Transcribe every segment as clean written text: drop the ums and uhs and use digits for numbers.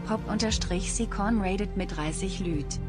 Pop_Sicon rated mit 30 Lüt.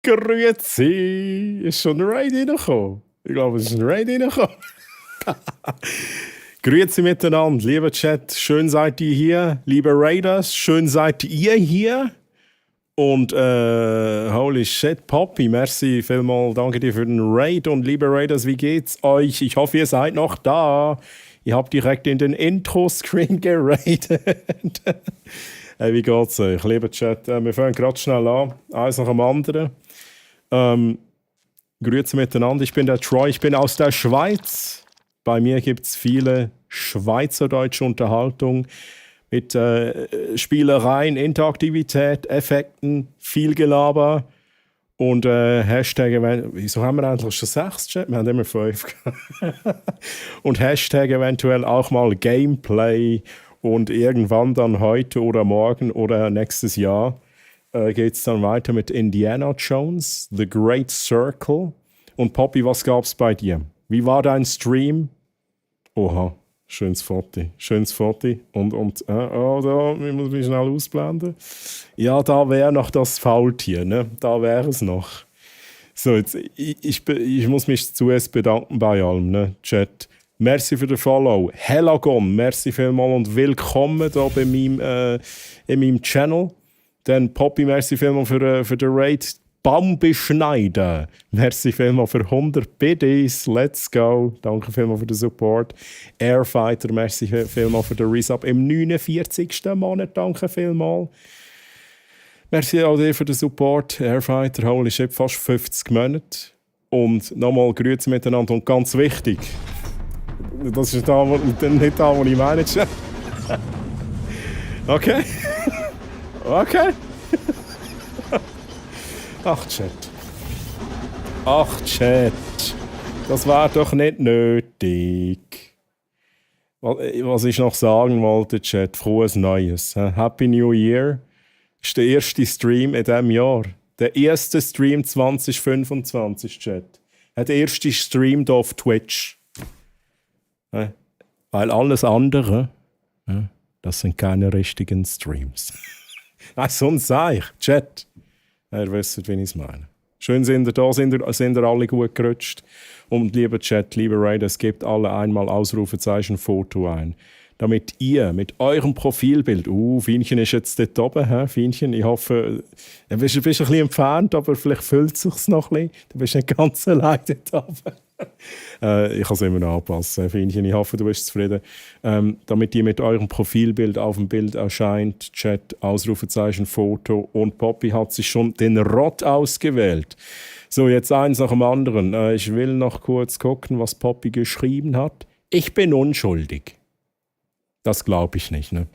Grüezi! Ist schon ein Raid reingekommen? Ich glaube, es ist ein Raid reingekommen. Grüezi miteinander, lieber Chat. Schön seid ihr hier, liebe Raiders. Schön seid ihr hier. Und holy shit, Poppy, merci vielmals. Danke dir für den Raid. Und liebe Raiders, wie geht's euch? Ich hoffe, ihr seid noch da. Ihr habt direkt in den Intro-Screen geradet. Hey, wie geht's euch? Lieber Chat, wir fangen gerade schnell an. Eins nach dem anderen. Grüezi miteinander. Ich bin der Troy, ich bin aus der Schweiz. Bei mir gibt es viele schweizerdeutsche Unterhaltung mit Spielereien, Interaktivität, Effekten, viel Gelaber und Hashtag, wieso haben wir eigentlich schon 6 Chat? Wir haben immer 5. Und Hashtag eventuell auch mal Gameplay Und irgendwann dann heute oder morgen oder nächstes Jahr geht es dann weiter mit Indiana Jones, The Great Circle. Und Poppy, was gab's bei dir? Wie war dein Stream? Oha, schönes Foto. Schönes Foto. Und da, ich muss mich schnell ausblenden. Ja, da wäre noch das Faultier, ne? Da wäre es noch. So, jetzt, ich muss mich zuerst bedanken bei allem, ne? Chat. Merci für den Follow. Helagon, merci vielmals und willkommen hier bei in meinem Channel. Dann Poppy, merci vielmals für den Raid. Baumbeschneider, merci vielmals für 100 BDs. Let's go. Danke vielmals für den Support. Airfighter, merci vielmals für den Resub im 49. Monat. Danke vielmals. Merci auch dir für den Support. Airfighter, holy shit, fast 50 Monate. Und nochmal Grüße miteinander. Und ganz wichtig, das ist nicht da, was ich meine. Okay. Okay. Ach, Chat. Das war doch nicht nötig. Was ich noch sagen wollte, Chat, frohes Neues. Happy New Year. Das ist der erste Stream in diesem Jahr. Der erste Stream 2025, Chat. Der erste Stream hier auf Twitch. Weil alles andere, das sind keine richtigen Streams. Nein, sonst sage ich, Chat. Ihr wisst, wie ich es meine. Schön sind ihr da, sind ihr alle gut gerutscht. Und lieber Chat, lieber Raiders, gebt alle einmal Ausrufezeichen Foto ein. Damit ihr mit eurem Profilbild, Fienchen ist jetzt dort oben, Fienchen, ich hoffe, du bist ein bisschen entfernt, aber vielleicht fühlt es sich noch ein bisschen. Du bist nicht ganz allein dort oben. Ich kann es immer noch anpassen, Fienchen, ich hoffe, du bist zufrieden. Damit ihr mit eurem Profilbild auf dem Bild erscheint, Chat, Ausrufezeichen, Foto und Poppy hat sich schon den Rott ausgewählt. So, jetzt eins nach dem anderen. Ich will noch kurz gucken, was Poppy geschrieben hat. Ich bin unschuldig. Das glaube ich nicht, ne?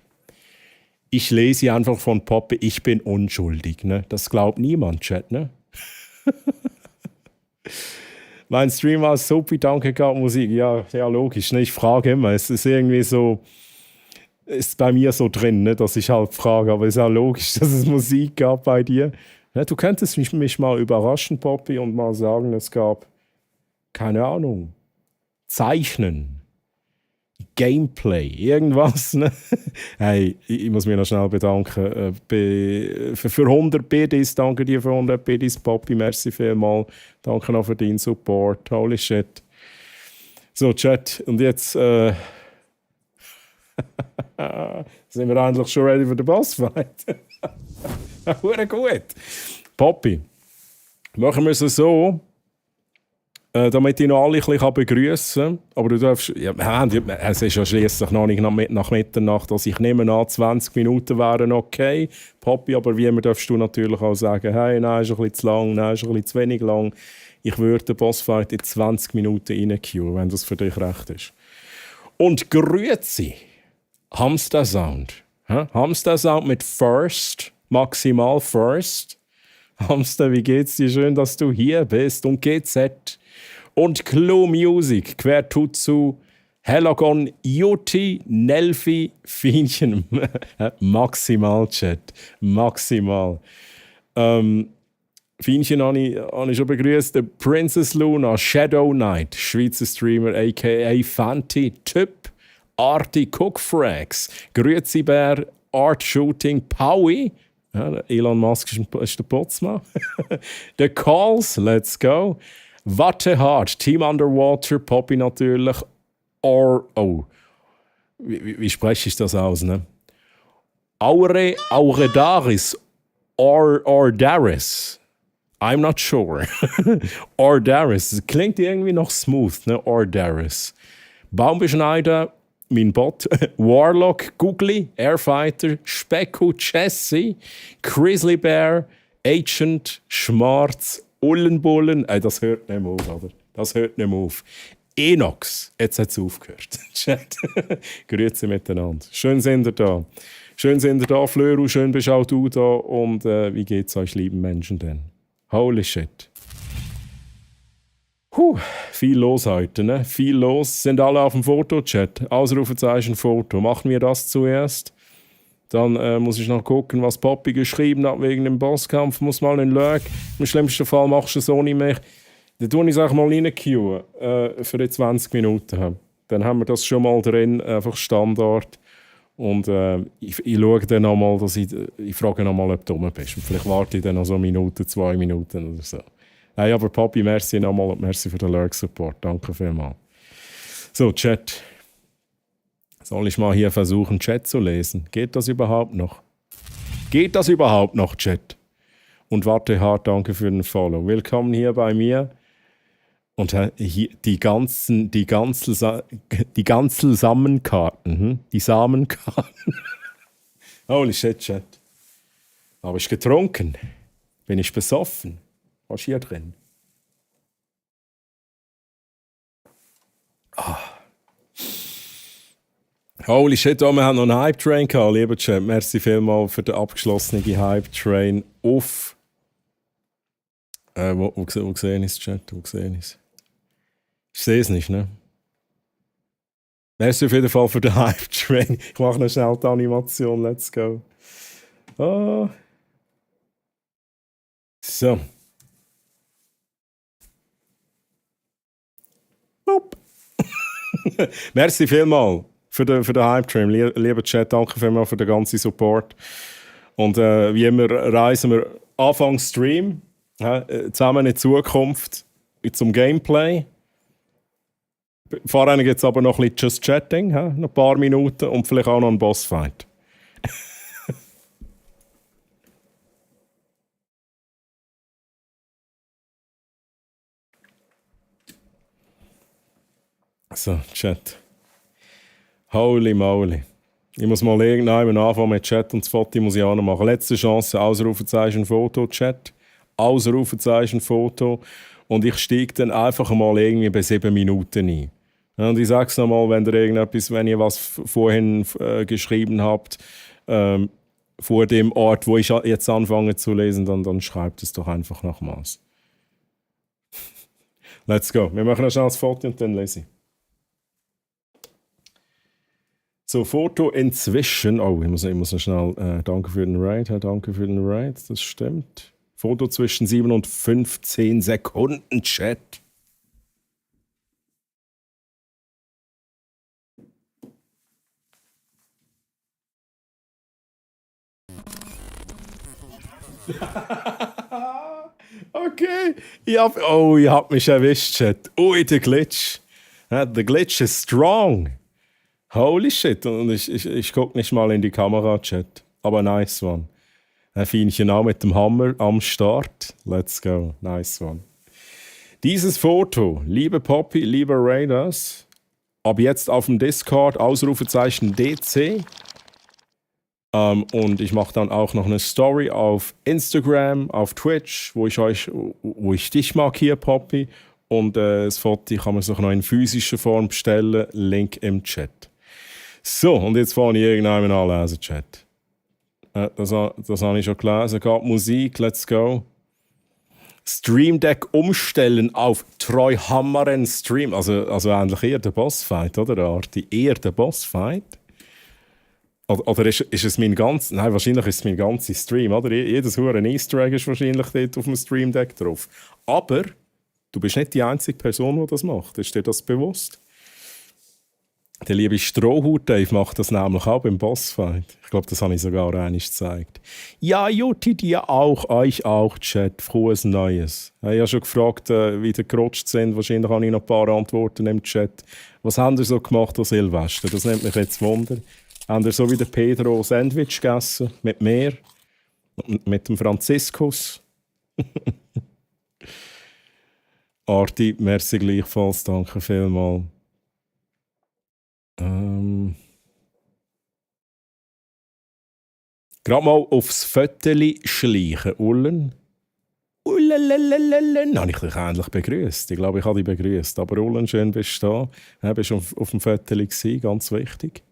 Ich lese einfach von Poppy, ich bin unschuldig, ne? Das glaubt niemand, Chat, ne? Mein Stream war super, danke, gab Musik. Ja, logisch, ne? Ich frage immer, es ist irgendwie so, ist bei mir so drin, ne? Dass ich halt frage, aber es ist ja logisch, dass es Musik gab bei dir. Ja, du könntest mich mal überraschen, Poppy, und mal sagen, es gab, keine Ahnung, Zeichnen. Gameplay, irgendwas. Ne? Hey, ich muss mich noch schnell bedanken. Für 100 BDs, danke dir für 100 BDs, Poppy, merci vielmals. Danke noch für deinen Support. Holy shit. So, Chat, und jetzt sind wir eigentlich schon ready für den Bossfight. Gut. Poppy, machen wir es so. Damit ich noch alle ein bisschen begrüßen kann. Aber du darfst, es ist ja schliesslich noch nicht nach Mitternacht, also ich nehme an, 20 Minuten wären okay. Poppy, aber wie immer darfst du natürlich auch sagen, hey, nein, ist ein bisschen zu lang, nein, ist ein bisschen zu wenig lang. Ich würde den Bossfight in 20 Minuten reinqueuen, wenn das für dich recht ist. Und grüezi, Hamster Sound. Hamster Sound mit First, maximal First. Hamster, wie geht's dir? Schön, dass du hier bist. Und GZ. Und Clue Music, Quertutsu, Helagon, Juti, Nelfi, Fienchen. Maximal, Chat. Maximal. Fienchen habe ich schon begrüßt. Princess Luna, Shadow Knight, Schweizer Streamer, a.k.a. Fanti, Typ, Arti, Cookfrags, Grüezi Bär, Art Shooting, Paui. Ja, Elon Musk ist der Potsmann. The Calls, let's go. Wattehard, Team Underwater, Poppy natürlich. Wie spreche ich das aus, ne? Auredaris, Ordaris. I'm not sure. Ordaris, klingt irgendwie noch smooth, ne? Ordaris. Baumbeschneider, mein Bot, Warlock, Googly, Airfighter, Specku, Jesse, Grizzly Bear, Agent, Schmarz, Ullenbullen. Das hört nicht mehr auf, oder? Das hört nicht mehr auf. Enox, jetzt hat es aufgehört. Chat. Grüezi miteinander. Schön sind ihr da. Schön sind ihr da, Flöru, schön bist auch du da. Und wie geht's euch, lieben Menschen, denn? Holy shit. Viel los heute, ne? Viel los. Sind alle auf dem Fotochat? Ausrufezeichen Foto. Machen wir das zuerst. Dann muss ich noch gucken, was Poppy geschrieben hat wegen dem Bosskampf. Muss mal in Lurk. Im schlimmsten Fall machst du es so nicht mehr. Dann tue ich es auch mal reinqueuen für die 20 Minuten. Dann haben wir das schon mal drin, einfach Standard. Und ich schaue dann nochmal, ich frage nochmal, ob du rum bist. Und vielleicht warte ich dann noch so eine Minute, 2 Minuten oder so. Hey, aber Poppy, merci nochmal und merci für den Lurk-Support. Danke vielmals. So, Chat. Soll ich mal hier versuchen, Chat zu lesen? Geht das überhaupt noch? Geht das überhaupt noch, Chat? Und warte hart, danke für den Follow. Willkommen hier bei mir. Und hier die ganzen Samenkarten. Die Samenkarten. Holy shit, Chat. Habe ich getrunken? Bin ich besoffen? Was ist hier drin? Holy shit, wir haben noch einen Hype-Train gehabt, lieber Chat. Merci vielmals für den abgeschlossenen Hype-Train auf... wo sehe ich es, Chat? Wo sehe ich es? Ich sehe es nicht, ne? Merci auf jeden Fall für den Hype-Train. Ich mache noch schnell die Animation, let's go. Oh. So. Boop. Merci vielmals für den Hype-Train. Lieber Chat, danke vielmals für den ganzen Support. Und wie immer reisen wir Anfang Stream zusammen in die Zukunft zum Gameplay. Vorher gibt es aber noch ein bisschen Just Chatting, noch ein paar Minuten und vielleicht auch noch einen Bossfight. So, Chat. Holy moly. Ich muss mal irgendwann anfangen mit Chat und das Foto muss ich auch noch machen. Letzte Chance, Ausrufezeichen Foto, Chat. Ausrufezeichen Foto. Und ich steige dann einfach mal irgendwie bei 7 Minuten ein. Und ich sage es nochmal, wenn ihr was vorhin geschrieben habt, vor dem Ort, wo ich jetzt anfange zu lesen, dann schreibt es doch einfach nochmals. Let's go. Wir machen noch schnell das Foto und dann lese ich. So, Foto inzwischen. Oh, ich muss noch schnell. Danke für den Raid. Danke für den Raid. Das stimmt. Foto zwischen 7 und 15 Sekunden, Chat. Okay. Ich hab mich erwischt, Chat. Ui, der Glitch. Der Glitch ist strong. Holy shit. Und ich gucke nicht mal in die Kamera, Chat. Aber nice one. Ein Fienchen auch mit dem Hammer am Start. Let's go. Nice one. Dieses Foto, liebe Poppy, liebe Raiders, ab jetzt auf dem Discord, Ausrufezeichen DC. Und ich mache dann auch noch eine Story auf Instagram, auf Twitch, wo ich dich markiere, Poppy. Und das Foto kann man sich noch in physischer Form bestellen. Link im Chat. So, und jetzt fange ich irgendwann an lesen, Chat. Das habe ich schon gelesen. Geht Musik, let's go. Stream Deck umstellen auf Treuhammeren Stream. Also eigentlich eher der Bossfight, oder Arti? Eher der Bossfight. Oder ist es mein ganzes... Nein, wahrscheinlich ist es mein ganzer Stream, oder? Jedes hure Easter Egg ist wahrscheinlich dort auf dem Stream Deck drauf. Aber du bist nicht die einzige Person, die das macht. Ist dir das bewusst? Der liebe Strohhut Dave macht das nämlich auch beim Bossfight. Ich glaube, das habe ich sogar einmal gezeigt. Ja, Jutti, dir auch, euch auch, Chat. Frohes Neues. Ich habe schon gefragt, wie die gerutscht sind. Wahrscheinlich habe ich noch ein paar Antworten im Chat. Was haben ihr so gemacht an Silvester? Das nimmt mich jetzt Wunder. Haben ihr so wie der Pedro Sandwich gegessen? Mit mir? Mit dem Franziskus? Arti, merci gleichfalls. Danke vielmals. Gerade mal aufs Föteli schleichen, Ullen. Ullen, habe ich dich endlich begrüßt. Ich glaube, ich habe dich begrüßt. Aber Ullen, schön bist du da. Du bist auf dem Föteli gewesen, ganz wichtig.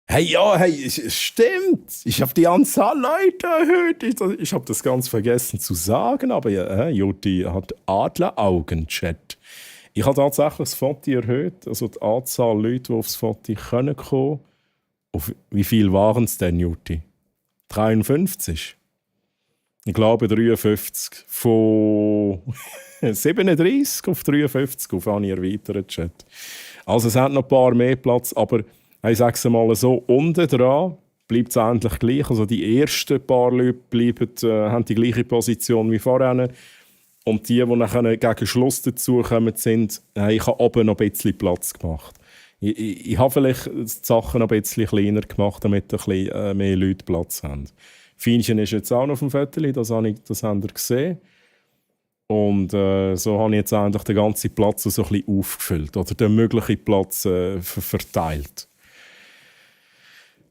Hey, ja, hey, es stimmt. Ich habe die Anzahl Leute erhöht. Ich habe das ganz vergessen zu sagen, aber ja, Jutti hat Adleraugen-Chat. Ich habe tatsächlich das Foto erhöht, also die Anzahl Leute, die aufs Foto kommen können. Auf wie viel waren es denn, Jutti? 53? Ich glaube 53. Von 37 auf 53 auf eine erweitert, Chat. Also es hat noch ein paar mehr Platz, aber ich sage es mal so, unten dran bleibt es eigentlich gleich. Also die ersten paar Leute haben die gleiche Position wie vorher. Und die nachher gegen Schluss dazukommen, sind, ich habe oben noch ein bisschen Platz gemacht. Ich habe vielleicht die Sachen noch ein bisschen kleiner gemacht, damit ein bisschen mehr Leute Platz haben. Feinchen ist jetzt auch noch auf dem Viertel, das habt ihr gesehen. Und so habe ich jetzt eigentlich den ganzen Platz so ein bisschen aufgefüllt oder den möglichen Platz verteilt.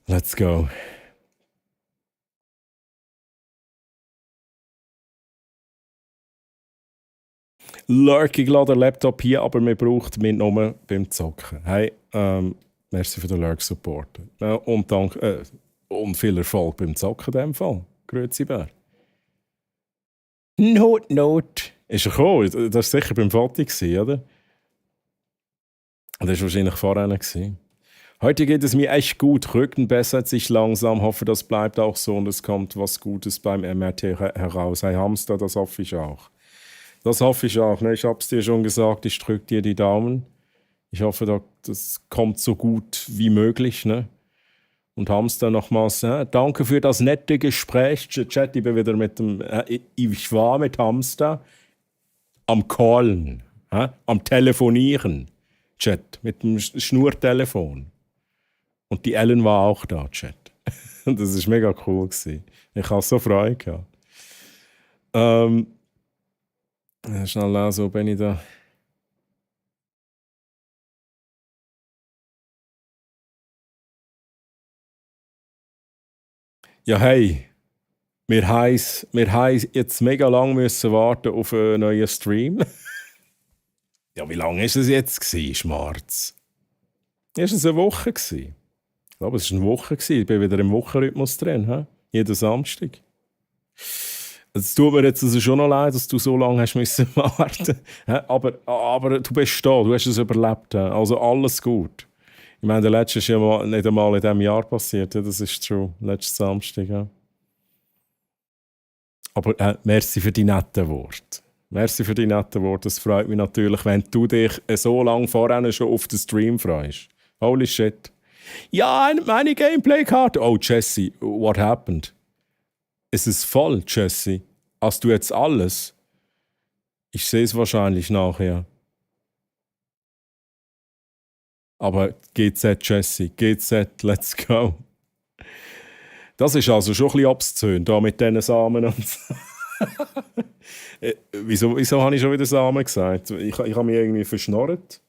Let's go. Lurk, ich lade den Laptop hier, aber man braucht mich nur beim Zocken. Hey, merci für den Lurk-Support. Und viel Erfolg beim Zocken in diesem Fall. Grüezi Bär. Not. Ist er gekommen? Das war sicher beim Foto, oder? Das war wahrscheinlich vorher. Heute geht es mir echt gut. Rücken bessert sich langsam. Hoffe, das bleibt auch so und es kommt was Gutes beim MRT heraus. Hey Hamster, das hoffe ich auch. Das hoffe ich auch. Ne? Ich habe es dir schon gesagt, ich drücke dir die Daumen. Ich hoffe, das kommt so gut wie möglich. Ne? Und Hamster nochmals, danke für das nette Gespräch. Chat, ich bin wieder ich war mit Hamster am Callen, am Telefonieren. Chat, mit dem Schnurtelefon. Und die Ellen war auch da, Chat. Das war mega cool. Ich hatte so Freude gehabt. Schnell lesen, wo bin ich da? Ja, hey, wir haben jetzt mega lange müssen warten auf einen neuen Stream. Ja, wie lange war es jetzt, Schmarz? Ist es eine Woche? Ich glaube, es war eine Woche. Ich bin wieder im Wochenrhythmus drin. Jeden Samstag. Es tut mir jetzt also schon noch leid, dass du so lange hast müssen warten. Aber du bist da, du hast es überlebt. Also alles gut. Ich meine, der letzte ist ja nicht einmal in diesem Jahr passiert. Das ist true. Letzten Samstag. Ja. Aber merci für die netten Worte. Merci für die netten Worte. Es freut mich natürlich, wenn du dich so lange vorher schon auf den Stream freust. Holy shit. Ja, meine Gameplay-Karte. Oh, Jesse, what happened? Ist es voll, Jesse? Hast du jetzt alles? Ich sehe es wahrscheinlich nachher. Aber GZ, Jesse, GZ, let's go. Das ist also schon ein bisschen obszön, da mit diesen Samen und so. Wieso habe ich schon wieder Samen gesagt? Ich habe mich irgendwie verschnorrt.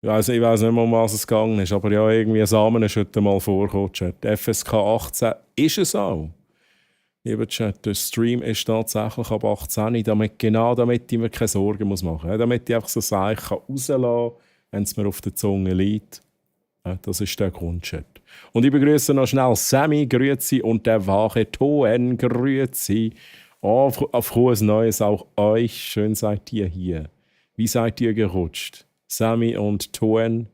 Ich weiss nicht mehr, um was es gegangen ist, aber ja, irgendwie ein Samen ist heute mal vorgekommen, Chat. FSK 18 ist es auch. Lieber Chat, der Stream ist tatsächlich ab 18, damit ich mir keine Sorgen machen muss. Damit ich einfach so Sachen rauslassen kann, wenn es mir auf der Zunge liegt. Das ist der Grundchat. Und ich begrüße noch schnell Sammy, grüezi, und der wache Toen, grüezi. Oh, auf frohes Neues auch euch. Schön seid ihr hier. Wie seid ihr gerutscht? Sammy und Toen.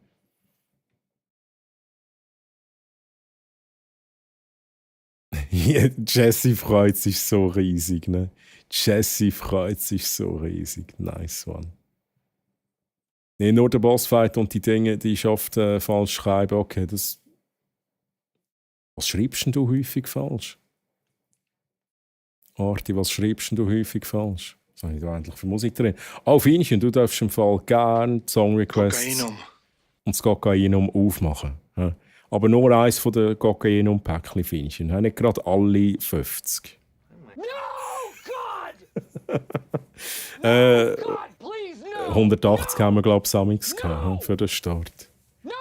Jesse freut sich so riesig, ne? Jesse freut sich so riesig. Nice one. Nee, nur der Bossfight und die Dinge, die ich oft falsch schreibe. Okay, das. Was schreibst denn du häufig falsch? Arti, was schreibst denn du häufig falsch? Was habe ich da eigentlich für Musik drin? Oh, Feinchen, du darfst im Fall gerne Song-Requests und das Kokainum aufmachen. Ja. Aber nur eins von den Kokainum-Päckchen, Feinchen. Nicht gerade alle 50. No, God! No, God, please, no! 180 haben wir, glaube ich, Samix gehabt für den Start. No!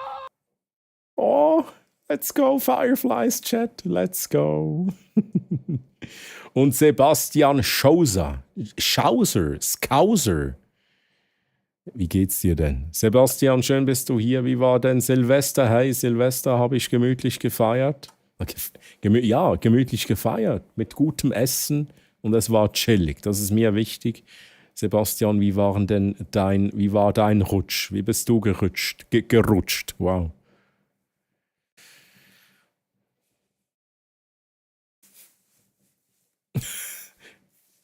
Oh, let's go, Fireflies Chat, let's go. Und Sebastian Schauser. Wie geht's dir denn? Sebastian, schön bist du hier. Wie war denn Silvester? Hey, Silvester habe ich gemütlich gefeiert. Ja, gemütlich gefeiert. Mit gutem Essen und es war chillig. Das ist mir wichtig. Sebastian, wie war dein Rutsch? Wie bist du gerutscht? Wow.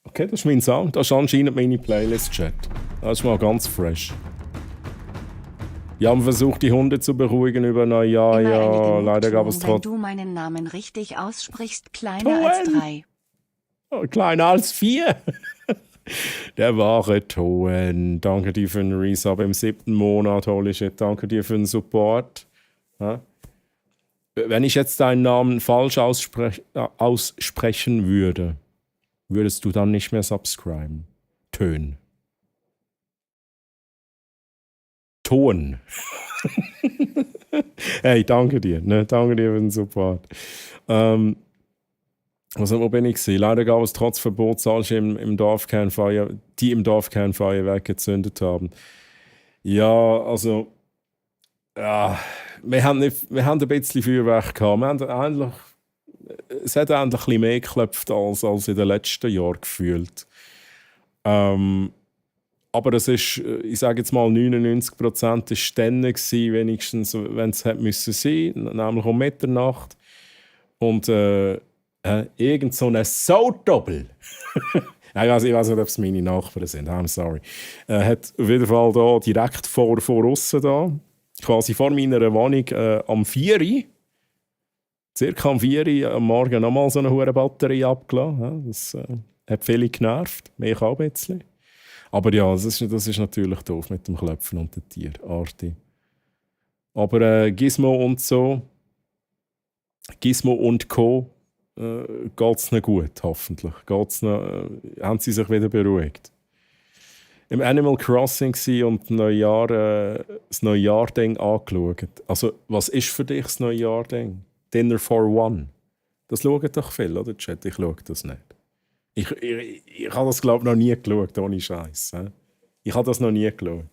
Okay, das ist mein Song. Das ist anscheinend meine Playlist-Chat. Das ist mal ganz fresh. Wir haben versucht, die Hunde zu beruhigen über Neujahr. Immer eine Ja, leider gab es Genugtuung, wenn trotzdem. du meinen Namen richtig aussprichst, kleiner als 3. Kleiner als 4. Der wahre Toen. Danke dir für den Resub im 7. Monat. Holy shit. Danke dir für den Support. Ja? Wenn ich jetzt deinen Namen falsch aussprechen würde, würdest du dann nicht mehr subscriben? Tön. Ton. Hey, danke dir. Ne? Danke dir für den Support. Wo bin ich gewesen? Leider gab es trotz Verbots im Dorfkern die im Dorfkern Feuerwerk gezündet haben. Ja, also ja, wir haben ein bisschen Feuerwerk gehabt. Es hat endlich ein bisschen mehr geklopft als in den letzten Jahren gefühlt. Aber das ist, ich sage jetzt mal, 99% ist dann gewesen, wenigstens, wenn es hätte müssen sein, nämlich um Mitternacht. Und irgend so eine Saudoppel. Ich weiß nicht, ob es meine Nachbarn sind. I'm sorry. Hat auf jeden Fall da direkt vor aussen da, quasi vor meiner Wohnung am 4 Uhr, circa am 4 Uhr am Morgen nochmal so eine hohe Batterie abgelassen. Ja, das hat viele genervt, mich auch ein bisschen. Aber ja, das ist natürlich doof mit dem Klopfen und den Tier, Arti. Aber Gizmo und so, Gizmo und Co. Geht es nicht gut, hoffentlich. Haben sie sich wieder beruhigt. Im Animal Crossing war und das Neujahr-Ding angeschaut. Also, was ist für dich das Neujahr-Ding? Dinner for One. Das schauen doch viel, oder Chat? Ich schaue das nicht. Ich habe das, glaube ich, noch nie geschaut, ohne Scheiß. Ich habe das noch nie geschaut.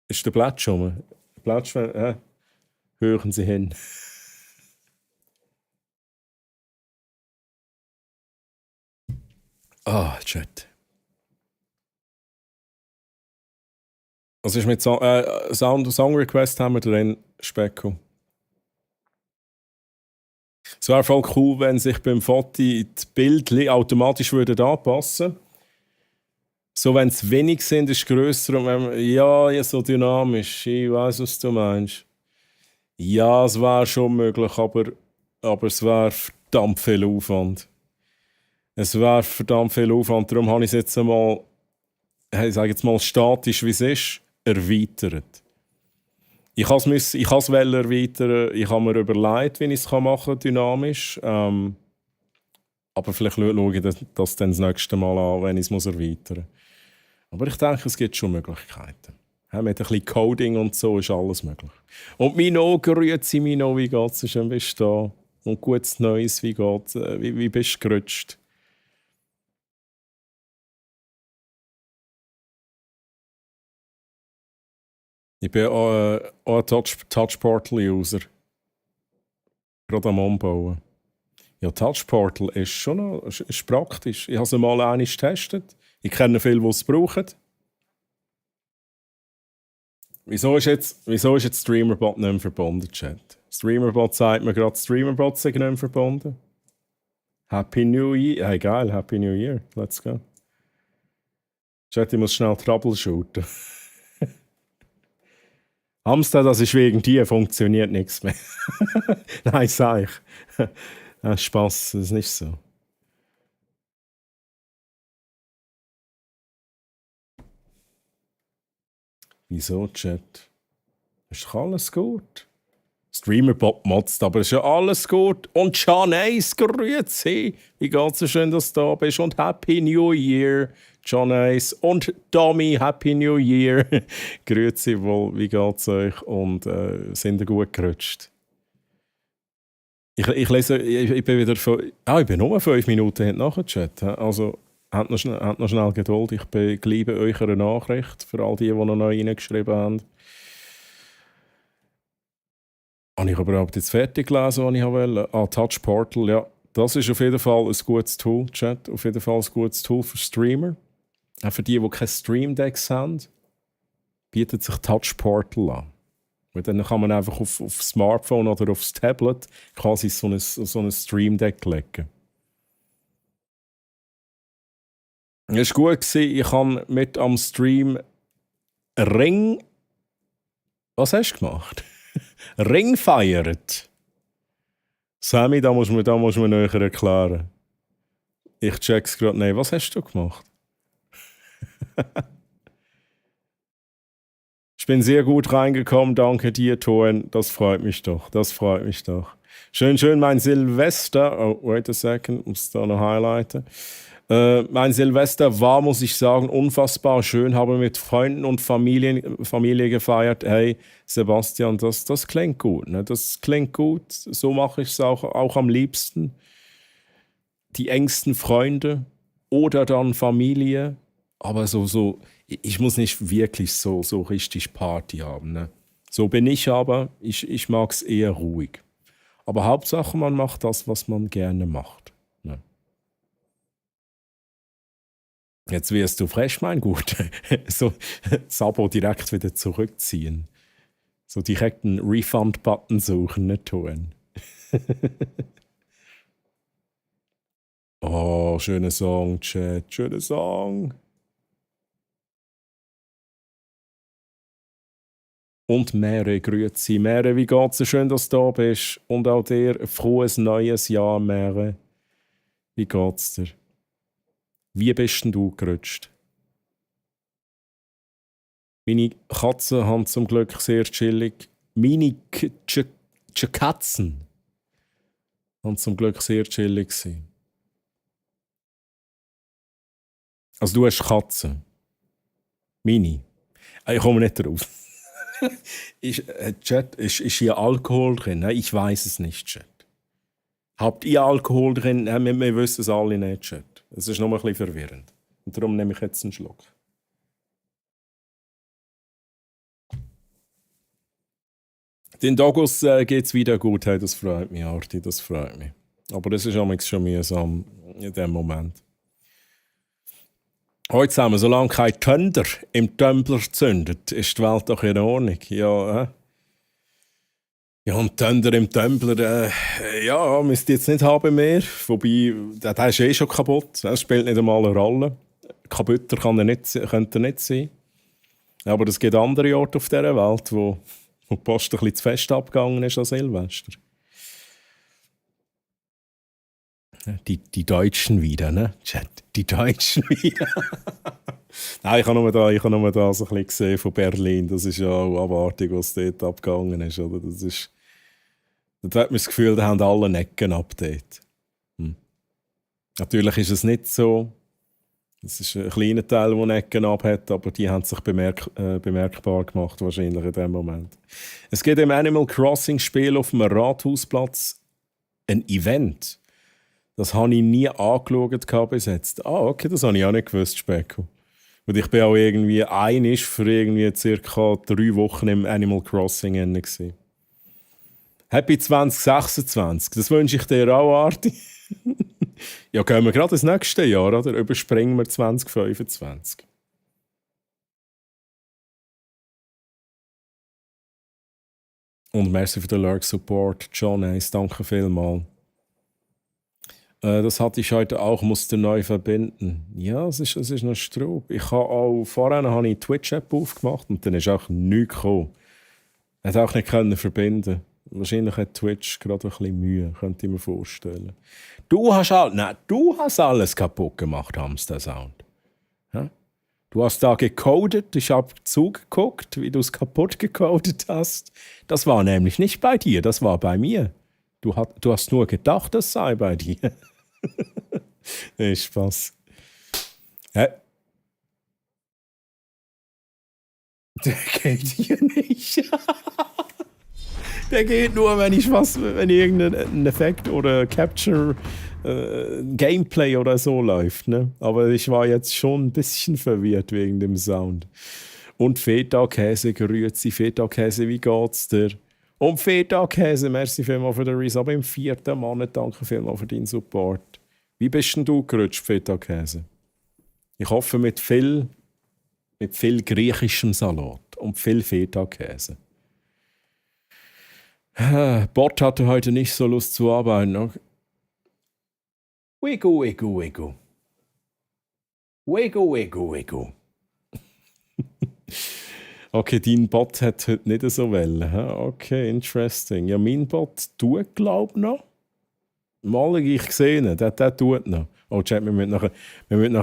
Ist der Platz schon? Platz, hören Sie hin. Chat. Was ist mit Song Request haben wir drin, Specko? Es wäre voll cool, wenn sich beim Foto die Bilder automatisch anpassen würden. So, wenn es wenig sind, ist es grösser und wenn man, ja, so dynamisch. Ich weiß, was du meinst. Ja, es wäre schon möglich, aber es wäre verdammt viel Aufwand. Darum habe ich es jetzt einmal, ich sage jetzt mal statisch, wie es ist, erweitert. Ich kann es erweitern, ich habe mir überlegt, wie ich es machen kann, dynamisch. Aber vielleicht schaue ich das dann das nächste Mal an, wenn ich es erweitern muss. Aber ich denke, es gibt schon Möglichkeiten. Mit ein bisschen Coding und so ist alles möglich. Und Mino, grüezi Mino, wie geht's? Schön bist du da. Und gutes Neues, wie geht's? Wie bist du gerutscht? Ich bin auch ein Touch-Portal-User. Gerade am Umbauen. Ja, Touch-Portal ist schon noch, ist praktisch. Ich habe es mal einmal getestet. Ich kenne viele, die es brauchen. Wieso ist jetzt Streamerbot nicht mehr verbunden, Chat? Streamerbot sagt mir gerade, Streamerbot sind nicht mehr verbunden. Happy New Year. Hey, geil, Happy New Year. Let's go. Chat, ich muss schnell troubleshooten. Amsterdam, das ist wegen dir, funktioniert nichts mehr. Nein, sag ich. Spaß, das ist nicht so. Wieso, Chat? Ist doch alles gut? Streamerbot motzt, aber ist ja alles gut. Und John Ace, grüezi. Wie geht's so schön, dass du da bist? Und Happy New Year, John Ace. Und Tommy, Happy New Year. Grüezi wohl, wie geht's euch? Und sind ihr gut gerutscht? Ich bin wieder ich bin nur 5 Minuten nachher Chat. Also, Habt noch schnell Geduld. Ich begleibe eure Nachricht für all die, die noch neu reingeschrieben haben. Habe ich aber überhaupt jetzt fertig gelesen, was ich wollte? Touch Portal, ja. Das ist auf jeden Fall ein gutes Tool, Chat. Auf jeden Fall ein gutes Tool für Streamer. Auch für die keine Stream Decks haben, bietet sich Touch Portal an. Und dann kann man einfach auf Smartphone oder aufs Tablet quasi so ein Stream Deck legen. Es war gut, ich habe mit am Stream Ring. Was hast du gemacht? Ring feiert. Sammy, da muss man näher erklären. Ich check's gerade. Nein, was hast du gemacht? Ich bin sehr gut reingekommen, danke dir, Toren. Das freut mich doch. Schön, mein Silvester. Oh, wait a second, muss da noch highlighten. Mein Silvester war, muss ich sagen, unfassbar schön. Habe mit Freunden und Familie gefeiert. Hey, Sebastian, das klingt gut. Ne? Das klingt gut. So mache ich es auch am liebsten. Die engsten Freunde oder dann Familie. Aber so, ich muss nicht wirklich so richtig Party haben. Ne? So bin ich aber. Ich mag es eher ruhig. Aber Hauptsache, man macht das, was man gerne macht. Ne? Jetzt wirst du frech, mein Gut. So das Abo direkt wieder zurückziehen. So direkt einen Refund-Button suchen, nicht tun. Oh, schöner Song, Chat. Schöner Song. Und Mere, grüezi. Mere, wie geht's dir? Schön, dass du da bist. Und auch dir ein frohes neues Jahr, Mere. Wie geht's dir? Wie bist denn du gerutscht? Meine Katzen haben zum Glück sehr chillig. Meine Katzen haben zum Glück sehr chillig gewesen. Also du hast Katzen. Meine. Ich komme nicht drauf. Chat, ist hier Alkohol drin? Ich weiß es nicht, Chat. Habt ihr Alkohol drin? Wir wissen es alle nicht, Chat. Es ist noch ein bisschen verwirrend. Und darum nehme ich jetzt einen Schluck. Den Dogos geht es wieder gut. Hey, das freut mich, Arti, das freut mich. Aber das ist schon mühsam in dem Moment. Heute zusammen, solange kein Tönder im Tumbler zündet, ist die Welt doch in Ordnung. Ja, ja, und Tönder im Tumbler, ja, müsst ihr jetzt nicht haben mehr. Wobei, der ist eh schon kaputt. Das spielt nicht einmal eine Rolle. Kaputter könnte er nicht sein. Aber es gibt andere Orte auf dieser Welt, wo die Post ein bisschen zu fest abgegangen ist an Silvester. Die Deutschen wieder, ne? Chat, die Deutschen wieder. Nein, ich habe nur da so ein bisschen gesehen von Berlin. Das ist ja auch abartig, was dort abgegangen ist. Oder? Da hat man das Gefühl, da haben alle Ecken ab dort. Natürlich ist es nicht so. Es ist ein kleiner Teil, der Ecken ab hat, aber die haben sich bemerkbar gemacht, wahrscheinlich in dem Moment. Es gibt im Animal Crossing Spiel auf einem Rathausplatz ein Event. Das habe ich nie angeschaut bis jetzt. Okay, das habe ich auch nicht gewusst, Specko. Und ich bin auch irgendwie einig für irgendwie circa 3 Wochen im Animal Crossing gewesen. Happy 2026, das wünsche ich dir auch, Arti. Ja, gehen wir gerade ins nächste Jahr, oder? Überspringen wir 2025. Und merci für den Lurk-Support, John Ace, danke vielmals. Das hatte ich heute auch, musste neu verbinden. Ja, es ist noch Straub. Vorher habe ich die Twitch-App aufgemacht und dann ist auch nichts gekommen. Ich konnte auch nicht verbinden. Wahrscheinlich hat Twitch gerade ein bisschen Mühe, könnte ich mir vorstellen. Du hast alles kaputt gemacht, Hamster Sound. Ja? Du hast da gecodet, ich habe zugeguckt, wie du es kaputt gecodet hast. Das war nämlich nicht bei dir, das war bei mir. Du hast nur gedacht, das sei bei dir. Nee, Spaß. Der geht hier nicht. Der geht nur, wenn ich irgendeinen Effekt oder Capture Gameplay oder so läuft. Ne? Aber ich war jetzt schon ein bisschen verwirrt wegen dem Sound. Und Feta-Käse, Grüezi, Feta-Käse, wie geht's dir? Und Feta-Käse, merci vielmals für den Resub im 4. Monat, danke vielmals für deinen Support. Wie bist denn du gerutscht, Feta-Käse? Ich hoffe mit viel griechischem Salat und viel Feta-Käse. Bot hatte heute nicht so Lust zu arbeiten. Okay. Wiggle, wiggle, wiggle. Wiggle, wiggle, wiggle. Okay, dein Bot hat heute nicht so wollen. Okay, interesting. Ja, mein Bot tut, glaube ich, noch. Mal ich gesehen, der tut noch. Oh, Chat, wir müssen nachher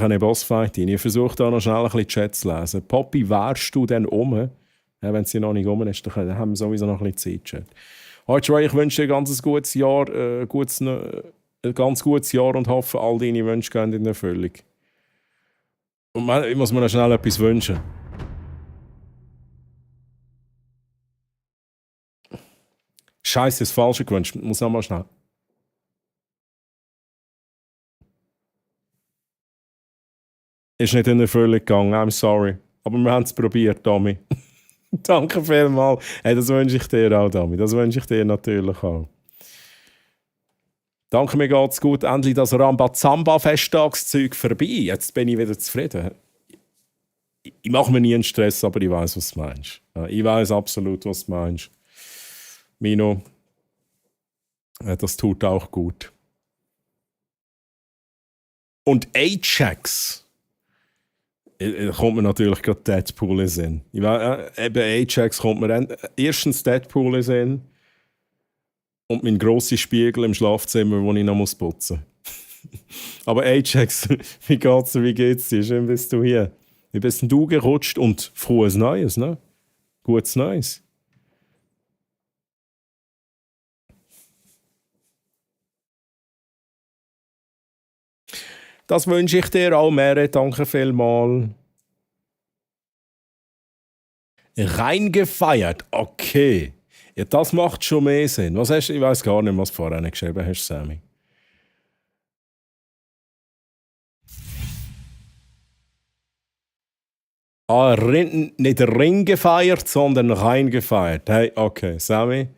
einen Bossfight rein. Ich versuche da noch schnell ein bisschen Chat zu lesen. Poppy, wärst du denn um? Ja, wenn sie noch nicht um ist, dann haben wir sowieso noch ein bisschen Zeit, Chat. Heute, Ray, ich wünsche dir ein ganz gutes Jahr, ein ganz gutes Jahr und hoffe, all deine Wünsche gehen in Erfüllung. Und ich muss mir noch schnell etwas wünschen. Scheiße, das Falsche gewünscht. Ich muss nochmal schnell. Ist nicht in Erfüllung gegangen, I'm sorry. Aber wir haben es probiert, Tommy. Danke vielmals. Hey, das wünsche ich dir auch, Tommy. Das wünsche ich dir natürlich auch. Danke, mir geht's gut. Endlich das Rambazamba-Festtagszeug vorbei. Jetzt bin ich wieder zufrieden. Ich mache mir nie einen Stress, aber ich weiß, was du meinst. Ich weiß absolut, was du meinst. Mino, das tut auch gut. Und Ajax. Kommt mir natürlich gerade Deadpool in Sinn. Eben Ajax kommt mir erstens Deadpool in Sinn und mein grosser Spiegel im Schlafzimmer, wo ich noch putzen muss. Aber Ajax, wie geht's dir, wie geht's dir? Schön bist du hier. Wie bist denn du gerutscht und frohes Neues, ne? Gutes Neues. Das wünsche ich dir auch, Meret. Danke vielmals. Reingefeiert. Okay. Ja, das macht schon mehr Sinn. Was hast du? Ich weiß gar nicht, was du vorhin geschrieben hast, Sammy. Nicht Ring gefeiert, sondern reingefeiert. Hey, okay, Sammy.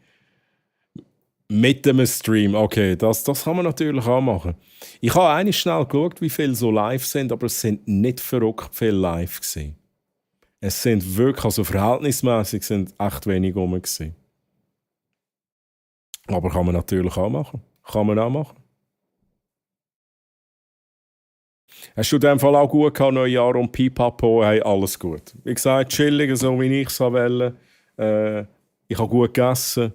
Mit dem Stream, okay, das kann man natürlich auch machen. Ich habe eigentlich schnell geschaut, wie viele so live sind, aber es sind nicht verrückt viele live gewesen. Es sind wirklich, also verhältnismäßig sind echt wenig rum gewesen. Aber kann man natürlich auch machen. Kann man auch machen. Hast du in dem Fall auch gut gehabt, Neujahr und Pipapo? Hey, alles gut. Wie gesagt, chillig, so wie ich es wollte. Ich habe gut gegessen.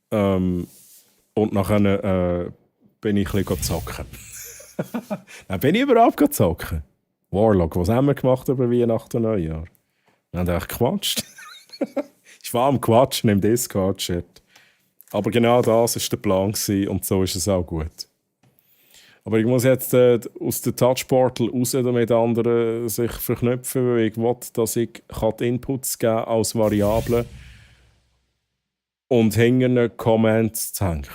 Und nachher bin ich ein bisschen zocken. Dann bin ich überhaupt zocken. Warlock, was haben wir gemacht über Weihnachten und Neujahr? Wir haben echt gequatscht. Ich war am Quatschen im Discord-Chat. Aber genau das war der Plan und so ist es auch gut. Aber ich muss jetzt aus dem Touch-Portal raus, damit andere sich verknüpfen, weil ich will, dass ich die Inputs geben als Variablen und hinten Comments zu hängen.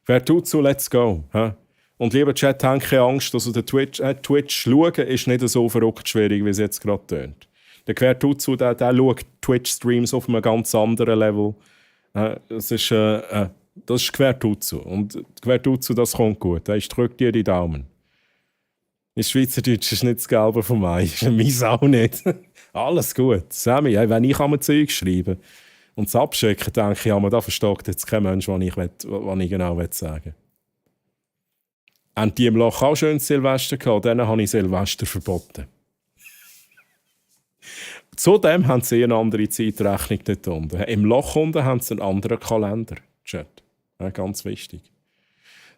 Wer tut so, let's go. He? Und lieber Chat, hängt keine Angst, also der Twitch schauen ist nicht so verrückt schwierig, wie es jetzt gerade tönt. Der Quertutsu, der schaut Twitch-Streams auf einem ganz anderen Level. Das ist Quertutsu. Und Quertutsu, das kommt gut. Ich drücke dir die Daumen. In Schweizerdeutsch ist nicht das Gelbe vom Ei. Meins auch nicht. Alles gut. Sammy, wenn ich am Zeug schreibe und es abschicken, denke ich, ja, da versteht jetzt kein Mensch, was ich genau sagen will. Haben die im Loch auch schön Silvester gehabt? Denen habe ich Silvester verboten. Zudem haben sie eine andere Zeitrechnung dort unten. Im Loch unten haben sie einen anderen Kalender. Chat. Ja, ganz wichtig.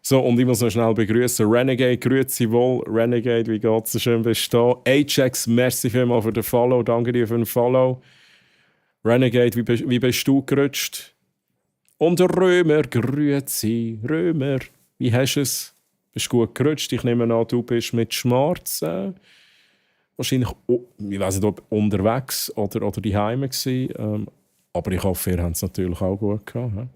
So, und ich muss noch schnell begrüßen. Renegade, grüezi wohl. Renegade, wie geht's dir? Schön bist du da. Ajax, merci vielmals für den Follow. Danke dir für den Follow. Renegade, wie bist du gerutscht? Und Römer, grüezi. Römer, wie hast du es? Bist du gut gerutscht? Ich nehme an, du bist mit Schmerz. Wahrscheinlich, ich weiß nicht, ob unterwegs oder die Heime gsi. Aber ich hoffe, ihr habt es natürlich auch gut gehabt.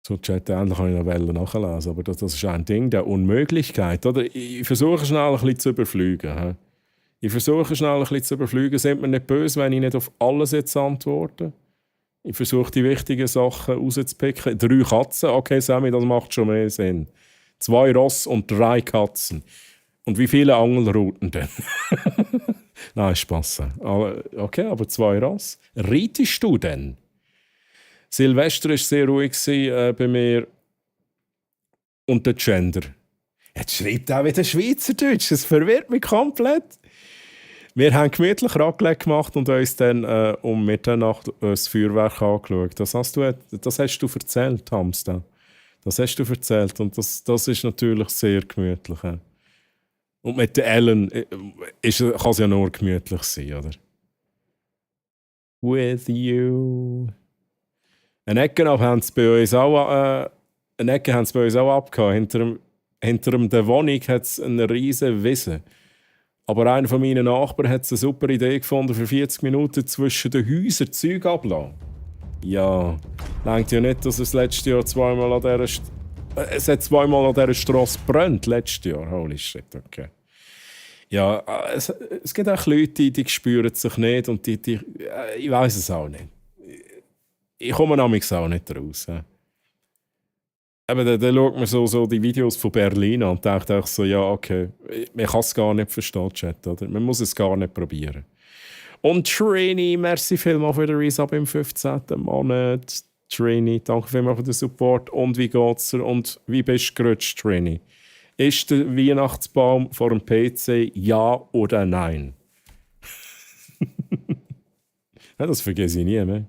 So Chat ähnlich kann ich noch nachlesen, aber das ist ein Ding der Unmöglichkeit. Oder? Ich versuche schnell ein bisschen zu überfliegen. He? Ich versuche schnell ein bisschen zu überfliegen. Seid mir nicht böse, wenn ich nicht auf alles jetzt antworte. Ich versuche die wichtigen Sachen rauszupicken. 3 Katzen, okay Sammy, das macht schon mehr Sinn. 2 Ross und 3 Katzen. Und wie viele Angelrouten denn? Nein, Spaß. Okay, aber 2 Ross. Reitest du denn? Silvester war sehr ruhig bei mir. Und der Gender. Jetzt schreibt auch wieder Schweizerdeutsch. Das verwirrt mich komplett. Wir haben gemütlich Raclette gemacht und uns dann um Mitternacht das Feuerwerk angeschaut. Das hast du erzählt, Hamster. Das hast du erzählt und das ist natürlich sehr gemütlich. Ja. Und mit der Ellen kann es ja nur gemütlich sein, oder? With you. Eine Ecke haben sie bei uns auch abgehauen. Hinter der Wohnung hat es eine riesige Wiese. Aber einer von meinen Nachbarn hat eine super Idee gefunden, für 40 Minuten zwischen den Häusern Zeug abzulassen. Ja, denkt ja nicht, dass es letztes Jahr zweimal an dieser es hat zweimal an dieser Strasse gebrannt, letztes Jahr. Holy shit, okay. Ja, es gibt auch Leute, die spüren sich nicht und die ich weiß es auch nicht. Ich komme nämlich auch nicht raus. Aber dann schaut man so die Videos von Berlin an und denkt auch so, ja, okay, man kann es gar nicht verstehen, Chat, oder? Man muss es gar nicht probieren. Und Trini, merci vielmals für den Resub im 15. Monat. Trini, danke vielmals für den Support. Und wie geht's dir? Und wie bist du gerutscht, Trini? Ist der Weihnachtsbaum vor dem PC ja oder nein? Ja, das vergesse ich nie mehr.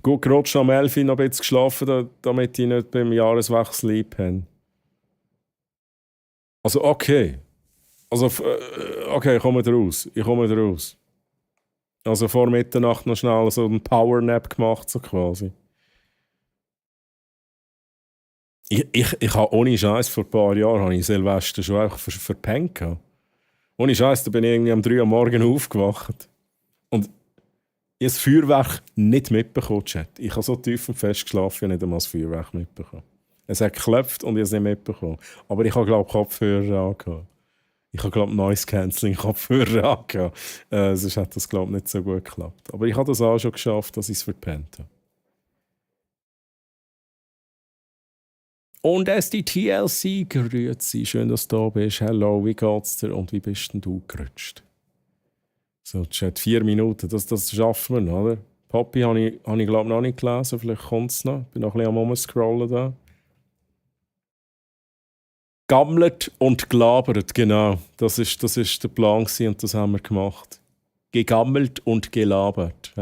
Gut gerutscht am 11 Uhr noch ein bisschen geschlafen, damit ich nicht beim Jahreswechsel einpenne. Also okay. Also okay, ich komme raus. Also vor Mitternacht noch schnell so einen Powernap gemacht, so quasi. Ich habe ohne Scheiß vor ein paar Jahren habe ich Silvester schon einfach verpennt. Ohne Scheiß, da bin ich irgendwie um 3 Uhr am Morgen aufgewacht. Und ich habe das Feuerwerk nicht mitbekommen, Chat. Ich habe so tief und fest geschlafen, ich habe nicht einmal das Feuerwerk mitbekommen. Es hat geklopft und ich habe es nicht mitbekommen. Aber ich habe, glaube ich, Kopfhörer angehabt. Ich habe, glaube ich, Noise Cancelling Kopfhörer angehabt. Sonst hat das, glaube ich, nicht so gut geklappt. Aber ich habe das auch schon geschafft, dass ich es verpennt habe. Und es die TLC, grüezi, schön, dass du da bist. Hallo, wie geht's dir und wie bist denn du gerutscht? So, Chat, 4 Minuten, das schaffen wir noch, oder? Poppy habe ich glaube ich, noch nicht gelesen, vielleicht kommt es noch. Bin noch ein bisschen am Rumscrollen da. Gammelt und gelabert, genau. Das ist der Plan und das haben wir gemacht. Gegammelt und gelabert.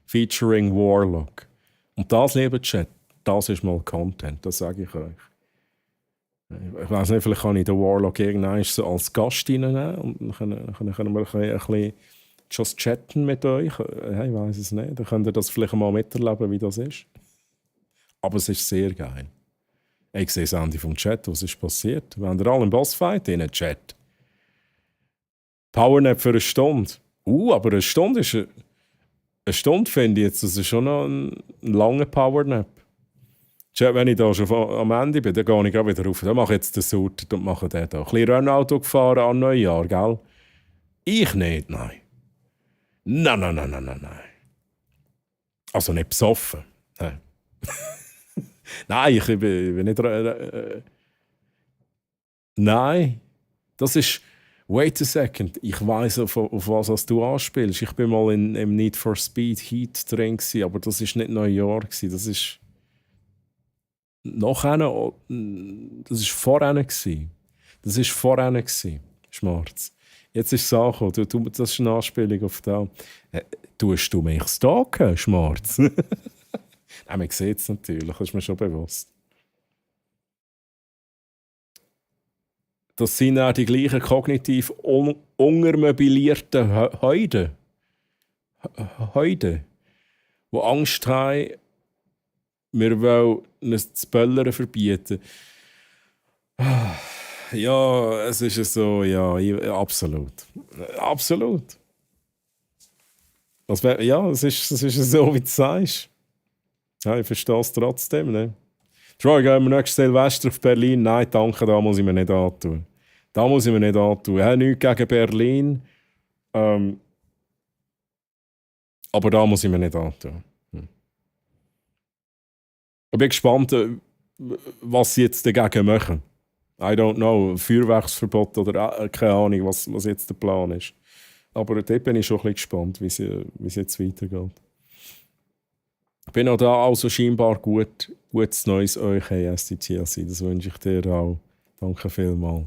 Featuring Warlock. Und das, lieber Chat, das ist mal Content, das sage ich euch. Ich weiß nicht, vielleicht kann ich den Warlock irgendwann so als Gast reinnehmen und dann können wir ein bisschen just chatten mit euch. Ich weiß es nicht. Dann könnt ihr das vielleicht mal miterleben, wie das ist. Aber es ist sehr geil. Ich sehe das Ende vom Chat, was ist passiert. Wir haben alle einen Bossfight in den Chat. Powernap für eine Stunde. Aber eine Stunde ist... Eine Stunde finde ich jetzt, das ist schon noch ein langer Powernap. Chat, wenn ich da schon am Ende bin, dann gehe ich gerade wieder rauf. Dann mache ich jetzt den Sorted und mache den da. Ein bisschen Rennauto gefahren an Neujahr, gell? Ich nicht, nein. Nein. Also nicht besoffen. Nein. Nein, ich bin nicht... Nein. Das ist... Wait a second. Ich weiss, auf was du anspielst. Ich bin mal im Need for Speed Heat drin, aber das war nicht Neujahr. Das ist... Nachher... Das war vorher. Schmarz. Jetzt ist es angekommen. Das ist eine Anspielung auf das. Tust du mich stalken, Schmarz? Nein, man sieht es natürlich, das ist mir schon bewusst. Das sind auch die gleichen kognitiv untermobilierten Heuden, die Angst haben, wir wollen das Böllern verbieten. Ja, es ist so, ja, absolut. Absolut. Ja, es ist so, wie du sagst. Ja, ich verstehe es trotzdem. Ne? Troy, gehen wir nächstes Silvester auf Berlin? Nein, danke, da muss ich mir nicht antun. Da muss ich mir nicht antun. Ich habe nichts gegen Berlin, aber da muss ich mir nicht antun. Ich bin gespannt, was sie jetzt dagegen machen. I don't know, Feuerwerksverbot oder keine Ahnung, was jetzt der Plan ist. Aber dort bin ich schon ein bisschen gespannt, wie es jetzt weitergeht. Ich bin auch da also scheinbar gutes Neues euch, hey, SDTLC. Das wünsche ich dir auch. Danke vielmals.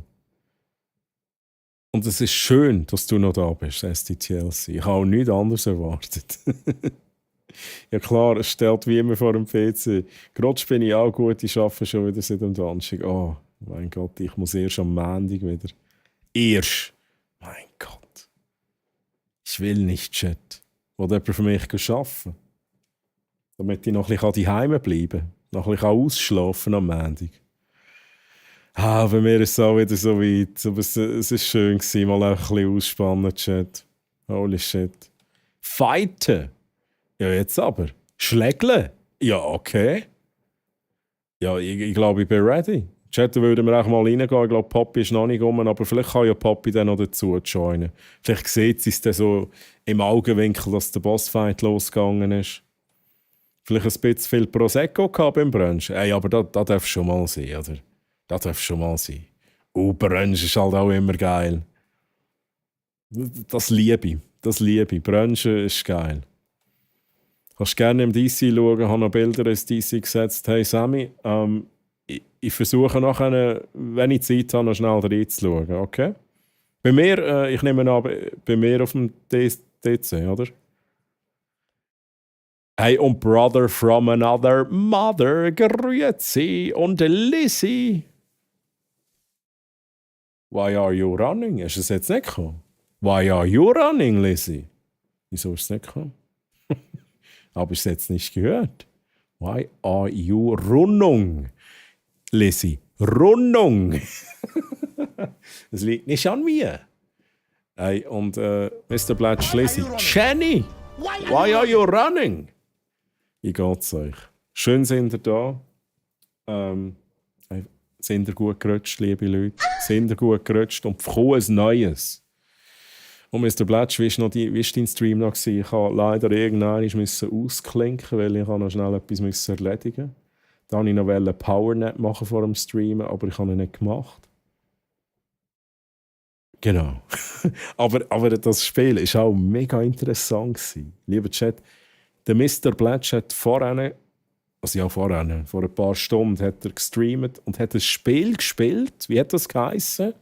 Und es ist schön, dass du noch da bist, SDTLC. Ich habe auch nichts anderes erwartet. Ja klar, es steht wie immer vor dem PC. Gerade bin ich auch gut, ich arbeite schon wieder seit dem Donnerstag. Oh, mein Gott, ich muss erst am Montag wieder. Erst. Mein Gott. Ich will nicht, Chat. Will jemand für mich arbeiten? Damit ich noch ein bisschen daheim bleiben kann. Noch ein bisschen ausschlafen am Montag. Bei mir ist es auch wieder so weit. Aber es war schön, mal ein bisschen ausspannen, Chat. Holy shit. Fighten! Ja, jetzt aber. Schlägeln? Ja, okay. Ja, ich glaube, ich bin ready. Chat, würden wir auch mal reingehen. Ich glaube, Papi ist noch nicht rum, aber vielleicht kann ja Papi dann noch dazu joinen. Vielleicht sieht sie es dann so im Augenwinkel, dass der Bossfight losgegangen ist. Vielleicht ein bisschen viel Prosecco gehabt beim Brunch. Ey, aber das darf schon mal sein, oder? Das darf schon mal sein. Brunch ist halt auch immer geil. Das liebe ich. Das liebe ich. Brunch ist geil. Kannst gerne im DC schauen, ich habe noch Bilder ins DC gesetzt. Hey Sammy, ich versuche nachher, wenn ich Zeit habe, noch schnell reinzuschauen, okay? Bei mir, ich nehme an, bei mir auf dem DC, oder? Hey, und Brother from another mother, grüezi und Lizzie. Why are you running? Ist es jetzt nicht gekommen? Why are you running, Lizzie? Wieso ist es nicht gekommen? Habe ich es jetzt nicht gehört? Why are you running? Lizzie, running. Es liegt nicht an mir. Hey, und Mr. Blatch, Lizzie, Jenny, why are you running? Wie geht's euch? Schön sind ihr da. Sind ihr gut gerutscht, liebe Leute? Sind ihr gut gerutscht und froh ein Neues? Und Mr. Blatch, wie war dein Stream noch? Ich musste leider irgendwann ausklinken, weil ich noch schnell etwas erledigen musste. Da wollte ich noch einen Powernap machen vor dem Streamen, aber ich habe ihn nicht gemacht. Genau. aber das Spiel war auch mega interessant. Lieber Chat, der Mr. Blatch hat vor ein paar Stunden hat er gestreamt und hat ein Spiel gespielt. Wie hat das geheißen?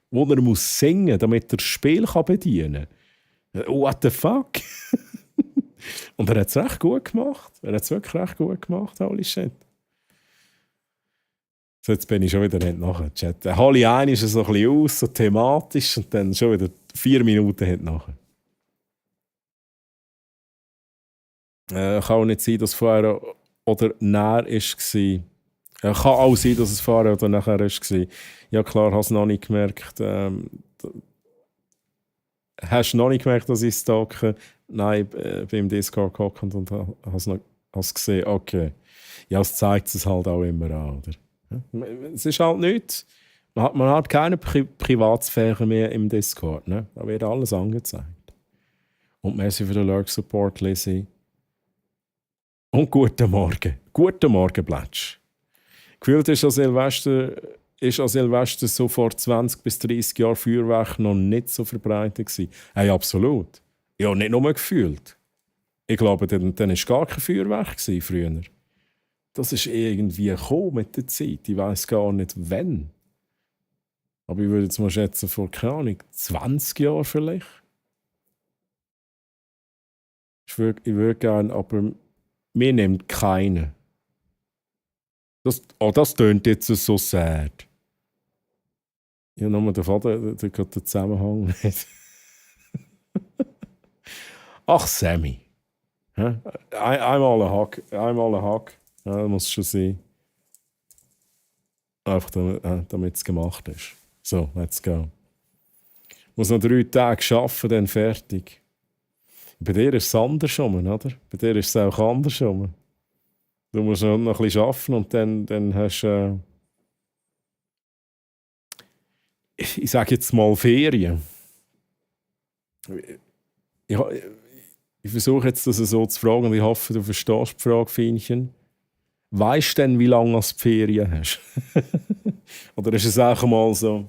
Wo er muss singen, damit er das Spiel bedienen kann. What the fuck? Und er hat es recht gut gemacht. Er hat es wirklich recht gut gemacht, holy shit. So, jetzt bin ich schon wieder nicht nachher. Chat. Holly ein ist so ein bisschen aus, so thematisch, und dann schon wieder 4 Minuten hinten nachher. Kann auch nicht sein, dass vorher oder näher war. Kann auch sein, dass es vorher oder nachher war. Ja klar, hast du noch nicht gemerkt. Hast du noch nicht gemerkt, dass ich stalke? Nein, beim Discord gehockt und hast gesehen, okay. Ja, es zeigt es halt auch immer an, oder? Es ist halt nichts. Man hat keine Privatsphäre mehr im Discord. Ne? Da wird alles angezeigt. Und merci für den Lurk-Support, Lizzie. Und guten Morgen. Guten Morgen, Blatsch. Gefühlt ist an Silvester so vor 20 bis 30 Jahren Feuerwerk noch nicht so verbreitet gewesen. Hey, absolut. Ja, nicht nur gefühlt. Ich glaube, dann war gar kein Feuerwerk früher. Das ist irgendwie gekommen mit der Zeit. Ich weiss gar nicht, wann. Aber ich würde jetzt mal schätzen, vor, keine Ahnung, 20 Jahren vielleicht. Ich würde gerne, aber mir nimmt keinen. Das tönt jetzt so sad. Ja, nochmal der Vater, der geht den Zusammenhang nicht. Ach, Sammy. Einmal ein Hack. Ja, das muss schon sein. Einfach damit es gemacht ist. So, let's go. Ich muss noch 3 Tage arbeiten, dann fertig. Bei dir ist es andersrum, oder? Bei dir ist es auch andersrum. Du musst noch ein bisschen arbeiten und dann hast du, ich sage jetzt mal Ferien. Ich, ich versuche jetzt das so zu fragen und ich hoffe, du verstehst die Frage, Fienchen. Weißt du denn, wie lange du die Ferien hast? Oder ist es auch mal so,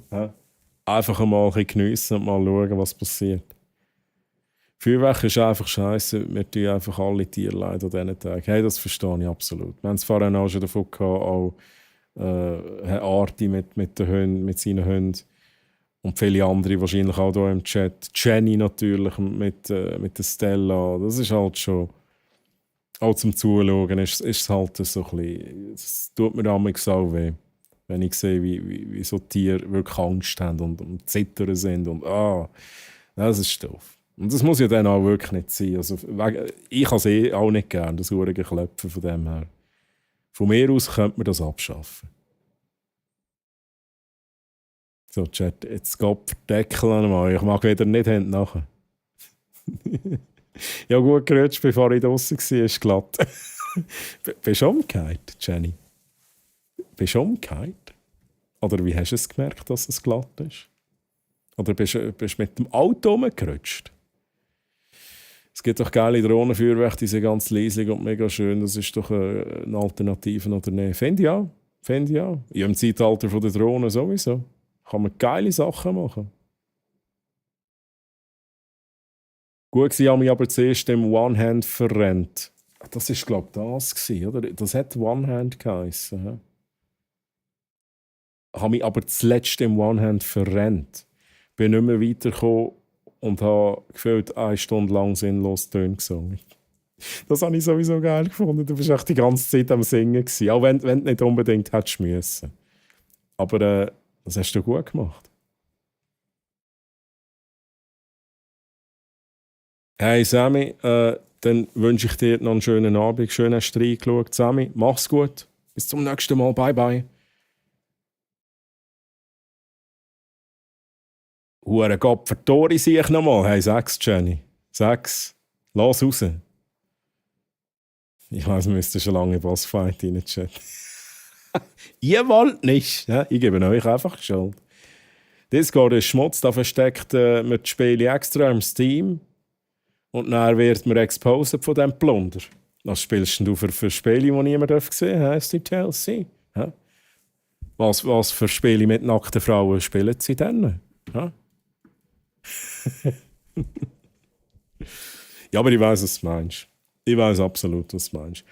einfach mal ein bisschen geniessen und mal schauen, was passiert? Feuerwerk ist einfach scheiße. Wir tun einfach alle Tiere leid an diesen Tagen. Hey, das verstehe ich absolut. Wir haben es vorhin auch schon davon gehabt, auch Herr Arti mit den Hunden, mit seinen Hunden. Und viele andere wahrscheinlich auch hier im Chat. Jenny natürlich mit der Stella. Das ist halt schon... Auch zum Zuschauen ist es halt so ein bisschen... Es tut mir damals auch weh, wenn ich sehe, wie so Tiere wirklich Angst haben und zittern sind. Und das ist doof. Und das muss ja dann auch wirklich nicht sein. Also, ich kann es auch nicht gerne, das urige Klöpfen von dem her. Von mir aus könnte man das abschaffen. So, Chat, jetzt geht der Deckel einmal. Ich mag wieder nicht hinten nachher. Ja, gut gerutscht, bevor ich draußen war, ist glatt. Bist du umgekehrt, Jenny? Bist du umgekehrt? Oder wie hast du es gemerkt, dass es glatt ist? Oder bist du mit dem Auto rumgerutscht? Es gibt doch geile Drohnenfeuerwerke, die sind ganz leislich und mega schön. Das ist doch eine Alternative oder nicht? Finde ich auch. Ja, im Zeitalter der Drohnen sowieso. Kann man geile Sachen machen. Gut war mich aber zuerst im One-Hand verrennt. Das war, glaube ich, das gewesen, oder? Das hat One-Hand geheissen. Ja? Ich habe mich aber zuletzt im One-Hand verrennt. Bin nicht mehr weitergekommen und habe gefühlt 1 Stunde lang sinnlos Töne gesungen. Das habe ich sowieso geil gefunden. Du warst echt die ganze Zeit am Singen gewesen. Auch wenn du nicht unbedingt hättest müssen. Aber das hast du gut gemacht. Hey Sammy, dann wünsche ich dir noch einen schönen Abend. Schön hast du reingeschaut, Sammy. Mach's gut. Bis zum nächsten Mal. Bye, bye. Hure Gott, vertore ich noch mal. Hey, sag's, Jenny. Sag's. Lass raus. Ich weiss, wir müssten schon lange Bossfight reinchatten. Ihr wollt nicht. Ja, ich gebe euch einfach Schuld. Discord ist Schmutz, da versteckt man die Spiele extra im Steam. Und dann wird man exposed von diesem Plunder. Was spielst du für Spiele, die niemand sehen darf? Heisst die TLC? Ja? Was für Spiele mit nackten Frauen spielen sie denn? Ja? Ja, aber ich weiss, was du meinst. Ich weiss absolut, was du meinst.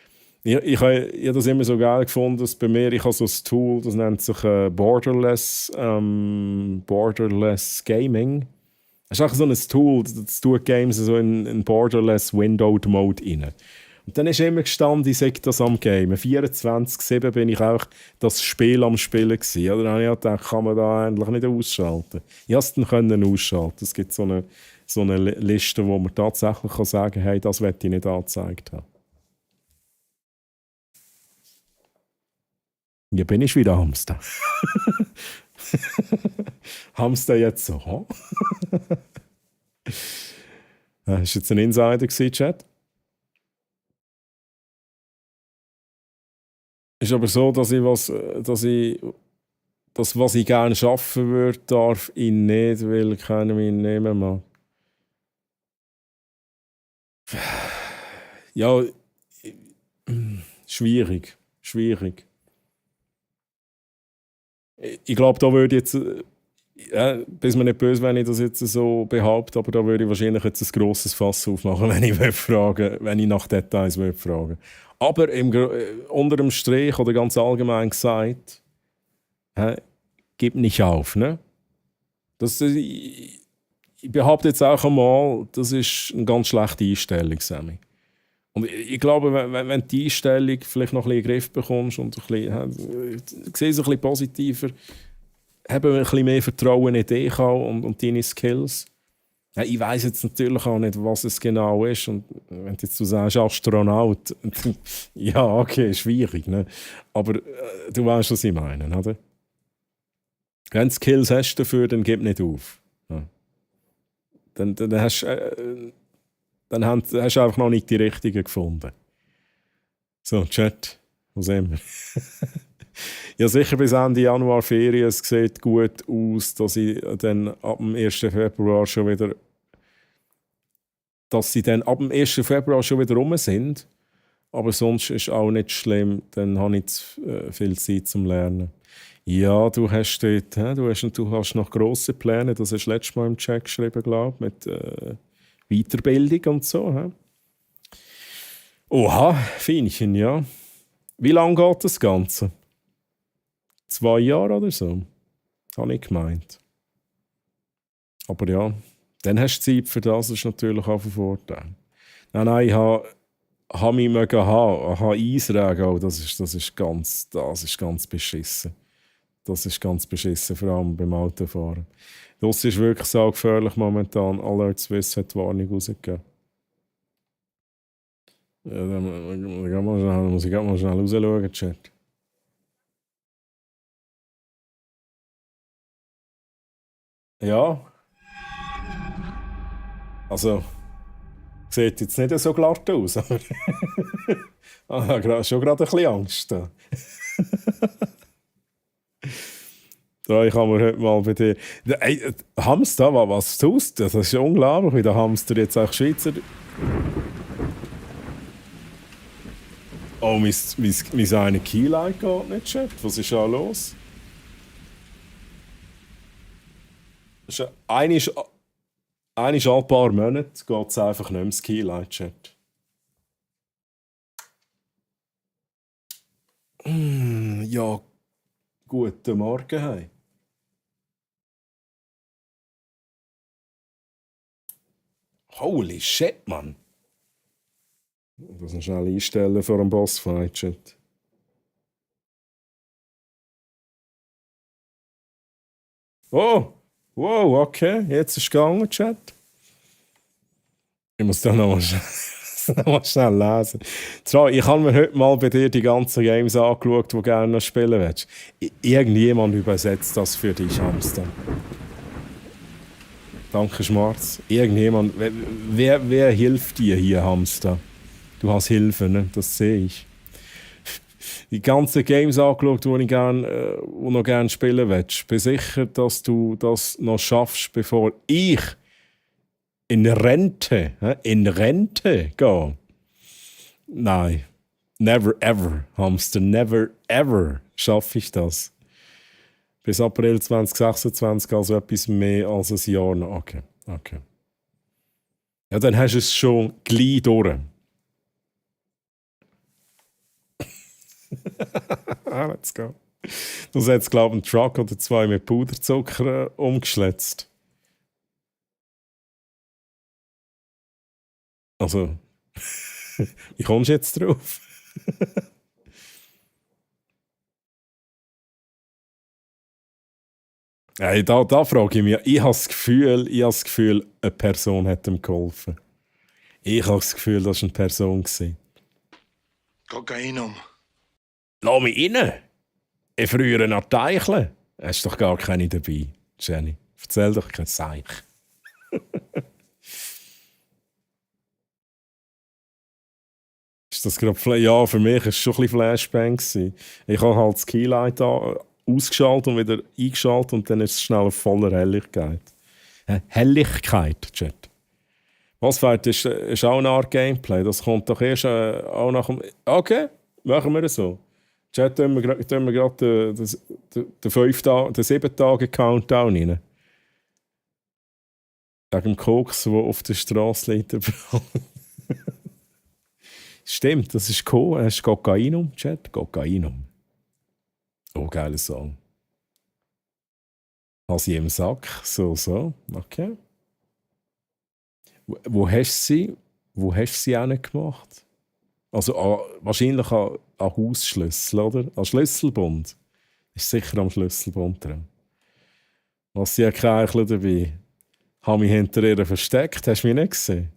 Ich habe das immer so geil gefunden, dass bei mir, ich habe so ein Tool, das nennt sich Borderless Gaming. Das ist auch so ein Tool, das tut Games so in Borderless Windowed Mode rein. Und dann ist immer gestanden, ich sage das am Game. 24/7 bin ich auch das Spiel am Spielen gewesen. Oder dann habe ich gedacht, kann man da endlich nicht ausschalten. Ich konnte es dann ausschalten. Es gibt so eine Liste, wo man tatsächlich sagen kann, hey, das möchte ich nicht angezeigt haben. Ja, bin ich wieder Hamster. Hamster jetzt so, huh? Ist jetzt ein Insider gewesen, Chat? Ist aber so, dass was ich gerne schaffen würde, darf ich nicht, weil keiner mich nehmen mag. Ja, schwierig. Ich glaube, da würde jetzt, bis mir nicht böse, wenn ich das jetzt so behaupte, aber da würde ich wahrscheinlich jetzt ein grosses Fass aufmachen, wenn ich nach Details fragen. Aber unter dem Strich oder ganz allgemein gesagt, gib nicht auf. Ne? Ich behaupte jetzt auch einmal, das ist eine ganz schlechte Einstellung, Sammy. Und ich glaube, wenn du die Einstellung vielleicht noch ein bisschen in den Griff bekommst und siehst ein bisschen positiver, haben wir ein bisschen mehr Vertrauen in dich und deine Skills. Ja, ich weiss jetzt natürlich auch nicht, was es genau ist. Und wenn du jetzt sagst, Astronaut, ja, okay, schwierig. Ne? Aber du weißt, was ich meine, oder? Wenn du Skills hast dafür, dann gib nicht auf. Ja. Dann dann hast du einfach noch nicht die richtigen gefunden. So, Chat, wo sind wir? Ja, sicher bis Ende Januar Ferien. Es sieht gut aus, dass ich dann ab dem 1. Februar schon wieder rum sind. Aber sonst ist auch nicht schlimm, dann habe ich viel Zeit zum Lernen. Ja, du hast noch grosse Pläne, das hast du letztes Mal im Chat geschrieben, glaube ich, mit Weiterbildung und so. He? Oha, Feinchen, ja. Wie lange geht das Ganze? 2 Jahre oder so? Habe ich gemeint. Aber ja, dann hast du Zeit für das, ist natürlich auch ein Vorteil. Nein, ich habe mich haben. Eisregen, oh, das ist ganz beschissen. Das ist ganz beschissen, vor allem beim Autofahren. Das ist wirklich so gefährlich momentan. Alert Swiss hat die Warnung rausgegeben. Ja, dann muss ich mal schnell rausschauen, Chat. Ja. Also, sieht jetzt nicht so glatt aus, aber ich habe schon gerade ein bisschen Angst. Da. So, ich habe mir heute mal bei dir... Ey, Hamster, was tust du? Das ist unglaublich, wie der Hamster jetzt auch Schweizer... Oh, mein eine Keylight geht nicht, Chat. Was ist da los? Einmal alle paar Monate geht es einfach nicht mehr das Keylight, Chat. Ja, guten Morgen, hey. Holy shit, Mann. Das noch schnell einstellen vor dem Bossfight, Chat. Oh, wow, okay, jetzt ist es gegangen, Chat. Ich muss da noch mal schnell lesen. Ich habe mir heute mal bei dir die ganzen Games angeschaut, die du gerne noch spielen willst. Irgendjemand übersetzt das für dich, Hamster. Danke, Schmarz. Irgendjemand. Wer hilft dir hier, Hamster? Du hast Hilfe, ne? Das sehe ich. Die ganzen Games angeschaut, die noch gerne spielen willst. Bin sicher, dass du das noch schaffst, bevor ich in Rente gehe. Nein. Never ever, Hamster. Never ever schaffe ich das. Bis April 2026, also etwas mehr als ein Jahr noch. Okay. Ja, dann hast du es schon gleich durch. Let's go. Du hast jetzt, glaube ich, einen Truck oder 2 mit Puderzucker umgeschletzt. Also, wie kommst du jetzt drauf? Hey, da frage ich mich, ich habe das Gefühl, eine Person hat ihm geholfen. Ich habe das Gefühl, das war eine Person. Kokainum. Lass mich rein! Ich früher nach Teicheln. Hast doch gar keine dabei, Jenny. Erzähl doch kein Seich. Ist das gerade ja, für mich war es schon ein bisschen Flashbang. Ich habe halt das Keylight ausgeschaltet und wieder eingeschaltet und dann ist es schnell auf voller Helligkeit. Helligkeit, Chat. Was fehlt, ist auch eine Art Gameplay. Das kommt doch erst auch nach dem... Okay, machen wir es so. Chat, tun wir gerade den 7-Tage-Countdown rein. Wegen dem Koks, der auf der Straße liegt. Stimmt, das ist Kokainum, Chat. Kokainum. Oh, geiler Song. Hast du im Sack? So. Okay. Wo hast du sie gemacht? Also wahrscheinlich an Hausschlüssel, oder? An Schlüsselbund. Ist sicher am Schlüsselbund drin. Was sie Kerchler dabei? Habe mich hinter ihr versteckt, hast du mich nicht gesehen?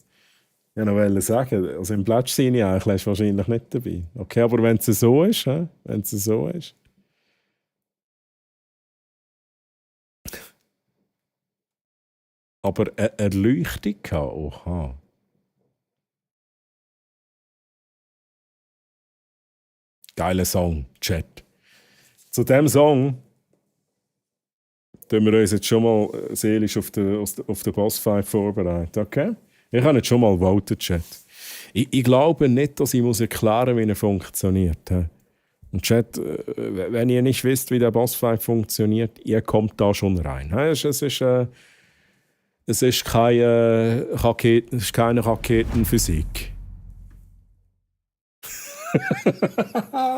Ich wollte noch sagen, also im Plätsch sind eigentlich hast du wahrscheinlich nicht dabei. Okay, aber wenn es so ist, Aber eine Erleuchtung gehabt, oha. Geiler Song, Chat. Zu diesem Song tun wir uns jetzt schon mal seelisch auf den Bossfight vorbereiten, okay? Ich habe jetzt schon mal voten, Chat. Ich glaube nicht, dass ich muss erklären muss, wie er funktioniert. Und Chat, wenn ihr nicht wisst, wie der Bossfight funktioniert, ihr kommt da schon rein. Es ist keine Raketenphysik.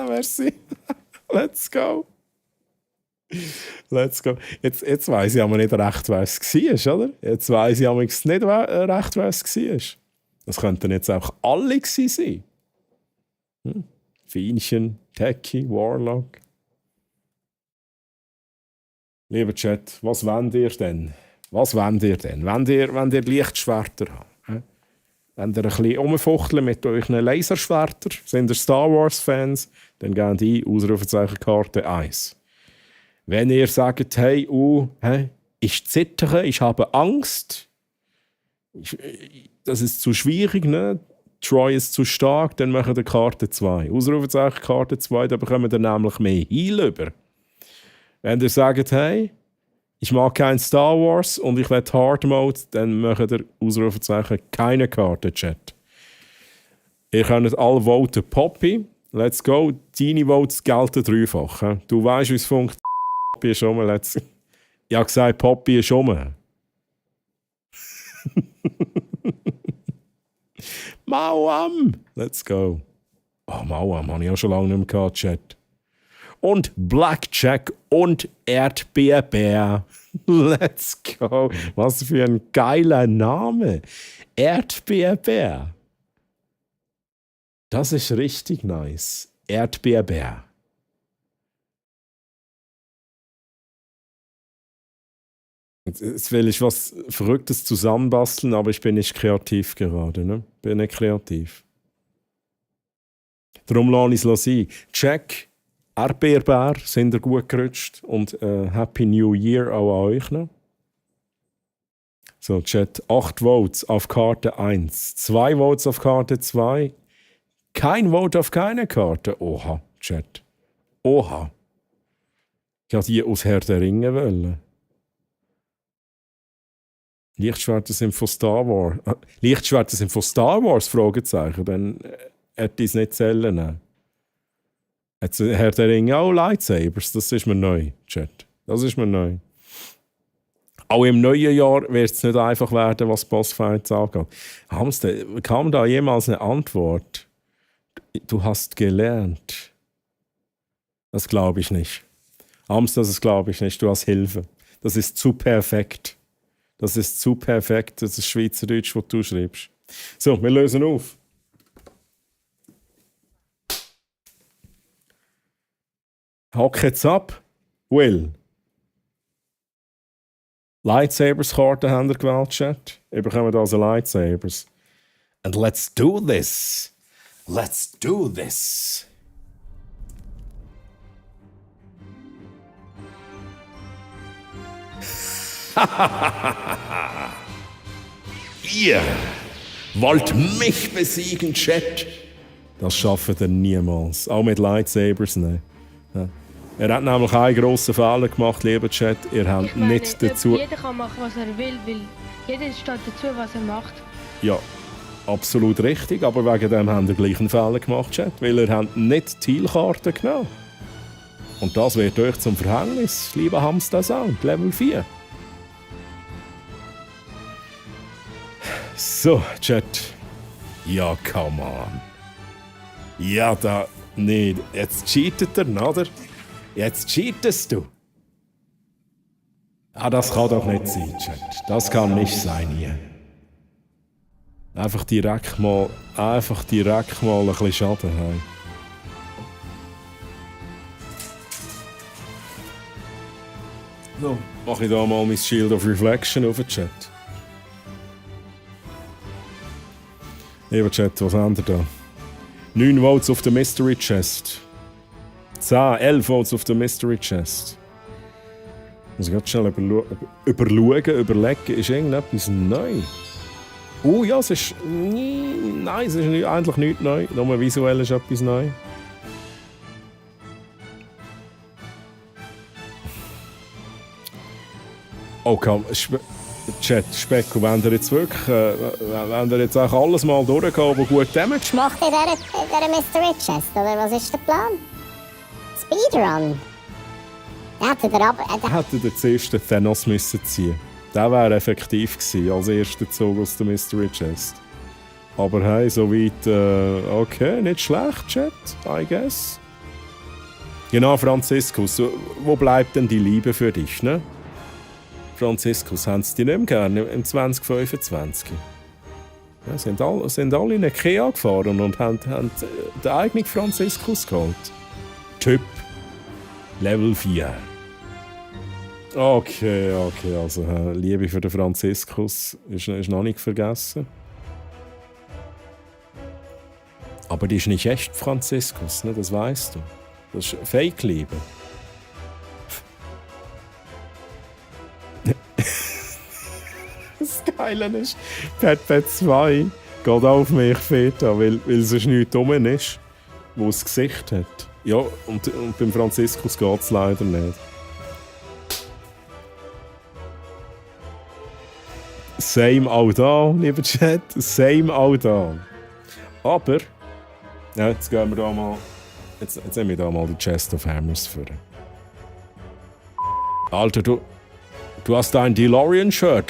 Merci. Let's go. Let's go. Jetzt weiss ich aber nicht recht, wer es war, oder? Jetzt weiss ich aber nicht recht, wer es war. Das könnten jetzt auch alle gewesen sein. Fienchen, Techie, Warlock. Lieber Chat, was wollt ihr denn? Was wollt ihr denn? Wenn ihr Lichtschwerter habt? Wenn ihr ein bisschen rumfuchteln mit euren Laserschwertern, sind ihr Star Wars-Fans, dann gebt ein Ausrufezeichen Karte 1. Wenn ihr sagt, hey, ich zittere, ich habe Angst, das ist zu schwierig, ne? Troy ist zu stark, dann machen wir Karte 2. Ausrufezeichen Karte 2, da bekommen wir nämlich mehr Heal über. Wenn ihr sagt, hey, ich mag kein Star Wars und ich will Hard Mode, dann machen wir Ausrufezeichen keine Karte, Chat. Ihr könnt alle voten Poppy. Let's go. Deine Votes gelten dreifach. He? Du weißt, wie es funktioniert. Poppy ist um. Ich habe gesagt, Poppy ist um. Mauam! Let's go. Oh, Mauam habe ich auch schon lange nicht mehr gehabt, Chat. Und Blackjack und Erdbeerbär. Let's go. Was für ein geiler Name. Erdbeerbär. Das ist richtig nice. Erdbeerbär. Jetzt will ich was Verrücktes zusammenbasteln, aber ich bin nicht kreativ gerade. Ne? Bin nicht kreativ. Darum lasse ich es sein. Check. Erdbeerbär, sind ihr gut gerutscht und Happy New Year auch an euch noch. So, Chat, 8 Votes auf Karte 1, 2 Votes auf Karte 2, kein Vote auf keine Karte. Oha, Chat. Oha. Ich wollte die aus Herr der Ringe wollen. Lichtschwerter sind von Star Wars. Lichtschwerter sind von Star Wars? Fragezeichen. Dann hätte ich es nicht zählen. Jetzt Herr der Ringe auch Lightsabers. Das ist mir neu, Chat. Das ist mir neu. Auch im neuen Jahr wird es nicht einfach werden, was Bossfights angeht. Kam da jemals eine Antwort? Du hast gelernt. Das glaube ich nicht. Das glaube ich nicht. Du hast Hilfe. Das ist zu perfekt. Das ist zu perfekt. Das ist Schweizerdeutsch, was du schreibst. So, wir lösen auf. Hock jetzt ab. Will. Lightsabers-Karten haben wir gewählt, Chat. Ihr bekommt also Lightsabers. And let's do this. Let's do this. Ihr wollt mich besiegen, Chat? Das schafft ihr niemals. Auch mit Lightsabers nicht. Ja. Er hat nämlich einen grossen Fehler gemacht, lieber Chat. Ihr habt nicht dazu... Jeder kann machen, was er will, weil jeder steht dazu, was er macht. Ja, absolut richtig. Aber wegen dem habt ihr gleich einen Fehler gemacht, Chat. Weil ihr habt nicht die Zielkarte genommen. Und das wird euch zum Verhängnis, lieber Hamster Sound, Level 4. So, Chat. Ja, come on. Ja, da... Nee, jetzt cheatet er, oder? Jetzt cheatest du. Ah, das kann doch nicht sein, Chat. Das kann nicht sein hier. Einfach direkt mal ein bisschen Schaden haben. So, mache ich da mal mein Shield of Reflection auf den Chat. Lieber Chat, was haben wir da? 9 Votes auf der Mystery Chest. 10, 11 Votes auf der Mystery Chest. Muss ich ganz schnell überlegen, ist irgendetwas neu? Oh ja, es ist... Nein, es ist eigentlich nichts neu. Nur visuell ist etwas neu. Oh komm, Chat, Specko, wenn ihr jetzt wirklich, wenn ihr jetzt auch alles mal durchgeht, was gut damage Macht ihr der Mystery Chest, oder was ist der Plan? Speedrun? hätte der zuerst den Thanos müssen ziehen. Der wäre effektiv gewesen, als erster Zug aus der Mystery Chest. Aber hey, soweit, okay, nicht schlecht, Chat, I guess. Genau, Franziskus, wo bleibt denn die Liebe für dich, ne? Franziskus, haben sie dich nicht mehr gerne im 2025? Ja, sind alle in Ikea gefahren und haben den eigenen Franziskus geholt. Typ Level 4. Okay, also Liebe für den Franziskus ist noch nicht vergessen. Aber die ist nicht echt Franziskus, ne? Das weißt du. Das ist Fake-Liebe. Das Geile ist, Pet 2 geht auf mich Feta, weil sonst nichts rum ist, wo das Gesicht hat. Ja, und beim Franziskus geht es leider nicht. Same auch da, lieber Chat. Same auch da. Aber, ja, jetzt gehen wir da mal. Jetzt nehmen wir da mal die Chest of Hammers für. Alter, du hast ein DeLorean-Shirt.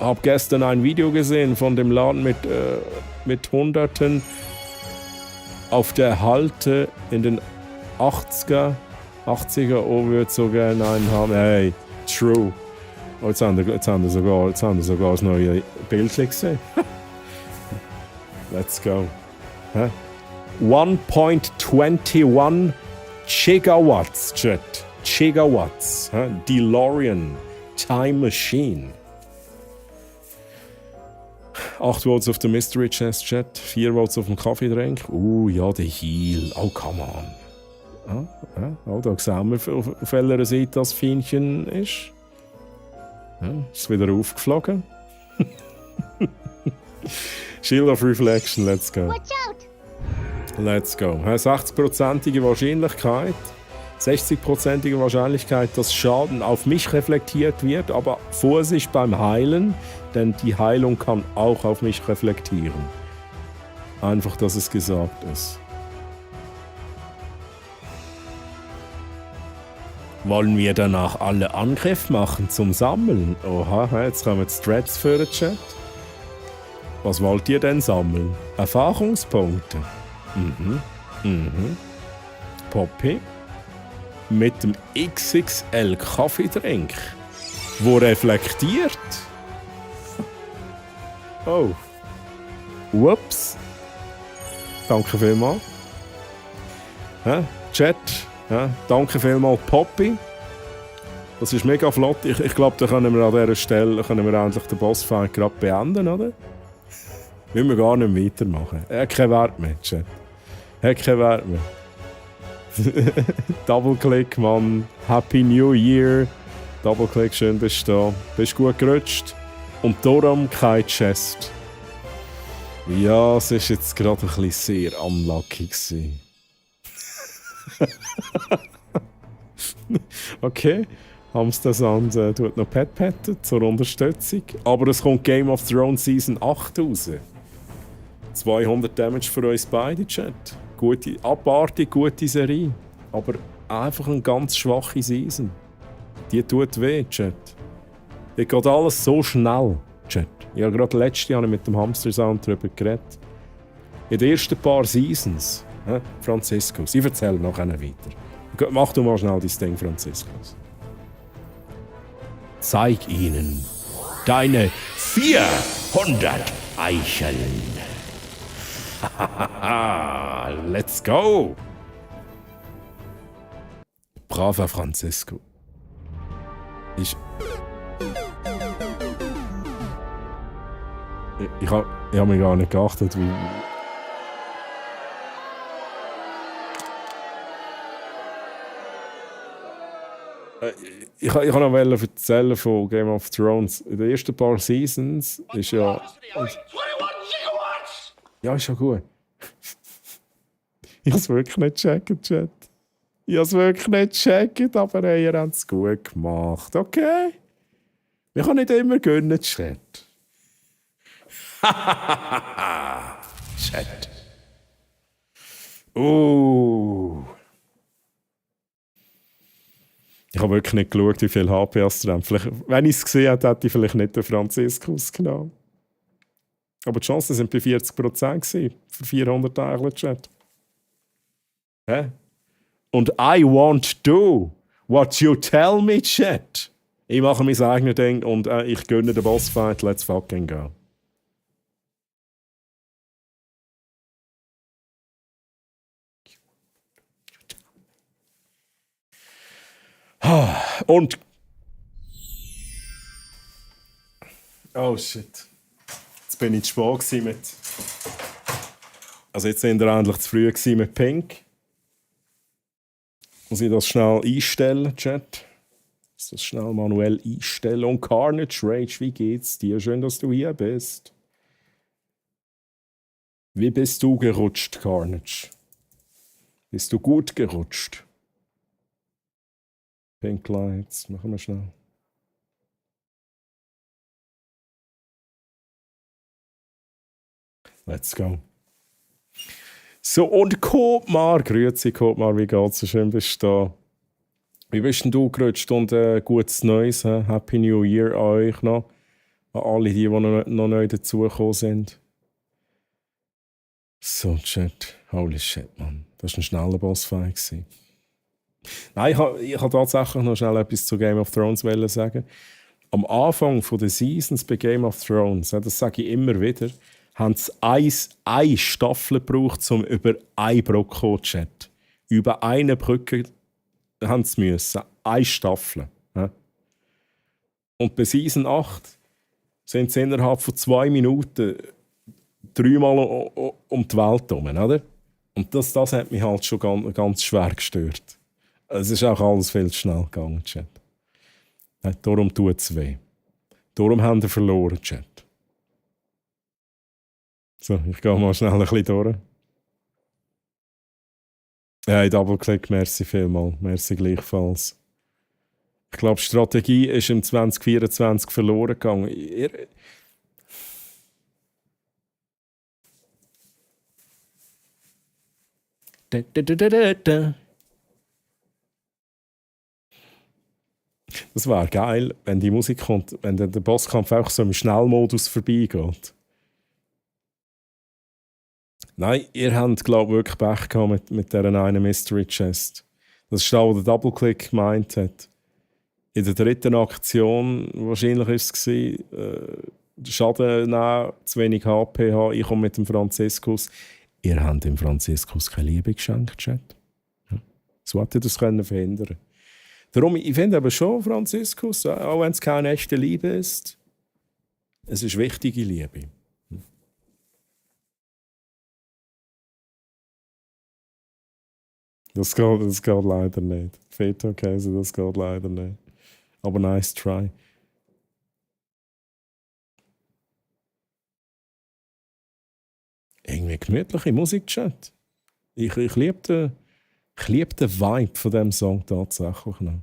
Hab gestern ein Video gesehen von dem Laden mit Hunderten auf der Halde in den 80er. Oh, würde so gerne einen haben. Hey, true. Oh, jetzt haben wir sogar das neue Bild gesehen. Let's go. 1.21 Gigawatts, Chat. Gigawatts. DeLorean. Time Machine. 8 Volts auf der Mystery Chest, Chat. 4 Volts auf dem Kaffeedrink. Ja, der Heal. Oh, come on. Oh, da sehen wir, auf welcher Seite das Fienchen ist. Ja, ist wieder aufgeflogen. Shield of Reflection, let's go. Watch out! Let's go. 60%ige Wahrscheinlichkeit. 60%ige Wahrscheinlichkeit, dass Schaden auf mich reflektiert wird, aber Vorsicht beim Heilen, denn die Heilung kann auch auf mich reflektieren. Einfach, dass es gesagt ist. Wollen wir danach alle Angriff machen zum Sammeln? Oha, jetzt kommen die Strats für den Chat. Was wollt ihr denn sammeln? Erfahrungspunkte. Poppy. Mit dem XXL Kaffeedrink. Wo reflektiert? Oh. Ups. Danke vielmals. Chat. Danke vielmals, Poppy. Das ist mega flott. Ich glaube, da können wir an dieser Stelle endlich den Bossfight gerade beenden, oder? Müssen wir gar nicht weitermachen. Kein Wert mehr, Chat. Kein Wert mehr. Double-Click, Mann. Happy New Year. Double-Click, schön bist du da. Bist gut gerutscht. Und darum kein Chest. Ja, es war jetzt gerade ein bisschen sehr unlucky gewesen. Okay. Hamster Sand tut noch Pet-Petten zur Unterstützung. Aber es kommt Game of Thrones Season 8 raus. 200 Damage für uns beide, Chat. Abartig gute Serie. Aber einfach eine ganz schwache Season. Die tut weh, Chat. Die geht alles so schnell, Chat. Ich habe gerade letztes Jahr mit dem Hamster Sound darüber geredet. In den ersten paar Seasons, Franziskus, ich erzähle nachher weiter. Mach du mal schnell dein Ding, Franziskus. Zeig ihnen deine 400 Eicheln. Let's go! Braver Francisco. Ich hab mir gar nicht geachtet, wie... Ich kann noch erzählen von Game of Thrones. In den ersten paar Seasons ist ja... Ja, ist ja gut. Ich habe es wirklich nicht gecheckt, Chat. Ich habe es wirklich nicht gecheckt, aber hey, ihr habt es gut gemacht. Okay? Ich kann nicht immer gönnen, Chat. Chat. Ich habe wirklich nicht geschaut, wie viel HPs drin haben. Vielleicht, wenn ich es gesehen hätte, hätte ich vielleicht nicht den Franziskus genommen. Aber die Chancen waren bei 40% für 400 Teile, Chat. Hä? Und I want to do what you tell me, Chat. Ich mache mein eigenes Ding und ich gönne den Bossfight. Let's fucking go. Und. Oh shit. Jetzt bin ich zu spät mit. Also, jetzt sind wir endlich zu früh mit Pink. Muss ich das schnell einstellen, Chat? Muss das schnell manuell einstellen. Und Carnage Rage, wie geht's dir? Schön, dass du hier bist. Wie bist du gerutscht, Carnage? Bist du gut gerutscht? Pink Lights, machen wir schnell. Let's go. So, und Kotmar, grüezi Kotmar, wie geht's? Schön bist du da. Wie bist denn du gerutscht und gutes Neues? Happy New Year an euch noch. An alle, die noch neu dazugekommen sind. So, Chat. Holy shit, Mann. Das war ein schneller Bossfight. Nein, ich habe tatsächlich noch schnell etwas zu Game of Thrones sagen. Am Anfang der Seasons bei Game of Thrones, das sage ich immer wieder, haben sie eine Staffel gebraucht, um über eine Brücke zu chatten. Über eine Brücke haben sie müssen. Eine Staffel. Ja. Und bei Season 8 sind sie innerhalb von 2 Minuten 3-mal um die Welt herum, oder? Und das hat mich halt schon ganz schwer gestört. Es ist auch alles viel zu schnell gegangen, Chat. Darum tut es weh. Darum haben wir verloren, Chat. So, ich gehe mal schnell ein bisschen durch. Ja, Double-Click, merci vielmals. Merci gleichfalls. Ich glaube, die Strategie ist im 2024 verloren gegangen. Das wäre geil, wenn die Musik kommt, wenn der Bosskampf auch so im Schnellmodus vorbeigeht. Nein, ihr habt, glaube ich, wirklich Pech gehabt mit dieser einen Mystery Chest. Das ist da, wo der Double-Click gemeint hat. In der dritten Aktion, wahrscheinlich war es, Schaden nehmen, zu wenig HP haben, ich komme mit dem Franziskus. Ihr habt dem Franziskus keine Liebe geschenkt, Chat. Ja. So hätte ihr das verhindern können. Darum, ich finde aber schon, Franziskus, auch wenn es keine echte Liebe ist, es ist wichtige Liebe. Das geht leider nicht. Feta-Käse, das geht leider nicht. Aber nice try. Irgendwie gemütliche Musik-Chat. Ich liebe den Vibe von diesem Song tatsächlich noch.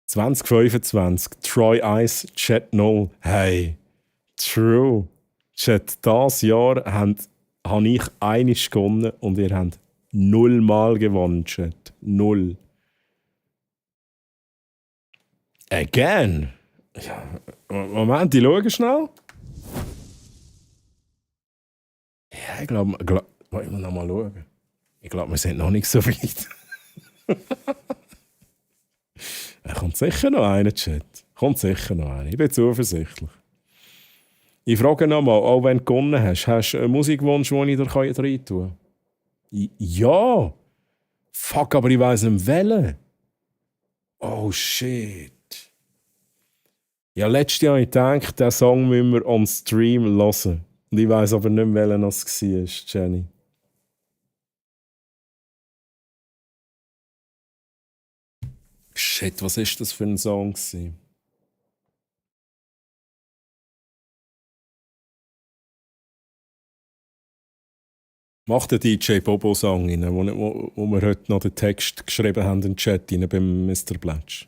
«2025, Troy Ice, Chat Null. Hey, true. Chat, dieses Jahr habe ich einiges gewonnen und ihr habt 0 Mal gewonnen, Chat. 0. Again? Ja, Moment, ich schaue schnell. Ja, ich glaube, ich muss noch mal schauen. Ich glaube, wir sind noch nicht so weit. Kommt sicher noch einer, Chat. Kommt sicher noch einer. Ich bin zuversichtlich. Ich frage noch mal, auch wenn du gewonnen hast du einen Musikwunsch, den ich dir rein tun kann? Ja! Fuck, aber ich weiss nicht welchen. Oh shit. Ja, letztes Jahr habe ich gedacht, diesen Song müssen wir on Stream hören. Und ich weiss aber nicht mehr, welcher es war, Jenny. Shit, was war das für ein Song? Mach den DJ Bobo-Song rein, wo wir heute noch den Text geschrieben haben in den Chat rein beim Mr. Blatch.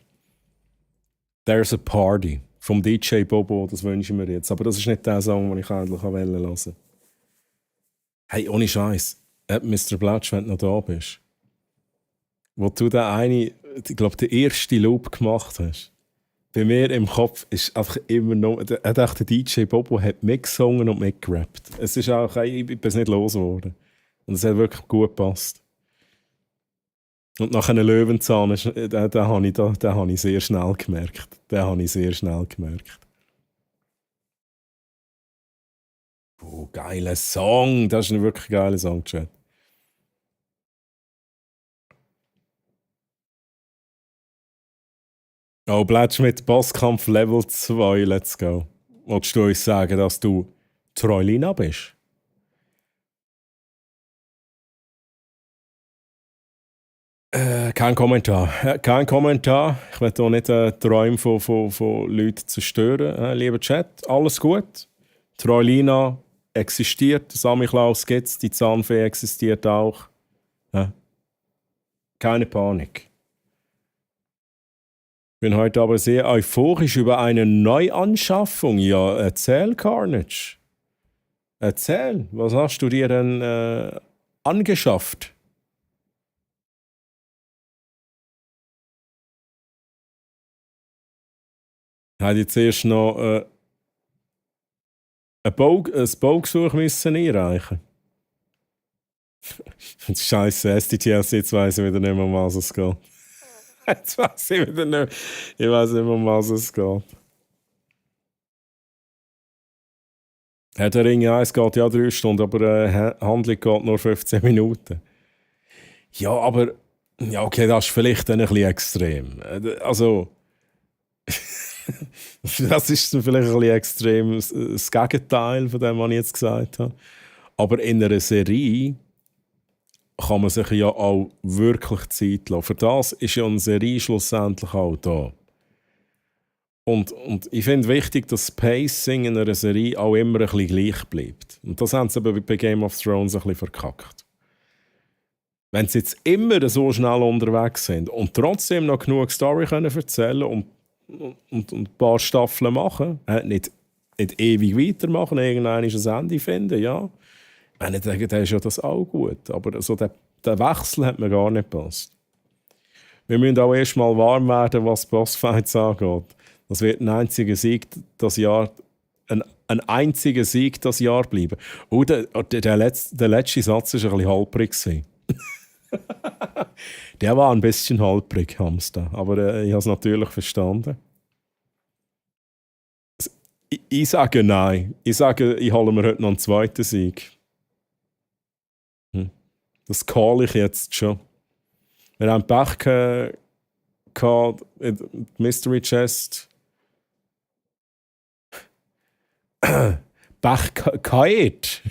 There's a Party vom DJ Bobo, das wünsche ich mir jetzt. Aber das ist nicht der Song, den ich eigentlich hören wollte. Hey, ohne Scheiß, Mr. Blatch, wenn du noch da bist. Wo du ich glaube, den ersten Loop gemacht hast. Bei mir im Kopf ist einfach immer noch, der DJ Bobo hat mitgesungen und mitgerappt. Es ist auch, ich bin es nicht losgeworden. Und es hat wirklich gut gepasst. Und nach einem Löwenzahn, den habe ich sehr schnell gemerkt. Geiler Song. Das ist ein wirklich geiler Song, Chat. Oh, Blatsch mit Bosskampf Level 2, let's go. Wolltest du uns sagen, dass du Troilina bist? Kein Kommentar. Ich will hier nicht Träume von Leuten zerstören, lieber Chat. Alles gut. Troilina existiert, Samichlaus gibt es, die Zahnfee existiert auch. Keine Panik. Ich bin heute aber sehr euphorisch über eine Neuanschaffung. Ja, erzähl, Carnage. Erzähl, was hast du dir denn angeschafft? Ich hätte jetzt erst noch ein Baugesuch müssen einreichen. Scheiße, STTLC, jetzt weiss ich wieder nicht mehr, um was es geht. Jetzt weiss ich wieder nicht. Ich weiss nicht mehr, um was es geht. Herr der Ringe 1 geht ja 3 Stunden, aber Handlung geht nur 15 Minuten. Ja, aber ja, okay, das ist vielleicht dann ein bisschen extrem. Also, das ist vielleicht ein bisschen extrem das Gegenteil von dem, was ich jetzt gesagt habe. Aber in einer Serie kann man sich ja auch wirklich Zeit lassen. Für das ist ja eine Serie schlussendlich auch da. Und ich finde wichtig, dass das Pacing in einer Serie auch immer ein bisschen gleich bleibt. Und das haben sie aber bei Game of Thrones ein bisschen verkackt. Wenn sie jetzt immer so schnell unterwegs sind und trotzdem noch genug Story können erzählen und ein paar Staffeln machen, nicht ewig weitermachen, irgendwann ist ein Ende finden, ja. Ich denke, dann ist ja das auch gut. Aber so der Wechsel hat mir gar nicht gepasst. Wir müssen auch erst mal warm werden, was Bossfights angeht. Das wird ein einziger Sieg das Jahr bleiben. Oh, der letzte Satz war ein bisschen holprig. Der war ein bisschen holprig, Hamster. Aber ich habe es natürlich verstanden. Ich sage nein. Ich sage, ich hole mir heute noch einen zweiten Sieg. Das call ich jetzt schon. Wir haben Pech gehabt, Mystery Chest. Pech gehabt.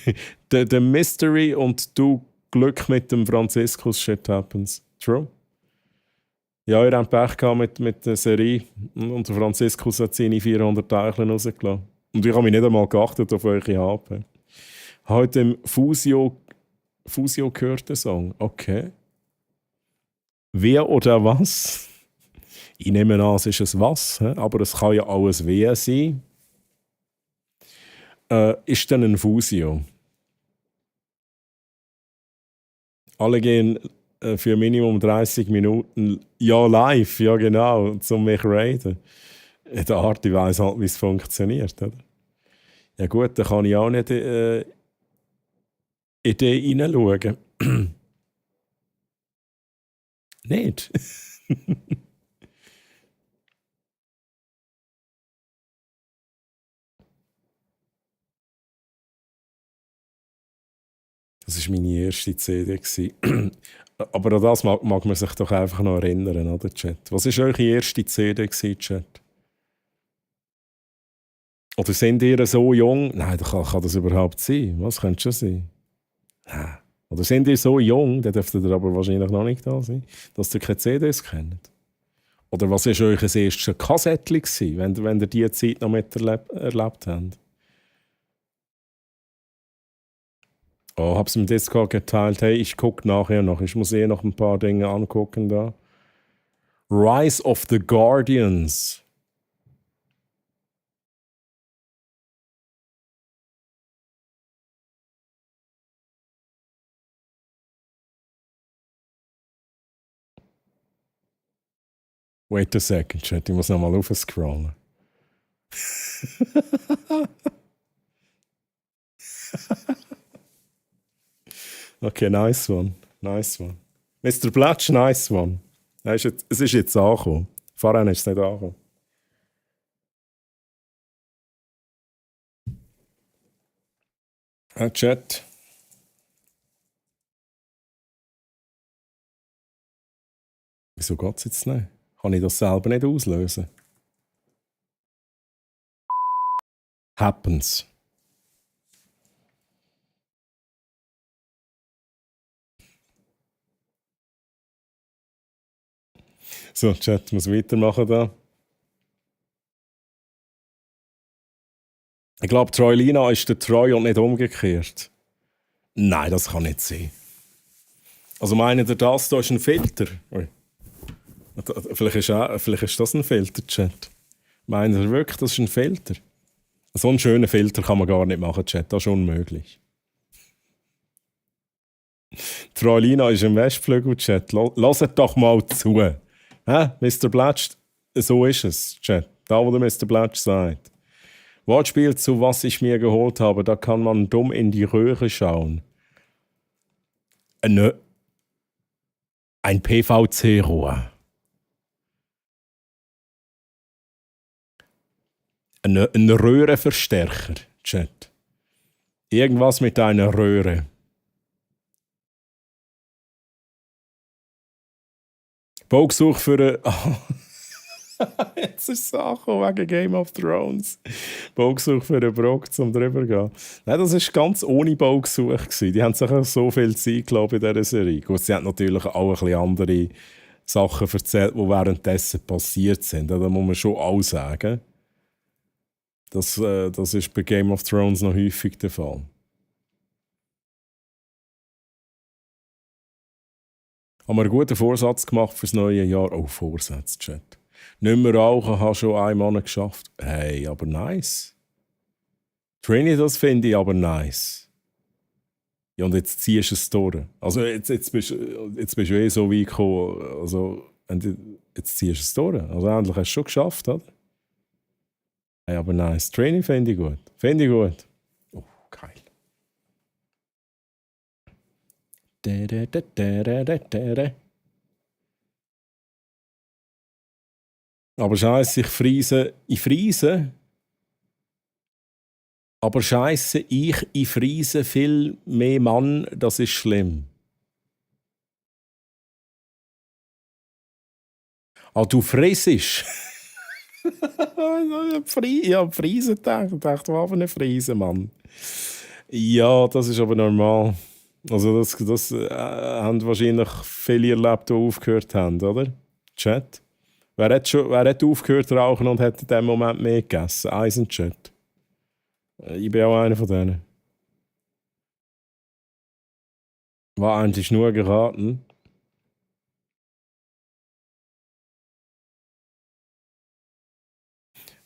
Der Mystery und du Glück mit dem Franziskus, shit happens. True? Ja, ihr habt Pech gehabt mit der Serie und der Franziskus hat seine 400 Teilchen rausgelassen. Und ich habe mich nicht einmal geachtet auf eure HP. Ich habe heute im Fusio gehört, den Song. Okay. Wer oder was? Ich nehme an, es ist ein Was, aber es kann ja auch ein Wer sein. Ist dann ein Fusio? Alle gehen für Minimum 30 Minuten, ja live, ja genau, um mich raiden. Der Arti weiss halt, wie es funktioniert. Oder? Ja gut, da kann ich auch nicht in die hineinschauen. Nicht? Das war meine erste CD. Aber an das mag man sich doch einfach noch erinnern, oder, Chat? Was war eure erste CD, Chat? Oder sind ihr so jung? Nein, kann das überhaupt sein? Was könnte schon sein? Oder sind ihr so jung, dann dürft ihr aber wahrscheinlich noch nicht da sein, dass ihr keine CDs kennt? Oder was war euer erstes Kassettchen, wenn ihr diese Zeit noch miterlebt habt? Oh, hab's im Discord geteilt. Hey, ich guck nachher noch. Ich muss noch ein paar Dinge angucken da. Rise of the Guardians. Wait a second, Chat. Ich muss nochmal aufscrollen. Okay, nice one. Nice one. Mr. Blatsch, nice one. Es ist jetzt angekommen. Vorher ist es nicht angekommen. Chat. Wieso geht es jetzt nicht? Kann ich das selber nicht auslösen? Happens. So, Chat, muss weitermachen da. Ich glaube, Troilina ist der Troy und nicht umgekehrt. Nein, das kann nicht sein. Also meint ihr das? Da ist ein Filter. Ui. Vielleicht ist das ein Filter, Chat. Meint ihr wirklich, das ist ein Filter? So einen schönen Filter kann man gar nicht machen, Chat. Das ist unmöglich. Troilina ist im Westflügel, Chat. Hört doch mal zu. Mr. Blatsch, so ist es, Chat. Da, wo der Mr. Blatsch sagt. Wortspiel zu was ich mir geholt habe, da kann man dumm in die Röhre schauen. Ein PVC-Rohr. Ein Röhrenverstärker, Chat. Irgendwas mit einer Röhre. Baugesuch für jetzt ist es angekommen wegen Game of Thrones. Baugesuch für einen Brock, zum drüber gehen. Nein, das war ganz ohne Baugesuch gewesen. Die haben sich auch so viel Zeit gelassen in dieser Serie. Gut, sie haben natürlich auch ein bisschen andere Sachen erzählt, die währenddessen passiert sind. Da muss man schon auch sagen. Das ist bei Game of Thrones noch häufig der Fall. Haben wir einen guten Vorsatz gemacht fürs neue Jahr? Oh, Vorsatz, Chat. Nicht mehr rauchen, habe schon einen Monat geschafft. Hey, aber nice. Trini, das finde ich aber nice. Ja, und jetzt ziehst du es durch. Also jetzt bist du eh so weit gekommen. Also, jetzt ziehst du es durch. Also endlich hast du es schon geschafft, oder? Hey, aber nice. Trini finde ich gut. Finde ich gut. Oh, geil. Aber scheiße, ich friese. Aber scheiße, ich friese viel mehr Mann, das ist schlimm. Ah, du fräsest. Ich habe Friesen gedacht. Ich dachte, was für eine Friese, Mann. Ja, das ist aber normal. Also das haben wahrscheinlich viele erlebt, die aufgehört haben, oder? Chat. Wer hat aufgehört zu rauchen und hat in dem Moment mehr gegessen? Eins im Chat. Ich bin auch einer von denen. War eigentlich nur geraten.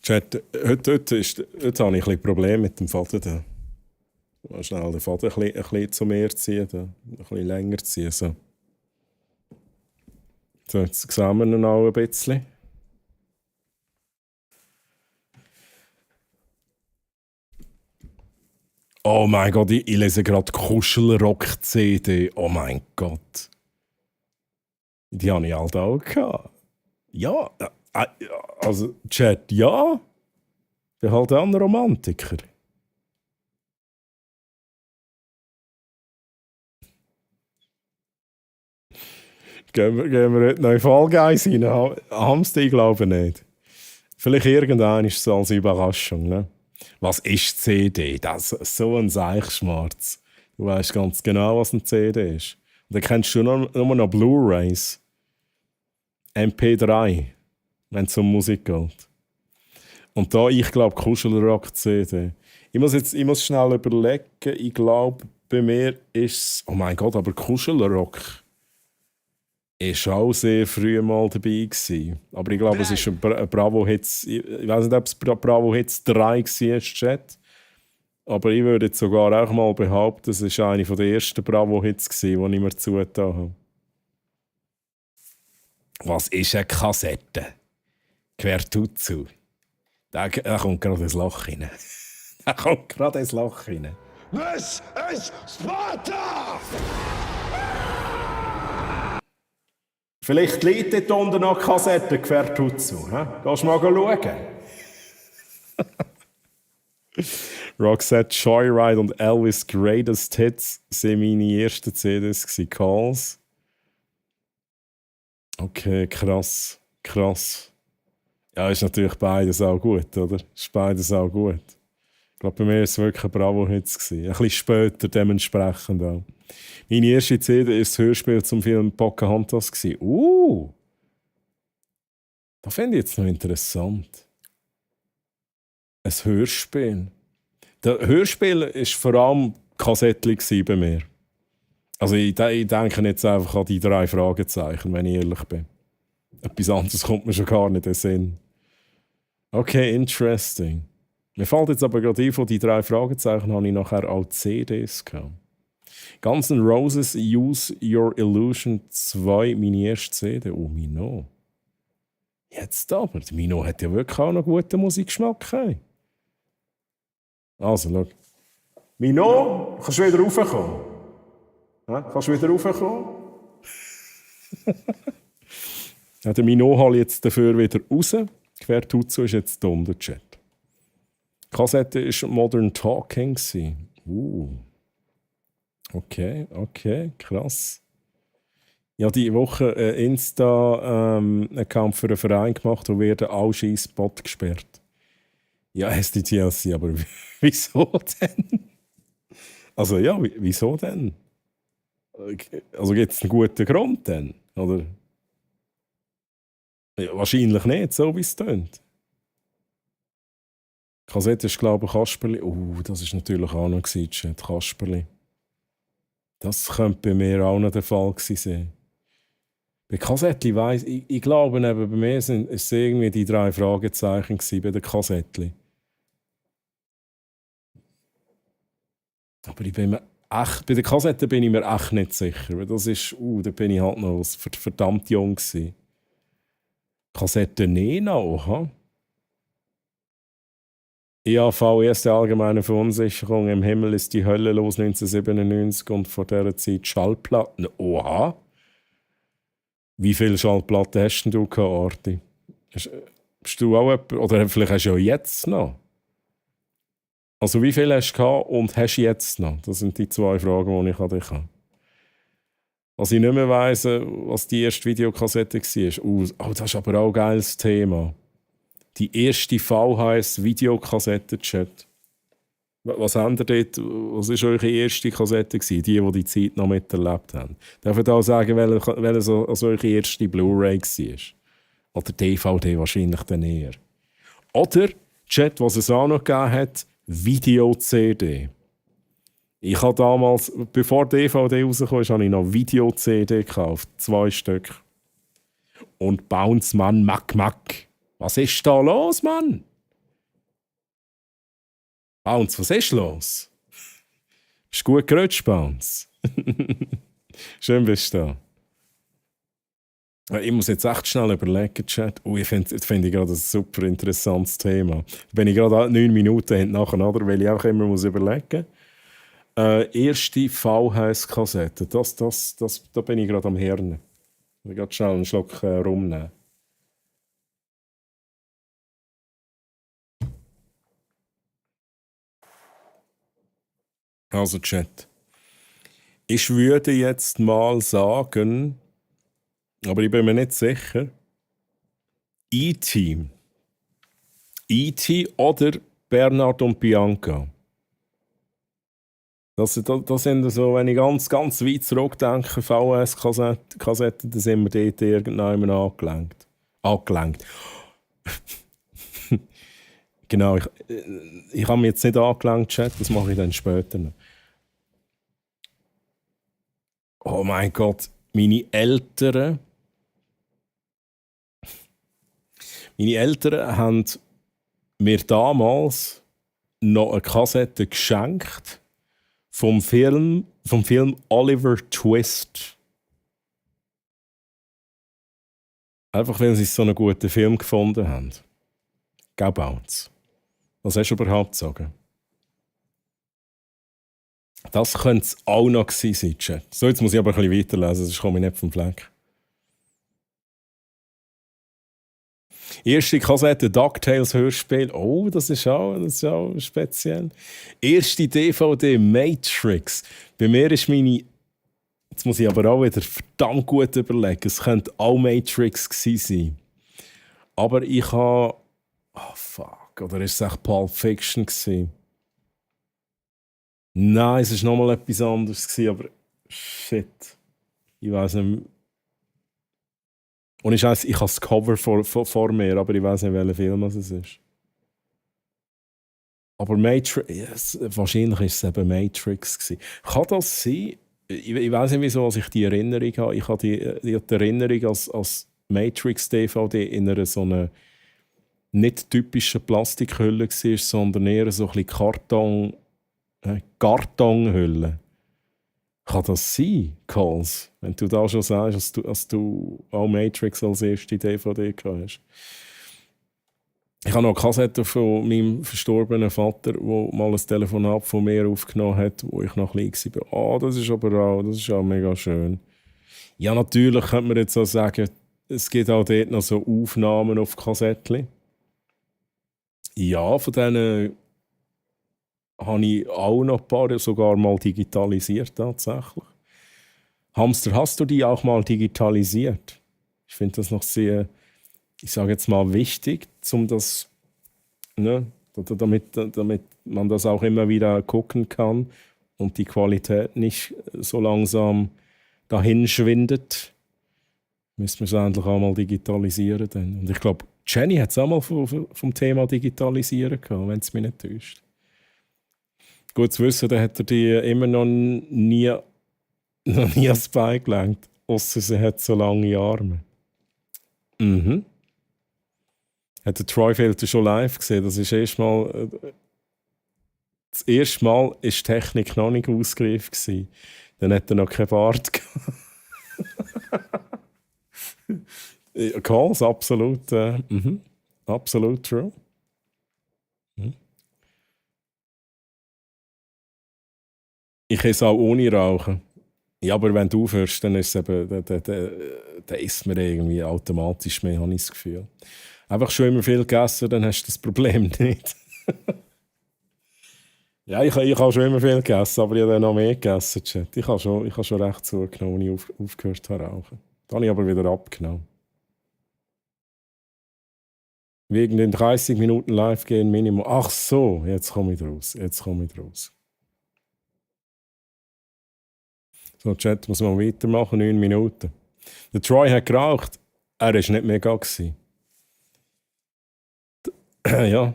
Chat, heute habe ich ein bisschen Probleme mit dem Faden. Da. Mal schnell den Faden ein bisschen zu mir ziehen, da. Ein bisschen länger ziehen. So, jetzt sehen wir ihn auch ein bisschen. Oh mein Gott, ich lese gerade Kuschelrock-CD. Oh mein Gott. Die habe ich halt auch gehabt. Ja, also Chat, ja. Ich bin halt ein Romantiker. Gehen wir heute noch Fall Guys rein? Hamster, ich glaube nicht. Vielleicht irgendwann ist es als Überraschung. Ne? Was ist CD? Das ist so ein Seichschmarz. Du weißt ganz genau, was ein CD ist. Und dann kennst du nur noch Blu-rays. MP3, wenn es um Musik geht. Und da, ich glaube, Kuschelrock-CD. Ich muss schnell überlegen, ich glaube, bei mir ist es, oh mein Gott, aber Kuschelrock ist auch sehr früh mal dabei gewesen. Aber ich glaube, es ist ein Bravo Hits, ich weiß nicht, ob es Bravo Hits 3 war, Chat. Aber ich würde jetzt sogar auch mal behaupten, es war eine der ersten Bravo Hits, die ich mir zugetan habe. Was ist eine Kassette? Quertutzu. Da kommt gerade ins Loch rein. Da kommt gerade ins Loch rein. This is Sparta! Vielleicht liegt dort unten noch Kassette Quertutzu. Gehst du mal schauen? Roxette, Joyride und Elvis Greatest Hits waren meine ersten CDs. Calls. Okay, krass. Krass. Ja, ist natürlich beides auch gut, oder? Ist beides auch gut. Ich glaube, bei mir war es wirklich ein Bravo-Hits. Ein bisschen später dementsprechend auch. Meine erste CD war das Hörspiel zum Film Pocahontas. Das finde ich jetzt noch interessant. Ein Hörspiel. Das Hörspiel war vor allem Kassettchen bei mir. Also ich denke jetzt einfach an die 3 Fragezeichen, wenn ich ehrlich bin. Etwas anderes kommt mir schon gar nicht in den Sinn. Okay, interesting. Mir fällt jetzt aber gerade ein, von die 3 Fragezeichen habe ich nachher auch CDs gehabt. Guns N' Roses Use Your Illusion 2, meine erste CD. Oh, Mino. Jetzt aber. Mino hat ja wirklich auch noch guten Musikgeschmack. Hey. Also, schau. Mino, kannst du wieder raufkommen? Kannst du wieder raufkommen? Ja, der Mino hole ich jetzt dafür wieder raus. Quertutzu ist jetzt dumm, der Chat. Die Kassette war Modern Talking. Okay, krass. Ich habe diese Woche einen Insta-Account für einen Verein gemacht und werden alle Scheiss-Spot gesperrt. Ja, SDTLC, aber wieso denn? Also ja, wieso denn? Also gibt es einen guten Grund denn? Oder? Ja, wahrscheinlich nicht, so wie es tönt. Die Kassette ist, glaube ich, Kasperli. Das war natürlich auch noch Chat, Kasperli. Das könnte bei mir auch noch der Fall gewesen sein. Bei Kassettli weiss ich glaube, bei mir waren es irgendwie die 3 Fragezeichen bei den Kassettli. Aber bei der Kassette bin ich mir echt nicht sicher. Weil das ist, da bin ich halt noch verdammt jung gewesen. Kassette Nena, oha. IAV, erste allgemeine Verunsicherung. Im Himmel ist die Hölle los 1997 und vor dieser Zeit Schallplatten. Oha. Wie viele Schallplatten hast denn du gehabt, Arti? Bist du auch jemand, oder vielleicht hast du ja jetzt noch? Also wie viele hast du gehabt und hast du jetzt noch? Das sind die 2 Fragen, die ich an dich habe. Was ich nicht mehr weiss, was die erste Videokassette war. Das ist aber auch ein geiles Thema. Die erste VHS-Videokassette-Chat. Was habt ihr dort? Was war eure erste Kassette? Die Zeit noch miterlebt haben. Darf ich auch sagen, welche so eure erste Blu-ray war? Oder DVD wahrscheinlich dann eher. Oder, Chat, was es auch noch gegeben hat, Video-CD. Ich habe damals, bevor die DVD rauskam, habe ich noch Video-CD gekauft. 2 Stück. Und Bounce, Mann, Mack. Was ist da los, Mann? Bounce, was ist los? Bist du gut gerutscht, Bounce? Schön bist du da. Ich muss jetzt echt schnell überlegen, Chat. Ich finde gerade ein super interessantes Thema. Wenn ich gerade 9 Minuten hinten nachher, weil ich auch immer überlegen muss. Erste VHS-Kassette. Da bin ich gerade am Hirn. Ich will gerade schnell einen Schluck rumnehmen. Also, Chat. Ich würde jetzt mal sagen, aber ich bin mir nicht sicher, E.T. E.T. oder Bernhard und Bianca. Das sind so, wenn ich ganz weit zurückdenke, VHS-Kassetten, dann sind wir dort irgendwann angelenkt. Genau, ich habe mich jetzt nicht angelenkt, Chat, das mache ich dann später noch. Oh mein Gott, meine Eltern haben mir damals noch eine Kassette geschenkt vom Film Oliver Twist. Einfach weil sie so einen guten Film gefunden haben. Gell, Bounce? Was hast du überhaupt zu sagen? Das könnte es auch noch gewesen sein, Chat. So, jetzt muss ich aber ein bisschen weiterlesen, sonst komme ich nicht vom Fleck. Erste Kassette DuckTales Hörspiel. Oh, das ist auch speziell. Erste DVD Matrix. Bei mir ist meine... Jetzt muss ich aber auch wieder verdammt gut überlegen. Es könnte auch Matrix gewesen sein. Aber ich habe... Oh, fuck. Oder ist es echt Pulp Fiction gewesen? Nein, es war nochmal etwas anderes gewesen, aber... Shit. Ich weiß nicht... Und ich habe das Cover vor mir, aber ich weiß nicht, welcher Film es ist. Aber Matrix... Yes, wahrscheinlich war es eben Matrix gewesen. Kann das sein? Ich weiß nicht, wieso ich die Erinnerung habe. Ich habe die Erinnerung als Matrix-DVD in einer so einer nicht typischen Plastikhülle war, sondern eher so ein bisschen Kartonhülle. Kann das sein, Coles? Wenn du da schon sagst, dass du auch Matrix als erste DVD gehabt hast. Ich habe noch eine Kassette von meinem verstorbenen Vater, der mal ein Telefonat von mir aufgenommen hat, wo ich noch klein war. Oh, das ist auch mega schön. Ja, natürlich könnte man jetzt auch sagen, es gibt auch dort noch so Aufnahmen auf Kassettchen. Ja, von denen habe ich auch noch ein paar, sogar mal digitalisiert tatsächlich. Hamster, hast du die auch mal digitalisiert? Ich finde das noch sehr... Ich sage jetzt mal wichtig, damit man das auch immer wieder gucken kann und die Qualität nicht so langsam dahin schwindet. Müssen wir es endlich auch mal digitalisieren. Dann. Und ich glaube, Jenny hat es auch mal vom Thema Digitalisieren gehabt, wenn es mich nicht täuscht. Gut zu wissen, dann hat er die immer noch nie ans Bein gelenkt, ausser sie hat so lange Arme. Mhm. Hat der Troy Filter schon live gesehen? Das ist das erste Mal war die Technik noch nicht ausgereift gewesen. Dann hat er noch keinen Bart gehabt. Calls, absolut. Absolut true. Ich esse auch ohne Rauchen. Ja, aber wenn du aufhörst, dann ist es eben, dann isst man irgendwie automatisch mehr, habe ich das Gefühl. Einfach schon immer viel gegessen, dann hast du das Problem nicht. Ja, ich habe schon immer viel gegessen, aber ich habe dann noch mehr gegessen, Chat. Ich habe schon recht zugenommen, als ich aufgehört habe zu rauchen. Dann habe ich aber wieder abgenommen. Wegen den 30 Minuten live gehen Minimum. Ach so, jetzt komme ich raus. So, Chat, muss man weitermachen, 9 Minuten. Der Troy hat geraucht. Er war nicht mega. Ja,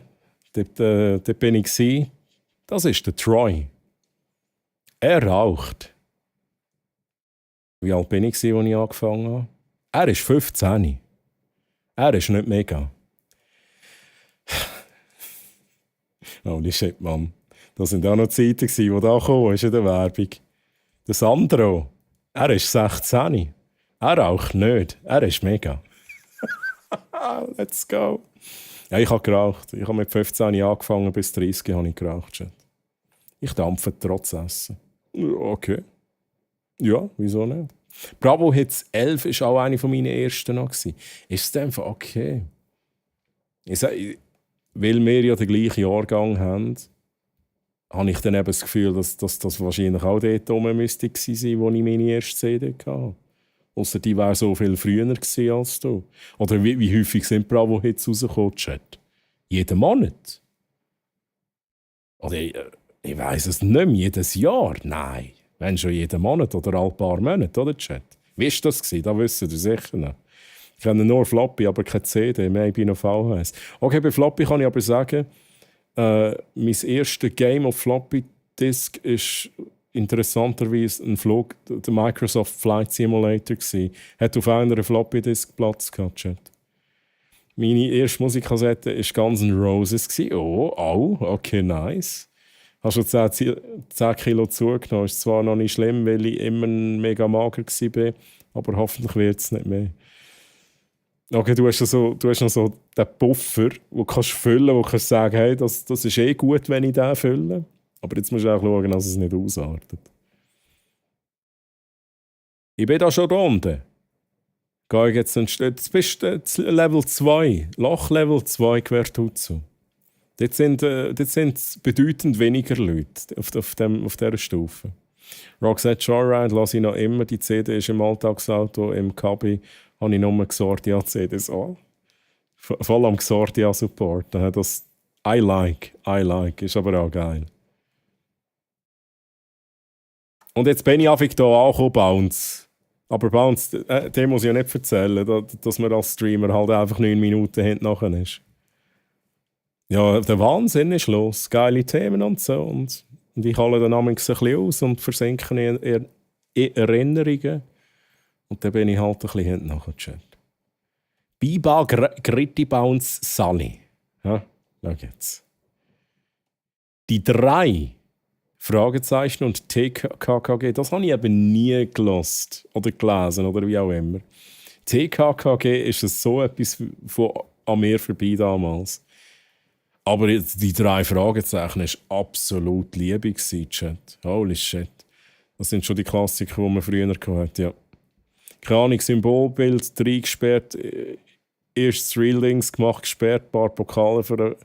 dort bin ich gewesen. Das ist der Troy. Er raucht. Wie alt bin ich, als ich angefangen habe? Er ist 15. Er ist nicht mega. Holy shit, Mann. Das waren auch noch Zeiten, die da gekommen ist in der Werbung. Der Sandro, er ist 16. Er raucht nicht. Er ist mega. Let's go. Ja, ich habe geraucht. Ich habe mit 15 angefangen, bis 30 habe ich geraucht. Ich dampfe trotz Essen. Okay. Ja, wieso nicht? Bravo Hits 11 war auch eine meiner ersten noch. Ist es einfach okay? Weil wir ja den gleichen Jahrgang haben, habe ich dann eben das Gefühl, dass das wahrscheinlich auch dort oben müsste gewesen sein, wo ich meine erste CD hatte. Ausser die wäre so viel früher gewesen als du. Oder wie häufig sind Bravo-Hits rausgekommen, Chat? Jeden Monat? Oder ich weiss es nicht mehr, jedes Jahr? Nein. Wenn schon jeden Monat oder alle paar Monate, oder Chat? Wie war das gewesen? Das wissen ihr sicher noch. Ich kenne nur Floppy, aber keine CD, maybe noch VHS. Okay, bei Floppy kann ich aber sagen, mein erstes Game auf Floppy Disk war interessanterweise ein Flug, der Microsoft Flight Simulator gewesen. Hat auf einer Floppy-Disk Platz gehabt, Chat. Meine erste Musikkassette war Guns N' Roses gewesen. Oh, okay, nice. Hast du 10 Kilo zugenommen? Ist zwar noch nicht schlimm, weil ich immer mega mager war, aber hoffentlich wird es nicht mehr. Okay, du hast noch so den Puffer, den du kannst füllen, wo du kannst sagen, hey, das ist eh gut, wenn ich den fülle. Aber jetzt musst du auch schauen, dass es nicht ausartet. Ich bin da schon da unten. Gehe ich jetzt bist du Level 2, Loch-Level 2 Quertutsu. Dort sind bedeutend weniger Leute auf dieser Stufe. Roxette Joyride lasse ich noch immer. Die CD ist im Alltagsauto, im Kabi, habe ich nur Xordia-CDs an. Voll am Xordia-Support. Das I like, ist aber auch geil. Und jetzt bin ich einfach hier auch Bounce. Aber Bounce, den muss ich ja nicht erzählen, dass man als Streamer halt einfach 9 Minuten hinten nachher ist. Ja, der Wahnsinn ist los. Geile Themen und so. Und ich hole dann manchmal ein bisschen aus und versinke in Erinnerungen. Und dann bin ich halt ein bisschen hinten nachher Chat. Biba Gritti Bounce Sally. Ja, schau jetzt. Die 3 Fragezeichen und TKKG, das habe ich eben nie gelost oder gelesen oder wie auch immer. TKKG ist es so etwas von an mir vorbei damals. Aber die 3 Fragezeichen war absolut Liebe, Chat. Holy shit. Das sind schon die Klassiker, die man früher hatte. Ja. Keine Ahnung, Symbolbild, 3 gesperrt, erstes Reelings gemacht, gesperrt, ein paar Pokale für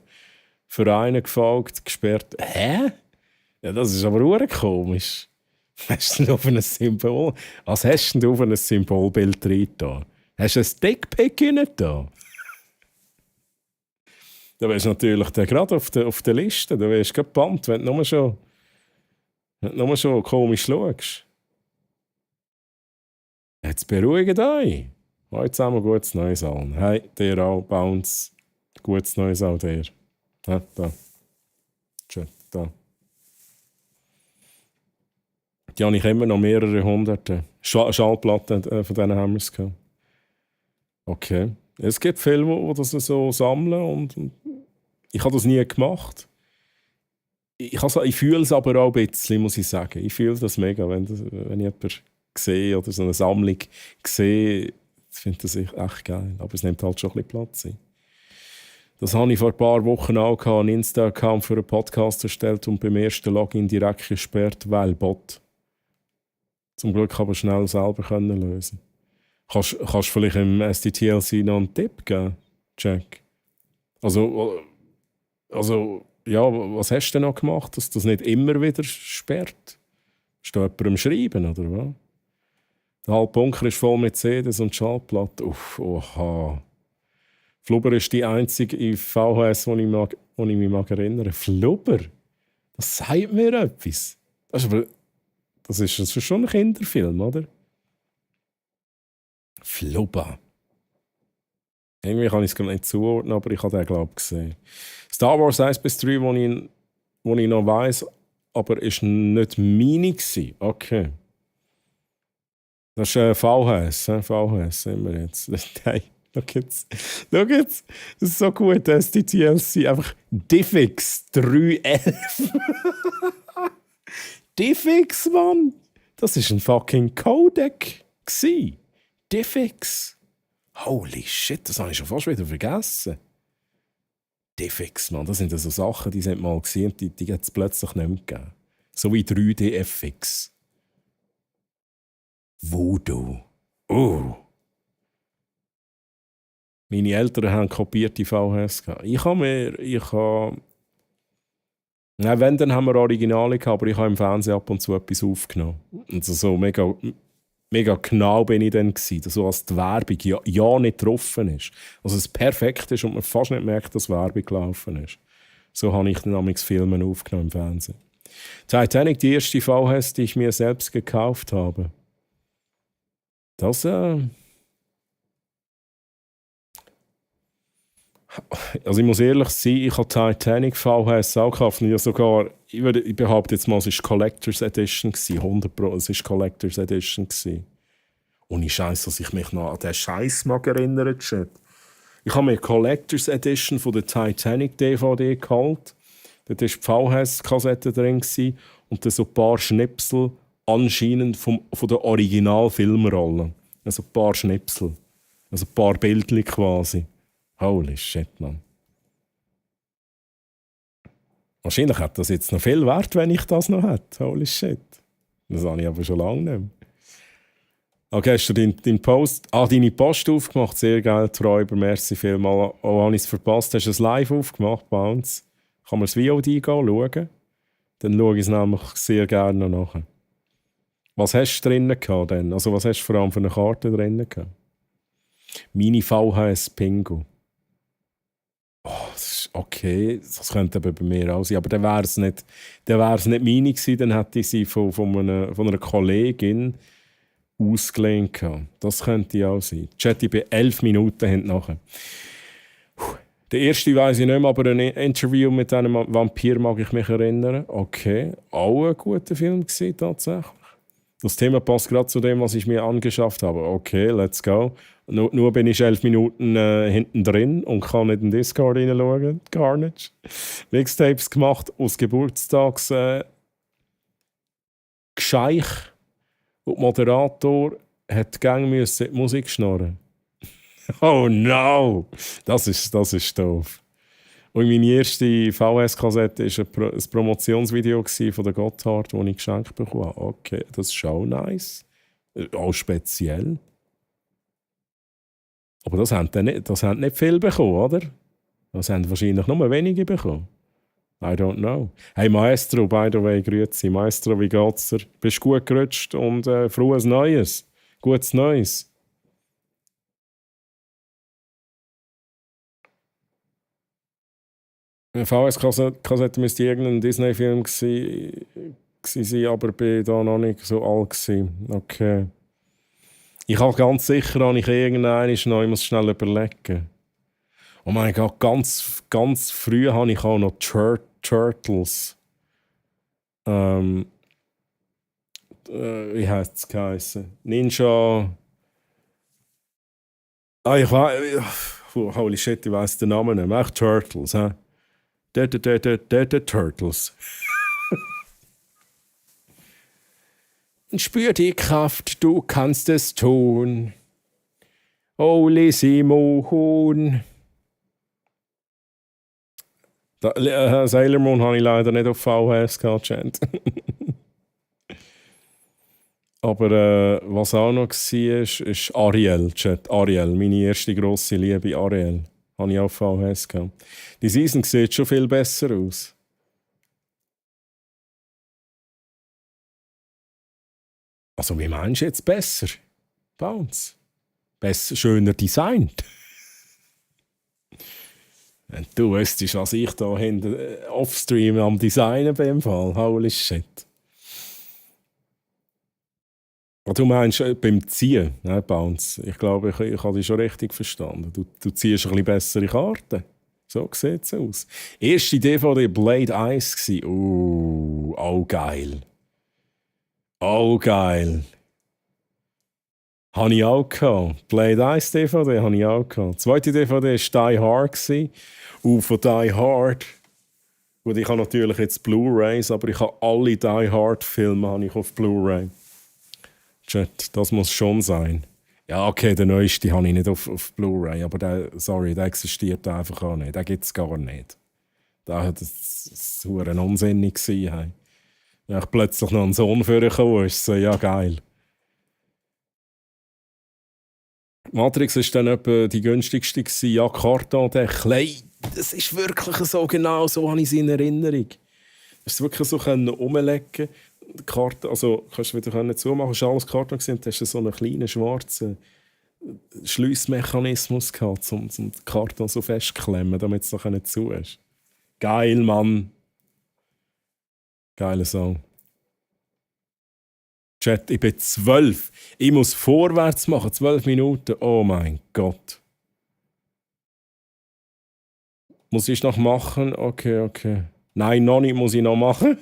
Vereine gefolgt, gesperrt. Hä? Ja, das ist aber auch komisch. Was hast du auf ein Symbol? Was hast du auf ein Symbolbild drin da? Hast du ein Dickpick rein da? Da wärst du natürlich gerade auf der Liste. Da wärst du gebannt, wenn du nur schon komisch schaust. Jetzt beruhigt euch. Heute zusammen gutes Neues allen. Hey, dir auch, Bounce. Gutes Neues auch dir. Ja, da. Tschüss, da. Die habe ich immer noch mehrere hunderte Schallplatten von diesen Hammers gehabt. Okay. Es gibt Filme, die das so sammeln und ich habe das nie gemacht. Ich fühle es aber auch ein bisschen, muss ich sagen. Ich fühle das mega, wenn ich jemanden sehe oder so eine Sammlung sehe. Ich finde das echt geil. Aber es nimmt halt schon ein bisschen Platz. Das habe ich vor ein paar Wochen auch gehabt, einen Insta-Account für einen Podcast erstellt und beim ersten Login direkt gesperrt, weil Bot. Zum Glück aber schnell selber lösen. Kannst du vielleicht im SDTLC noch einen Tipp geben, Jack? Also, ja, was hast du denn noch gemacht, dass das nicht immer wieder sperrt? Ist da jemand am Schreiben, oder was? Der Halbbunker ist voll mit CDs und Schallplatten. Oha. Flubber ist die einzige in VHS, die ich mich erinnere. Flubber? Das sagt mir etwas. Das ist schon ein Kinderfilm, oder? Flubber. Irgendwie kann ich es gar nicht zuordnen, aber ich habe den, glaube ich, gesehen. Star Wars 1-3, wo ich noch weiss, aber ist nicht meine gewesen. Okay. Das ist VHS. VHS sind wir jetzt. Nein, schau jetzt. Das ist so gut, das die TLC. Einfach Diffix 311. Diffix, Mann. Das ist ein fucking Codec gewesen. Diffix. Holy shit, das habe ich schon fast wieder vergessen. Diffix, Mann, das sind so Sachen, die sind mal gesehen, die hat es plötzlich nicht mehr gegeben. So wie 3DFX. Voodoo. Oh. Meine Eltern haben kopierte VHS gehabt. Wenn, dann haben wir Originale gehabt, aber ich habe im Fernsehen ab und zu etwas aufgenommen. Und so mega genau bin ich dann gewesen, so als die Werbung ja nicht getroffen ist. Also es perfekt ist und man fast nicht merkt, dass Werbung gelaufen ist. So habe ich dann damals Filme aufgenommen im Fernsehen. Titanic, die erste VHS, die ich mir selbst gekauft habe. Das, also ich muss ehrlich sein, ich habe Titanic VHS auch gekauft und ich habe sogar ich behaupte jetzt mal, es war Collector's Edition, 100%, es war Collector's Edition. Ohne Scheiß, dass ich mich noch an diesen Scheiß mag erinnern. Chat. Ich habe mir die Collector's Edition von der Titanic DVD geholt. Dort war die VHS-Kassette drin und dann so ein paar Schnipsel anscheinend von der Original-Filmrolle. Also ein paar Schnipsel. Also ein paar Bildchen quasi. Holy shit, man. Wahrscheinlich hat das jetzt noch viel Wert, wenn ich das noch hätte. Holy shit. Das habe ich aber schon lange nicht mehr. Okay, hast du deine Post aufgemacht? Sehr geil, Träuber, merci vielmals. Oh, habe ich es verpasst? Hast du es live aufgemacht bei uns? Kann man das VOD schauen? Dann schaue ich es nämlich sehr gerne noch nachher. Was hast du drinnen gehabt denn? Also was hast du vor allem für eine Karte drinnen gehabt? Mini VHS Pingu. Oh, das ist okay, das könnte aber bei mir auch sein. Aber dann wäre es nicht meine gewesen, dann hätte ich sie von einer Kollegin ausgelehnt gehabt. Das könnte auch sein. Chat, ich bin 11 Minuten hinten nachher. Der erste weiss ich nicht mehr, aber ein Interview mit einem Vampir mag ich mich erinnern. Okay, auch ein guter Film gewesen, tatsächlich. Das Thema passt gerade zu dem, was ich mir angeschafft habe. Okay, let's go. Nur bin ich 11 Minuten hinten drin und kann nicht in den Discord hineinschauen. Gar nicht. Mixtapes gemacht aus Geburtstags Gescheich. Und der Moderator hat gang die Musik schnurren. Oh no! Das ist doof. Und meine erste VHS-Kassette war ein Promotionsvideo von der Gotthard, das ich geschenkt bekommen habe. Okay, das ist auch nice. Auch speziell. Aber das haben nicht viele bekommen, oder? Das haben wahrscheinlich nur wenige bekommen. I don't know. Hey Maestro, by the way, grüezi. Maestro, wie geht's dir? Bist du gut gerutscht und frohes Neues? Gutes Neues. Eine VHS-Kassette müsste irgendein Disney-Film gewesen sein, aber bin da noch nicht so alt gewesen. Okay. Ich habe ganz sicher, habe ich irgendeinen noch, ich muss schnell überlegen. Oh mein Gott, ganz früh habe ich auch noch Turtles. Wie heißt es geheißen? Ninja. Ich weiß. Holy shit, ich weiss den Namen nicht mehr. Echt Turtles, hä? The Turtles. Spür die Kraft, du kannst es tun. Holy Simon. Sailor Moon habe ich leider nicht auf VHS gehabt. Aber was auch noch war, ist Ariel. Chat. Ariel, meine erste grosse Liebe, Ariel. Habe ich auf VHS gehabt. Die Season sieht schon viel besser aus. Also, wie meinst du jetzt besser? Bounce. Besser, schöner designt. Wenn du wüsstest, was ich da hinten offstream am Designen bin im Fall. Holy shit. Du meinst beim Ziehen, ne, Bounce? Ich glaube, ich habe dich schon richtig verstanden. Du ziehst ein bisschen bessere Karten. So sieht es aus. Erste DVD Blade Ice war. Auch geil. Oh, geil. Habe ich auch gehabt. Blade Ice DVD habe ich auch gehabt. Zweite DVD war Die Hard. Von Die Hard. Gut, ich habe natürlich jetzt Blu-rays, aber ich habe alle Die Hard Filme auf Blu-ray. Chat, das muss schon sein. Ja, okay, der neueste habe ich nicht auf Blu-ray, aber der existiert einfach auch nicht. Den gibt es gar nicht. Das war unsinnig gewesen. Hey. Ja, ich plötzlich noch einen Sohn vorgekommen ist so, ja geil. Matrix war dann etwa die günstigste gewesen. Ja, Karton, der Klei. Das ist wirklich so, genau so habe ich es in Erinnerung. Du hast wirklich so umlegen. Die Karte, also kannst du wieder zumachen, hast alles Karton gesehen, hast du so einen kleinen schwarzen Schliessmechanismus gehabt, um den Karton so festzuklemmen, damit es noch nicht zu ist. Geil, Mann. Geiler Song. Chat, ich bin 12. Ich muss vorwärts machen, 12 Minuten. Oh mein Gott. Muss ich noch machen? Okay. Nein, noch nicht, muss ich noch machen.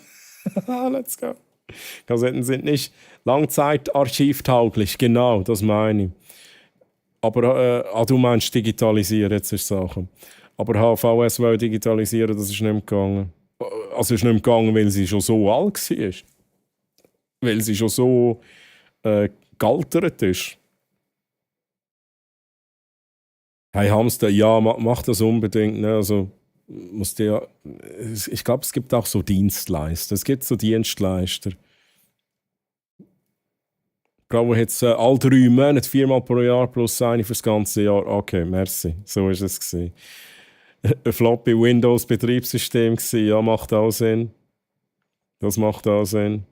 Let's go. Kassetten sind nicht langzeitarchivtauglich, genau, das meine ich. Aber, du meinst digitalisieren, jetzt ist Sache. Aber HVS wollte digitalisieren, das ist nicht mehr gegangen. Also ist nicht mehr gegangen, weil sie schon so alt war. Weil sie schon so gealtert ist. Hey Hamster, ja, mach das unbedingt. Ne? Also, ich glaube, es gibt auch so Dienstleister. Es gibt so Dienstleister. Brauche jetzt alle 3 Monate, 4-mal pro Jahr plus eine fürs ganze Jahr. Okay, merci. So war es gewesen. Ein floppy Windows-Betriebssystem gewesen. Ja, macht auch Sinn. Das macht auch Sinn.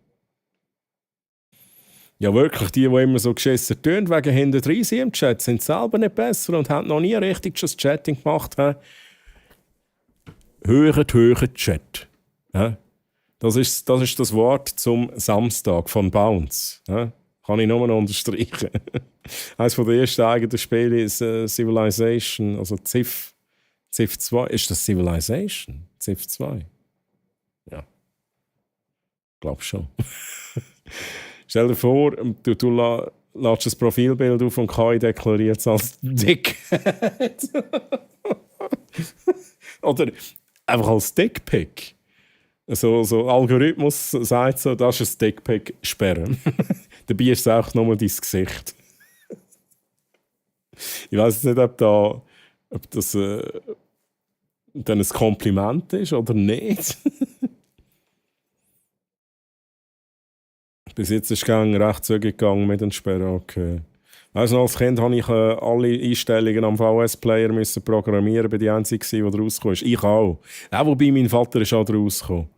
Ja, wirklich, die immer so geschissen tönen wegen hinten drin im Chat, sind selber nicht besser und haben noch nie richtig das Chatting gemacht. Hören Chat. Ja? Das ist das Wort zum Samstag von Bounce. Ja? Kann ich nur noch unterstreichen. Eines der ersten eigenen Spiele ist Civilization, also Civ 2. Ist das Civilization? Civ 2? Ja. Ich glaube schon. Stell dir vor, du lädst das Profilbild auf und KI deklariert es als dick. Oder einfach als Dickpick. So Algorithmus sagt so, das ist ein Dickpick sperren. Dabei ist es auch nur dein Gesicht. Ich weiß nicht, ob das dann ein Kompliment ist oder nicht. Bis jetzt ist es recht zügig gegangen mit den Sperren. Okay. Also als Kind musste ich alle Einstellungen am VS-Player programmieren, bei die einzige, die rausgekommen ist. Ich auch. Auch wobei mein Vater ist auch rausgekommen.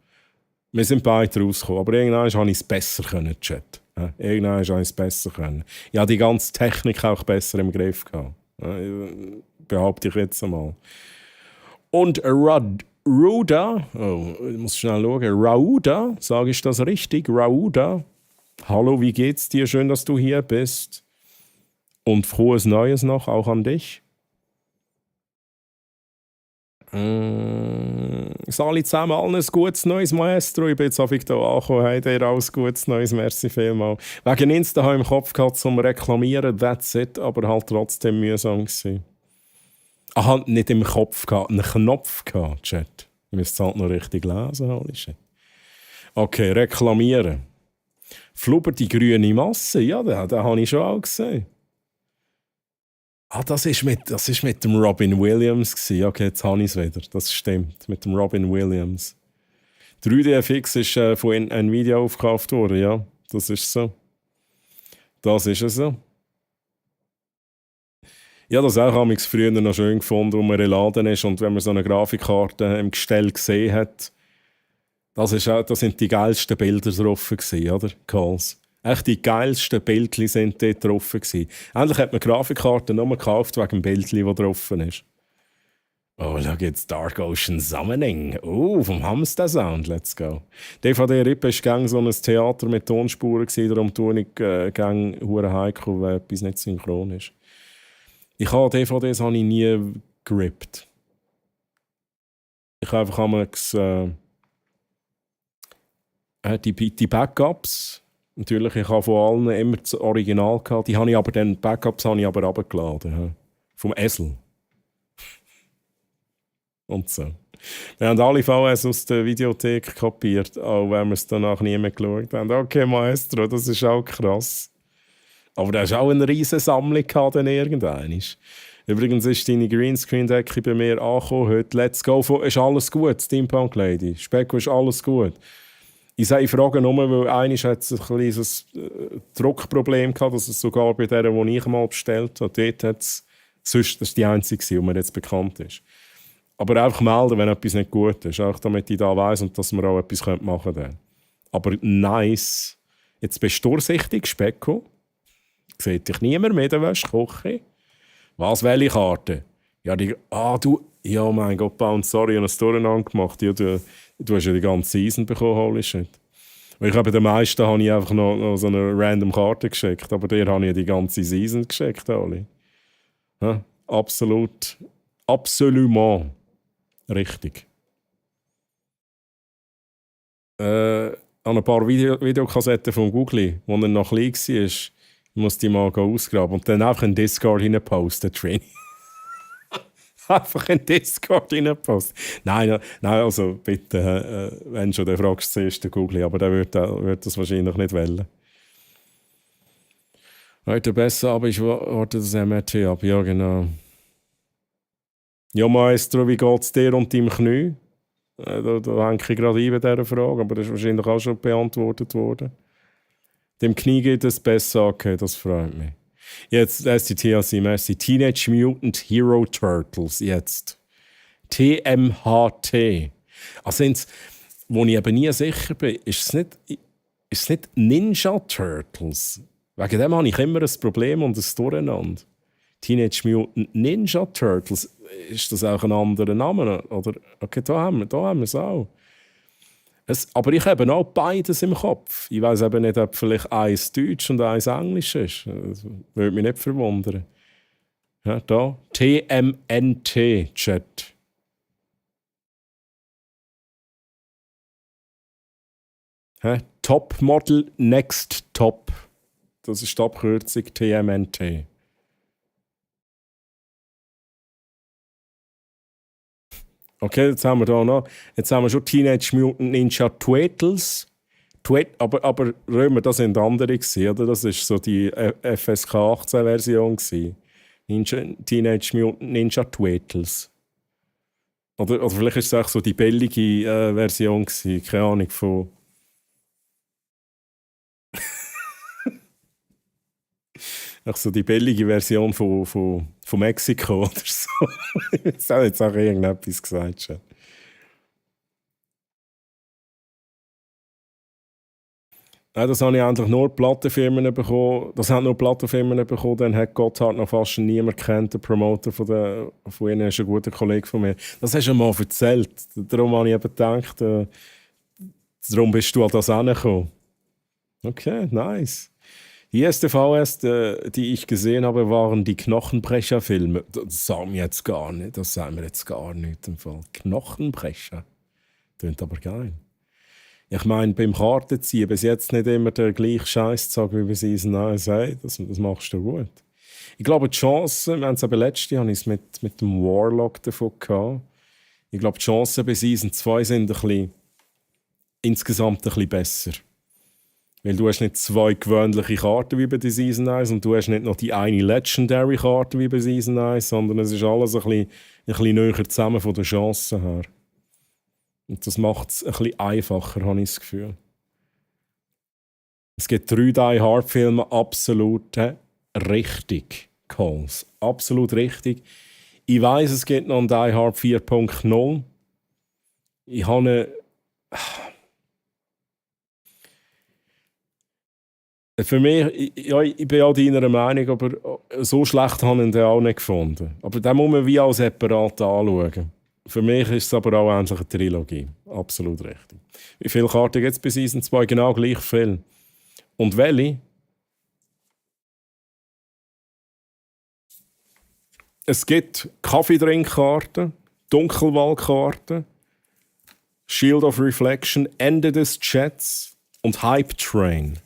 Wir sind beide rausgekommen. Aber irgendwann konnte ich es besser können, Chat. Ja, irgendwann konnte ich es besser können. Ich hatte die ganze Technik auch besser im Griff gehabt. Ja, behaupte ich jetzt einmal. Und Rauda, ich muss schnell schauen. Rauda, sage ich das richtig? Rauda. Hallo, wie geht's dir? Schön, dass du hier bist. Und frohes Neues noch, auch an dich. Alle zusammen, allen ein gutes neues Maestro. Ich bin jetzt häufig hier angekommen. Hey, dir alles gutes neues, merci vielmals. Wegen Insta habe ich im Kopf gehabt zum Reklamieren, that's it, aber halt trotzdem mühsam gewesen. Aha, nicht im Kopf gehabt, einen Knopf gehabt, Chat. Ich müsste es halt noch richtig lesen, holy shit. Okay, reklamieren. Flubber die grüne Masse, ja, den habe ich schon auch gesehen. Das ist mit dem Robin Williams gewesen. Okay, jetzt habe ich es wieder. Das stimmt, mit dem Robin Williams. 3DFX ist von Nvidia aufgekauft worden, ja. Das ist so. Das ist es so. Ja, das auch früher noch schön gefunden, wo man geladen ist und wenn man so eine Grafikkarte im Gestell gesehen hat. Das sind die geilsten Bilder drauf gewesen, oder? Calls. Echt die geilsten Bildchen sind dort drauf gewesen. Endlich hat man die Grafikkarte nur gekauft wegen dem Bildchen, das drauf ist. Oh, da gibt's Dark Ocean Summoning. Oh, vom Hamster Sound, let's go. DVD-Rippe war gang so ein Theater mit Tonspuren gewesen, darum tue ich gang hure heikel, weil etwas nicht synchron ist. Ich habe DVDs nie gerippt. Ich habe einfach einmal die Backups. Natürlich, ich habe von allen immer das Original gehabt. Die Backups habe ich aber runtergeladen. Ja. Vom Esel. Und so. Wir haben alle VS aus der Videothek kopiert, auch wenn wir es danach nie mehr geschaut haben. Okay, Maestro, das ist auch krass. Aber da hast auch eine riesige Sammlung gehabt, dann irgendwann. Übrigens ist deine Greenscreen-Decke bei mir angekommen heute. Let's go. Ist alles gut, Steampunk Lady? Specko, ist alles gut? Ich frage nur, weil einmal hat es ein kleines Druckproblem gehabt, dass es sogar bei der, die ich mal bestellt habe, dort hat es, sonst, das ist die einzige, die mir jetzt bekannt ist. Aber einfach melden, wenn etwas nicht gut ist, auch damit ich da weiss und dass wir auch etwas machen können. Aber nice. Jetzt bist du durchsichtig, Specko. Sieht dich niemand mehr in der Wäschküche. Was, welche Karte? Ja, ja, mein Gott, Bound, sorry, ich habe es durcheinander gemacht. Ja, du hast ja die ganze Season bekommen, holy shit. Weil ich habe den meisten habe ich einfach noch so eine random Karte geschickt, aber dir habe ich ja die ganze Season geschickt, Oli. Ja, absolut richtig. an ein paar Videokassetten von Google, wo er noch klein war. Ich muss die mal ausgraben und dann einfach in Discord posten, Train. Einfach in Discord posten. Nein, also bitte, wenn schon, dann fragst du zuerst den Google, aber der wird das wahrscheinlich nicht wollen. Heute besser, aber ich warte das MRT ab, ja genau. Ja, Maestro, wie geht es dir und deinem Knie? Da hänge ich gerade ein bei dieser Frage, aber das ist wahrscheinlich auch schon beantwortet worden. Dem Knie geht es besser, okay, das freut mich. Jetzt, das ist die TLC, merci. Teenage Mutant Hero Turtles, jetzt. TMHT. Also, wo ich eben nie sicher bin, ist es nicht Ninja Turtles? Wegen dem habe ich immer ein Problem und ein Durcheinander. Teenage Mutant Ninja Turtles, ist das auch ein anderer Name? Oder, okay, da haben wir es auch. Aber ich habe auch beides im Kopf. Ich weiss eben nicht, ob vielleicht eins Deutsch und eins Englisch ist. Das würde mich nicht verwundern. Ja, da. TMNT-Chat. Top Model Next Top. Das ist die Abkürzung TMNT. Okay, jetzt haben wir da noch. Jetzt haben wir schon Teenage Mutant Ninja Turtles. Aber Römer, das sind andere gewesen, oder? Das war so die FSK 18-Version. Teenage Mutant Ninja Turtles. Oder vielleicht ist es auch so die billige Version gewesen. Keine Ahnung von. Ach so die billige Version von Mexiko oder so. Jetzt habe ich jetzt auch irgendetwas gesagt. Schon. Nein, das habe ich endlich nur Plattenfirmen bekommen. Das haben nur Plattenfirmen bekommen. Dann hat Gotthard noch fast niemand kennt, der Promoter von ihnen ist ein guter Kollege von mir. Das hast du mal erzählt. Darum habe ich eben gedacht, darum bist du an das angekommen. Okay, nice. Die erste VS, die ich gesehen habe, waren die Knochenbrecher-Filme. Das sagen wir jetzt gar nicht. Das sagen wir jetzt gar nicht im Fall. Knochenbrecher. Klingt aber geil. Ich meine, beim Kartenziehen bis jetzt nicht immer der gleiche Scheiß zu sagen wie bei Season 1. Hey, das machst du gut. Ich glaube, die Chancen, wir haben es aber letztes Jahr mit dem Warlock davon gehabt. Ich glaube, die Chancen bei Season 2 sind insgesamt ein bisschen besser. Weil du hast nicht 2 gewöhnliche Karten wie bei der Season 1 und du hast nicht noch die eine Legendary-Karte wie bei Season 1, sondern es ist alles ein bisschen näher zusammen von den Chancen her. Und das macht es ein bisschen einfacher, habe ich das Gefühl. Es gibt 3 Die Hard-Filme, absolut richtig. Calls. Absolut richtig. Ich weiss, es gibt noch einen Die Hard 4.0. Ich habe eine. Für mich, ja, ich bin auch deiner Meinung, aber so schlecht habe ich ihn auch nicht gefunden. Aber den muss man wie als separat anschauen. Für mich ist es aber auch endlich eine Trilogie. Absolut richtig. Wie viele Karten gibt es bei Season 2? Genau gleich viel. Und welche? Es gibt Kaffeetrinkkarten, Dunkelwaldkarten, Shield of Reflection, Ende des Chats und Hype Train.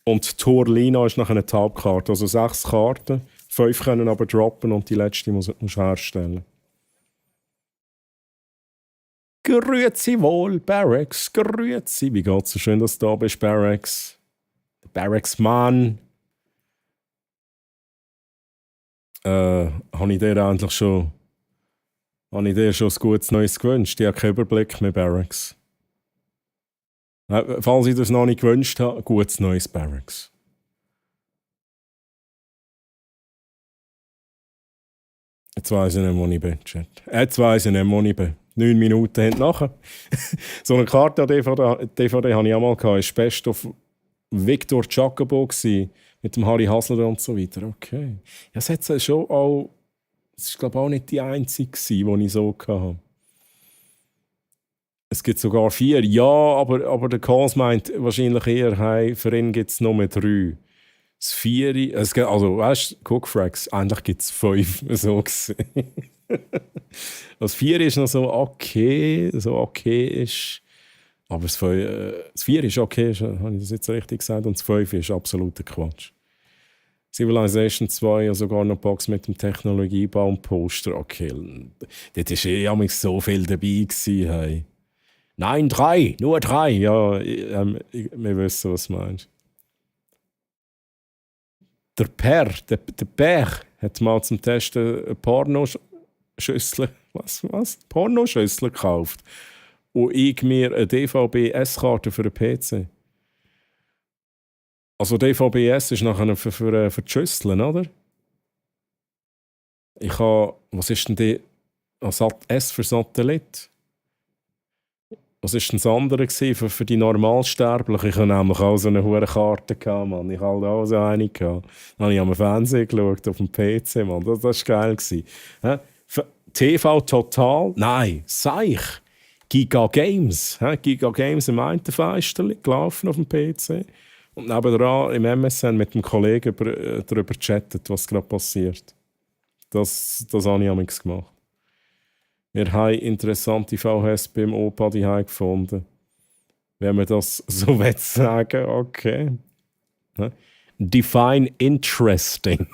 Und Torlina ist nachher eine Tabkarte. Also 6 Karten, 5 können aber droppen und die letzte musst du herstellen. Grüezi wohl, Barracks, grüezi. Wie geht's? So schön, dass du da bist, Barracks. Barracks Mann. Habe ich dir eigentlich schon ein gutes Neues gewünscht? Ich habe keinen Überblick mehr, Barracks. Falls ich das noch nicht gewünscht habe, gutes Neues, Barracks. Jetzt weiss ich nicht, wo ich bin, Chat. Jetzt weiss ich nicht, wo ich bin. 9 Minuten hinten So eine Karte an DVD hatte ich auch mal gehabt. Das war Best of Victor Jacobo mit dem Harry Hasler und so weiter. Okay. Ja, das hat schon auch. Das ist, glaube ich, auch nicht die einzige, die ich so hatte. Es gibt sogar 4. Ja, aber der Kals meint wahrscheinlich eher, hey, für ihn gibt es nur 3. Das 4. Also, weißt du, Cookfrags, eigentlich gibt es 5. So gesehen. Das 4 ist noch so okay ist. Aber das 4 ist okay, habe ich das jetzt richtig gesagt? Und das 5 ist absoluter Quatsch. Civilization 2 ja sogar noch Box mit dem Technologiebaum-Poster. Okay, dort war so viel dabei gewesen, hey. Nein, 3, nur 3. Ja, wir wissen, was du meinst. Der Per hat mal zum Testen eine Pornoschüssel Pornoschüssel gekauft. Und ich mir eine DVB-S-Karte für einen PC. Also DVB-S ist nachher für die Schüsseln, oder? Ich habe... Was ist denn die... S für Satellit? Was war denn das andere für die Normalsterblichen? Ich hatte nämlich auch so eine hohe Karte, Mann. Ich hatte auch so eine. Dann habe ich am Fernsehen geschaut, auf dem PC, Mann. Das war geil. TV Total? Nein, Seich. Giga Games. Giga Games im einen Fenster gelaufen auf dem PC. Und nebenan im MSN mit dem Kollegen darüber chattet, was gerade passiert. Das habe ich amigs gemacht. Wir haben interessante VHS beim Opa die gefunden. Wenn man das so sagen will, okay. Define interesting.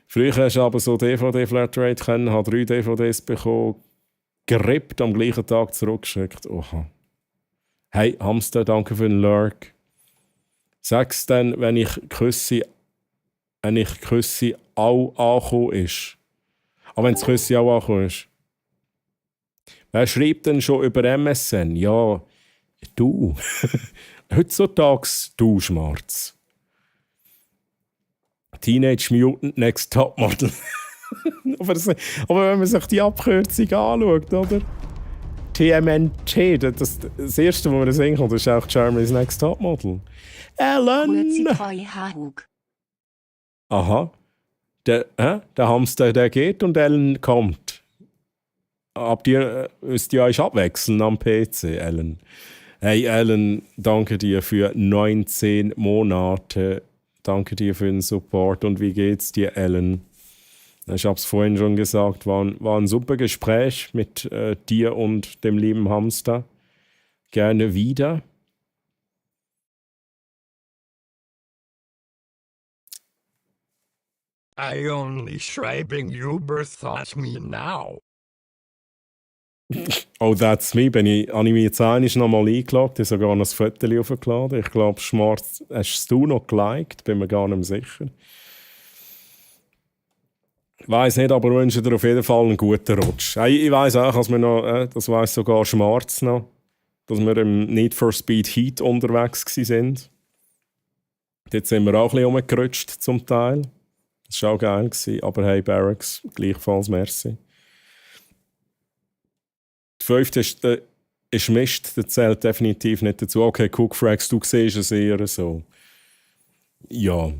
Früher hast du aber so DVD-Flatrate können, habe 3 DVDs bekommen, gerippt, am gleichen Tag zurückgeschickt. Oha. Hey, Hamster, danke für den Lurk. Sag's dann, wenn ich küsse, auch angekommen ist. Aber wenn das Küsse auch angekommen ist. Wer schreibt denn schon über MSN? Ja, du. Heutzutage du, Schmarz. Teenage Mutant Next Topmodel. aber wenn man sich die Abkürzung anschaut, oder? TMNT, das Erste, wo man das sehen kann, ist auch Germany's Next Topmodel. Ellen! Aha. Der Hamster, der geht und Ellen kommt. Habt ihr müsst ihr euch abwechseln am PC, Ellen? Hey Ellen, danke dir für 19 Monate. Danke dir für den Support. Und wie geht's dir, Ellen? Ich habe es vorhin schon gesagt, war ein super Gespräch mit dir und dem lieben Hamster. Gerne wieder. I only schreiben über thoughts me now. Oh, that's me. Habe ich mich jetzt einmal noch mal eingeloggt, ich habe sogar noch ein Foto hochgeladen. Ich glaube, Schmarz, hast du noch geliked? Bin mir gar nicht mehr sicher. Ich weiss nicht, aber wünsche dir auf jeden Fall einen guten Rutsch. Ich weiss auch, dass wir noch, das weiss sogar Schmarz noch, dass wir im Need for Speed Heat unterwegs waren. Dort sind wir auch ein bisschen rumgerutscht zum Teil. Das war auch geil. Aber hey, Barracks, gleichfalls merci. Die 5. ist Mist, der zählt definitiv nicht dazu. Okay, Cookfrags, du siehst es eher so. Ja,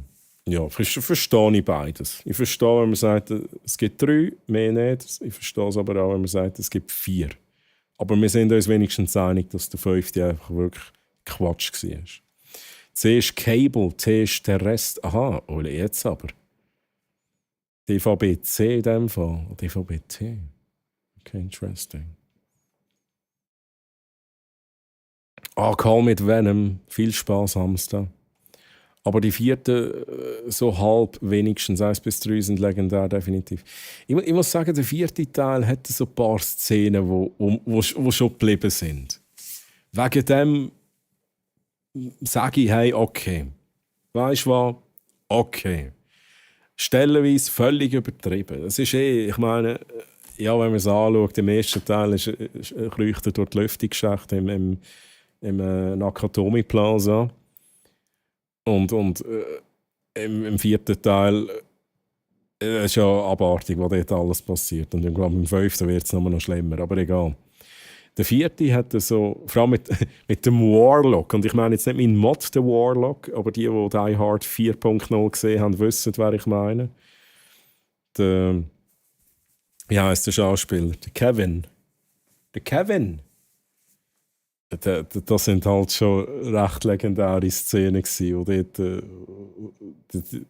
verstehe ich beides. Ich verstehe, wenn man sagt, es gibt 3, mehr nicht. Ich verstehe es aber auch, wenn man sagt, es gibt 4. Aber wir sind uns wenigstens einig, dass der 5. einfach wirklich Quatsch war. C ist Cable, T ist der Rest. Aha, jetzt aber. DVB-C in dem Fall. DVB-T. Okay, interesting. Call mit Venom. Viel Spaß, Hamster. Aber die 4. so halb wenigstens, 1 bis 3 sind legendär, definitiv. Ich muss sagen, der 4. Teil hat so ein paar Szenen, wo schon geblieben sind. Wegen dem sage ich, hey, okay. Weißt du was? Okay. Stellenweise völlig übertrieben. Das ist ich meine, ja, wenn man es anschaut, im ersten Teil kreucht er durch die Lüftungsschacht im Nakatomi Plaza. Und im 4. Teil ist ja abartig, was dort alles passiert. Und ich glaube, im 5. wird es noch schlimmer, aber egal. Der 4. hat so, vor allem mit dem Warlock, und ich meine jetzt nicht meinen Mod, der Warlock, aber die Die Hard 4.0 gesehen haben, wissen, wer ich meine. Wie heisst der Schauspieler? Der Kevin. Das sind halt schon recht legendäre Szenen gewesen, und dort,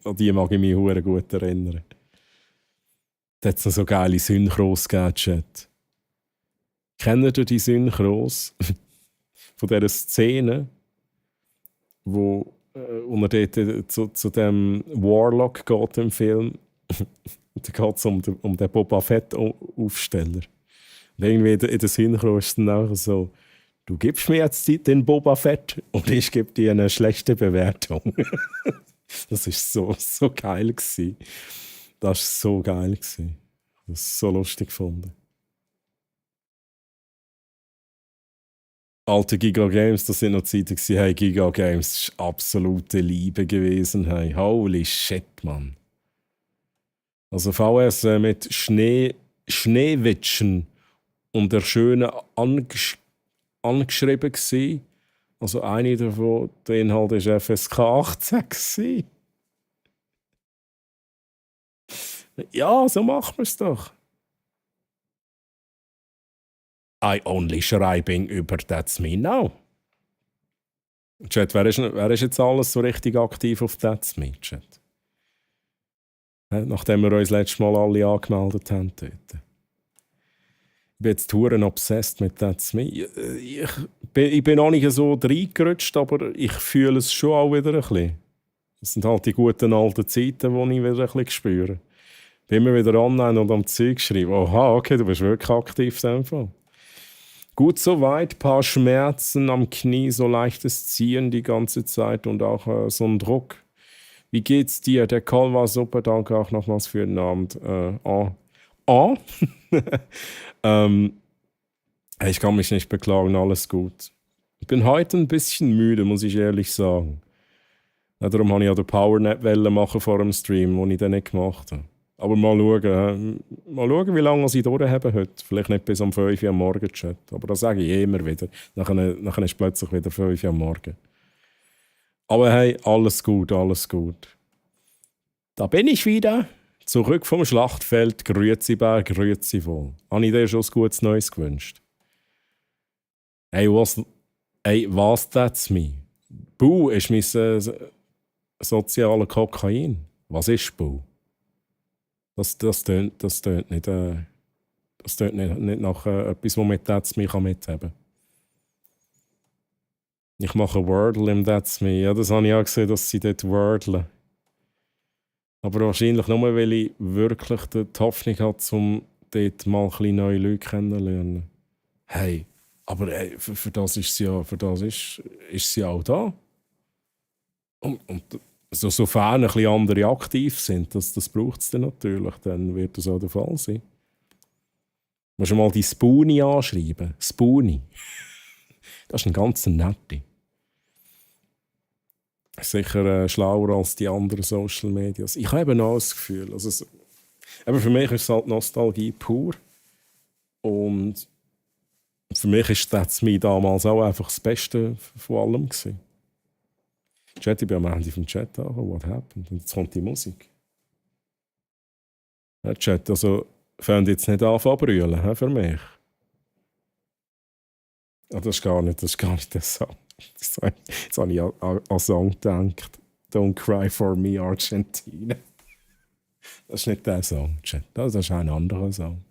an die mag ich mich sehr gut erinnern. Da hat es noch so geile Synchros gegeben, Chat. Kennt ihr die Synchros von dieser Szene, wo er dort zu dem Warlock geht im Film? Und da geht es um den Boba Fett-Aufsteller. Und irgendwie in der Synchro ist es dann auch so, du gibst mir jetzt den Boba Fett und ich gebe dir eine schlechte Bewertung. Das war so geil gewesen. Das war so geil gewesen. Das ist so lustig gefunden. Alte Giga Games, das sind noch Zeiten gewesen. Hey, Giga Games, das ist absolute Liebe gewesen. Hey, holy shit, Mann. Also VS mit Schneewittchen und der Schöne angeschrieben gewesen. Also eine davon, der Inhalt war FSK 18 gewesen. Ja, so machen wir es doch. I only schreibing über That's Me Now. Chat, wer ist jetzt alles so richtig aktiv auf That's Me, Chat? Nachdem wir uns letztes Mal alle angemeldet haben dort. Ich bin jetzt verdammt obsessed mit That's Me. Ich bin auch nicht so reingerutscht, aber ich fühle es schon auch wieder ein bisschen. Das sind halt die guten alten Zeiten, die ich wieder ein bisschen spüre. Ich bin immer wieder online und am Zeug schreiben. Oha, okay, du bist wirklich aktiv in dem Fall. Gut soweit, paar Schmerzen am Knie, so leichtes Ziehen die ganze Zeit und auch so ein Druck. Wie geht's dir? Der Call war super, danke auch nochmals für den Abend. Ich kann mich nicht beklagen, alles gut. Ich bin heute ein bisschen müde, muss ich ehrlich sagen. Ja, darum wollte ich auch den Powernap machen vor dem Stream, den ich dann nicht gemacht habe. Aber mal schauen, wie lange ich durchhabe heute. Vielleicht nicht bis um 5 Uhr am Morgen, Chat. Aber das sage ich immer wieder. Nachher ist plötzlich wieder 5 Uhr am Morgen. Aber hey, alles gut, alles gut. Da bin ich wieder. Zurück vom Schlachtfeld. Grüezi Bär, grüezi wohl. Habe ich dir schon ein gutes Neues gewünscht? Hey, was that's me? Bu ist mein sozialer Kokain. Was ist Bu? Das tönt nicht nach etwas, was mit That's Me mithaben kann. Ich mache Wordle im That's Me. Ja, das habe ich auch gesehen, dass sie dort wordlen. Aber wahrscheinlich nur, weil ich wirklich die Hoffnung habe, um dort mal ein bisschen neue Leute kennenzulernen. Hey, aber hey, für das ist sie auch da. Und sofern ein bisschen andere aktiv sind, das braucht es dann natürlich, dann wird das auch der Fall sein. Du musst mal die Spoonie anschreiben. Spoonie. Das ist ein ganz netter. Sicher schlauer als die anderen Social Medias. Ich habe eben auch das Gefühl, aber für mich ist es halt Nostalgie pur. Und für mich ist That's Me damals auch einfach das Beste von allem gewesen. Chat, ich bin am Ende vom Chat an, what happened? Und jetzt kommt die Musik. Ja, Chat, also fängt jetzt nicht an zu brüllen für mich. Ah, das ist gar nicht der Song. Jetzt habe ich an Song gedacht. Don't Cry for Me, Argentina. Das ist nicht der Song, Chat. Das ist ein anderer Song.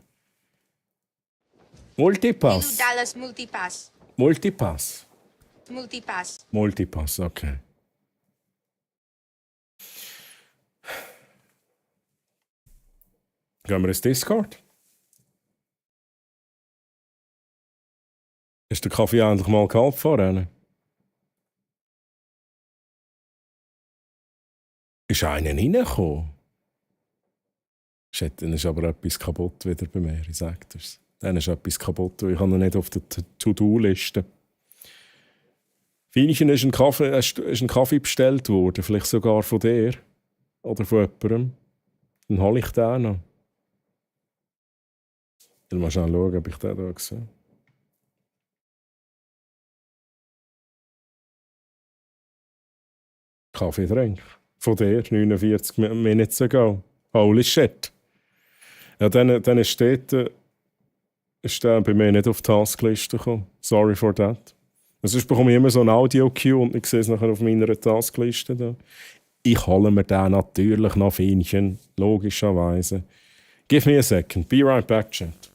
Multipass. Dallas Multipass. Multipass. Multipass. Multipass, okay. Gehen wir ins Discord? Ist der Kaffee endlich mal kalt vorhin? Ist einer reingekommen? Shit, dann ist aber etwas kaputt wieder bei mir, ich sage dir's. Dann ist etwas kaputt, weil ich habe noch nicht auf der To-Do-Liste. Feinchen ist ein Kaffee bestellt worden, vielleicht sogar von dir oder von jemandem. Dann hole ich den noch. Ich will mal schnell schauen, ob ich den hier sehe. Kaffee trinken. Von dir, 49 Minuten ago. Holy shit. Ja, dann ist der bei mir nicht auf die Taskliste gekommen. Sorry for that. Sonst bekomme ich immer so ein Audio-Cue und ich sehe es nachher auf meiner Taskliste. Da. Ich hole mir den natürlich noch Feinchen, logischerweise. Give me a second. Be right back, chat.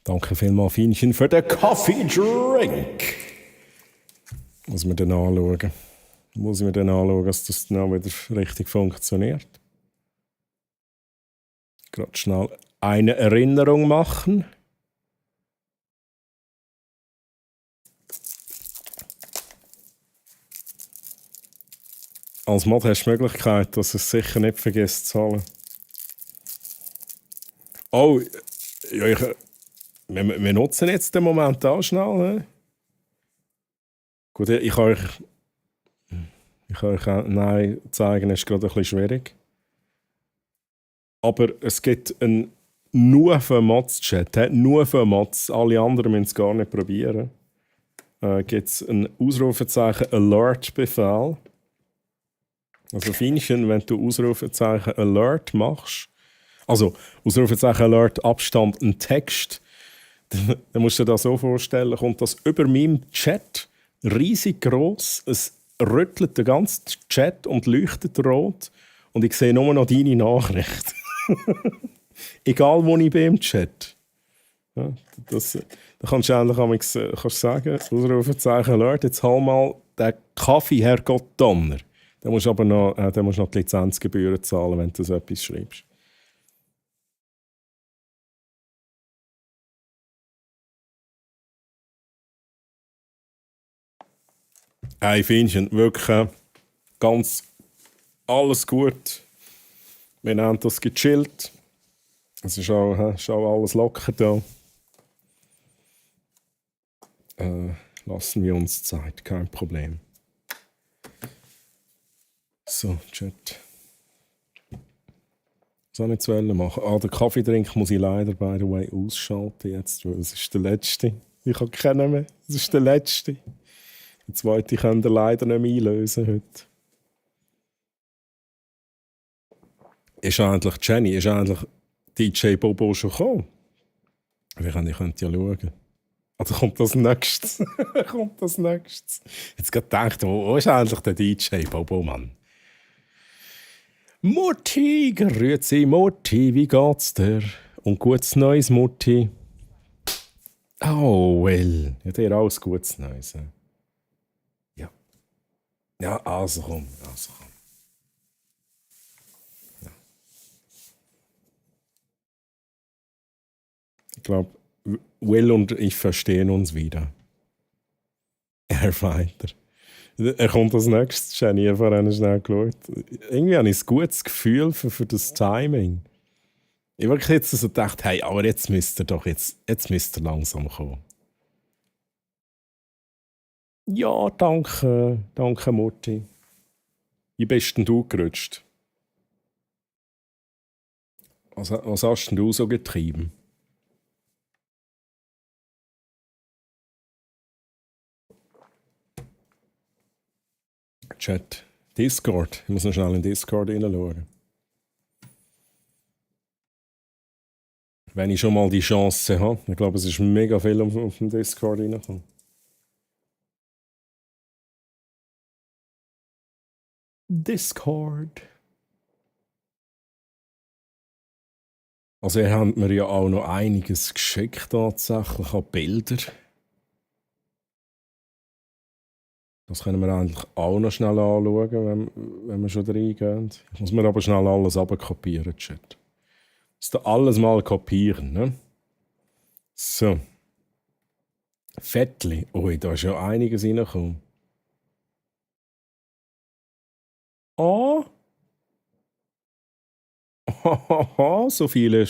Danke vielmals, Fienchen, für den Coffee Drink. Muss man dann anschauen. Dass das dann auch wieder richtig funktioniert. Gerade schnell eine Erinnerung machen. Als Mod hast du die Möglichkeit, dass es sicher nicht vergisst zu zahlen. Oh, ja, wir nutzen jetzt den Moment auch schnell. Ne? Gut, ich kann euch nein zeigen, ist gerade ein bisschen schwierig. Aber es gibt einen nur für Mods-Chat, nur für Mods. Alle anderen müssen es gar nicht probieren. Gibt es einen Ausrufezeichen Alert-Befehl. Also Fienchen, wenn du Ausrufezeichen Alert machst, also Ausrufezeichen Alert, Abstand, ein Text, dann musst du dir das so vorstellen, kommt das über meinem Chat riesig groß, es rüttelt den ganzen Chat und leuchtet rot und ich sehe nur noch deine Nachricht. Egal wo ich bin im Chat. Ja, da kannst du endlich kannst sagen, Ausrufezeichen Alert, jetzt hol mal den Kaffee, Herrgott Donner. Dann musst du aber noch, die Lizenzgebühren zahlen, wenn du so etwas schreibst. Hey Fienchen, wirklich ganz alles gut. Wir haben das gechillt. Es ist auch alles locker da. Lassen wir uns Zeit, kein Problem. So, Chat. Was soll ich jetzt machen? Den Kaffeetrink muss ich leider, by the way, ausschalten jetzt, weil es ist der letzte. Ich habe keinen mehr. Es ist der letzte. Den zweiten könnt ihr leider nicht mehr einlösen heute. Ist eigentlich Jenny, ist eigentlich DJ Bobo schon gekommen? Ich könnte ja schauen. Also kommt das nächstes. Jetzt gerade gedacht, wo ist eigentlich der DJ Bobo, Mann? Mutti, grüezi Mutti, wie geht's dir? Und gutes Neues, Mutti. Oh, well. Ja, dir alles gutes Neues. Ja. Ja, also komm. Ja. Ich glaube, Will und ich verstehen uns wieder. Er weiter. Er kommt als nächstes. Jenny, vorhin schnell geschaut. Irgendwie habe ich ein gutes Gefühl für das Timing. Ich habe jetzt so gedacht, hey, aber jetzt müsst ihr langsam kommen. Ja, danke. Danke, Mutti. Wie bist denn du gerutscht? Was hast denn du so getrieben? Chat. Discord. Ich muss noch schnell in Discord hineinschauen. Wenn ich schon mal die Chance habe. Ich glaube, es ist mega viel auf dem Discord reinkommen. Discord. Also, ihr habt mir ja auch noch einiges geschickt, tatsächlich an Bilder. Das können wir eigentlich auch noch schnell anschauen, wenn wir schon reingehen. Ich muss mir aber schnell alles abkopieren, Chat. Ich muss da alles mal kopieren, ne? So. Fettli. Ui, da ist ja einiges reingekommen. Oh. So viele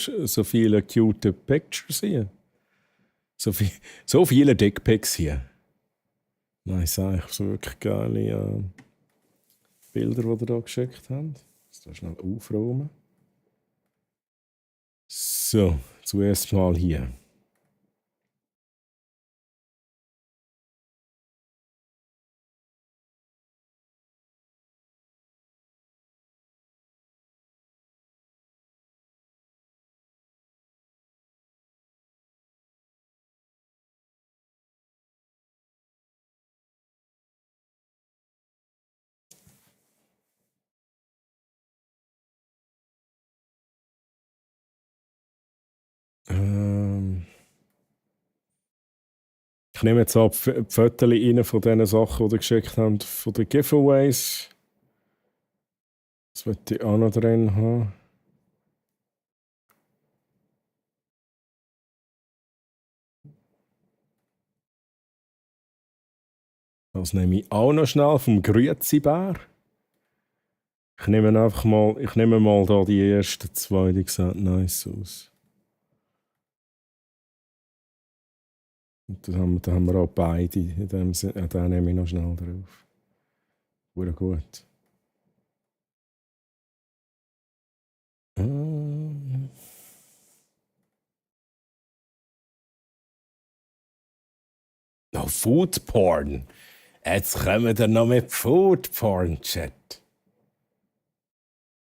cute Pictures hier. So viele Dickpics hier. Nein, ich sage so wirklich geile Bilder, die ihr hier geschickt habt. Ich muss schnell aufräumen. So, zuerst mal hier. Ich nehme jetzt ab die Fotos rein von diesen Sachen, die ihr geschickt habt, von den Giveaways. Das möchte ich auch noch drin haben. Das nehme ich auch noch schnell vom Grüezi-Bär. Ich nehme mal da die ersten zwei, die sehen nice aus. Und da haben wir auch beide. In dem Sinne, den nehme ich noch schnell drauf. Wurde gut. No, Food Porn. Jetzt kommen wir noch mit Food Porn, Chat.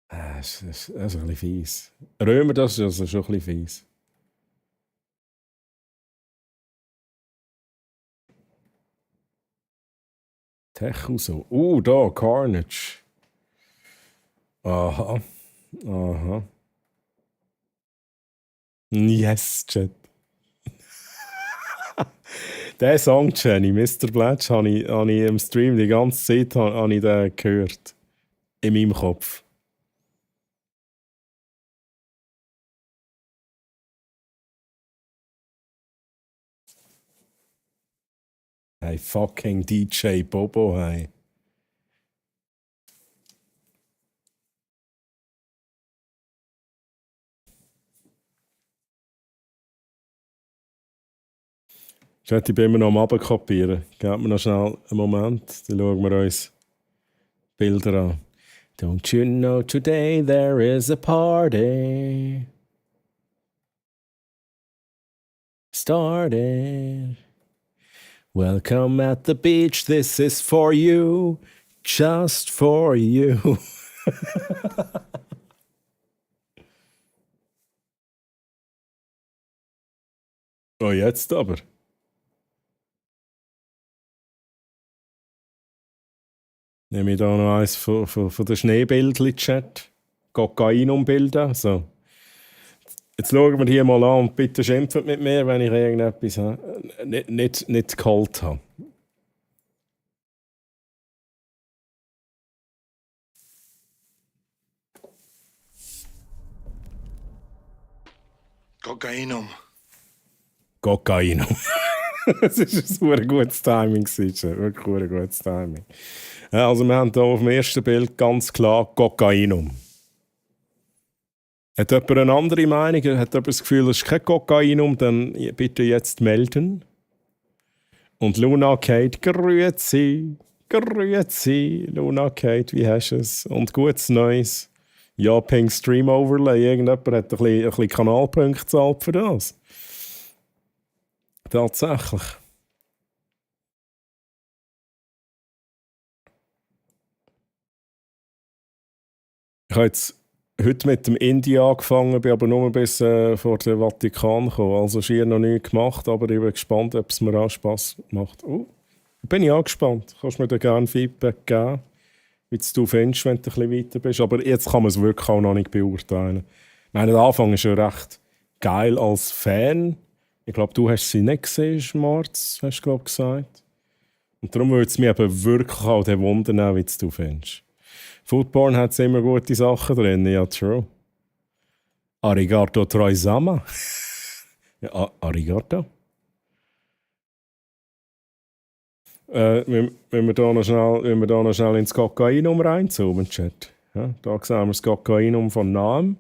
Das ist ein bisschen fies. Römer, das ist also schon ein bisschen fies. Tech und so. Da, Carnage. Aha. Aha. Yes, Chat. Der Song, Jenny, Mr. Blatch, habe ich im Stream die ganze Zeit habe ich den gehört. In meinem Kopf. Hey, fucking DJ Bobo, hey. Ich bin immer noch am Abkopieren. Gebt mir noch schnell einen Moment, dann schauen wir uns Bilder an. Don't you know today there is a party started. Welcome at the beach, this is for you, just for you. Oh, jetzt aber. Nehme ich da noch eins von den Schneebildchen-Chat. Kokainumbilder. So. Jetzt schauen wir hier mal an und bitte schimpft mit mir, wenn ich irgendetwas nicht geholt habe. Kokainum. Kokainum. Das war ein gutes Timing. Wirklich ein gutes Timing. Also wir haben hier auf dem ersten Bild ganz klar Kokainum. Hat jemand eine andere Meinung? Hat jemand das Gefühl, es ist kein Kokainum? Dann bitte jetzt melden. Und Luna Kate, grüezi. Grüezi. Luna Kate, wie hast du es? Und gutes Neues. Ja, Pink Stream Overlay. Irgendjemand hat ein bisschen Kanalpunkte gezahlt für das. Tatsächlich. Ich habe jetzt heute mit dem Indie angefangen, bin aber nur bis vor den Vatikan gekommen. Also schier noch nichts gemacht, aber ich bin gespannt, ob es mir auch Spass macht. Bin ich auch gespannt. Kannst du mir da gerne Feedback geben, wie du findest, wenn du ein bisschen weiter bist. Aber jetzt kann man es wirklich auch noch nicht beurteilen. Ich meine, der Anfang ist ja recht geil als Fan. Ich glaube, du hast sie nicht gesehen, Marz, hast du gesagt. Und darum würde es mich eben wirklich auch wundern, wie du findest. Foodporn hat immer gute Sachen drin, ja, true. Arigato Troisama. Ja, arigato. Wenn wir da noch schnell ins Kokainum reinzoomen, Chat. Ja, da sehen wir das Kokainum von nahem.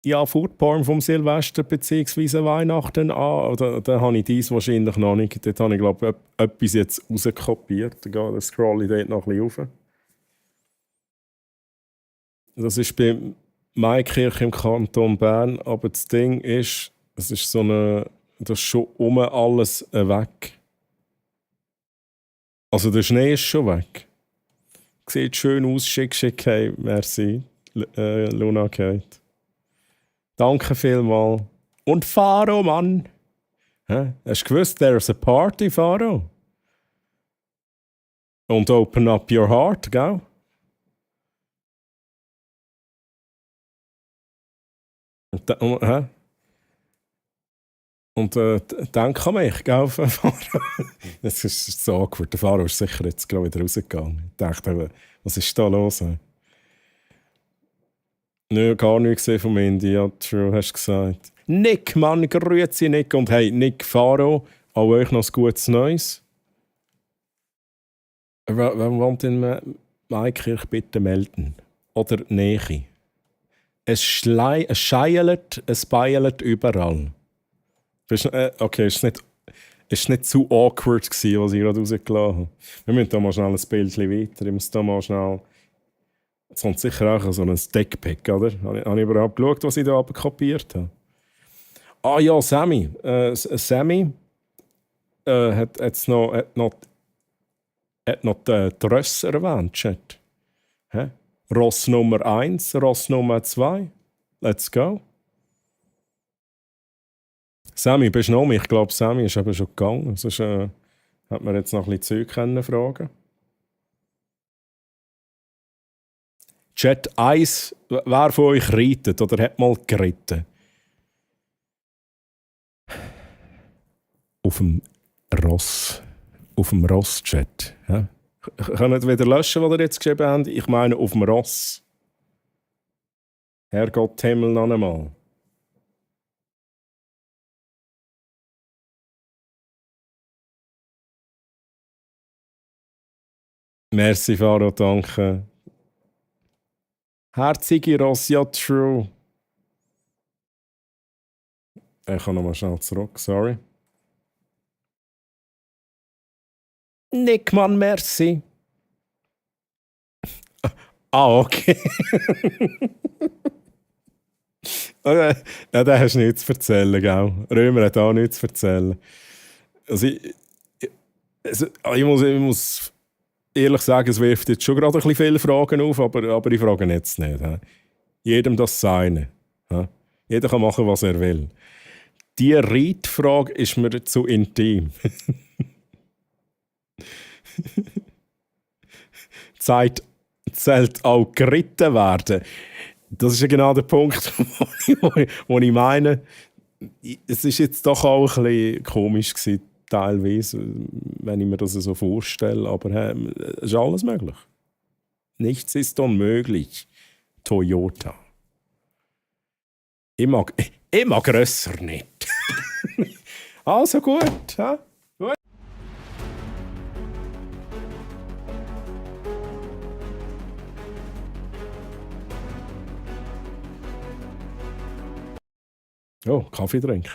Ja, Foodporn vom Silvester bzw. Weihnachten an. Oder da habe ich dies wahrscheinlich noch nicht. Dort habe ich, glaube ich, etwas jetzt rauskopiert. Da scrolle ich dort noch ein bisschen rauf. Das ist bei Maikirch im Kanton Bern. Aber das Ding ist, es ist so eine. Das ist schon alles weg. Also der Schnee ist schon weg. Sieht schön aus, schick, hey, merci, Luna Kate. Danke vielmals. Und Faro, Mann. Hast du gewusst, there's a party, Faro? Und open up your heart, gell? Und denk an mich, gell, Faro? Das ist so awkward. Der Faro ist sicher jetzt gerade wieder rausgegangen. Ich dachte, was ist da los? Nö, gar nichts gesehen vom Indie. Ja, true, hast du gesagt. Nick, Mann, grüezi Nick. Und hey, Nick, Faro, auch euch noch ein gutes Neues. Wer wohnt in Maikirch, bitte melden. Oder Nähe. Es scheiert, es beiert überall. Okay, ist nicht zu awkward gewesen, was ich gerade rausgelassen habe. Wir müssen da mal schnell ein Bild weiter. Ich muss da mal schnell... Jetzt kommt sicher auch so ein Deckpack, oder? Habe ich überhaupt geschaut, was ich da kopiert habe? Ah ja, Sammy. Sammy hat noch die Rösser erwähnt, Chat. Ross Nummer 1, Ross Nummer 2. Let's go. Sammy, bist du noch? Ich glaube, Sammy ist eben schon gegangen. Sonst hat man jetzt noch ein bisschen Zeug fragen. Chat 1, wer von euch reitet oder hat mal geritten? Auf dem Ross. Auf dem Ross-Chat. Ja? Könnt ihr wieder löschen, was ihr jetzt geschrieben habt? Ich meine auf dem Ross. Herrgott Himmel noch einmal. Merci, Faro, danke. Herzige Ross, ja, true. Ich kann nochmal schnell zurück, sorry. Nickmann, merci. Ah, okay. Ja, da hast du nichts zu erzählen, gell? Römer hat auch nichts zu erzählen. Also ich muss ehrlich sagen, es wirft jetzt schon gerade ein bisschen viele Fragen auf, aber ich frage jetzt nicht. He? Jedem das Seine. He? Jeder kann machen, was er will. Die Reitfrage ist mir zu intim. Zeit zählt auch geritten werden. Das ist ja genau der Punkt, wo ich meine, es ist jetzt doch auch ein bisschen komisch gewesen, teilweise, wenn ich mir das so vorstelle, aber es ist alles möglich. Nichts ist unmöglich. Toyota. Ich mag grösser nicht. Also gut, ja? Oh, Kaffee trinken.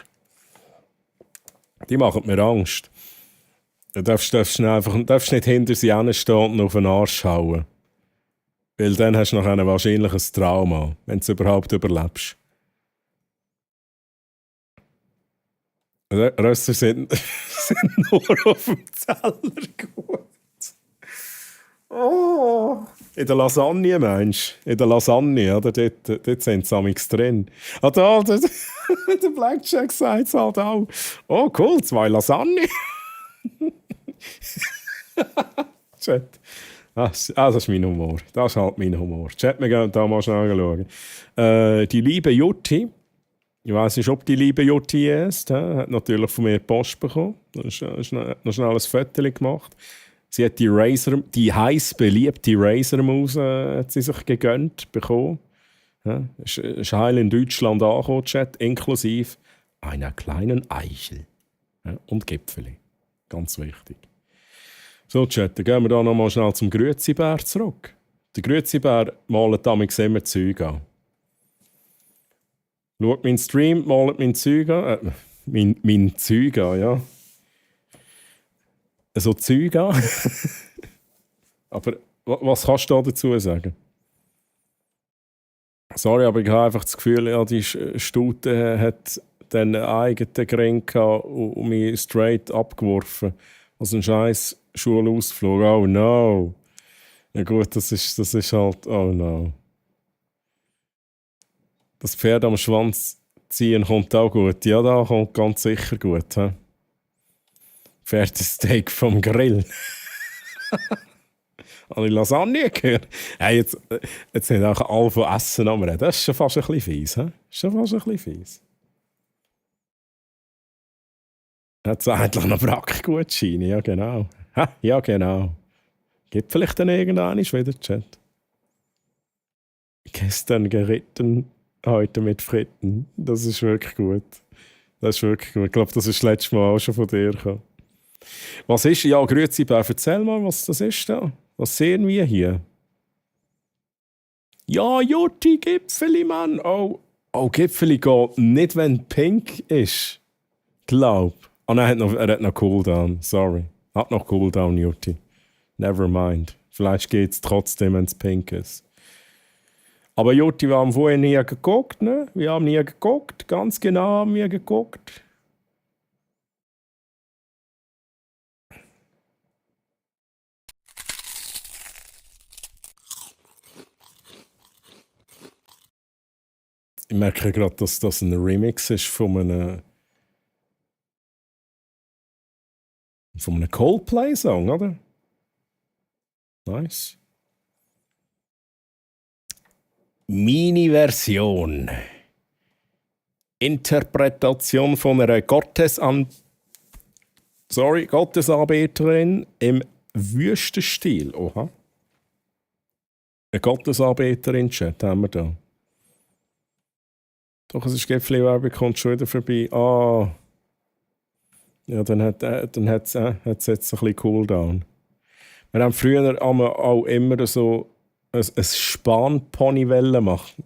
Die machen mir Angst. Du darfst nicht hinter sie hinstehen und auf den Arsch hauen. Weil dann hast du noch wahrscheinlich ein Trauma, wenn du es überhaupt überlebst. Rösser sind nur auf dem Teller gut. Oh. In der Lasagne, meinst du? In der Lasagne, oder? Dort sind sie amigs drin. Ah, da, der Blackjack sagt es halt auch. Oh, cool, 2 Lasagne. Chat. Das ist mein Humor. Das ist halt mein Humor. Chat, wir gehen da mal schnell schauen. Die liebe Jutti, ich weiss nicht, ob die liebe Jutti ist, hat natürlich von mir Post bekommen. Noch schnell ein Foto gemacht. Sie hat die heiß beliebte Razer-Maus hat sie sich gegönnt bekommen. Ja, ist heil in Deutschland angekommen, Chat, inklusive einer kleinen Eichel. Ja, und Gipfeli. Ganz wichtig. So, Chat, dann gehen wir da nochmal schnell zum Grüezi-Bär zurück. Der Grüezi-Bär malt damit immer Zeug an. Schaut meinen Stream, malt mein Zeug an. Mein Zeug an, ja. So Zeug an. Aber was kannst du dazu sagen? Sorry, aber ich habe einfach das Gefühl, ja, die Stute hat den eigenen Gring und mich straight abgeworfen. Also ein scheiß Schulausflug. Oh no. Ja gut, das ist halt... Oh no. Das Pferd am Schwanz ziehen kommt auch gut. Ja, da kommt ganz sicher gut. He? Pferdesteak vom Grill. Habe ich Lasagne gehört? Hey, jetzt nicht auch alle von Essen am Reden. Das ist schon fast ein bisschen fies. He? Schon fast ein bisschen fies. Hat es eigentlich noch Brackgutscheine? Ja, genau. Ha, ja, genau. Gibt vielleicht dann irgendwann wieder Chat. Gestern geritten, heute mit Fritten. Das ist wirklich gut. Das ist wirklich gut. Ich glaube, das ist das letzte Mal auch schon von dir gekommen. Was ist? Ja, grüezi, Bär. Erzähl mal, was das ist da. Was sehen wir hier? Ja, Jutti, Gipfeli, Mann. Oh, Gipfeli geht nicht, wenn pink ist. Glaub. Ah, nein, er hat noch Cooldown. Sorry. Hat noch Cooldown, Jutti. Never mind. Vielleicht geht es trotzdem, wenn es pink ist. Aber Jutti, wir haben vorher nie geguckt, ne? Wir haben nie geguckt. Ganz genau haben wir geguckt. Ich merke gerade, dass das ein Remix ist von einem Coldplay-Song, oder? Nice. Mini-Version. Interpretation von einer Gottesanbeterin im Wüstenstil. Oha. Eine Gottesanbeterin-Chat haben wir da. Doch, es ist Gipfeli-Werbung, kommt schon wieder vorbei. Ah. Ja, dann hat es jetzt ein bisschen Cooldown. Wir haben früher auch immer so ein Spanpony machen.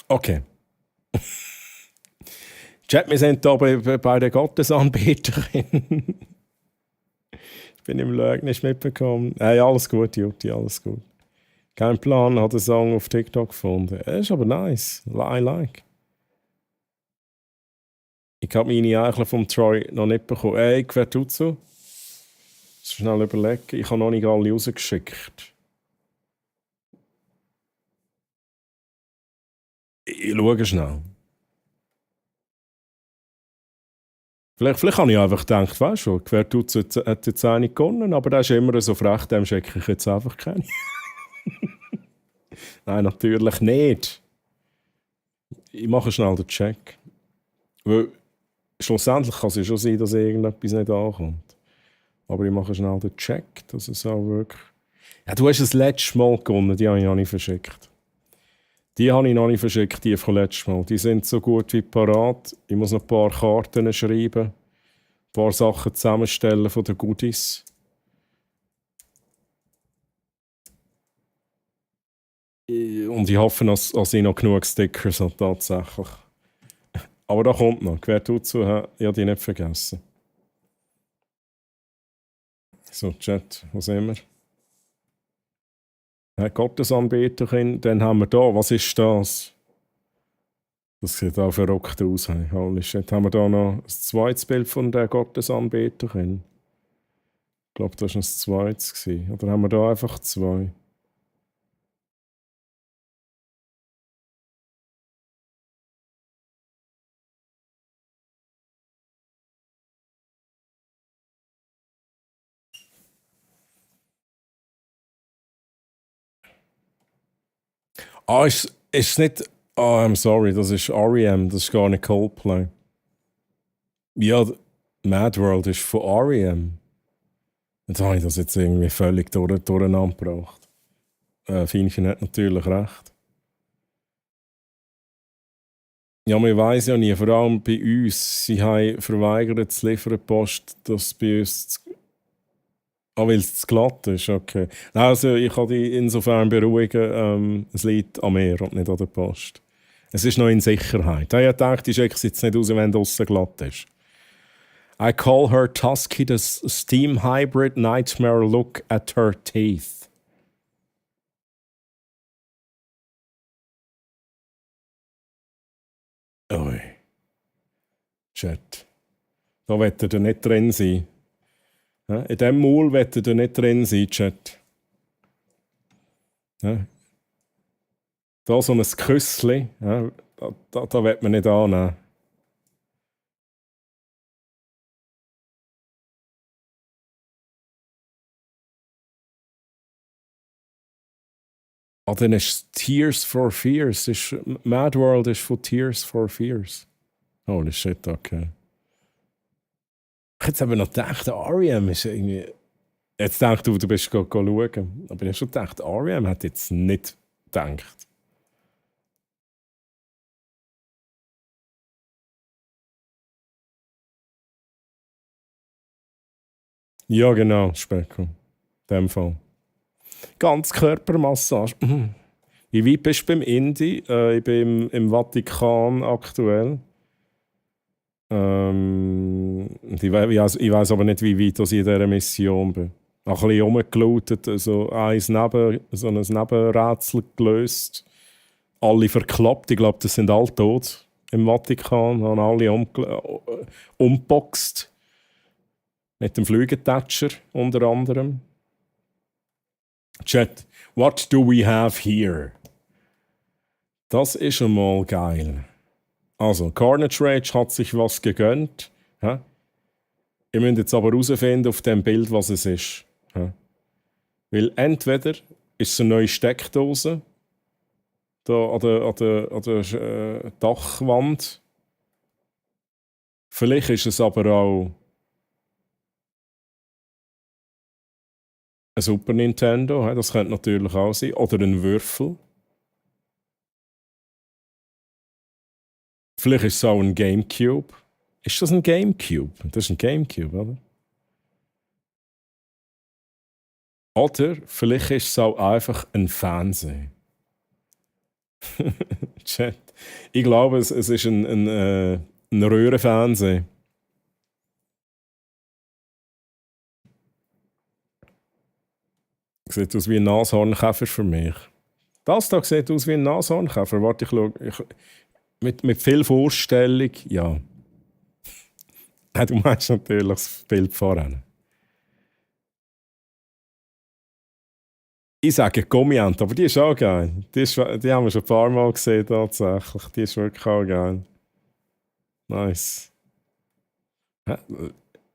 Okay. Chat, wir sind hier bei der Gottesanbeterin. Ich bin im Lurk nicht mitbekommen. Hey, alles gut, Jutti, alles gut. Kein Plan, hat einen Song auf TikTok gefunden. Ist aber nice. I like. Ich habe meine Eichel vom Troy noch nicht bekommen. Ey, wer tut so? Schnell überlegen. Ich habe noch nicht alle rausgeschickt. Ich schaue schnell. Vielleicht habe ich einfach gedacht, weißt du, wer tut so, hat jetzt eine gewonnen, aber der ist immer so frech, dem schicke ich jetzt einfach keine. Nein, natürlich nicht. Ich mache schnell den Check. Weil schlussendlich kann es ja schon sein, dass irgendetwas nicht ankommt. Aber ich mache schnell den Check, dass es auch wirklich... Ja, du hast das letzte Mal gewonnen, die habe ich noch nicht verschickt. Die habe ich noch nicht verschickt, die von letztem Mal. Die sind so gut wie parat. Ich muss noch ein paar Karten schreiben, ein paar Sachen zusammenstellen von den Goodies. Und ich hoffe, dass ich noch genug Stickers habe, tatsächlich. Aber da kommt noch. Wer tut so, ich habe die nicht vergessen. So, Chat, wo sind wir? Gottesanbeterin, dann haben wir da, was ist das? Das sieht auch verrückt aus. Hey. Holy shit. Haben wir da noch ein zweites Bild von der Gottesanbeterin? Ich glaube, das war ein zweites gewesen. Oder haben wir da einfach zwei? Ah, ist es nicht... Ah, I'm sorry, das ist R.E.M., das ist gar nicht Coldplay. Ja, Mad World ist von R.E.M. Jetzt habe ich das jetzt irgendwie völlig durcheinander gebracht. Finchen hat natürlich recht. Ja, man weiss ja nie, vor allem bei uns. Sie haben verweigert zu liefern, Post, dass bei uns... weil es zu glatt ist, okay. Also ich kann dich insofern beruhigen, es liegt an mir und nicht an der Post. Es ist noch in Sicherheit. Ich dachte, ich schicke es jetzt nicht raus, wenn es draussen glatt ist. I call her Tusky the steam hybrid nightmare look at her teeth. Ui. Chat. Da wird er nicht drin sein. In diesem Maul wird er nicht drin sein, Chat. Da so ein Küssli, da wird man nicht annehmen. dann ist Tears for Fears. Mad World ist von Tears for Fears. Holy shit, okay. Ich hätte aber noch gedacht, R.E.M. ist irgendwie... Jetzt denkst du bist schauen. Aber ich habe schon gedacht, R.E.M. hat jetzt nicht gedacht. Ja, genau, Specko. In dem Fall. Ganz Körpermassage. Wie weit bist du beim Indie? Ich bin im Vatikan aktuell. Ich weiss aber nicht, wie weit ich in dieser Mission bin. Ich habe ein bisschen rumgelautet, so ein Nebenrätsel gelöst. Alle verklappt. Ich glaube, das sind alle tot im Vatikan. Haben alle umgeboxt. Mit dem Flügeltätscher unter anderem. Chat, what do we have here? Das ist einmal geil. Also, Carnage Rage hat sich was gegönnt. Hä? Ihr müsst jetzt aber herausfinden auf dem Bild, was es ist. Hä? Weil entweder ist es eine neue Steckdose da an der Dachwand. Vielleicht ist es aber auch ein Super Nintendo, das könnte natürlich auch sein. Oder ein Würfel. Vielleicht ist es auch ein Gamecube. Ist das ein Gamecube? Das ist ein Gamecube, oder? Oder vielleicht ist es auch einfach ein Fernseher. Chat. Ich glaube, es ist ein Röhrenfernseher. Sieht aus wie ein Nashornkäfer für mich. Das hier sieht aus wie ein Nashornkäfer. Warte, ich schaue. Mit viel Vorstellung, ja. Du meinst natürlich das Bild vorhin. Ich sage Gummiente, aber die ist auch geil. Die haben wir schon ein paar Mal gesehen, tatsächlich. Die ist wirklich auch geil. Nice.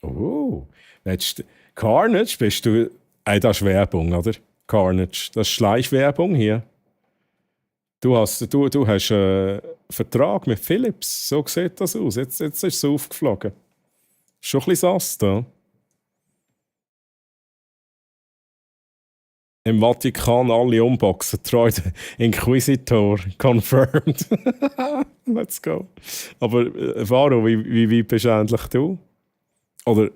Oh. Carnage, bist du... das ist Werbung, oder? Carnage. Das ist Schleichwerbung hier. Du hast einen Vertrag mit Philips. So sieht das aus. Jetzt ist es aufgeflogen. Schon ein bisschen sass da. Im Vatikan alle unboxen. Treu Inquisitor. Confirmed. Let's go. Aber Varo, wie bist endlich du? Oder...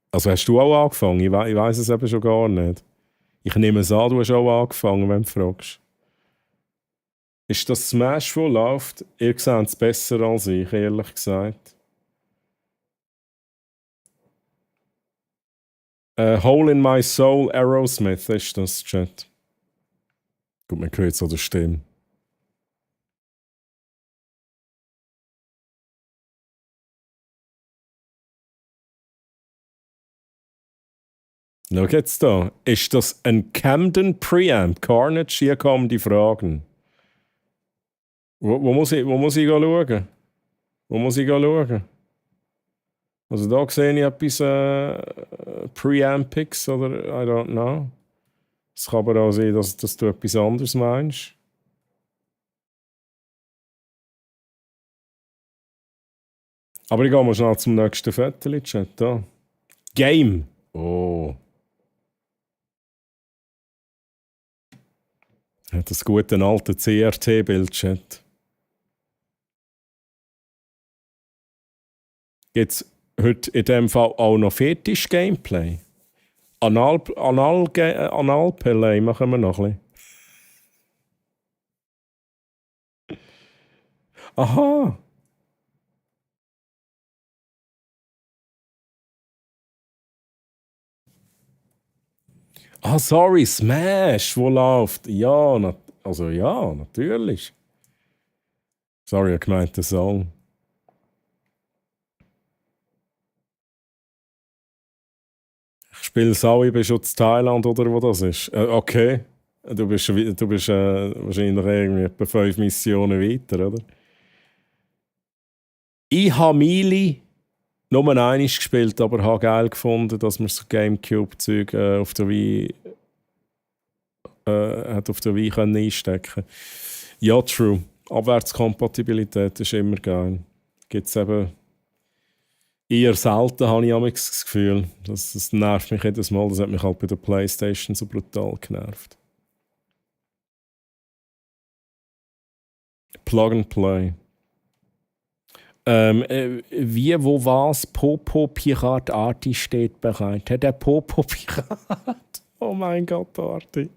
Also hast du auch angefangen? Ich weiss es eben schon gar nicht. Ich nehme es an, du hast auch angefangen, wenn du fragst. Ist das Smash, das läuft? Ihr seht es besser als ich, ehrlich gesagt. Hole in My Soul, Aerosmith ist das, Chat. Gut, man hört es an der Stimme. Schau jetzt da. Ist das ein Camden Preamp? Carnage? Hier kommen die Fragen. Wo muss ich schauen? Wo muss ich schauen? Also da sehe ich etwas Preampics oder I don't know. Es kann aber auch sein, dass du etwas anderes meinst. Aber ich gehe mal schnell zum nächsten Viertel-Chat. Da. Game. Oh. Ja, das gute alte CRT-Bildchat. Gibt es heute in dem Fall auch noch Fetisch-Gameplay? Anal-Play machen wir noch ein bisschen. Aha! Ah, sorry, Smash, wo läuft? Ja, ja, natürlich. Sorry, ich gemeint den Song. Ich spiele es auch, ich bin schon in Thailand oder wo das ist. Okay, du bist wahrscheinlich irgendwie etwa 5 Missionen weiter, oder? Ich habe Mili nur einmal gespielt, aber habe geil gefunden, dass man so Gamecube-Zeug auf der Wii hat auf der Wii einstecken. Ja, true. Abwärtskompatibilität ist immer geil. Gibt es eben eher selten, habe ich manchmal das Gefühl. Das nervt mich jedes Mal. Das hat mich halt bei der PlayStation so brutal genervt. Plug and Play. Wie, wo, was? Popo Pirat Arti steht bereit. Der Popo Pirat. Oh mein Gott, Arti.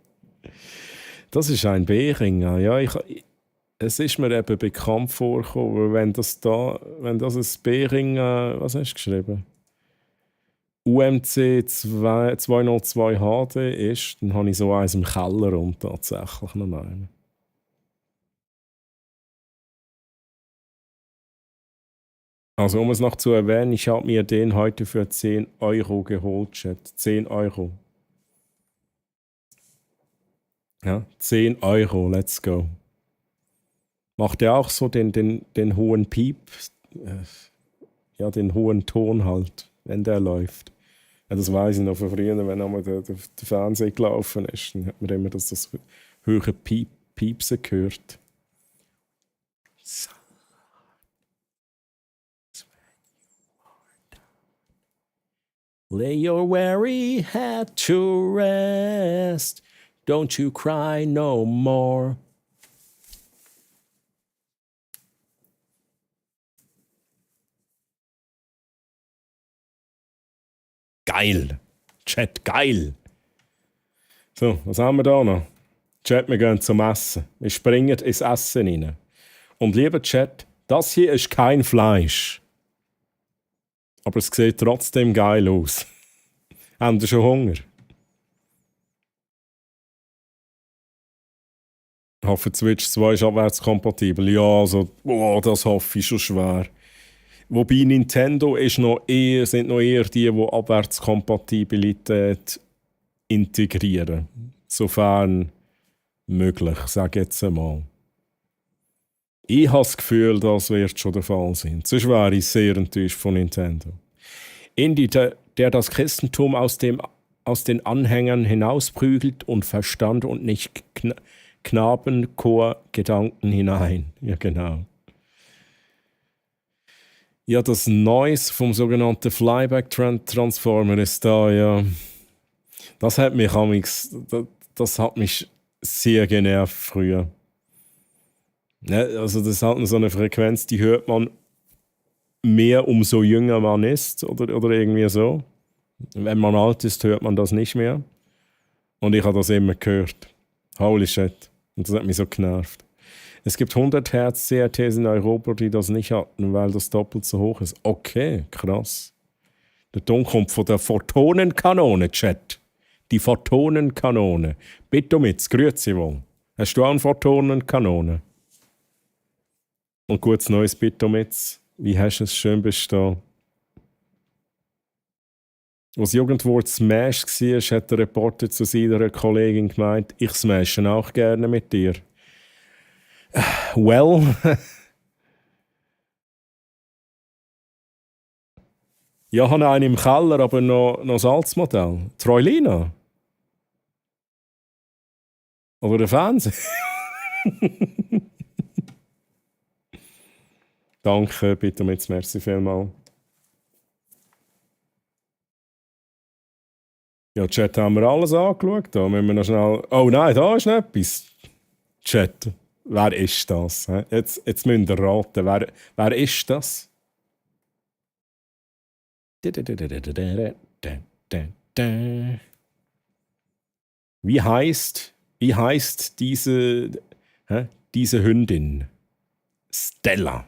Das ist ein Beringer. Ja, es ist mir eben bekannt vorgekommen, wenn das ein Beringer, was hast du geschrieben? UMC 202 HD ist, dann habe ich so eins im Keller und tatsächlich noch einen. Also um es noch zu erwähnen, ich habe mir den heute für 10 Euro geholt, Chat. 10 Euro. Ja, 10 Euro, let's go. Macht er auch so den hohen Piep? Ja, den hohen Ton halt, wenn der läuft. Ja, das weiß ich noch von früher, wenn einmal der Fernseher gelaufen ist, dann hat man immer das höhere Piepsen gehört. So. Lay your weary head to rest. Don't you cry no more. Geil. Chat, geil. So, was haben wir da noch? Chat, wir gehen zum Essen. Wir springen ins Essen rein. Und lieber Chat, das hier ist kein Fleisch. Aber es sieht trotzdem geil aus. Haben Sie schon Hunger? Ich hoffe, Switch 2 ist abwärtskompatibel. Ja, also, das hoffe ich schon schwer. Wobei Nintendo ist sind noch eher die Abwärtskompatibilität integrieren. Sofern möglich, sage ich jetzt einmal. Ich habe das Gefühl, das wird schon der Fall sein. Sonst wäre ich sehr enttäuscht von Nintendo. Indie, der das Christentum aus den Anhängern hinausprügelt und Verstand und nicht Knabenchor-Gedanken hinein. Ja, genau. Ja, das Noise vom sogenannten Flyback-Transformer ist da, ja. Das hat mich sehr genervt früher. Ja, also das ist halt so eine Frequenz, die hört man mehr, umso jünger man ist, oder irgendwie so. Wenn man alt ist, hört man das nicht mehr. Und ich habe das immer gehört. Holy shit. Und das hat mich so genervt. Es gibt 100 Hertz CRTs in Europa, die das nicht hatten, weil das doppelt so hoch ist. Okay, krass. Der Ton kommt von der Photonenkanone, Chat. Die Photonenkanone. Bitte mit, grüezi wohl. Hast du auch eine Photonenkanone? Und gutes Neues, bitte mit. Wie hast du es schön bestehen? Als Jugendwort Smash war, hat der Reporter zu seiner Kollegin gemeint, ich smashe auch gerne mit dir. Well. Ja, ich habe einen im Keller, aber noch das Salzmodell. Troilina. Oder der Fernseher. Danke, bitte mit, merci vielmals. Ja, Chat haben wir alles angeschaut. Da müssen wir noch schnell. Oh nein, da ist noch etwas. Chat, wer ist das? Jetzt müsst ihr raten. Wer ist das? Wie heißt diese Hündin? Stella.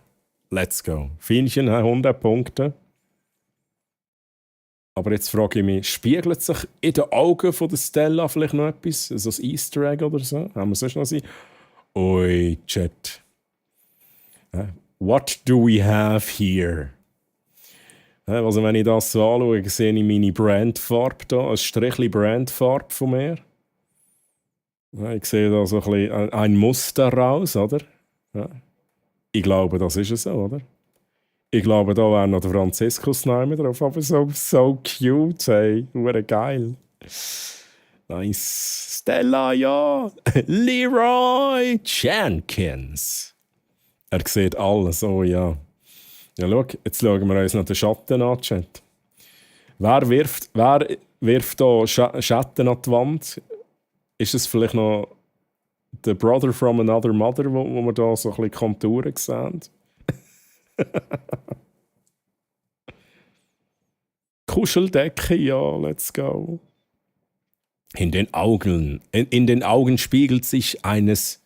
Let's go. Fienchen, 100 Punkte. Aber jetzt frage ich mich, spiegelt sich in den Augen von der Stella vielleicht noch etwas? So ein Easter Egg oder so? Haben wir sonst noch sein? Oi, Chat. What do we have here? Also wenn ich das so anschaue, sehe ich meine Brandfarbe hier, ein Strichchen Brandfarbe von mir. Ich sehe da so ein Muster raus, oder? Ja. Ich glaube, das ist es so, oder? Ich glaube, da wäre noch der Franziskus drauf, aber so cute, hey, hure geil. Nice. Stella, ja. Leroy Jenkins. Er sieht alles, oh ja. Ja, schau, jetzt schauen wir uns noch den Schatten an, Chat. Wer wirft da Schatten an die Wand? Ist es vielleicht noch der Brother from Another Mother, wo wir da so ein bisschen Konturen sehen? Kuscheldecke, ja, let's go. In den Augen spiegelt sich eines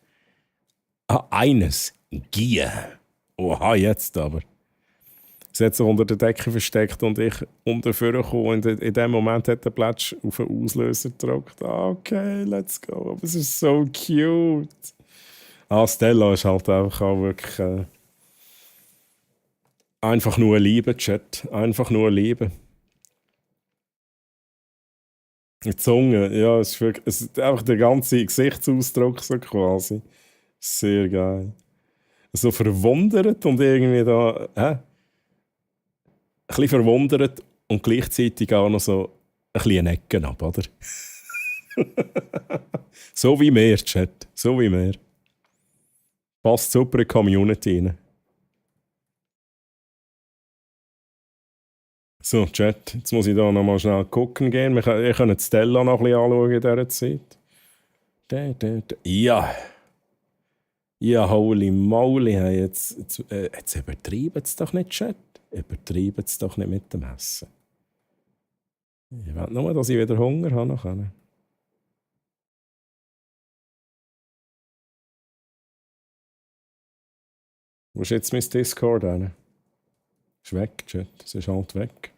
Gier. Oha, jetzt aber. Sie hat sich unter der Decke versteckt und ich unter gekommen. Und in dem Moment hat der Plätsch auf den Auslöser gedrückt. Okay, let's go. Aber es ist so cute. Stella ist halt einfach auch wirklich einfach nur Liebe, Chat. Einfach nur Liebe. Die Zunge, ja, es ist einfach der ganze Gesichtsausdruck so quasi. Sehr geil. So verwundert und irgendwie da, ein bisschen verwundert und gleichzeitig auch noch so ein bisschen Ecken ab, oder? So wie mehr, Chat. So wie mehr. Passt super in die Community rein. So, Chat, jetzt muss ich da noch mal schnell gucken gehen. Ihr könnt Stella noch ein bisschen anschauen in dieser Zeit. Ja. Ja, holy moly. Jetzt übertreiben es doch nicht, Chat. Übertreiben es doch nicht mit dem Essen. Ich will nur, dass ich wieder Hunger habe. Nachher. Wo ist jetzt mein Discord hin? Ist weg, Chat. Es ist halt weg.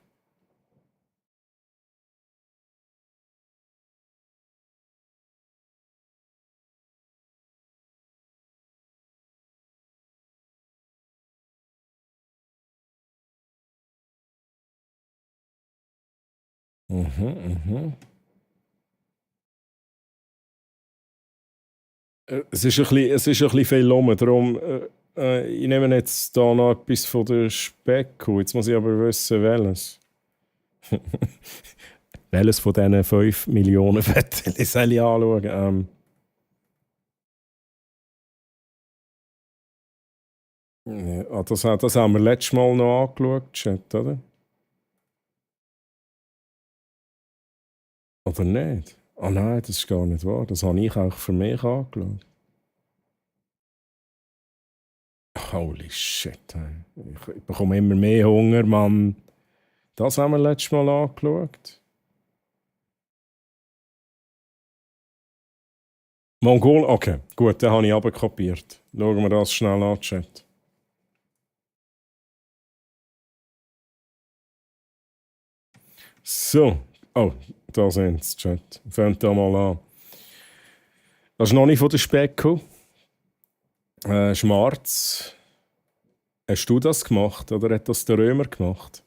Es ist ein bisschen viel rum, darum ich nehme jetzt hier noch etwas von der Specko. Jetzt muss ich aber wissen, welches. Welches von diesen 5 Millionen Fetten soll ich anschauen? Ja, das haben wir letztes Mal noch angeschaut, Chat, oder? Oder nicht? Ah nein, das ist gar nicht wahr. Das habe ich auch für mich angeschaut. Holy shit. Hey. Ich bekomme immer mehr Hunger, Mann. Das haben wir letztes Mal angeschaut. Mongol, okay, gut, den habe ich abkopiert. Schauen wir das schnell an, Chat. So, oh, da sind sie, Chat. Fangt da mal an. Das ist noch nicht von der Specko. Schmarz. Hast du das gemacht oder hat das der Römer gemacht?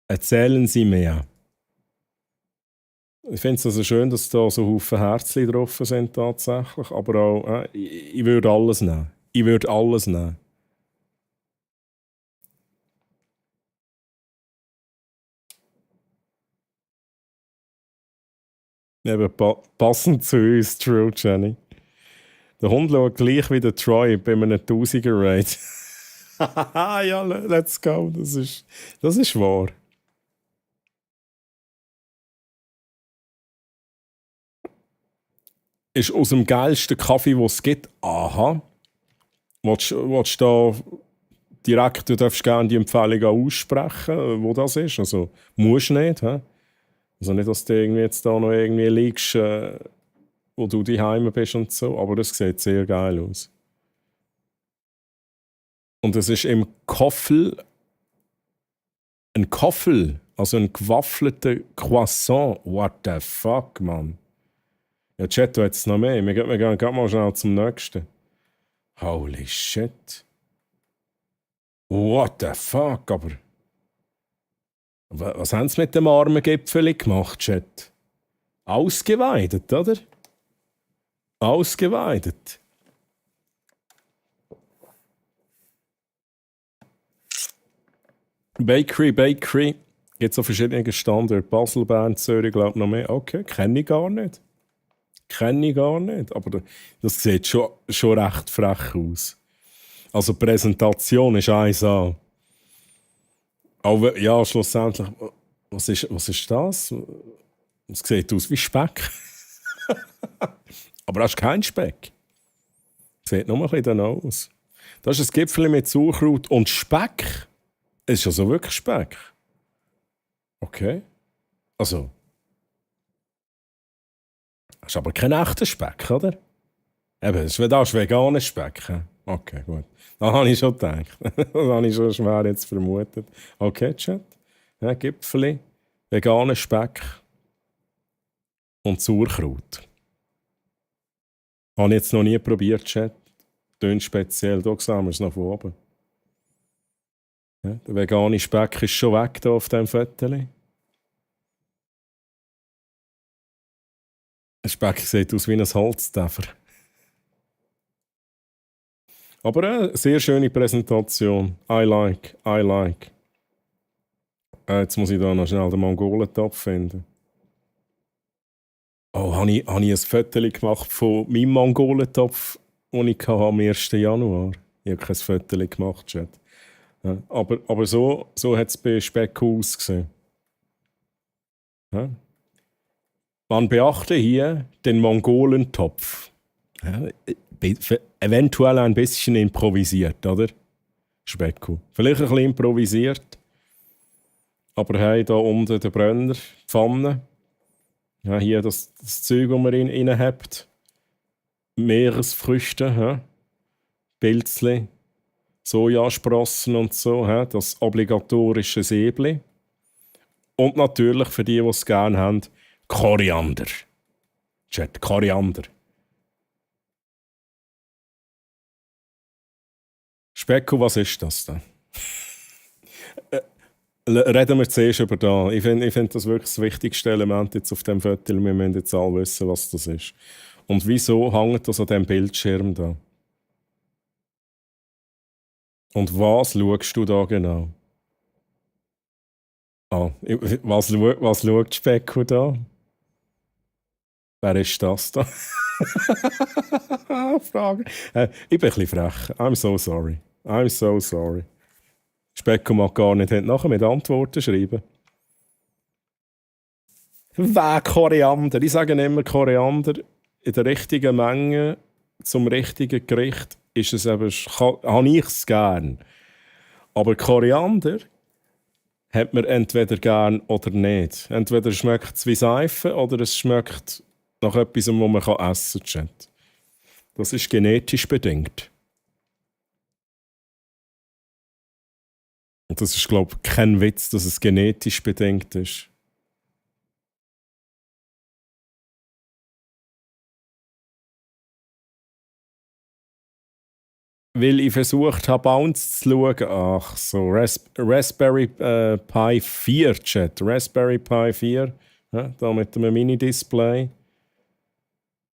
Erzählen Sie mir. Ich finde es also schön, dass da so Haufen Herzchen drauf sind tatsächlich, aber auch, ich würde alles nehmen. Ich würde alles nehmen. Eben passend zu uns, true, Jenny. Der Hund schaut gleich wie der Troy bei einem 1000er-Raid. Ja, let's go. Das ist wahr. Ist aus dem geilsten Kaffee, den es gibt. Aha. Willst du da direkt, du darfst gerne die Empfehlung aussprechen, wo das ist? Also, musst du nicht. He? Also nicht, dass du irgendwie jetzt da noch irgendwie liegst, wo du daheim bist und so. Aber das sieht sehr geil aus. Und es ist im Koffel, ein Koffel, also ein gewaffelter Croissant. What the fuck, man? Ja, Chat, du hättest noch mehr. Wir gehen mal schnell zum nächsten. Holy shit. What the fuck, aber... Was haben sie mit dem armen Gipfel gemacht, Chat? Ausgeweidet, oder? Ausgeweidet. Bakery. Gibt es an verschiedenen Standorten. Basel, Bern, Zürich, glaube ich noch mehr. Okay, kenne ich gar nicht. Aber das sieht schon recht frech aus. Also die Präsentation ist 1A. Aber ja, schlussendlich, was ist das? Es sieht aus wie Speck. Aber das ist kein Speck. Sieht nur ein bisschen aus. Das ist ein Gipfel mit Sauerkraut und Speck. Es ist also wirklich Speck. Okay. Also. Das ist aber kein echter Speck, oder? Eben, das ist veganer Speck. Okay, gut. Das habe ich schon gedacht. Das habe ich schon schwer jetzt vermutet. Okay, Chat. Ja, Gipfeli, veganer Speck und Sauerkraut. Habe ich jetzt noch nie probiert, Chat. Tönt speziell. Da sehen wir es noch von oben. Ja, der vegane Speck ist schon weg hier auf diesem Foto. Der Speck sieht aus wie ein Holztäfer. Aber eine sehr schöne Präsentation. I like. Jetzt muss ich da noch schnell den Mongolentopf finden. Oh, habe ich ein Foto gemacht von meinem Mongolentopf, den ich am 1. Januar hatte. Ich habe kein Foto gemacht, Chat. Ja, aber so hat es bei Speck ausgesehen. Ja. Man beachte hier den Mongolentopf. Ja, eventuell ein bisschen improvisiert, oder? Specko. Vielleicht ein bisschen improvisiert. Aber hey, da unten der Brenner, die Pfanne. Ja, hier das Zeug, das man rein habt. Meeresfrüchte, ja. Pilzli, Sojasprossen und so. Ja. Das obligatorische Säbli. Und natürlich, für die es gerne haben, Koriander. Chat, Koriander. Specko, was ist das denn? Reden wir zuerst über da. Ich find das wirklich das wichtigste Element jetzt auf dem Foto. Wir müssen jetzt alle wissen, was das ist. Und wieso hängt das an diesem Bildschirm da? Und was schaust du da genau? Was schaut Specko da? Wer ist das da? Frage. Ich bin ein bisschen frech. I'm so sorry. Specko mag gar nicht nachher mit Antworten schreiben. Koriander. Ich sage immer Koriander in der richtigen Menge zum richtigen Gericht ist es eben, habe ich es gern. Aber Koriander hat man entweder gern oder nicht. Entweder schmeckt es wie Seife oder es schmeckt nach etwas, was man essen kann. Das ist genetisch bedingt. Und das ist, glaube ich, kein Witz, dass es genetisch bedingt ist. Weil ich versucht habe, Bounce zu schauen. Ach so, Raspberry Pi 4, Chat. Raspberry Pi 4. Ja, da mit einem Mini-Display.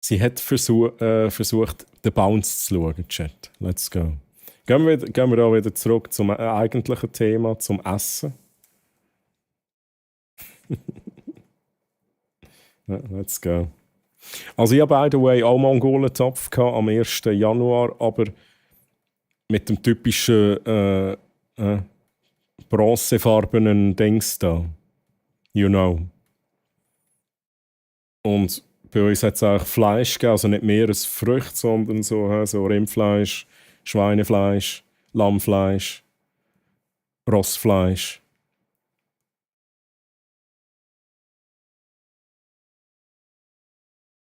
Sie hat versucht, den Bounce zu schauen, Chat. Let's go. Gehen wir da wieder zurück zum eigentlichen Thema, zum Essen. Ja, let's go. Also ich habe, by the way, auch Mongolentopf am 1. Januar, aber mit dem typischen bronzefarbenen Dings da. You know. Und bei uns hat es auch Fleisch gegeben, also nicht Meeresfrüchte, sondern so Rindfleisch, Schweinefleisch, Lammfleisch, Rossfleisch.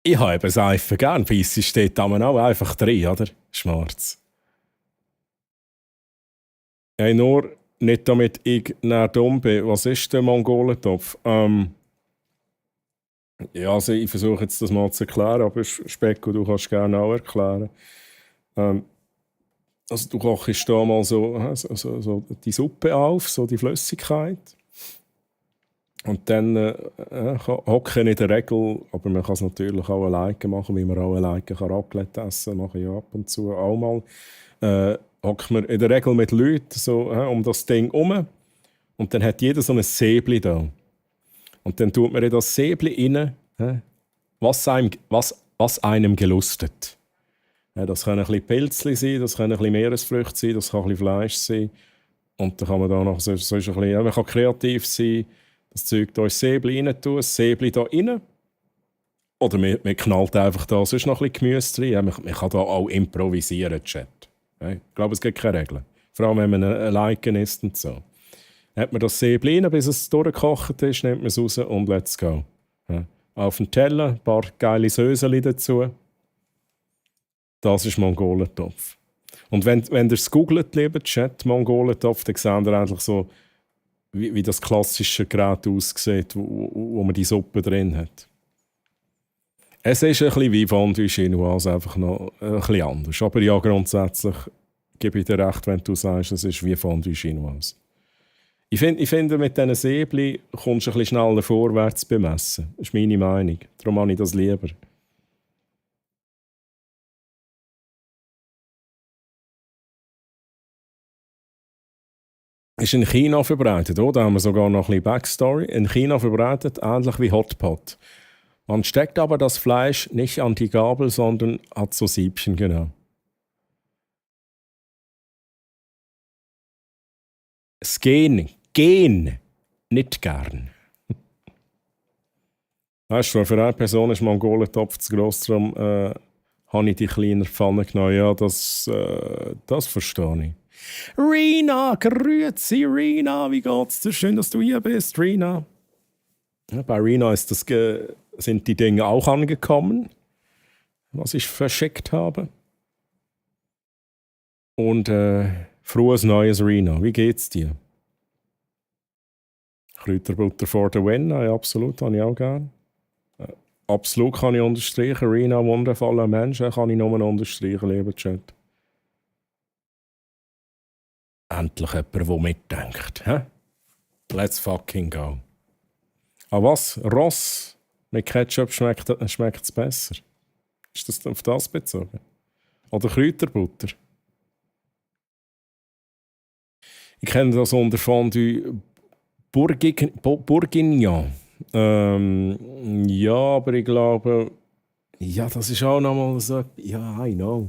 Ich habe eben Seife gern, Weisse steht da auch einfach drin, oder? Schwarz. Hey, nur nicht damit ich näher dumm bin. Was ist der Mongolentopf? Ja, also ich versuche jetzt das mal zu erklären, aber Specko, du kannst gerne auch erklären. Also du kochst da mal so die Suppe auf, so die Flüssigkeit. Und dann hocken in der Regel, aber man kann es natürlich auch alleine machen, wie man auch alleine Raclette essen kann, mache ich ab und zu auch mal. Hockt man in der Regel mit Leuten so um das Ding herum Und dann hat jeder so ein Säbli da. Und dann tut man in das Säbli rein, was einem gelustet. Ja, das können ein bisschen Pilzli sein, das können ein bisschen Meeresfrüchte sein, das kann ein bisschen Fleisch sein. Und dann kann man da noch so ein bisschen, ja, man kann kreativ sein, das Zeug hier ins Säbli rein tun, das Säbli hier rein. Oder man knallt einfach da sonst noch ein bisschen Gemüse rein. Ja, man kann da auch improvisieren, Chat. Ja, ich glaube, es gibt keine Regeln. Vor allem, wenn man alleine isst und so. Dann hat man das Säbli rein, bis es durchgekocht ist, nimmt man es raus und let's go. Ja. Auf den Teller, ein paar geile Söseli dazu. Das ist Mongolentopf. Und wenn ihr es googelt, lieber Chat, Mongolentopf, dann seht ihr eigentlich so, wie das klassische Gerät aussieht, wo man die Suppe drin hat. Es ist ein bisschen wie Fondue Chinoise, einfach noch ein bisschen anders. Aber ja, grundsätzlich gebe ich dir recht, wenn du sagst, es ist wie Fondue Chinoise. Ich finde, mit diesen Säbli kommst du ein bisschen schneller vorwärts beim Essen. Das ist meine Meinung. Darum habe ich das lieber. Ist in China verbreitet, oder? Da haben wir sogar noch ein bisschen Backstory. In China verbreitet, ähnlich wie Hotpot. Man steckt aber das Fleisch nicht an die Gabel, sondern hat so Siebchen, genau. Es gehen nicht gern. Weißt du, für eine Person ist Mongolentopf zu gross, darum habe ich die kleine Pfanne genommen. Ja, das verstehe ich. Rina, grüezi Rina, wie geht's dir? Schön, dass du hier bist, Rina. Ja, bei Rina sind die Dinge auch angekommen, was ich verschickt habe. Und frohes Neues, Rina. Wie geht's dir? Kräuterbutter for the win, ja, absolut, habe ich auch gern. Absolut kann ich unterstreichen. Rina, wundervoller Mensch, kann ich nur unterstreichen, lieber Chat. Endlich jemand, der mitdenkt. Hä? Let's fucking go. Aber was? Ross mit Ketchup schmeckt es besser? Ist das auf das bezogen? Oder Kräuterbutter? Ich kenne das unter Fondue Bourguignon. Ja, aber ich glaube... Ja, das ist auch nochmal so... Ja, I know.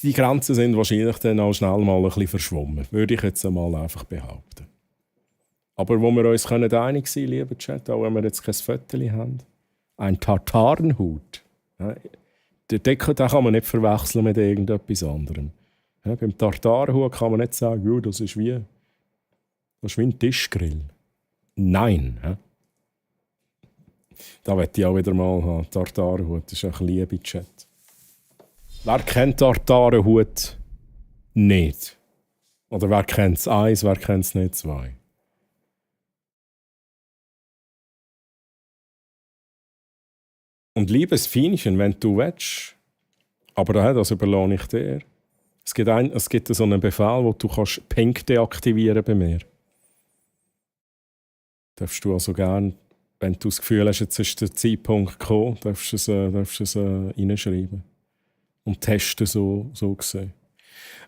Die Grenzen sind wahrscheinlich dann auch schnell mal ein bisschen verschwommen. Würde ich jetzt einmal einfach behaupten. Aber wo wir uns einig sein können, lieber Chat, auch wenn wir jetzt kein Fötterchen haben, ein Tartarenhut. Ja, den kann man nicht verwechseln mit irgendetwas anderem. Ja, beim Tartarenhut kann man nicht sagen, ja, das ist wie ein Tischgrill. Nein. Ja. Da möchte ich auch wieder mal haben. Tartarenhut, das ist ein Liebe, Chat. Wer kennt Tartarenhut nicht? Oder wer kennt es eins, wer kennt es nicht zwei? Und liebes Fienchen, wenn du willst, aber das überlasse ich dir. Es gibt so einen Befehl, wo du kannst Pink deaktivieren bei mir. Darfst du also gerne, wenn du das Gefühl hast, jetzt ist der Zeitpunkt gekommen, darfst du es reinschreiben. Und testen so gesehen.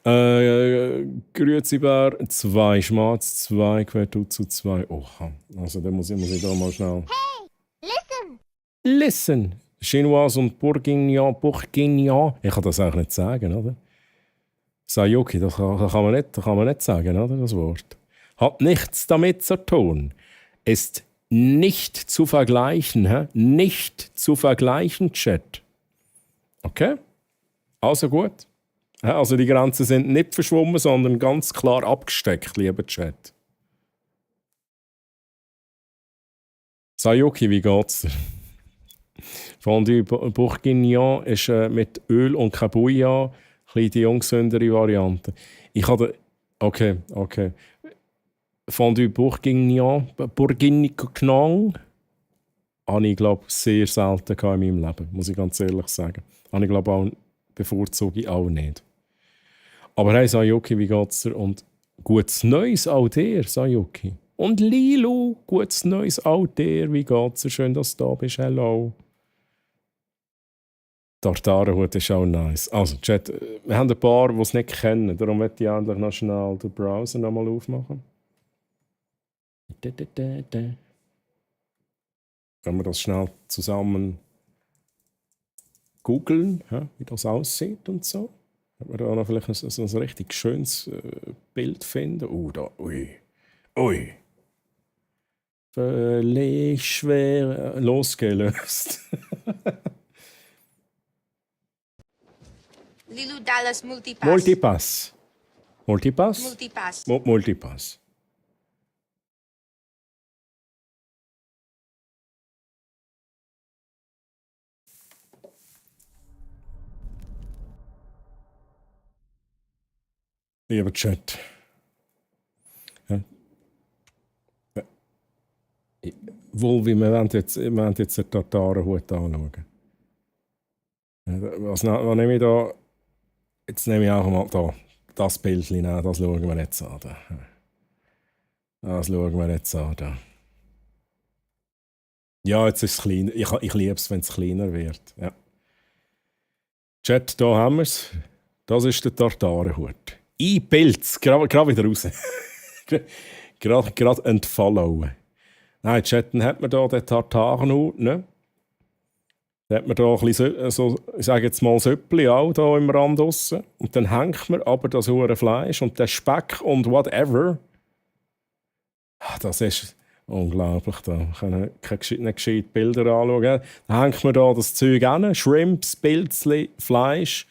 Grüezi Bär, 2 Schmatz, 2 Quertuzzo, 2. Oha, also da muss ich da mal schnell... Hey, Listen! Chinoise und Bourguignon. Ich kann das eigentlich nicht sagen, oder? Sayuki, das kann man nicht sagen, oder? Das Wort. Hat nichts damit zu tun. Ist nicht zu vergleichen, hä? Nicht zu vergleichen, Chat. Okay? Also gut. Also die Grenzen sind nicht verschwommen, sondern ganz klar abgesteckt, lieber Chat. Sayuki, wie geht's dir? Fondue Bourguignon ist mit Öl und kein Bouillon die ungesündere Variante. Ich hatte... Okay. Fondue Bourguignon habe ich, glaube sehr selten in meinem Leben, muss ich ganz ehrlich sagen. Habe ich, glaube auch, bevorzuge ich auch nicht. Aber hey, Sayuki, wie geht's dir? Und gutes Neues auch dir, Sayuki. Und Lilu, gutes Neues auch dir. Wie geht's dir? Schön, dass du da bist. Hello. Tartarenhut ist auch nice. Also, Chat, wir haben ein paar, die es nicht kennen. Darum möchte ich endlich noch schnell den Browser nochmal aufmachen. Wenn wir das schnell zusammen googeln, ja, wie das aussieht und so. Wenn wir da noch vielleicht so ein richtig schönes Bild finden. Da, ui. Ui. Völlig schwer losgelöst. Lilu Dallas Multipass. Multipass. Multipass? Multipass. Multipass. Lieber Chat. Ja. Wolvi, wir wollen jetzt den Tartarenhut anschauen. Was nehme ich da? Jetzt nehme ich auch mal da, das Bildchen an, das schauen wir jetzt an. Da. Das schauen wir jetzt an. Da. Ja, jetzt ist es klein. Ich liebe es, wenn es kleiner wird. Ja. Chat, da haben wir es. Das ist der Tartarenhut. Pilz, gerade wieder raus. Gerade entfollowen. Nein, Chat, dann hat man da den Tartarenhut, ne? Dann hat man da ein bisschen, so, ich sage jetzt mal, Söppli auch da im Rand draussen. Und dann hängt man aber das hure Fleisch und den Speck und whatever. Das ist unglaublich. Da kann ich keine gescheiten Bilder anschauen. Dann hängt man da das Zeug an, Shrimps, Pilzli, Fleisch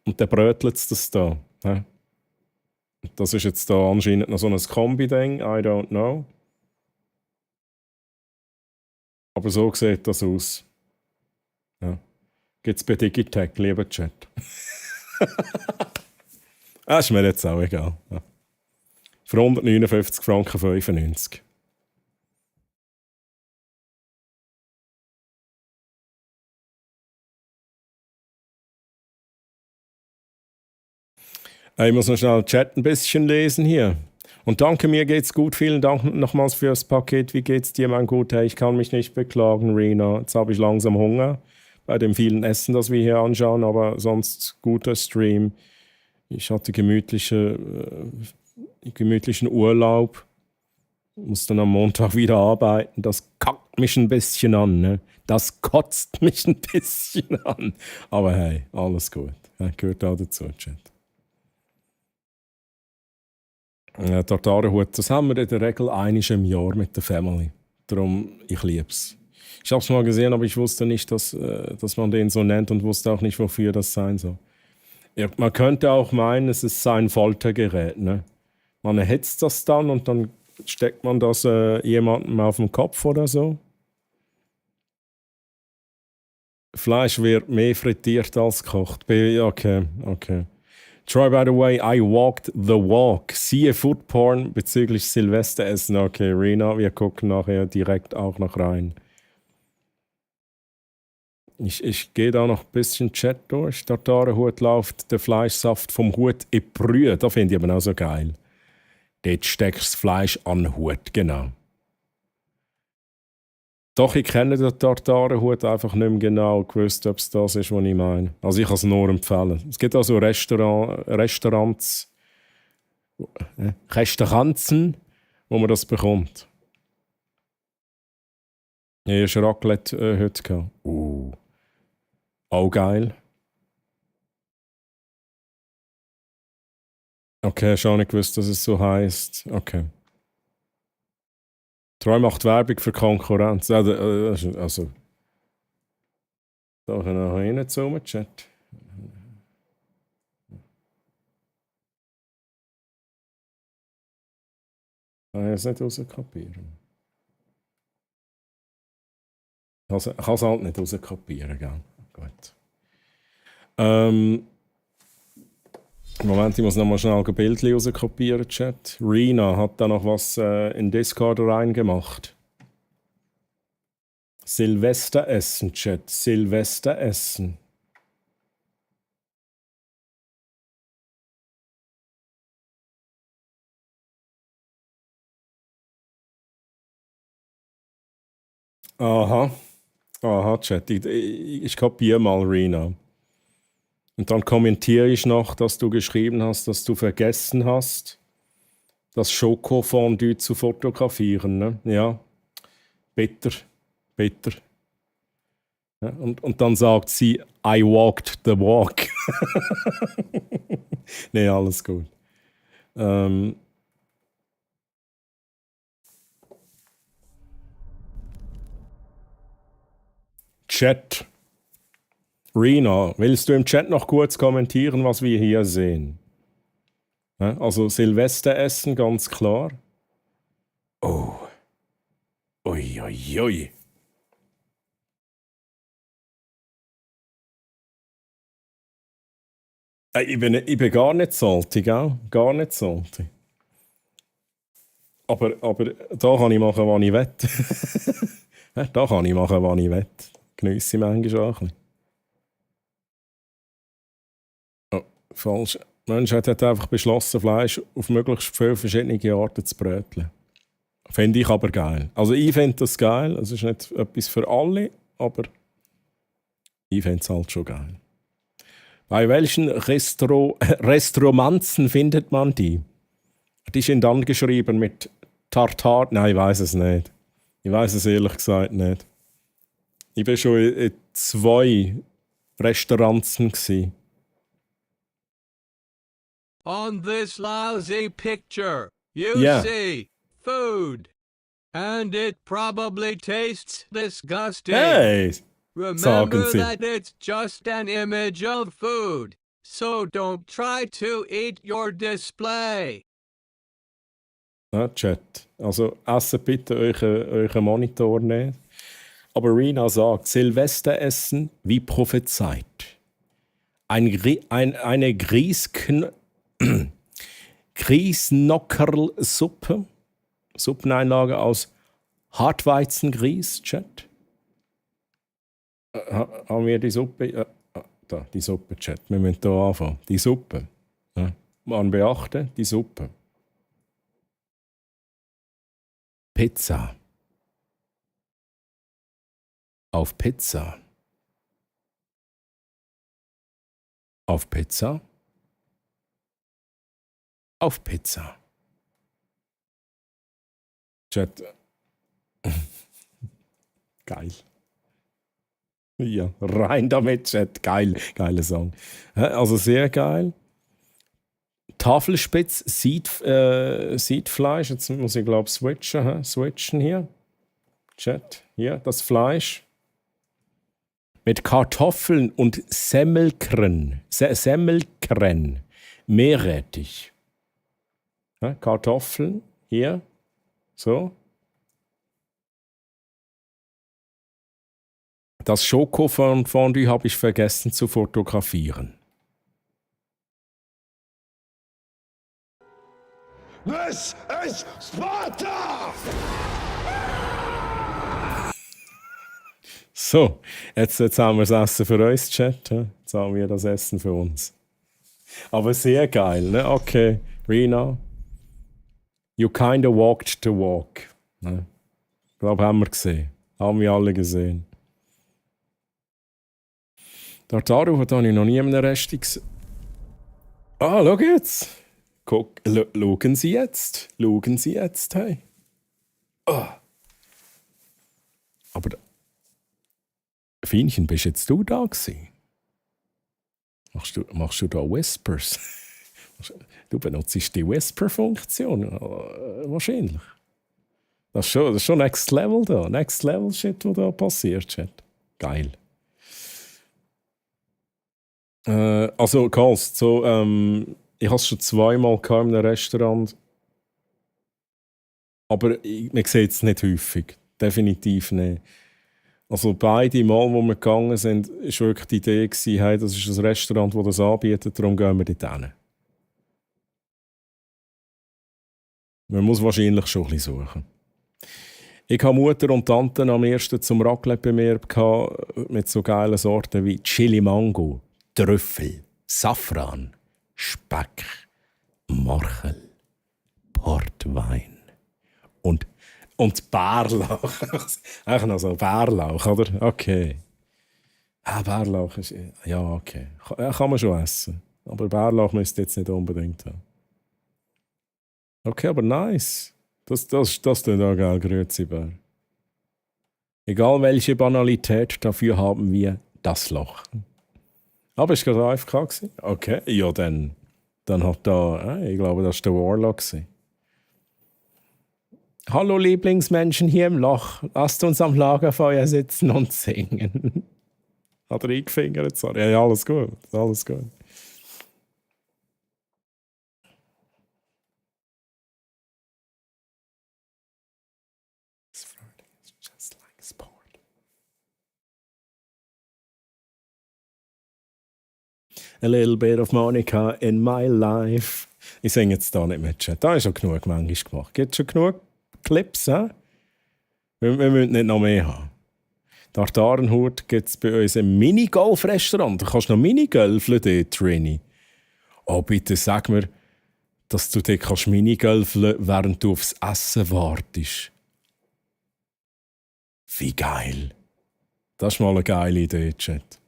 und dann brötelt es das da. Ja. Das ist jetzt da anscheinend noch so ein Kombi-Ding, I don't know. Aber so sieht das aus. Ja. Gibt es bei Digitech, lieber Chat. Das ist mir jetzt auch egal. Ja. Für 159 Franken 95. Ich muss noch schnell den Chat ein bisschen lesen hier. Und danke, mir geht's gut. Vielen Dank nochmals fürs Paket. Wie geht's dir, mein Guter? Ich kann mich nicht beklagen, Rena. Jetzt habe ich langsam Hunger bei dem vielen Essen, das wir hier anschauen, aber sonst guter Stream. Ich hatte gemütlichen Urlaub. Muss dann am Montag wieder arbeiten. Das kackt mich ein bisschen an. Ne? Das kotzt mich ein bisschen an. Aber hey, alles gut. Ja, gehört auch dazu, Chat. Tartarenhut, das haben wir in der Regel einmal im Jahr mit der Family. Darum, ich liebe es. Ich habe es mal gesehen, aber ich wusste nicht, dass man den so nennt und wusste auch nicht, wofür das sein soll. Ja, man könnte auch meinen, es ist sein Foltergerät. Ne? Man erhitzt das dann und dann steckt man das jemandem auf den Kopf oder so. Fleisch wird mehr frittiert als gekocht. Okay. Troy, by the way, I walked the walk. Siehe Food Porn bezüglich Silvesteressen. Okay, Rena, wir gucken nachher direkt auch noch rein. Ich gehe da noch ein bisschen Chat durch. Tartarenhut läuft der Fleischsaft vom Hut in die Brühe. Das finde ich aber auch so geil. Dort steckst du das Fleisch an den Hut, genau. Doch, ich kenne den Tartarenhut, einfach nicht mehr genau gewusst, ob es das ist, was ich meine. Also ich kann es nur empfehlen. Es gibt also Restaurants, wo man das bekommt. Hier ist Raclette heute gehabt. Auch geil. Okay, schon nicht gewusst, dass es so heisst. Okay. Troy macht Werbung für Konkurrenz. Also da kann ich noch reinzoomen, Chat. Kann ich es nicht rauskopieren? Ich kann es halt nicht rauskopieren, gell? Gut. Moment, ich muss noch mal schnell ein Bild rauskopieren, Chat. Rena hat da noch was in Discord reingemacht. Silvesteressen, Chat. Silvesteressen. Aha, Chat. Ich kopiere mal Rena. Und dann kommentiere ich noch, dass du geschrieben hast, dass du vergessen hast, das Schokofondue zu fotografieren. Ne? Ja, bitter, bitter. Ja, und dann sagt sie, I walked the walk. Nee, alles gut. Chat. Rina, willst du im Chat noch kurz kommentieren, was wir hier sehen? Ja, also Silvesteressen, ganz klar. Oh. Ui, ui, ui. Ich bin gar nicht salty, gell? Gar nicht salty. Aber da kann ich machen, was ich will. Ja, da kann ich machen, was ich will. Geniesse ich manchmal auch ein bisschen. Oh, falsch. Die Menschheit hat einfach beschlossen, Fleisch auf möglichst viele verschiedene Arten zu bröteln. Finde ich aber geil. Also ich finde das geil. Es ist nicht etwas für alle, aber ich finde es halt schon geil. Bei welchen Restromanzen findet man die? Die sind dann geschrieben mit Tartar. Nein, ich weiß es nicht. Ich weiß es ehrlich gesagt nicht. Ich war schon in 2 Restaurants gsi. On this lousy picture, you Yeah. see food. And it probably tastes disgusting. Hey! Remember sagen Sie. that it's just an image of food. So don't try to eat your display. Ja, Chat. Also essen bitte euren Monitor nicht. Aber Rina sagt, Silvesteressen wie prophezeit. Eine Grießnockerl-Suppe. Suppeneinlage aus Hartweizengrieß, Chat. Haben wir die Suppe? Da, die Suppe, Chat. Wir müssen hier anfangen. Die Suppe. Ja. Man beachte, die Suppe. Pizza. Auf Pizza. Auf Pizza. Auf Pizza. Chat. Geil. Ja, rein damit, Chat. Geil. Geiler Song. Also sehr geil. Tafelspitz, Siedfleisch. Jetzt muss ich, glaube ich, switchen hier. Chat. Hier, das Fleisch. Mit Kartoffeln und Semmelkren. Meerrettich. Ja, Kartoffeln. Hier. So. Das Schokofondue habe ich vergessen zu fotografieren. This is Sparta! So, jetzt haben wir das Essen für uns, Chat. Jetzt haben wir das Essen für uns. Aber sehr geil, ne? Okay, Rina. You kinda walked the walk. Ne? Ich glaube, haben wir gesehen. Haben wir alle gesehen. Tartaru hat ich noch nie in einem Rest gesehen. Ah, schau jetzt. Schauen Sie jetzt. Schauen Sie jetzt, hey. Oh. Aber Fienchen, bist jetzt du da gewesen? Machst du da Whispers? Du benutzt die Whisper-Funktion. Wahrscheinlich. Das ist schon Next Level da. Next Level Shit, was da passiert, Chat. Geil. Also, Karls, so, ich habe es schon 2-mal in einem Restaurant. Aber man sieht es nicht häufig. Definitiv nicht. Also beide Mal, wo wir gegangen sind, war wirklich die Idee, hey, das ist ein Restaurant, das das anbietet, darum gehen wir dort hin. Man muss wahrscheinlich schon ein bisschen suchen. Ich habe Mutter und Tante am ersten zum Raclette bei mir gehabt, mit so geilen Sorten wie Chili Mango, Trüffel, Safran, Speck, Morchel, Portwein und Bärlauch. Eigentlich noch so Bärlauch, oder? Okay. Bärlauch ist... Ja, okay. Kann man schon essen. Aber Bärlauch müsst ihr jetzt nicht unbedingt haben. Okay, aber nice. Das tut auch geil, grüezi Bär. Egal welche Banalität, dafür haben wir das Loch. Aber ist gerade AFK gewesen? Okay, ja dann hat da... ich glaube, das war der Warlock gewesen. Hallo Lieblingsmenschen hier im Loch. Lasst uns am Lagerfeuer sitzen und singen. Hat er eingefingert? Sorry. Ja, alles gut. Alles gut. Just like sport. A little bit of Monica in my life. Ich singe jetzt da nicht mit, Chat. Da ist schon genug manchmal gemacht. Gibt schon genug Clips, hä? Wir müssen nicht noch mehr haben. Tartarenhut gibt es bei uns im Minigolf-Restaurant. Du kannst noch Minigolfen dort, Trini. Oh, bitte sag mir, dass du dort kannst Minigolfen, während du aufs Essen wartest. Wie geil. Das ist mal eine geile Idee, Chat.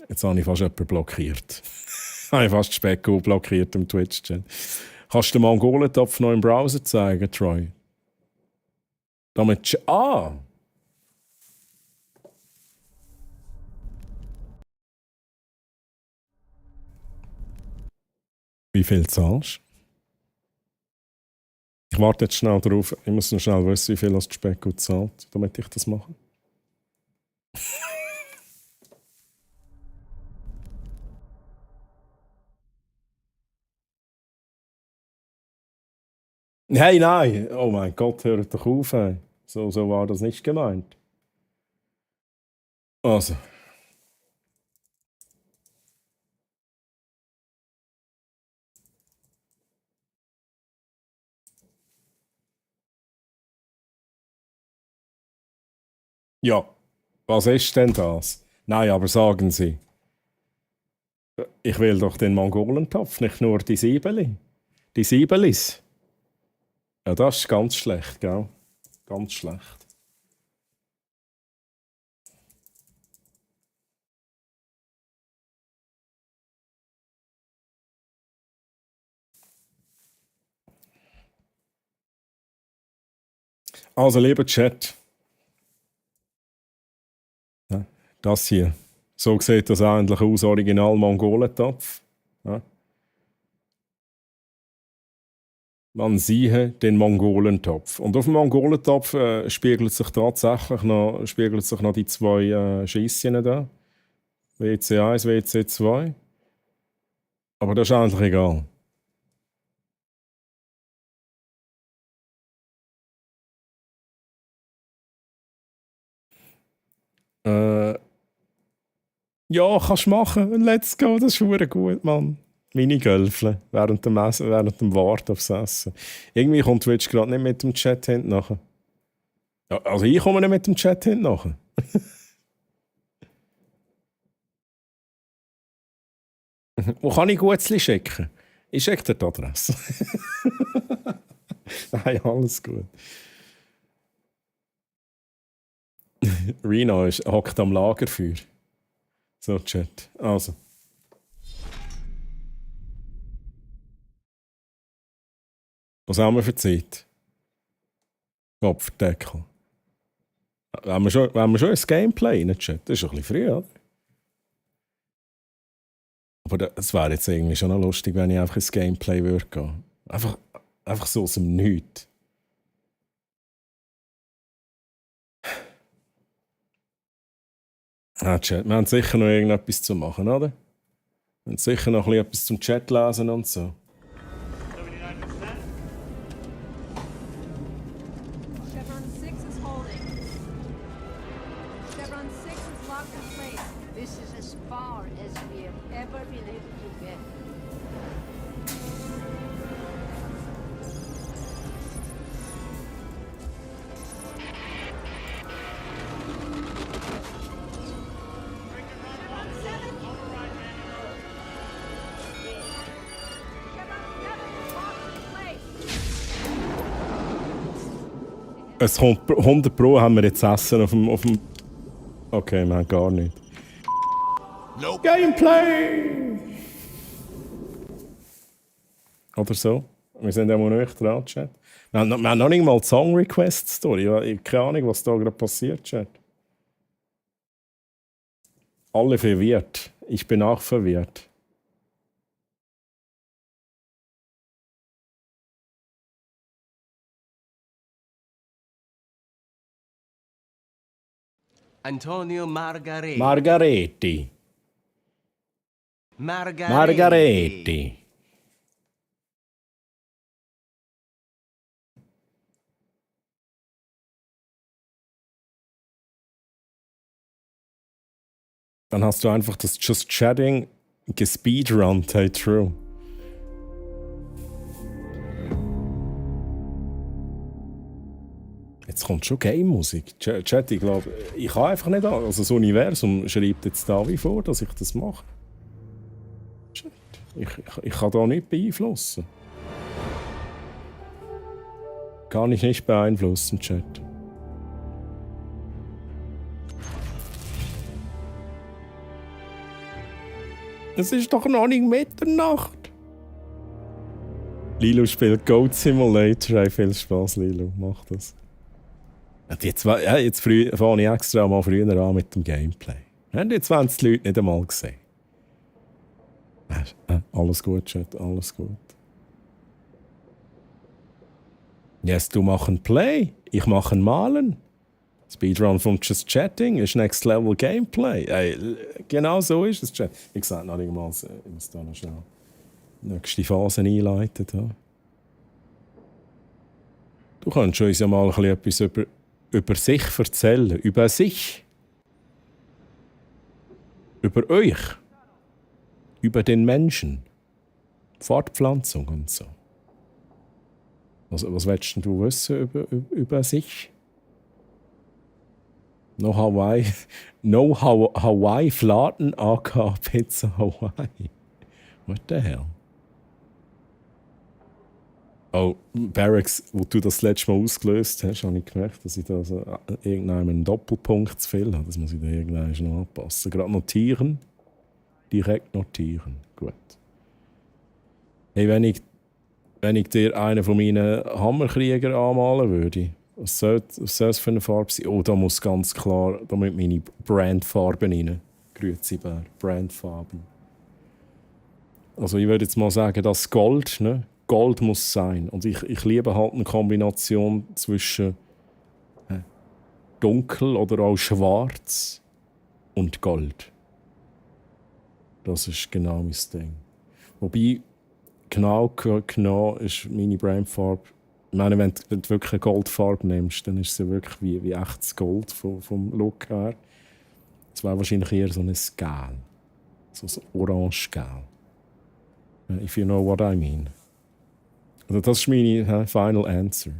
Jetzt habe ich fast jemanden blockiert. habe ich fast Specko blockiert im Twitch-Chat. Kannst du den Mongolentopf noch im Browser zeigen, Troy? Damit... Wie viel zahlst du? Ich warte jetzt schnell drauf. Ich muss noch schnell wissen, wie viel das Specko zahlt, damit ich das mache. Hey, nein! Oh mein Gott, hört doch auf. Ey. So war das nicht gemeint. Also. Ja, was ist denn das? Nein, aber sagen Sie. Ich will doch den Mongolentopf, nicht nur die Siebeli. Die Siebelis. Ja, das ist ganz schlecht, gell? Ganz schlecht. Also, lieber Chat. Ja, das hier. So sieht das eigentlich aus, Original Mongolentopf. Ja. Man siehe den Mongolentopf. Und auf dem Mongolentopf spiegelt sich tatsächlich noch die zwei Scheisschen da. WC1, WC2. Aber das ist eigentlich egal. Ja, kannst du machen. Let's go, das ist verdammt gut, Mann. Minigolfen während dem Warten aufs Essen. Irgendwie kommt Twitch gerade nicht mit dem Chat hinten nachher. Ja, also ich komme nicht mit dem Chat hinten nachher. Wo kann ich Gutzli schicken? Ich schicke dir die Adresse. Nein, alles gut. Reno hockt am Lagerfeuer. So, Chat. Also. Was haben wir für Zeit? Kopfdeckel. Wenn wir schon ein Gameplay in den Chat, das ist ein bisschen früh, oder? Aber es wäre jetzt irgendwie schon noch lustig, wenn ich einfach ins Gameplay würde gehen. Einfach so aus dem Nichts. Ah, Chat, wir haben sicher noch irgendetwas zu machen, oder? Wir haben sicher noch etwas zum Chat lesen und so. Chevron 6 is holding. Chevron 6 is locked in place. This is as far as we have ever been able to get. Es kommt 100 Pro haben wir jetzt Essen auf dem Okay, man, gar nicht. Gameplay! Oder so. Wir sind ja mal nicht dran, Chat. Wir haben noch nicht mal die Song-Request-Story. Ich habe keine Ahnung, was da gerade passiert, Chat. Alle verwirrt. Ich bin auch verwirrt. Antonio Margaretti. Margaretti. Margaretti. Dann hast du einfach das Just Chatting gespeedrunnt, hey, true. Jetzt kommt schon Game-Musik. Chat, ich glaube, ich kann einfach nicht an. Also das Universum schreibt jetzt da wie vor, dass ich das mache. Chat, ich kann da nicht beeinflussen. Kann ich nicht beeinflussen, Chat. Es ist doch noch nicht Mitternacht. Lilo spielt Goat Simulator. Hey, viel Spaß, Lilo. Mach das. Jetzt fange ich extra mal früher an mit dem Gameplay. Jetzt haben es die Leute nicht einmal gesehen. Alles gut, Chat, alles gut. Yes, du machst ein Play. Ich mache ein Malen. Speedrun von Just Chatting ist Next Level Gameplay. Ey, genau so ist es, Chat. Ich sage noch nicht mal, ich muss da noch schnell die nächste Phase einleiten. Da. Du kannst uns ja mal ein bisschen etwas über sich erzählen. Über sich. Über euch. Über den Menschen. Fortpflanzung und so. Was willst du wissen über sich? No Hawaii Fladen AK Pizza Hawaii. What the hell? Oh, Barracks, wo du das letzte Mal ausgelöst hast, habe ich gemerkt, dass ich da so irgendeinen Doppelpunkt zu viel habe. Das muss ich da irgendwann noch anpassen. Gerade notieren. Direkt notieren. Gut. Hey, wenn ich dir einen von meinen Hammerkrieger anmalen würde, was soll es für eine Farbe sein? Oh, da muss ganz klar, da müssen meine Brandfarben rein. Grüezi Bär, Brandfarben. Also ich würde jetzt mal sagen, das Gold, ne? Gold muss sein. Und ich liebe halt eine Kombination zwischen dunkel oder auch schwarz und Gold. Das ist genau mein Ding. Wobei, genau ist meine Brandfarbe. Ich meine, wenn du wirklich eine Goldfarbe nimmst, dann ist sie wirklich wie echtes Gold vom Look her. Es wäre wahrscheinlich eher so ein Scale. So ein Orange-Scale. If you know what I mean. Also das ist meine Final Answer.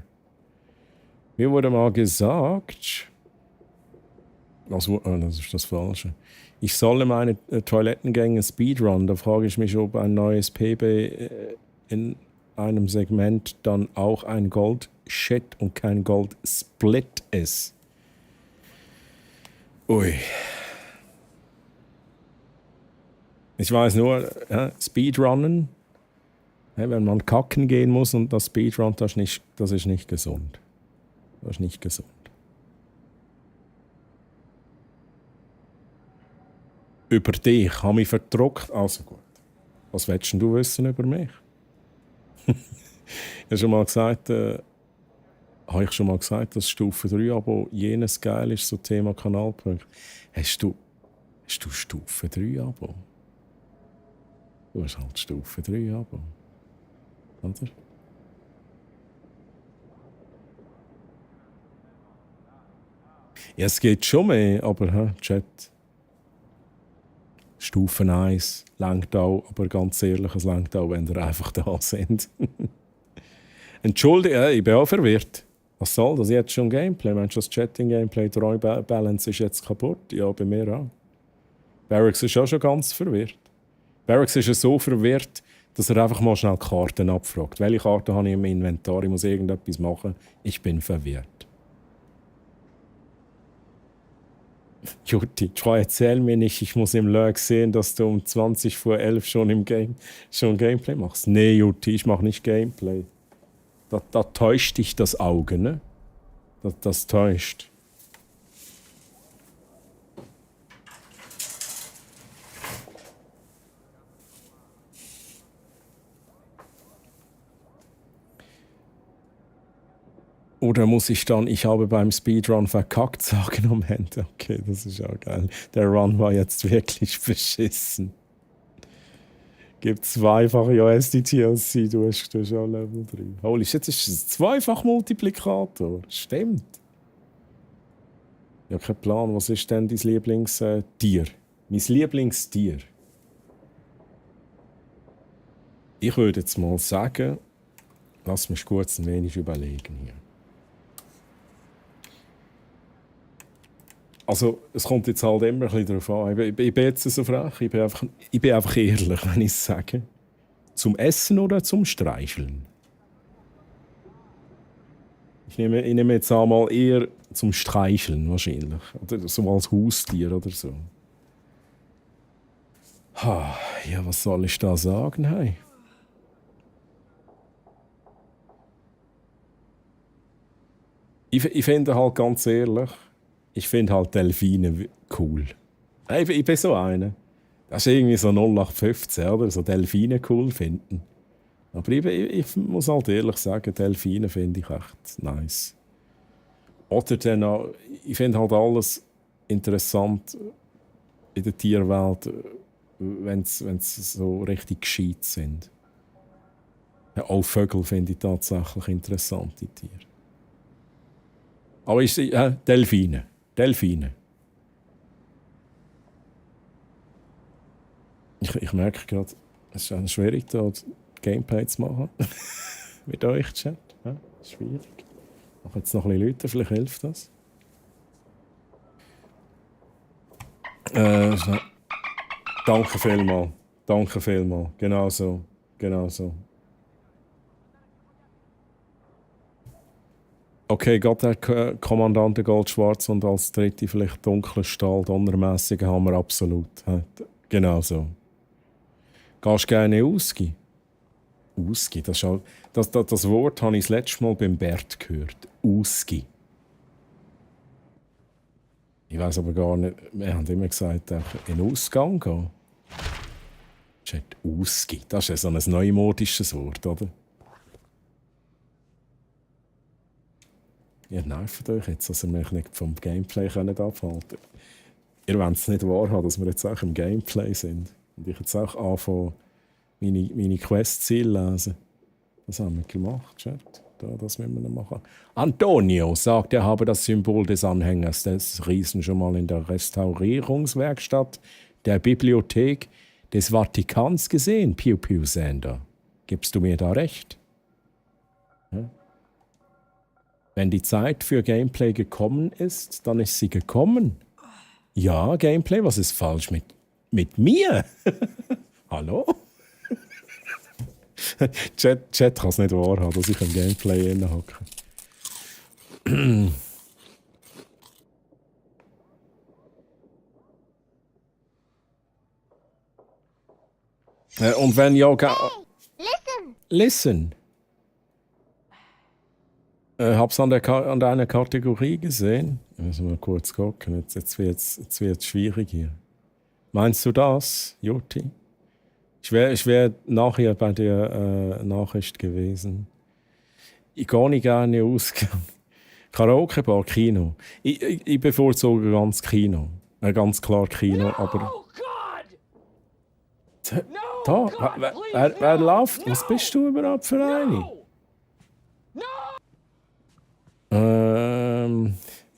Mir wurde mal gesagt... Also, das ist das Falsche. Ich solle meine Toilettengänge Speedrun. Da frage ich mich, ob ein neues PB in einem Segment dann auch ein Gold-Shit und kein Gold-Split ist. Ui. Ich weiß nur, Speedrunnen, wenn man kacken gehen muss und das Speedrun, das ist nicht gesund. Das ist nicht gesund. Über dich habe ich verdruckt. Also gut. Was willst du wissen über mich? Ich habe schon mal gesagt, dass Stufe 3 Abo jenes geil ist, so Thema Kanalpunkt. Hast du Stufe 3 Abo? Du hast halt Stufe 3 Abo. Oder? Ja, es geht schon mehr, aber Chat. Stufe 1 langt auch, aber ganz ehrlich, es langt auch, wenn ihr einfach da sind. Entschuldige, ich bin auch verwirrt. Was soll das jetzt schon Gameplay? Meinst du, das Chatting-Gameplay, die Balance ist jetzt kaputt? Ja, bei mir auch. Barracks ist auch schon ganz verwirrt. Barracks ist ja so verwirrt, dass er einfach mal schnell Karten abfragt. Welche Karten habe ich im Inventar? Ich muss irgendetwas machen. Ich bin verwirrt. Jutti, erzähl mir nicht, ich muss im Lurk sehen, dass du um 20 vor 11 schon Gameplay machst. Nee, Jutti, ich mach nicht Gameplay. Da täuscht dich das Auge, ne? Das täuscht. Oder muss ich dann, ich habe beim Speedrun verkackt sagen am Ende? Okay, das ist auch geil. Der Run war jetzt wirklich beschissen. Gibt zweifache USD-TLC, du hast auch Level 3. Holy shit, das ist ein Zweifach-Multiplikator. Stimmt. Ich habe keinen Plan, was ist denn dein Lieblingstier? Mein Lieblingstier? Ich würde jetzt mal sagen, lass mich kurz ein wenig überlegen hier. Also, es kommt jetzt halt immer ein bisschen darauf an. Ich bin jetzt so frech, ich bin einfach ehrlich, wenn ich es sage. Zum Essen oder zum Streicheln? Ich nehme jetzt einmal eher zum Streicheln wahrscheinlich. Oder so als Haustier oder so. Ja, was soll ich da sagen? Hey? Ich finde halt ganz ehrlich, ich finde halt Delfine cool. Ich bin so einer. Das ist irgendwie so 0815, oder? So Delfine cool finden. Aber ich muss halt ehrlich sagen, Delfine finde ich echt nice. Oder dann auch, ich finde halt alles interessant in der Tierwelt, wenn sie so richtig gescheit sind. Ja, auch Vögel finde ich tatsächlich interessante Tiere. Aber Delfine. Ich merke gerade, es ist schwierig, da Gameplay zu machen. Mit euch, Chat. Ja, schwierig. Ich mache jetzt noch ein bisschen Leute, vielleicht hilft das. Danke vielmals. Genau so. Okay, geht der Kommandant Goldschwarz und als dritte vielleicht dunkler Stahl, donnermässigen Hammer, absolut. Genau so. Gehst du gerne Uski? Uski, das Wort habe ich das letzte Mal beim Bert gehört. Uski. Ich weiß aber gar nicht, wir haben immer gesagt, in den Ausgang gehen. Uski, das ist ja so ein neumodisches Wort, oder? Ihr nervt euch jetzt, dass ihr mich nicht vom Gameplay abhalten könnt. Ihr wollt es nicht wahrhaben, dass wir jetzt auch im Gameplay sind. Und ich jetzt auch anfange, meine Quest-Ziele lesen. Das haben wir gemacht, Chat. Das müssen wir machen. Antonio sagt, er habe das Symbol des Anhängers des Riesen schon mal in der Restaurierungswerkstatt der Bibliothek des Vatikans gesehen, Piu Piu Sander. Gibst du mir da recht? Ja? Wenn die Zeit für Gameplay gekommen ist, dann ist sie gekommen. Ja, Gameplay, was ist falsch mit mir? Hallo? Chat kann es nicht wahrhaben, dass ich im Gameplay innehocke. Und wenn ja... Listen! Hab's an deiner Kategorie gesehen. Müssen wir kurz gucken. Jetzt wird's schwierig hier. Meinst du das, Jutti? Ich wär nachher bei der Nachricht gewesen. Ich gehe nicht gerne ausgehen. Karaoke-Bar, Kino. Ich bevorzuge ganz Kino. Ganz klar Kino, aber... Wer läuft? Was bist du überhaupt für eine?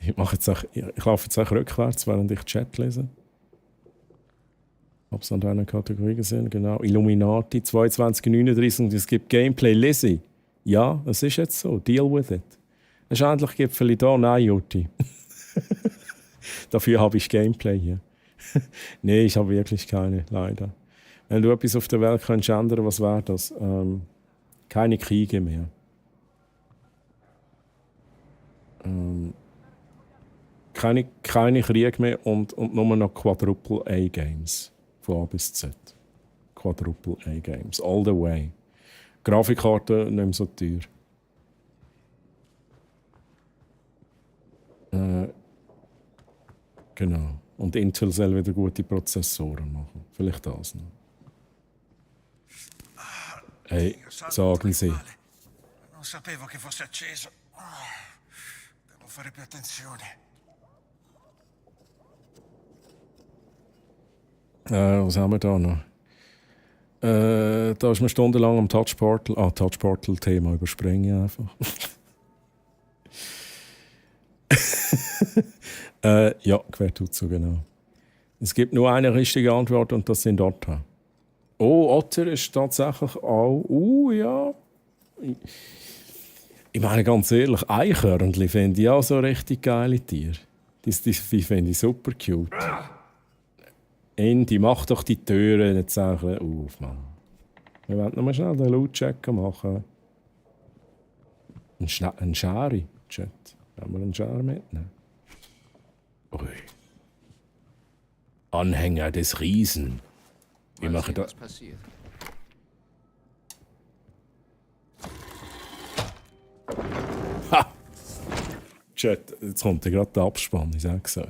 Ich laufe jetzt auch rückwärts, während ich Chat lese. Hab's an deiner Kategorie gesehen, genau. Illuminati 2239 und es gibt Gameplay. Lizzie. Ja, es ist jetzt so. Deal with it. Es ist endlich Gipfeli da. Nein, Jutti. Dafür habe ich Gameplay hier. Nee, ich habe wirklich keine, leider. Wenn du etwas auf der Welt könntest ändern, was wäre das? Keine Kriege mehr. Keine Kriege mehr und nur noch Quadruple A-Games. Von A bis Z. Quadruple A-Games. All the way. Grafikkarte nicht mehr so teuer. Genau. Und Intel soll wieder gute Prozessoren machen. Vielleicht das noch. Hey, sagen Sie. Non sapevo che fosse acceso. Devo fare più attenzione. Was haben wir da noch? Da ist man stundenlang am Touchportal. Touchportal-Thema überspringe ich einfach. Ja, quer tut so genau. Es gibt nur eine richtige Antwort und das sind Otter. Oh, Otter ist tatsächlich auch. Ja. Ich meine ganz ehrlich, Eichhörnchen finde ich auch so richtig geile Tiere. Die finde ich super cute. Indy, mach doch die Türen jetzt auch ein bisschen auf, Mann. Wir wollen noch mal schnell den Lautcheck machen. Ein Schari-Chat. Wollen wir einen Schari mitnehmen? Ui. Anhänger des Riesen. Wir machen da. passiert. Ha! Chat, jetzt kommt ja gerade der Abspann, ich sag's euch.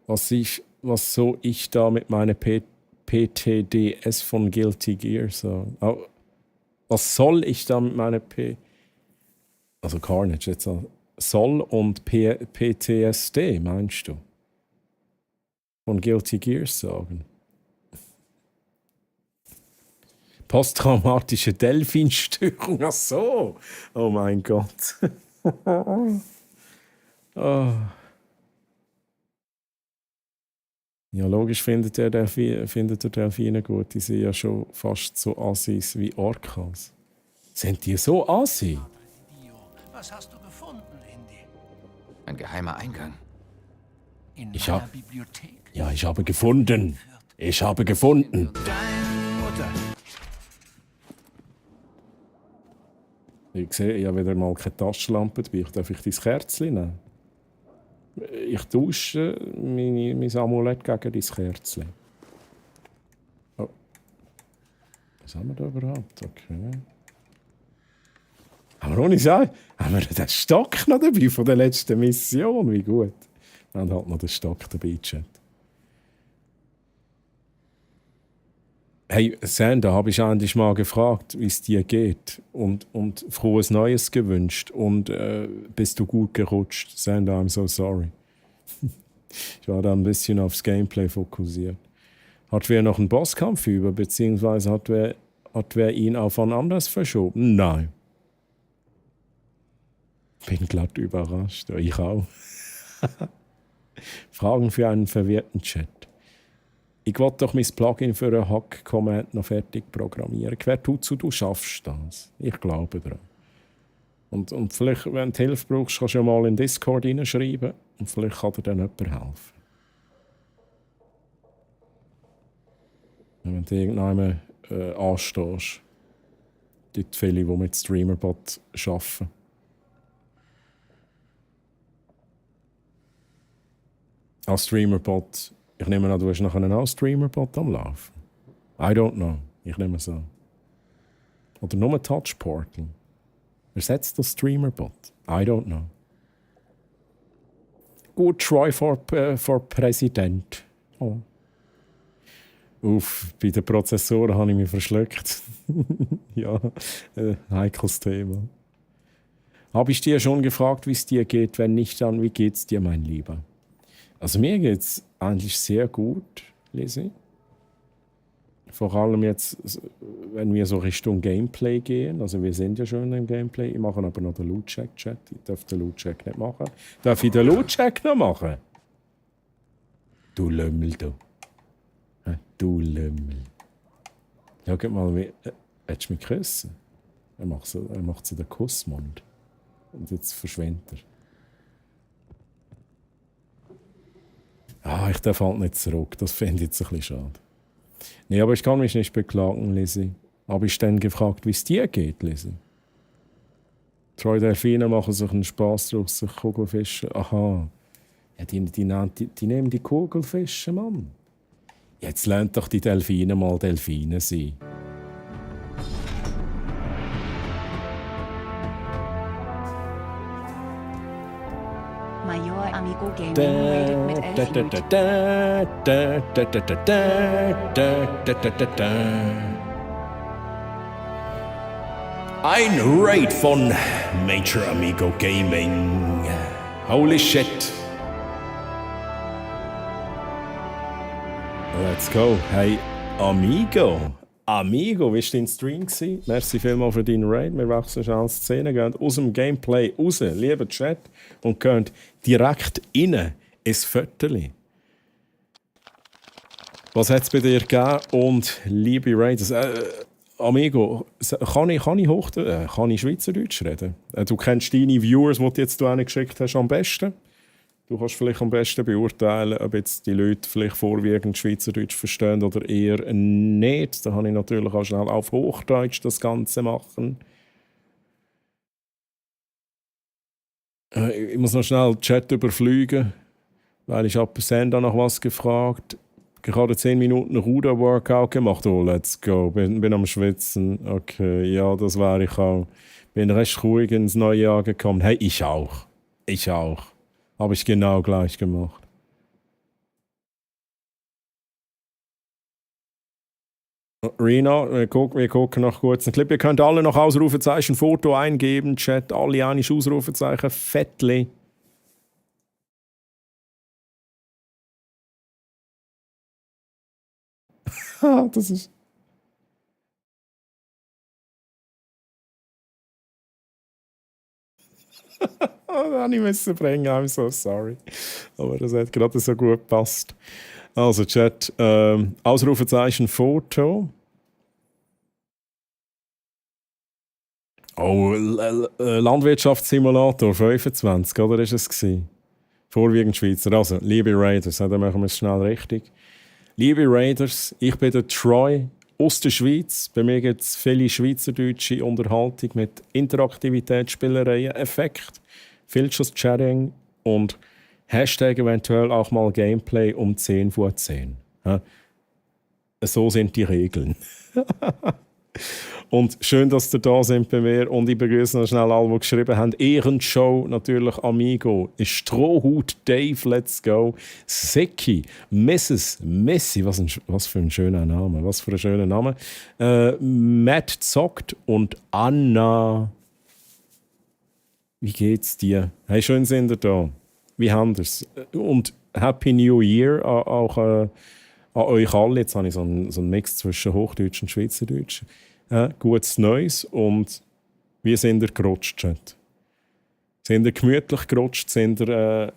Was soll ich da mit meiner PTDS von Guilty Gear sagen? Oh, was soll ich da mit meiner Also Carnage jetzt Soll und PTSD, meinst du? Von Guilty Gear sagen? Posttraumatische Delfinstörung, ach so. Oh mein Gott. Oh. Ja, logisch findet er Delfine gut. Die sind ja schon fast so Assis wie Orcas. Sind die so Assi? Was hast du gefunden, Indy? Ein geheimer Eingang. In Ich meiner hab- Bibliothek. Ja, ich habe gefunden. Ich habe gefunden. Deine Mutter. Ich sehe, ich habe wieder mal keine Taschenlampe dabei. Darf ich dein Kerzchen nehmen? Ich tausche mein Amulett gegen dein Kerzchen. Oh. Was haben wir da überhaupt? Okay. Aber ohne sagen, haben wir den Stock noch dabei von der letzten Mission? Wie gut. Wir haben halt noch den Stock dabei, Chat. Hey, Sanda, habe ich endlich mal gefragt, wie es dir geht und frohes Neues gewünscht und bist du gut gerutscht? Sanda, I'm so sorry. Ich war da ein bisschen aufs Gameplay fokussiert. Hat wer noch einen Bosskampf über, beziehungsweise hat wer ihn auf wann anders verschoben? Nein. Bin glatt überrascht. Ich auch. Fragen für einen verwirrten Chat. Ich will doch mein Plugin für einen Hack-Command noch fertig programmieren. Quer tut du schaffst das. Ich glaube daran. Und vielleicht, wenn du Hilfe brauchst, kannst du ja mal in Discord hineinschreiben und vielleicht kann dir dann jemand helfen. Wenn du irgendjemandem anstehst. Dort viele, die mit Streamerbot arbeiten. Als Streamerbot, ich nehme an, du hast nachher einen Streamerbot am Laufen. I don't know. Ich nehme es an. Oder nur ein Touchportal. Ersetzt das Streamerbot? I don't know. Gut, try for Präsident. Oh. Uff, bei den Prozessoren habe ich mich verschluckt. Ja, heikles Thema. Habe ich dir schon gefragt, wie es dir geht? Wenn nicht, dann wie geht's dir, mein Lieber? Also mir geht es eigentlich sehr gut, Lizzie. Vor allem jetzt, wenn wir so Richtung Gameplay gehen. Also wir sind ja schon im Gameplay. Ich mache aber noch den Loot-Check-Chat. Ich darf den Loot-Check nicht machen. Darf ich den Loot-Check noch machen? Du Lümmel, du. Du Lümmel. Schau mal, wie... Willst du mich küssen? Er macht so den Kussmund. Und jetzt verschwindet er. Ich darf halt nicht zurück. Das finde ich jetzt ein bisschen schade. Nee, aber ich kann mich nicht beklagen, Lizzie. Habe ich dann gefragt, wie es dir geht, Lizzie? 2 Delfine machen sich einen Spass draus, sich Kugelfische. Aha. Ja, die nehmen die Kugelfische, Mann. Jetzt lernt doch die Delfine mal Delfine sein. Major Amigo Gaming rated mit 11 Loot. Ein Raid von Major Amigo Gaming. Holy shit. Let's go. Hey, Amigo. Amigo, wie war dein Stream? Merci vielmals für deinen Raid. Wir wechseln schon an die Szene, gehen aus dem Gameplay raus, lieber Chat, und gehen direkt rein ins Viertel. Was hat es bei dir gegeben? Und liebe Raiders, Amigo, kann ich Schweizerdeutsch reden? Du kennst deine Viewers, die du jetzt geschickt hast, am besten. Du kannst vielleicht am besten beurteilen, ob jetzt die Leute vielleicht vorwiegend Schweizerdeutsch verstehen oder eher nicht. Da kann ich natürlich auch schnell auf Hochdeutsch das Ganze machen. Ich muss noch schnell den Chat überfliegen, weil ich habe Senda nach was gefragt. Ich habe 10 Minuten Ruder-Workout gemacht. Oh, let's go. Bin am Schwitzen. Okay, ja, das wäre ich auch. Bin recht ruhig ins neue Jahr gekommen. Hey, ich auch. Ich auch. Habe ich genau gleich gemacht. Rina, wir gucken noch kurz einen Clip. Ihr könnt alle noch Ausrufezeichen Foto eingeben. Chat, alle einig Ausrufezeichen. Fettli. Das ist... Das musste ich bringen, I'm so sorry. Aber das hat gerade so gut gepasst. Also Chat, Ausrufezeichen Foto. Oh, Landwirtschaftssimulator 25, oder ist es gewesen? Vorwiegend Schweizer. Also, liebe Raiders, dann machen wir es schnell richtig. Liebe Raiders, ich bin der Troy aus der Schweiz. Bei mir gibt es viele schweizerdeutsche Unterhaltung mit Interaktivität, Spielereien, Effekt, Filters-Chatting und Hashtag eventuell auch mal Gameplay um 10 vor 10. Ja? So sind die Regeln. Und schön, dass ihr da sind bei mir. Und ich begrüße noch schnell alle, die geschrieben haben. Ehrenshow, natürlich Amigo. Strohhut Dave, let's go. Seki, Mrs. Missy, was für ein schöner Name. Was für ein schöner Name. Matt zockt und Anna. Wie geht's dir? Hey, schön sind ihr da. Wie haben wir's? Und Happy New Year auch an euch alle. Jetzt habe ich so einen Mix zwischen Hochdeutsch und Schweizerdeutsch. Gutes Neues und wie sind ihr gerutscht? Sind ihr gemütlich gerutscht? Sind ihr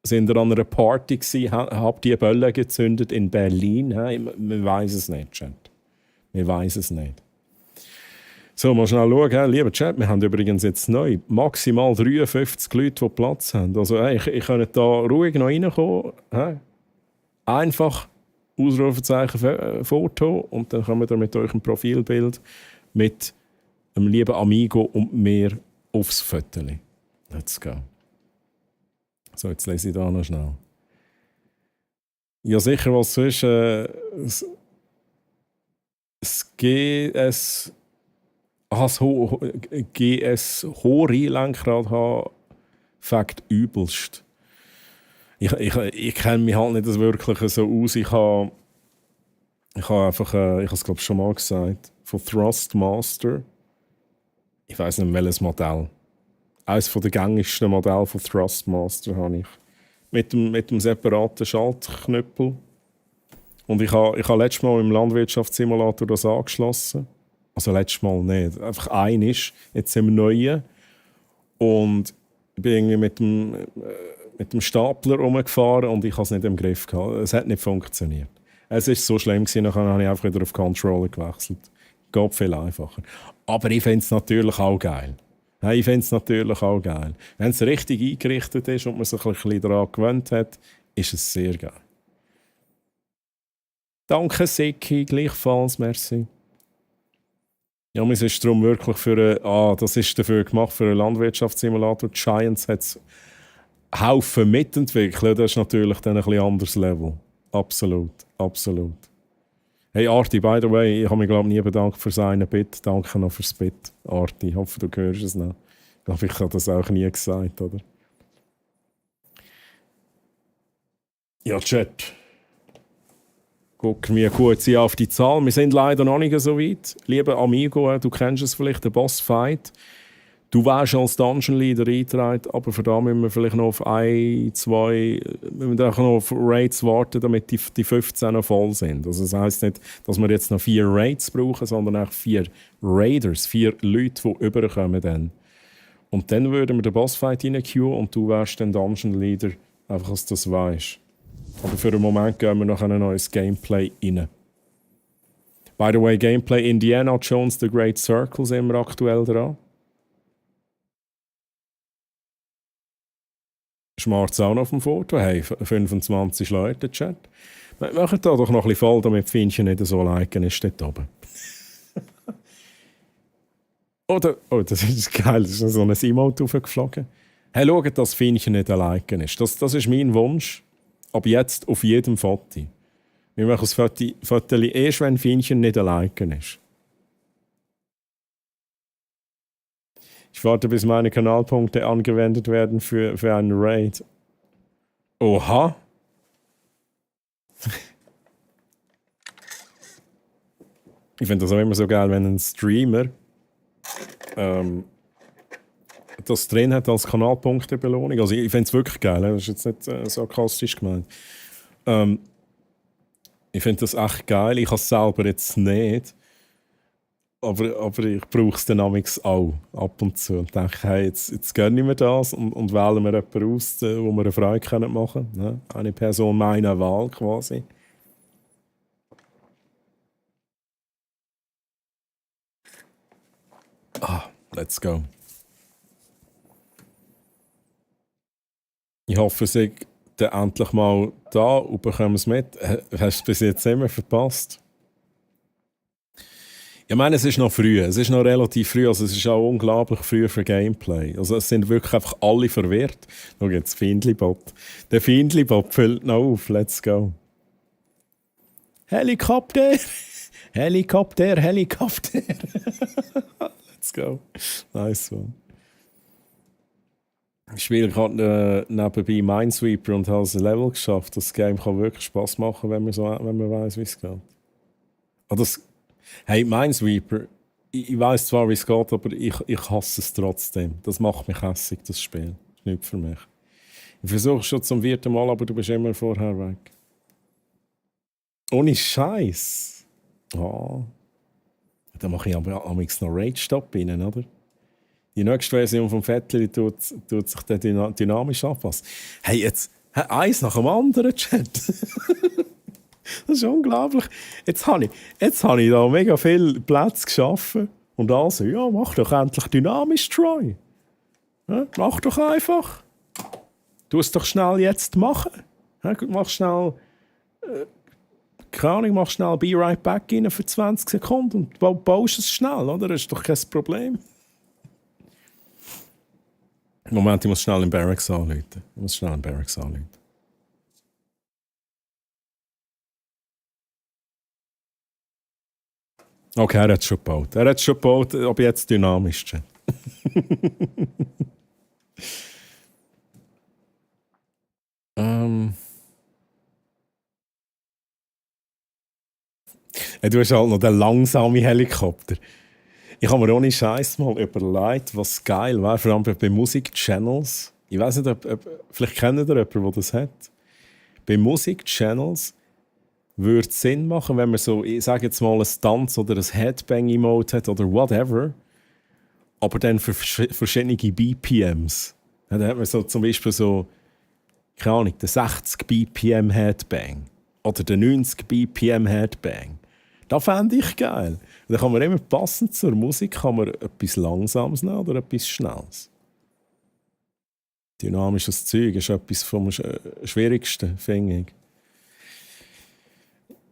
an einer Party gewesen? Habt ihr Bölle gezündet in Berlin? Wir weiss es nicht, Chat. Wir weiss es nicht. So, mal schnell schauen, lieber Chat, wir haben übrigens jetzt neu maximal 53 Leute, die Platz haben. Also ich könnte da ruhig noch reinkommen. Einfach Ausrufezeichen Foto und dann kommen wir mit eurem Profilbild mit einem lieben Amigo und mir aufs Foto. Let's go. So, jetzt lese ich da noch schnell. Ja, sicher, was sonst. Das GS Hori-Lenkrad haben, Fakt übelst. Ich kenne mich halt nicht wirklich so aus. Ich habe einfach, ich habe es glaube schon mal gesagt, von Thrustmaster. Ich weiß nicht welches Modell. Eines der gängigsten Modelle von Thrustmaster habe ich. Mit dem separaten Schaltknüppel. Und ich habe letztes Mal im Landwirtschaftssimulator das angeschlossen. Also letztes Mal nicht. Einfach einiges. Jetzt sind wir neue. Und ich bin irgendwie mit dem Stapler rumgefahren und ich habe es nicht im Griff gehabt. Es hat nicht funktioniert. Es war so schlimm, dann habe ich einfach wieder auf Controller gewechselt. Geht viel einfacher. Aber ich finde es natürlich auch geil. Wenn es richtig eingerichtet ist und man sich ein bisschen daran gewöhnt hat, ist es sehr geil. Danke, Seki, gleichfalls, merci. Ja, es ist darum wirklich das ist dafür gemacht, für einen Landwirtschaftssimulator. Giants hat es Haufen mitentwickelt. Das ist natürlich dann ein bisschen anderes Level. Absolut, absolut. Hey Arti, by the way, ich habe mich glaube nie bedankt für seinen Bit. Danke noch fürs Bit, Arti. Ich hoffe, du hörst es noch. Ich glaube, ich habe das auch nie gesagt, oder? Ja, Chat. Gucken wir kurz hier auf die Zahl. Wir sind leider noch nicht so weit. Lieber Amigo, du kennst es vielleicht, den Bossfight. Du wärst als Dungeon Leader eingetragen, aber für da müssen wir vielleicht noch auf müssen wir noch auf Raids warten, damit die 15 noch voll sind. Also das heisst nicht, dass wir jetzt noch 4 Raids brauchen, sondern auch 4 Raiders, 4 Leute, die überkommen dann. Und dann würden wir den Bossfight reinqueuen und du wärst dann Dungeon Leader, einfach dass du das weißt. Aber für den Moment gehen wir noch ein neues Gameplay rein. By the way, Gameplay Indiana Jones The Great Circle sind wir aktuell dran. Schmarz auch noch auf dem Foto. Hey, 25 Leute, Chat. Wir machen da doch noch ein bisschen voll, damit das Fienchen nicht so liken ist dort oben. Oh, das ist geil, das ist so ein Emote aufgeflogen. Hey, schaut, dass das Fienchen nicht liken ist. Das ist mein Wunsch. Ab jetzt auf jedem Foto. Wir machen das Foto erst, wenn Fienchen nicht liken ist. Ich warte, bis meine Kanalpunkte angewendet werden für einen Raid. Oha! Ich finde das auch immer so geil, wenn ein Streamer das drin hat als Kanalpunktebelohnung. Also ich finde es wirklich geil, das ist jetzt nicht sarkastisch gemeint. Ich finde das echt geil. Ich habe es selber jetzt nicht. Aber ich brauche es dann auch ab und zu. Und denke, hey, jetzt gönne ich mir das und wählen wir jemanden aus, wo wir eine Freude machen können. Ne? Eine Person meiner Wahl quasi. Let's go. Ich hoffe, ihr seid dann endlich mal da und bekommen es mit. Hast du es bis jetzt immer verpasst? Ich meine, es ist noch früh. Es ist noch relativ früh. Also es ist auch unglaublich früh für Gameplay. Also es sind wirklich einfach alle verwirrt. Schau jetzt, Findli-Bot. Der Findli-Bot füllt noch auf. Let's go. Helikopter! Helikopter, Helikopter! Let's go. Nice one. Ich spiele gerade nebenbei Minesweeper und habe ein Level geschafft. Das Game kann wirklich Spass machen, wenn man weiss, wie es geht. Hey, Minesweeper, ich weiss zwar, wie es geht, aber ich hasse es trotzdem. Das macht mich hässig, das Spiel. Das ist nicht für mich. Ich versuche schon zum 4. Mal, aber du bist immer vorher weg. Ohne Scheiß. Oh. Da mache ich aber am noch Rage-Stop rein, oder? Die nächste Version vom Fettli tut sich dann dynamisch anpassen. Hey, jetzt eins nach dem anderen, Chat. Das ist unglaublich. Jetzt habe ich da mega viel Platz geschaffen. Und also, ja, mach doch endlich dynamisch, Troy. Ja, mach doch einfach. Tu es doch schnell jetzt machen. Ja, mach schnell, keine Ahnung, mach schnell Be Right Back rein für 20 Sekunden und baust es schnell, oder? Das ist doch kein Problem. Moment, ich muss schnell in Barracks anrufen. Okay, er hat es schon gebaut. Aber jetzt dynamisch. Du hast halt noch den langsamen Helikopter. Ich habe mir ohne Scheiß mal überlegt, was geil wäre, vor allem bei Musikchannels. Ich weiß nicht, vielleicht kennt ihr jemanden, der das hat. Bei Musikchannels würde es Sinn machen, wenn man so, ich sage jetzt mal, ein Tanz- oder ein Headbang-Emote hat oder whatever, aber dann für verschiedene BPMs. Ja, dann hat man so zum Beispiel so, keine Ahnung, den 60 BPM Headbang oder den 90 BPM Headbang. Das fände ich geil. Dann kann man immer passend zur Musik kann man etwas Langsames nehmen oder etwas Schnelles. Dynamisches Zeug ist etwas vom Schwierigsten, finde ich.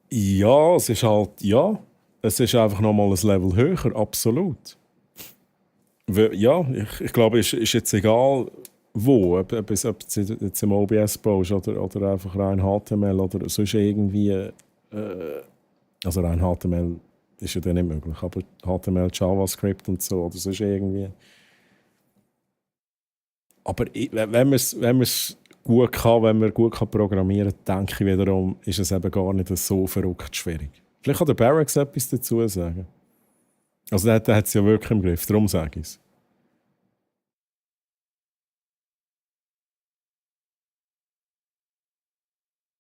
Ja, es ist halt, ja, es ist einfach nochmal ein Level höher, absolut. Ja, ich glaube, es ist jetzt egal, wo, ob es jetzt im OBS baust oder einfach rein HTML oder sonst irgendwie, also rein HTML ist ja dann nicht möglich, aber HTML, JavaScript und so oder sonst irgendwie. Aber wenn man es gut kann, wenn man gut kann programmieren kann, denke ich wiederum, ist es eben gar nicht so verrückt schwierig. Vielleicht kann der Barracks etwas dazu sagen. Also der hat es ja wirklich im Griff, darum sage ich es.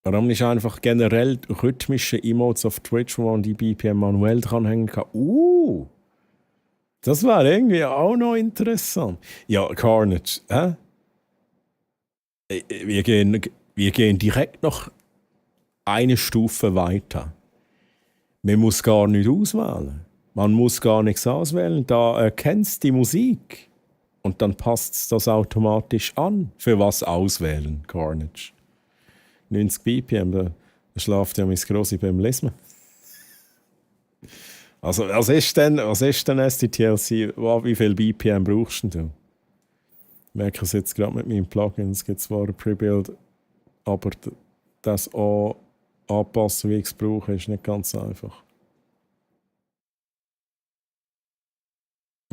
Warum nicht einfach generell rhythmische Emotes auf Twitch, wo man die BPM manuell dranhängen kann? Das wäre irgendwie auch noch interessant. Ja, Carnage, hä? Wir gehen direkt noch eine Stufe weiter. Man muss gar nicht auswählen. Man muss gar nichts auswählen. Da erkennt es die Musik. Und dann passt es das automatisch an. Für was auswählen, Carnage? 90 BPM, da schlaft ja mein Grossi beim Lesen. Also, was ist denn SDTLC? Wie viel BPM brauchst du? Ich merke es jetzt gerade mit meinem Plugin. Es gibt zwar ein Prebuild, aber das auch anpassen, wie ich es brauche, ist nicht ganz einfach.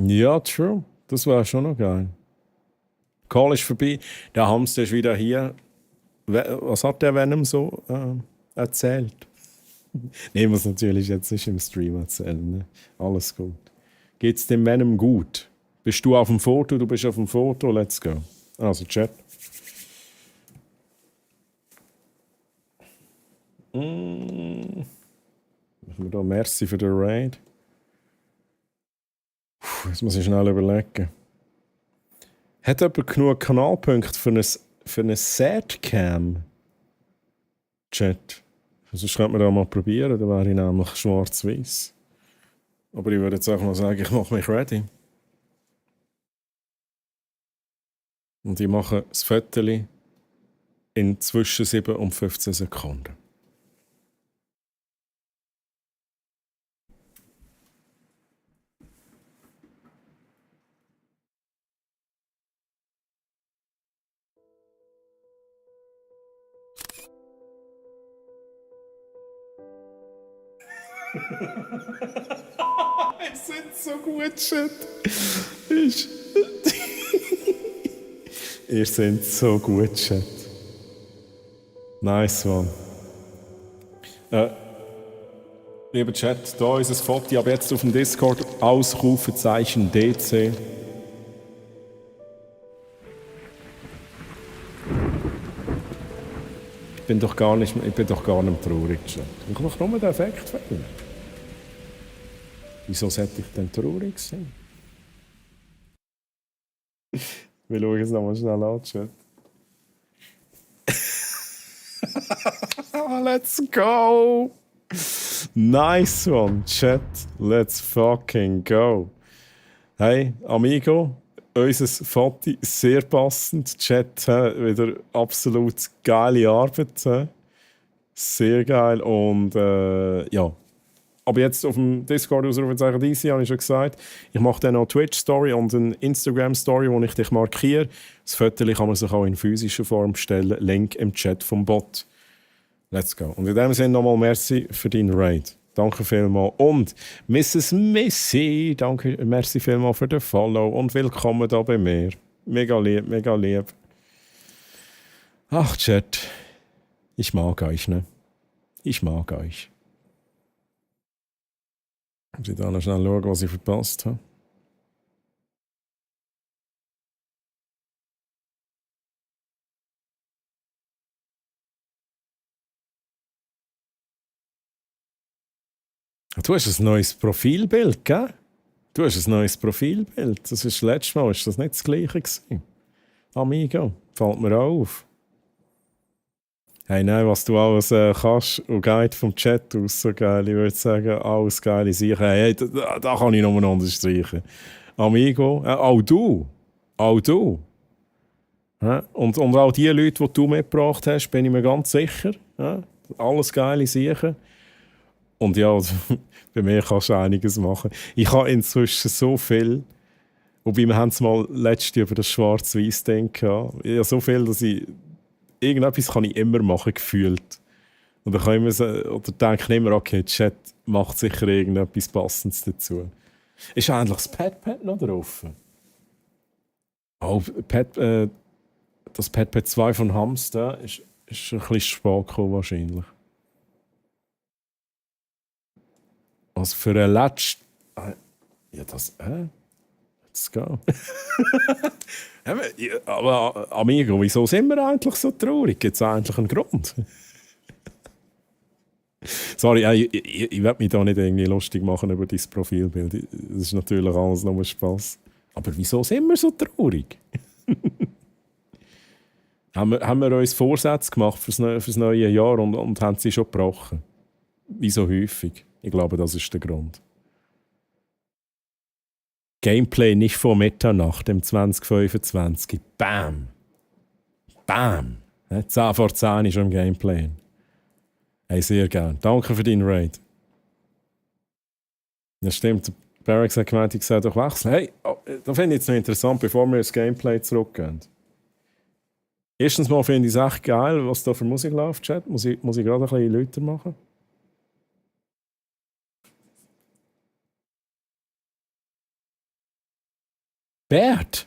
Ja, true. Das wäre schon noch geil. Call ist vorbei. Der Hamster ist wieder hier. Was hat der Venom so erzählt? Nee, muss natürlich jetzt nicht im Stream erzählen. Ne? Alles gut. Geht's dem Venom gut? Bist du auf dem Foto? Du bist auf dem Foto. Let's go. Also, Chat. Machen wir da Merci für den Raid. Jetzt muss ich schnell überlegen. Hat jemand genug Kanalpunkte für eine Sadcam? Chat. Sonst könnte man da mal probieren, dann wäre ich nämlich schwarz-weiß. Aber ich würde jetzt auch mal sagen, ich mache mich ready. Und ich mache das Foto in zwischen 7 und 15 Sekunden. Ihr seid so gut, Chat. Ihr seid so gut, Chat. Nice one. Lieber Chat, da ist ein Foto, aber jetzt auf dem Discord Ausrufezeichen DC. Ich bin doch gar nicht traurig, Chat. Ich mache nur den Effekt fehlen. Wieso sollte ich denn traurig sein? Wir schauen es nochmal schnell an, Chat. Let's go! Nice one, Chat. Let's fucking go. Hey, Amigo, unser Foto sehr passend. Chat, wieder absolut geile Arbeit. Sehr geil und ja. Aber jetzt auf dem Discord Ausrufezeichen DC habe ich schon gesagt, ich mache dann noch Twitch-Story und eine Instagram-Story, wo ich dich markiere. Das Foto kann man sich auch in physischer Form bestellen. Link im Chat vom Bot. Let's go. Und in dem Sinne nochmal merci für deinen Raid. Danke vielmals. Und Mrs. Missy, danke, merci vielmals für den Follow und willkommen da bei mir. Mega lieb, mega lieb. Ach, Chat. Ich mag euch, ne? Ich mag euch. Ich muss da noch schnell schauen, was ich verpasst habe. Du hast ein neues Profilbild, gell? Du hast ein neues Profilbild. Das ist das letzte Mal, ist das nicht das gleiche gewesen? Amigo, fällt mir auch auf. Hey, nein, was du alles kannst und Guide vom Chat aus, so geil. Ich würde sagen, alles geile Sachen. Hey, da kann ich nochmal unterstreichen. Amigo, auch du. Auch du. Ja? Und auch die Leute, die du mitgebracht hast, bin ich mir ganz sicher. Ja? Alles geile Sachen. Und ja, also, bei mir kannst du einiges machen. Ich habe inzwischen so viel, wobei wir haben es mal letztes Jahr über das Schwarz-Weiß-Ding gehabt. Ich habe so viel, dass ich irgendetwas kann ich immer machen, gefühlt. Und dann kann ich mir so, oder denke ich immer, okay, Chat macht sicher irgendetwas Passendes dazu. Ist eigentlich das Pad noch drauf? Oh, das Pad 2 von Hamster ist ein bisschen spät gekommen wahrscheinlich. Also für ein letztes... Ja, das... Let's go. Aber Amigo, wieso sind wir eigentlich so traurig? Gibt es eigentlich einen Grund? Sorry, ich will mich da nicht irgendwie lustig machen über dein Profilbild. Das ist natürlich alles nur Spass. Aber wieso sind wir so traurig? haben wir uns Vorsätze gemacht fürs neue Jahr und haben sie schon gebrochen? Wie so häufig. Ich glaube, das ist der Grund. Gameplay nicht vor Mitternacht im 2025. Bam! Bam! 10 vor 10 ist schon im Gameplay. Hey, sehr gern. Danke für deinen Raid. Das stimmt. Barracks hat gemeint, ich soll doch wechseln. Hey, da finde ich jetzt noch interessant, bevor wir ins Gameplay zurückgehen. Erstens mal finde ich es echt geil, was da für Musik läuft, Chat. Muss ich gerade ein bisschen lauter machen? Bert!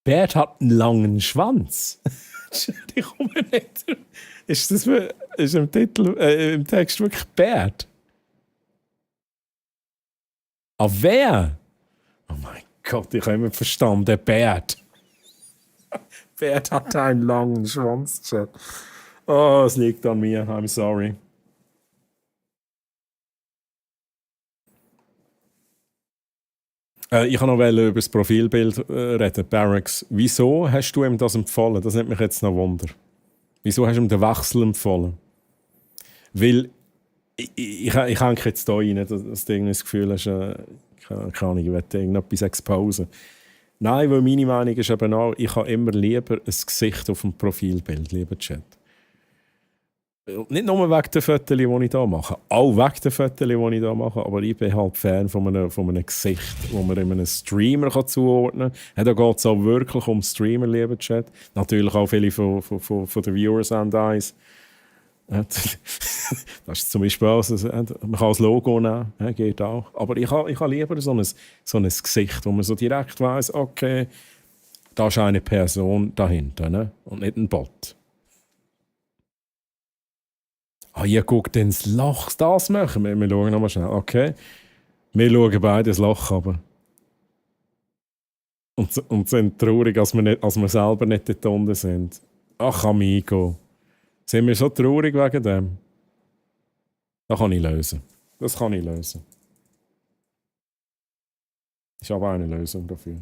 Bert hat einen langen Schwanz. Ich komme nicht. Ist im Text wirklich Bert? Ah, wer? Oh mein Gott, ich habe immer verstanden, Bert. Bert hat einen langen Schwanz, Chat. Oh, es liegt an mir. I'm sorry. Ich kann noch über das Profilbild reden. Barracks, wieso hast du ihm das empfohlen? Das nimmt mich jetzt noch Wunder. Wieso hast du ihm den Wechsel empfohlen? Weil ich hänge jetzt hier rein, dass du das Gefühl hast, keine Ahnung, ich will irgendetwas exposen. Nein, weil meine Meinung ist eben auch, ich habe immer lieber ein Gesicht auf dem Profilbild, lieber Chat. Nicht nur wegen den Fotos, die ich hier mache, auch wegen den Fotos, die ich hier mache, aber ich bin halt Fan von einem Gesicht, das man einem Streamer zuordnen kann. Da geht es auch wirklich um Streamer, lieber Chat. Natürlich auch viele von den Viewers and Eyes. Das ist zum Beispiel auch, man kann das Logo nehmen, geht auch. Aber ich habe lieber so ein Gesicht, wo man so direkt weiss, okay, da ist eine Person dahinter, ne? Und nicht ein Bot. Ah, ihr guckt ins Loch, das machen wir. Wir schauen nochmal schnell. Okay. Wir schauen beide ins Loch aber. Und sind traurig, als wir selber nicht dort unten sind. Ach, Amigo. Sind wir so traurig wegen dem? Das kann ich lösen. Das kann ich lösen. Ich habe eine Lösung dafür.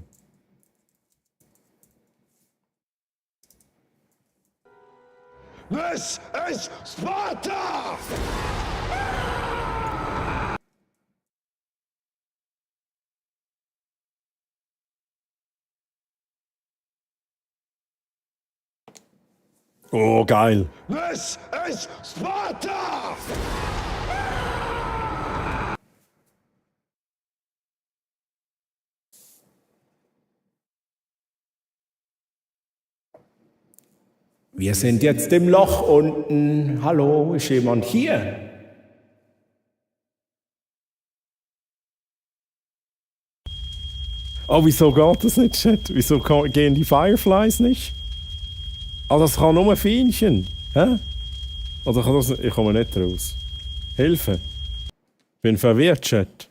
This is Sparta! Oh, geil. This is Sparta! Wir sind jetzt im Loch unten. Hallo, ist jemand hier? Oh, wieso geht das nicht, Chat? Wieso gehen die Fireflies nicht? Ah, das kann nur Fienchen. Hä? Oder kann das nicht? Ich komme nicht raus. Hilfe. Bin verwirrt, Chat.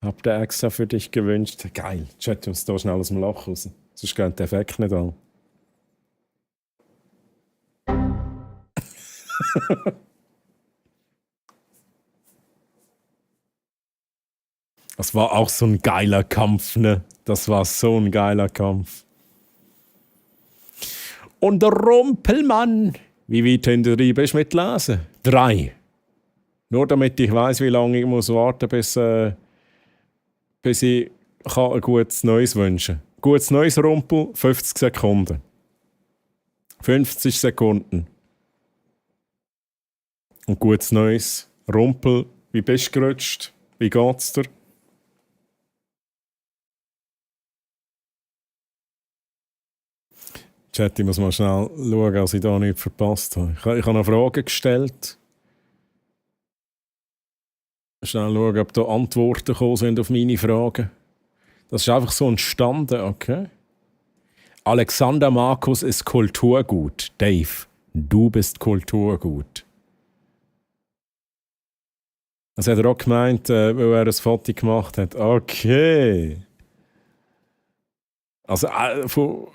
Hab den extra für dich gewünscht. Geil. Chat uns da schnell aus dem Loch raus. Sonst geht der Effekt nicht an. Das war auch so ein geiler Kampf, ne? Das war so ein geiler Kampf. Und der Rumpelmann. Wie weit hinter dir bist mit Lesen? 3. Nur damit ich weiss, wie lange ich muss warten muss, bis ich ein gutes Neues wünschen kann. Gutes Neues Rumpel, 50 Sekunden. 50 Sekunden. Und gutes Neues Rumpel, wie bist du gerutscht? Wie geht's dir? Chat, ich muss mal schnell schauen, dass ich da nichts verpasst habe. Ich habe noch Fragen gestellt. Schnell schauen, ob da Antworten gekommen sind auf meine Fragen. Das ist einfach so entstanden, okay? Alexander Markus ist Kulturgut. Dave, du bist Kulturgut. Das hat er auch gemeint, weil er ein Foto gemacht hat. Okay. Also,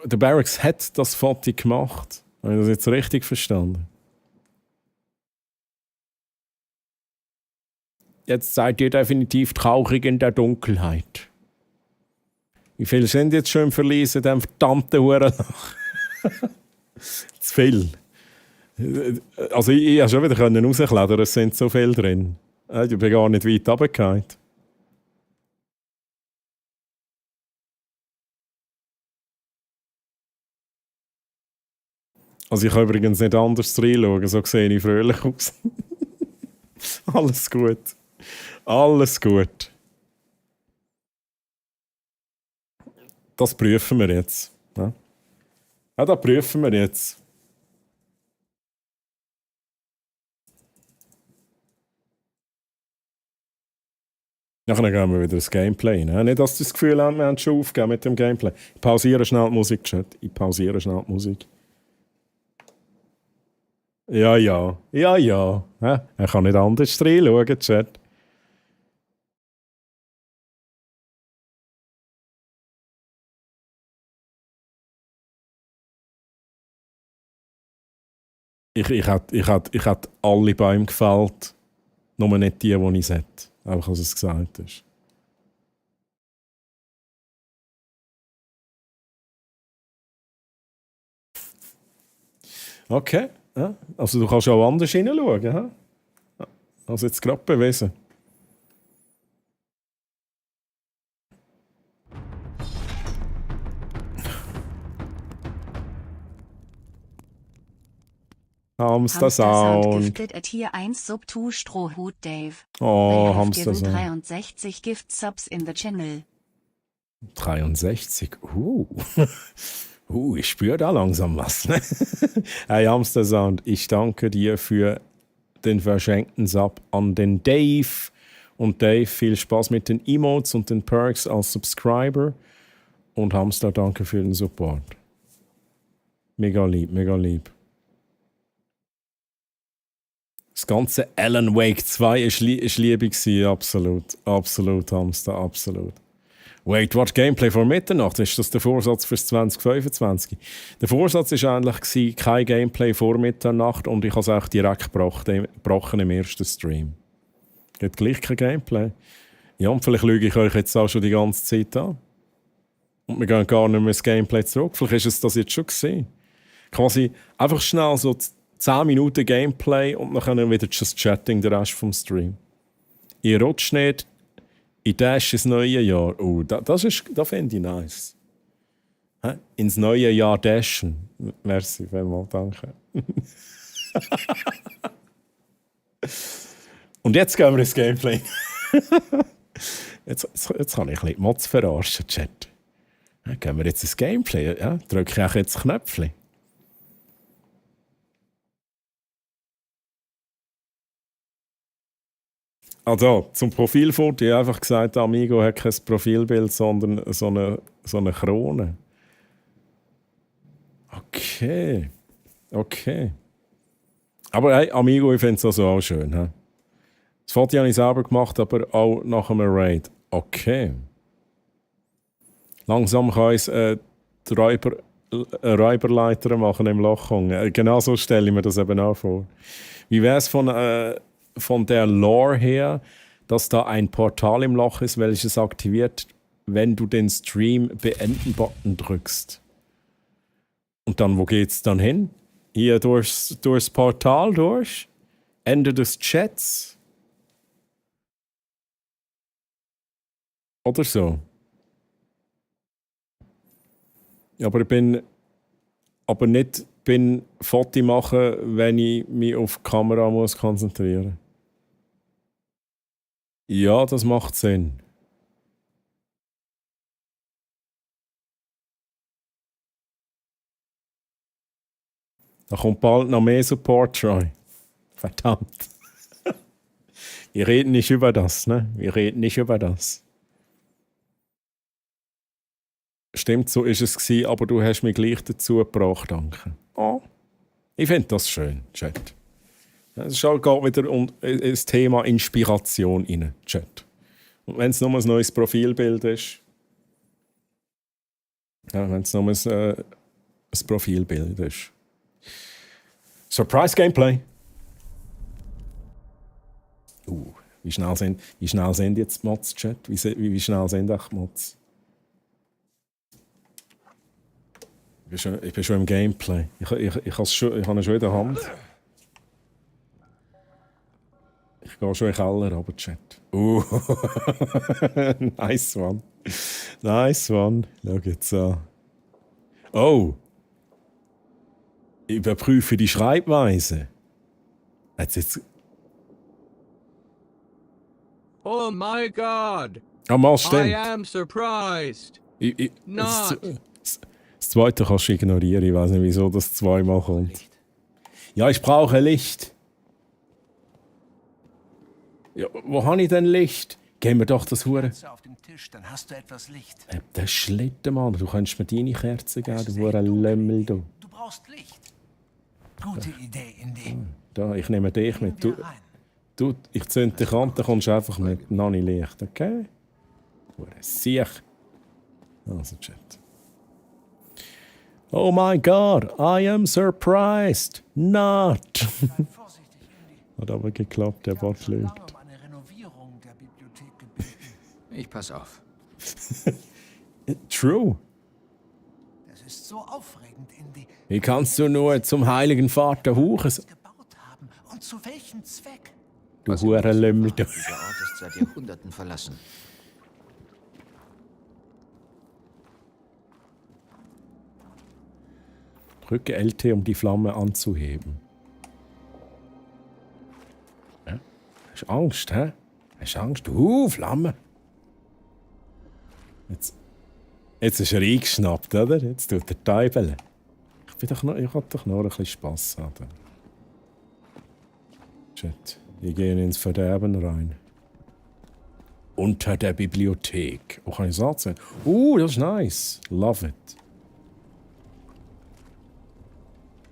der Barracks hat das Foto gemacht. Habe ich das jetzt richtig verstanden? Jetzt seid ihr definitiv traurig in der Dunkelheit. Wie viele sind jetzt schon im Verlies in diesem verdammten Hurenloch? Zu viel. Also ich konnte schon wieder rausklettern, es sind so viele drin. Ich bin gar nicht weit runtergefallen. Also ich kann übrigens nicht anders reinschauen, so sehe ich fröhlich aus. Alles gut. Alles gut. Das prüfen wir jetzt. Ja, das prüfen wir jetzt. Nachher gehen wir wieder das Gameplay. Ne? Nicht, dass du das Gefühl hast, wir haben schon aufgegeben mit dem Gameplay. Ich pausiere schnell die Musik, Chat. Ich pausiere schnell die Musik. Ja. Ja. Er kann nicht anders reinschauen, Chat. Ich hätte alle Bäume gefällt, nur nicht die ich sollte. Einfach, als es gesagt ist. Okay. Ja. Also du kannst auch anders hineinschauen. Ja? Also jetzt gerade bewiesen. Hamster Sound. Gifted at Tier 1 Sub 2 Strohhut Dave. Oh, They have Hamster given Sound. 63 Gift Subs in the channel. 63? Ich spüre da langsam was. Ne? Hey Hamster Sound, ich danke dir für den verschenkten Sub an den Dave. Und Dave, viel Spaß mit den Emotes und den Perks als Subscriber. Und Hamster, danke für den Support. Mega lieb, mega lieb. Das ganze Alan Wake 2 ist Liebe gewesen, absolut. Absolut, Hamster, absolut. Wait, what Gameplay vor Mitternacht? Ist das der Vorsatz fürs 2025? Der Vorsatz war eigentlich kein Gameplay vor Mitternacht und ich habe es auch direkt gebrochen im ersten Stream. Geht gleich kein Gameplay. Ja, und vielleicht lüge ich euch jetzt auch schon die ganze Zeit an. Und wir gehen gar nicht mehr ins Gameplay zurück. Vielleicht ist es das jetzt schon gesehen. Quasi einfach schnell so 10 Minuten Gameplay und dann wieder just Chatting den Rest vom Stream. Ihr rutscht nicht, ich dash ins neue Jahr. Oh, das finde ich nice. Ins neue Jahr dashen. Merci, vielmals, danke. Und jetzt gehen wir ins Gameplay. jetzt kann ich ein bisschen Mods verarschen, Chat. Gehen wir jetzt ins Gameplay. Ja? Drücke ich auch jetzt das Knöpfchen. Also, zum Profilfoto. Ich habe einfach gesagt, Amigo hat kein Profilbild, sondern so eine Krone. Okay. Aber hey, Amigo, ich finde es also auch schön. He? Das Foto habe ich selber gemacht, aber auch nach einem Raid. Okay. Langsam kann ich Räuberleiter machen im Loch. Genau so stelle ich mir das eben auch vor. Wie wäre es von der Lore her, dass da ein Portal im Loch ist, welches aktiviert, wenn du den Stream Beenden-Button drückst. Und dann, wo geht's dann hin? Hier durchs Portal durch? Ende des Chats? Oder so. Aber ich bin aber nicht Foto machen, wenn ich mich auf die Kamera muss konzentrieren. Ja, das macht Sinn. Da kommt bald noch mehr Support, Troy. Verdammt. Wir reden nicht über das, ne? Wir reden nicht über das. Stimmt, so ist es gewesen, aber du hast mich gleich dazu gebracht, danke. Oh. Ich finde das schön, Chat. Es ist halt geht wieder um das Thema Inspiration rein, Chat. Und wenn es nur ein neues Profilbild ist, ja, wenn es nur ein Profilbild ist. Surprise Gameplay. Wie schnell sind jetzt die Mods, Chat? Wie schnell sind echt die Mods? Ich bin schon im Gameplay. Ich habe ihn schon in der Hand. Ich gehe schon in den Keller, aber Chat. Nice one. Nice one. Schau jetzt an. Oh! Ich überprüfe die Schreibweise. Jetzt. Oh my God! Ah, mal I stimmt. am surprised. Das Not. zweite kannst du ignorieren. Ich weiß nicht, wieso das zweimal kommt. Ja, ich brauche Licht. Ja, wo habe ich denn Licht? Gib mir doch das Hure. Auf dem Tisch, dann hast du etwas Licht. Der Schlitten, Mann. Du kannst mir deine Kerze geben, du Hure Lümmel, du. Du brauchst Licht. Gute Idee, Indy. Da, ich nehme dich mit. Ich zünde dich an, dann kommst du einfach mit. Noch nicht Licht, okay? Hure Siech. Also, Chat. Oh my God, I am surprised. Not. Vorsichtig, Indy. Hat aber geklappt, der Bot lügt. Lange um eine Renovierung der Bibliothek gebeten. Ich pass auf. True. Das ist so aufregend, Indy. Wie kannst du nur zum heiligen Vater huchen? Gebaut haben. Und zu welchem Zweck? Du Hure Lümmel, du. Dieser Ort ist seit Jahrhunderten verlassen. Drücke LT, um die Flamme anzuheben. Ja? Hast du Angst, hä? Hast du Angst? Flamme! Jetzt ist er eingeschnappt, oder? Jetzt tut er Teufel. Ich will doch noch ein bisschen Spass haben. Shit, wir gehen ins Verderben rein. Unter der Bibliothek. Oh, kann ich das sagen? Das ist nice. Love it.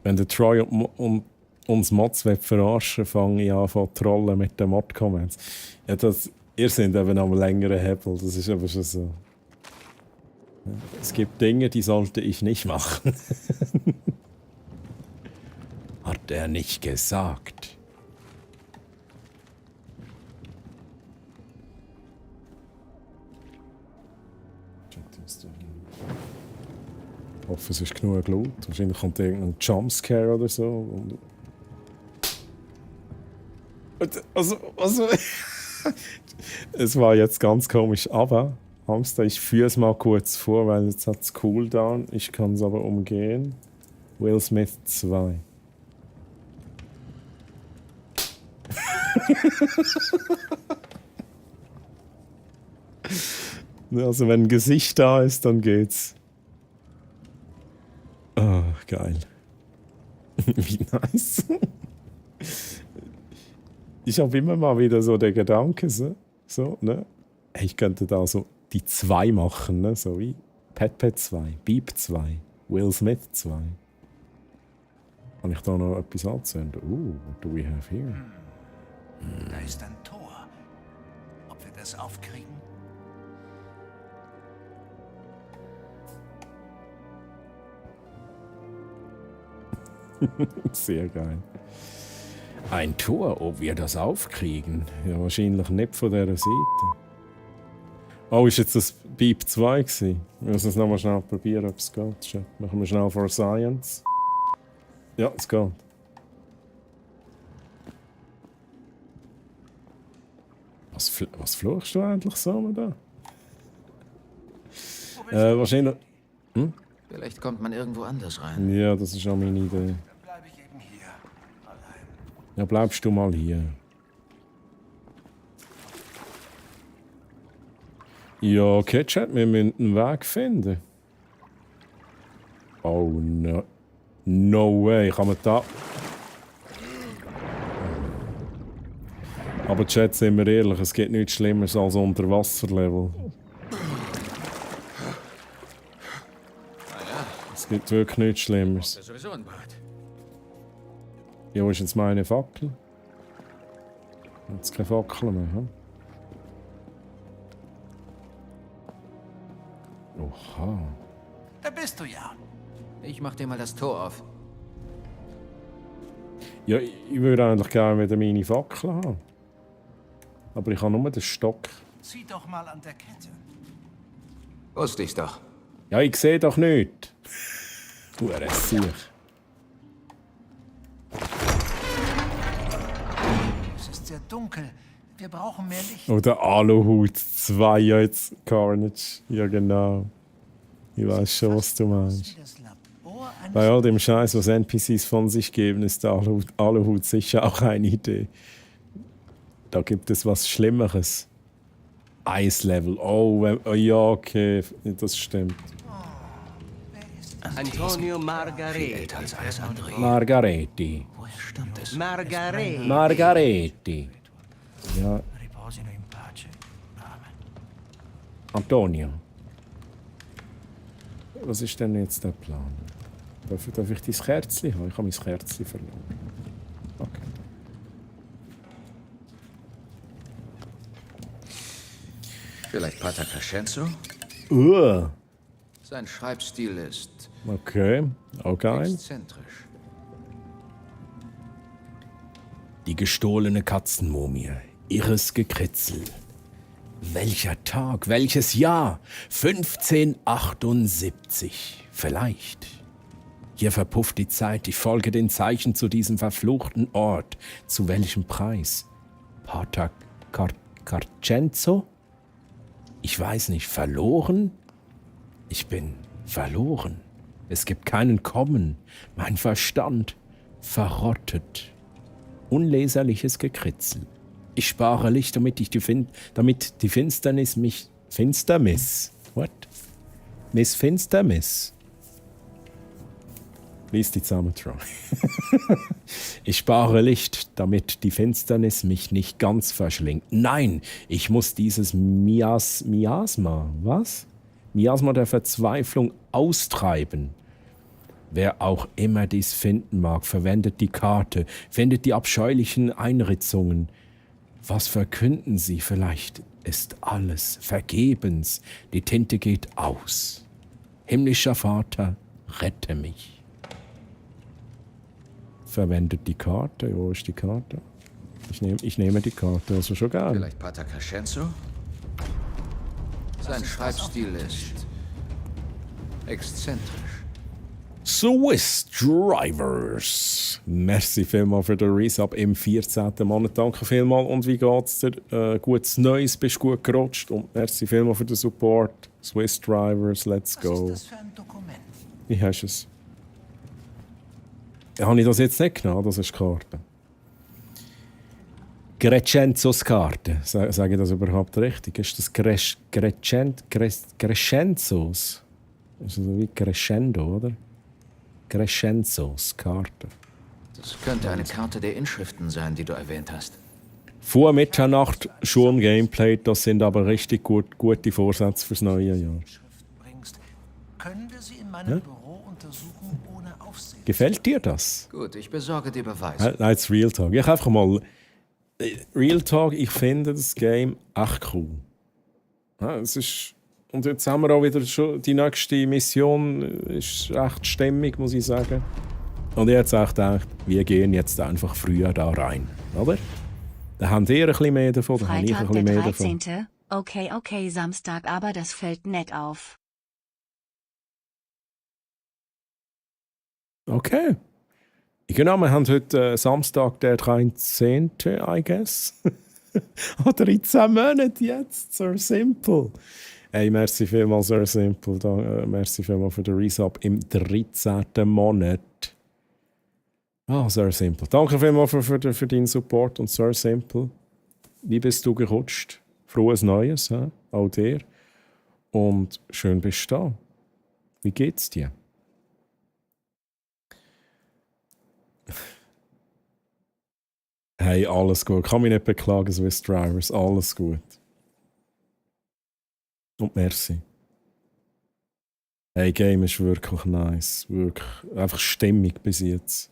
Wenn der Troy und uns Mods verarschen, fange ich an zu trollen mit den Mod-Comments. Ja, ihr seid eben am längeren Hebel, das ist aber schon so. Ja, es gibt Dinge, die sollte ich nicht machen. Hat er nicht gesagt. Ich hoffe, es ist genug laut. Wahrscheinlich kommt irgendein Jumpscare oder so. Also, es war jetzt ganz komisch, aber Hamster, ich führe es mal kurz vor, weil jetzt hat es Cooldown. Ich kann es aber umgehen. Will Smith 2. Also wenn ein Gesicht da ist, dann geht's. Oh, geil. Wie nice. Ich habe immer mal wieder so den Gedanke, so, ne? Ich könnte da so die 2 machen, ne? So wie Pet 2, Beep 2, Will Smith 2. Kann ich da noch etwas anzünden? What do we have here? Da ist ein Tor. Ob wir das aufkriegen? Sehr geil. Ein Tor, ob wir das aufkriegen? Ja, wahrscheinlich nicht von dieser Seite. Oh, ist jetzt das Beep 2 gewesen? Wir müssen es nochmal schnell probieren, ob es geht. Machen wir schnell for Science. Ja, es geht. Was fluchst du eigentlich so da? Wahrscheinlich... Vielleicht kommt man irgendwo anders rein. Ja, das ist auch meine Idee. Dann bleibe ich eben hier. Allein. Ja, bleibst du mal hier. Ja, okay, Chat, wir müssen einen Weg finden. Oh no. No way, kann man da... Aber Chat, sind wir ehrlich, es gibt nichts Schlimmeres als Unterwasserlevel. Es gibt wirklich nichts Schlimmeres. Das ist sowieso ein Bad. Ja, wo ist jetzt meine Fackel? Jetzt keine Fackel mehr, hm? Oha. Da bist du ja. Ich mach dir mal das Tor auf. Ja, ich würde eigentlich gerne wieder meine Fackel haben. Aber ich habe nur den Stock. Zieh doch mal an der Kette. Wusste ich's doch. Ja, ich sehe doch nichts. Du Sieg. Es ist sehr dunkel. Wir brauchen mehr Licht. Oder Aluhut 2 jetzt Carnage. Ja, genau. Ich weiß schon, was du meinst. Wie das Labor eines Bei all dem Scheiß, was NPCs von sich geben, ist der Aluhut sicher auch eine Idee. Da gibt es was Schlimmeres. Eislevel. Oh, ja, okay. Das stimmt. Antonio Viel Margareti. älter als alles andere. Margareti. Woher stammt es? Margareti. Margareti. Ja, Riposino in pace. Amen. Antonio. Was ist denn jetzt der Plan? Darf ich dein Kerzchen haben? Ich habe mein Kerzchen verloren. Okay. Vielleicht Pater Crescenzo? Sein Schreibstil ist Okay, auch geil. exzentrisch. Die gestohlene Katzenmumie. Irres Gekritzel. Welcher Tag, welches Jahr? 1578. Vielleicht. Hier verpufft die Zeit. Ich folge den Zeichen zu diesem verfluchten Ort. Zu welchem Preis? Pater Crescenzo? Ich weiß nicht. Verloren? Ich bin verloren. Es gibt keinen Kommen. Mein Verstand verrottet. Unleserliches Gekritzel. Ich spare Licht, damit die Finsternis mich... Finsternis? What? Miss Finsternis? Lies die zusammen, Troy. Ich spare Licht, damit die Finsternis mich nicht ganz verschlingt. Nein, ich muss dieses Miasma, was? Miasma der Verzweiflung austreiben. Wer auch immer dies finden mag, verwendet die Karte, findet die abscheulichen Einritzungen. Was verkünden sie? Vielleicht ist alles vergebens. Die Tinte geht aus. Himmlischer Vater, rette mich. Verwendet die Karte. Wo ist die Karte? Ich nehme die Karte, also schon gerne. Vielleicht Pater Crescenzo? Sein Schreibstil ist exzentrisch. Swiss Drivers. Merci vielmals für den Resub im 14. Monat. Danke vielmals. Und wie geht's dir? Gutes Neues, bist gut gerutscht. Und merci vielmals für den Support. Swiss Drivers, let's Was go. ist das für ein Dokument? Wie hast du es? Habe ich das jetzt nicht genommen? Das ist die Karte. Crescenzos Karte. Sage ich das überhaupt richtig? Ist das Crescenzos? Das ist so wie Crescendo, oder? Crescenzos Karte. Das könnte eine Karte der Inschriften sein, die du erwähnt hast. Vor Mitternacht schon Gameplay, das sind aber richtig gute Vorsätze fürs neue Jahr. Schriften bringst, können wir sie in meinem Büro untersuchen, ohne Aufsehen. Gefällt dir das? Gut, ich besorge dir Beweise. Nein, jetzt Real Talk. Ich einfach mal... Real Talk, ich finde das Game echt cool. Ja, es ist... Und jetzt haben wir auch wieder schon die nächste Mission. Ist echt stimmig, muss ich sagen. Und ich habe jetzt auch gedacht, wir gehen jetzt einfach früher da rein. Oder? Da habt ihr ein bisschen mehr davon, da habe ich ein Freitag der bisschen mehr davon. 13. Okay, Samstag, aber das fällt nett auf. Okay. Genau, wir haben heute Samstag, der 13. I guess. Oder in 10 Monaten jetzt, so simple. Hey, merci vielmals, Sir Simple. Merci vielmals für den Resub im 13. Monat. Sir Simple. Danke vielmals für deinen Support. Und Sir Simple, wie bist du gerutscht? Frohes Neues, auch dir. Und schön bist du da. Wie geht's dir? Hey, alles gut. Kann mich nicht beklagen, Swiss Drivers. Alles gut. Und merci. Hey, Game ist wirklich nice. Wirklich einfach stimmig bis jetzt.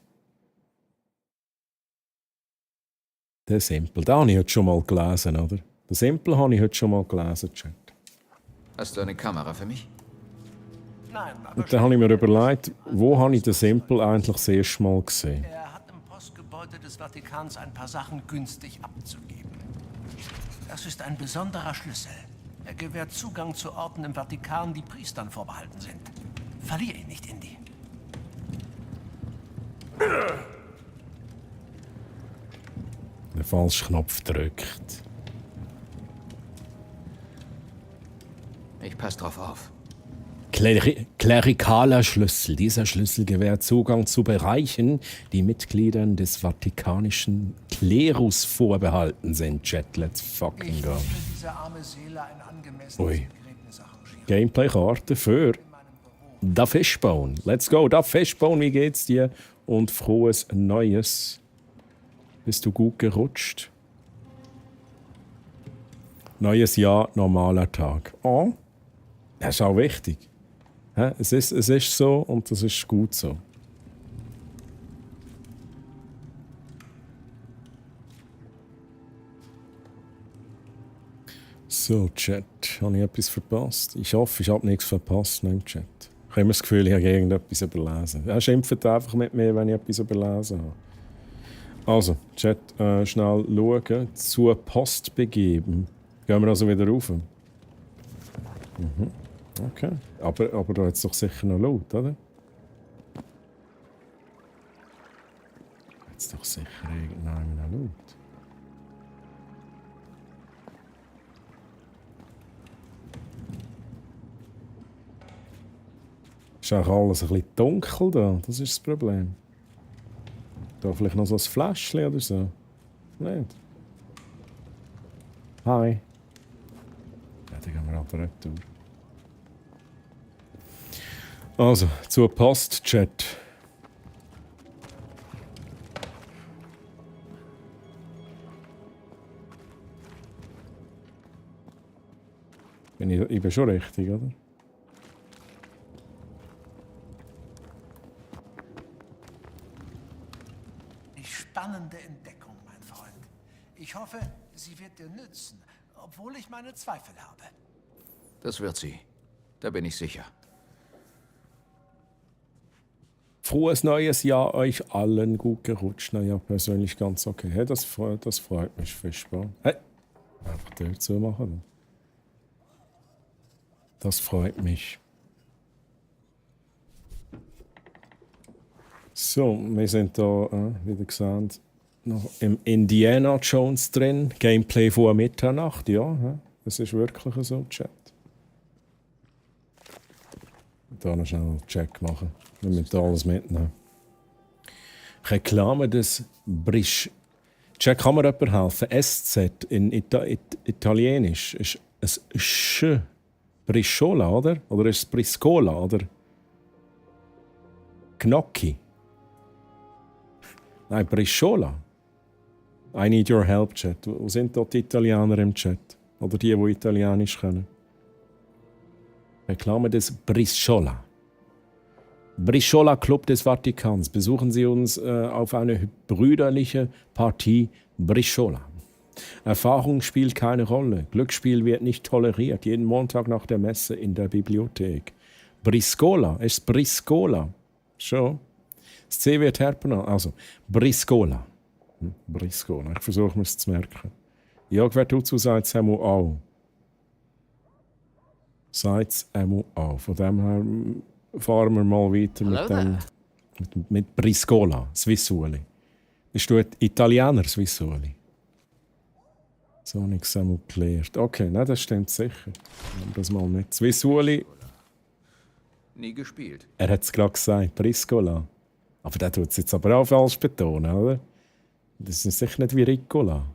Der Simple, den habe ich heute schon mal gelesen, oder? Den Simple habe ich heute schon mal gelesen, Chat. Hast du eine Kamera für mich? Nein, aber Und dann habe ich mir überlegt, wo habe ich den Simple eigentlich das erste Mal gesehen? er hat im Postgebäude des Vatikans ein paar Sachen günstig abzugeben. Das ist ein besonderer Schlüssel. Er gewährt Zugang zu Orten im Vatikan, die Priestern vorbehalten sind. Verlier ihn nicht, Indy. Der falsche Knopf drückt. Ich pass drauf auf. Klerikaler Schlüssel. Dieser Schlüssel gewährt Zugang zu Bereichen, die Mitgliedern des vatikanischen Klerus vorbehalten sind. Chat, let's fucking go. Diese arme Seele ein angemessenes Ui. Begräbnis arrangieren. Gameplay-Karte für Da Fishbone. Let's go, Da Fishbone, wie geht's dir? Und frohes Neues. Bist du gut gerutscht? Neues Jahr, normaler Tag. Oh, das ist auch wichtig. Es ist so und das ist gut so. So, Chat. Habe ich etwas verpasst? Ich hoffe, ich habe nichts verpasst im Chat. Ich habe immer das Gefühl, ich habe irgendetwas überlesen. Ja, schimpft einfach mit mir, wenn ich etwas überlesen habe. Also, Chat, schnell schauen. Zur Post begeben. Gehen wir also wieder rauf. Okay. Aber da hat es doch sicher noch laut, oder? Jetzt doch sicher irgendwann noch laut. Ist auch alles ein bisschen dunkel da. Das ist das Problem. Da vielleicht noch so ein Fläschchen oder so. Nicht? Hi. Ja, dann gehen wir aber retour. Also, zur Post-Chat. Ich bin schon richtig, oder? Spannende Entdeckung, mein Freund. Ich hoffe, sie wird dir nützen, obwohl ich meine Zweifel habe. Das wird sie. Da bin ich sicher. Frohes neues Jahr euch allen, gut gerutscht. Naja, persönlich ganz okay. Hey, das freut mich, Fischball. Hey, einfach Tür zumachen. Das freut mich. So, wir sind da, wie ihr seht, noch im Indiana Jones drin. Gameplay vor Mitternacht, ja. Das ist wirklich so, Chat. Da noch schnell einen Check machen. Wir müssen da alles mitnehmen. Reklame des Chat, kann mir jemand helfen? SZ in Italienisch ist es Sch. Briscola, oder? Oder ist es Briscola, oder? Gnocchi. Nein, Briscola. I need your help, Chat. Wo sind dort die Italiener im Chat? Oder die Italienisch können? Reklame des Briscola. Briscola Club des Vatikans. Besuchen Sie uns auf eine brüderliche Partie Briscola. Erfahrung spielt keine Rolle. Glücksspiel wird nicht toleriert. Jeden Montag nach der Messe in der Bibliothek. Briscola. Es ist Briscola. Schon. Das C wird herbenannt. Also, Briscola. Briscola. Ich versuche mir es zu merken. Ja, wer dazu sagt, es auch. Sagt es auch. Von dem her fahren wir mal weiter mit Briscola, Swissuli. Bist du ein Italiener, Swissuli? So habe ich es einmal gelernt. Okay, nein, das stimmt sicher. Aber das mal nicht. Swissuli, Nie gespielt. er hat es gerade gesagt, Priscola. Aber der tut es jetzt aber auch falsch betonen, oder? Das ist sicher nicht wie Ricola.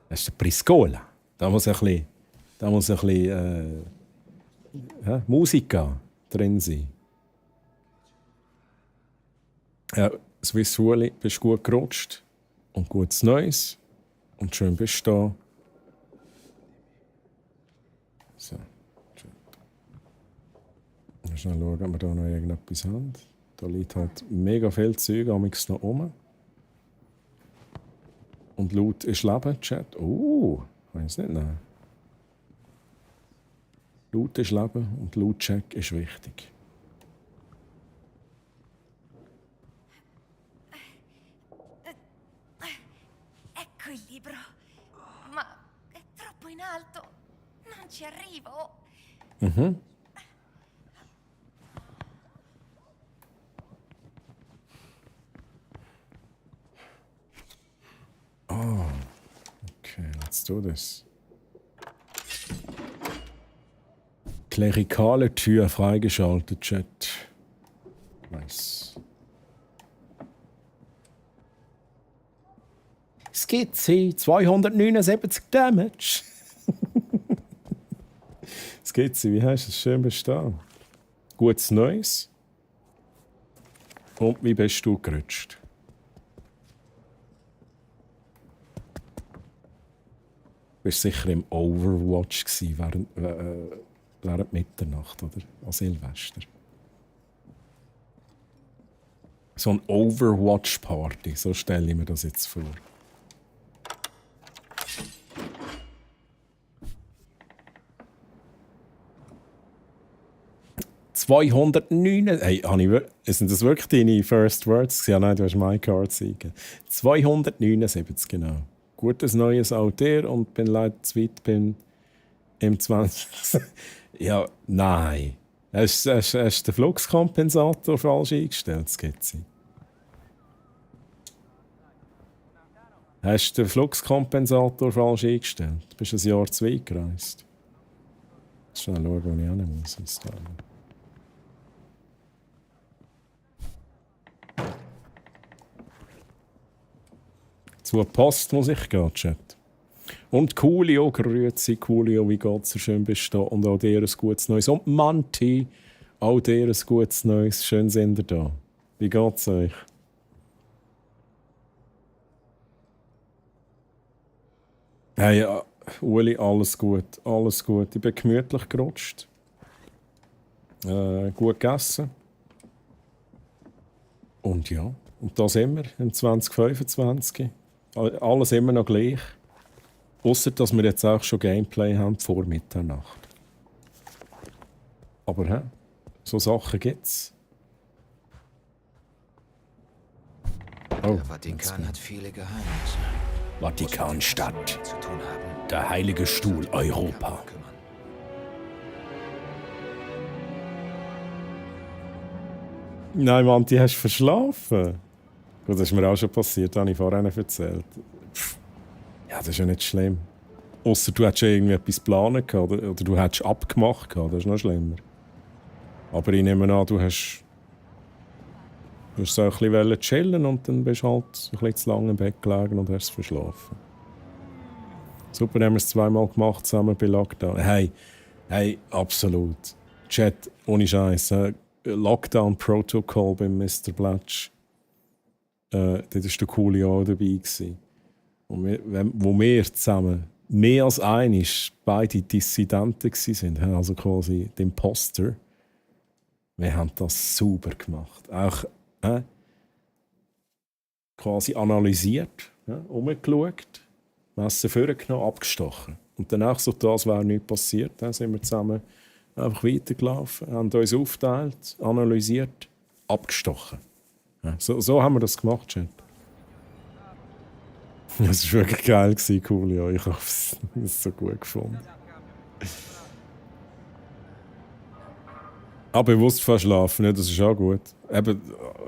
Das ist der Priscola. Da muss ein bisschen Musika drin sein. Ja, Swissuli, bist gut gerutscht. Und gutes Neues. Und schön bist du da. So. Schnell schauen, ob wir da noch irgendetwas haben. Da liegt halt mega viel Zeug amigs noch rum. Und laut ist Leben, Chat. Oh, kann ich es nicht nehmen. Laut ist Leben und Lautcheck ist wichtig. Ecco il libro. Ma è troppo in alto. Non ci arrivo. Mhm. Oh, okay, let's do this. Klerikale Tür freigeschaltet, Chat. Nice. Skizze, 279 Damage. Skizze, wie hast du es schön bestanden? Gutes Neues. Und wie bist du gerutscht? Du warst sicher im Overwatch während Mitternacht, oder? An Silvester. So eine Overwatch-Party, so stelle ich mir das jetzt vor. Hey, sind das wirklich deine First Words? Ja, nein, du hast meine Card zeigen. 279, genau. Gutes Neues auch dir und bin leider zu weit im 20. Ja, nein. Hast du den Fluxkompensator falsch eingestellt, Skizzy? Hast du den Fluxkompensator falsch eingestellt? Du bist ein Jahr zu weit gereist. Schnell schauen, wo ich hin muss. Zur Post muss ich gehen, Chat. Und Coolio, grüezi Coolio, wie geht's so schön bist du da? Und auch dir ein gutes Neues. Und Manti, auch dir ein gutes Neues. Schön sind ihr da. Wie geht's euch? Hey, Uli, alles gut, alles gut. Ich bin gemütlich gerutscht. Gut gegessen. Und ja, und da sind wir im 2025. Alles immer noch gleich. Ausser, dass wir jetzt auch schon Gameplay haben vor Mitternacht. Aber so Sachen gibt's. Oh, Der Vatikan hat viele Geheimnisse. Vatikanstadt. Zu tun haben. Der heilige Stuhl Europa. Kümmern. Nein, Mann, die hast du verschlafen. Gut, das ist mir auch schon passiert, das habe ich vorhin erzählt. Ja, das ist ja nicht schlimm. Ausser du hättest irgendwie etwas geplant oder du hättest abgemacht, das ist noch schlimmer. Aber ich nehme an, du hast so ein bisschen chillen und dann bist du halt ein bisschen zu lange im Bett gelegen und hast es verschlafen. Super, haben wir es zweimal gemacht, zusammen bei Lockdown. Hey, absolut. Chat, ohne Scheiß. Lockdown Protocol beim Mr. Blatsch. Dort war der coole auch dabei. Und wo wir zusammen mehr als einig beide Dissidenten waren, also quasi die Imposter, wir haben das super gemacht. Auch quasi analysiert, umgeschaut, Messer vorgenommen, abgestochen. Und danach, so das wäre nichts passiert, dann sind wir zusammen einfach weitergelaufen, haben uns aufgeteilt, analysiert, abgestochen. Ja, so haben wir das gemacht, Chat. Das war wirklich geil, cool, ja. Ich habe es so gut gefunden. Aber bewusst verschlafen, ja, das ist auch gut. Eben,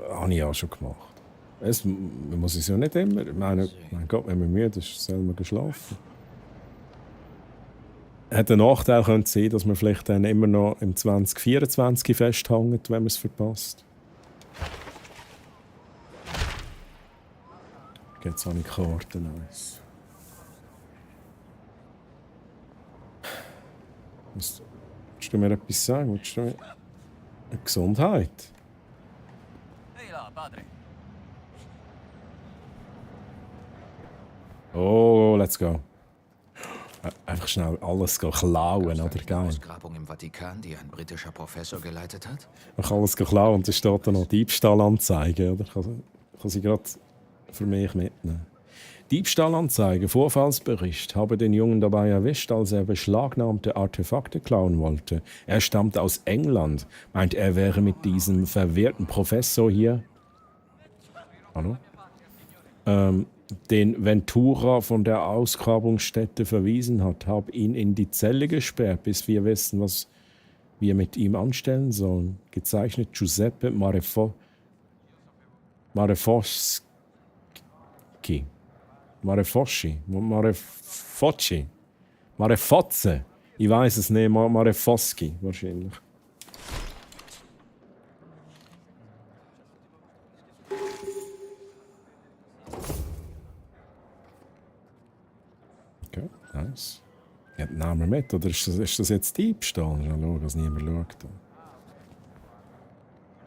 habe ich auch schon gemacht. Man muss es ja nicht immer. Ich meine, mein Gott, wenn man müde ist, soll man geschlafen. Hat ein Nachteil könnte sein, dass man vielleicht dann immer noch im 2024 festhängt, wenn man es verpasst. Jetzt habe ich Karten. Nice. Willst du mir etwas sagen? Willst du mir... Gesundheit? Oh, let's go. Einfach schnell alles klauen, oder? Geil. Ausgrabung im Vatikan, die ein britischer Professor geleitet hat? Man kann alles klauen und da steht dann noch Diebstahlanzeige, oder? Kann sie gerade für mich mitnehmen. Diebstahlanzeige, Vorfallsbericht, habe den Jungen dabei erwischt, als er beschlagnahmte Artefakte klauen wollte. Er stammt aus England, meint er wäre mit diesem verwirrten Professor hier. Hallo? Den Ventura von der Ausgrabungsstätte verwiesen hat, habe ihn in die Zelle gesperrt, bis wir wissen, was wir mit ihm anstellen sollen. Gezeichnet Giuseppe Marefoschi. Marefozzi. Ich weiß es nicht, Marefoschi wahrscheinlich. Okay, nice. Ja, nehmen wir mit, oder ist das jetzt Diebstahl? Schau, dass niemand schaut.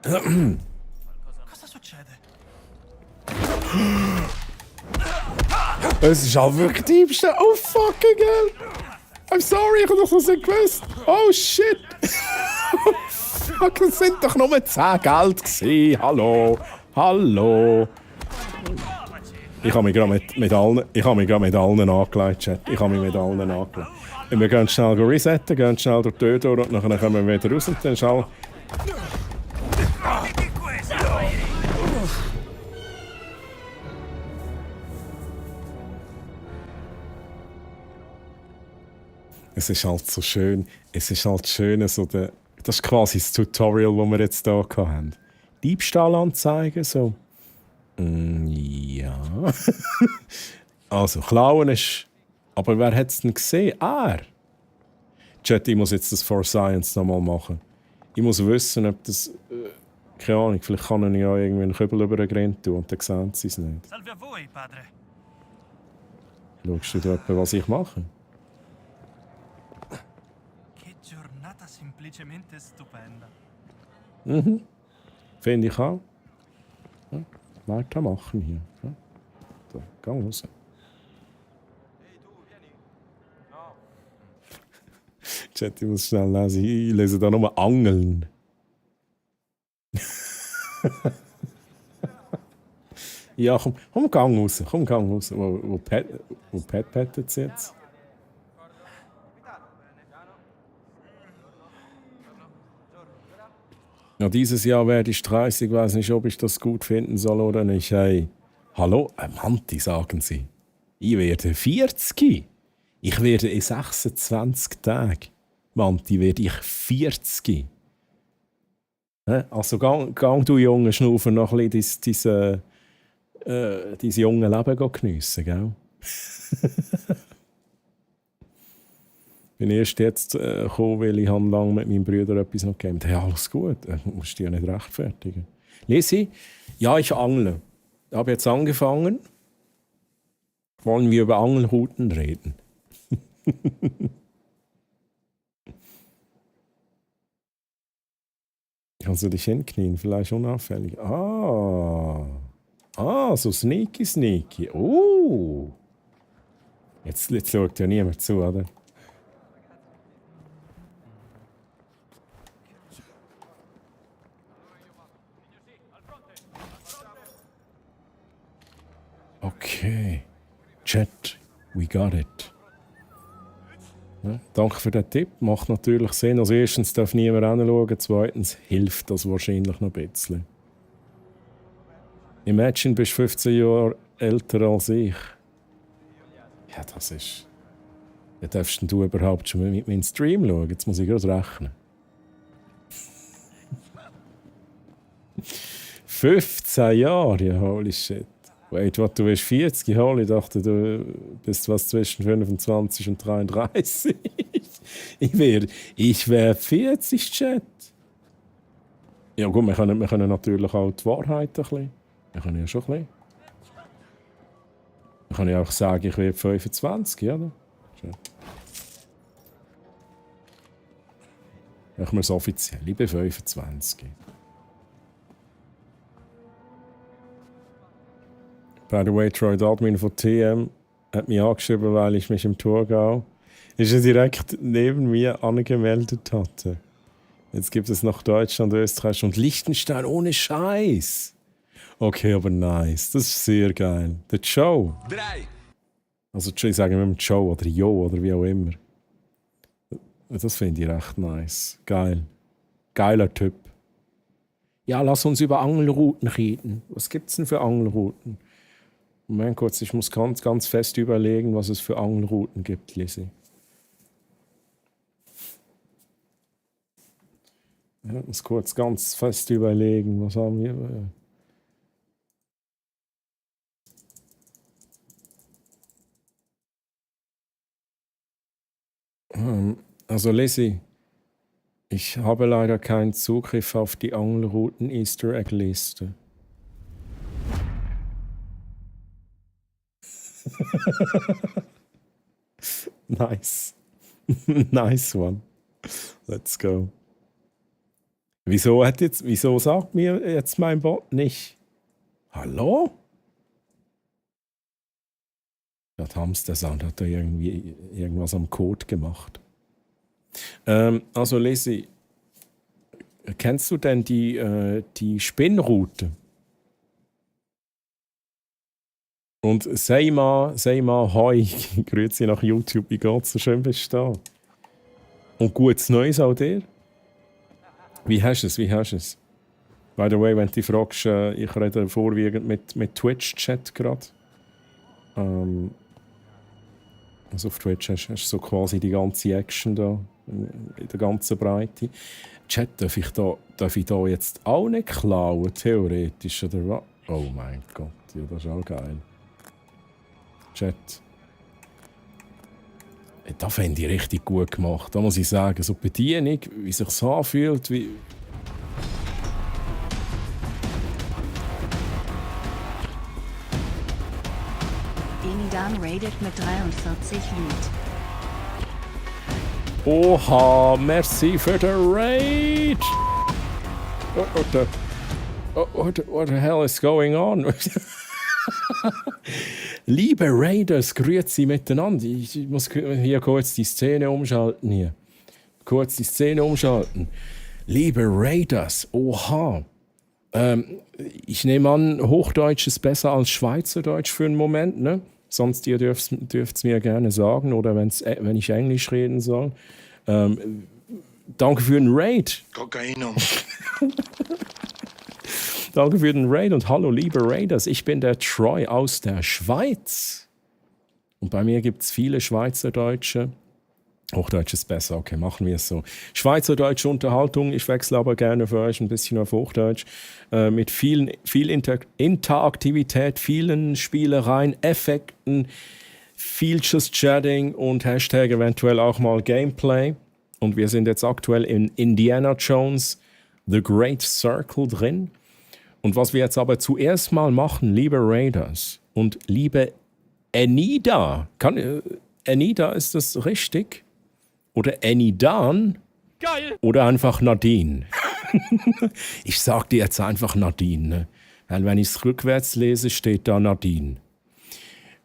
Cosa succede? Es ist auch wirklich Diebstahl. Oh fucking hell! I'm sorry, ich habe das nicht gewusst. Oh shit! Fuck, das sind doch nur 10 Geld gewesen. Hallo! Hallo! Ich habe mich gerade mit allen angelegt, Chat. Ich habe mich mit allen angelegt. Wir gehen schnell resetten, gehen schnell durch die Tür durch und dann kommen wir wieder raus und dann schnell... Es ist halt so schön. Es ist halt schön, so das ist quasi das Tutorial, das wir jetzt hier hatten. Diebstahlanzeige, so. Ja. Also, Klauen ist... Aber wer hat es denn gesehen? Er! Chat, ich muss jetzt das For Science nochmal machen. Ich muss wissen, ob das... keine Ahnung, vielleicht kann er ja irgendwie einen Kübel über den Grind tun und dann sehen sie es nicht. Salve a voi, padre. Schaust du da etwa, was ich mache? Che giornata semplicemente stupenda. Mhm. Finde ich auch. Ja, weitermachen hier. Ja. So, geh raus. Chat, ich muss schnell lesen. Ich lese da nur Angeln. Ja, komm, gang raus. Komm, gang raus. Wo pettet es jetzt? Ja, dieses Jahr werde ich 30, ich weiß nicht, ob ich das gut finden soll oder nicht. Hey, hallo, Manti, sagen Sie. Ich werde 40. Ich werde in 26 Tagen. Manti, werde ich 40. Also, gang du junge Schnaufer noch ein bisschen dein junge Leben geniessen, gell? Ich bin erst jetzt gekommen, weil ich lange mit meinem Bruder etwas noch gegeben habe. Hey, alles gut, du musst dich ja nicht rechtfertigen. Lisi, ja, ich angle. Ich habe jetzt angefangen. Wollen wir über Angelrouten reden? Kannst du dich hinknien? Vielleicht unauffällig. So sneaky. Oh! Jetzt schaut ja niemand zu, oder? Okay. Chat, we got it. Ja, danke für den Tipp. Macht natürlich Sinn. Also erstens darf niemand hinschauen, zweitens hilft das wahrscheinlich noch ein bisschen. Imagine, du bist 15 Jahre älter als ich. Ja, das ist... Ja, darfst du überhaupt schon mit meinem Stream schauen? Jetzt muss ich gerade rechnen. 15 Jahre? Ja, holy shit. Wait, was, du bist 40? Holy, ich dachte, du bist was zwischen 25 und 33. Ich wär 40, Chat. Ja gut, wir können natürlich auch die Wahrheit ein bisschen. Wir können ja schon ein bisschen. Wir können ja auch sagen, ich werde 25, oder? Machen wir es offiziell. Ich bin 25. By the way, Troy Admin von TM hat mich angeschrieben, weil ich mich im Thurgau direkt neben mir angemeldet hatte. Jetzt gibt es noch Deutschland, Österreich und Liechtenstein ohne Scheiß. Okay, aber nice. Das ist sehr geil. Der Joe. 3. Also ich sage immer Joe oder Jo oder wie auch immer. Das finde ich recht nice. Geil. Geiler Typ. Ja, lass uns über Angelrouten reden. Was gibt es denn für Angelrouten? Moment kurz, ich muss ganz fest überlegen, was es für Angelrouten gibt, Lizzie. Ich muss kurz ganz fest überlegen, was haben wir? Also Lizzie, ich habe leider keinen Zugriff auf die Angelrouten Easter Egg Liste. Nice. Nice one. Let's go. Wieso sagt mir jetzt mein Bot nicht? Hallo? Der Hamster-Sound hat da irgendwie irgendwas am Code gemacht. Also Lizzie, kennst du denn die Spinnroute? Und sei mal hoi, grüezi nach YouTube, wie geht's so schön bist du da? Und gutes Neues auch dir? Wie hast du es? By the way, wenn du dich fragst, ich rede vorwiegend mit Twitch-Chat gerade. Also auf Twitch hast du so quasi die ganze Action da, in der ganzen Breite. Chat, darf ich da jetzt auch nicht klauen, theoretisch, oder was? Oh mein Gott, ja, das ist auch geil. Chat. Das fände ich richtig gut gemacht. Da muss ich sagen, so die Bedienung, wie sich es anfühlt, wie... Enidan raided mit 43 Loot. Oha, merci für den Raid! What the hell is going on? Liebe Raiders, grüezi miteinander. Ich muss hier kurz die Szene umschalten. Liebe Raiders, oha. Ich nehme an, Hochdeutsch ist besser als Schweizerdeutsch für einen Moment, ne? Sonst ihr dürft es mir gerne sagen oder wenn ich Englisch reden soll. Danke für den Raid. Kokainum. Danke für den Raid und hallo liebe Raiders, ich bin der Troy aus der Schweiz. Und bei mir gibt es viele Schweizerdeutsche. Hochdeutsch ist besser, okay, machen wir es so. Schweizerdeutsche Unterhaltung, ich wechsle aber gerne für euch ein bisschen auf Hochdeutsch. Mit viel Interaktivität, vielen Spielereien, Effekten, viel Just Chatting und Hashtag eventuell auch mal Gameplay. Und wir sind jetzt aktuell in Indiana Jones, The Great Circle drin. Und was wir jetzt aber zuerst mal machen, liebe Raiders und liebe Enida, Enida, ist das richtig? Oder Enidan? Geil! Oder einfach Nadine? Ich sag dir jetzt einfach Nadine, ne? Weil wenn ich es rückwärts lese, steht da Nadine.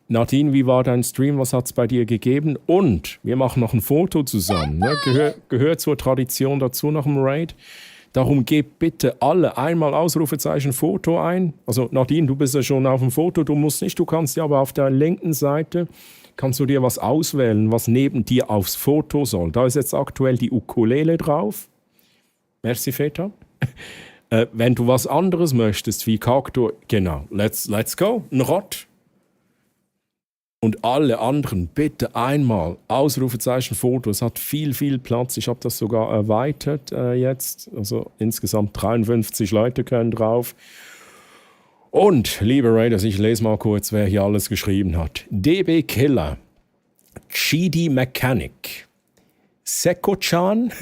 Nadine, wie war dein Stream? Was hat es bei dir gegeben? Und wir machen noch ein Foto zusammen. Ne? Gehört zur Tradition dazu nach dem Raid. Darum gebt bitte alle einmal Ausrufezeichen Foto ein. Also Nadine, du bist ja schon auf dem Foto, du musst nicht, du kannst ja aber auf der linken Seite, kannst du dir was auswählen, was neben dir aufs Foto soll. Da ist jetzt aktuell die Ukulele drauf. Merci, Väter. Wenn du was anderes möchtest, wie Kaktor, genau, let's go, ein Rott. Und alle anderen bitte einmal Ausrufezeichen Foto. Es hat viel Platz. Ich habe das sogar erweitert jetzt. Also insgesamt 53 Leute können drauf. Und, liebe Raiders, ich lese mal kurz, wer hier alles geschrieben hat. DB Killer, GD Mechanic, Seko-chan.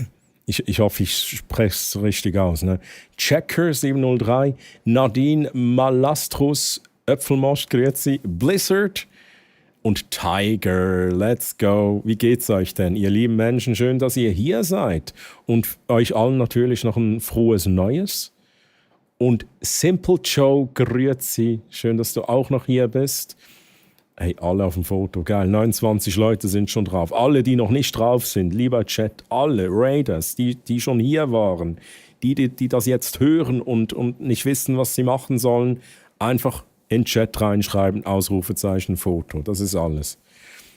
Ich hoffe, ich spreche es richtig aus. Ne? Checker 703, Nadine Malastrus, Öpfelmosch, grüezi, Blizzard und Tiger. Let's go. Wie geht's euch denn, ihr lieben Menschen? Schön, dass ihr hier seid. Und euch allen natürlich noch ein frohes Neues. Und Simple Joe, grüezi. Schön, dass du auch noch hier bist. Hey, alle auf dem Foto, geil. 29 Leute sind schon drauf. Alle, die noch nicht drauf sind, lieber Chat, alle Raiders, die schon hier waren, die das jetzt hören und nicht wissen, was sie machen sollen, einfach in den Chat reinschreiben, Ausrufezeichen, Foto. Das ist alles.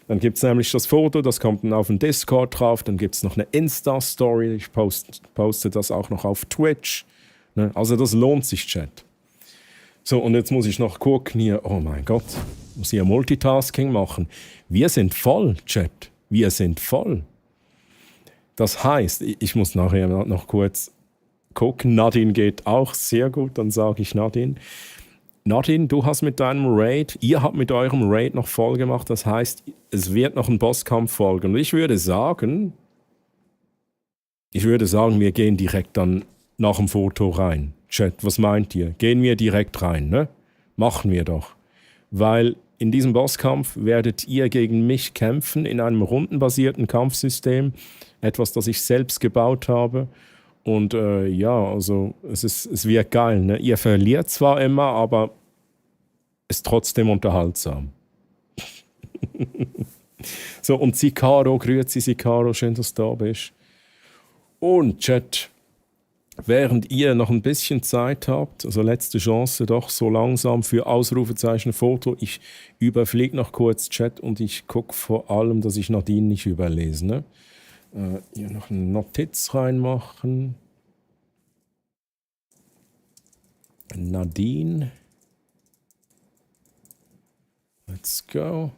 Dann gibt es nämlich das Foto, das kommt dann auf den Discord drauf. Dann gibt es noch eine Insta-Story. Ich poste das auch noch auf Twitch. Ne? Also das lohnt sich, Chat. So, und jetzt muss ich noch gucken hier. Oh mein Gott, muss hier Multitasking machen. Wir sind voll, Chat. Wir sind voll. Das heißt, ich muss nachher noch kurz gucken. Nadine geht auch sehr gut, dann sage ich Nadine. Nadine, du hast mit deinem Raid, ihr habt mit eurem Raid noch voll gemacht. Das heißt, es wird noch ein Bosskampf folgen. Und ich würde sagen, wir gehen direkt dann nach dem Foto rein. Chat, was meint ihr? Gehen wir direkt rein, ne? Machen wir doch. Weil in diesem Bosskampf werdet ihr gegen mich kämpfen in einem rundenbasierten Kampfsystem. Etwas, das ich selbst gebaut habe. Und ja, also es wird geil, ne? Ihr verliert zwar immer, aber ist trotzdem unterhaltsam. So, und Sicaro, grüezi Sicaro, schön, dass du da bist. Und Chat, während ihr noch ein bisschen Zeit habt, also letzte Chance doch so langsam für Ausrufezeichen Foto, ich überfliege noch kurz Chat und ich gucke vor allem, dass ich Nadine nicht überlese. Ne? Hier noch eine Notiz reinmachen. Nadine. Let's go.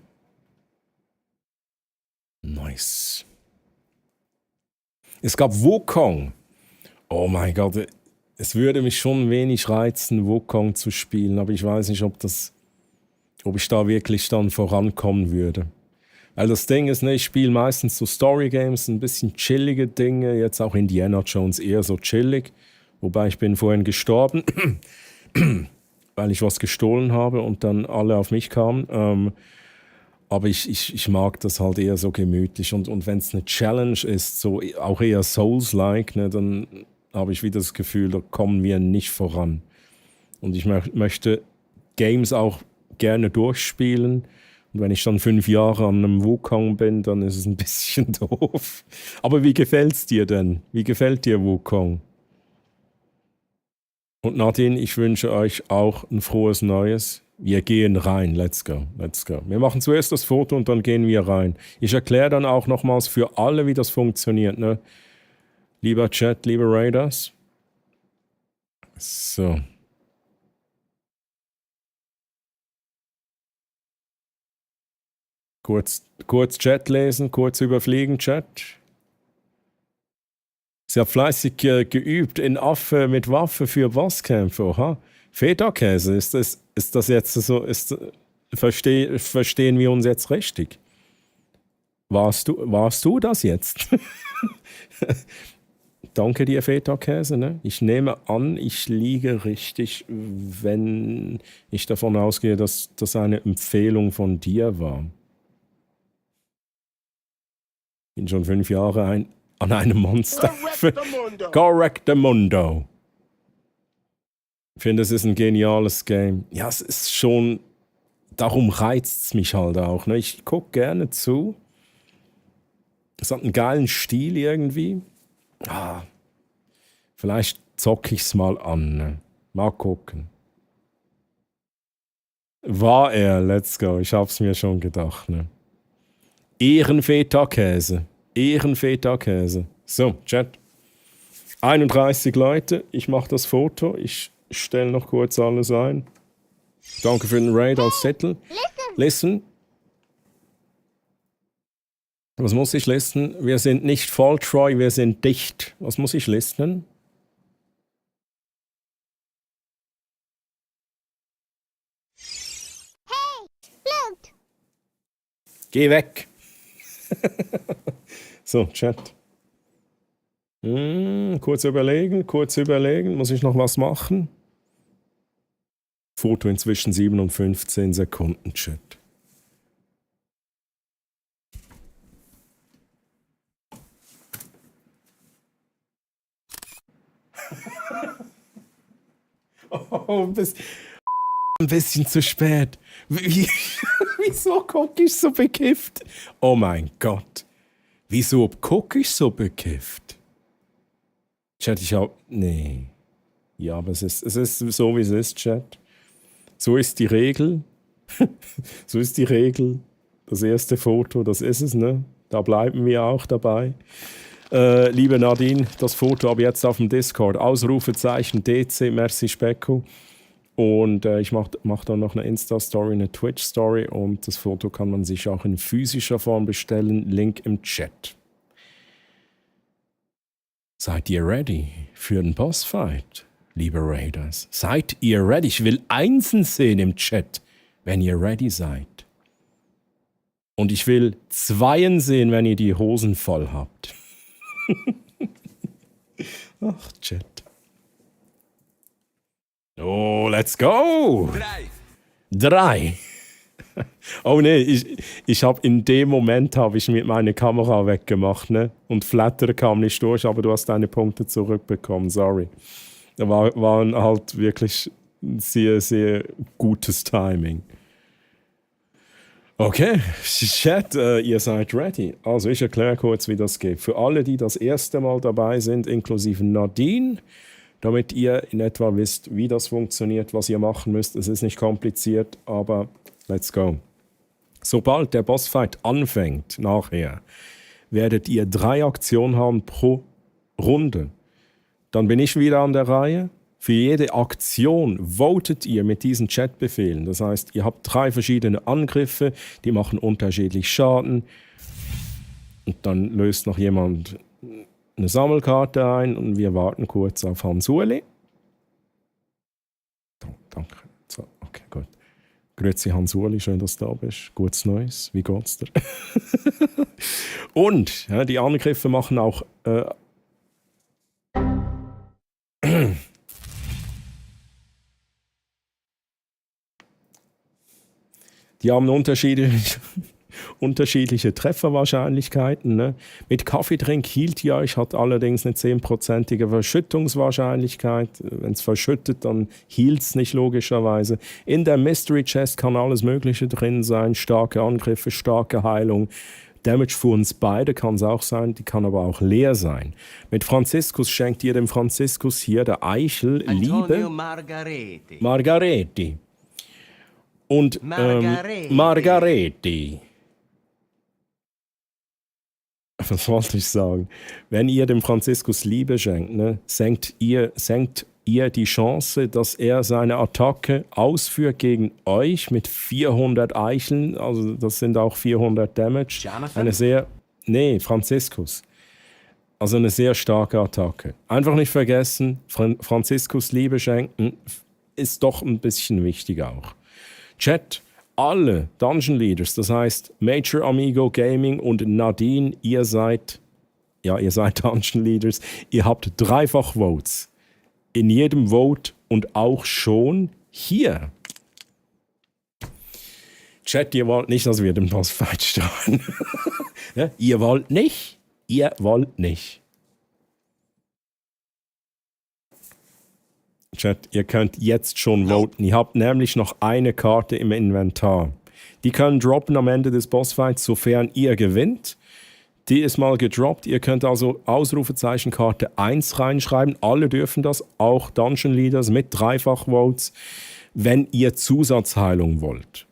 Nice. Es gab Wukong. Oh mein Gott, es würde mich schon wenig reizen, Wukong zu spielen, aber ich weiß nicht, ob ich da wirklich dann vorankommen würde. Weil das Ding ist, ne, ich spiele meistens so Story-Games, ein bisschen chillige Dinge, jetzt auch Indiana Jones eher so chillig, wobei ich bin vorhin gestorben, weil ich was gestohlen habe und dann alle auf mich kamen. Aber ich mag das halt eher so gemütlich und wenn es eine Challenge ist, so auch eher Souls-like, ne, dann habe ich wieder das Gefühl, da kommen wir nicht voran. Und ich möchte Games auch gerne durchspielen. Und wenn ich dann 5 Jahre an einem Wukong bin, dann ist es ein bisschen doof. Aber wie gefällt's dir denn? Wie gefällt dir Wukong? Und Nadine, ich wünsche euch auch ein frohes Neues. Wir gehen rein. Let's go. Let's go. Wir machen zuerst das Foto und dann gehen wir rein. Ich erkläre dann auch nochmals für alle, wie das funktioniert, ne? Lieber Chat, liebe Raiders. So. Kurz Chat lesen, kurz überfliegen, Chat. Sie hat fleißig geübt in Affe mit Waffe für Bosskämpfe. Oha. Feta-Käse, ist das jetzt so? Verstehen wir uns jetzt richtig? Warst du das jetzt? Danke dir, Feta-Käse. Ne? Ich nehme an, ich liege richtig, wenn ich davon ausgehe, dass das eine Empfehlung von dir war. Ich bin schon 5 Jahre an einem Monster. Correctamundo. Ich finde, es ist ein geniales Game. Ja, es ist schon, darum reizt es mich halt auch. Ne? Ich gucke gerne zu. Es hat einen geilen Stil irgendwie. Vielleicht zocke ich es mal an. Ne? Mal gucken. War er, let's go. Ich hab's mir schon gedacht. Ne? Ehrenfeta-Käse. Ehrenfeta-Käse. So, Chat. 31 Leute. Ich mache das Foto. Ich stelle noch kurz alles ein. Danke für den Raid als Zettel. Listen. Was muss ich listen? Wir sind nicht voll, Troy, wir sind dicht. Was muss ich listen? Hey, look! Geh weg! So, Chat. Kurz überlegen. Muss ich noch was machen? Foto inzwischen 7 und 15 Sekunden, Chat. Oh, ein bisschen zu spät. Wieso gucke ich so bekifft? Oh mein Gott. Wieso gucke ich so bekifft? Chat, nee. Ja, aber es ist so, wie es ist, Chat. So ist die Regel. So ist die Regel. Das erste Foto, das ist es, ne? Da bleiben wir auch dabei. Liebe Nadine, das Foto ab jetzt auf dem Discord. Ausrufezeichen DC, merci Specko. Und ich mach dann noch eine Insta-Story, eine Twitch-Story. Und das Foto kann man sich auch in physischer Form bestellen. Link im Chat. Seid ihr ready für den Bossfight, liebe Raiders? Seid ihr ready? Ich will Einsen sehen im Chat, wenn ihr ready seid. Und ich will Zweien sehen, wenn ihr die Hosen voll habt. Ach, Chat. Oh, let's go! 3. Oh nee, ich habe in dem Moment mit meine Kamera weggemacht, ne? Und Flatter kam nicht durch, aber du hast deine Punkte zurückbekommen, sorry. Da waren halt wirklich sehr, sehr gutes Timing. Okay, Chat, ihr seid ready. Also ich erkläre kurz, wie das geht. Für alle, die das erste Mal dabei sind, inklusive Nadine, damit ihr in etwa wisst, wie das funktioniert, was ihr machen müsst. Es ist nicht kompliziert, aber let's go. Sobald der Bossfight anfängt, nachher, werdet ihr 3 Aktionen haben pro Runde. Dann bin ich wieder an der Reihe. Für jede Aktion votet ihr mit diesen Chatbefehlen. Das heißt, ihr habt 3 verschiedene Angriffe, die machen unterschiedlich Schaden. Und dann löst noch jemand eine Sammelkarte ein und wir warten kurz auf Hans-Uli. Danke. So, okay, gut. Grüezi Hans-Uli, schön, dass du da bist. Gutes Neues, wie geht's dir? Und ja, die Angriffe machen auch die haben unterschiedliche Trefferwahrscheinlichkeiten. Ne? Mit Kaffeetrink hielt ihr euch, hat allerdings eine 10%ige Verschüttungswahrscheinlichkeit. Wenn es verschüttet, dann hielt es nicht logischerweise. In der Mystery Chest kann alles Mögliche drin sein. Starke Angriffe, starke Heilung. Damage für uns beide kann es auch sein, die kann aber auch leer sein. Mit Franziskus schenkt ihr dem Franziskus hier der Eichel Liebe. Margareti. Und Margareti. Was wollte ich sagen? Wenn ihr dem Franziskus Liebe schenkt, ne, senkt ihr die Chance, dass er seine Attacke ausführt gegen euch mit 400 Eicheln. Also das sind auch 400 Damage. Jonathan? Franziskus. Also eine sehr starke Attacke. Einfach nicht vergessen, Franziskus Liebe schenken ist doch ein bisschen wichtig auch. Chat, alle Dungeon Leaders, das heißt Major Amigo Gaming und Nadine, ihr seid Dungeon Leaders, ihr habt 3-fach Votes. In jedem Vote und auch schon hier. Chat, ihr wollt nicht, dass wir den Bossfight starten. Ja, ihr wollt nicht. Chat, ihr könnt jetzt schon voten. Ihr habt nämlich noch eine Karte im Inventar. Die können droppen am Ende des Bossfights, sofern ihr gewinnt. Die ist mal gedroppt. Ihr könnt also Ausrufezeichen Karte 1 reinschreiben. Alle dürfen das, auch Dungeon Leaders mit 3-fach Votes, wenn ihr Zusatzheilung wollt.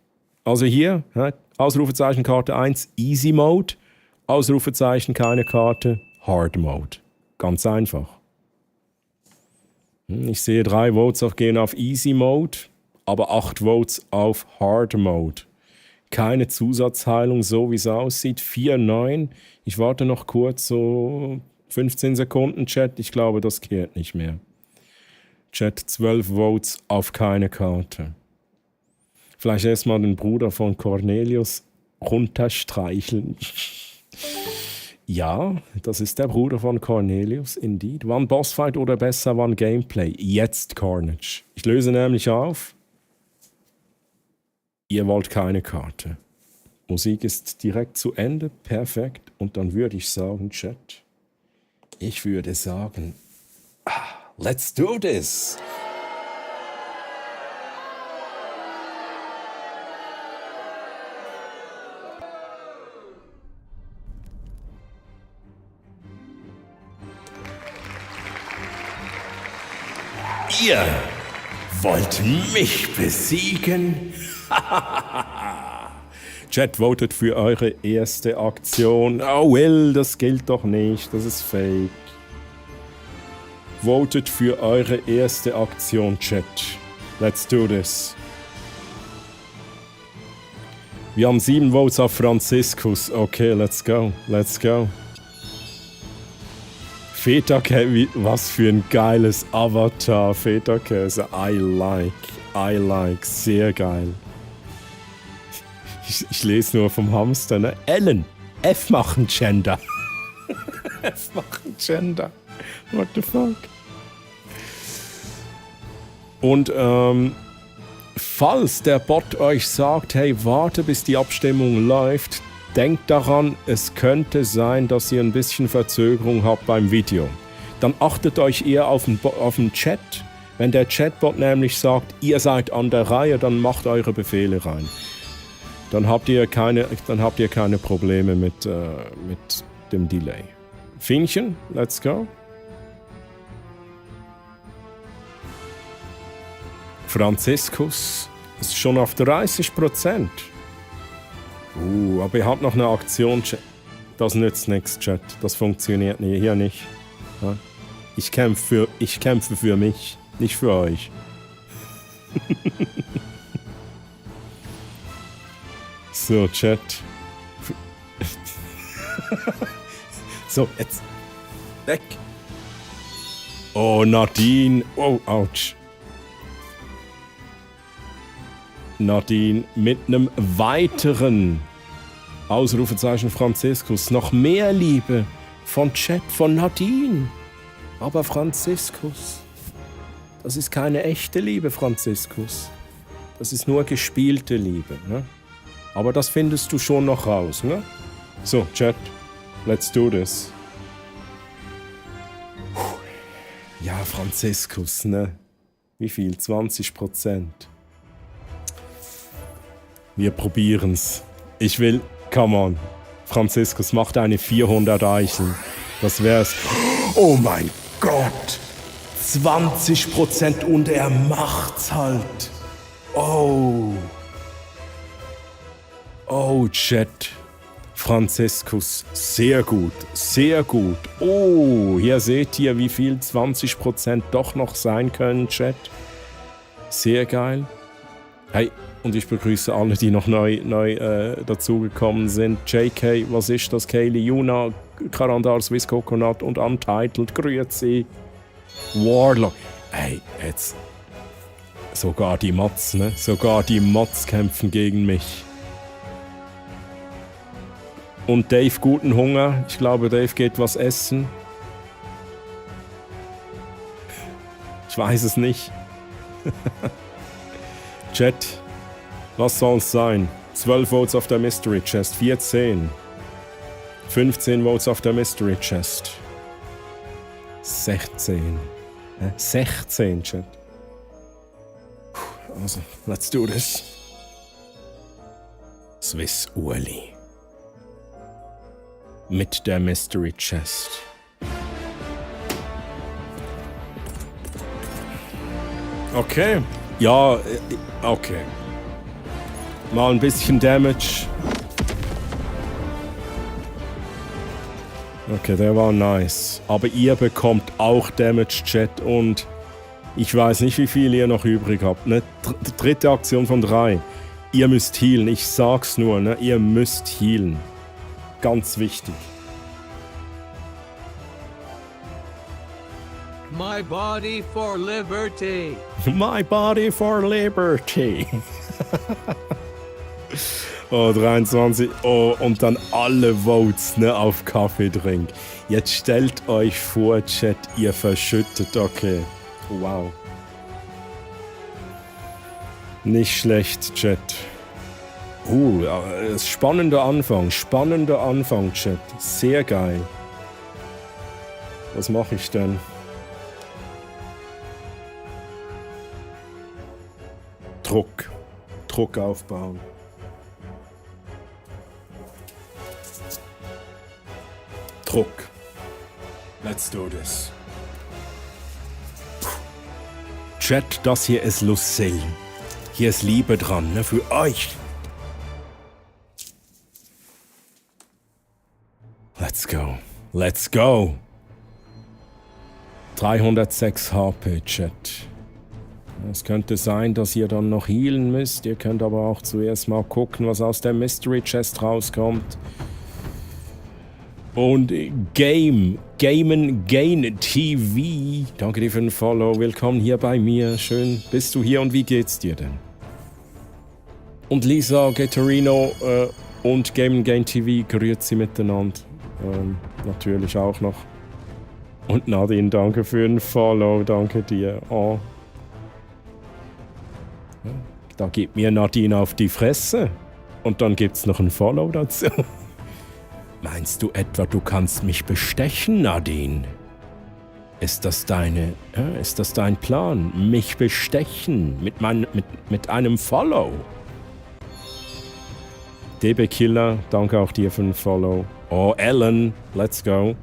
Also hier, Ausrufezeichen Karte 1, Easy Mode. Ausrufezeichen keine Karte, Hard Mode. Ganz einfach. Ich sehe 3 Votes gehen auf Easy Mode, aber 8 Votes auf Hard Mode. Keine Zusatzheilung, so wie es aussieht. 4-9. Ich warte noch kurz, so 15 Sekunden, Chat. Ich glaube, das geht nicht mehr. Chat, 12 Votes auf keine Karte. Vielleicht erstmal den Bruder von Cornelius runterstreicheln. Ja, das ist der Bruder von Cornelius, indeed. Wann Bossfight oder besser, wann Gameplay? Jetzt Carnage. Ich löse nämlich auf. Ihr wollt keine Karte. Musik ist direkt zu Ende, perfekt. Und dann würde ich sagen, Chat, ich würde sagen, let's do this. Ihr wollt mich besiegen? Chat, votet für eure erste Aktion. Oh, well, das gilt doch nicht. Das ist fake. Votet für eure erste Aktion, Chat. Let's do this. Wir haben 7 Votes auf Franziskus. Okay, let's go. Let's go. Feta-Käse, was für ein geiles Avatar. Feta-Käse, I like. Sehr geil. Ich lese nur vom Hamster, ne? Ellen, F machen Gender. F machen Gender. What the fuck? Und falls der Bot euch sagt, hey, warte bis die Abstimmung läuft, denkt daran, es könnte sein, dass ihr ein bisschen Verzögerung habt beim Video. Dann achtet euch eher auf den Chat. Wenn der Chatbot nämlich sagt, ihr seid an der Reihe, dann macht eure Befehle rein. Dann habt ihr keine Probleme mit dem Delay. Fienchen, let's go. Franziskus ist schon auf 30%. Aber ihr habt noch eine Aktion. Das nützt nichts, Chat. Das funktioniert hier nicht. Ja? Ich kämpfe für mich, nicht für euch. So, Chat. So, jetzt. Weg. Oh, Nadine. Oh, ouch. Nadine mit einem weiteren Ausrufezeichen Franziskus. Noch mehr Liebe von Chat von Nadine. Aber Franziskus, das ist keine echte Liebe, Franziskus. Das ist nur gespielte Liebe. Ne? Aber das findest du schon noch raus. Ne? So, Chat, let's do this. Ja, Franziskus, ne? Wie viel? 20%. Wir probieren's. Ich will, come on. Franziskus, macht eine 400 Eicheln. Das wär's. Oh mein Gott. 20% und er macht's halt. Oh. Oh, Chat. Franziskus, sehr gut, sehr gut. Oh, hier seht ihr, wie viel 20% doch noch sein können, Chat. Sehr geil. Hey, und ich begrüße alle, die noch neu dazugekommen sind. JK, was ist das? Kaylee, Juna, Karandar, Swiss Coconut und Untitled, grüezi. Warlock. Hey, jetzt. Sogar die Mods, ne? Sogar die Mods kämpfen gegen mich. Und Dave, guten Hunger. Ich glaube, Dave geht was essen. Ich weiß es nicht. Chat, was soll's sein? 12 Votes auf der Mystery Chest, 14. 15 Votes auf der Mystery Chest. 16. 16, Chat. Also, let's do this. Swiss Uli. Mit der Mystery Chest. Okay. Ja, okay. Mal ein bisschen Damage. Okay, der war nice. Aber ihr bekommt auch Damage, Chat. Und ich weiß nicht, wie viel ihr noch übrig habt. Ne? Dritte Aktion von 3. Ihr müsst healen. Ich sag's nur, ne? Ihr müsst healen. Ganz wichtig. My body for liberty. My body for liberty. Oh, 23. Oh, und dann alle Votes, ne, auf Kaffeedrink. Jetzt stellt euch vor, Chat, ihr verschüttet. Okay. Wow. Nicht schlecht, Chat. Spannender Anfang, Chat. Sehr geil. Was mache ich denn? Druck aufbauen. Druck. Let's do this. Chat, das hier ist Lucille. Hier ist Liebe dran, ne, für euch. Let's go. Let's go. 306 HP, Chat. Es könnte sein, dass ihr dann noch healen müsst. Ihr könnt aber auch zuerst mal gucken, was aus der Mystery Chest rauskommt. Und Gain TV. Danke dir für den Follow. Willkommen hier bei mir. Schön bist du hier und wie geht's dir denn? Und Lisa Gatorino und Gain TV, grüezi miteinander. Natürlich auch noch. Und Nadine, danke für den Follow. Danke dir. Oh. Da gibt mir Nadine auf die Fresse. Und dann gibt's noch ein Follow dazu. Meinst du etwa, du kannst mich bestechen, Nadine? Ist das dein Plan? Mich bestechen mit einem Follow? DB Killer, danke auch dir für den Follow. Oh, Ellen, let's go.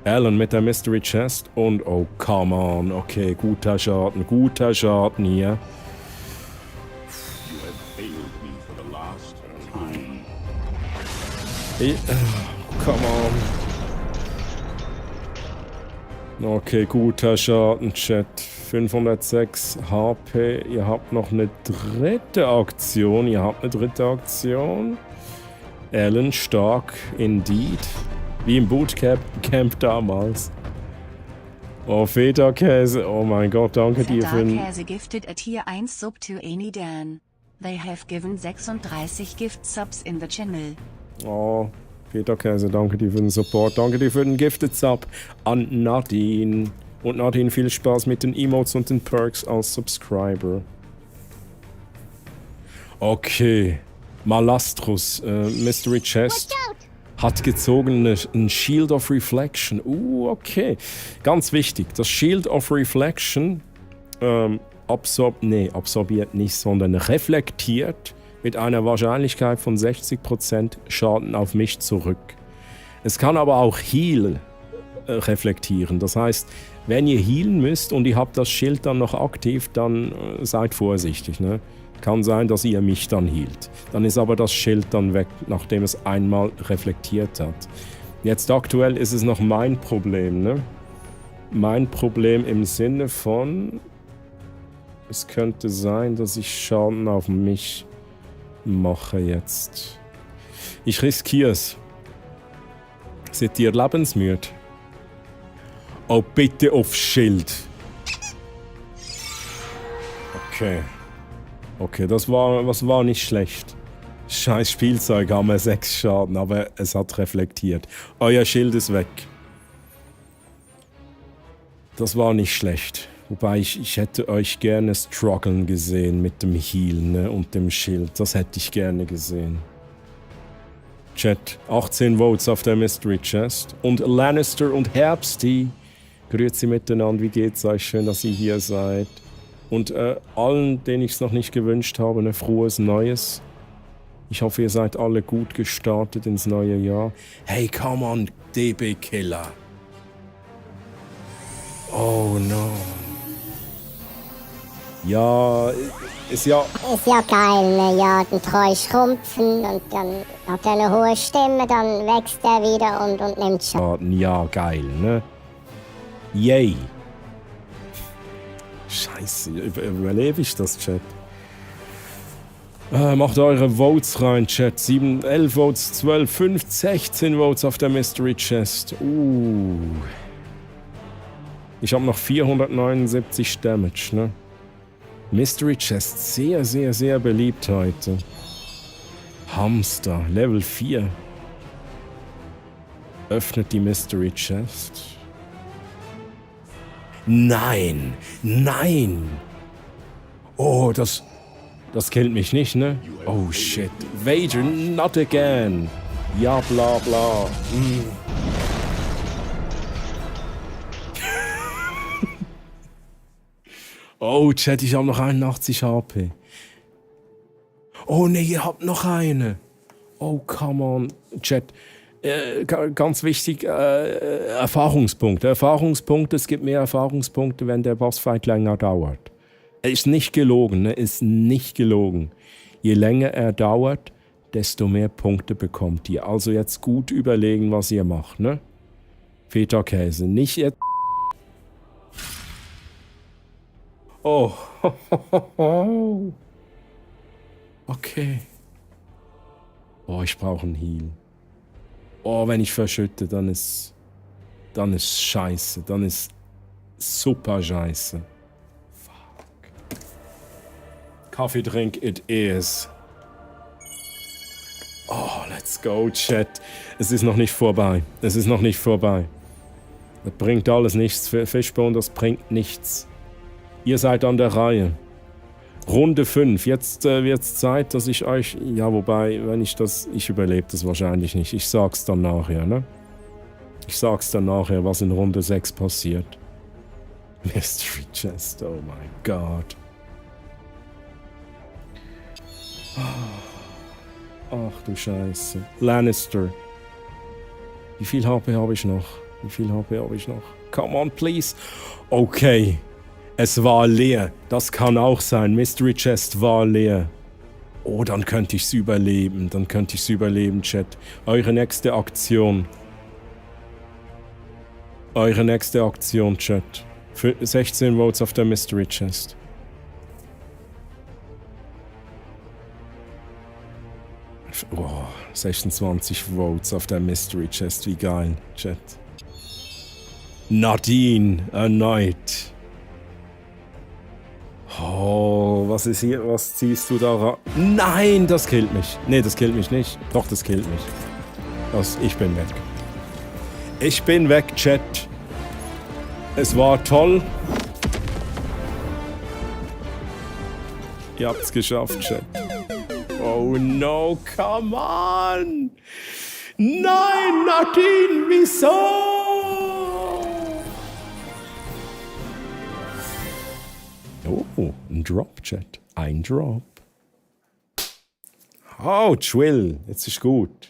Ellen mit der Mystery Chest und oh, come on. Okay, guter Schaden hier. Come on. Okay, guter Schaden, Chat. 506 HP. Ihr habt noch eine dritte Aktion. Ellen, stark, indeed. Wie im Bootcamp damals. Oh, Feta-Käse. Oh mein Gott, danke dir für den... Feta-Käse gifted a Tier 1 Sub to Any Dan. They have given 36 Gift Subs in the channel. Oh, Feta-Käse, danke dir für den Support. Danke dir für den Gifted Sub an Nadine. Und Nadine, viel Spaß mit den Emotes und den Perks als Subscriber. Okay. Malastrus, Mystery Chest. Hat gezogen ein Shield of Reflection. Okay. Ganz wichtig. Das Shield of Reflection absorbiert nicht, sondern reflektiert mit einer Wahrscheinlichkeit von 60% Schaden auf mich zurück. Es kann aber auch Heal reflektieren. Das heißt, wenn ihr healen müsst und ihr habt das Schild dann noch aktiv, dann seid vorsichtig. Ne? Kann sein, dass ihr mich dann healt. Dann ist aber das Schild dann weg, nachdem es einmal reflektiert hat. Jetzt aktuell ist es noch mein Problem. Ne? Mein Problem im Sinne von, es könnte sein, dass ich Schaden auf mich mache jetzt. Ich riskiere es. Seid ihr lebensmüde? Oh, bitte aufs Schild. Okay, das war nicht schlecht. Scheiß Spielzeug, haben wir 6 Schaden, aber es hat reflektiert. Euer Schild ist weg. Das war nicht schlecht. Wobei ich hätte euch gerne strugglen gesehen mit dem Heal, ne, und dem Schild. Das hätte ich gerne gesehen. Chat, 18 Votes auf der Mystery Chest. Und Lannister und Herbsty. Grüezi miteinander, wie geht's euch? Schön, dass ihr hier seid. Und allen, denen ich es noch nicht gewünscht habe, ein frohes Neues. Ich hoffe, ihr seid alle gut gestartet ins neue Jahr. Hey, come on, DB Killer. Oh no. Ja, ist ja... Ist ja geil, ne? Ja, dann treust rumpfen und dann hat er eine hohe Stimme, dann wächst er wieder und nimmt Schaden. Ja, geil, ne? Yay. Scheiße, überlebe ich das, Chat? Macht eure Votes rein, Chat. 7, 11 Votes, 12, 5, 16 Votes auf der Mystery Chest. Ich habe noch 479 Damage, ne? Mystery Chest, sehr, sehr, sehr beliebt heute. Hamster, Level 4. Öffnet die Mystery Chest. Nein! Nein! Oh, das killt mich nicht, ne? Oh shit. Vader, not again! Ja, bla bla. Oh, Chat, ich habe noch 81 HP. Oh ne, ihr habt noch eine. Oh, come on. Chat, ganz wichtig, Erfahrungspunkte. Es gibt mehr Erfahrungspunkte, wenn der Bossfight länger dauert. Ist nicht gelogen, ne? Ist nicht gelogen. Je länger er dauert, desto mehr Punkte bekommt ihr. Also jetzt gut überlegen, was ihr macht, ne? Feta-Käse, nicht jetzt... Oh. Okay. Oh, ich brauche einen Heal. Oh, wenn ich verschütte, dann ist scheiße. Dann ist super scheiße. Fuck. Kaffee drink it is. Oh, let's go, Chat. Es ist noch nicht vorbei. Es ist noch nicht vorbei. Das bringt alles nichts. Für Fishbone, das bringt nichts. Ihr seid an der Reihe. Runde 5. Jetzt wird's Zeit, dass ich euch... Ja, wobei, wenn ich das... Ich überlebe das wahrscheinlich nicht. Ich sag's dann nachher, ne? Ich sag's dann nachher, was in Runde 6 passiert. Mystery Chest, oh mein Gott. Ach du Scheiße. Lannister. Wie viel HP habe ich noch? Wie viel HP habe ich noch? Come on, please. Okay. Es war leer. Das kann auch sein. Mystery Chest war leer. Oh, dann könnte ich's überleben. Dann könnte ich's überleben, Chat. Eure nächste Aktion. Eure nächste Aktion, Chat. Für 16 Votes auf der Mystery Chest. Oh, 26 Votes auf der Mystery Chest. Wie geil, Chat. Nadine, erneut. Oh, was ist hier? Was ziehst du da raus? Nein, das killt mich. Nee, das killt mich nicht. Doch, das killt mich. Ich bin weg. Ich bin weg, Chat. Es war toll. Ihr habt's geschafft, Chat. Oh no, come on! Nein, Nadine, wieso? Oh, ein Drop, Chat. Ein Drop. Oh, Chill. Jetzt ist gut.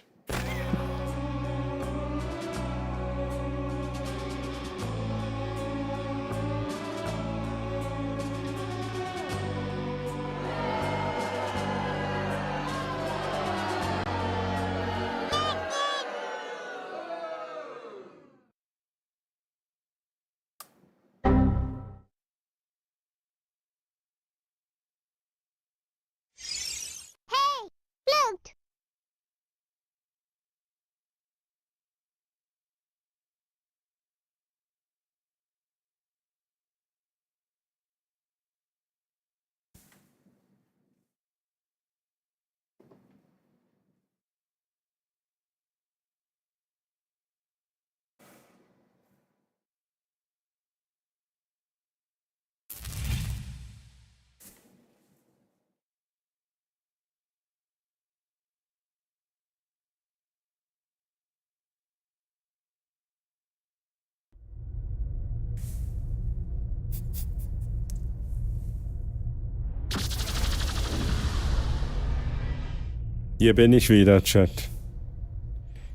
Hier bin ich wieder, Chat.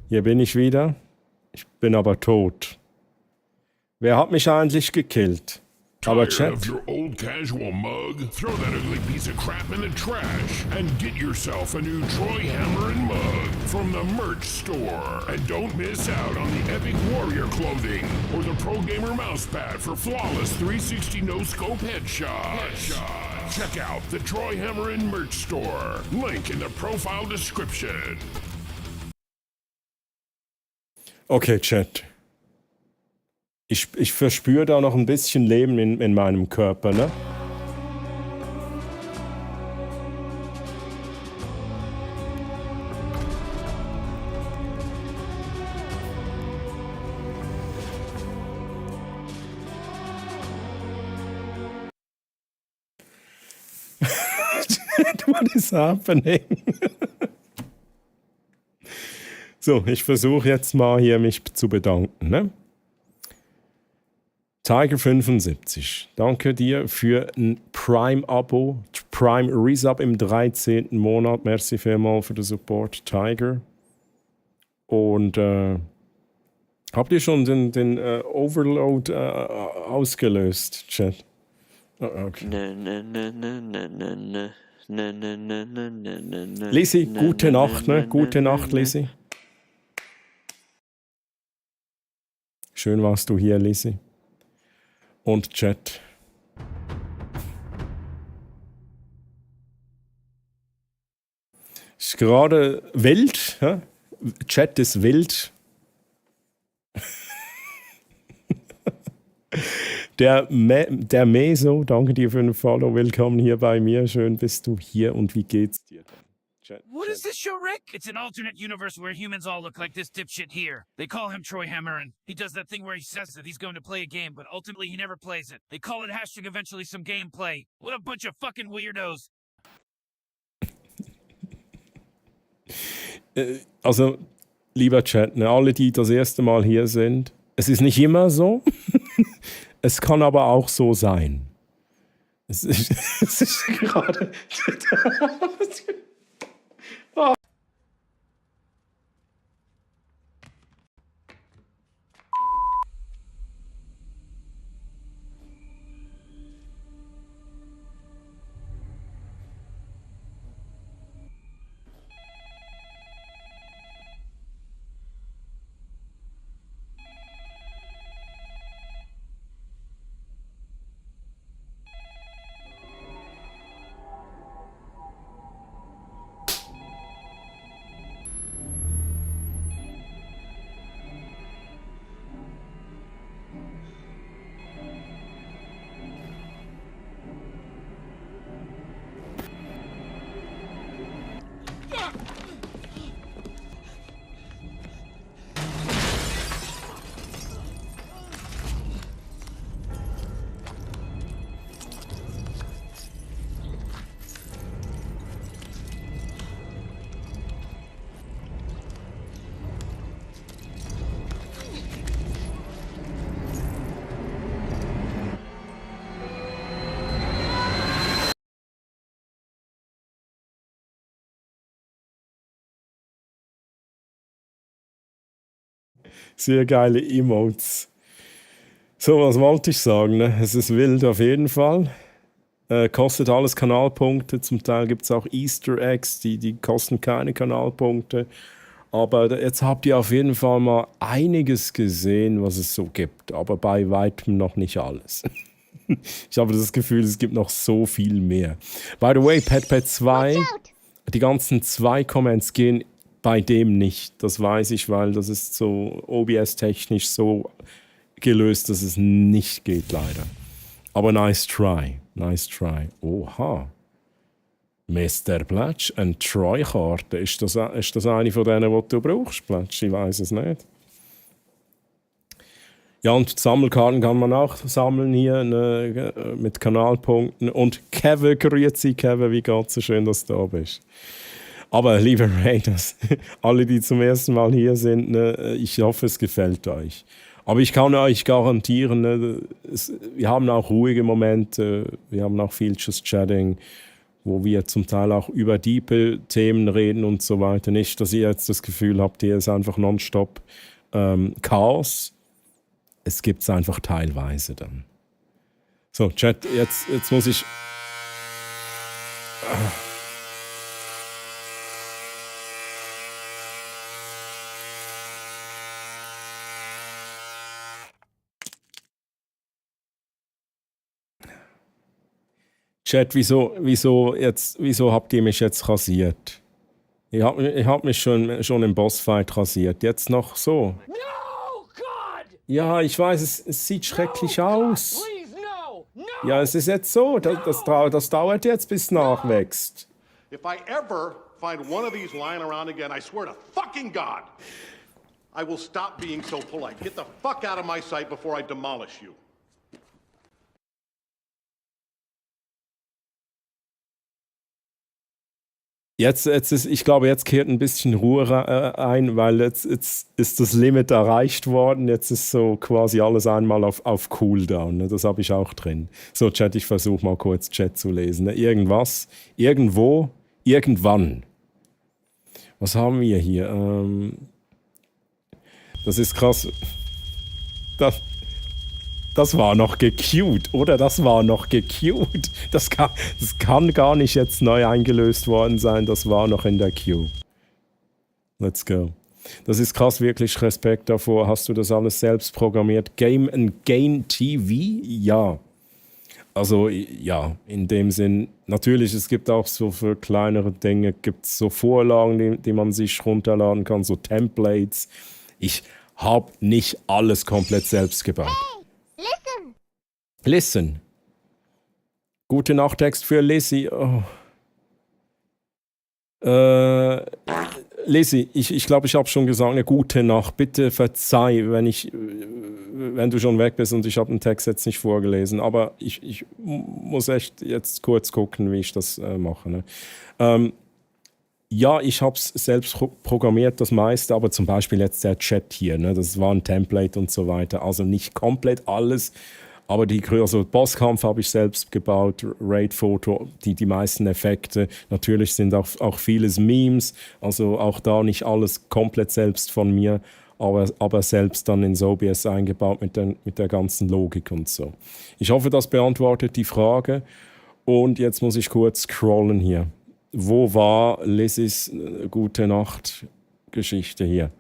Hier bin ich wieder. Ich bin aber tot. Wer hat mich eigentlich gekillt? Aber Chat. Of your old casual mug? Throw that ugly piece of crap in the trash and get yourself a new Troy Hammerin' mug from the merch store. And don't miss out on the Epic Warrior clothing or the Pro Gamer mousepad for flawless 360 no-scope headshots. Check out the Troy Hammerin' merch store. Link in the profile description. Okay, Chat. Ich verspüre da noch ein bisschen Leben in meinem Körper, ne? What is happening? So, ich versuche jetzt mal hier mich zu bedanken. Ne? Tiger75, danke dir für ein Prime-Abo, Prime Resub im 13. Monat. Merci vielmals für den Support, Tiger. Und habt ihr schon den Overload ausgelöst, Chat? Oh, okay. Lisi, gute Nacht, ne? Gute Nacht, Lisi. Schön warst du hier, Lisi. Und Chat. Ist gerade wild. Ja? Chat ist wild. Der Meso, danke dir für den Follow. Willkommen hier bei mir. Schön bist du hier und wie geht's dir? Chat, What is this show, Rick? It's an alternate universe where humans all look like this dipshit here. They call him Troy Hammerin. He does that thing where he says that he's going to play a game, but ultimately he never plays it. They call it hashtag eventually some gameplay. What a bunch of fucking weirdos. Also, lieber Chat, ne, alle, die das erste Mal hier sind, es ist nicht immer so. Es kann aber auch so sein. Es ist gerade... Sehr geile Emotes. So, was wollte ich sagen? Ne? Es ist wild auf jeden Fall. Kostet alles Kanalpunkte. Zum Teil gibt es auch Easter Eggs, die kosten keine Kanalpunkte. Aber jetzt habt ihr auf jeden Fall mal einiges gesehen, was es so gibt. Aber bei weitem noch nicht alles. Ich habe das Gefühl, es gibt noch so viel mehr. By the way, Pet 2, die ganzen 2 Comments gehen bei dem nicht. Das weiß ich, weil das ist so OBS-technisch so gelöst, dass es nicht geht, leider. Aber nice try. Nice try. Oha. Mr. Pletsch, eine Troy-Karte. Ist das eine von denen, die du brauchst, Pletsch? Ich weiß es nicht. Ja, und Sammelkarten kann man auch sammeln hier mit Kanalpunkten. Und Kevin, grüezi Kevin, wie geht's? So schön, dass du da bist. Aber liebe Raiders, alle, die zum ersten Mal hier sind, ne, ich hoffe, es gefällt euch. Aber ich kann euch garantieren, ne, wir haben auch ruhige Momente, wir haben auch viel Just Chatting, wo wir zum Teil auch über diepe Themen reden und so weiter. Nicht, dass ihr jetzt das Gefühl habt, hier ist einfach nonstop Chaos. Es gibt es einfach teilweise dann. So, Chat, jetzt muss ich... Chat, wieso habt ihr mich jetzt rasiert? Ich hab mich schon im Bossfight rasiert. Jetzt noch so. No, God! Ja, ich weiß, es sieht schrecklich aus. Please, no! No! Ja, es ist jetzt so. Das dauert jetzt, bis es nachwächst. If I ever find one of these lying around again, I swear to fucking God, I will stop being so polite. Get the fuck out of my sight before I demolish you. Ich glaube, jetzt kehrt ein bisschen Ruhe ein, weil jetzt ist das Limit erreicht worden. Jetzt ist so quasi alles einmal auf Cooldown. Ne? Das habe ich auch drin. So, Chat, ich versuche mal kurz Chat zu lesen. Ne? Irgendwas, irgendwo, irgendwann. Was haben wir hier? Das ist krass. Das war noch gequeued, oder? Das war noch gequeued. Das kann gar nicht jetzt neu eingelöst worden sein. Das war noch in der Queue. Let's go. Das ist krass, wirklich Respekt davor. Hast du das alles selbst programmiert? Game and Gain TV? Ja. Also, ja, in dem Sinn. Natürlich, es gibt auch so für kleinere Dinge, gibt es so Vorlagen, die man sich runterladen kann, so Templates. Ich habe nicht alles komplett selbst gebaut. Listen. Gute Nachttext für Lizzie. Oh. Lizzie, ich glaube, ich habe schon gesagt, eine gute Nacht. Bitte verzeih, wenn du schon weg bist und ich habe den Text jetzt nicht vorgelesen. Aber ich muss echt jetzt kurz gucken, wie ich das mache. Ne? Ja, ich habe es selbst programmiert, das meiste, aber zum Beispiel jetzt der Chat hier, ne? Das war ein Template und so weiter. Also nicht komplett alles. Aber Bosskampf habe ich selbst gebaut, Raid-Foto, die meisten Effekte. Natürlich sind auch vieles Memes, also auch da nicht alles komplett selbst von mir, aber selbst dann in OBS eingebaut mit der ganzen Logik und so. Ich hoffe, das beantwortet die Frage. Und jetzt muss ich kurz scrollen hier. Wo war Lizzies Gute Nacht Geschichte hier?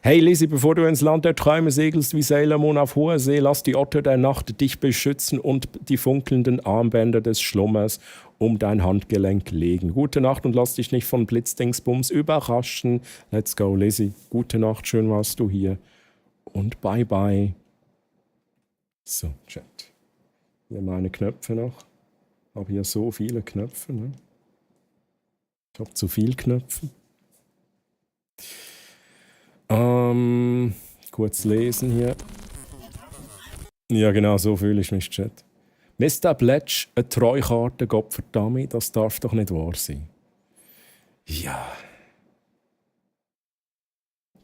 Hey Lizzie, bevor du ins Land der Träume segelst wie Sailor Moon auf hoher See, lass die Otter der Nacht dich beschützen und die funkelnden Armbänder des Schlummers um dein Handgelenk legen. Gute Nacht und lass dich nicht von Blitzdingsbums überraschen. Let's go, Lizzie. Gute Nacht, schön warst du hier. Und bye bye. So, Chat. Hier meine Knöpfe noch. Ich habe hier so viele Knöpfe. Ne? Ich habe zu viel Knöpfe. Kurz lesen hier. Ja, genau, so fühle ich mich, Chat. Mr. Pledge, eine Treukarte, Gott verdammt, das darf doch nicht wahr sein. Ja.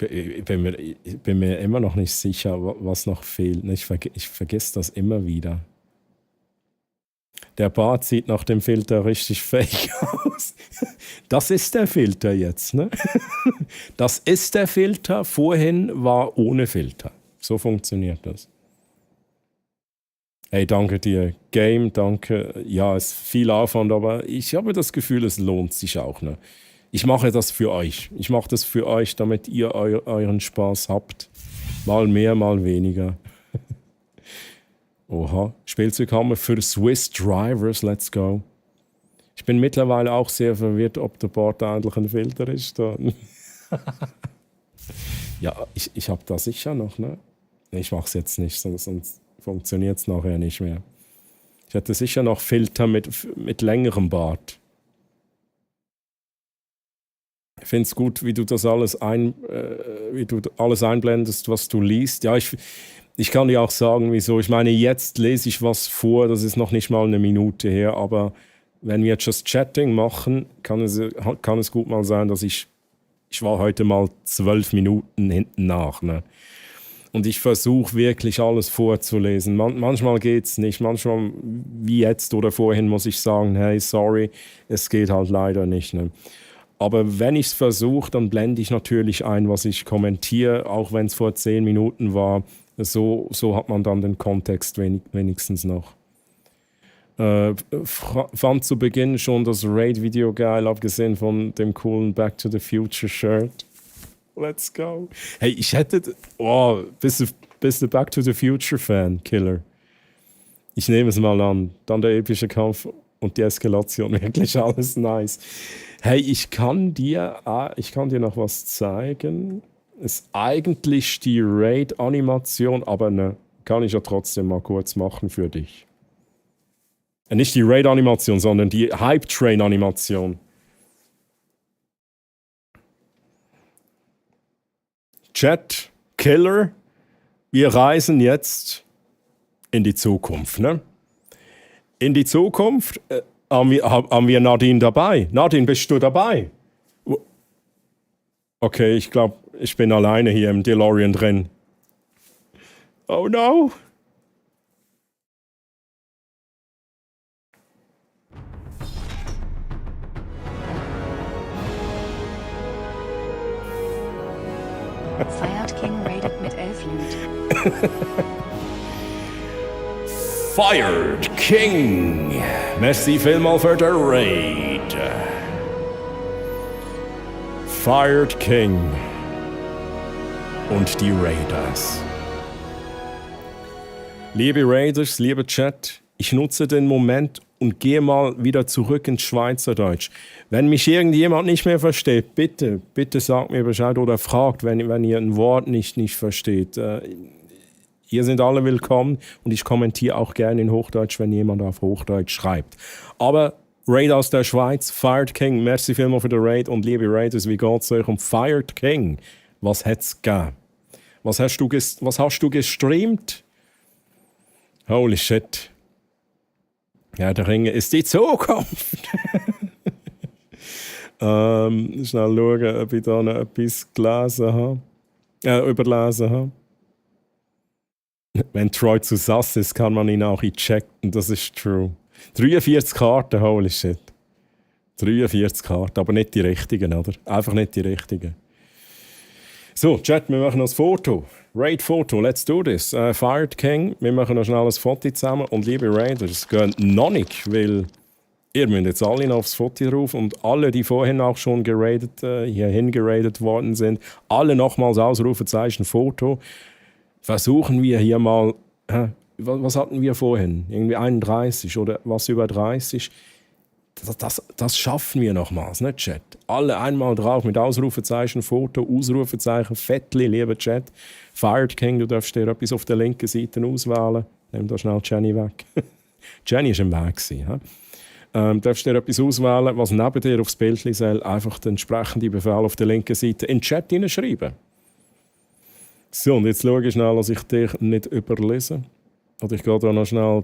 Ich bin mir immer noch nicht sicher, was noch fehlt. Ich vergesse das immer wieder. Der Bart sieht nach dem Filter richtig fake aus. Das ist der Filter jetzt, ne? Das ist der Filter. Vorhin war ohne Filter. So funktioniert das. Hey, danke dir. Game, danke. Ja, es ist viel Aufwand, aber ich habe das Gefühl, es lohnt sich auch, ne? Ich mache das für euch. Ich mache das für euch, damit ihr euren Spaß habt. Mal mehr, mal weniger. Oha, Spielzeughammer für Swiss Drivers, let's go. Ich bin mittlerweile auch sehr verwirrt, ob der Bord eigentlich ein Filter ist. Ja, ich habe da sicher noch, ne? Ich mache es jetzt nicht, sonst funktioniert es nachher nicht mehr. Ich hätte sicher noch Filter mit längerem Bart. Ich finde es gut, wie du das alles einblendest, was du liest. Ja, ich kann dir auch sagen, wieso. Ich meine, jetzt lese ich was vor, das ist noch nicht mal eine Minute her, aber wenn wir Just Chatting machen, kann es gut mal sein, dass ich war heute mal 12 Minuten hinten nach. Ne? Und ich versuche wirklich alles vorzulesen. Manchmal geht es nicht, manchmal wie jetzt oder vorhin muss ich sagen, hey, sorry, es geht halt leider nicht. Ne? Aber wenn ich es versuche, dann blende ich natürlich ein, was ich kommentiere, auch wenn es vor 10 Minuten war. So hat man dann den Kontext wenigstens noch. Fand zu Beginn schon das Raid-Video geil, abgesehen von dem coolen Back to the Future Shirt. Let's go. Hey, ich hätte... Oh, bist du Back to the Future Fan, Killer? Ich nehme es mal an. Dann der epische Kampf und die Eskalation. Wirklich alles nice. Hey, ich kann dir noch was zeigen. Ist eigentlich die Raid-Animation, aber ne, kann ich ja trotzdem mal kurz machen für dich. Nicht die Raid-Animation, sondern die Hype-Train-Animation. Chat, Killer, wir reisen jetzt in die Zukunft, ne? In die Zukunft, Haben wir Nadine dabei? Nadine, bist du dabei? Okay, ich glaube, ich bin alleine hier im DeLorean drin. Oh no! Fired King raided mit 11 Loot. Fired King! Merci vielmal für den Raid. Fired King. Und die Raiders. Liebe Raiders, lieber Chat, ich nutze den Moment und gehe mal wieder zurück ins Schweizerdeutsch. Wenn mich irgendjemand nicht mehr versteht, bitte sagt mir Bescheid oder fragt, wenn ihr ein Wort nicht versteht. Ihr seid alle willkommen und ich kommentiere auch gerne in Hochdeutsch, wenn jemand auf Hochdeutsch schreibt. Aber Raid aus der Schweiz, Fired King, merci vielmals für den Raid und liebe Raiders, wie geht's euch um Fired King? Was hat's gegeben? Was hast du gestreamt? Holy shit. Ja, der Ringe ist die Zukunft. Schnell schauen, ob ich da noch etwas gelesen habe. Überlesen habe. Wenn Troy zu sass ist, kann man ihn auch einchecken, das ist true. 43 Karten, holy shit. 43 Karten, aber nicht die richtigen, oder? Einfach nicht die richtigen. So, Chat, wir machen noch ein Foto. Raid-Foto, let's do this. Fired King, wir machen noch schnell ein Foto zusammen. Und liebe Raiders, geht noch nicht, weil ihr müsst jetzt alle noch aufs Foto drauf und alle, die vorhin auch schon hierhin geradet worden sind, alle nochmals Ausrufezeichen Foto. Versuchen wir hier mal, was hatten wir vorhin? Irgendwie 31 oder was über 30? Das schaffen wir nochmals, ne Chat? Alle einmal drauf mit Ausrufezeichen, Foto, Ausrufezeichen, Fettli, lieber Chat. Fired King, du darfst dir etwas auf der linken Seite auswählen. Nimm da schnell Jenny weg. Jenny war im Weg. Du darfst dir etwas auswählen, was neben dir aufs Bild soll. Einfach den entsprechenden Befehl auf der linken Seite in den Chat hineinschreiben. So, und jetzt schaue ich schnell, dass ich dich nicht überlese. Oder ich gehe da noch schnell...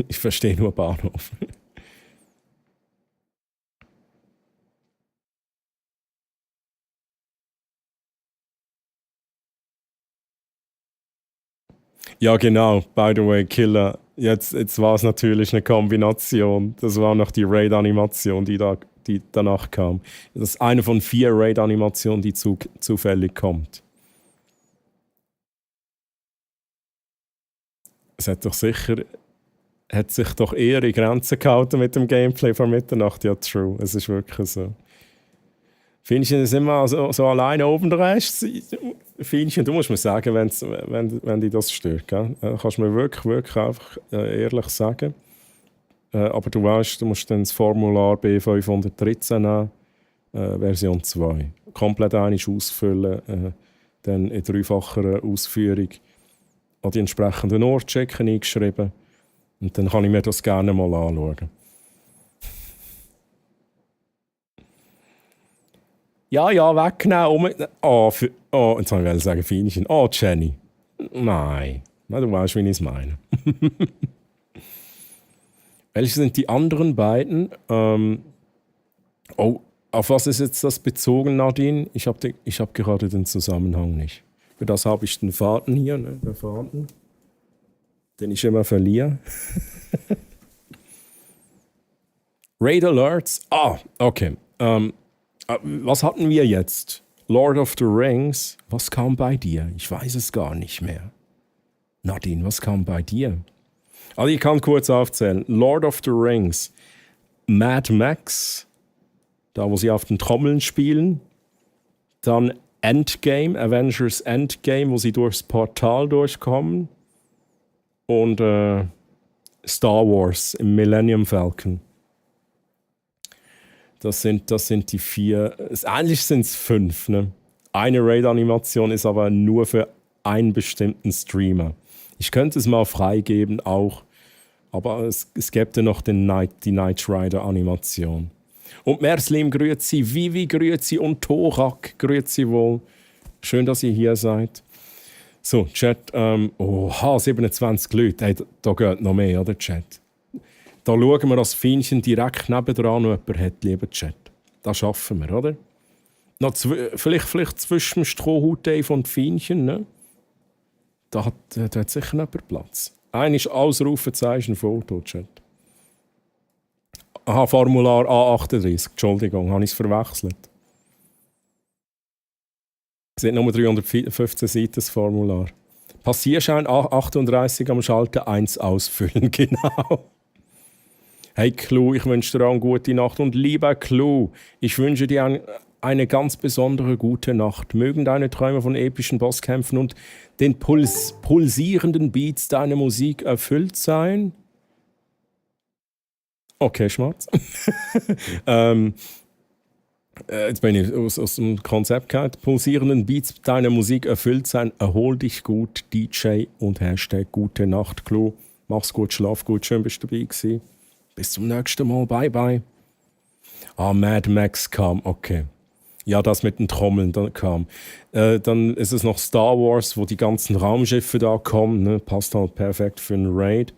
Ich verstehe nur Bahnhof. Ja, genau. By the way, Killer. Jetzt war es natürlich eine Kombination. Das war noch die Raid-Animation, die danach kam. Das ist eine von 4 Raid-Animationen, die zufällig kommt. Es hat sich doch eher in Grenzen gehalten mit dem Gameplay von Mitternacht. Ja, true. Es ist wirklich so. Finchen ist immer so alleine oben dran. Finchen, du musst mir sagen, wenn dich das stört. Gell? Kannst du mir wirklich einfach ehrlich sagen. Aber du weißt, du musst dann das Formular B513 nehmen, Version 2. Komplett einmal ausfüllen, dann in 3-facher Ausführung an die entsprechenden Ortschecken eingeschrieben. Und dann kann ich mir das gerne mal anschauen. Ja, wegnehmen. Jetzt wollte ich sagen, Finchen. Oh, Jenny. Nein, du weißt, wie ich es meine. Welche sind die anderen beiden? Auf was ist jetzt das bezogen, Nadine? Ich hab gerade den Zusammenhang nicht. Für das habe ich den Faden hier, ne? Der Faden, den ich immer verliere. Raid Alerts. Okay. Was hatten wir jetzt? Lord of the Rings. Was kam bei dir? Ich weiß es gar nicht mehr. Nadine, was kam bei dir? Also ich kann kurz aufzählen. Lord of the Rings. Mad Max. Da, wo sie auf den Trommeln spielen. Dann Endgame, Avengers Endgame, wo sie durchs Portal durchkommen. Und Star Wars im Millennium Falcon. Das sind die 4. Eigentlich sind es 5. Ne? Eine Raid-Animation ist aber nur für einen bestimmten Streamer. Ich könnte es mal freigeben auch, aber es gäbe noch die Knight Rider-Animation. Und Merslim grüezi, Vivi grüezi und Torak grüezi wohl. Schön, dass ihr hier seid. So, Chat, 27 Leute. Hey, da geht noch mehr, oder Chat? Da schauen wir, dass Fienchen direkt nebendran noch jemand hat, lieber Chat. Das schaffen wir, oder? Noch vielleicht zwischen dem Strohhut Dave und Fienchen, ne? Da hat sicher jemand Platz. Ein ist Ausrufezeichen Foto-Chat. Aha, Formular A38. Entschuldigung, habe ich es verwechselt. Es sind nur 315 Seiten, das Formular. Passierschein A38 am Schalter 1 ausfüllen, genau. Hey Clou, ich wünsche dir auch eine gute Nacht. Und lieber Clou, ich wünsche dir eine ganz besondere gute Nacht. Mögen deine Träume von epischen Bosskämpfen und den pulsierenden Beats deiner Musik erfüllt sein. Okay, Schmerz. Jetzt bin ich aus dem Konzept gehabt. Pulsierenden Beats deiner Musik erfüllt sein. Erhol dich gut, DJ und Hashtag gute Nacht, Clou. Mach's gut, schlaf gut. Schön, bist du dabei gewesen. Bis zum nächsten Mal. Bye, bye. Ah, Mad Max kam. Okay. Ja, das mit den Trommeln dann kam. Dann ist es noch Star Wars, wo die ganzen Raumschiffe da kommen. Ne? Passt halt perfekt für einen Raid.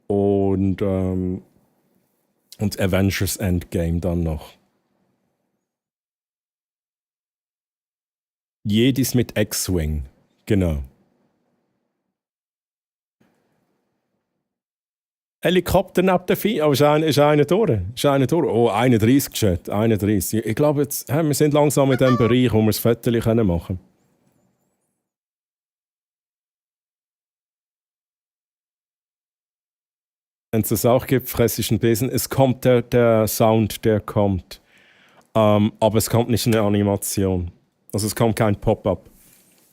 Und Avengers Endgame dann noch. Jedis mit X-Wing. Genau. Helikopter neben der Vieh. Oh, ist einer durch? Oh, 31, Chat. 31. Ich glaube, wir sind langsam in dem Bereich, wo wir das Foto machen können. Wenn es das auch gibt, fresse ich ein bisschen. Es kommt der Sound, der kommt. Aber es kommt nicht eine Animation. Also es kommt kein Pop-up.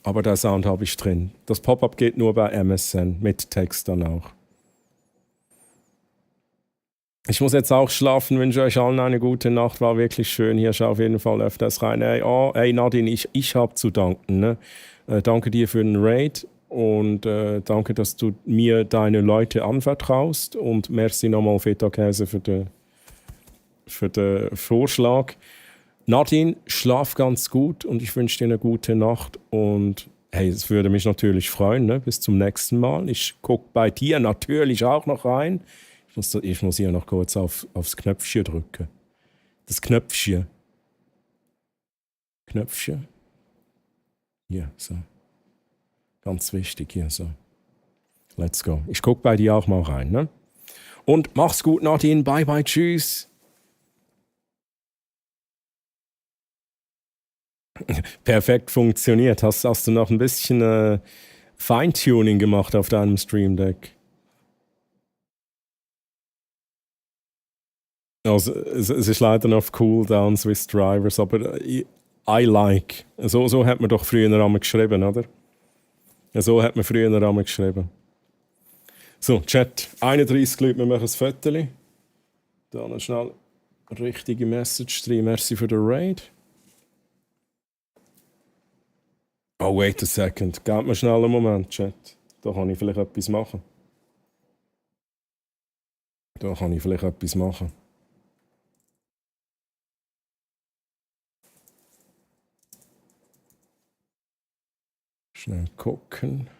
Aber der Sound habe ich drin. Das Pop-up geht nur bei MSN, mit Text dann auch. Ich muss jetzt auch schlafen, wünsche euch allen eine gute Nacht. War wirklich schön hier, schau auf jeden Fall öfters rein. Hey Nadine, ich habe zu danken. Ne? Danke dir für den Raid und danke, dass du mir deine Leute anvertraust. Und merci nochmal Feta-Käse für den Vorschlag. Nadine, schlaf ganz gut und ich wünsche dir eine gute Nacht. Und hey, es würde mich natürlich freuen. Ne? Bis zum nächsten Mal. Ich gucke bei dir natürlich auch noch rein. Ich muss hier noch kurz aufs Knöpfchen drücken. Das Knöpfchen. Hier, so. Ganz wichtig, hier, so. Let's go. Ich gucke bei dir auch mal rein, ne? Und mach's gut, Nadine. Bye, bye, tschüss. Perfekt funktioniert. Hast du noch ein bisschen Feintuning gemacht auf deinem Stream Deck? Also, es ist leider noch auf Cooldown Swiss Drivers, aber I like. So hat man doch früher einmal geschrieben, oder? So hat man früher einmal geschrieben. So, Chat, 31 Leute, wir machen ein Foto. Da noch schnell richtige Message rein. Merci für den Raid. Oh, wait a second. Gebt mir schnell einen Moment, Chat. Da kann ich vielleicht etwas machen. Schnell gucken.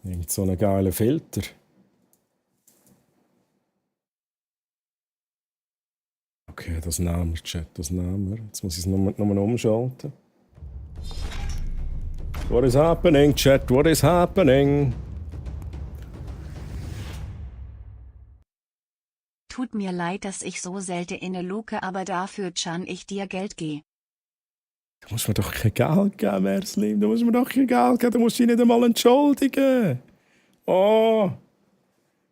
Irgend so einen geilen Filter. Okay, das nehmen wir, Chat, das nehmen wir. Jetzt muss ich es nochmal umschalten. What is happening, Chat? What is happening? Tut mir leid, dass ich so selten inneluke, aber dafür kann ich dir Geld geben. Du musst mir doch kein Geld geben, Merslim. Du musst dich nicht einmal entschuldigen. Oh.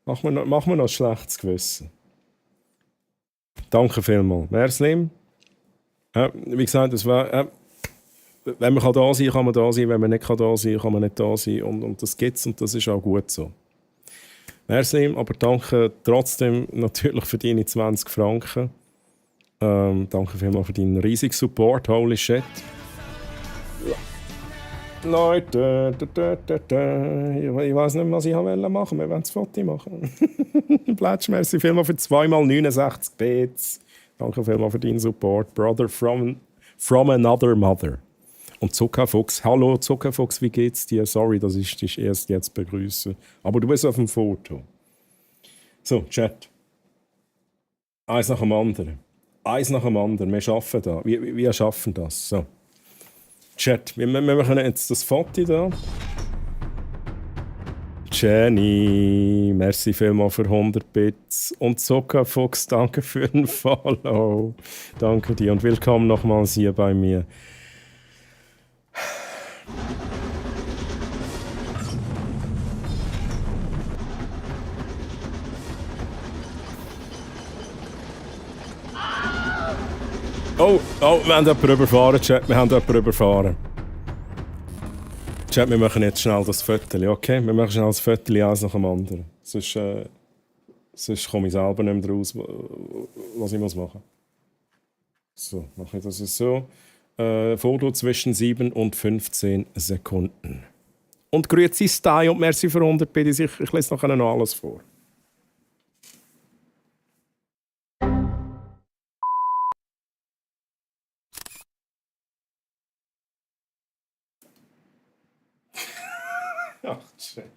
Mach mir noch ein schlechtes Gewissen. Danke vielmals. Merslim. Wie gesagt, das war, wenn man da sein kann man da sein. Wenn man nicht da sein kann man nicht da sein. Und das gibt's und das ist auch gut so. Merslim, aber danke trotzdem natürlich für deine 20 Franken. Danke vielmals für deinen riesigen Support. Holy shit. Leute, ich weiß nicht, was ich machen wollte. Wir wollen das Foto machen. Plätsch, merci vielmals für 2x69 Bits. Danke vielmals für deinen Support. Brother from another mother. Und Zuckerfuchs, hallo Zuckerfuchs, wie geht's dir? Sorry, dass ich dich erst jetzt begrüße. Aber du bist auf dem Foto. So, Chat. Eins nach dem anderen. Eins nach dem anderen. Wir schaffen das. Wir schaffen das. So. Chat, wir machen jetzt das Foto da. Jenny, merci vielmals für 100 Bits. Und Zuckerfuchs, danke für den Follow. Danke dir und willkommen nochmals hier bei mir. Oh, wir haben jemanden überfahren, Chat. Wir haben jemanden überfahren. Chat, wir machen jetzt schnell das Viertel, okay? Wir machen schnell das Viertel eins nach dem anderen. Sonst komme ich selber nicht mehr raus, was ich machen muss. So, mache ich das so. Foto zwischen 7 und 15 Sekunden. Und grüezi Style und merci für 100 bitte. Ich lese nachher noch alles vor. Ach, Chat.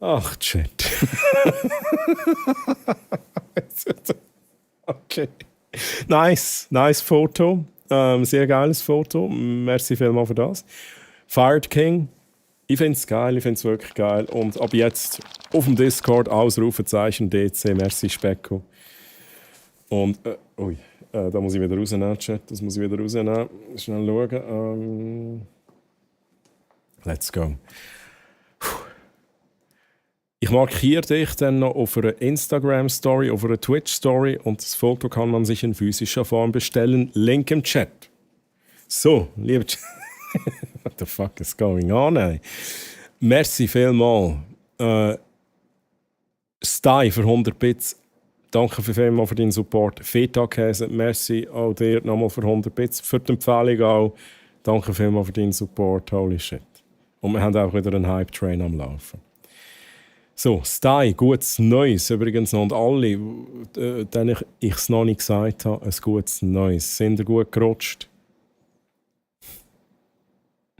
Ach, Chat. Okay. Nice Foto. Sehr geiles Foto. Merci vielmals für das. Fired King. Ich finde es geil, ich finde es wirklich geil. Und ab jetzt auf dem Discord Ausrufezeichen DC. Merci Specko. Und, da muss ich wieder rausnehmen, Chat. Das muss ich wieder rausnehmen. Schnell schauen. Let's go. Ich markiere dich dann noch auf einer Instagram-Story, auf einer Twitch-Story und das Foto kann man sich in physischer Form bestellen. Link im Chat. So, liebe Chat. What the fuck is going on, ey? Merci vielmals. Sty für 100 Bits. Danke vielmals für deinen Support. Feta-Käse, merci auch dir nochmal für 100 Bits. Für die Empfehlung auch. Danke vielmals für deinen Support. Holy shit. Und wir haben auch wieder einen Hype-Train am Laufen. So, Sty, gutes Neues übrigens noch. Und alle, denen ich es noch nicht gesagt habe, ein gutes Neues. Sind ihr gut gerutscht?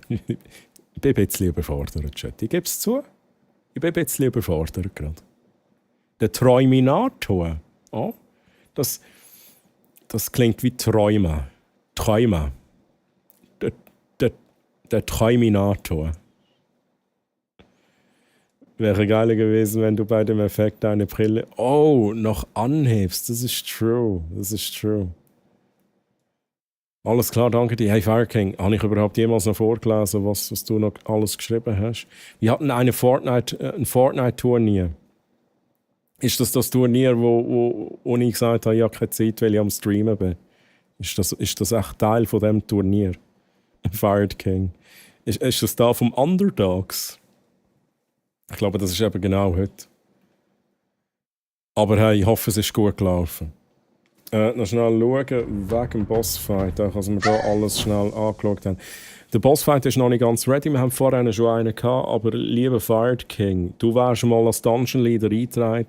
Ich bin ein bisschen überfordert, Chat. Ich gebe es zu. Ich bin ein bisschen überfordert gerade. Der Träuminator. Oh, das klingt wie Träume. Träume. Der Träuminator. Wäre geil gewesen, wenn du bei dem Effekt deine Brille noch anhebst. Das ist true. Das ist true. Alles klar, danke dir. Hey Fire King, habe ich überhaupt jemals noch vorgelesen, was du noch alles geschrieben hast? Wir hatten ein Fortnite-Turnier. Ist das Turnier, wo ich gesagt habe, ich habe keine Zeit, weil ich am Streamen bin? Ist das echt Teil von diesem Turnier? Fired King. Ist das da vom Underdogs? Ich glaube, das ist eben genau heute. Aber hey, ich hoffe, es ist gut gelaufen. Noch schnell schauen, wegen dem Bossfight, dass wir da alles schnell angeschaut haben. Der Bossfight ist noch nicht ganz ready, wir haben vorher schon einen gehabt, aber lieber Fired King, du wärst mal als Dungeon Leader eingetragen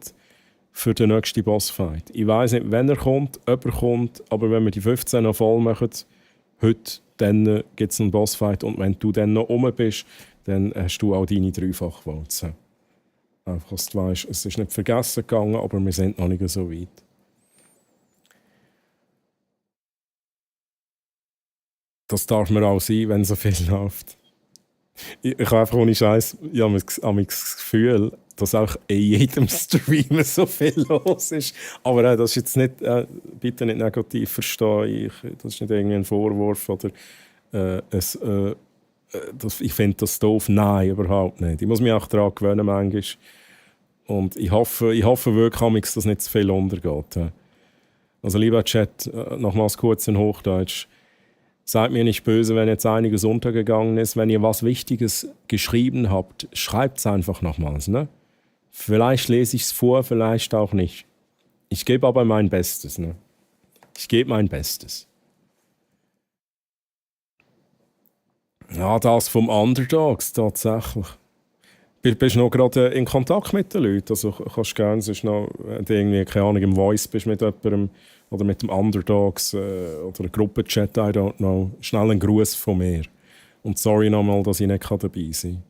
für den nächsten Bossfight. Ich weiss nicht, wenn er kommt, ob er kommt, aber wenn wir die 15 noch voll machen, heute, dann gibt es einen Bossfight und wenn du dann noch rum bist, dann hast du auch deine 3-fach-Votes. Einfach, dass du weißt, es ist nicht vergessen gegangen, aber wir sind noch nicht so weit. Das darf man auch sein, wenn so viel läuft. Ich habe einfach ohne Scheiß, ich habe das Gefühl, dass auch in jedem Stream so viel los ist. Aber das ist jetzt nicht, bitte nicht negativ verstehen. Das ist nicht irgendwie ein Vorwurf oder ich finde das doof. Nein, überhaupt nicht. Ich muss mich auch daran gewöhnen manchmal. Und ich hoffe wirklich, dass nicht zu viel untergeht. Also lieber Chat, nochmals kurz in Hochdeutsch. Seid mir nicht böse, wenn jetzt einiges untergegangen ist. Wenn ihr was Wichtiges geschrieben habt, schreibt es einfach nochmals. Ne? Vielleicht lese ich es vor, vielleicht auch nicht. Ich gebe aber mein Bestes. Ne? Ich gebe mein Bestes. Ja, das vom Underdogs tatsächlich. Bist du noch gerade in Kontakt mit den Leuten? Also kannst du gerne, sonst noch, wenn du irgendwie, keine Ahnung, im Voice bist mit jemandem oder mit dem Underdogs oder einem Gruppenchat, I don't know, schnell einen Gruß von mir. Und sorry nochmal, dass ich nicht dabei sein kann.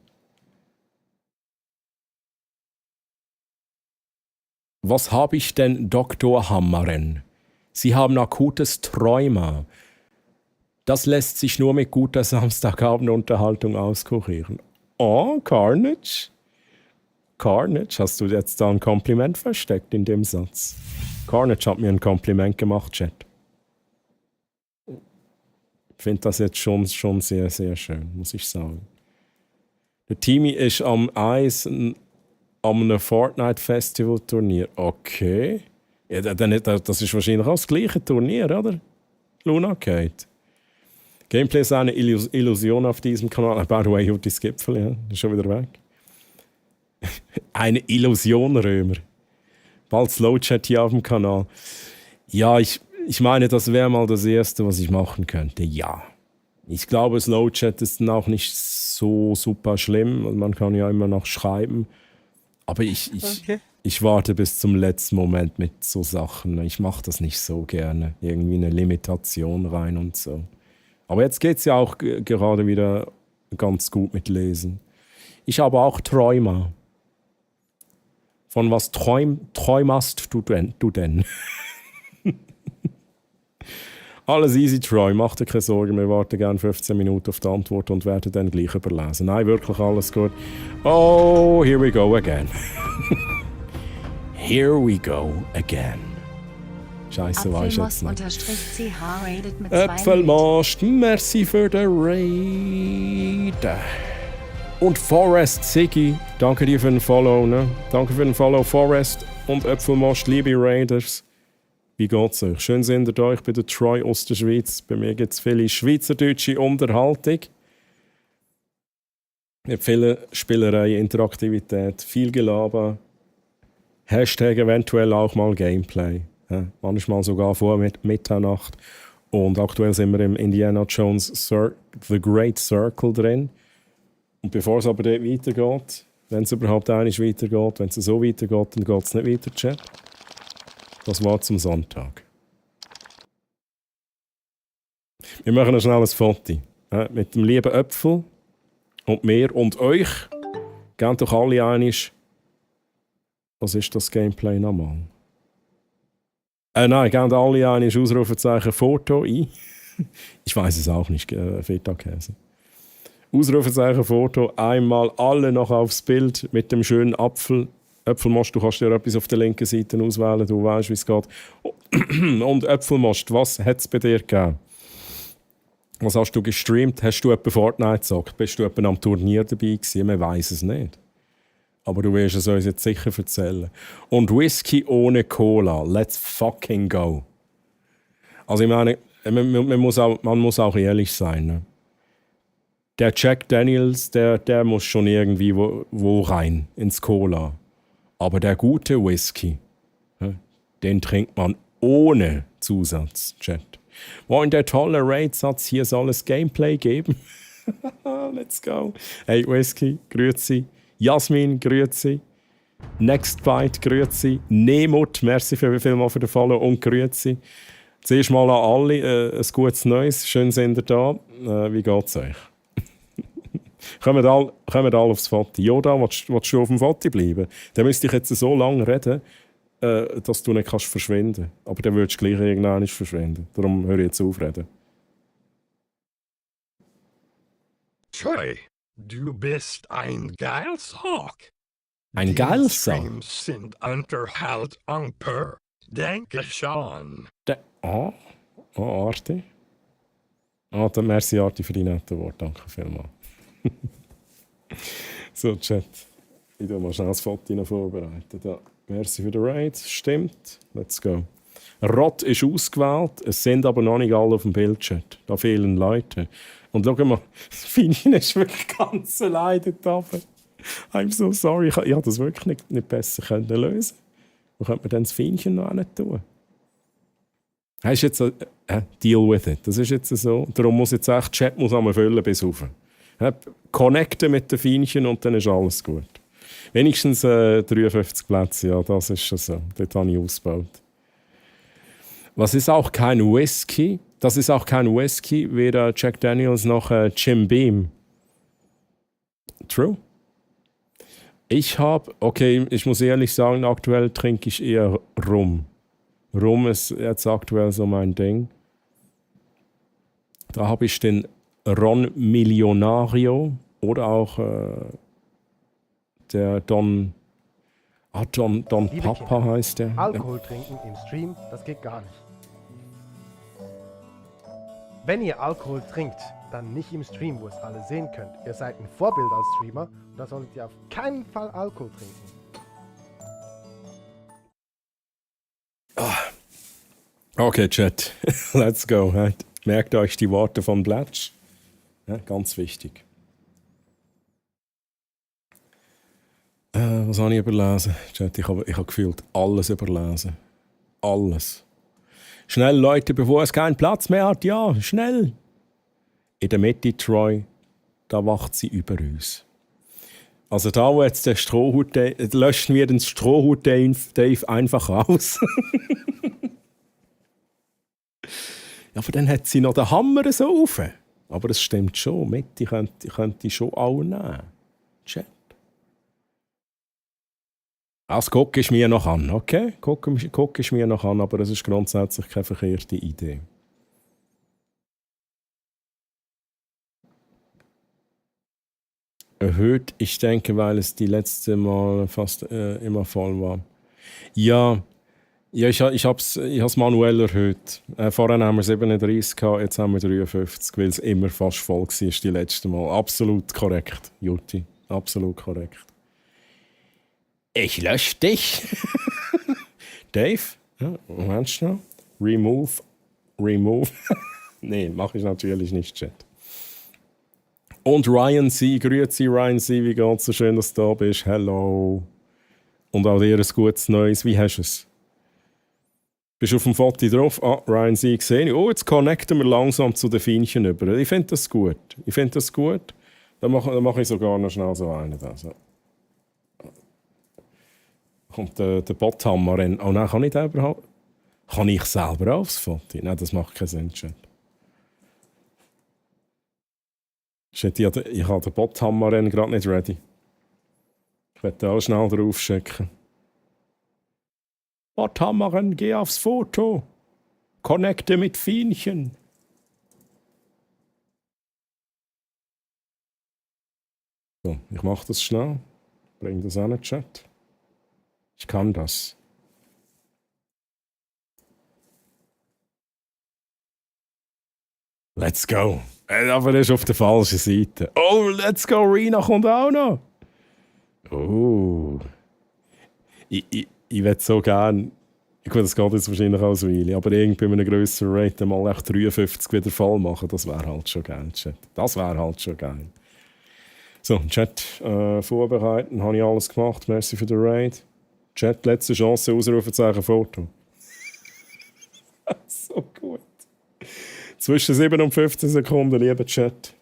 Was habe ich denn, Dr. Hammeren? Sie haben akutes Trauma. Das lässt sich nur mit guter Samstagabendunterhaltung auskurieren. Oh, Carnage? Carnage, hast du jetzt da ein Kompliment versteckt in dem Satz? Carnage hat mir ein Kompliment gemacht, Chat. Ich finde das jetzt schon sehr, sehr schön, muss ich sagen. Der Timmy ist am Eis an einem Fortnite-Festival-Turnier. Okay. Ja, das ist wahrscheinlich auch das gleiche Turnier, oder? Luna Kate. Gameplay ist eine Illusion auf diesem Kanal. By the way, Jutis Gipfel, ja, ist schon wieder weg. Eine Illusion, Römer. Bald Slowchat hier auf dem Kanal. Ja, ich meine, das wäre mal das Erste, was ich machen könnte. Ja. Ich glaube, Slowchat ist dann auch nicht so super schlimm. Man kann ja immer noch schreiben. Aber ich warte bis zum letzten Moment mit so Sachen. Ich mache das nicht so gerne. Irgendwie eine Limitation rein und so. Aber jetzt geht es ja auch gerade wieder ganz gut mit Lesen. Ich habe auch Träume. Von was träumst du denn? Alles easy, Troy. Mach dir keine Sorgen. Wir warten gerne 15 Minuten auf die Antwort und werden dann gleich überlesen. Nein, wirklich alles gut. Oh, here we go again. Here we go again. Scheiße, weiß ich jetzt nicht. Äpfelmast, merci für den Raid. Und Forest Siggy, danke dir für den Follow. Ne? Danke für den Follow, Forest und Äpfelmast, liebe Raiders. Wie geht's euch? Schön seid ihr da. Ich bin der Troy aus der Schweiz. Bei mir gibt es viele schweizerdeutsche Unterhaltung. Mit vielen Spielereien, Interaktivität, viel Gelaber. Hashtag eventuell auch mal Gameplay. Ja, manchmal sogar vor Mitternacht. Und aktuell sind wir im Indiana Jones The Great Circle drin. Und bevor es aber dort weitergeht, wenn es überhaupt einmal weitergeht, wenn es so weitergeht, dann geht es nicht weiter, Chat. Das war zum Sonntag. Wir machen noch schnell ein Foto. Mit dem lieben Äpfel und mir und euch. Gebt doch alle einig. Was ist das Gameplay nochmal? Nein, gebt alle einig Ausrufezeichen Foto ein. Ich weiß es auch nicht, Feta-Käse. Ausrufezeichen Foto, einmal alle noch aufs Bild mit dem schönen Apfel. Äpfelmast, du kannst dir etwas auf der linken Seite auswählen, du weißt, wie es geht. Und Äpfelmast, was hat es bei dir gegeben? Was hast du gestreamt? Hast du etwa Fortnite gezockt? Bist du etwa am Turnier dabei gewesen? Man weiss es nicht. Aber du wirst es uns jetzt sicher erzählen. Und Whisky ohne Cola. Let's fucking go. Also ich meine, man muss auch ehrlich sein. Ne? Der Jack Daniels, der muss schon irgendwie wo rein, ins Cola. Aber der gute Whisky, den trinkt man ohne Zusatz, Chat. Wo in der tolle Raid-Satz, hier soll es Gameplay geben. Let's go. Hey Whisky, grüezi. Jasmin, grüezi. Nextbite, grüezi. Nemut, merci vielmals für den Follow und grüezi. Zuerst mal an alle ein gutes Neues. Schön sind ihr da. Wie geht's euch? Kommen alle aufs Foto. Yoda, willst du auf dem Foto bleiben? Dann müsste ich jetzt so lange reden, dass du nicht verschwinden kannst. Aber dann würdest du gleich irgendwann nicht verschwinden. Darum höre ich jetzt auf reden. Troy, du bist ein Geilshawk. Ein Geilshawk? Die Streams sind Unterhaltung pur. Danke schon. Arti. Dann merci Arti für die netten Worte. Danke vielmals. So, Chat. Ich tue mal schnell das Foto vorbereiten. Da. Merci für den Raid. Stimmt. Let's go. Rot ist ausgewählt. Es sind aber noch nicht alle auf dem Bildchat. Da fehlen Leute. Und schau mal, das Fienchen ist wirklich ganz alleine dort oben. I'm so sorry. Ich konnte das wirklich nicht besser lösen. Wo könnte man denn das Fienchen noch nicht tun? Das ist jetzt deal with it. Das ist jetzt so. Darum muss jetzt Chat füllen bis rauf. Connecten mit den Fienchen und dann ist alles gut. Wenigstens 53 Plätze, ja, das ist schon so. Dort habe ich ausgebaut. Was ist auch kein Whisky? Das ist auch kein Whisky, weder Jack Daniels noch Jim Beam. True. Ich muss ehrlich sagen, aktuell trinke ich eher Rum. Rum ist jetzt aktuell so mein Ding. Da habe ich den Ron Milionario oder auch der Don Papa heißt der. Alkohol trinken im Stream, das geht gar nicht. Wenn ihr Alkohol trinkt, dann nicht im Stream, wo es alle sehen könnt. Ihr seid ein Vorbild als Streamer und da solltet ihr auf keinen Fall Alkohol trinken. Okay, Chat, let's go. Merkt euch die Worte von Blatsch. Ja, ganz wichtig. Was habe ich überlesen? Chat, ich habe gefühlt alles überlesen. Alles. Schnell, Leute, bevor es keinen Platz mehr hat. Ja, schnell. In der Mitte, Troy, da wacht sie über uns. Also da, wo jetzt der Strohhut, löschen wir den Strohhut Dave einfach aus. Ja, aber dann hat sie noch den Hammer so rauf. Aber es stimmt schon, Mitte könnte ich schon auch nehmen. Chat. Das gucke ich mir noch an, okay? Gucke ich mir noch an, aber es ist grundsätzlich keine verkehrte Idee. Erhöht, ich denke, weil es die letzte Mal fast immer voll war. Ja, ich habe es manuell erhöht. Vorher haben wir 37 gehabt, jetzt haben wir 53, weil es immer fast voll war die letzte Mal. Absolut korrekt, Jutti. Absolut korrekt. Ich lösche dich. Dave, ja, Moment schnell. Remove. Nee, mache ich natürlich nicht, Chat. Und Ryan C. Grüezi Ryan C. Wie geht's? So schön, dass du da bist. Hello. Und auch dir ein gutes Neues. Wie hast du es? Bist du auf dem Foto drauf? Ah, Ryan C. gesehen. Oh, jetzt connecten wir langsam zu den Feinchen über. Ich finde das gut. Dann mache ich sogar noch schnell so einen. Also. Kommt der Botthammer rein. Oh nein, kann ich den überhaupt? Kann ich selber aufs Foto? Nein, das macht keinen Sinn, Chat. Shit, ich habe den Botthammer gerade nicht ready. Ich werde auch schnell drauf schicken. Botthammer, geh aufs Foto. Connecte mit Fienchen. So, ich mache das schnell. Bring das an den Chat. Ich kann das. Let's go. Aber er ist auf der falschen Seite. Oh, let's go, Rina kommt auch noch. Oh. Ich würde so gerne... Gut, das geht jetzt wahrscheinlich auch so Weile, aber irgendwie bei einem grösseren Rate mal echt 53 wieder voll machen, das wäre halt schon geil, Chat. Das wäre halt schon geil. So, Chat vorbereiten, habe ich alles gemacht. Merci für den Raid. Chat, letzte Chance, Ausrufezeichen Foto. So gut. Zwischen 7 und 15 Sekunden, lieber Chat.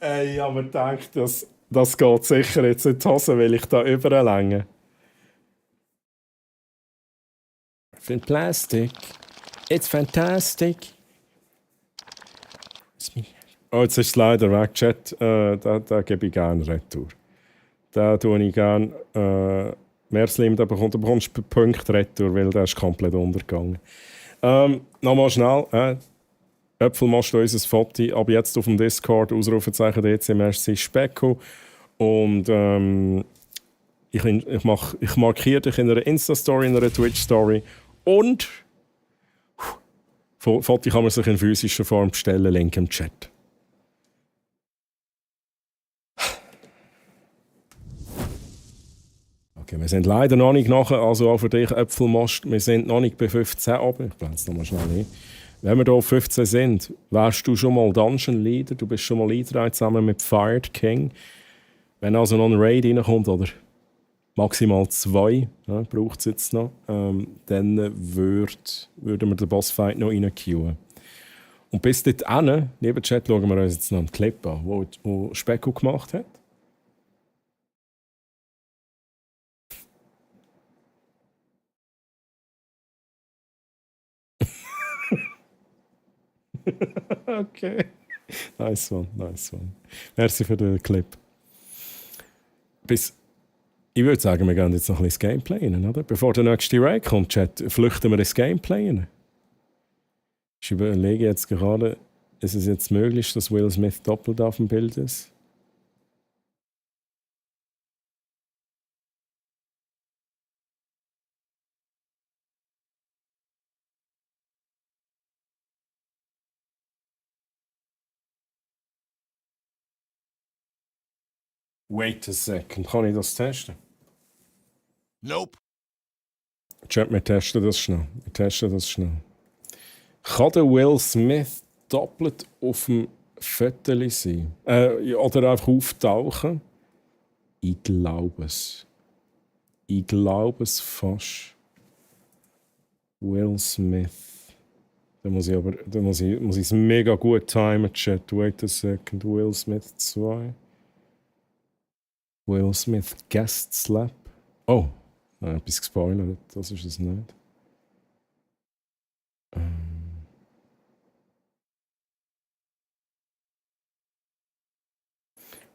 Ey, aber denkt, das geht sicher jetzt in die Hose, weil ich da überlänge. Plastic. It's fantastic. Oh, jetzt ist es leider weg, Chat. Da gebe ich gerne Retour. Da tue ich gerne. Merslim, da bekommst du Punkte Retour, weil der ist komplett untergegangen. Nochmal schnell. Äpfelmast unser Foto. Ab jetzt auf dem Discord, Ausrufezeichen DC, merci Specko. Und ich markiere dich in einer Insta-Story, in einer Twitch-Story. Und Foto kann man sich in physischer Form bestellen, Link im Chat. Okay, wir sind leider noch nicht nachher, also auch für dich Äpfelmast, wir sind noch nicht bei 15 oben. Ich blende es nochmal schnell hin. Wenn wir hier auf 15 sind, wärst du schon mal Dungeon Leader, du bist schon mal eingetragen zusammen mit Fired King. Wenn also noch ein Raid reinkommt, oder maximal 2 braucht es jetzt noch. Dann würden wir den Bossfight noch reinqueuen. Und bis dorthin, neben Chat, schauen wir uns jetzt noch einen Clip an, wo Specko gemacht hat. Okay. Nice one. Merci für den Clip. Ich würde sagen, wir gehen jetzt noch ein bisschen das Gameplay rein, oder? Bevor der nächste Raid kommt, Chat, flüchten wir ins Gameplay rein. Ich überlege jetzt gerade, ist es jetzt möglich, dass Will Smith doppelt auf dem Bild ist? Wait a second. Kann ich das testen? Nope. Chat, wir testen das schnell. Kann der Will Smith doppelt auf dem Foto sein? Oder einfach auftauchen? Ich glaube es. Ich glaube es fast. Will Smith. Da muss ich es mega gut timen, Chat. Wait a second. Will Smith 2. Will Smith Guest Slap. Oh, etwas gespoilert. Das ist es nicht.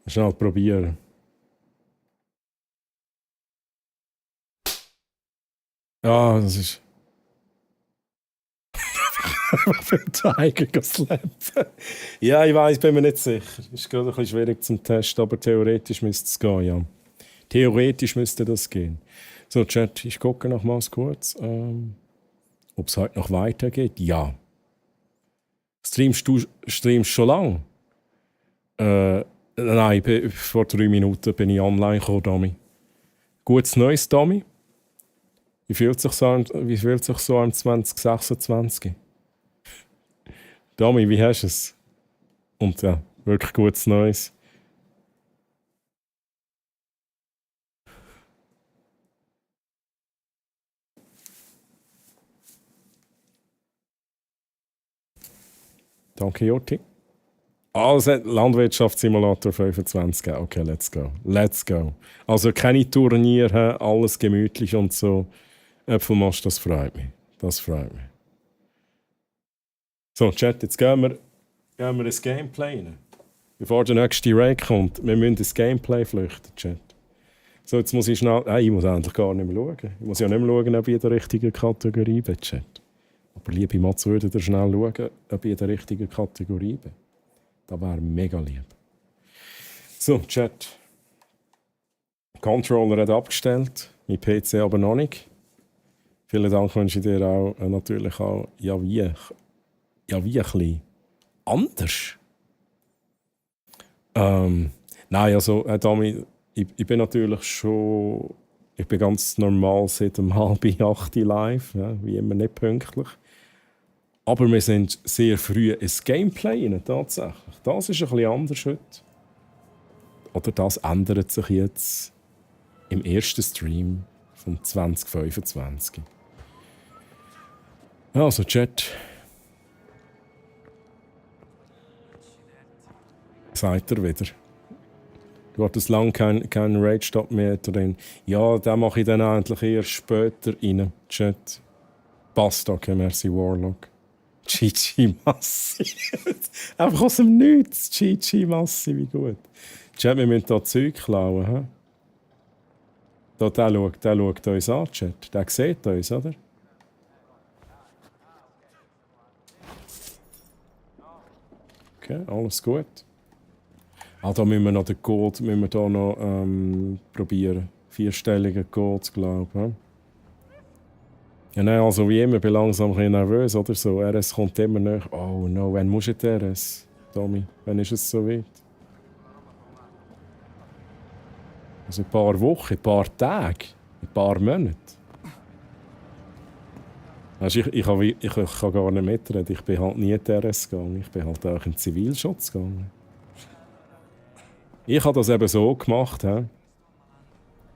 Schnell probieren. Ah, das ist. Tiger geslappen. Ja, ich weiß, bin mir nicht sicher. Ist gerade ein bisschen schwierig zum Testen, aber theoretisch müsste es gehen, ja. Theoretisch müsste das gehen. So, Chat, ich gucke nochmals kurz, ob es heute noch weitergeht. Ja. Streamst du schon lange? Nein, vor 3 Minuten bin ich online gekommen, Domi. Gutes Neues, Domi. Wie fühlt sich so am 2026? Domi, wie hast du es? Und ja, wirklich gutes Neues. Danke, Joti. Also, Landwirtschaftssimulator 25. Okay, let's go. Also keine Turniere, alles gemütlich und so. Äpfelmasch, das freut mich. So, Chat, jetzt gehen wir ins Gameplay rein. Bevor der nächste Raid kommt, wir müssen ins Gameplay flüchten, Chat. So, jetzt muss ich schnell... ich muss eigentlich gar nicht mehr schauen. Ich muss ja nicht mehr schauen, ob ich in der richtigen Kategorie bin, Chat. Aber liebe Mats, würdet ihr schnell schauen, ob ich in der richtigen Kategorie bin. Das wäre mega lieb. So, Chat. Controller hat abgestellt, mein PC aber noch nicht. Vielen Dank wünsche ich dir auch natürlich auch, wie ein bisschen anders. Nein, also, Dami, ich bin natürlich schon, ich bin ganz normal seit 7:30 live, ja, wie immer nicht pünktlich. Aber wir sind sehr früh ins Gameplay rein, tatsächlich. Das ist ein bisschen anders heute. Oder das ändert sich jetzt im ersten Stream von 2025. Also, Chat. Seid ihr wieder? Du hattest lange keinen Rage-Stop mehr drin. Ja, den mache ich dann endlich erst später rein, Chat. Passt, okay, merci, Warlock. GG Massi. Einfach aus dem Nichts. GG Massi, wie gut. Chat, wir müssen hier Zeug klauen. He? Der schaut uns an, Chat. Der sieht uns, oder? Okay, alles gut. Da müssen wir noch den Code probieren. 4-stelligen Code, glaube ich. Ja, nein, also wie immer, ich bin langsam ein bisschen nervös oder so. RS kommt immer näher. Oh no, wann muss ich RS? Tommy, wann ist es so weit? Also ein paar Wochen, ein paar Tage, ein paar Monate. Also ich kann gar nicht mitreden. Ich bin halt nie in die RS gegangen. Ich bin halt auch in den Zivilschutz gegangen. Ich habe das eben so gemacht. He?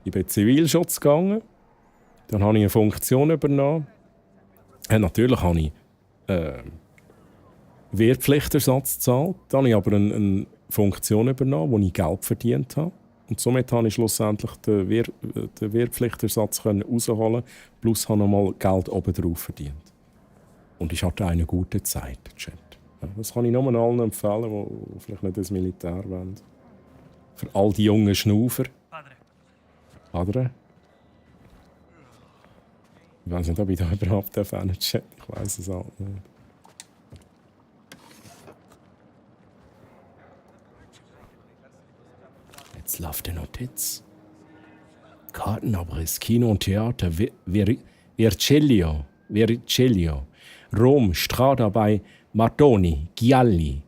Ich bin in den Zivilschutz gegangen. Dann habe ich eine Funktion übernommen. Natürlich habe ich Wehrpflichtersatz gezahlt. Dann habe ich aber eine Funktion übernommen, wo ich Geld verdient habe. Und somit habe ich schlussendlich den Wehrpflichtersatz rausholen, plus habe nochmal Geld obendrauf verdient. Und ich hatte eine gute Zeit, Chat. Das kann ich nur allen empfehlen, die vielleicht nicht ins Militär wollen. Für all die jungen Schnaufer. Padre? Ich weiß nicht, ob ich da überhaupt Fan Chat. Ich weiß es halt nicht. Jetzt läuft die Notiz. Kartenabriss, Kino und Theater, Vercellio, Rom, Strada bei Martoni, Gialli.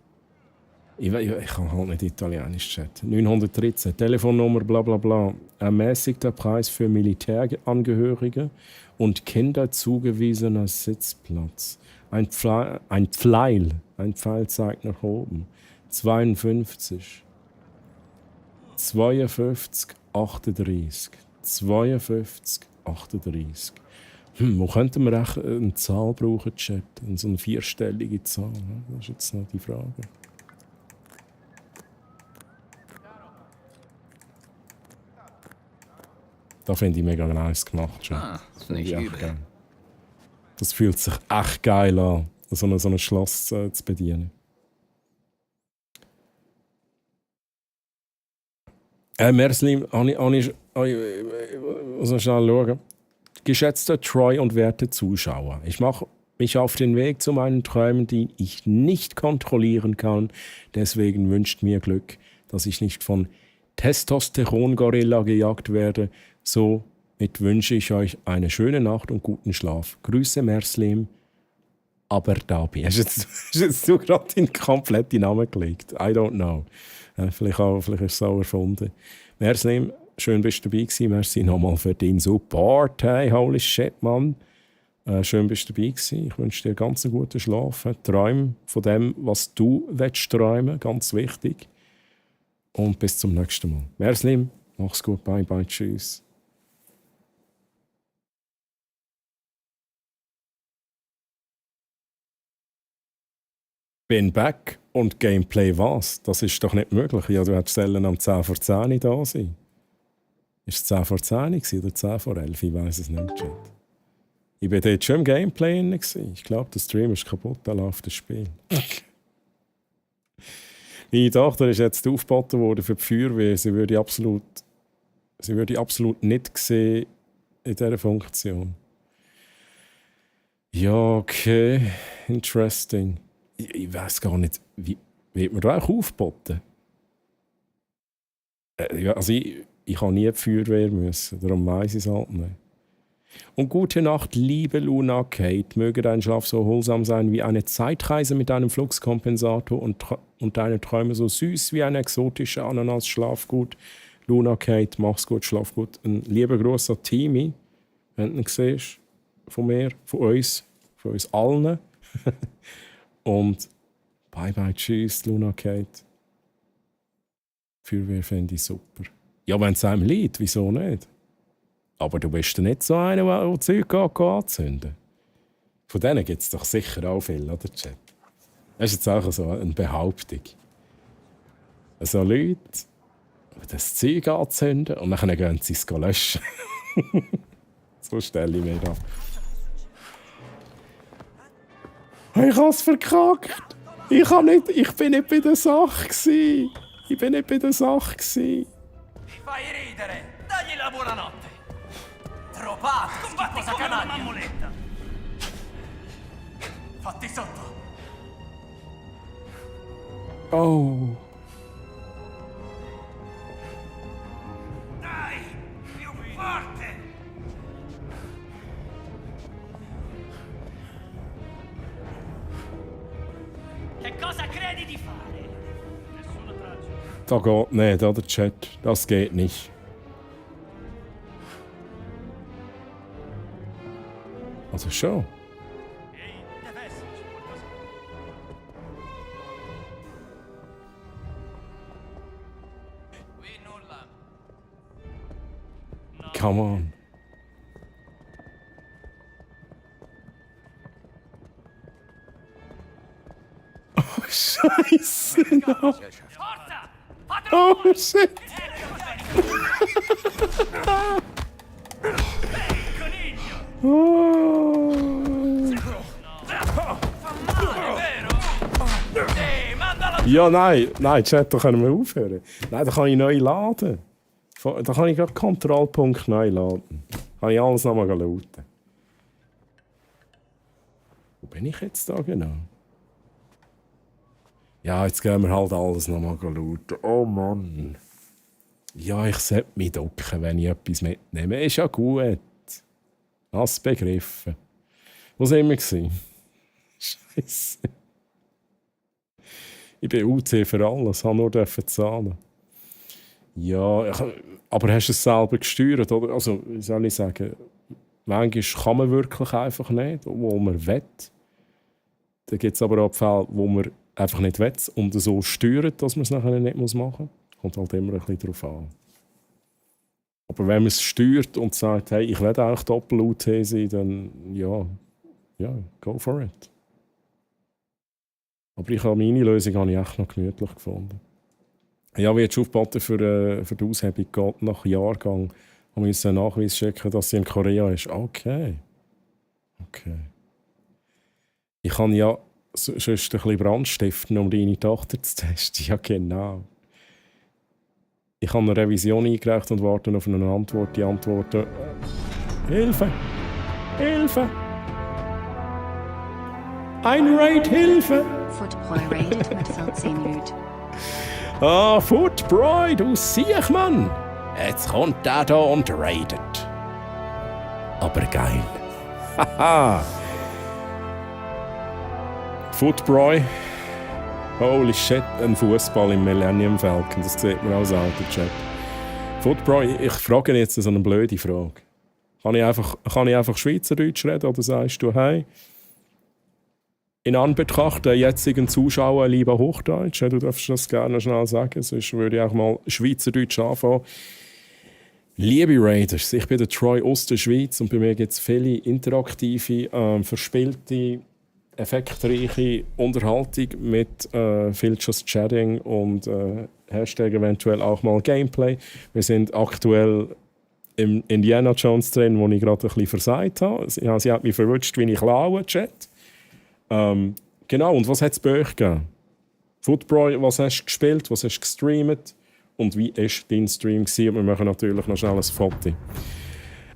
Ich kann halt nicht Italienisch chatten. 913, Telefonnummer, bla bla bla. Ermäßigter Preis für Militärangehörige und Kinder zugewiesener Sitzplatz. Ein Pfeil zeigt nach oben. 52. 52, 38. 52, 38. Wo könnten wir echt eine Zahl brauchen, Chat? So eine vierstellige Zahl. Das ist jetzt noch die Frage. Das finde ich mega nice gemacht. Chat. Das finde ich übel. Geil. Das fühlt sich echt geil an, so ein Schloss zu bedienen. Merslim, muss noch schnell schauen. Geschätzter Troy und werte Zuschauer, ich mache mich auf den Weg zu meinen Träumen, die ich nicht kontrollieren kann. Deswegen wünscht mir Glück, dass ich nicht von Testosteron-Gorilla gejagt werde. Somit wünsche ich euch eine schöne Nacht und guten Schlaf. Grüße, Merslim. Aber Dabi. Hast jetzt du gerade den kompletten Namen gelegt? I don't know. Vielleicht ist es so erfunden. Merslim, schön bist du dabei gewesen. Merci nochmal für deinen Support. Hey, holy shit, Mann. Schön bist du dabei gewesen. Ich wünsche dir ganz einen guten Schlaf. Träum von dem, was du willst träumen. Ganz wichtig. Und bis zum nächsten Mal. Merslim, mach's gut. Bye, bye, tschüss. Bin back und Gameplay was? Das ist doch nicht möglich. Ja, du hättest am 10 vor 10 da sein. Ist es 10 vor 10 oder 10 vor 11? Ich weiß es nicht. Chat. Ich war dort schon im Gameplay drin. Ich glaube, der Stream ist kaputt, da läuft das Spiel. Meine Tochter ist jetzt aufgeboten worden für die Feuerwehr. Sie würde absolut nicht sehen in dieser Funktion. Ja, okay. Interesting. Ich weiß gar nicht, wie wird man da auch aufgeboten? Ja, also ich habe nie die Feuerwehr müssen, darum weiss ich es halt nicht. Und gute Nacht, liebe Luna Kate. Möge dein Schlaf so erholsam sein wie eine Zeitreise mit einem Fluxkompensator und deine Träume so süß wie ein exotischer Ananas. Schlaf gut. Luna Kate, mach's gut, schlaf gut. Ein lieber Gruß an Timmy, wenn du ihn siehst, von mir, von uns allen. Und bye bye, tschüss, Luna Kate. Feuerwehr finde ich super. Ja, wenn es einem liegt, wieso nicht? Aber du bist ja nicht so einer, der Zeug anzünden. Von denen gibt es doch sicher auch viel, oder, Chat? Das ist jetzt auch so eine Behauptung. So Leute, die das Zeug anzünden und dann gehen sie es löschen. So stelle ich mir das. Ich habe es verkackt. Ich bin nicht bei der Sache gewesen. Ich bin nicht bei der Sache gewesen. Fai ridere! Dagli la buonanotte! Trovato! Combatti come una mammoletta! Fatti sotto! Oh. Dai! Più forte! Che cosa credi di fare? Nessuna traccia. Da geht nicht, oder Chat? Das geht nicht. Also schon. Deve esserci qualcosa. Qui nulla. come on. Oh, Scheiße, no. Oh, shit. Ja, nein, Chat, da können wir aufhören. Nein, da kann ich neu laden. Da kann ich gerade Kontrollpunkt neu laden. Kann ich alles nochmal lauten. Wo bin ich jetzt da genau? Ja, jetzt gehen wir halt alles nochmal lauten. Oh Mann. Ja, ich sollte mich ducken, wenn ich etwas mitnehme. Ist ja gut. Hast begriffen. Wo sind wir gewesen? Scheiße. Ich bin UC für alles, habe nur zahlen. Ja, aber hast du es selber gesteuert? Oder? Also, wie soll ich sagen, manchmal kann man wirklich einfach nicht, wo man will. Dann gibt es aber auch Fälle, wo man einfach nicht will und so steuert, dass man es nachher nicht machen muss. Kommt halt immer ein bisschen darauf an. Aber wenn man es steuert und sagt, hey, ich will auch Doppel-UT sein, dann ja, go for it. Aber meine Lösung habe ich echt noch gemütlich gefunden. Ja, wie jetzt aufgebaut für die Aushebung geht, nach Jahrgang haben wir einen Nachweis checken, dass sie in Korea ist. Okay. Ich kann ja sonst ein bisschen Brand stiften, um deine Tochter zu testen. Ja, genau. Ich habe eine Revision eingereicht und warte auf eine Antwort. Die Antworten... Hilfe! Hilfe! Ein Raid, Hilfe! Footboy raidet mit 14 Leuten. Ah, Footboy, du siehst, Mann! Jetzt kommt der da und raidet. Aber geil. Haha! Footboy. Holy shit, ein Fußball im Millennium Falcon. Das sieht man als alter Chat. Footboy, ich frage jetzt so eine blöde Frage. Kann ich einfach Schweizerdeutsch reden oder sagst du, hey, in Anbetracht der jetzigen Zuschauer lieber Hochdeutsch, du darfst das gerne schnell sagen, sonst würde ich auch mal Schweizerdeutsch anfangen. Liebe Raiders, ich bin der Troy aus der Schweiz und bei mir gibt es viele interaktive, verspielte, effektreiche Unterhaltung mit viel Just Chatting und Hashtag eventuell auch mal Gameplay. Wir sind aktuell im Indiana Jones drin, wo ich gerade ein bisschen versagt habe. Sie hat mich verwünscht, wie ich laue, Chat. Genau, und was hat es bei euch gegeben? Footboy, was hast du gespielt, was hast du gestreamt und wie war dein Stream gewesen? Und wir machen natürlich noch schnell ein Foto.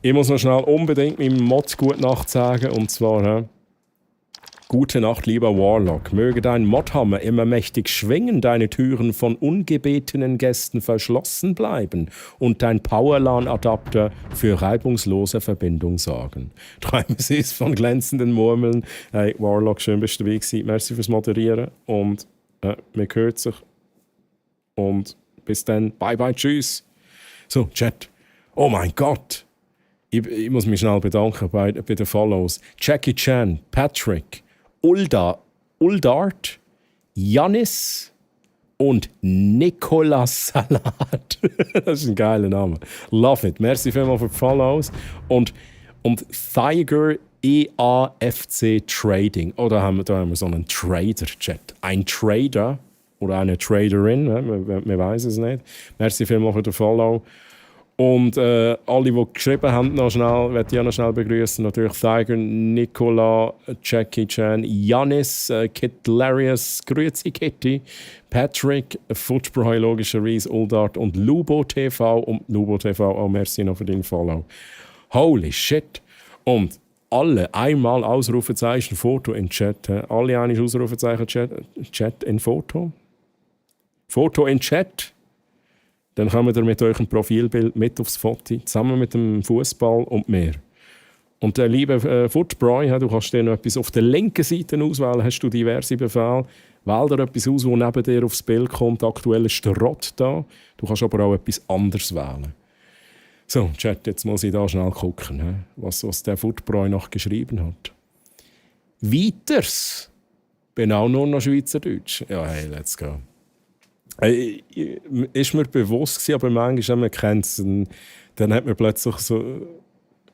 Ich muss noch schnell unbedingt meinem Mod Gute Nacht sagen, und zwar Gute Nacht, lieber Warlock. Möge dein Modhammer immer mächtig schwingen, deine Türen von ungebetenen Gästen verschlossen bleiben und dein Powerlan-Adapter für reibungslose Verbindung sorgen. Träumen Sie es von glänzenden Murmeln. Hey, Warlock, schön bist du dabei gewesen. Merci fürs Moderieren und man hört sich. Und bis dann. Bye, bye, tschüss. So, Chat. Oh mein Gott. Ich muss mich schnell bedanken bei den Follows. Jackie Chan, Patrick, Uldart, Janis und Nicolas Salat. Das ist ein geiler Name. Love it. Merci vielmals für die Follows. Und Tiger EAFC Trading. Oh, da haben wir so einen Trader-Chat. Ein Trader oder eine Traderin, man weiß es nicht. Merci vielmals für den Follow. Und alle, die geschrieben haben, möchte ich noch schnell begrüßen. Natürlich Tiger, Nicola, Jackie Chan, Janis, Kitlarius, Grüezi Kitty, Patrick, Footboy logischerweise, Uldart und Lubo TV. Und Lubo TV, auch merci noch für den Follow. Holy shit! Und alle einmal Ausrufezeichen Foto in Chat. Alle einmal Ausrufezeichen Chat in Foto. Foto in Chat. Dann kommt ihr mit eurem Profilbild mit aufs Foto, zusammen mit dem Fußball und mehr. Und der liebe Footboy, du kannst dir noch etwas auf der linken Seite auswählen, hast du diverse Befehle. Wähl dir etwas aus, das neben dir aufs Bild kommt. Aktuell ist der Rot da. Du kannst aber auch etwas anderes wählen. So, Chat, jetzt muss ich da schnell gucken, was der Footboy noch geschrieben hat. Weiters. Bin auch nur noch Schweizerdeutsch. Ja, hey, let's go. Ist mir bewusst gewesen, aber manchmal, man kennt es, dann hat man plötzlich so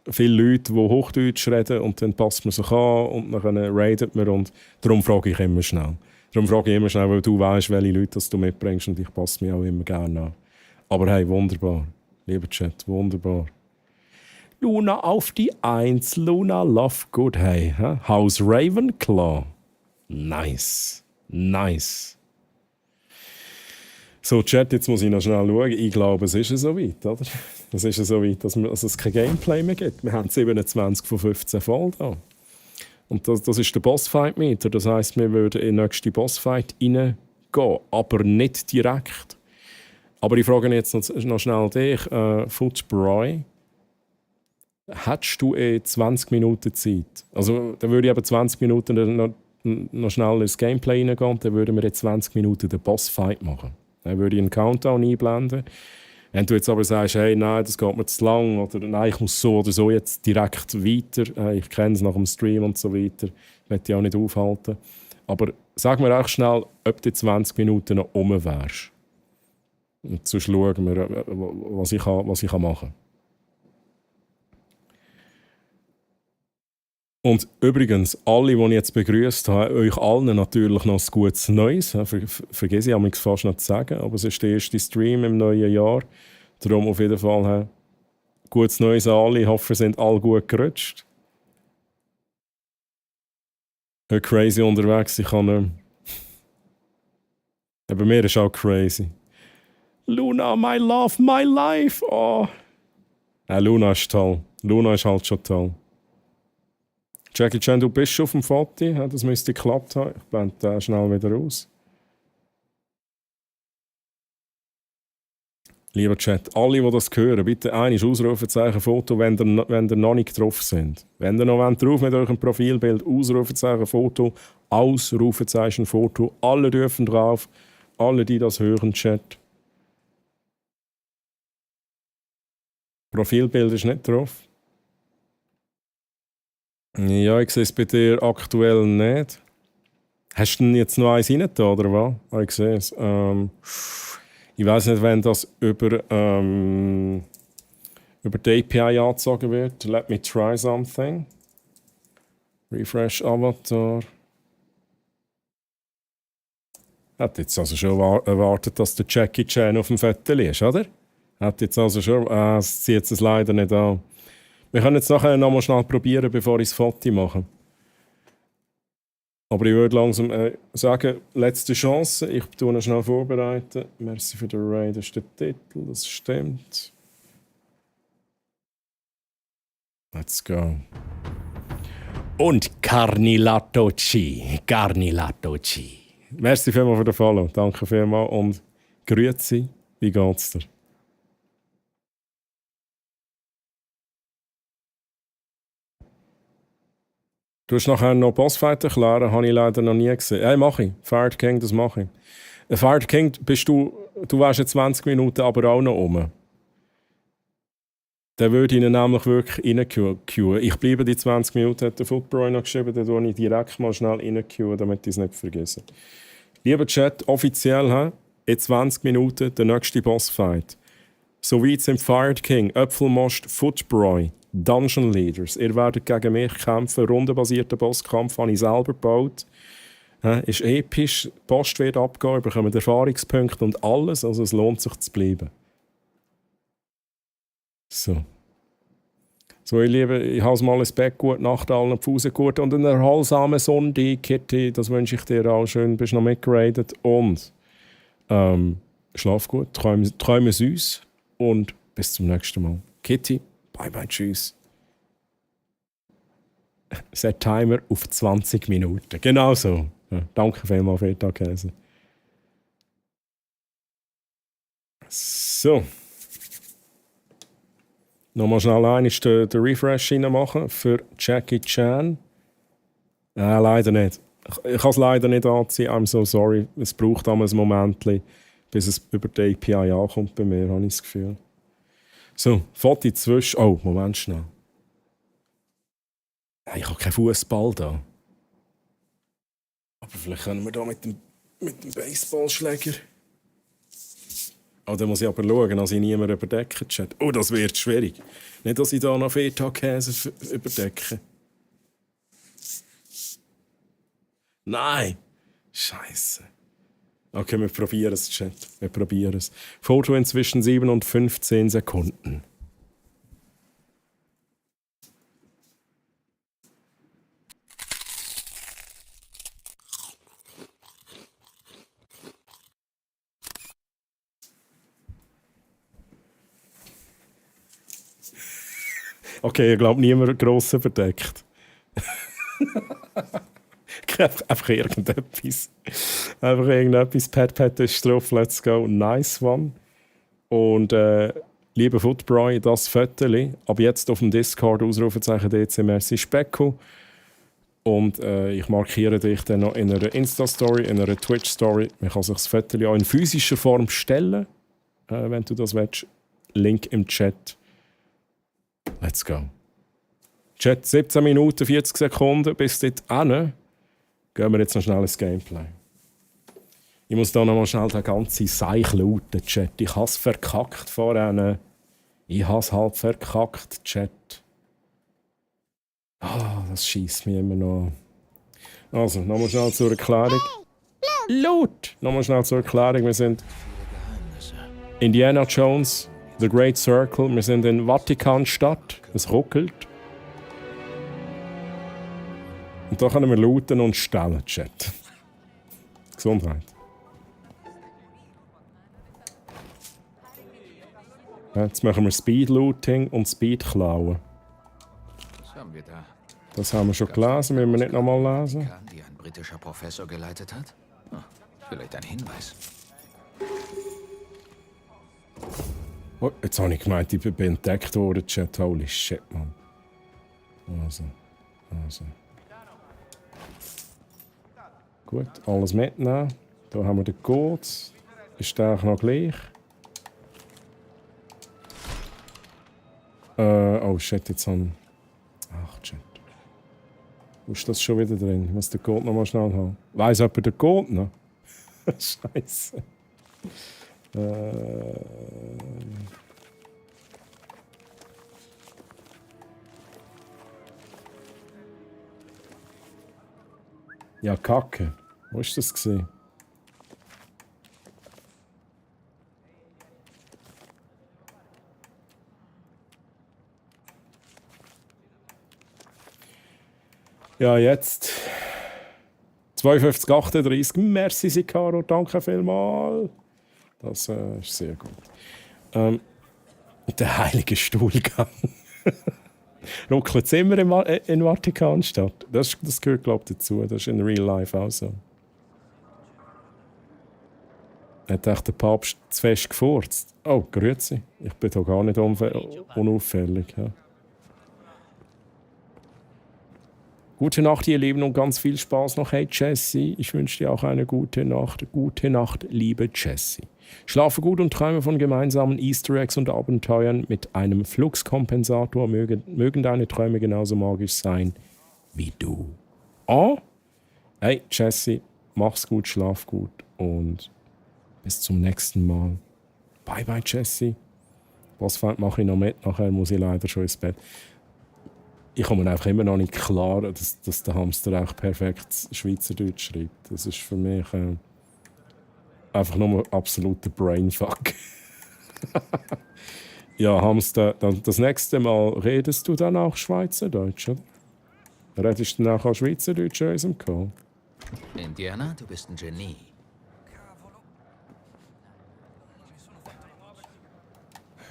viele Leute, die Hochdeutsch reden und dann passt man sich an und dann redet man und darum frage ich immer schnell. Weil du weißt, welche Leute das du mitbringst und ich passe mich auch immer gerne an. Aber hey, wunderbar. Lieber Chat, wunderbar. Luna auf die 1. Luna Love Good. Hey, Haus Ravenclaw. Nice. So, Chat, jetzt muss ich noch schnell schauen. Ich glaube, es ist so weit, oder? Es ist so weit, dass es kein Gameplay mehr gibt. Wir haben 27 von 15 voll da. Und das ist der Bossfight-Meter. Das heisst, wir würden in den nächsten Bossfight reingehen. Aber nicht direkt. Aber ich frage jetzt noch schnell dich, Footbroy. Hättest du 20 Minuten Zeit? Also, dann würde ich eben 20 Minuten noch schnell ins Gameplay reingehen und dann würden wir in 20 Minuten den Bossfight machen. Dann würde ich einen Countdown einblenden. Wenn du jetzt aber sagst, hey, nein, das geht mir zu lang oder nein, ich muss so oder so jetzt direkt weiter, ich kenne es nach dem Stream und so weiter, ich möchte dich auch nicht aufhalten. Aber sag mir auch schnell, ob du 20 Minuten noch rum wärst. Und sonst schauen wir, was ich machen kann. Und übrigens, alle, die ich jetzt begrüßt habe, euch allen natürlich noch ein gutes Neues. Vergesse ich fast noch zu sagen, aber es ist der erste Stream im neuen Jahr. Darum auf jeden Fall gutes Neues an alle. Ich hoffe, ihr sind alle gut gerutscht. Crazy unterwegs, ich kann nicht. Bei mir ist auch crazy. Luna, my love, my life. Oh. Luna ist toll. Luna ist halt schon toll. Jackie Chan, du bist schon auf dem Foto. Das müsste geklappt haben. Ich blende den schnell wieder aus. Lieber Chat, alle, die das hören, bitte ein Ausrufezeichen Foto, wenn ihr noch nicht drauf sind. Wenn ihr noch drauf mit eurem Profilbild, Ausrufezeichen Foto, Ausrufezeichen Foto. Alle dürfen drauf. Alle, die das hören, Chat. Profilbild ist nicht drauf. Ja, ich sehe es bei dir aktuell nicht. Hast du denn jetzt noch eins rein da, oder was? Ich sehe es. Ich weiß nicht, wenn das über die API angezogen wird. Let me try something. Refresh Avatar. Hat jetzt also schon erwartet, dass der Jackie Chan auf dem Foto ist, oder? Hat jetzt also schon. Es zieht es leider nicht an. Wir können jetzt nachher noch mal schnell probieren, bevor ich das Foto mache. Aber ich würde langsam sagen, letzte Chance. Ich tue ihn schnell vorbereiten. Merci für den Raid, das ist der Titel, das stimmt. Let's go. Und Carnilatoci. Merci vielmals für den Follow. Danke vielmals und grüezi. Wie geht's dir? Du hast nachher noch Bossfight erklären, habe ich leider noch nie gesehen. Hey, mache ich. Fired King, das mache ich. Fired King, du wärst jetzt 20 Minuten aber auch noch rum. Dann würde ich ihn nämlich wirklich reinqueuen. Ich bleibe die 20 Minuten, hat der Footbroy noch geschrieben, dann tue ich direkt mal schnell reinqueuen, damit ich es nicht vergesse. Lieber Chat, offiziell in 20 Minuten der nächste Bossfight. Soweit sind Fired King, Äpfelmost, Footbroy, Dungeon Leaders. Ihr werdet gegen mich kämpfen. Rundenbasierter Bosskampf habe ich selber gebaut. Ist episch. Die Post wird abgehen, ihr bekommt Erfahrungspunkte und alles. Also es lohnt sich zu bleiben. So, ihr Lieben, ich habe mal ein Bett, gute Nacht allen, die Fuße gut und einen erholsamen Sonntag, Kitty. Das wünsche ich dir auch schön. Bist noch mitgeradet und schlaf gut, träume süß und bis zum nächsten Mal. Kitty. Bye bye, tschüss. Set Timer auf 20 Minuten. Genau so. Ja, danke vielmals für den Tag, Käse. So. Nochmal schnell den Refresh reinmachen für Jackie Chan. Leider nicht. Ich kann es leider nicht anziehen. I'm so sorry. Es braucht einmal ein Moment, bis es über die API ankommt bei mir, habe ich das Gefühl. So, Foto zwischen. Oh, Moment schnell. Ich habe keinen Fußball da. Aber vielleicht können wir da mit dem Baseballschläger. Oh, da muss ich aber schauen, dass ich niemanden überdecke, Chat. Oh, das wird schwierig. Nicht, dass ich da noch Feta-Käse überdecke. Nein! Scheiße. Okay, wir probieren es, Chat. Wir probieren es. Foto inzwischen 7 und 15 Sekunden. Okay, ich glaube, niemand gross überdeckt. Einfach irgendetwas. Einfach irgendetwas. Pat ist drauf. Let's go. Nice one. Und lieber Footboy, das Fötterli. Ab jetzt auf dem Discord Ausrufezeichen DC Merci Specko. Und ich markiere dich dann noch in einer Insta-Story, in einer Twitch-Story. Man kann sich das Fötterli auch in physischer Form stellen, wenn du das willst. Link im Chat. Let's go. Chat, 17 Minuten, 40 Sekunden bis dorthin. Gehen wir jetzt noch schnell ins Gameplay. Ich muss da noch mal schnell den ganzen Seich lauten, Chat. Ich habe es verkackt vorhin. Ich habe es halt verkackt, Chat. Das schießt mich immer noch. Also, nochmal schnell zur Erklärung. Laut! Nochmal schnell zur Erklärung. Wir sind Indiana Jones, The Great Circle. Wir sind in Vatikanstadt. Es ruckelt. Und da können wir lauten und stellen, Chat. Gesundheit. Jetzt machen wir Speed-Looting und Speed-Klauen. Was haben wir da? Das haben wir schon gelesen, müssen wir nicht nochmal lesen. Die ein britischer Professor geleitet hat? Vielleicht ein Hinweis. Oh, jetzt habe ich gemeint, ich bin entdeckt worden, Chat. Holy shit, Mann. Also. Gut, alles mitnehmen. Da haben wir den Code. Ist der auch noch gleich? Oh shit, jetzt haben... Ach, Chat. Wo ist das schon wieder drin? Ich muss den Code noch mal schnell haben. Weiss jemand den Code noch? Scheiße. Ja, Kacke. Wo war das gewesen? Ja, jetzt. 52,38. Merci, Sicaro. Danke vielmals. Das ist sehr gut. Der heilige Stuhlgang. Ruckelt es immer in Vatikanstadt? Das gehört, glaube ich, dazu. Das ist in Real Life auch so. Hat echt der Papst zu fest gefurzt? Oh, grüezi. Ich bin doch gar nicht unauffällig. Ja. Gute Nacht, ihr Lieben, und ganz viel Spaß noch. Hey, Jessie, ich wünsche dir auch eine gute Nacht. Gute Nacht, liebe Jessie. Schlafe gut und träume von gemeinsamen Easter Eggs und Abenteuern mit einem Fluxkompensator. Mögen deine Träume genauso magisch sein wie du. Oh? Hey, Jessie, mach's gut, schlaf gut und bis zum nächsten Mal. Bye, bye, Jessie. Was mache ich noch mit? Nachher muss ich leider schon ins Bett. Ich komme mir einfach immer noch nicht klar, dass der Hamster auch perfekt Schweizerdeutsch schreibt. Das ist für mich einfach nur ein absoluter Brainfuck. Ja, Hamster, das nächste Mal redest du dann auch Schweizerdeutsch, oder? Redest du dann auch Schweizerdeutsch in unserem Call? Indiana, du bist ein Genie.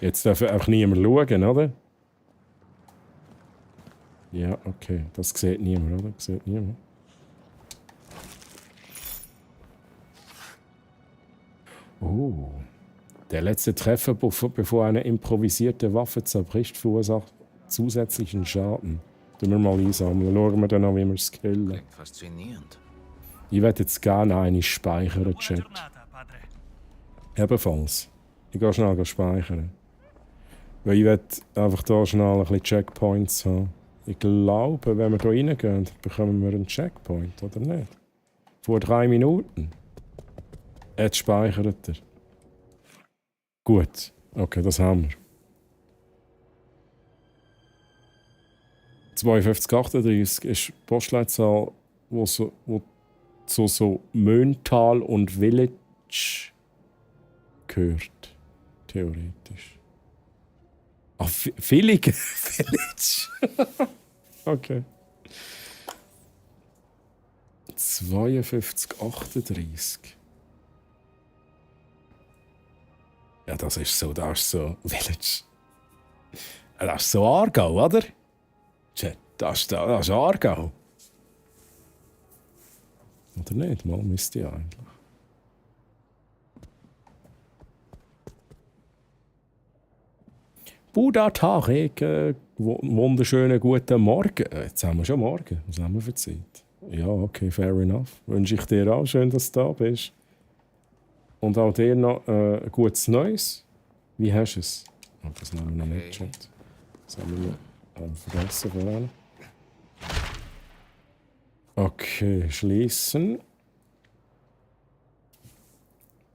Jetzt darf auch niemand schauen, oder? Ja, okay. Das sieht niemand, oder? Das sieht niemand. Oh. Der letzte Treffer, bevor eine improvisierte Waffe zerbricht, verursacht zusätzlichen Schaden. Tun wir mal einsammeln. Schauen wir dann an, wie wir es killen. Klingt faszinierend. Ich werde jetzt gerne eine speichern, Chat. Ebenfalls. Ich gehe schnell speichern. Weil ich will einfach hier schnell ein bisschen Checkpoints haben. Ich glaube, wenn wir hier reingehen, bekommen wir einen Checkpoint, oder nicht? Vor 3 Minuten. Jetzt speichert er. Gut, okay, das haben wir. 5238 ist die Postleitzahl, wo so Möhntal und Village gehört. Theoretisch. Ach, Village. Okay. 5238. Ja, das ist so Village. Das ist so Aargau, oder? Das ist Aargau. Oder nicht? Mal müsste ja eigentlich. Buda Tarek, wunderschönen guten Morgen. Jetzt haben wir schon Morgen. Was haben wir für Zeit? Ja, okay, fair enough. Wünsche ich dir auch. Schön, dass du da bist. Und auch dir noch ein gutes Neues. Wie hast du es? Oh, das haben wir noch nicht gecheckt. Das haben wir vergessen vorhin. Okay, schließen.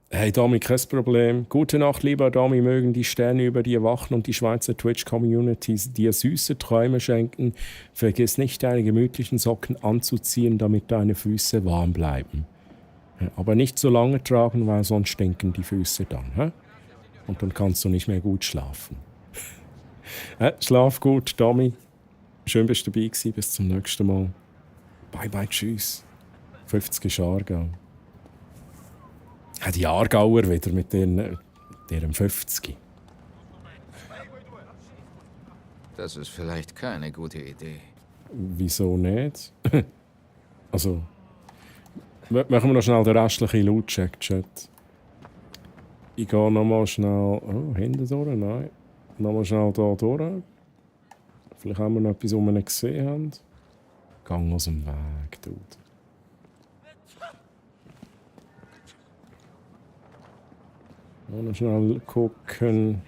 Hey Dami, kein Problem. Gute Nacht, lieber Dami. Mögen die Sterne über dir wachen und die Schweizer Twitch-Communities dir süße Träume schenken. Vergiss nicht, deine gemütlichen Socken anzuziehen, damit deine Füße warm bleiben. Aber nicht so lange tragen, weil sonst stinken die Füße dann. He? Und dann kannst du nicht mehr gut schlafen. Schlaf gut, Dami. Schön, dass du dabei gewesen. Bis zum nächsten Mal. Bye, bye, tschüss. 50 ist Aargau. Die Aargauer wieder mit deren 50. Das ist vielleicht keine gute Idee. Wieso nicht? Also, machen wir noch schnell den restlichen Loot-Check, Chat. Ich gehe nochmal schnell... Oh, hinten durch? Nein. Nochmal schnell hier durch. Vielleicht haben wir noch etwas, was wir nicht gesehen haben. Gang aus dem Weg, Dude. Noch schnell gucken.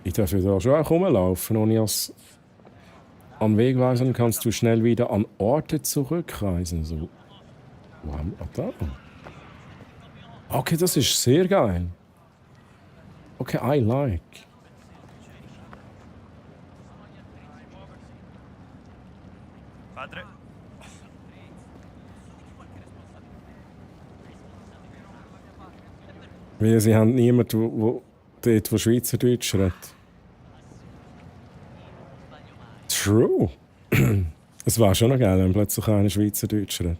Ich darf ja da schon auch rumlaufen. Ohne als an Wegweisern kannst du schnell wieder an Orte zurückreisen. So. Wo haben wir da? Okay, das ist sehr geil. Okay, I like. Padre. Weil sie haben niemanden, der Schweizerdeutsch redet. True. Es war schon noch geil, wenn plötzlich einer Schweizerdeutsch redet.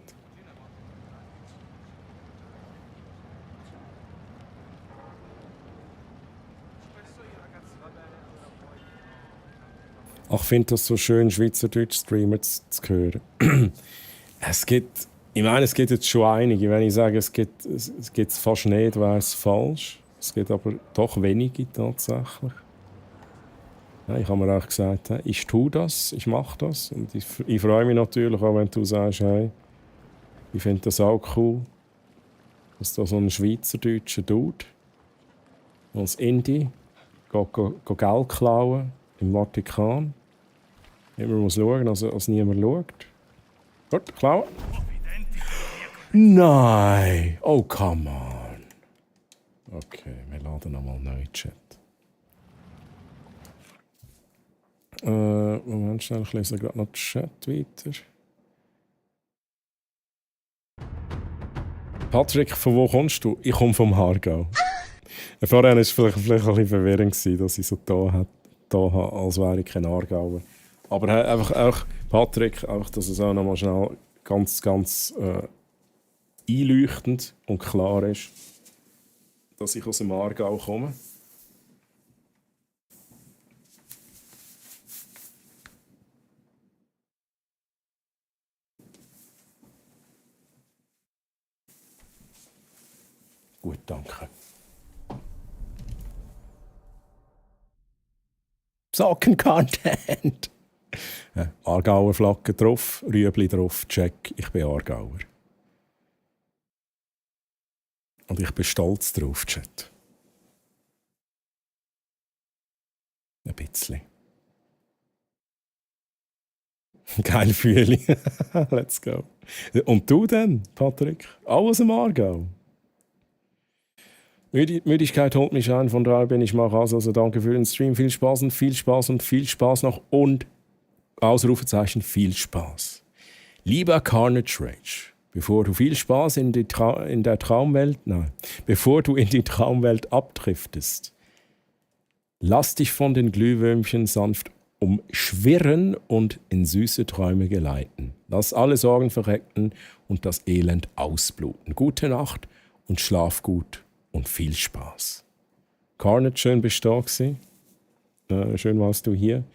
Ach, ich finde das so schön, Schweizerdeutsch-Streamer zu hören. Es gibt jetzt schon einige. Wenn ich sage, es gibt es fast nicht, wäre es falsch. Es gibt aber doch wenige tatsächlich. Ja, ich habe mir auch gesagt, ich tue das, ich mache das. Und ich freue mich natürlich auch, wenn du sagst, hey, ich finde das auch cool, dass da so ein schweizerdeutscher Dude als Indie geht Geld klauen im Vatikan. Immer muss schauen, als niemand schaut. Gut, klauen. Nein! Oh, come on. Okay, wir laden nochmal neu Chat. Moment schnell, ich lese gerade noch den Chat weiter. Patrick, von wo kommst du? Ich komme vom Aargau. Vorher war es vielleicht ein bisschen verwirrend, dass ich so da habe, als wäre ich kein Aargauer. Aber einfach auch, Patrick, auch, dass es auch nochmal schnell ganz einleuchtend und klar ist, dass ich aus dem Aargau komme. Gut, danke. Socken-Content! Aargauer Flagge drauf, Rüebli drauf, check, ich bin Aargauer. Und ich bin stolz drauf, Chat. Ein bisschen. Geil Fühle. Let's go. Und du denn, Patrick? Auch aus dem Aargau? Müdigkeit holt mich ein, von daher bin ich mal raus. Also danke für den Stream. Viel Spaß und viel Spaß und viel Spaß noch. Und Ausrufezeichen, viel Spaß. Lieber Carnage Rage, bevor du viel Spaß in der Traumwelt, bevor du in die Traumwelt abdriftest, lass dich von den Glühwürmchen sanft umschwirren und in süße Träume geleiten. Lass alle Sorgen verrecken und das Elend ausbluten. Gute Nacht und schlaf gut und viel Spaß. Carnage, schön bist du da gewesen. Schön warst du hier.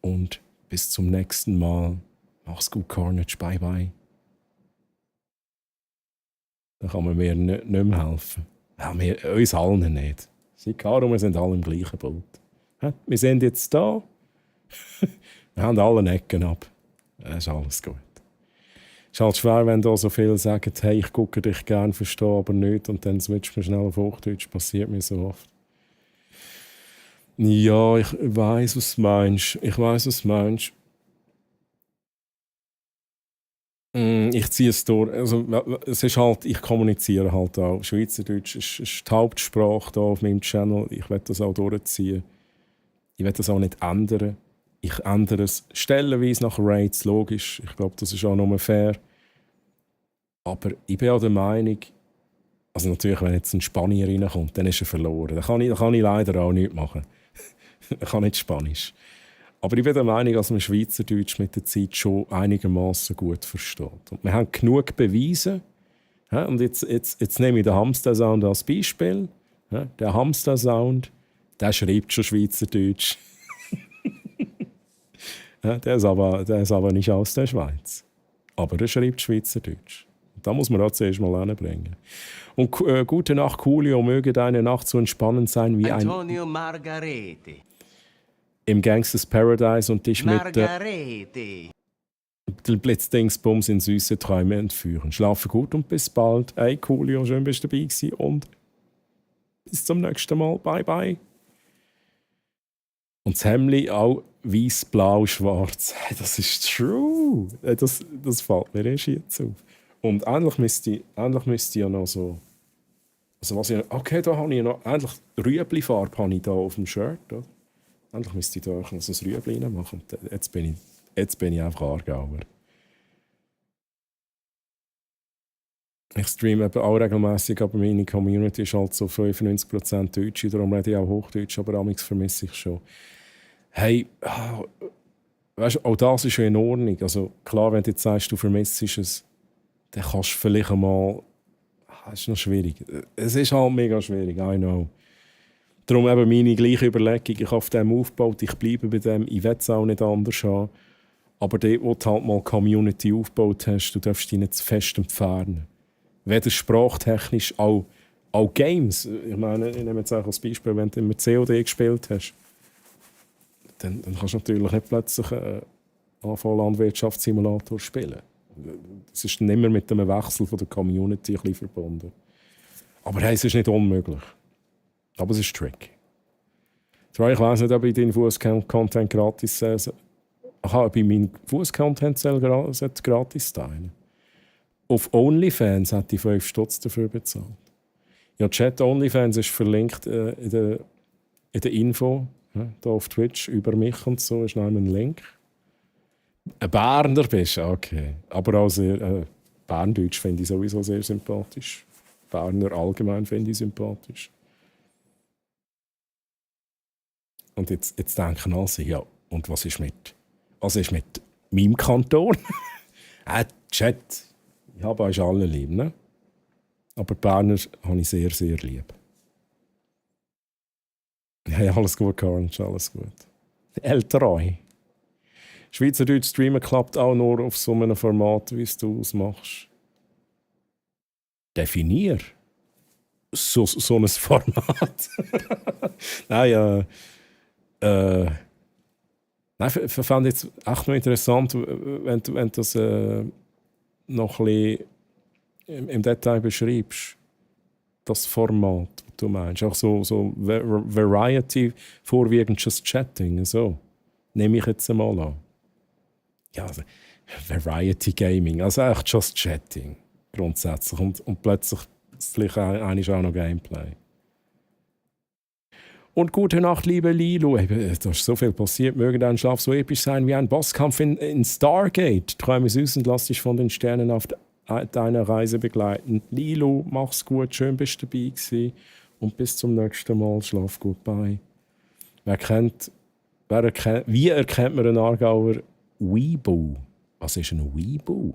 Und bis zum nächsten Mal. Mach's gut, Carnage. Bye, bye. Da kann man mir nicht mehr helfen. Ja, uns allen nicht. Sicaro, wir sind alle im gleichen Boot. Wir sind jetzt da. Wir haben alle Ecken ab. Das ist alles gut. Es ist halt schwer, wenn da so viele sagen, hey, ich gucke dich gerne, verstehe aber nicht. Und dann switcht man schnell auf Hochdeutsch. Passiert mir so oft. Ja, ich weiss, was du meinst. Ich ziehe es durch. Also, es ist halt, ich kommuniziere halt auch. Schweizerdeutsch ist die Hauptsprache hier auf meinem Channel. Ich werde das auch durchziehen. Ich werde das auch nicht ändern. Ich ändere es stellenweise nach Raids, logisch. Ich glaube, das ist auch nur fair. Aber ich bin auch der Meinung, also natürlich, wenn jetzt ein Spanier reinkommt, dann ist er verloren. Da kann ich leider auch nichts machen. Ich kann nicht Spanisch. Aber ich bin der Meinung, dass man Schweizerdeutsch mit der Zeit schon einigermaßen gut versteht. Und wir haben genug Beweise. Und jetzt nehme ich den Hamster-Sound als Beispiel. Der Hamster-Sound, der schreibt schon Schweizerdeutsch. Der ist aber nicht aus der Schweiz. Aber er schreibt Schweizerdeutsch. Da muss man auch zuerst mal hinbringen. Und gute Nacht, Coolio. Möge deine Nacht so entspannend sein wie Antonio Margarete. Im Gangsters Paradise und dich Margarete. mit den Blitzdingsbums in süße Träume entführen. Schlafe gut und bis bald. Hey, Coolio, schön bist du dabei gewesen und bis zum nächsten Mal. Bye, bye. Und das Hemdli auch weiß, blau, schwarz. Das ist true. Das fällt mir erst jetzt auf. Und eigentlich müsste ich ja noch so... Also was ich, okay, da habe ich noch... Eigentlich Rüebli-Farbe habe ich da auf dem Shirt. Oder? Eigentlich müsste ich da noch so ein Rüebli machen. Jetzt bin ich einfach Aargauer. Ich streame auch regelmäßig, aber meine Community ist halt so 95% Deutsch. Darum rede ich auch Hochdeutsch, aber amigs vermisse ich schon. Hey, weißt, auch das ist ja in Ordnung. Also klar, wenn du jetzt sagst, du vermisst es, dann kannst du vielleicht einmal... Das ist noch schwierig. Es ist halt mega schwierig, I know. Darum eben meine gleiche Überlegung. Ich habe auf dem aufgebaut, ich bleibe bei dem. Ich will es auch nicht anders haben. Aber dort, wo du halt mal Community aufgebaut hast, du darfst dich nicht zu fest entfernen. Weder sprachtechnisch, auch Games. Ich meine, ich nehme jetzt auch als Beispiel, wenn du immer COD gespielt hast, dann kannst du natürlich nicht plötzlich anfangen, Landwirtschaftssimulator spielen. Es ist nicht mehr mit einem Wechsel von der Community ein bisschen verbunden. Aber hey, es ist nicht unmöglich. Aber es ist tricky. Ich weiss nicht, ob ich deinen Fuß-Content gratis bei meinem Fuß-Content gratis teilen. Auf OnlyFans hat ich 5 Stutz dafür bezahlt. Ja, Chat OnlyFans ist verlinkt in der Info. Hier auf Twitch über mich und so ist noch ein Link. Ein Berner bist du, okay. Aber auch sehr, Berndeutsch finde ich sowieso sehr sympathisch. Berner allgemein finde ich sympathisch. Und jetzt denken alle, ja, und was ist mit meinem Kanton? Chat, ich habe euch alle lieb, ne? Aber die Berner habe ich sehr, sehr lieb. Ja, alles gut, Carnage, alles gut. L3. Schweizerdeutsch streamen klappt auch nur auf so einem Format, wie es du ausmachst. Definier so ein Format. Nein, ich fand jetzt echt noch interessant, wenn du das noch ein bisschen im Detail beschreibst. Das Format, was du meinst. Auch so Variety, vorwiegend just Chatting. So. Nehme ich jetzt einmal an. Ja, also, Variety Gaming, also echt just Chatting. Grundsätzlich. Und plötzlich ist auch noch Gameplay. Und gute Nacht, liebe Lilo. Da ist so viel passiert. Möge dein Schlaf so episch sein wie ein Bosskampf in Stargate. Träume süß und lass dich von den Sternen auf deiner Reise begleiten. Lilo, mach's gut. Schön bist du dabei gewesen. Und bis zum nächsten Mal. Schlaf gut. Bye. Wie erkennt man einen Aargauer Weebu? Was ist ein Weebu?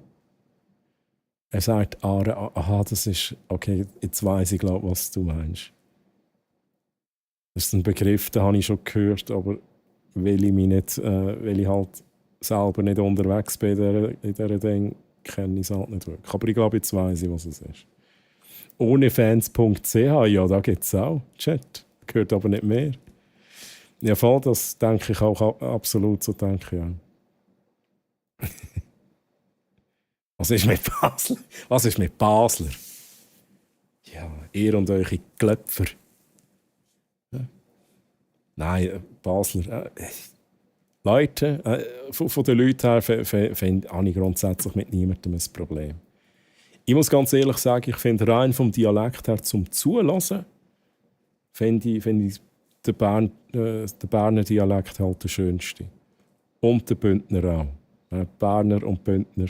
Er sagt, aha, das ist... Okay, jetzt weiss ich, glaube was du meinst. Das ist ein Begriff, den habe ich schon gehört, aber weil ich halt selber nicht unterwegs bin in dieser Ding, kenne ich es halt nicht wirklich. Aber ich glaube, jetzt weiss ich, was es ist. Ohnefans.ch, ja, da gibt es auch Chat. Gehört aber nicht mehr. Ja, voll, das denke ich auch absolut, so denke ich auch. Was ist mit Basler? Was ist mit Basler? Ja, ihr und eure Klöpfer. Nein, Basler. Leute, von den Leuten her habe ich grundsätzlich mit niemandem ein Problem. Ich muss ganz ehrlich sagen, ich finde rein vom Dialekt her zum Zulassen, finde ich den Berner Dialekt halt der schönste. Und der Bündner auch. Berner und Bündner,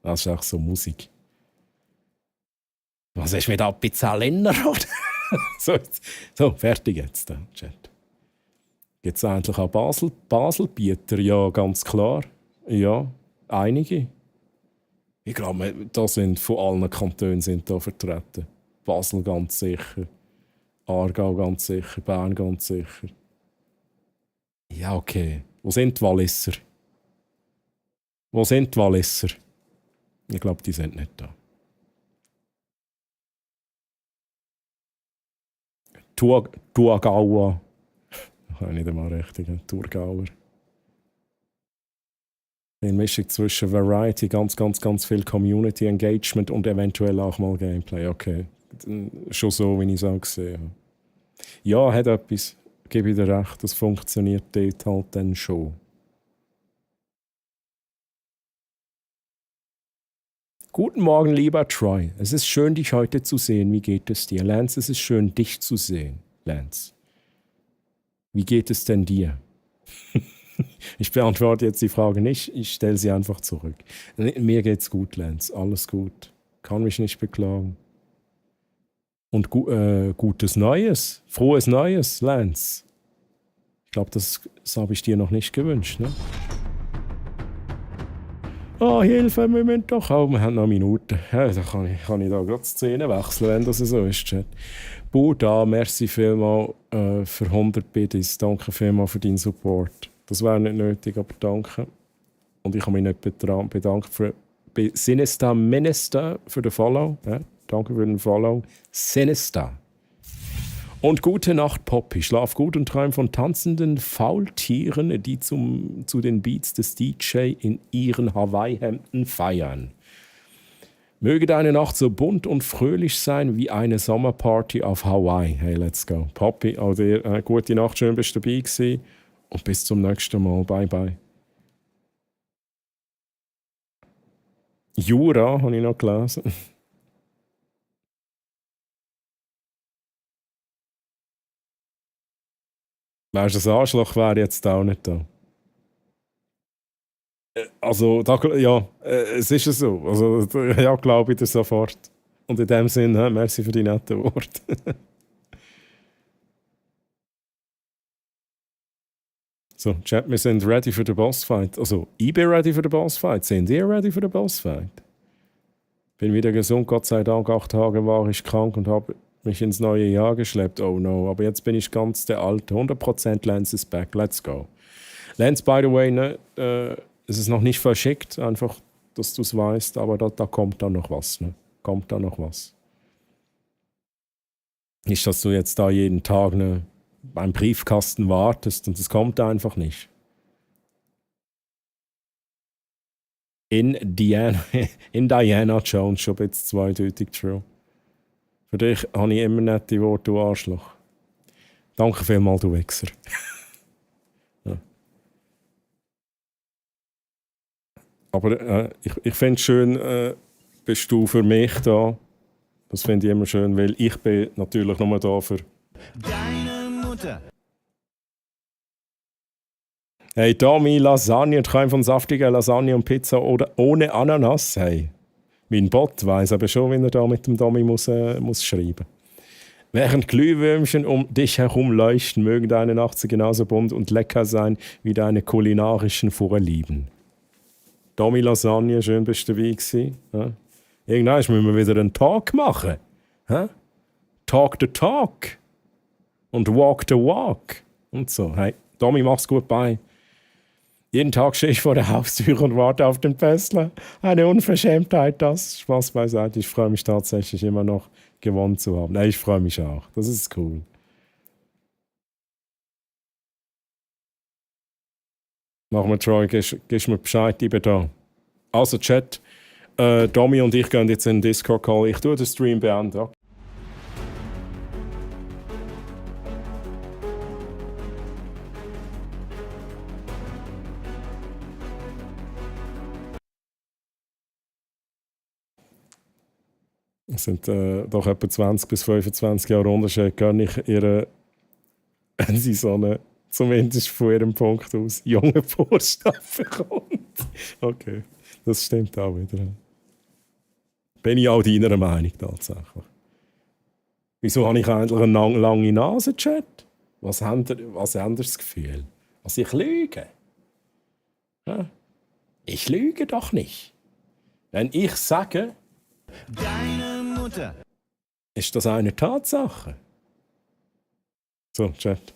das ist auch so Musik. Was ist mit Appenzeller? so, fertig jetzt, Chat. Gibt es eigentlich auch Baselbieter? Ja, ganz klar. Ja, einige. Ich glaube, da sind von allen Kantonen sind da vertreten. Basel ganz sicher. Aargau ganz sicher. Bern ganz sicher. Ja, okay. Wo sind die Walliser? Ich glaube, die sind nicht da. Thurgauer. Ich kann nicht einmal richtig. Thurgauer. Eine Mischung zwischen Variety, ganz viel Community Engagement und eventuell auch mal Gameplay. Okay, schon so, wie ich es auch gesehen habe. Ja, hat etwas. Gebe ich dir recht, das funktioniert dort halt dann schon. Guten Morgen, lieber Troy. Es ist schön, dich heute zu sehen. Wie geht es dir? Lance, es ist schön, dich zu sehen. Lance. Wie geht es denn dir? Ich beantworte jetzt die Frage nicht, ich stelle sie einfach zurück. Mir geht's gut, Lance. Alles gut. Kann mich nicht beklagen. Und gutes Neues. Frohes Neues, Lance. Ich glaube, das habe ich dir noch nicht gewünscht, ne? Oh, Hilfe, wir müssen doch auch. Wir haben noch Minuten. Ja, da kann ich da gerade die Szene wechseln, wenn das so ist, Chat. Buddha, merci vielmals für 100 Biddies. Danke vielmals für deinen Support. Das wäre nicht nötig, aber danke. Und ich kann mich nicht bedanken für Sinesta Minister für den Follow. Ja, danke für den Follow. Sinesta. Und gute Nacht, Poppy. Schlaf gut und träum von tanzenden Faultieren, die zu den Beats des DJ in ihren Hawaii-Hemden feiern. Möge deine Nacht so bunt und fröhlich sein wie eine Sommerparty auf Hawaii. Hey, let's go. Poppy, auch dir gute Nacht, schön bist du dabei gewesen. Und bis zum nächsten Mal. Bye, bye. Jura habe ich noch gelesen. Weißt du, das Arschloch wäre jetzt auch nicht da. Also, es ist so. Also, ja, glaube ich dir sofort. Und in dem Sinne, merci für die netten Worte. So, Chat, wir sind ready für den Bossfight. Also, ich bin ready für den Bossfight. Sind ihr ready für den Bossfight? Bin wieder gesund, Gott sei Dank. 8 Tage war ich krank und habe mich ins neue Jahr geschleppt. Oh no, aber jetzt bin ich ganz der Alte. 100% Lance is back. Let's go. Lance, by the way, ne, es ist noch nicht verschickt. Einfach, dass du es weißt. Aber da kommt dann noch was. Ne? Kommt da noch was. Nicht, dass du jetzt da jeden Tag beim Briefkasten wartest und es kommt einfach nicht. In Diana Jones, schon jetzt zweideutig true. Für dich habe ich immer nette Worte, du Arschloch. Danke vielmals, du Wichser. Ja. Aber ich finde es schön, bist du für mich da. Das finde ich immer schön, weil ich bin natürlich nur da für... Deine Mutter. Hey, Tommy, Lasagne, träum von saftiger Lasagne und Pizza oder ohne Ananas. Hey, mein Bot weiss aber schon, wenn er da mit dem Tommy muss schreiben. Während Glühwürmchen um dich herum leuchten, mögen deine Nacht genauso bunt und lecker sein wie deine kulinarischen Vorlieben. Tommy Lasagne, schön bist du dabei gewesen. Ja? Irgendwann müssen wir wieder einen Talk machen. Ja? Talk the Talk. Und walk the walk. Und so. Hey, Tommy, mach's gut, bye. Jeden Tag stehe ich vor der Haustür und warte auf den Pässler. Eine Unverschämtheit, das. Spaß beiseite. Ich freue mich tatsächlich immer noch, gewonnen zu haben. Nein, ich freue mich auch. Das ist cool. Machen wir, Troy, gibst mir Bescheid, ich bin da. Also, Chat, Tommy und ich gehen jetzt in den Discord-Call. Ich tue den Stream beenden. Es sind doch etwa 20 bis 25 Jahre Unterschied. Gönne ich ihre, wenn sie so eine, zumindest von ihrem Punkt aus, junge Buchstaben bekommt. Okay, das stimmt auch wieder. Bin ich auch deiner Meinung tatsächlich. Wieso habe ich eigentlich eine lange Nase, Chat? Was habt ihr das Gefühl? Was ich lüge? Ja? Ich lüge doch nicht. Wenn ich sage, Deine Mutter. ist das eine Tatsache? So, Chat.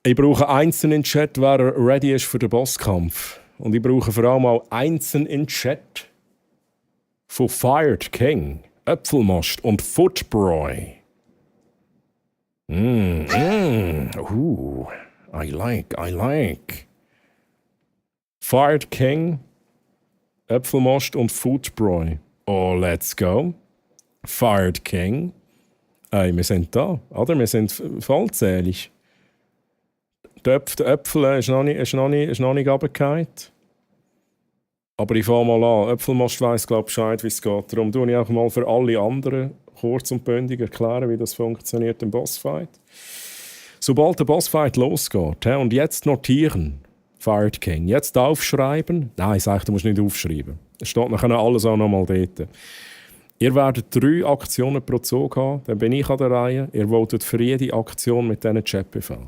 Ich brauche einzeln in Chat, wer ready ist für den Bosskampf. Und ich brauche vor allem auch einzeln in Chat von Fired King, Äpfelmost und Footbroy. I like. Fired King, Äpfelmost und Footbroy. Oh, let's go. Fired King. Hey, wir sind da, oder? Wir sind vollzählig. Der Äpfel ist noch nicht runtergefallen. Aber ich fange mal an. Äpfelmost weiss, glaube ich, Bescheid, wie es geht. Darum tue ich auch mal für alle anderen kurz und bündig erklären, wie das funktioniert im Bossfight. Sobald der Bossfight losgeht, und jetzt notieren, Fired King, jetzt aufschreiben. Nein, ich sage, du musst nicht aufschreiben. Es steht nachher alles auch noch mal dort. Ihr werdet 3 Aktionen pro Zug haben, dann bin ich an der Reihe. Ihr votet für jede Aktion mit diesen Chatbefehlen.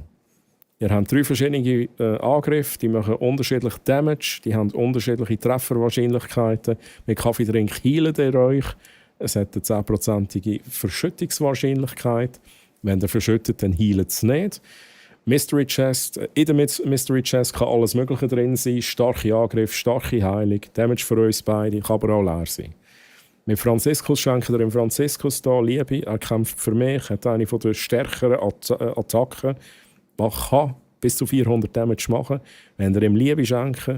Ihr habt 3 verschiedene Angriffe, die machen unterschiedlich Damage, die haben unterschiedliche Trefferwahrscheinlichkeiten. Mit Kaffeetrink heilt ihr euch. Es hat eine 10%ige Verschüttungswahrscheinlichkeit. Wenn ihr verschüttet, dann heilt es nicht. Mystery Chest. In der Mystery Chest kann alles Mögliche drin sein. Starke Angriff, starke Heilung, Damage für uns beide, kann aber auch leer sein. Mit Franziskus schenken wir dem Franziskus da Liebe. Er kämpft für mich, hat eine von den stärkeren Attacken. Man kann bis zu 400 Damage machen. Wenn ihr ihm Liebe schenkt,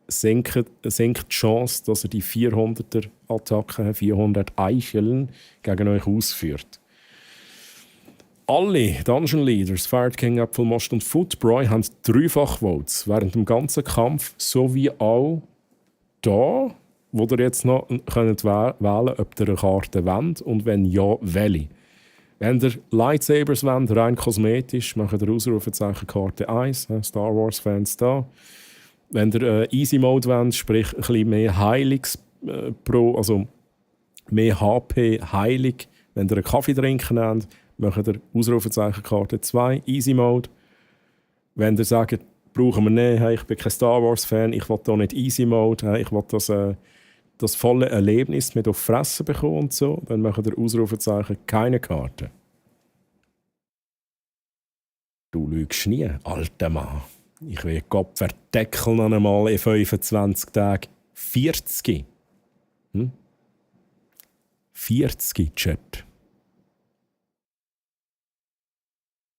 sinkt die Chance, dass er die 400er Attacken, 400 Eicheln gegen euch ausführt. Alle Dungeon Leaders, Fired King, Äpfelmost und Footbroy haben 3-fach Votes während dem ganzen Kampf, sowie auch da, wo ihr jetzt noch könnt wählen, ob ihr eine Karte wollt und wenn ja, welche. Wenn ihr Lightsabers wollt, rein kosmetisch, macht ihr Ausrufezeichen Karte 1, Star Wars Fans da. Wenn ihr Easy Mode wollt, sprich ein bisschen mehr Heilungs also mehr HP Heilung, wenn ihr einen Kaffee trinken wollt, macht ihr Ausrufezeichen Karte 2, Easy Mode. Wenn ihr sagt, brauchen wir nicht, hey, ich bin kein Star Wars Fan, ich will hier nicht Easy Mode, hey, ich will das volle Erlebnis mit auf Fressen bekommen und so, dann macht ihr Ausrufezeichen keine Karte. Du lügst nie, alter Mann. Ich will Gott verdeckeln noch einmal in 25 Tagen 40. 40, Chat.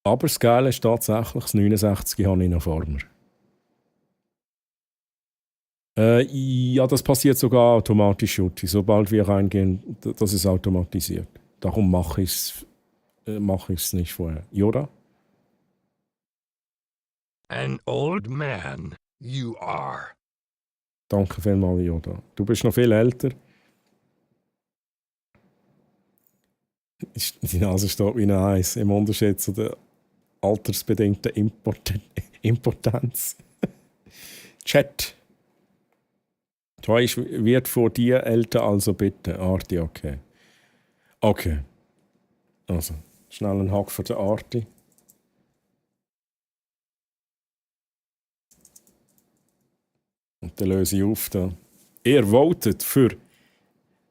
Aber das Geile ist tatsächlich, das 69 habe ich noch vor mir. Ja, das passiert sogar automatisch, Jutti. Sobald wir reingehen, das ist automatisiert. Darum mache ich es nicht vorher. Yoda? An old man, you are. Danke vielmals, Yoda. Du bist noch viel älter. Die Nase steht wie eine Eis. Im Unterschied zu den altersbedingten Impotenz. Chat. Troy wird vor dir älter, also bitte. Arti, okay. Okay. Also, schnell einen Hack für den Arti. Und dann löse ich auf da. Ihr votet für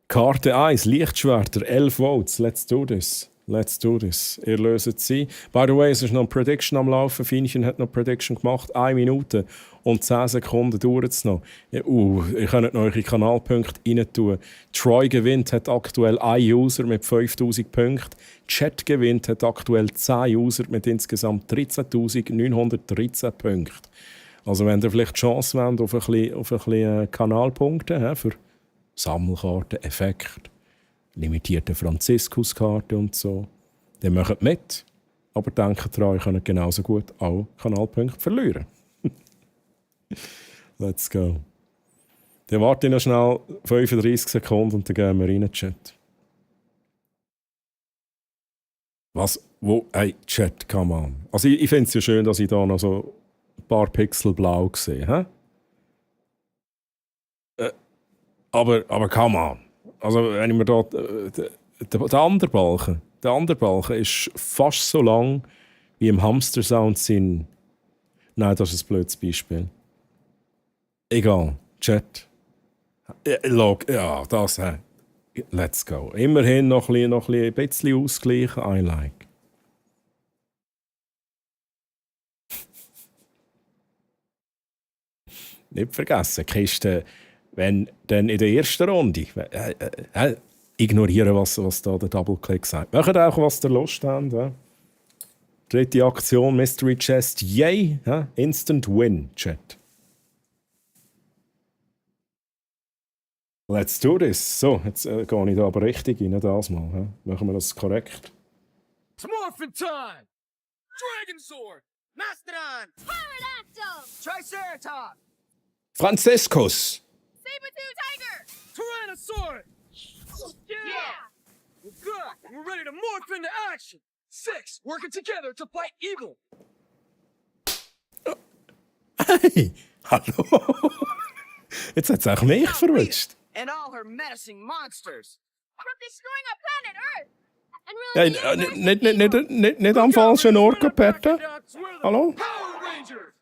Karte 1, Lichtschwerter, 11 Votes. Let's do this. Let's do this. Ihr löst sie. By the way, es ist noch eine Prediction am Laufen. Finchen hat noch eine Prediction gemacht. 1 Minute und 10 Sekunden dauert es noch. Ihr könnt noch eure Kanalpunkte rein tun. Troy gewinnt, hat aktuell 1 User mit 5000 Punkten. Chat gewinnt, hat aktuell 10 User mit insgesamt 13.913 Punkten. Also wenn ihr vielleicht die Chance wollt auf ein bisschen Kanalpunkte für Sammelkarten, Effekte, limitierte Franziskuskarte und so, dann macht mit. Aber denkt daran, ihr könnt genauso gut auch Kanalpunkte verlieren. Let's go. Dann warte ich noch schnell 35 Sekunden und dann gehen wir rein, Chat. Was? Wo? Hey, Chat, come on. Also ich finde es ja schön, dass ich da noch so ein paar Pixel blau sehe. Hä? Aber come on. Also wenn ich mir da... Der andere Balken ist fast so lang wie im Hamster-Sound sind. Nein, das ist ein blödes Beispiel. Egal. Chat. Log. Ja, das. Let's go. Immerhin noch ein bisschen ausgleichen. I like. Nicht vergessen, Kiste, wenn dann in der ersten Runde ignorieren, was da der Double-Click sagt. Macht auch, was ihr Lust habt. Ja. Dritte Aktion, Mystery Chest, yay! Ja. Instant Win, Chat. Let's do this. So, jetzt gehe ich da aber richtig rein, das mal. Ja. Machen wir das korrekt. It's Morphin time! Dragon Sword! Mastodon! Pterodactyl! Triceratops! Franziskus! Saber-tooth tiger! Tyrannosaurus! Yeah! Well, good. We're ready to morph into action. 6 working together to fight evil. Hey, hallo. Jetzt hat es auch mich verwischt. And all her menacing monsters. From destroying our planet Earth. And Hey, nicht am falschen Ort, Peter. Hallo? Power Rangers!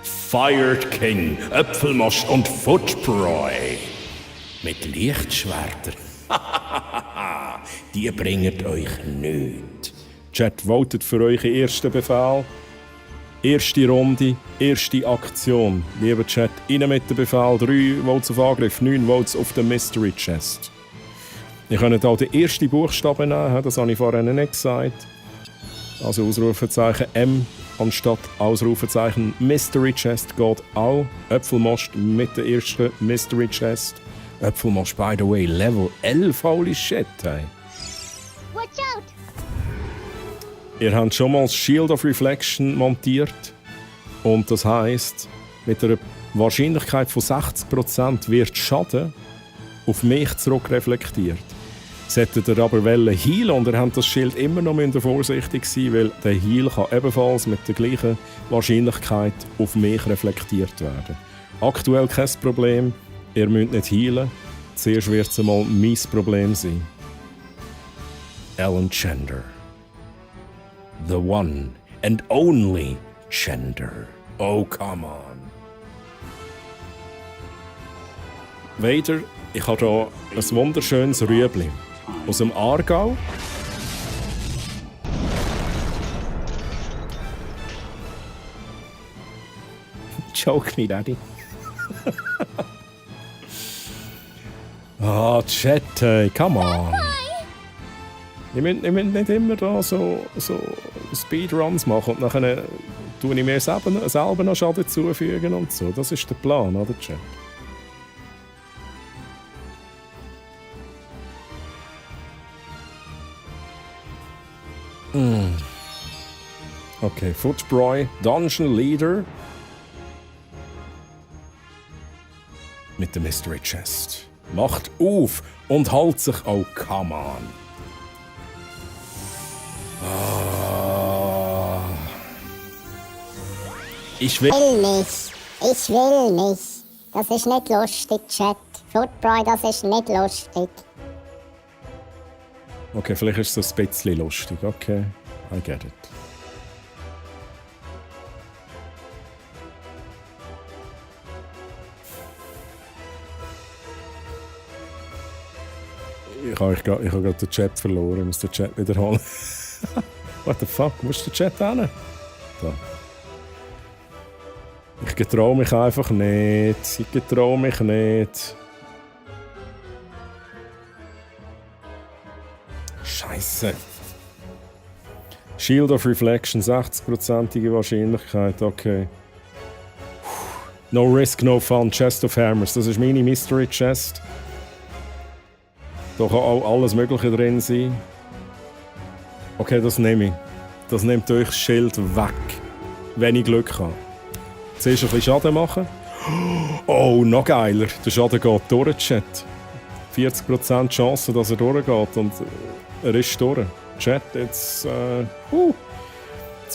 Fired King, Äpfelmost und Footbräu. Mit Lichtschwertern. Die bringen euch nichts. Chat, votet für euren ersten Befehl. Erste Runde, erste Aktion. Lieber Chat, rein mit dem Befehl. 3 Votes auf Angriff, 9 Votes auf den Mystery Chest. Ihr könnt auch den ersten Buchstaben nehmen, das habe ich vorhin nicht gesagt. Also Ausrufezeichen M anstatt Ausrufezeichen Mystery Chest geht auch. Äpfelmost mit der ersten Mystery Chest. Äpfelmost, by the way, Level 11, holy shit, hey. Watch out! Ihr habt schon mal das Shield of Reflection montiert. Und das heisst, mit einer Wahrscheinlichkeit von 60% wird Schaden auf mich zurückreflektiert. Solltet ihr aber healen und ihr habt das Schild immer noch vorsichtig sein, weil der Heal kann ebenfalls mit der gleichen Wahrscheinlichkeit auf mich reflektiert werden. Aktuell kein Problem, ihr müsst nicht healen. Zuerst wird es einmal mein Problem sein. Alan Chender. The one and only Chender. Oh, come on. Weiter, ich habe hier ein wunderschönes Rüebli. Aus dem Aargau. Joke me, Daddy. Chat, hey, come on. Ich müsst nicht immer da so Speedruns machen und nachher tue ich mir selber noch Schaden zufügen und so. Das ist der Plan, oder, Chat? Okay, Footbräu, Dungeon Leader. Mit der Mystery Chest. Macht auf und hält sich. Oh, come on. Ah. Ich will... Ich will nicht. Das ist nicht lustig, Chat. Footboy, das ist nicht lustig. Okay, vielleicht ist es so ein bisschen lustig. Okay, I get it. Ich habe gerade den Chat verloren. Ich muss den Chat wiederholen. What the fuck? Wo ist der Chat hin? Da. Ich getraue mich einfach nicht. Ich getraue mich nicht. Scheiße. Shield of Reflection, 60%ige Wahrscheinlichkeit, okay. No Risk, No Fun, Chest of Hammers, das ist meine Mystery Chest. Da kann auch alles Mögliche drin sein. Okay, das nehme ich. Das nimmt euch das Schild weg, wenn ich Glück habe. Zuerst ein bisschen Schaden machen. Oh, noch geiler, der Schaden geht durch, Chat. 40% Chance, dass er durchgeht und er ist durch. Chat, jetzt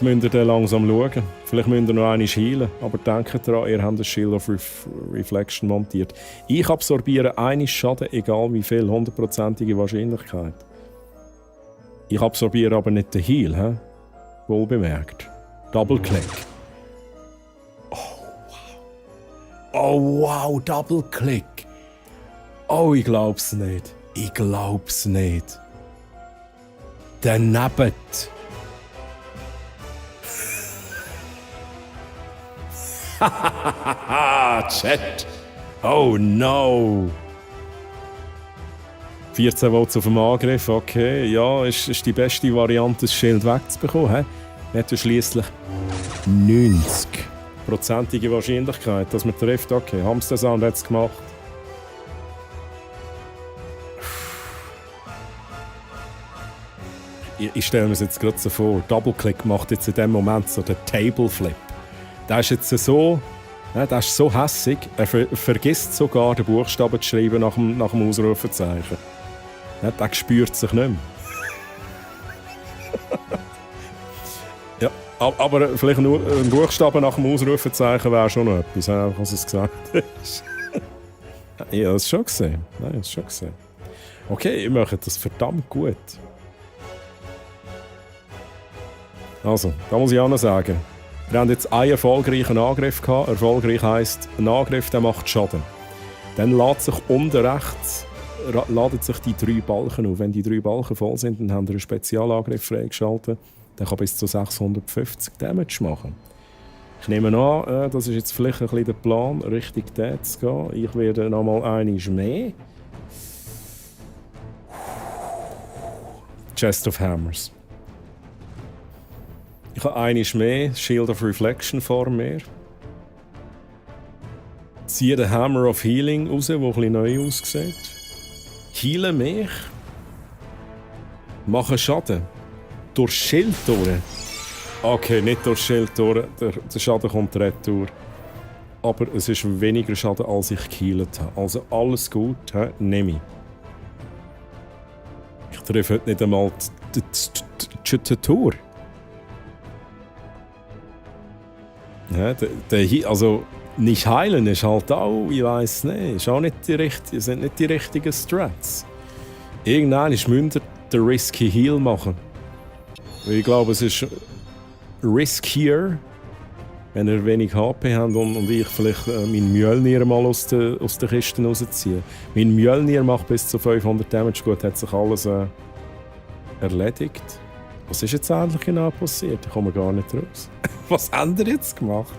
müsst ihr dann langsam schauen. Vielleicht müsst ihr noch einmal heilen, aber denkt daran, ihr habt das Shield of Reflection montiert. Ich absorbiere einen Schaden, egal wie viel, 100%ige Wahrscheinlichkeit. Ich absorbiere aber nicht den Heal, he? Wohlbemerkt. Double-Click. Oh wow, Double-Click. Oh, ich glaub's nicht. Ich glaub's nicht. Daneben. Chat. Oh no. 14 Volts auf dem Angriff, okay. Ja, ist die beste Variante, das Schild wegzubekommen. Wir hatten schliesslich 90%ige Wahrscheinlichkeit, dass man trifft. Okay, Hamster Sound hat es gemacht. Ich stelle mir es jetzt gerade so vor, Double-Click macht jetzt in dem Moment so den Table-Flip. Der ist jetzt so, der ist so hässig, er vergisst sogar den Buchstaben zu schreiben nach dem Ausrufezeichen. Der spürt sich nicht mehr. Ja, aber vielleicht nur ein Buchstaben nach dem Ausrufezeichen wäre schon noch etwas, was es gesagt hat. Ja, das ist schon gesehen. Nein, das ist schon gesehen. Okay, ihr macht das verdammt gut. Also, da muss ich auch noch sagen, wir haben jetzt einen erfolgreichen Angriff gehabt. Erfolgreich heisst, ein Angriff, der macht Schaden. Dann lädt sich unten rechts laden sich die 3 Balken auf. Wenn die 3 Balken voll sind, dann haben wir einen Spezialangriff freigeschaltet. Der kann bis zu 650 Damage machen. Ich nehme an, das ist jetzt vielleicht ein bisschen der Plan, Richtung den zu gehen. Ich werde noch mal einmal mehr. Chest of Hammers. Ich habe einmal mehr Shield of Reflection vor mir. Ziehe den Hammer of Healing raus, der ein bisschen neu aussieht. Heale mich. Mache Schaden. Durch Schild durch. Okay, nicht durch Schild durch. Der Schaden kommt retour. Aber es ist weniger Schaden, als ich geheilt habe. Also alles gut, nehme ich. Ich treffe heute nicht einmal die Tour. Also nicht heilen ist halt auch, ich weiss nicht, ist auch nicht sind nicht die richtigen Strats. Irgendwann müsst ihr den Risky Heal machen. Weil ich glaube, es ist riskier, wenn ihr wenig HP habt und ich vielleicht meinen Mjölnir mal aus der Kiste rausziehe. Mein Mjölnir macht bis zu 500 Damage, gut, hat sich alles erledigt. Was ist jetzt eigentlich genau passiert? Ich komme gar nicht raus. Was haben ihr jetzt gemacht?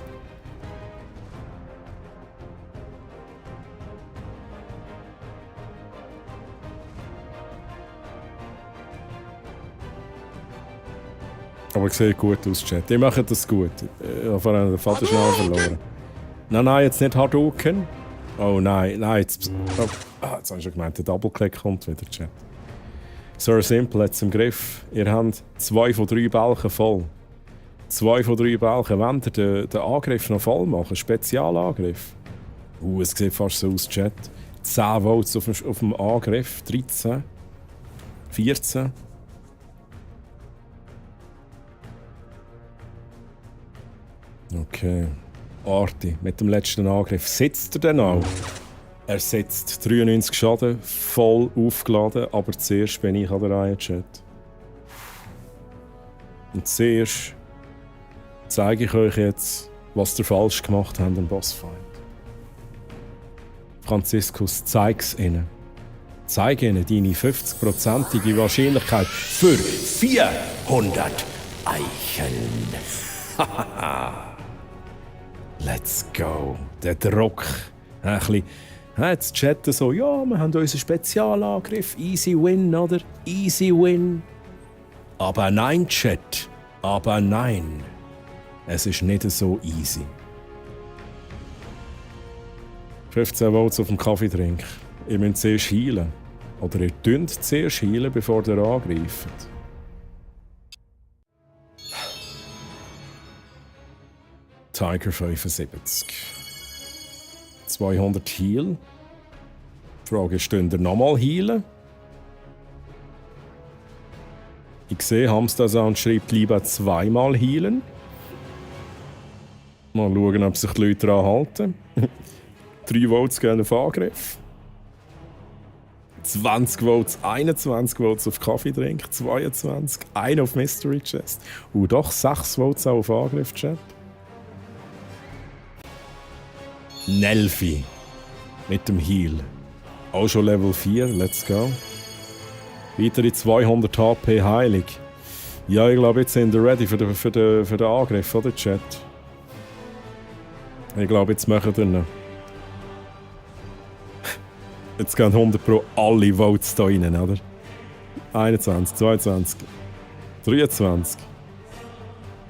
Aber es sieht gut aus, Chat. Die machen das gut. Ich habe vorhin den Vater schnell verloren. Nein, jetzt nicht Hadouken. Oh nein, jetzt... Oh, jetzt habe ich schon gemeint, der Double-Click kommt wieder, Chat. Sir Simple hat es im Griff. Ihr habt 2 von 3 Balken voll. 2 von 3 Balken. Wollt ihr den Angriff noch voll machen? Spezialangriff? Es sieht fast so aus, Chat. 10 Votes auf dem Angriff. 13. 14. Okay. Arti mit dem letzten Angriff. Sitzt er denn auch? Er sitzt. 93 Schaden, voll aufgeladen, aber zuerst bin ich an der Reihe, Chat. Und zuerst zeige ich euch jetzt, was ihr falsch gemacht habt im Bossfight. Franziskus, zeig's ihnen. Zeig ihnen deine 50%ige Wahrscheinlichkeit für 400 Eicheln. Let's go. Der Druck. Ein bisschen. Jetzt chatten so, ja, wir haben unseren Spezialangriff. Easy win, oder? Easy win. Aber nein, Chat. Aber nein. Es ist nicht so easy. 15 Votes auf dem Kaffeetrink. Ihr müsst zuerst heilen. Oder ihr dünnt zuerst heilen, bevor ihr angreift. Tiger 75. 200 Heal. Die Frage ist, könnt ihr nochmal heilen? Ich sehe, Hamster-Sound schreibt lieber zweimal heilen. Mal schauen, ob sich die Leute daran halten. 3 Votes gehen auf Angriff. 20 Votes, 21 Votes auf Kaffeetrink, 22, 1 auf Mystery Chest. Und doch 6 Votes auch auf Angriff, Chat. Nelfi mit dem Heal. Auch schon Level 4, let's go. Weitere 200 HP heilig. Ja, ich glaube, jetzt sind wir ready für den Angriff, oder Chat? Ich glaube, jetzt machen wir ihn. Jetzt gehen 100 Pro alle Votes da rein, oder? 21, 22, 23,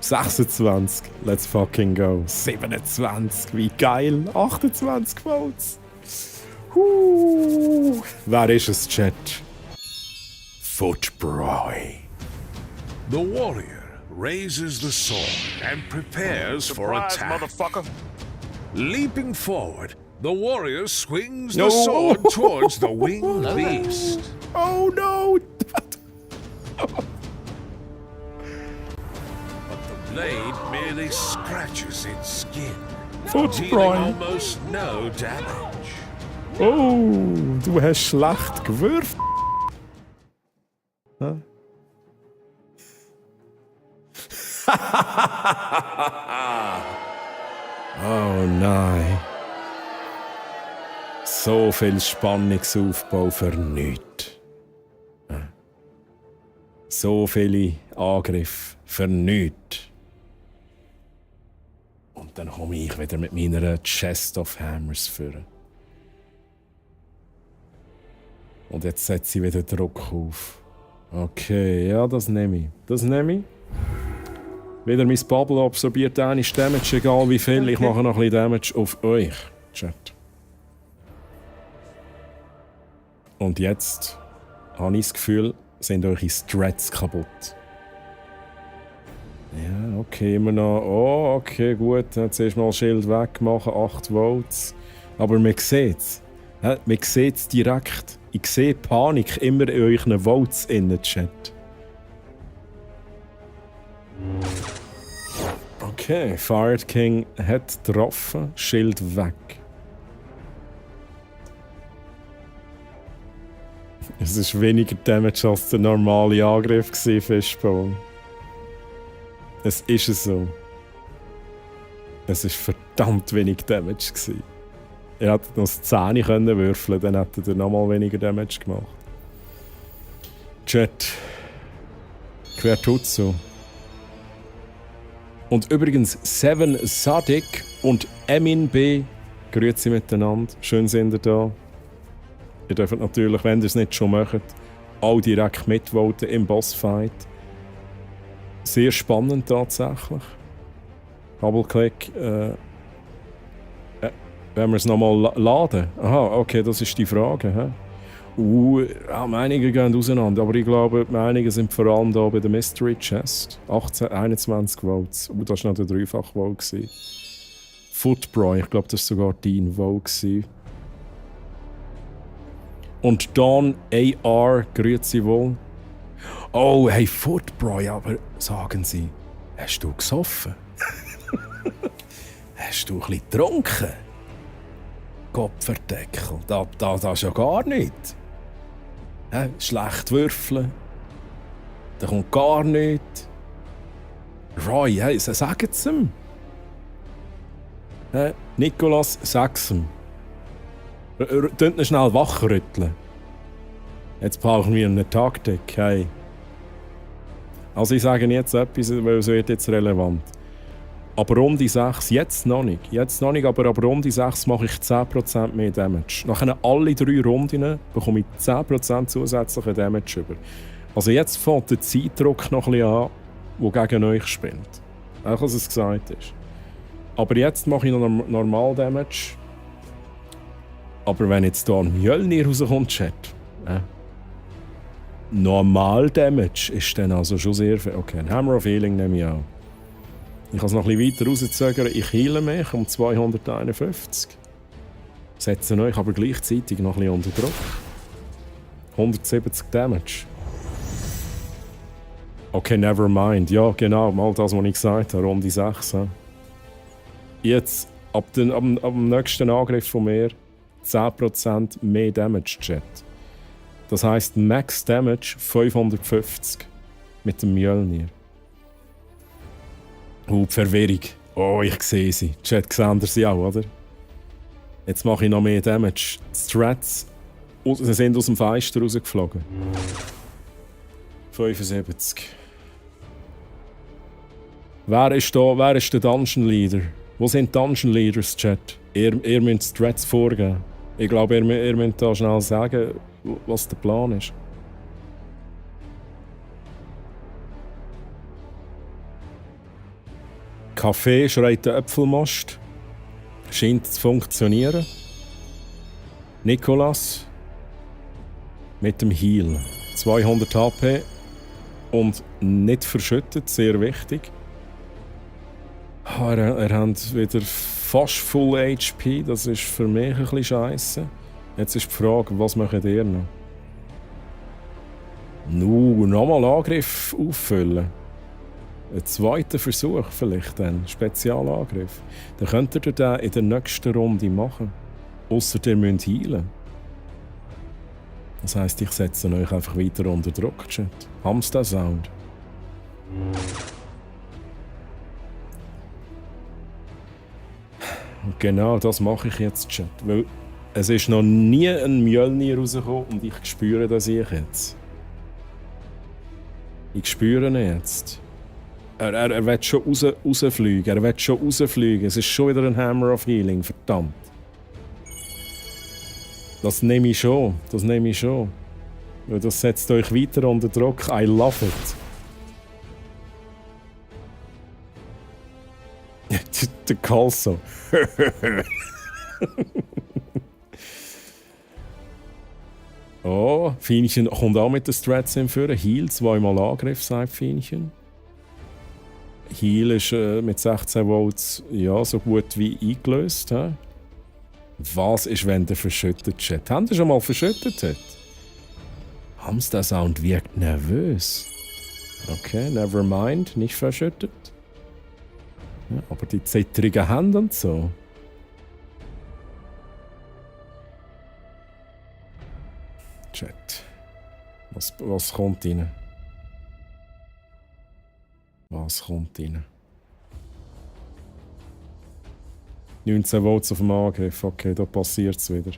26, let's fucking go. 27, wie geil. 28 Votes. Wer ist es, Chat? Footboy. The warrior raises the sword and prepares for attack. Motherfucker. Leaping forward, the warrior swings No. the sword towards the winged beast. Oh no! But the blade merely scratches its skin, Footboy. dealing almost no damage. Oh, du hast schlecht gewürft. Hä? Oh nein. So viel Spannungsaufbau für nichts. So viele Angriffe für nichts. Und dann komme ich wieder mit meiner Chest of Hammers führen. Und jetzt setze ich wieder Druck auf. Okay, ja, das nehme ich. Das nehme ich. Wieder mein Bubble absorbiert eine Damage, egal wie viel. Ich mache noch ein bisschen Damage auf euch, Chat. Und jetzt habe ich das Gefühl, sind eure Strats kaputt. Ja, okay, immer noch. Oh, okay, gut. Jetzt erstmal Schild wegmachen, 8 Volts. Aber man sieht es. Ja, man sieht es direkt. Ich sehe Panik immer in euren Votes in den Chat. Okay, Fired King hat getroffen. Schild weg. Es war weniger Damage als der normale Angriff, Fishbone. Es ist so. Es war verdammt wenig Damage. Ihr hättet noch das 10 können würfeln, dann hättet ihr nochmal weniger Damage gemacht. Chat. Quer tutsu. Und übrigens, Seven Sadik und Emin B. Grüezi miteinander. Schön sind ihr da. Ihr dürft natürlich, wenn ihr es nicht schon macht, auch direkt mitvoten im Bossfight. Sehr spannend tatsächlich. Double-Click. Wenn wir es nochmal laden? Aha, okay, das ist die Frage. Ja, Meinungen gehen auseinander, aber ich glaube, die Meinungen sind vor allem da bei der Mystery Chest. 21 Votes. Das war noch der Dreifach-Vote. Footboy, ich glaube, das war sogar dein Vote. Und Don AR, grüezi wohl. Oh, hey, Footboy, aber sagen Sie, hast du gesoffen? Hast du ein bisschen getrunken? Kopfverdeckel, das ja gar nicht. Schlecht würfeln. Da kommt gar nichts. Roy, hey, sagen Sie ihm. Nicolas, sag's ihm. Tönt ihn schnell wachrütteln. Jetzt brauchen wir eine Taktik, hey. Also ich sage jetzt etwas, weil es wird jetzt relevant. Aber Runde 6, jetzt noch nicht, aber ab Runde 6 mache ich 10% mehr Damage. Nach alle 3 Runden bekomme ich 10% zusätzlichen Damage über. Also jetzt fängt der Zeitdruck noch ein bisschen an, der gegen euch spielt. Auch als es gesagt ist. Aber jetzt mache ich noch normal Damage. Aber wenn jetzt hier ein Mjölnir rauskommt, Chat, normal Damage ist dann also schon sehr viel. Okay, ein Hammer of Healing nehme ich auch. Ich kann es noch ein bisschen weiter rauszögern. Ich heile mich um 251. Setze euch aber gleichzeitig noch ein bisschen unter Druck. 170 Damage. Okay, never mind. Ja, genau, mal das, was ich gesagt habe, Runde 6. Jetzt, ab dem nächsten Angriff von mir, 10% mehr Damage, Chat. Das heisst, Max Damage 550 mit dem Mjölnir. Die Verwirrung. Oh, ich sehe sie. Chat, sehen sie auch, oder? Jetzt mache ich noch mehr Damage. Die Strats sind aus dem Fenster rausgeflogen. 75. Wer ist der Dungeon Leader? Wo sind die Dungeon Leaders, Chat? Ihr müsst Strats vorgeben. Ich glaube, ihr müsst da schnell sagen, was der Plan ist. Kaffee schreit der Äpfelmast. Scheint zu funktionieren. Nicolas mit dem Heal. 200 HP und nicht verschüttet, sehr wichtig. Er hat wieder fast Full HP, das ist für mich ein bisschen scheisse. Jetzt ist die Frage, was macht ihr noch? Nochmal Angriff auffüllen. Ein zweiter Versuch vielleicht dann, Spezialangriff. Dann könnt ihr den in der nächsten Runde machen. Ausser ihr müsst heilen. Das heisst, ich setze euch einfach weiter unter Druck, Chat. Hamster-Sound. Und genau das mache ich jetzt, Chat. Weil es ist noch nie ein Mjölnir rausgekommen und ich spüre das jetzt. Ich spüre ihn jetzt. Er will schon rausfliegen. Es ist schon wieder ein Hammer of Healing, verdammt. Das nehme ich schon. Weil das setzt euch weiter unter Druck. I love it. Der Calso. Oh, Fienchen kommt auch mit den Strats hinführen. Heal, 2-mal Angriff, sagt Fienchen. Heal ist mit 16 Volts ja, so gut wie eingelöst. He? Was ist, wenn der verschüttet Chat? Habt ihr schon mal verschüttet? Hamster-Sound wirkt nervös. Okay, never mind, nicht verschüttet. Ja, aber die zittrigen Hände und so. Chat. Was kommt rein? Was kommt rein? 19 Volts auf dem Angriff. Okay, da passiert es wieder.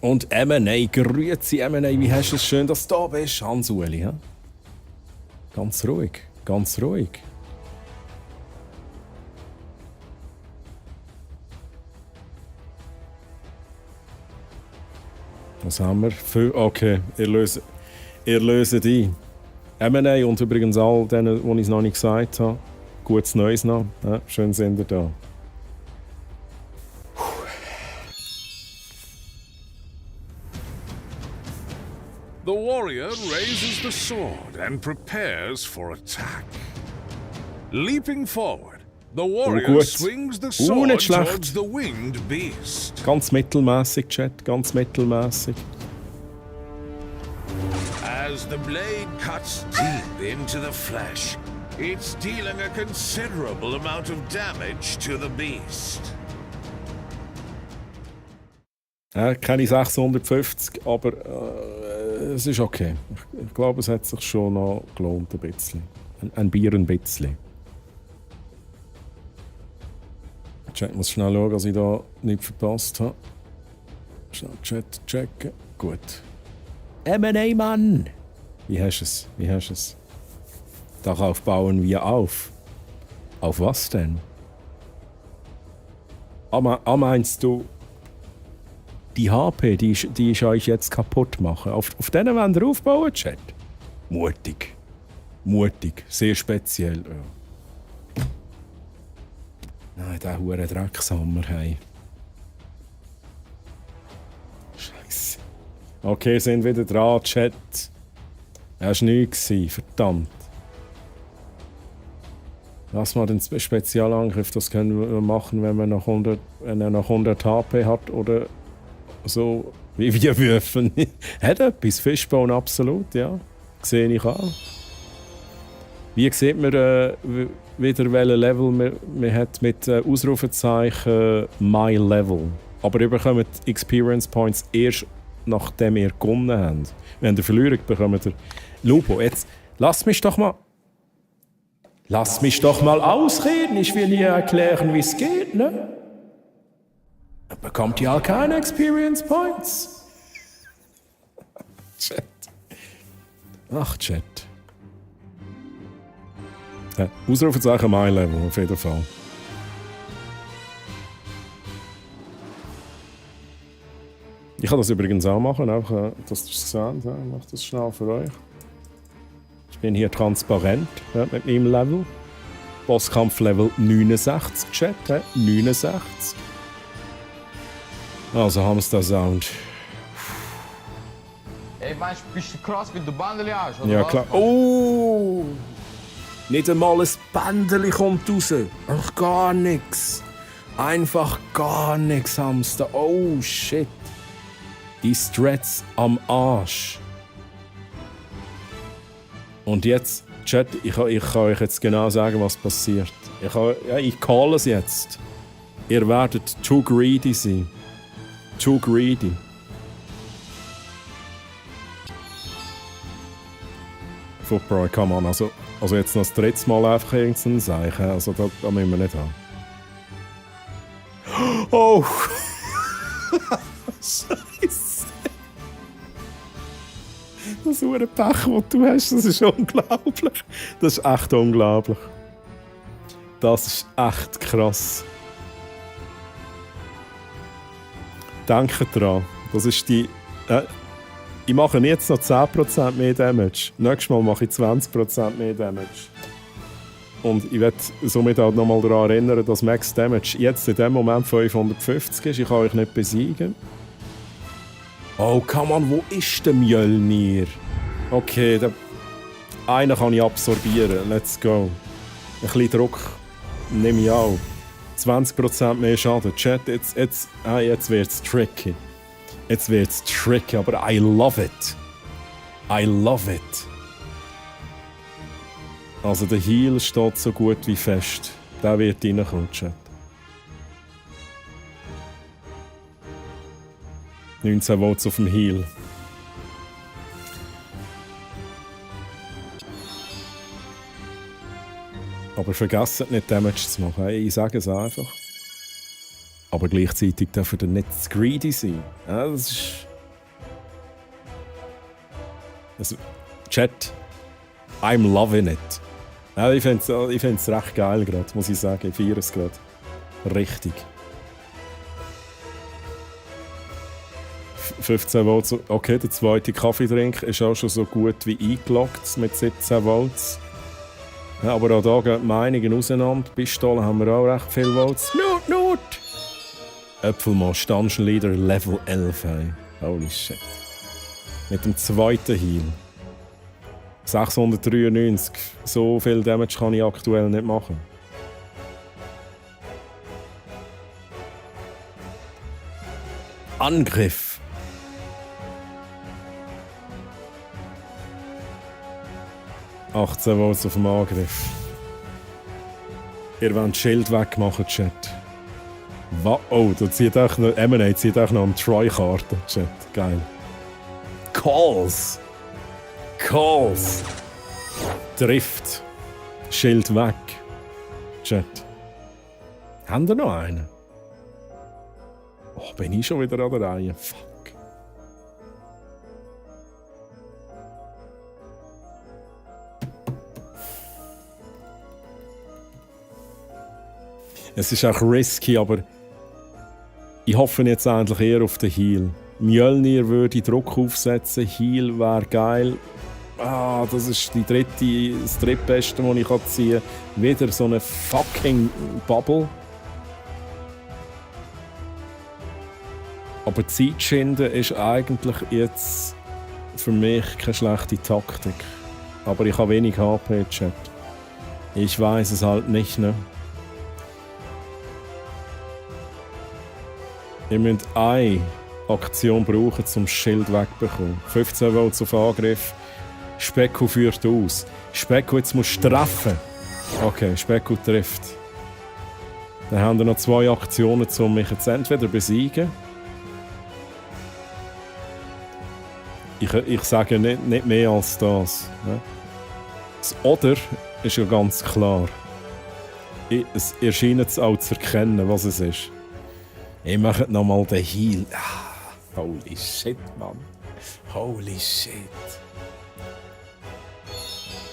Und M&A, grüezi M&A, wie hast du es schön, dass du da bist, Hans-Uli? He? Ganz ruhig, ganz ruhig. Was haben wir? Okay, ihr löst ein. M&A und übrigens all denen, die ich es noch nicht gesagt habe, gutes Neues noch. Ja, schön sind ihr da. The warrior raises the sword and prepares for attack. Leaping forward, The Oh, warrior gut. swings the Nicht sword schlecht. towards the winged beast. Ganz mittelmäßig, Chat, ganz mittelmäßig. As the blade cuts deep into the flesh, it's dealing a considerable amount of damage to the beast. Keine 650, aber es ist okay. Ich glaube, es hat sich schon noch gelohnt, ein bisschen. Ein Bier ein bisschen. Ich muss schnell schauen, dass ich da nicht verpasst habe. Schnell Chat checken. Gut. M&A, Mann! Wie hast du es? Wie hast du es? Darauf bauen wir auf. Auf was denn? Meinst du, die HP, die ich euch jetzt kaputt mache, auf denen wollt ihr aufbauen, Chat? Mutig. Mutig. Sehr speziell. Ja. Nein, der hure Drecksammer, hey. Scheiße. Okay, sind wieder dran, Chat. Das war nichts, verdammt. Lass mal den Spezialangriff, das können wir machen, wenn er noch 100 HP hat oder so. Wie wir würfeln. Hat etwas, Fishbone absolut, ja. Sehe ich auch. Wie sieht man wieder, welches Level man hat mit Ausrufezeichen My Level. Aber ihr bekommt Experience Points erst nachdem ihr gewonnen habt. Wenn ihr verliert, bekommt ihr... Lupo, jetzt lass mich doch mal ausreden. Ich will hier erklären, wie es geht, ne? Dann bekommt ihr auch keine Experience Points. Chat. Ach, Chat. Ja, Ausrufezeichen My Level, auf jeden Fall. Ich kann das übrigens auch machen, einfach, dass ihr es seht. Ja, ich mache das schnell für euch. Ich bin hier transparent, ja, mit meinem Level. Bosskampf Level 69, Chat, ja, 69. Also Hamster-Sound. Ey, weißt du, bist du krass, wenn du Bändeli hast, oder Ja, was? klar. Oh! Nicht einmal ein Bändeli kommt raus. Ach, gar nichts. Einfach gar nichts, Hamster. Oh, shit. Die Strats am Arsch. Und jetzt, Chat, ich kann euch jetzt genau sagen, was passiert. Ich call es jetzt. Ihr werdet too greedy sein. Too greedy. Football, come on. Also jetzt noch das dritte Mal einfach irgendein Zeichen. Also da müssen wir nicht haben. Oh! Scheiße! Das verdammte Pech, das du hast, das ist unglaublich. Das ist echt unglaublich. Das ist echt krass. Denkt dran, das ist die... ich mache jetzt noch 10% mehr Damage. Nächstes Mal mache ich 20% mehr Damage. Und ich werde somit auch noch mal daran erinnern, dass Max Damage jetzt in dem Moment 550 ist. Ich kann euch nicht besiegen. Oh, come on, wo ist der Mjölnir? Okay, einen kann ich absorbieren. Let's go. Ein bisschen Druck nehme ich auch. 20% mehr Schaden. Chat, jetzt wird's tricky. Jetzt wird's tricky, aber I love it. I love it. Also der Heal steht so gut wie fest. Der wird reinkommen, Chat. 19 Votes auf dem Heal. Aber vergesst nicht, Damage zu machen. Ich sage es einfach. Aber gleichzeitig dürfen ihr nicht zu greedy sein. Ja, das ist... Chat, I'm loving it. Ja, ich finde es recht geil gerade, muss ich sagen. Ich feiere es gerade. Richtig. 15 Volts. Okay, der zweite Kaffeetrink ist auch schon so gut wie eingeloggt mit 17 Volts. Ja, aber auch da gehen die Meinungen auseinander. Pistolen haben wir auch recht viel Volts. Not! Äpfelmost, Dungeon Leader Level 11. Hey. Holy shit. Mit dem zweiten Heal. 693. So viel Damage kann ich aktuell nicht machen. Angriff. ...18 Volts auf dem Angriff. Ihr wollt das Schild wegmachen, Chat. Oh, da zieht auch noch... Emanate zieht auch noch eine Troy-Karte, Chat. Geil. Calls. Trifft. Schild weg. Chat. Haben wir noch einen? Oh, bin ich schon wieder an der Reihe? Fuck. Es ist auch risky, aber ich hoffe jetzt endlich eher auf den Heal. Mjölnir würde Druck aufsetzen, Heal wäre geil. Das ist das drittbeste, das ich ziehen kann. Wieder so eine fucking Bubble. Aber Zeit schinden ist eigentlich jetzt für mich keine schlechte Taktik. Aber ich habe wenig HP, Chat. Ich weiß es halt nicht, ne? Ihr müsst eine Aktion brauchen, um das Schild wegzubekommen. 15 Volts auf Angriff. Specko führt aus. Specko, jetzt musst du treffen. Okay, Specko trifft. Dann haben wir noch 2 Aktionen, um mich jetzt entweder besiegen. Ich sage nicht mehr als das. Ne? Das Oder ist ja ganz klar. Es erscheint es auch zu erkennen, was es ist. Ich mache nochmal den Heal. Holy shit, Mann. Holy shit.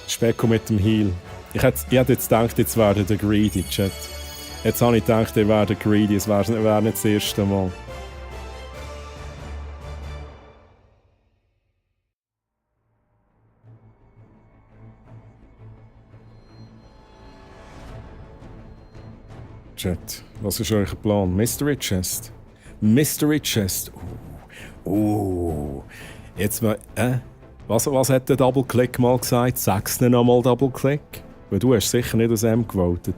Specko mit dem Heal. Ich hätte jetzt gedacht, jetzt wäre der Greedy, Chat. Jetzt habe ich gedacht, er wäre der Greedy. Es wäre nicht das erste Mal. Chat, was ist euer Plan? Mystery Chest? Mystery Chest. Jetzt mal, was hat der Double-Click mal gesagt? Sag's nicht nochmal Double-Click. Weil du hast sicher nicht aus M gewotet.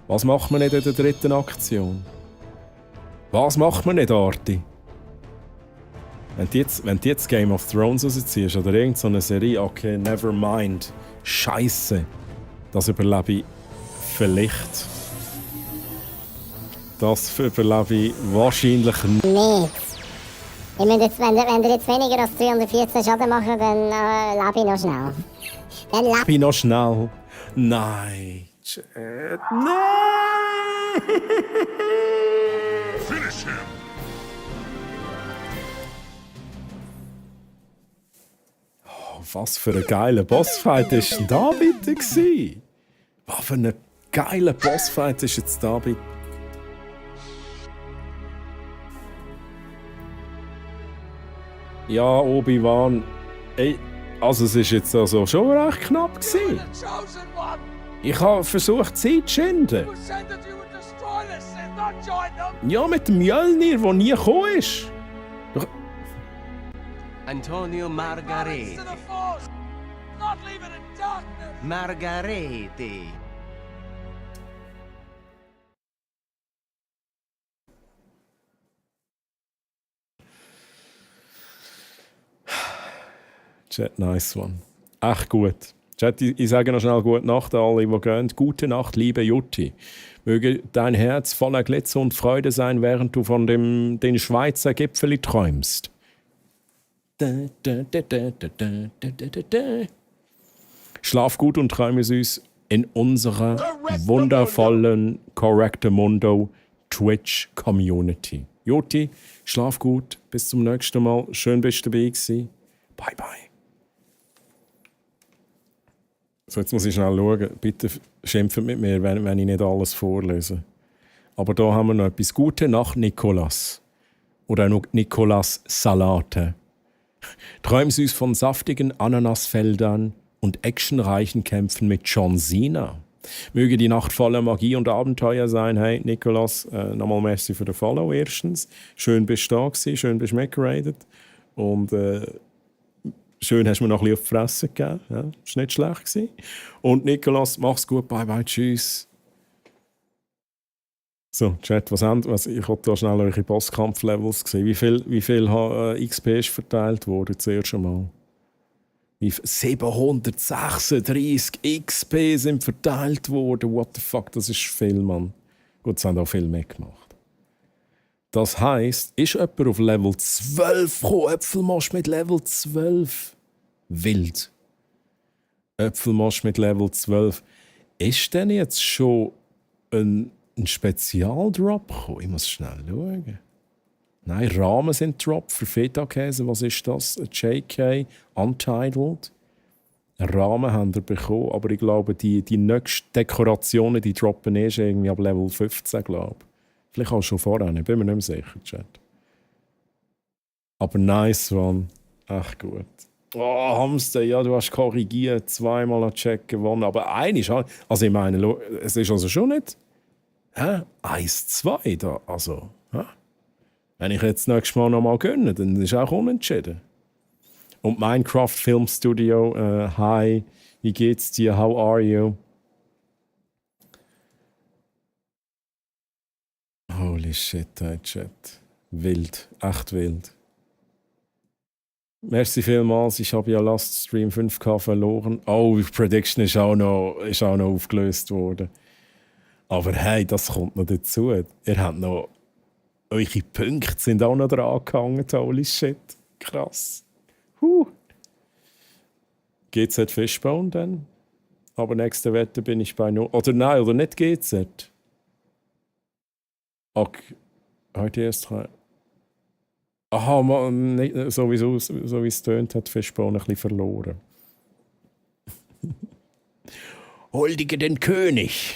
Was macht man nicht in der dritten Aktion? Was macht man nicht, Arti? Wenn du jetzt Game of Thrones rausziehst oder irgendeine Serie, okay, never mind. Scheiße. Das überlebe ich vielleicht. Das überlebe ich wahrscheinlich nicht. Ich meine, wenn ihr jetzt weniger als 314 Schaden macht, dann lebe ich noch schnell. Dann lebe ich noch schnell. Nein. Nein! Finish him! Oh, was für ein geiler Bossfight war denn da bitte gewesen? Was für ein geiler Bossfight ist jetzt da bitte? Ja, Obi-Wan. Also es ist jetzt also schon recht knapp gewesen. Ich habe versucht, Zeit zu schinden. Ja, mit dem Mjölnir, der nie gekommen ist. Antonio Margareti. Margareti. Chat, nice one. Echt gut. Chat, ich sage noch schnell gute Nacht an alle, die gehen. Gute Nacht, liebe Jutti. Möge dein Herz voller Glitzer und Freude sein, während du von den Schweizer Gipfeli träumst. Schlaf gut und träume süß in unserer wundervollen Correctamundo Twitch Community. Jutti, schlaf gut. Bis zum nächsten Mal. Schön, bist du dabei gewesen. Bye, bye. So, jetzt muss ich schnell schauen. Bitte schimpft mit mir, wenn ich nicht alles vorlese. Aber da haben wir noch etwas. Gute Nacht, Nikolas. Oder noch Nikolas Salate. Träum süß von saftigen Ananasfeldern und actionreichen Kämpfen mit John Cena. Möge die Nacht voller Magie und Abenteuer sein. Hey, Nikolas, nochmal merci für den Follow erstens. Schön bist du da gewesen, schön bist du mitgeradet. Und schön hast du mir noch ein bisschen auf die Fresse gegeben. Ja, das war nicht schlecht gewesen. Und Nikolas, mach's gut, bye bye, tschüss. So, Chat, ich wollte da schnell eure Bosskampf-Levels sehen. Wie viel XP ist verteilt worden zuerst einmal? 736 XP sind verteilt worden. What the fuck, das ist viel, Mann. Gut, es haben auch viel mehr gemacht. Das heisst, ist jemand auf Level 12 gekommen? Äpfelmosch mit Level 12. Wild. Äpfelmosch mit Level 12. Ist denn jetzt schon ein Spezialdrop gekommen? Ich muss schnell schauen. Nein, Rahmen sind Drop für Feta-Käse. Was ist das? JK Untitled. Einen Rahmen haben wir bekommen, aber ich glaube, die nächsten Dekorationen die droppen irgendwie ab Level 15, glaube ich. Vielleicht auch schon vorher, ich bin mir nicht mehr sicher, Chat. Aber nice, One. Echt gut. Oh, Hamster, ja, du hast korrigiert, zweimal einen Check gewonnen, aber eigentlich, also ich meine, es ist also schon nicht 1-2 da, also, wenn ich jetzt nächstes Mal noch mal gönne, dann ist auch unentschieden. Und Minecraft Film Studio, hi, wie geht's dir, how are you? Holy shit, hey, Chat. Wild, echt wild. Merci vielmals, ich habe ja Last Stream 5K verloren. Oh, die Prediction ist auch noch aufgelöst worden. Aber hey, das kommt noch dazu. Ihr habt noch... Eure Punkte sind auch noch dran gehangen, holy shit. Krass. GZ Fishbone dann? Aber nächste Wette bin ich bei 0. Oder nein, oder nicht GZ. Okay. Heute erst 3. Aha, man, nicht, sowieso, so wie es tönt, hat Fishbone ein bisschen verloren. Huldige den König!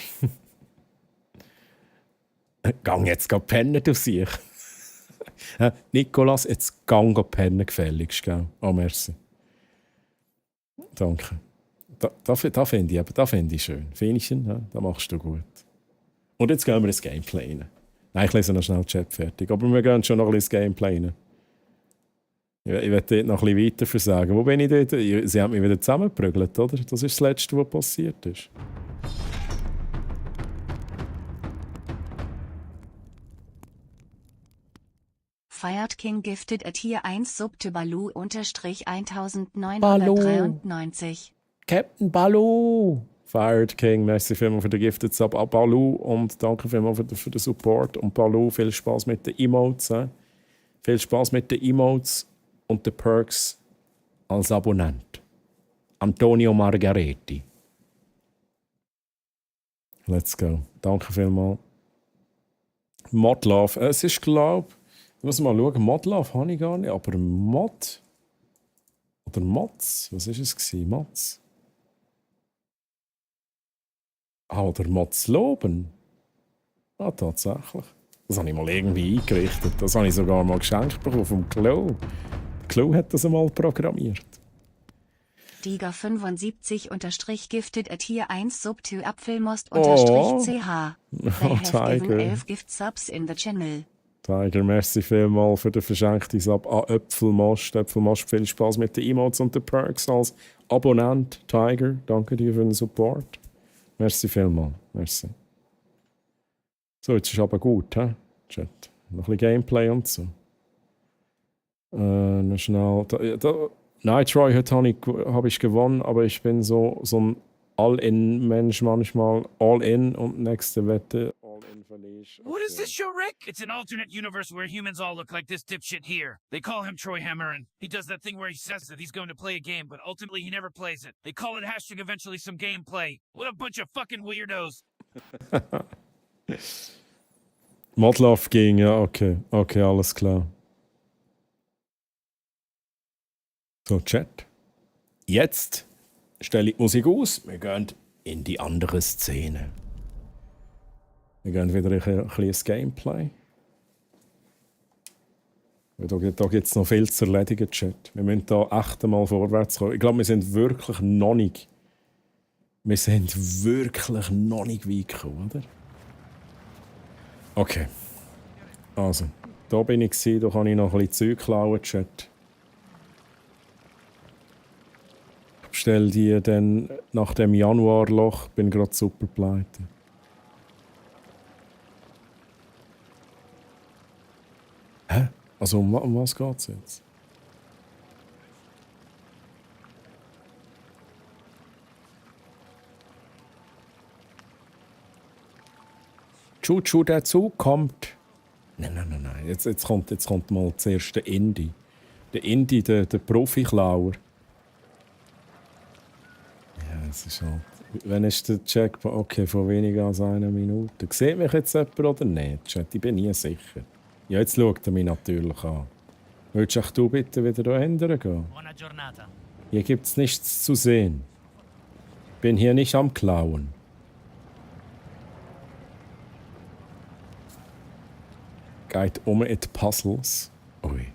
Gang jetzt pennen, du sich. Nikolas, jetzt gang pennen, gefälligst, gell? Oh, merci. Danke. Das finde ich schön. Fähnchen, ja, das machst du gut. Und jetzt gehen wir ins Gameplay rein. Nein, ich lese noch schnell den Chat fertig. Aber wir gehen schon noch ein bisschen ins Gameplay rein. Ich werde dort noch ein bisschen weiter versagen. Wo bin ich dort? Sie haben mich wieder zusammengeprügelt, oder? Das ist das Letzte, was passiert ist. Fired King gifted a Tier 1 Sub to Baloo-1993. Captain Baloo! Fired King, merci vielmals für den Gifted Sub an Baloo und danke vielmals für den Support. Und Baloo, viel Spaß mit den Emotes. Viel Spaß mit den Emotes und den Perks als Abonnent. Antonio Margaretti. Let's go. Danke vielmals. Modlove, es ist, glaube ich, muss mal schauen, Modlove habe ich gar nicht, aber Mod oder Mods, was war es? Mods? Ah, oder Mods loben? Ah, tatsächlich. Das habe ich mal irgendwie eingerichtet. Das habe ich sogar mal geschenkt bekommen vom Klo. Klo hat das einmal programmiert. Diga 75 gifted a Tier 1 Sub to Apfelmost _CH. They have given 11 gift subs in the channel. Tiger, merci vielmals für den verschenkten Sub an Äpfelmost. Äpfelmost, viel Spaß mit den Emotes und den Perks als Abonnent. Tiger, danke dir für den Support. Merci vielmals. Merci. So, jetzt ist aber gut, hä? Chat. Noch ein bisschen Gameplay und so. Noch schnell. Nein, Troy, heute habe ich gewonnen, aber ich bin so ein All-In-Mensch manchmal. All-In und nächste Wette. What is this show, Rick? It's an alternate universe where humans all look like this dipshit here. They call him Troy Hammerin. He does that thing where he says that he's going to play a game, but ultimately he never plays it. They call it hashtag eventually some gameplay. What a bunch of fucking weirdos. Modlove ging, ja, okay. Okay, alles klar. So, Chat. Jetzt stelle ich die Musik aus. Wir gehen in die andere Szene. Wir gehen wieder ein kleines Gameplay. Da gibt es noch viel zu erledigen, Chat. Wir müssen hier echt einmal vorwärts kommen. Ich glaube, wir sind wirklich noch nicht weit gekommen, oder? Okay. Also, da bin ich, da kann ich noch ein bisschen Zeug klauen, Chat. Ich bestelle die dann nach dem Januarloch, bin gerade super pleite. Also um was geht es jetzt? Chuchu, der Zug kommt. Nein. Jetzt kommt mal zuerst der Indy. Der Indy, der Profi-Klauer. Ja, es ist halt... Wann ist der Checkpoint? Okay, von weniger als einer Minute. Sieht mich jetzt jemand oder nicht? Chat, ich bin nie sicher. Ja, jetzt schaut er mich natürlich an. Würdest du bitte wieder da ändern gehen? Hier gibt's nichts zu sehen. Bin hier nicht am Klauen. Geht in die Puzzles. Ui.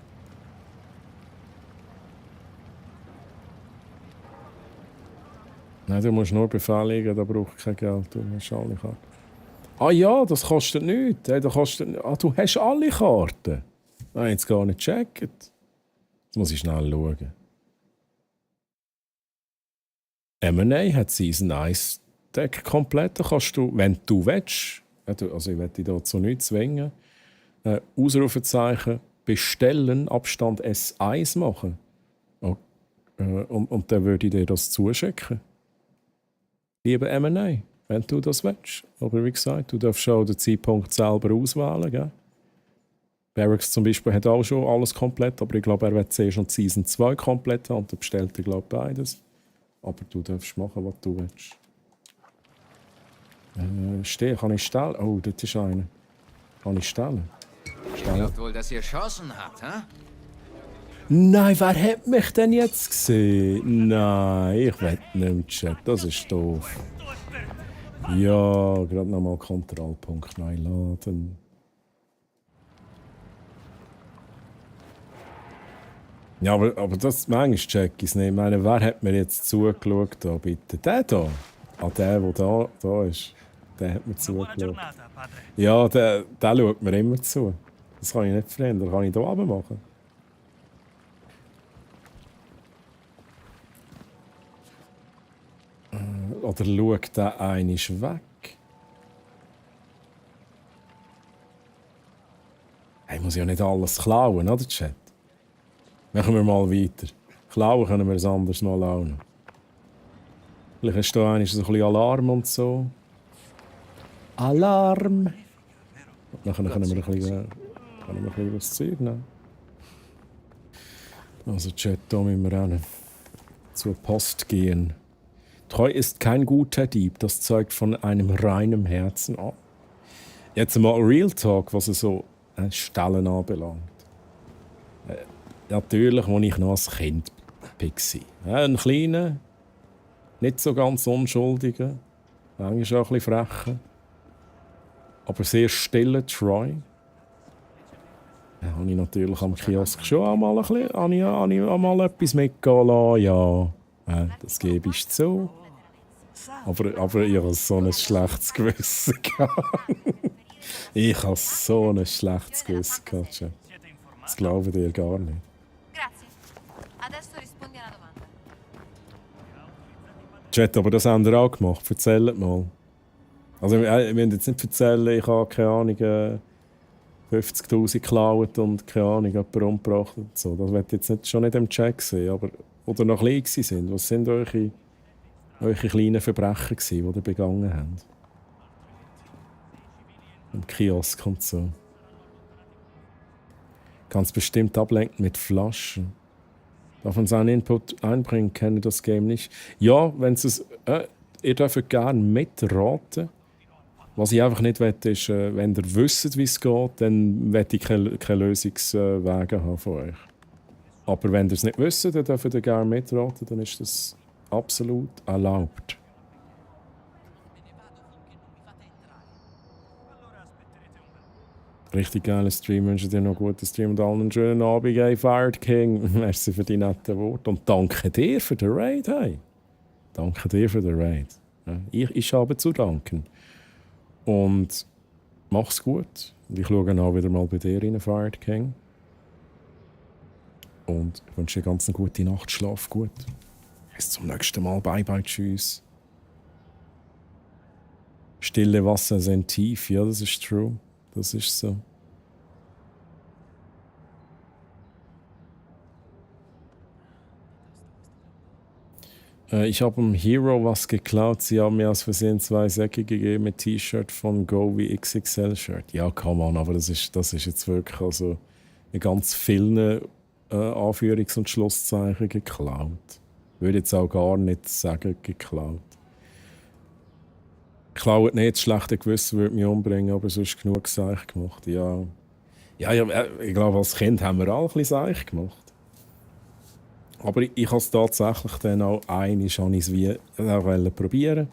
Nein, du musst nur befehligen, da braucht kein Geld. Du hast alle Karten. Ah ja, das kostet nichts. Hey, du hast alle Karten. Nein, jetzt gar nicht gecheckt. Jetzt muss ich schnell schauen. M&A hat Season 1 Deck komplett. Da kannst du, wenn du willst, also ich will dich dazu nicht zwingen, Ausrufezeichen bestellen, Abstand S1 machen. Und dann würde ich dir das zuschicken. Lieber M&A, wenn du das willst. Aber wie gesagt, du darfst auch den Zeitpunkt selber auswählen. Gell? Barracks zum Beispiel hat auch schon alles komplett, aber ich glaube, er wird zuerst noch Season 2 komplett haben und dann bestellt er, glaube ich, beides. Aber du darfst machen, was du willst. Kann ich stellen? Oh, das ist einer. Kann ich stellen? Ihr glaubt wohl, dass ihr Chancen habt, hä? Nein, wer hat mich denn jetzt gesehen? Nein, ich will nicht im Chat, das ist doof. Ja, gerade nochmal Kontrollpunkt neu laden. Ja, aber das manchmal check ich es nicht. Ich meine, wer hat mir jetzt zugeschaut da, bitte? Der da? Ah, der da ist. Der hat mir zugeschaut. Ja, der schaut mir immer zu. Das kann ich nicht verändern. Kann ich hier oben machen? Oder schaut der einisch weg? Hey, muss ja nicht alles klauen, oder Chat? Machen wir mal weiter. Klauen können wir es anders mal auch noch. Vielleicht ist da einisch so ein bisschen Alarm und so. Alarm! Dann können wir ein bisschen was Zeug nehmen. Also Chat, da müssen wir auch zur Post gehen. Treu ist kein guter Dieb, das zeugt von einem reinen Herzen ab. Jetzt mal Real Talk, was so Stellen anbelangt. Natürlich, als ich noch als Kind war. Ein kleiner, nicht so ganz unschuldiger, manchmal auch ein bisschen frecher, aber sehr stiller Troy. Ja, habe ich natürlich am Kiosk schon einmal etwas mitgehen lassen, ja. Das gebe ich zu. Aber ich habe so ein schlechtes Gewissen gehabt. Ich habe so ein schlechtes Gewissen gehabt. Das glauben dir gar nicht. Chat, aber das haben wir auch gemacht. Erzählt mal. Also, wir müssen jetzt nicht erzählen, ich habe keine Ahnung, 50'000 geklaut und keine Ahnung, jemanden umgebracht und so. Das wird jetzt schon nicht im Check sehen, aber oder noch klein sind. Was sind eure kleinen Verbrechen gewesen, die ihr begangen habt? Im Kiosk und so. Ganz bestimmt ablenken mit Flaschen. Darf man seinen Input einbringen, kenne das Game nicht. Ja, wenn es ihr dürft gerne mitraten. Was ich einfach nicht will, ist, wenn ihr wisst, wie es geht, dann will ich keine Lösungswege haben von euch. Aber wenn ihr es nicht wisst, dann dürft ihr gerne mitraten, dann ist das absolut erlaubt. Richtig geiler Stream, wünsche dir noch einen guten Stream und allen einen schönen Abend, hey, Fired King. Merci für die netten Worte und danke dir für den Raid, hey. Danke dir für den Raid. Ja, ich habe zu danken. Und mach's gut. Ich schaue auch wieder mal bei dir rein, Fired King. Und ich wünsche dir ganz eine gute Nacht, schlaf gut. Bis zum nächsten Mal, bye bye, tschüss. Stille Wasser sind tief, ja, das ist true. Das ist so. Ich habe dem Hero was geklaut. Sie haben mir aus Versehen 2 Säcke gegeben mit T-Shirt von Go wie XXL-Shirt. Ja, come on, aber das ist jetzt wirklich also in ganz vielen Anführungs- und Schlusszeichen geklaut. Ich würde jetzt auch gar nicht sagen, geklaut. Klaut nicht, das schlechte Gewissen würde mich umbringen, aber sonst genug Seich gemacht. Ja, ich glaube, als Kind haben wir alle ein bisschen Seich gemacht. Aber ich habe es tatsächlich dann auch einmal wie probieren.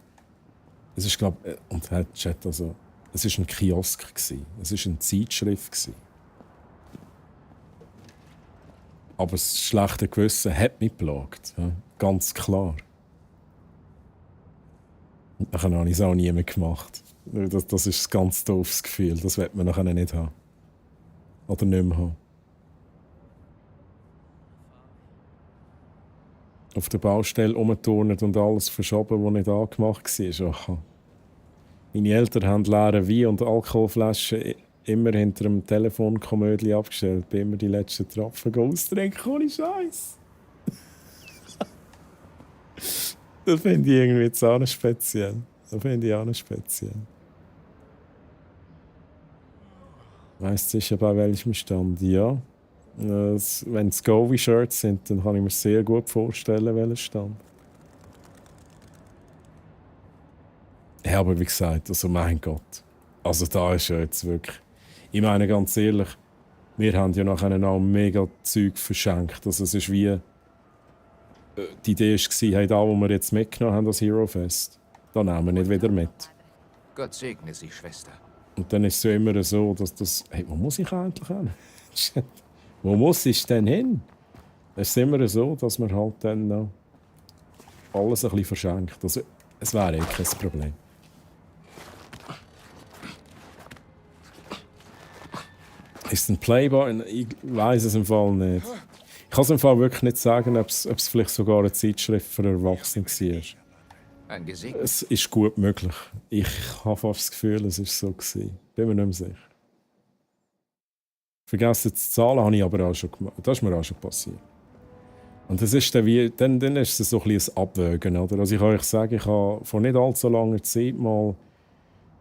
Es ist, glaube ich, und Chat, also, es war ein Kiosk, es war eine Zeitschrift. Aber das schlechte Gewissen hat mich geplagt, ja, ganz klar. Und dann habe ich es auch nie mehr gemacht. Das ist ein ganz doofes Gefühl, das will man nachher nicht haben. Oder nicht mehr haben. Auf der Baustelle rumgeturnt und alles verschoben, was nicht angemacht war. Aha. Meine Eltern haben leere Wein- und Alkoholflaschen immer hinter dem Telefonkomödie abgestellt. Bin immer die letzten Tropfen austrinken, ohne Scheiß. Das finde ich irgendwie jetzt auch noch speziell. Weißt du sicher, bei welchem Stand? Ja. Wenn es Govi-Shirts sind, dann kann ich mir sehr gut vorstellen, welcher Stand. Ja, aber wie gesagt, also mein Gott. Also da ist ja jetzt wirklich... Ich meine ganz ehrlich, wir haben ja nachher auch mega Zeug verschenkt. Also es ist wie... Die Idee war, hey, da, wo wir jetzt mitgenommen haben, das Hero Fest, da nehmen wir nicht wieder mit. Gott segne Sie, Schwester. Und dann ist es ja immer so, dass das... Hey, wo muss ich eigentlich hin? Wo muss ich denn hin? Es ist immer so, dass man halt dann noch alles ein bisschen verschenkt. Also, es wäre kein Problem. Ist es ein Playboy? Ich weiss es im Fall nicht. Ich kann es im Fall wirklich nicht sagen, ob es vielleicht sogar eine Zeitschrift für Erwachsene war. Ein Gesicht. Es ist gut möglich. Ich habe fast das Gefühl, es war so gewesen. Bin mir nicht mehr sicher. Vergessen zu zahlen habe ich aber auch schon gemacht. Das ist mir auch schon passiert. Und das ist dann dann ist es so ein bisschen ein Abwägen. Oder? Also ich kann euch sagen, ich habe vor nicht allzu langer Zeit mal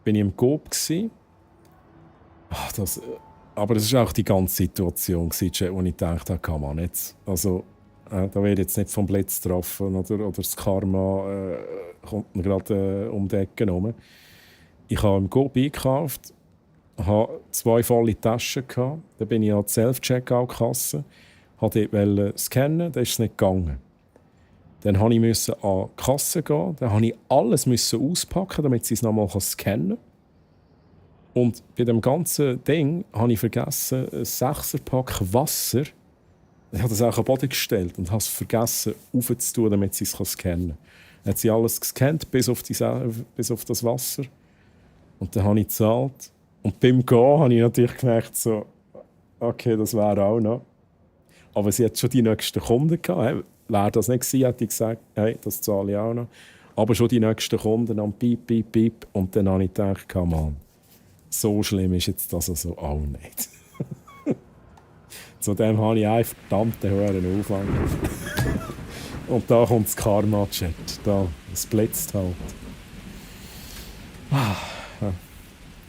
bin ich im Coop gsi. Aber das war auch die ganze Situation, wo ich dachte, kann man nicht. Also, da wird jetzt nicht vom Blitz getroffen oder das Karma kommt mir gerade um die Ecke herum. Ich habe im Coop eingekauft, hatte 2 volle Taschen. Dann bin ich an die Self-Checkout-Kasse, wollte dort scannen, dann ist es nicht gegangen. Dann musste ich an die Kasse gehen, dann musste ich alles auspacken, damit sie es nochmal scannen kann. Und bei dem ganzen Ding habe ich vergessen, ein 6er-Pack Wasser. Ich habe das auch am Boden gestellt und habe es vergessen, aufzutun, damit sie es scannen kann. Dann hat sie alles gescannt, bis auf das Wasser. Und dann habe ich gezahlt. Und beim Gehen habe ich natürlich gemerkt, so, okay, das wäre auch noch. Aber sie hat schon die nächsten Kunden gehabt. Wäre das nicht gewesen, hätte ich gesagt, hey, das zahle ich auch noch. Aber schon die nächsten Kunden am Piep, Piep, Piep. Und dann habe ich gedacht, come on, so schlimm ist jetzt das also auch nicht. Zudem habe ich einen verdammten hohen Aufwand. Und da kommt das Karma-Chat. Da, es blitzt halt.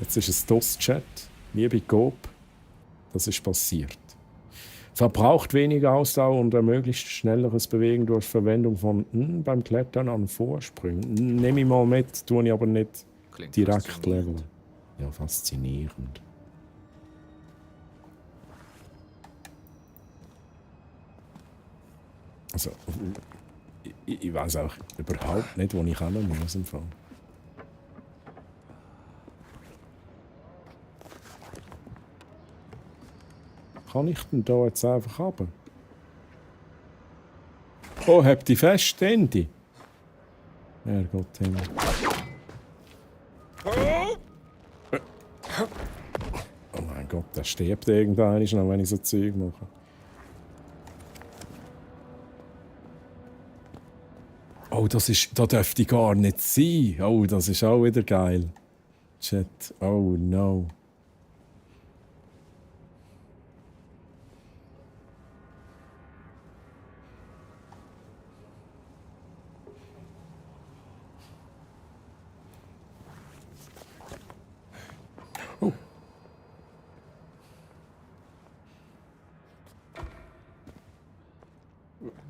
Jetzt ist es DOS-Chat. Liebe Coop, das ist passiert. Verbraucht weniger Ausdauer und ermöglicht schnelleres Bewegen durch Verwendung von beim Klettern an Vorsprüngen. Nehme ich mal mit, tue ich aber nicht Klingt direkt leveln. Ja, faszinierend. Also, ich weiß auch überhaupt nicht, wo ich hin muss im Fall. Kann ich denn da jetzt einfach runter? Oh, habt ihr fest, Andy? Herrgott, Himmel. Oh mein Gott, der stirbt irgendwann, wenn ich so Zeug mache. Oh, das dürfte gar nicht sein. Oh, das ist auch wieder geil. Chat, oh no.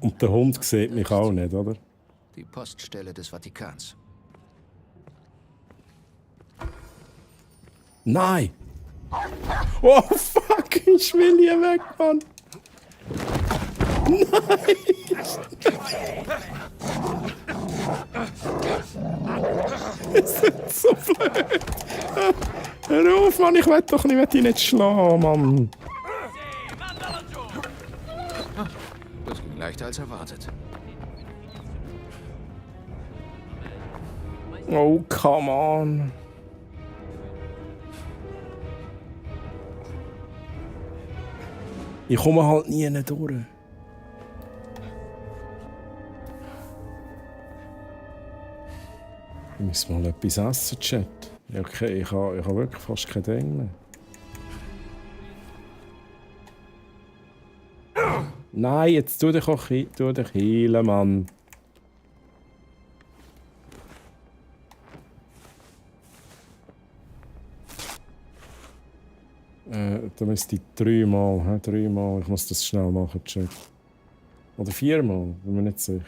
Und der Hund sieht mich auch nicht, oder? Die Poststelle des Vatikans. Nein! Oh fuck, ich will hier weg, Mann! Nein! Das ist so blöd! Hör auf, Mann, ich will doch nicht, ihn nicht schlagen, Mann! Das ging leichter als erwartet. Oh, come on! Ich komme halt nie durch. Ich muss mal etwas essen, Chat. Ja, okay, ich habe wirklich fast kein Ding mehr. Nein, jetzt tu dich auch heilen, Mann. Da müsste ich dreimal. Ich muss das schnell machen, Chat. Oder viermal, bin mir nicht sicher.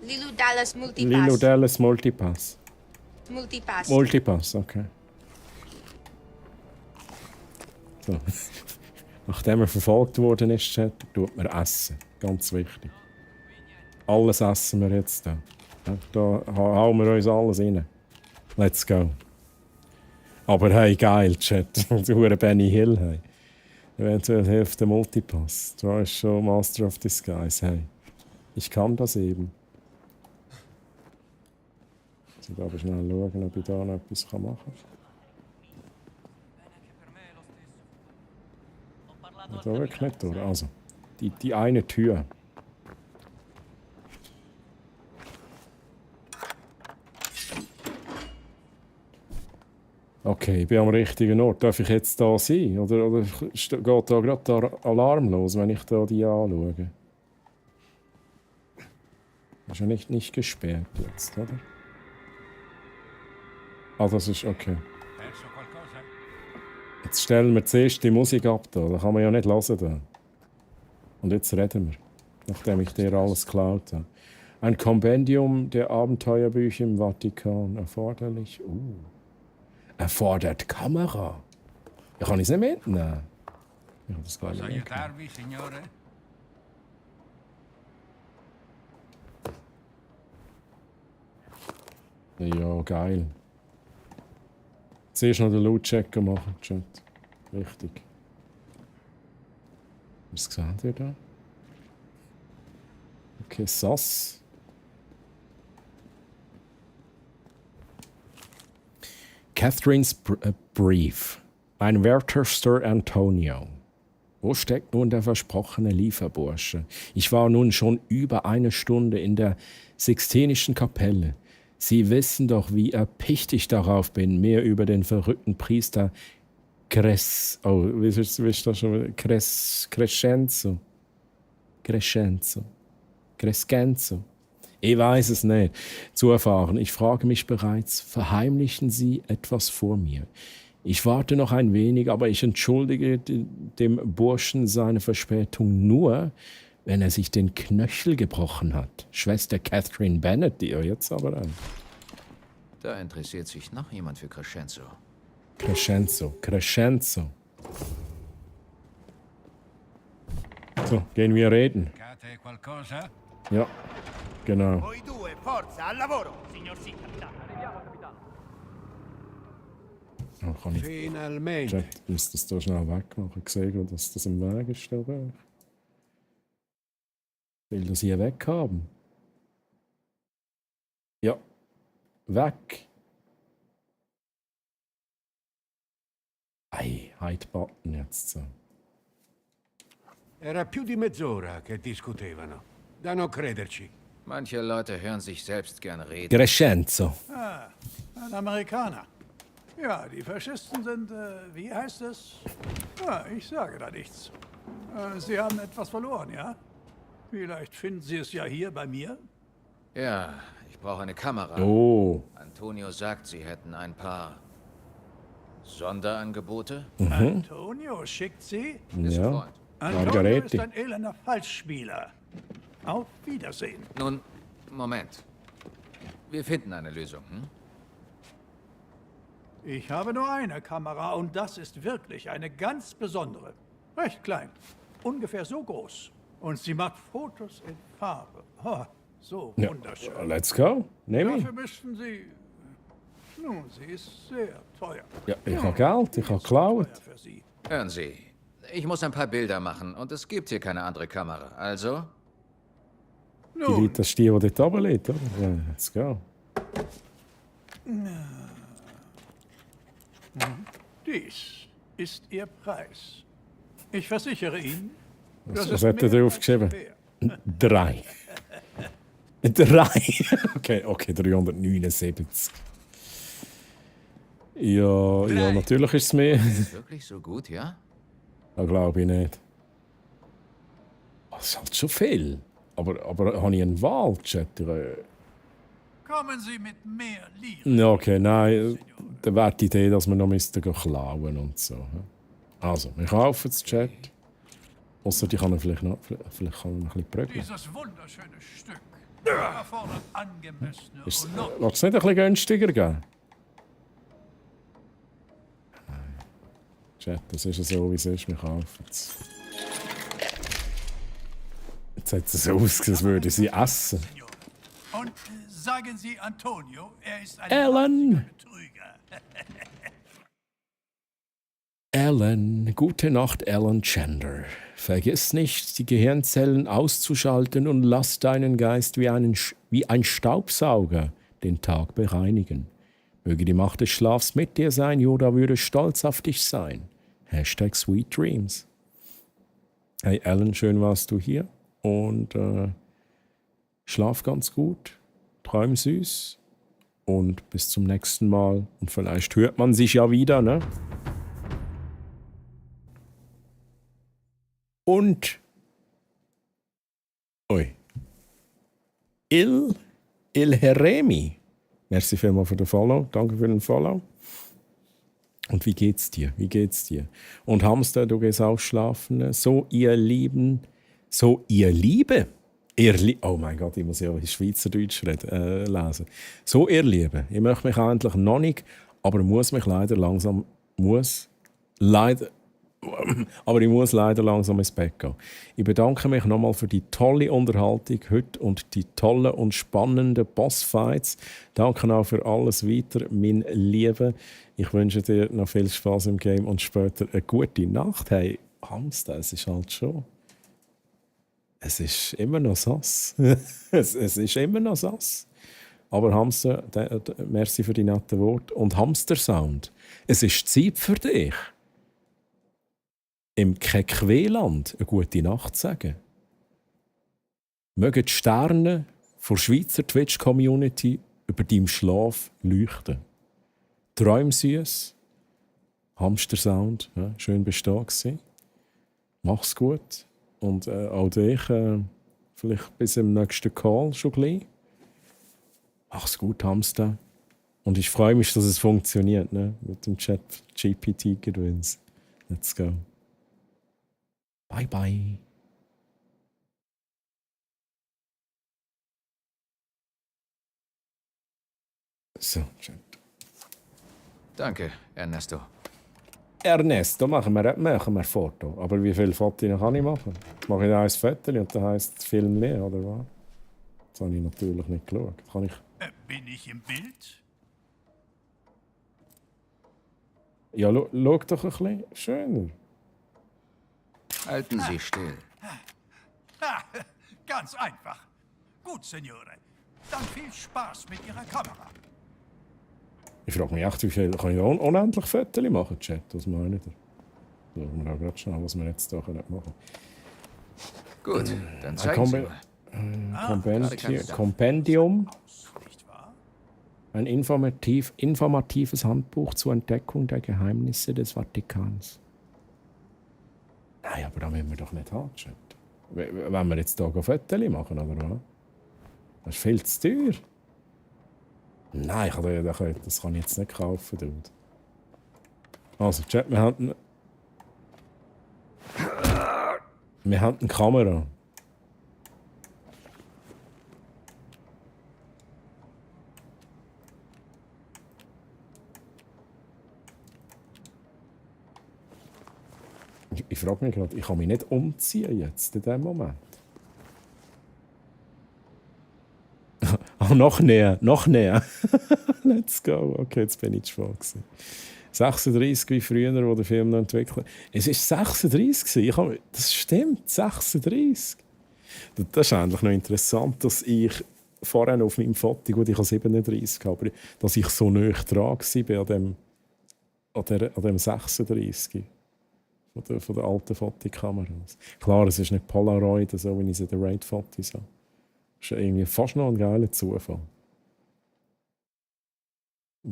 Lilu Dallas Multipass. Lilu Dallas Multipass. Multipass. Multipass, okay. So. Nachdem er verfolgt worden ist, Chat, tut man essen. Ganz wichtig. Alles essen wir jetzt da. Ja, da hauen wir uns alles rein. Let's go. Aber hey, geil, Chat. Du Benny Hill, hey. Eventuell hilft der Multipass. Du bist schon Master of Disguise, hey. Ich kann das eben. Ich muss aber schnell schauen, ob ich da noch etwas machen kann. Da wirklich nicht durch. Also, die eine Tür. Okay, ich bin am richtigen Ort. Darf ich jetzt da sein? Oder geht da gerade der Alarm los, wenn ich da die anschaue? Ist ja nicht gesperrt jetzt, oder? Ah, das ist okay. Jetzt stellen wir zuerst die Musik ab da. Da kann man ja nicht hören da. Und jetzt reden wir, nachdem ich dir alles geklaut habe. Ein Kompendium der Abenteuerbücher im Vatikan erforderlich. Erfordert Kamera. Ja, kann ich es nicht mitnehmen? Ja, das kann ich nicht. Ja, geil. Zuerst noch den Loot-Checker machen, Chat. Richtig. Was seht ihr da? Okay, Sass. Catherine's Brief. Ein werter Sir Antonio. Wo steckt nun der versprochene Lieferbursche? Ich war nun schon über eine Stunde in der Sixtinischen Kapelle. Sie wissen doch, wie erpicht ich darauf bin, mehr über den verrückten Priester Crescenzo. Ich weiß es nicht. Zu erfahren. Ich frage mich bereits, verheimlichen Sie etwas vor mir? Ich warte noch ein wenig, aber ich entschuldige dem Burschen seine Verspätung nur, wenn er sich den Knöchel gebrochen hat. Schwester Catherine Bennett, die jetzt aber an. Da interessiert sich noch jemand für Crescenzo. Crescenzo. So, gehen wir reden. Ja, genau. Voi due, forza, al lavoro! Signor sì, capitano. Arriviamo, capitano. Oh, kann ich Finalmente. Chat, muss das da schnell wegmachen. Ich sehe gerade, dass das im Weg ist. Ich will das hier weghaben. Ja. Weg. Hide-Button jetzt so. Era più di mezz'ora che discutevano. Da non crederci. Manche Leute hören sich selbst gern reden. Crescenzo. Ah, ein Amerikaner. Ja, die Faschisten sind, wie heißt es? Ah, ich sage da nichts. Sie haben etwas verloren, ja? Vielleicht finden Sie es ja hier bei mir? Ja, ich brauche eine Kamera. Oh. Antonio sagt, Sie hätten ein paar Sonderangebote. Antonio schickt Sie? Ist ein Freund. Antonio Margarete. ist ein elender Falschspieler. Auf Wiedersehen. Nun, Moment. Wir finden eine Lösung, hm? Ich habe nur eine Kamera und das ist wirklich eine ganz besondere. Recht klein. Ungefähr so groß. Und sie macht Fotos in Farbe. Oh, so Ja, wunderschön. let's go. Nehme ich. Dafür müssten Sie... Nun, sie ist sehr teuer. Ja, ich habe Geld, ich habe geklaut. Für Sie. Hören Sie, ich muss ein paar Bilder machen und es gibt hier keine andere Kamera. Also? Die Leute, das ist die dort oben liegt, oder? Ja, let's go. Dies ist Ihr Preis. Ich versichere Ihnen, Was hat er drauf geschrieben? 3. 3. Okay, 379. Ja, natürlich ist es mehr. Ist es wirklich so gut, ja? Da glaube ich nicht. Das ist halt schon viel. Aber habe ich eine Wahl, Chat? Kommen Sie mit mehr Liebe. Ja, okay, nein. Dann wäre die Idee, dass wir noch klauen und so. Also, wir kaufen es, Chat. Ausser die kann er vielleicht kann er noch ein bisschen prügeln. Dieses wunderschöne Stück erfordert angemessene Willst und du es nicht ein bisschen günstiger geben? Chat, das ist ja so, wie es ist. Wir kaufen es. Jetzt hat es so ausgesehen, als würde sie essen. Und sagen Sie Antonio, er ist ein Ellen! Betrüger. Ellen, gute Nacht, Ellen Chandler. Vergiss nicht, die Gehirnzellen auszuschalten und lass deinen Geist wie ein Staubsauger den Tag bereinigen. Möge die Macht des Schlafs mit dir sein, Yoda würde stolz auf dich sein. #Sweet Dreams. Hey Ellen, schön warst du hier und schlaf ganz gut, träum süß und bis zum nächsten Mal. Und vielleicht hört man sich ja wieder, ne? Und Il Heremi. Merci vielmals für den Follow. Danke für den Follow. Und wie geht's dir? Und Hamster, du gehst auch schlafen. So, ihr Lieben. Oh mein Gott, ich muss ja Schweizerdeutsch lesen. So, ihr Lieben. Ich möchte mich endlich noch nicht, aber ich muss leider langsam ins Bett gehen. Ich bedanke mich nochmal für die tolle Unterhaltung heute und die tollen und spannenden Bossfights. Danke auch für alles weiter, mein Lieber. Ich wünsche dir noch viel Spaß im Game und später eine gute Nacht. Hey, Hamster, es ist halt schon... Es ist immer noch sass. es ist immer noch sass. Aber Hamster, merci für die netten Worte. Und Hamster-Sound, es ist Zeit für dich, im Kekweland eine gute Nacht zu sagen. Mögen die Sterne der Schweizer Twitch-Community über deinem Schlaf leuchten. Träum süß. Hamster-Sound, ja, schön bestehen. Mach's gut. Und auch dich, vielleicht bis im nächsten Call schon gleich. Mach's gut, Hamster. Und ich freue mich, dass es funktioniert, ne? Mit dem Chat GPT-Gedöns. Let's go. Bye, bye. So, Chat. Danke, Ernesto. Ernesto, machen wir ein Foto. Aber wie viele Fotos kann ich machen? Mache ich ein Foto und dann heisst es Film leer, oder was? Das habe ich natürlich nicht geschaut. Kann ich... Bin ich im Bild? Ja, schau doch ein bisschen schöner. Halten Sie still. Ganz einfach. Gut, Signore. Dann viel Spaß mit Ihrer Kamera. Ich frage mich echt, wie viel kann ich unendlich Fotos machen, Chat? Was meint ihr? Schauen wir auch gerade schnell, was wir jetzt hier machen können. Gut, dann zeigen Sie mal. Kompendium. Ein informatives Handbuch zur Entdeckung der Geheimnisse des Vatikans. Nein, aber da müssen wir doch nicht haben, Chat. Wenn wir jetzt hier Fotos machen, oder was? Das ist viel zu teuer. Nein, das kann ich jetzt nicht kaufen, Dude. Also, Chat, wir haben... Wir haben eine Kamera. Ich frage mich gerade, ich kann mich nicht umziehen jetzt in diesem Moment. Oh, noch näher, noch näher. Let's go. Okay, jetzt bin ich schon gewesen. 36 wie früher, wo der Film noch entwickelt. Es war 36. Das stimmt, 36. Das ist eigentlich noch interessant, dass ich vorhin auf meinem Foto, gut, ich habe 37, aber dass ich so nah dran war an dem 36 von der alten Fotokameras. Klar, es ist nicht Polaroid, so wie ich es in den Raid-Fotos habe. Das ist irgendwie fast noch ein geiler Zufall.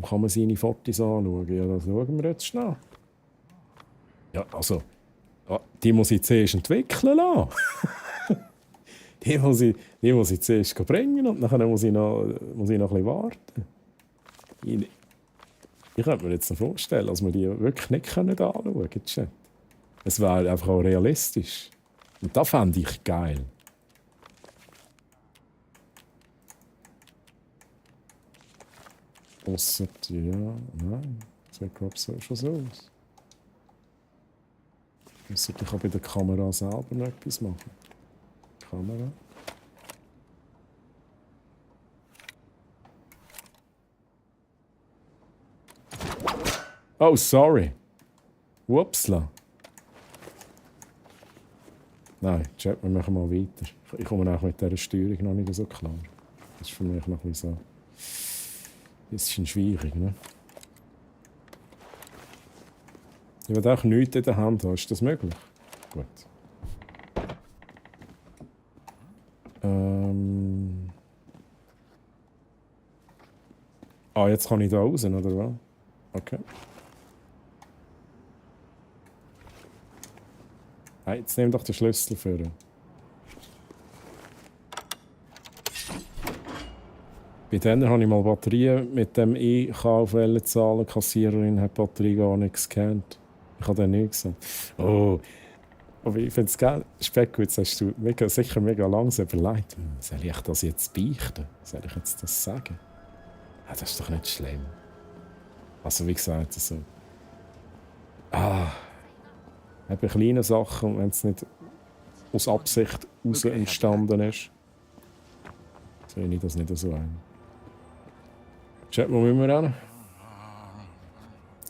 Kann man seine Fotos anschauen? Ja, das schauen wir jetzt schnell. Ja, also, die muss ich zuerst entwickeln lassen. die muss ich zuerst bringen und dann muss ich noch ein bisschen warten. Ich könnte mir jetzt noch vorstellen, dass wir die wirklich nicht anschauen können. Es wäre einfach auch realistisch. Und das fände ich geil. Ausser, ja, nein, das sieht glaube ich schon so aus. Ausser, ich kann bei der Kamera selber noch etwas machen. Kamera. Oh, sorry. Wupsla. Nein, Chat, wir machen mal weiter. Ich komme auch mit dieser Steuerung noch nicht so klar. Das ist für mich noch ein bisschen schwierig, ne? Ich will auch nichts in der Hand haben. Ist das möglich? Gut. Jetzt kann ich da raus, oder was? Okay. Hey, jetzt nimm doch den Schlüssel für ihn. Bei denen habe ich mal Batterien mit dem EKFL zahlen. Die Kassiererin hat die Batterie gar nicht gescannt. Ich habe den nicht gesehen. Oh, aber ich finde es geil. Speck, jetzt hast du sicher mega langsam überlegt. Soll ich das jetzt beichten? Soll ich jetzt das sagen? Ja, das ist doch nicht schlimm. Also wie gesagt, also... Eben kleine Sachen, wenn es nicht aus Absicht heraus entstanden ist, sehe ich das nicht so ein. Chat, wo müssen wir hin?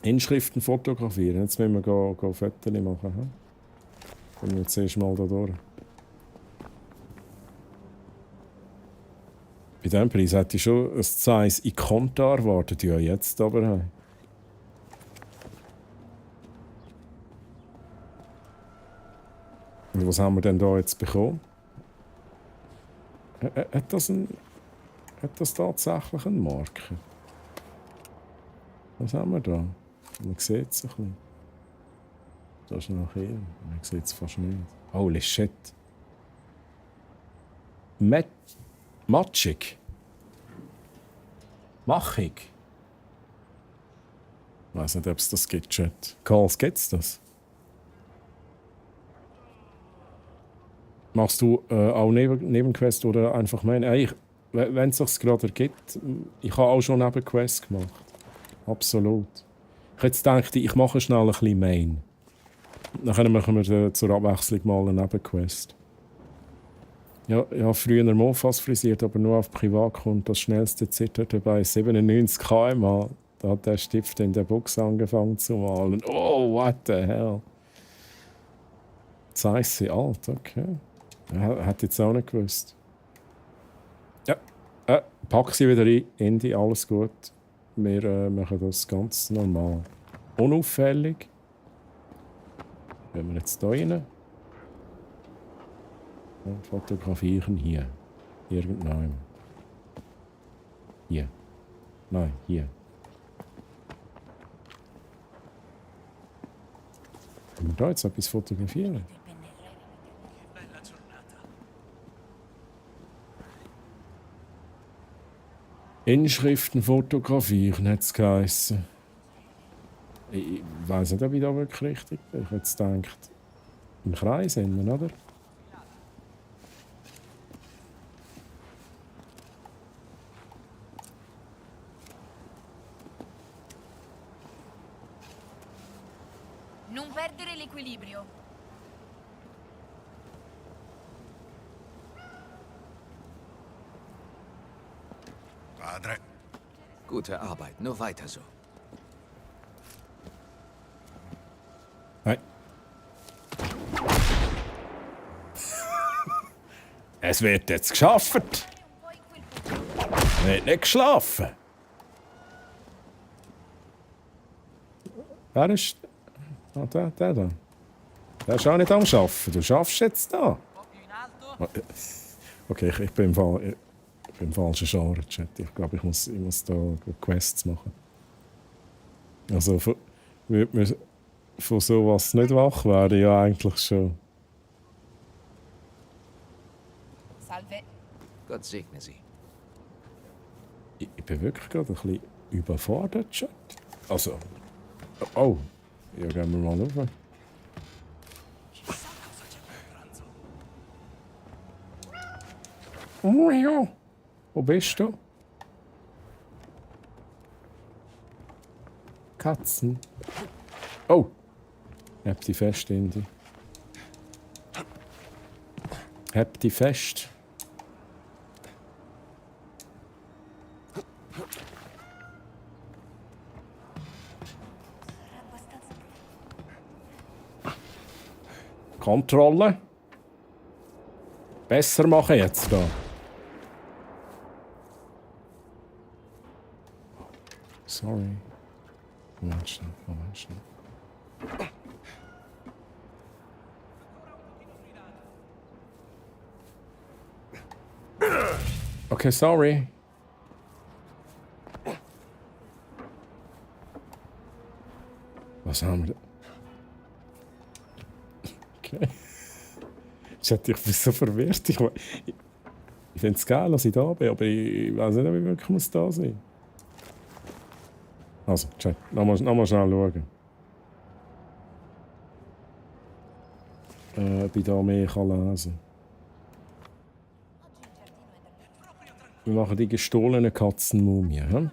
Inschriften fotografieren. Jetzt müssen wir gehen Fotos machen. Kommen wir jetzt erst mal da durch. Bei diesem Preis hätte ich schon ein Zeiss Ikonta erwartet. Ja, jetzt aber. Und was haben wir denn da jetzt bekommen? Hat das tatsächlich einen Marker? Was haben wir da? Man sieht es ein bisschen. Da ist noch hier. Man sieht es fast nicht. Holy shit. Matschig. Machig. Ich weiß nicht, ob es das gibt, Chat. Karls, gibt es das? Machst du auch Nebenquests oder einfach Main? Wenn es sich gerade gibt, ich habe auch schon Nebenquests gemacht. Absolut. Ich jetzt gedacht, ich mache schnell ein bisschen Main. Dann machen wir zur Abwechslung mal eine Nebenquest. Ja, ich habe früher Mofas frisiert, aber nur auf Privatkonto. Das schnellste zitterte bei 97 km/h. Da hat der Stift in der Box angefangen zu malen. Oh, what the hell. Zeiss sie alt, okay. Hat jetzt auch nicht gewusst. Ja, pack sie wieder ein. Indie, alles gut. Wir machen das ganz normal. Unauffällig. Gehen wir jetzt hier rein. Und fotografieren hier. Irgendwann. Hier. Nein, hier. Können wir da jetzt etwas fotografieren? Inschriften fotografieren, hat es geheissen. Ich weiss nicht, ob ich da wirklich richtig bin. Ich hätte jetzt gedacht, im Kreis innen, oder? Non perdere l'equilibrio. Padre. Gute Arbeit, nur weiter so. Hey. Es wird jetzt geschafft. Wird nicht geschlafen. Wer ist... Ah, der da. Der ist auch nicht am Arbeiten. Du schaffst jetzt da. Okay, ich bin im falschen Genre, Chat. Ich glaube, ich muss da Quests machen. Also, würde mir von sowas nicht wach werden, ja eigentlich schon. Salve. Gott segne Sie. Ich bin wirklich gerade ein bisschen überfordert, Chat. Also... Oh, ja, gehen wir mal rauf. Oh ja, wo bist du? Katzen. Oh, hab die fest, Indy. Hab die fest. Kontrolle. Besser machen jetzt da. Sorry. Moment schnell. Okay, sorry. Was haben wir da? Okay. Ich bin so verwirrt. Ich finde es geil, dass ich da bin, aber ich weiß nicht, ob ich wirklich da sein muss. Also, Chat, nochmal schnell schauen. Ob ich da mehr lesen kann. Wir machen die gestohlene Katzenmumie. Hm?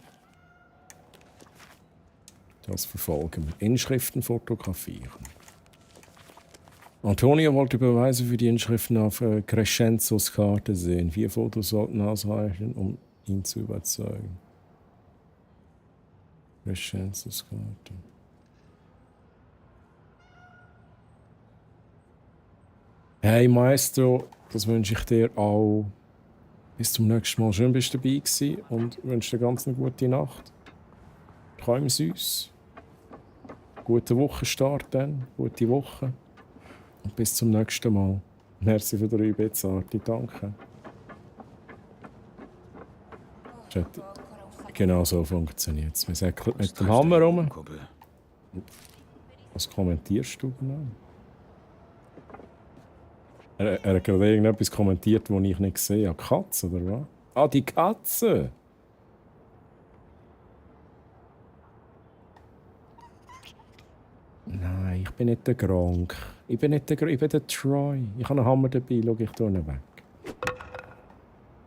Das verfolgen wir. Inschriften fotografieren. Antonio wollte Beweise für die Inschriften auf Crescenzos Karte sehen. 4 Fotos sollten ausreichen, um ihn zu überzeugen. Crescenzos Karte. Hey Maestro, das wünsche ich dir auch. Bis zum nächsten Mal. Schön bist du dabei gewesen und wünsche dir ganz eine gute Nacht. Träum süß. Guten Wochenstart dann. Gute Woche. Und bis zum nächsten Mal. Merci für 3 Bits, Arti. Danke. Chat. Genau so funktioniert es. Wir säckeln mit dem Hammer rum. Was kommentierst du genau? Er hat gerade irgendetwas kommentiert, das ich nicht gesehen habe. Katze, oder was? Ah, die Katze! Nein, ich bin nicht der Gronk. Ich bin der Troy. Ich habe einen Hammer dabei, schau ich hier weg.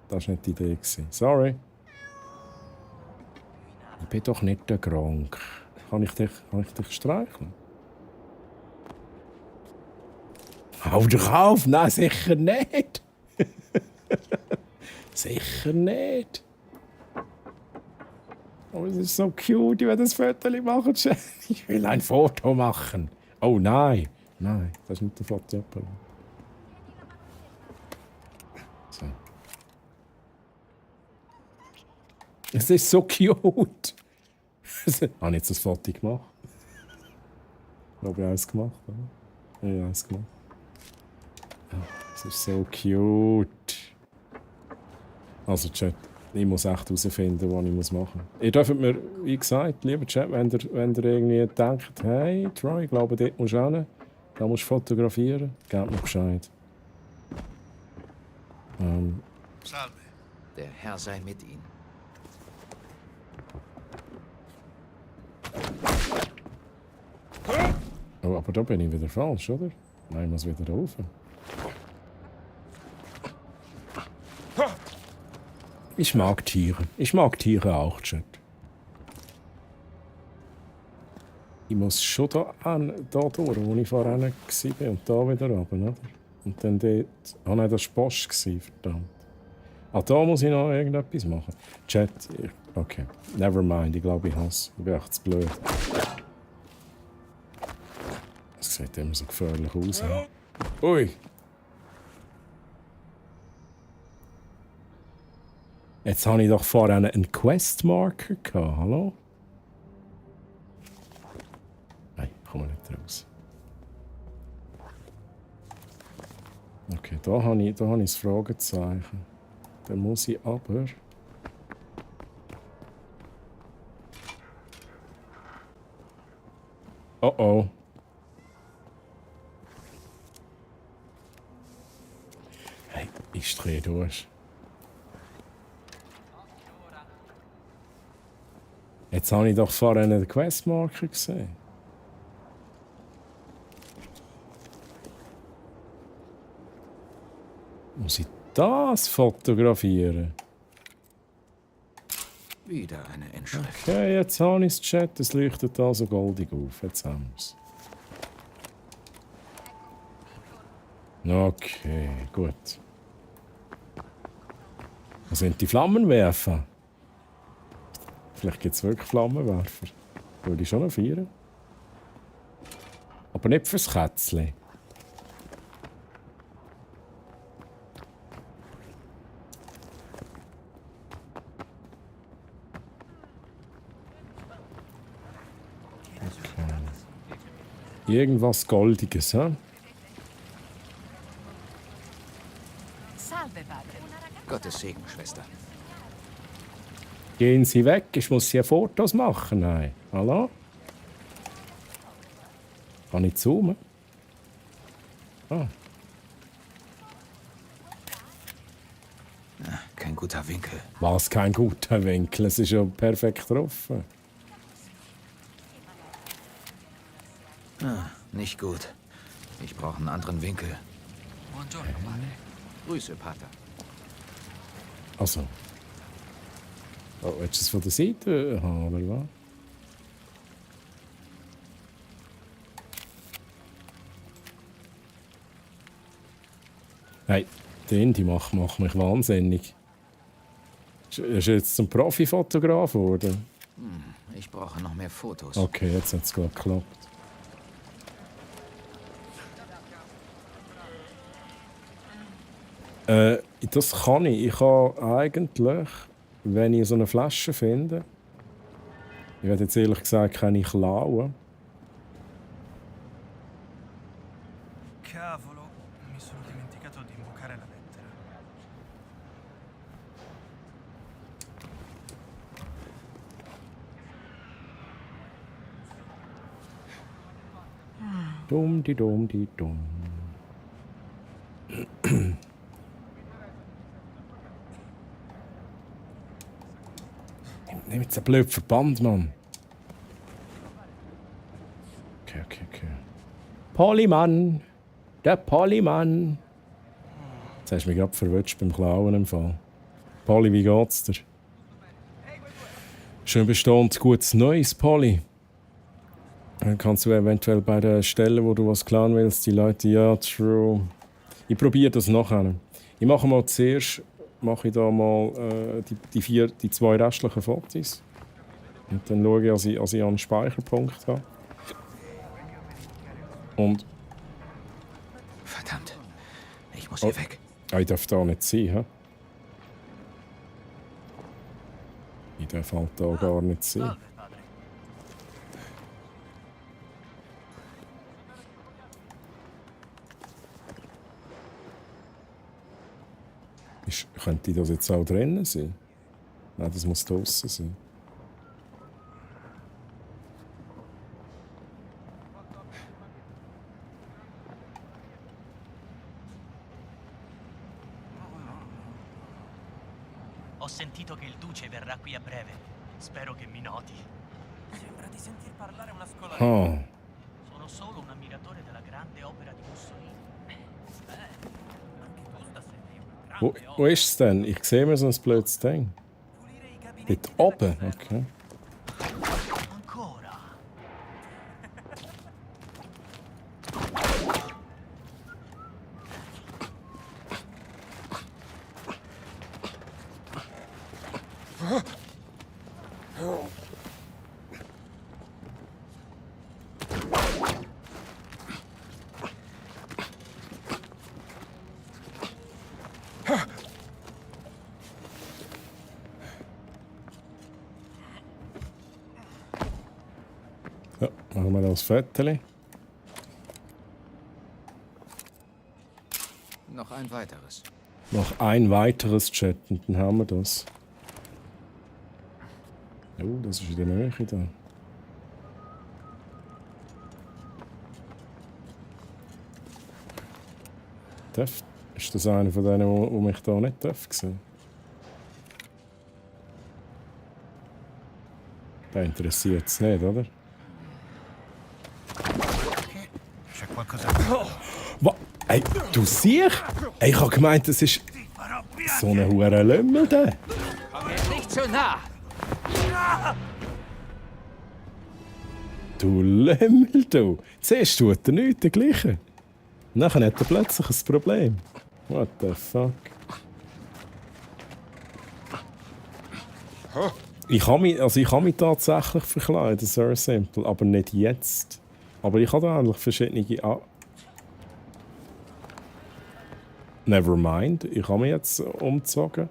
Das war nicht die Idee. Sorry. Ich bin doch nicht der Gronk. Kann ich dich streicheln? Hau dich auf! Nein, sicher nicht! Sicher nicht! Oh, es ist so cute, ich will das Foto machen. Ich will ein Foto machen. Oh nein! Nein, das ist nicht der Foto. So. Es ist so cute! Habe ich jetzt das Foto gemacht? Ich glaube, ich habe es gemacht. Oder? Ja, ich habe es gemacht. Das ist so cute. Also Chat, ich muss echt herausfinden, was ich machen muss. Ihr dürft mir, wie gesagt, lieber Chat, wenn ihr irgendwie denkt, hey, Troy, ich glaube, dort musst du hin, da musst du fotografieren, gebt mir Bescheid. Salve. Der Herr sei mit Ihnen. Oh, aber da bin ich wieder falsch, oder? Nein, ich muss wieder rauf. Ich mag Tiere. Ich mag Tiere auch, Chat. Ich muss schon da durch, wo ich vorher war und da wieder runter, oder? Und dann dort... Ah nein, das war Post, verdammt. Ah, da muss ich noch irgendetwas machen. Chat, okay. Never mind, ich glaube, ich hasse. Ich bin echt zu blöd. Das sieht immer so gefährlich aus. Ja. Ui! Jetzt habe ich doch vorher einen Quest-Marker gehabt, hallo? Nein, ich komme nicht raus. Okay, da habe ich das Fragezeichen. Dann muss ich aber... Oh oh. Hey, ich drehe durch. Jetzt habe ich doch vorhin den Questmarker gesehen. Muss ich das fotografieren? Wieder eine Inschrift. Okay, jetzt habe ich das Chat. Es leuchtet also goldig auf. Jetzt haben wir es. Okay, gut. Was sind die Flammenwerfer? Vielleicht gibt es wirklich Flammenwerfer. Würde ich schon noch feiern. Aber nicht fürs Kätzchen. Okay. Irgendwas Goldiges, hä? Salve, padre. Gottes Segen, Schwester. Gehen Sie weg, ich muss hier Fotos machen. Nein. Hallo? Kann ich zoomen? Ah. Kein guter Winkel. Was kein guter Winkel? Es ist ja perfekt getroffen. Nicht gut. Ich brauche einen anderen Winkel. Buongiorno, padre. Grüße, Pater. Also. Oh, willst du es von der Seite haben, oder was? Hey, die macht mich wahnsinnig. Ist jetzt zum Profifotograf geworden? Ich brauche noch mehr Fotos. Okay, jetzt hat es gerade geklappt. Das kann ich. Ich kann eigentlich, wenn ich so eine Flasche finde, ich werde jetzt ehrlich gesagt keine klauen. Cavolo, mi sono dimenticato di imbucare la lettera. Dumm. Nimm jetzt einen blöden Verband, Mann. Okay. Polymann! Der Polymann! Jetzt hast du mich gerade verwünscht beim Klauen im Fall. Polly, wie geht's dir? Schön bestehend, gutes Neues, Polly. Dann kannst du eventuell bei der Stelle, wo du was klauen willst, die Leute, ja, true. Ich probiere das nachher. Ich mache mal zuerst, mache ich da mal die 2 restlichen Fotos. Und dann schaue ich, dass ich einen Speicherpunkt habe. Und... Verdammt. Ich muss hier weg. Ich darf da nicht sein, hä? Ich darf halt da gar nicht sein. Könnte das jetzt auch drinnen sein? Nein, das muss draussen sein. Ho sentito che il duce verrà qui a breve. Spero che mi noti. Sembra di sentir parlare una scolarina. Sono solo un ammiratore della grande opera di Mussolini. Wo ist es denn? Ich sehe mir so ein blödes Ding. Dort oben, okay. Ja, machen wir das Foto. Noch ein weiteres. Noch ein weiteres Chat und dann haben wir das. Oh, das ist in der Nähe da. Ist das einer von denen, die mich hier nicht sehen? Den interessiert es nicht, oder? Was? Ey, du siehst? Ey, ich habe gemeint, das ist so ein hoher Lümmel da. Komm mir nicht zu nah! Du Lümmel, du. Zuerst tut er nichts, der Gleiche. Nachher hat er plötzlich ein Problem. What the fuck? Ich kann mich tatsächlich verkleiden, sehr simpel, aber nicht jetzt. Aber ich habe da eigentlich verschiedene... Never mind, ich habe mich jetzt umgezogen.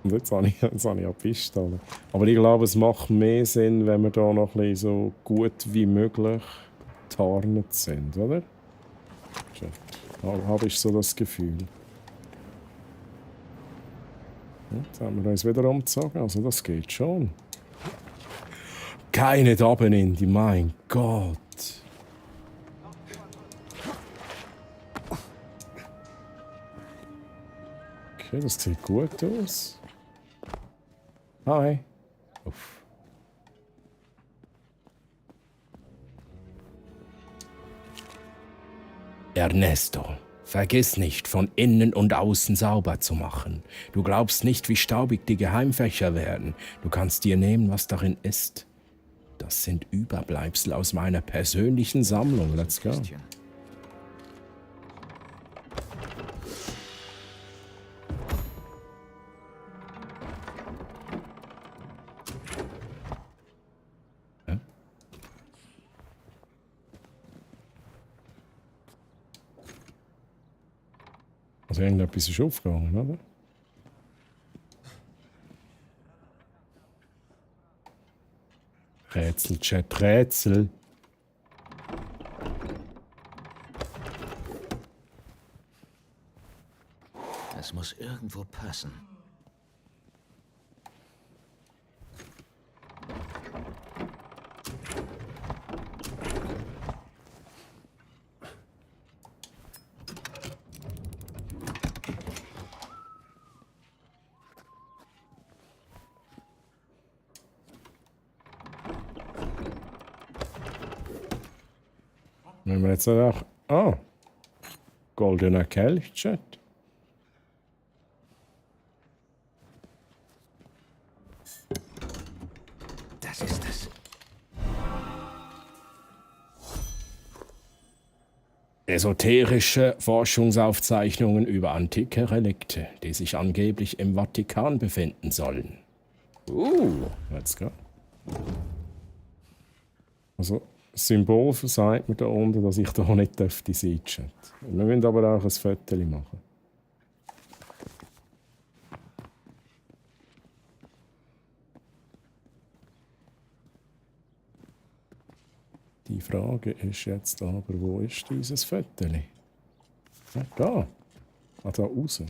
Und jetzt habe ich eine Pistole. Aber ich glaube, es macht mehr Sinn, wenn wir da noch ein bisschen so gut wie möglich getarnt sind, oder? Habe ich so das Gefühl. Jetzt haben wir uns wieder umgezogen, also das geht schon. Keine Dabenindi, mein Gott. Okay, das sieht gut aus. Hi. Uff. Ernesto, vergiss nicht, von innen und außen sauber zu machen. Du glaubst nicht, wie staubig die Geheimfächer werden. Du kannst dir nehmen, was darin ist. Das sind Überbleibsel aus meiner persönlichen Sammlung. Let's go. Also irgendetwas ist aufgegangen, oder? Rätsel, Chat, Rätsel. Es muss irgendwo passen. Wenn wir jetzt auch... Ah! Goldener Kelch, Chat. Das ist es. Esoterische Forschungsaufzeichnungen über antike Relikte, die sich angeblich im Vatikan befinden sollen. Let's go. Also, das Symbol versagt mir da unten, dass ich da nicht dürfte sein, Chat. Wir müssen aber auch ein Foto machen. Die Frage ist jetzt aber, wo ist dieses Foto? Ah, da. Ah, da raus.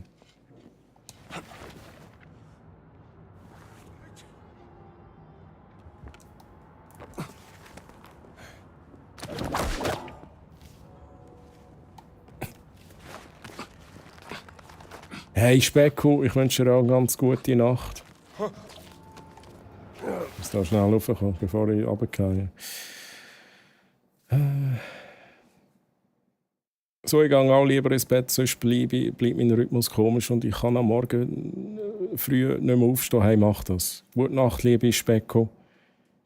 Hey Specko, ich wünsche dir auch eine ganz gute Nacht. Ich muss da schnell raufkommen, bevor ich runtergehe. So, ich gehe auch lieber ins Bett, sonst bleibt mein Rhythmus komisch und ich kann am Morgen früh nicht mehr aufstehen. Hey, mach das. Gute Nacht, liebe Specko.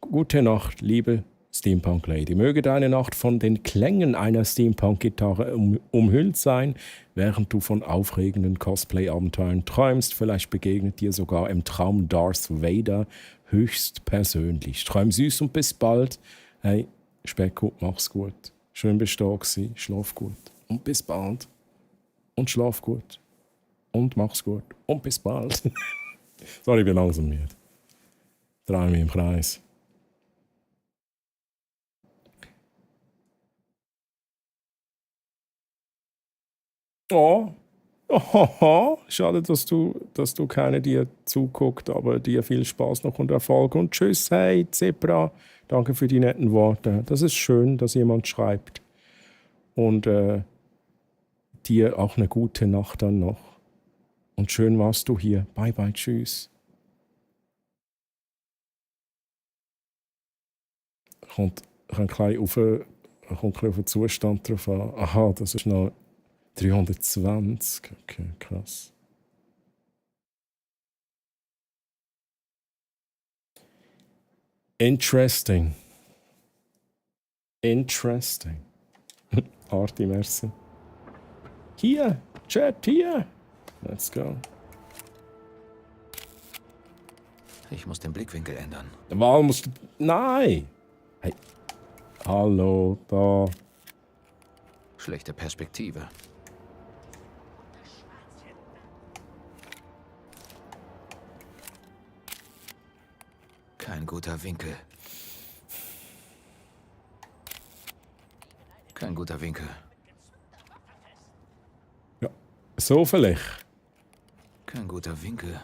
Gute Nacht, liebe Steampunk Lady. Möge deine Nacht von den Klängen einer Steampunk-Gitarre umhüllt sein, während du von aufregenden Cosplay-Abenteuern träumst. Vielleicht begegnet dir sogar im Traum Darth Vader höchstpersönlich. Träum süß und bis bald. Hey, Specko, mach's gut. Schön bist du da gewesen. Schlaf gut. Und bis bald. Und schlaf gut. Und mach's gut. Und bis bald. Sorry, ich bin langsam müde. Drehe mich im Kreis. Oh. Oh, schade, dass du keine dir zuguckt, aber dir viel Spaß noch und Erfolg. Und tschüss, hey, Zebra. Danke für die netten Worte. Das ist schön, dass jemand schreibt. Und dir auch eine gute Nacht dann noch. Und schön warst du hier. Bye, bye, tschüss. Kommt ein bisschen auf den Zustand drauf an. Aha, das ist noch 320. Okay, krass. Interesting. Interesting. Arti, merci. Hier, Chat, hier. Let's go. Ich muss den Blickwinkel ändern. Warum musst du... Nein! Hey. Hallo, da. Schlechte Perspektive. Kein guter Winkel. Kein guter Winkel. Ja, so vielleicht. Kein guter Winkel.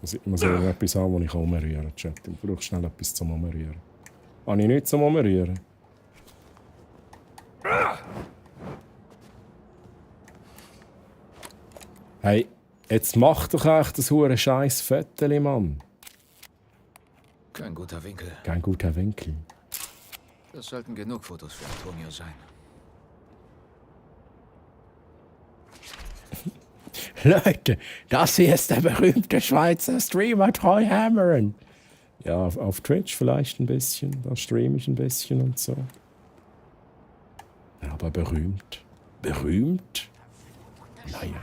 Ich muss etwas haben, das ich umrühren kann. Chat. Ich brauche schnell etwas zum Umrühren. Habe ich nicht zum Umrühren? Hey, jetzt mach doch echt das hure scheiß Fötterli, Mann. Kein guter Winkel. Kein guter Winkel. Das sollten genug Fotos für Antonio sein. Leute, das hier ist der berühmte Schweizer Streamer Troy Hammerin. Ja, auf Twitch vielleicht ein bisschen. Da streame ich ein bisschen und so. Aber berühmt. Berühmt? Naja.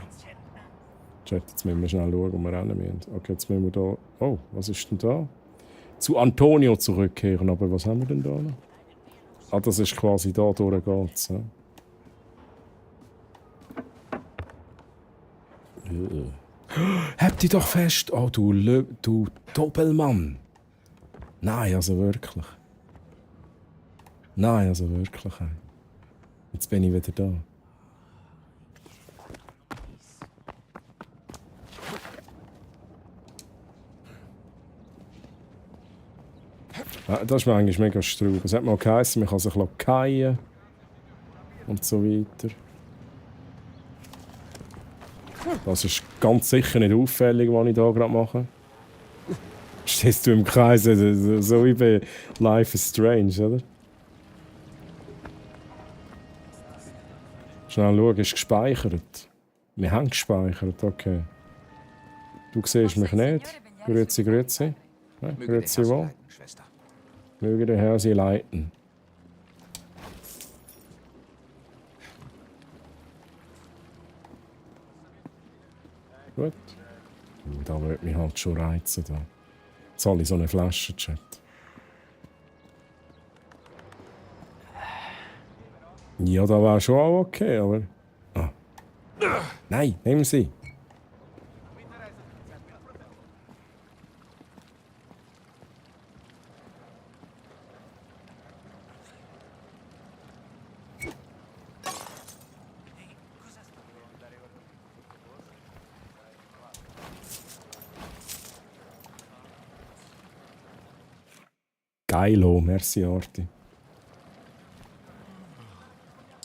Chat, jetzt müssen wir schnell schauen, wo wir rennen müssen. Okay, jetzt müssen wir da... Oh, was ist denn da? Zu Antonio zurückkehren, aber was haben wir denn da noch? Ah, das ist quasi da durchgeht's. Ja. Habt ihr doch fest... Oh, du Doppelmann. Nein, also wirklich. Nein, also wirklich. Jetzt bin ich wieder da. Ja, das ist mir eigentlich mega strub. Es hat mal geheißen, man kann sich fallen und so weiter. Das ist ganz sicher nicht auffällig, was ich hier gerade mache. Stehst du im Kreis, so wie bei Life is Strange, oder? Schnell schauen, ist gespeichert. Wir haben gespeichert, okay. Du siehst mich nicht. Grüezi, grüezi. Ja, grüezi wohl. Möge der Herr sie leiten. Gut. Da wird mich halt schon reizen. Da. Jetzt habe ich so eine Flasche, Chat. Ja, da war schon auch okay, aber... Ah. Nein, nehmen Sie. Geilo, merci Arti.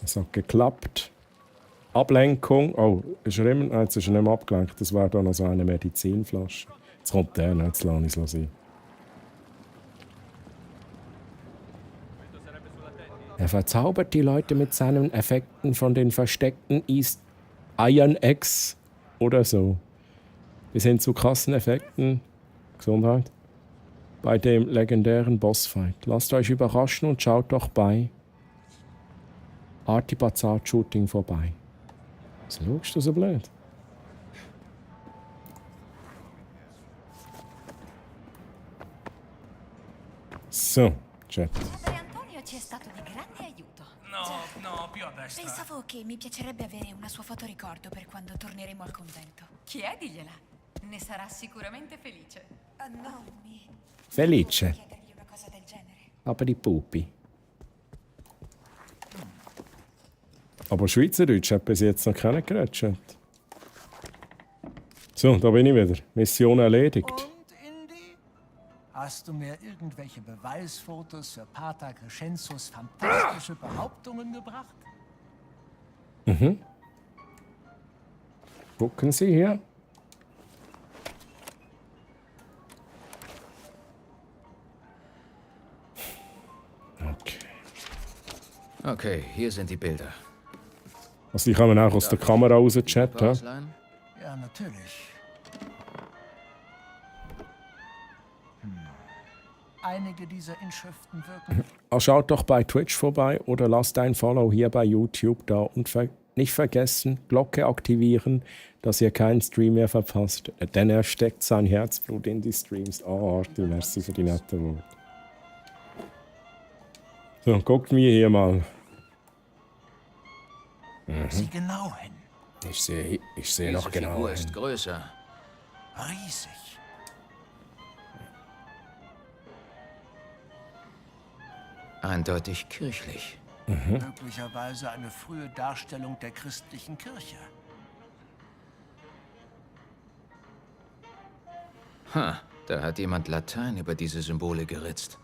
Es hat geklappt. Ablenkung. Oh, ist er immer? Nein, jetzt ist er nicht mehr abgelenkt. Das wäre dann also eine Medizinflasche. Jetzt kommt der, jetzt lasse ich es sein. Er verzaubert die Leute mit seinen Effekten von den versteckten Iron X oder so. bis hin zu krassen Effekten, Gesundheit, bei dem legendären Bossfight. Lasst euch überraschen und schaut doch bei Artibazar Shooting vorbei. Was schaust du so blöd? So, Chat. Padre Antonio ci è stato di grande aiuto. No, più a destra. Pensavo che mi piacerebbe avere una sua fotoricordo per quando torneremo al convento. Chiedigliela. Ne sarà sicuramente felice. No, Felice. chiedergli una cosa del genere. Aber die Pupi. Aber Schweizerdeutsch hat bis jetzt noch keiner geredet, Chat. So, da bin ich wieder. Mission erledigt. Hast du mir irgendwelche Beweisfotos für Pater Crescenzos fantastische Behauptungen gebracht? Mhm. Gucken Sie hier. Okay, hier sind die Bilder. Also die kommen auch aus der Kamera raus, Chat. Ja? Ja, natürlich. Einige dieser Inschriften wirken. Schaut doch bei Twitch vorbei oder lasst ein Follow hier bei YouTube da und nicht vergessen, Glocke aktivieren, dass ihr keinen Stream mehr verpasst, denn er steckt sein Herzblut in die Streams. Arti, merci für die nette Worte. So, guckt mir hier mal. Sieh genau hin. Ich sehe noch Diese genau Figur hin. ist größer. Riesig. Eindeutig kirchlich. Möglicherweise eine frühe Darstellung der christlichen Kirche. Da hat jemand Latein über diese Symbole geritzt.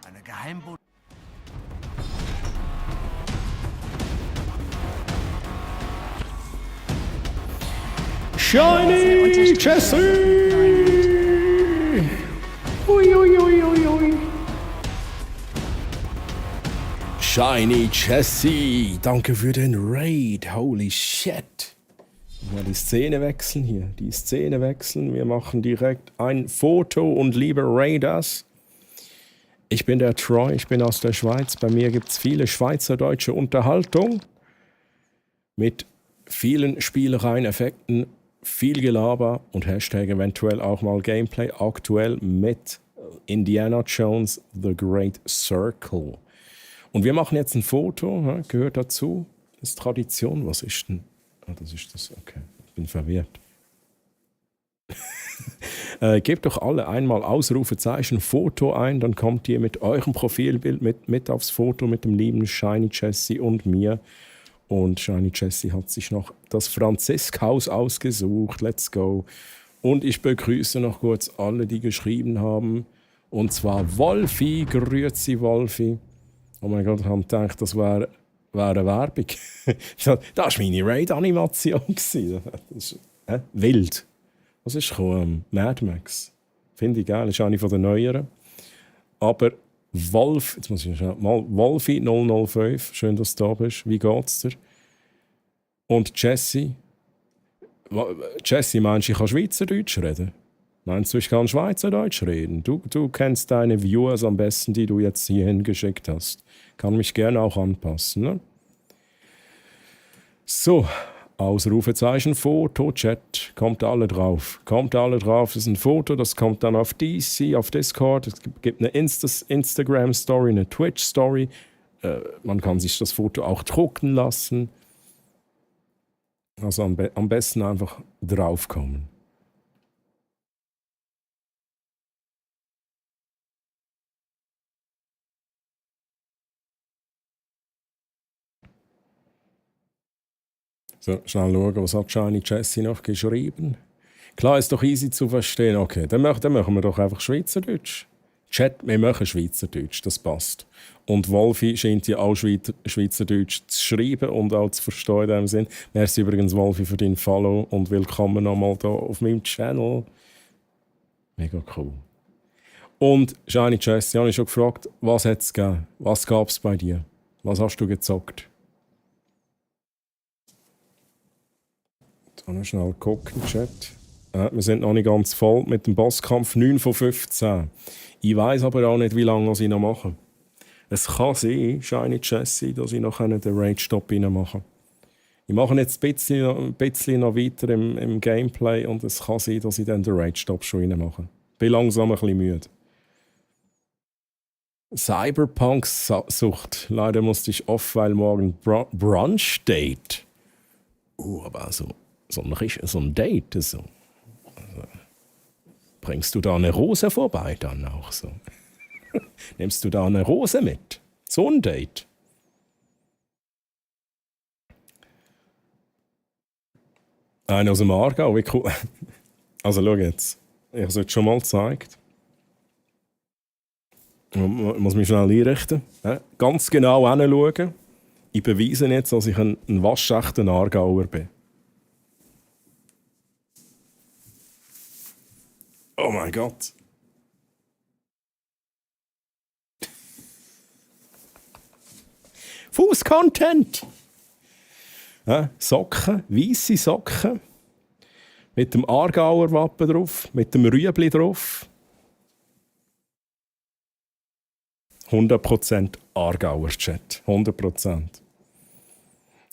Eine Geheimbotschaft. Shiny Jesse! Ui, ui, ui, ui, ui. Shiny Jesse, danke für den Raid. Holy shit. Mal die Szene wechseln hier. Die Szene wechseln. Wir machen direkt ein Foto und liebe Raiders. Ich bin der Troy, ich bin aus der Schweiz. Bei mir gibt es viele schweizerdeutsche Unterhaltung. Mit vielen Spielereien, Effekten, viel Gelaber und Hashtag eventuell auch mal Gameplay. Aktuell mit Indiana Jones The Great Circle. Und wir machen jetzt ein Foto, gehört dazu. Das ist Tradition. Was ist denn? Ah, das ist das. Okay, ich bin verwirrt. Gebt doch alle einmal Ausrufezeichen Foto ein, dann kommt ihr mit eurem Profilbild mit aufs Foto mit dem lieben Shiny Jesse und mir. Und Shiny Jesse hat sich noch das Franziskhaus ausgesucht. Let's go. Und ich begrüße noch kurz alle, die geschrieben haben. Und zwar Wolfi, grüezi Wolfi. Oh mein Gott, ich habe gedacht, das wäre eine Werbung. Das war meine Raid-Animation. Wild. Was ist gekommen? Mad Max. Finde ich geil, das ist eine von den neueren. Aber Wolf, jetzt muss ich mal, Wolfi 005, schön, dass du da bist. Wie geht's dir? Und Jesse. Jesse, meinst du, ich kann Schweizerdeutsch reden? Meinst du, ich kann Schweizerdeutsch reden? Du kennst deine Viewers am besten, die du jetzt hierhin geschickt hast. Kann mich gerne auch anpassen, ne? So, Ausrufezeichen, Foto, Chat. Kommt alle drauf. Kommt alle drauf. Das ist ein Foto, das kommt dann auf DC, auf Discord. Es gibt eine Instagram-Story, eine Twitch-Story. Man kann sich das Foto auch drucken lassen. Also am besten einfach draufkommen. So, schnell schauen, was hat Shiny Jesse noch geschrieben? Klar, ist doch easy zu verstehen. Okay, dann machen wir doch einfach Schweizerdeutsch. Chat, wir machen Schweizerdeutsch, das passt. Und Wolfi scheint ja auch Schweizerdeutsch zu schreiben und auch zu verstehen in dem Sinn. Merci übrigens, Wolfi, für dein Follow und willkommen nochmal hier auf meinem Channel. Mega cool. Und Shiny Jesse, habe ich schon gefragt, was hat es gegeben? Was gab es bei dir? Was hast du gezockt? Jetzt schnell gucken, Chat. Wir sind noch nicht ganz voll mit dem Bosskampf. 9 von 15. Ich weiss aber auch nicht, wie lange ich noch mache. Es kann sein, Shiny Jesse, dass ich noch den Rage-Stop reinmachen kann. Ich mache jetzt ein bisschen noch weiter im Gameplay und es kann sein, dass ich dann den Rage-Stop schon reinmache. Bin langsam ein bisschen müde. Cyberpunk-Sucht. Leider musste ich off, weil morgen Brunch steht. Aber so ein Date. So. Also, bringst du da eine Rose vorbei dann auch so? Nimmst du da eine Rose mit? So ein Date. Einer aus dem Aargau, wie cool. Also schau jetzt. Ich habe es jetzt schon mal gezeigt. Ich muss mich schnell einrichten. Ganz genau hinschauen. Ich beweise jetzt, dass ich ein waschechter Aargauer bin. Oh mein Gott. Fuß-Content. Socken, weisse Socken. Mit dem Aargauer Wappen drauf, mit dem Rüebli drauf. 100% Aargauer Chat. 100%.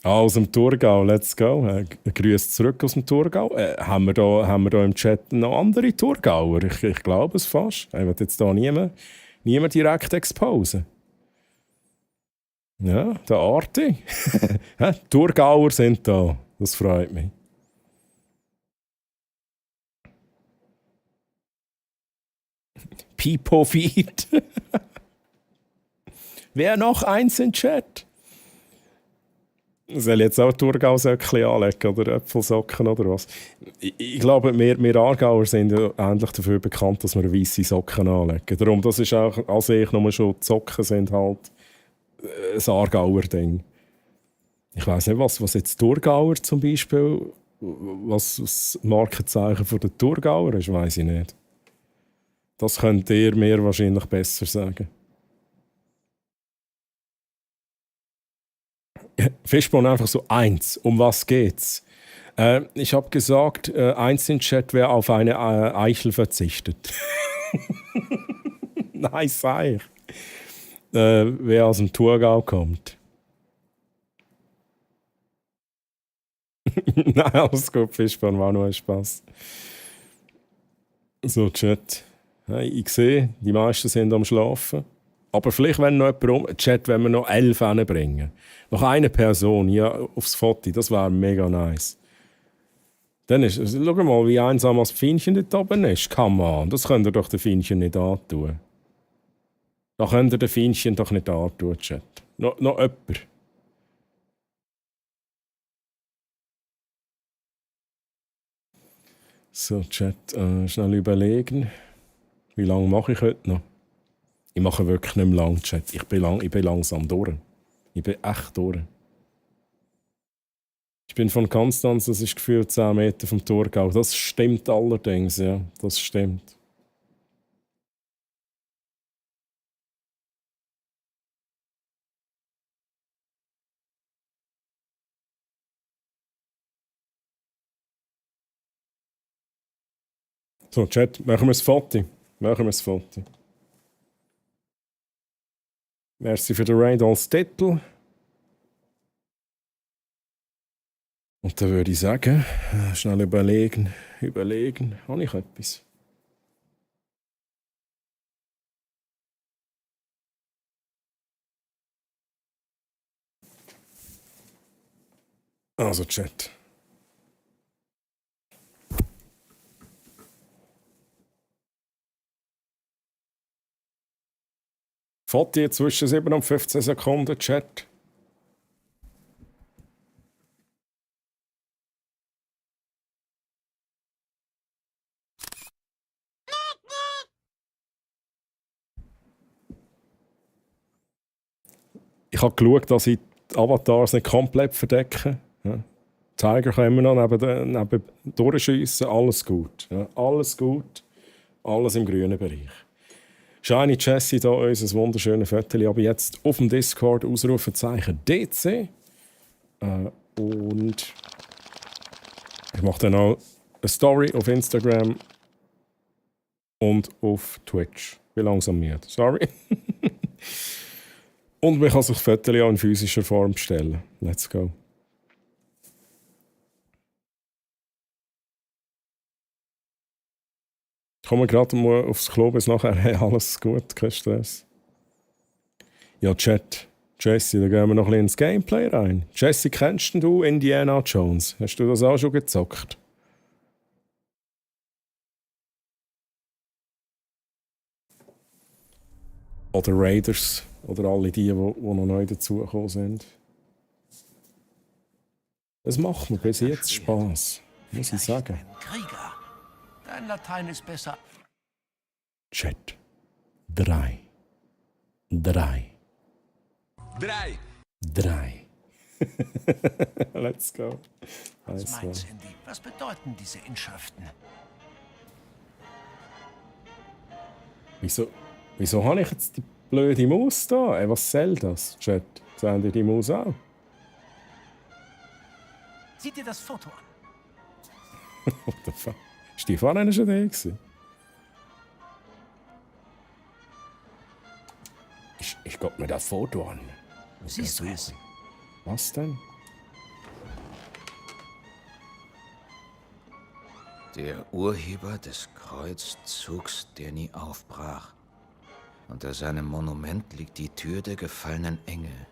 Aus dem Thurgau, let's go. Grüß zurück aus dem Thurgau. Haben wir da im Chat noch andere Thurgauer? Ich glaube es fast. Ich will jetzt da niemand direkt exposen. Ja, der Arti. Thurgauer sind da. Das freut mich. Pipo Feed. Wer noch eins im Chat? Soll ich jetzt auch Thurgau-Söckchen anlegen oder Äpfelsocken oder was? Ich glaube, wir Aargauer sind ja ähnlich dafür bekannt, dass wir weisse Socken anlegen. Darum, das ist auch, also ich nur schon, die Socken sind halt ein Aargauer Ding. Ich weiss nicht, was jetzt Thurgauer zum Beispiel, was das Markenzeichen von der Thurgauer ist, weiss ich nicht. Das könnt ihr mir wahrscheinlich besser sagen. Fischborn einfach so 1. Um was geht's? Ich habe gesagt, 1 im Chat, wer auf eine Eichel verzichtet. Nice Eich. Wer aus dem Thurgau kommt. Nein, alles gut, Fischborn, war nur ein Spaß. So, Chat. Ich sehe, die meisten sind am Schlafen. Aber vielleicht, wenn noch jemand Chat, wenn wir noch 11 hinbringen. Noch eine Person hier aufs Foto, das wäre mega nice. Dann ist, schau mal, wie einsam das Fienchen dort oben ist. Come on, das könnt ihr doch den Fienchen nicht antun. Da könnt ihr den Fienchen doch nicht antun, Chat. Noch jemand. So, Chat, schnell überlegen. Wie lange mache ich heute noch? Ich mache wirklich nicht mehr lang, Chat. Ich bin langsam durch. Ich bin echt durch. Ich bin von Konstanz, das ist gefühlt 10 Meter vom Thurgau. Das stimmt allerdings, ja. Das stimmt. So, Chat, machen wir ein Foto. Merci für den Raid als Titel. Und dann würde ich sagen, schnell überlegen. Habe ich etwas? Also, Chat. Foto zwischen 7 und 15 Sekunden, Chat. Ich habe geschaut, dass ich die Avatars nicht komplett verdecke. Ja. Tiger können wir noch neben durchschiessen. Alles gut. Ja. Alles gut. Alles im grünen Bereich. Shiny Jesse hier, unser wunderschönes Foto. Aber jetzt auf dem Discord Ausrufezeichen DC. Und ich mache dann auch eine Story auf Instagram und auf Twitch. Wie langsam wird. Sorry. Und man kann sich Fotos auch in physischer Form bestellen. Let's go. Kommen wir gerade mal aufs Klo, bis nachher hey, alles gut, kein Stress. Ja, Chat. Jesse, da gehen wir noch ein bisschen ins Gameplay rein. Jesse, kennst du Indiana Jones? Hast du das auch schon gezockt? Oder Raiders. Oder alle die noch neu dazugekommen sind. Es macht mir bis jetzt Spaß, muss ich sagen. Krieger. Dein Latein ist besser. Chat. 3. 3. 3. 3. Let's go. Was meinst du, Andy? Was bedeuten diese Inschriften? Wieso habe ich jetzt die blöde Maus da? Ey, was soll das, Chat? Sehen ihr die Maus auch? Sieh dir das Foto an. What the fuck? Ist die vorhin schon da gewesen? Ich guck mir das Foto an. Siehst du es? Was denn? Der Urheber des Kreuzzugs, der nie aufbrach. Unter seinem Monument liegt die Tür der gefallenen Engel.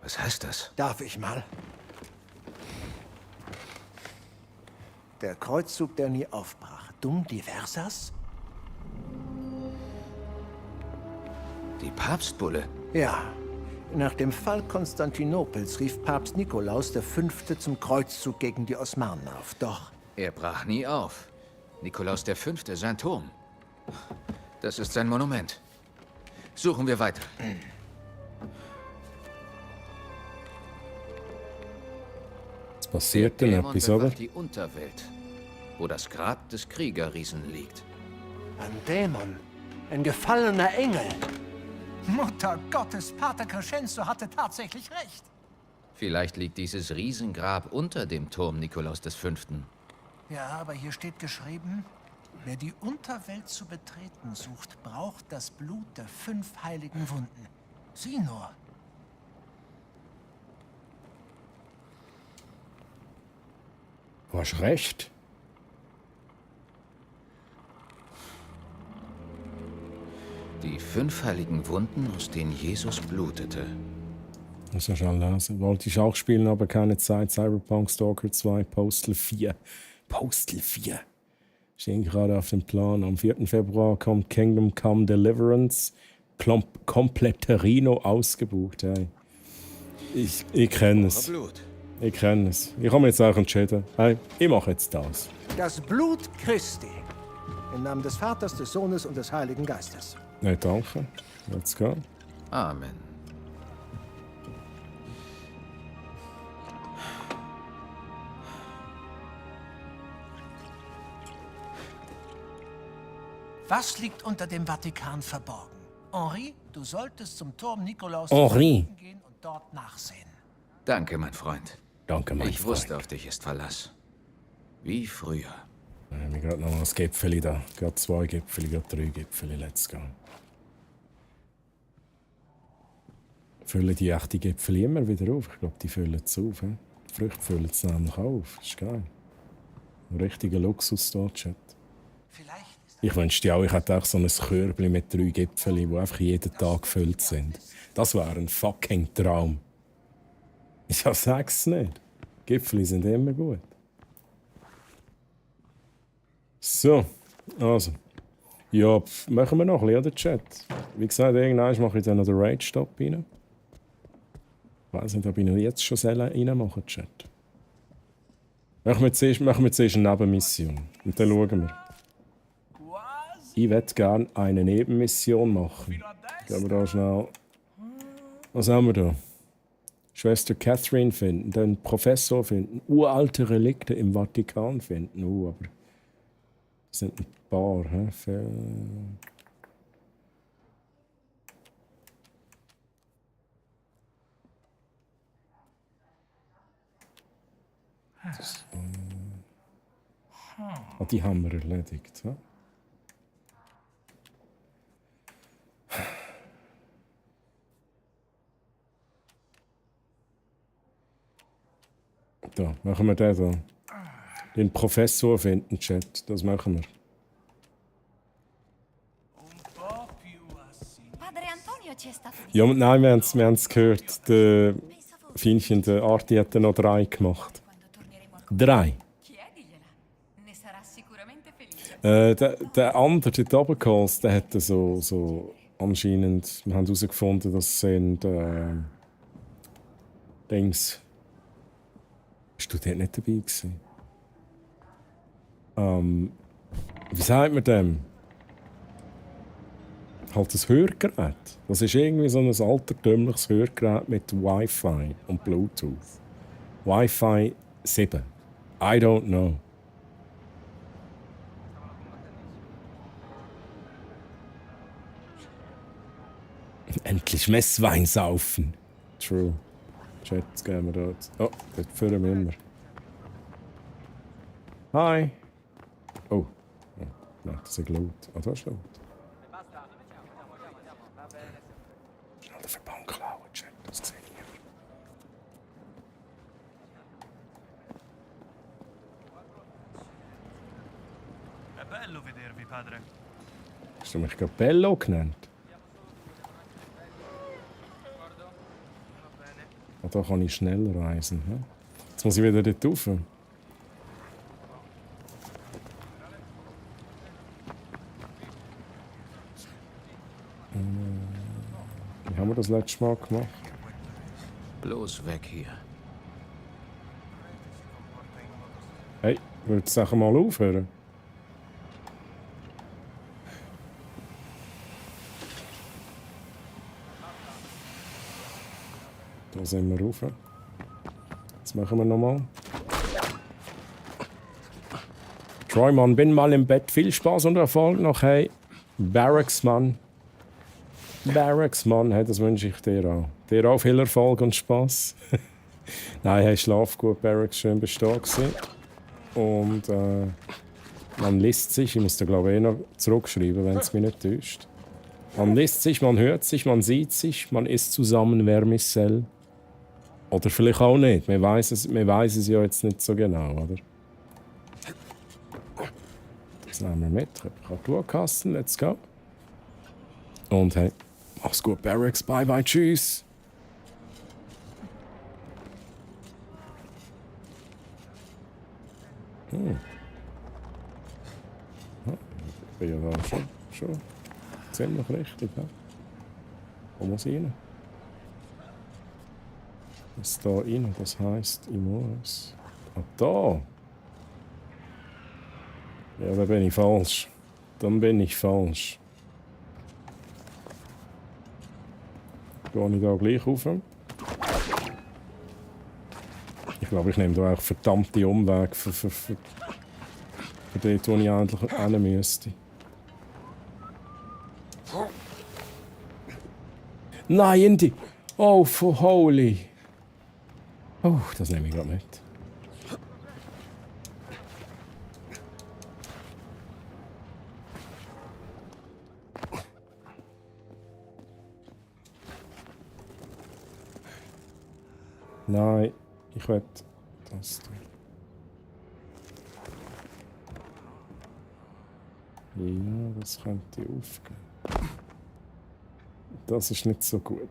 Was heißt das? Darf ich mal? Der Kreuzzug, der nie aufbrach. Dum diversas? Die Papstbulle? Ja. Nach dem Fall Konstantinopels rief Papst Nikolaus V. zum Kreuzzug gegen die Osmanen auf. Doch Er brach nie auf. Nikolaus V., sein Turm. Das ist sein Monument. Suchen wir weiter. Was passiert denn Dämon etwas, oder? bewacht die Unterwelt, wo das Grab des Kriegerriesen liegt. ein Dämon. Ein gefallener Engel. Mutter Gottes, Pater Crescenzo hatte tatsächlich recht. Vielleicht liegt dieses Riesengrab unter dem Turm Nikolaus V. Ja, aber hier steht geschrieben, wer die Unterwelt zu betreten sucht, braucht das Blut der 5 heiligen Wunden. Sieh nur. Du hast recht. Die 5 heiligen Wunden, aus denen Jesus blutete. Das ist schon lesen. Wollte ich auch spielen, aber keine Zeit. Cyberpunk Stalker 2, Postal 4. Postal 4. Stehen gerade auf dem Plan. Am 4. Februar kommt Kingdom Come Deliverance. Kompletterino ausgebucht. Hey. Ich kenne es. Ich kenne es. Ich habe mir jetzt auch entschieden. Hey, ich mache jetzt das. Das Blut Christi. Im Namen des Vaters, des Sohnes und des Heiligen Geistes. Nee, danke. Let's go. Amen. Was liegt unter dem Vatikan verborgen? Henri, du solltest zum Turm Nikolaus Henri. gehen und dort nachsehen. Danke, mein Freund. Danke, mein Ich Freund. wusste, auf dich ist Verlass. Wie früher. Wir haben gerade noch ein Gipfeli da. Gerade 2 Gipfeli, gerade 3 Gipfeli. Let's go. Füllen die echten Gipfeli immer wieder auf? Ich glaube, die füllen es auf. He? Die Früchte füllen es nämlich auf. Das ist geil. Ein richtiger Luxus da, Chat. Ich wünschte auch, ich hätte auch so ein Körbchen mit 3 Gipfeli, die einfach jeden Tag gefüllt sind. Das wäre ein fucking Traum. Ich sag's nicht. Gipfeli sind immer gut. So, also. Ja, machen wir noch ein bisschen, oder, Chat? Wie gesagt, irgendwann mache ich dann noch den Raid-Stop rein. Ich weiss nicht, ob ich noch jetzt schon reinmachen Chat. Machen wir zuerst eine Nebenmission. Und dann schauen wir. Ich würde gerne eine Nebenmission machen. Gehen wir da schnell. Was haben wir da? Schwester Catherine finden, den Professor finden, uralte Relikte im Vatikan finden. Aber das sind ein paar. Ah, die haben wir erledigt. Ja? Da, machen wir den da. Den Professor finden, Chat. Das machen wir. Padre Antonio ci è stato Ja, nein, wir haben es gehört. Der Fienchen, der Arti hat noch 3 gemacht. 3? Ne sarà sicuramente felice. Der andere, der Doppelkurs, der hat so anscheinend, wir haben herausgefunden, das sind Dings. Bist du dort nicht dabei gewesen? Wie sagt man dem? Halt ein Hörgerät. Das ist irgendwie so ein altertümliches Hörgerät mit Wi-Fi und Bluetooth. Wi-Fi 7. I don't know. Endlich Messwein saufen. True. Chat, jetzt gehen wir dort. Oh, dort führen wir immer. Hi. Oh. Nein, das ist laut. Ah, das ist laut. Schnell den Verband klauen, Chat. Das sehe ich nicht. È bello vedervi, padre. Hast du mich gerade Bello genannt? Ah, da kann ich schneller reisen. He? Jetzt muss ich wieder dort rauf. Wie haben wir das letzte Mal gemacht? Bloß weg hier. Hey, würdest du mal aufhören? Da sind wir rauf. Jetzt machen wir nochmal. Troy, Mann, bin mal im Bett. Viel Spaß und Erfolg noch. Hey, Barracks, Mann. Barracks, Mann. Hey, das wünsche ich dir auch. Dir auch viel Erfolg und Spaß. Nein, hey, schlaf gut, Barracks. Schön bestehen gewesen. Und man liest sich. Ich muss da glaube ich noch zurückschreiben, wenn es mich nicht täuscht. Man liest sich, man hört sich, man sieht sich, man ist zusammen Vermicell. Oder vielleicht auch nicht. Man weiss es ja jetzt nicht so genau, oder? Das nehmen wir mit. Reparaturkasten, let's go. Und hey, mach's gut, Barracks. Bye bye, tschüss. Ich bin ja da schon ziemlich richtig. Ja? Wo muss ich rein? Was da rein? Das heisst, ich muss. Ah, da! Ja, da bin ich falsch. Dann bin ich falsch. Gehe ich da gleich rauf? Ich glaube, ich nehme da auch verdammte Umweg für dort, wo ich eigentlich hin müsste. Nein, Indy! Oh, for holy! Oh, das nehme ich gerade mit. Nein, ich will das tun. Ja, das könnte aufgehen. Das ist nicht so gut.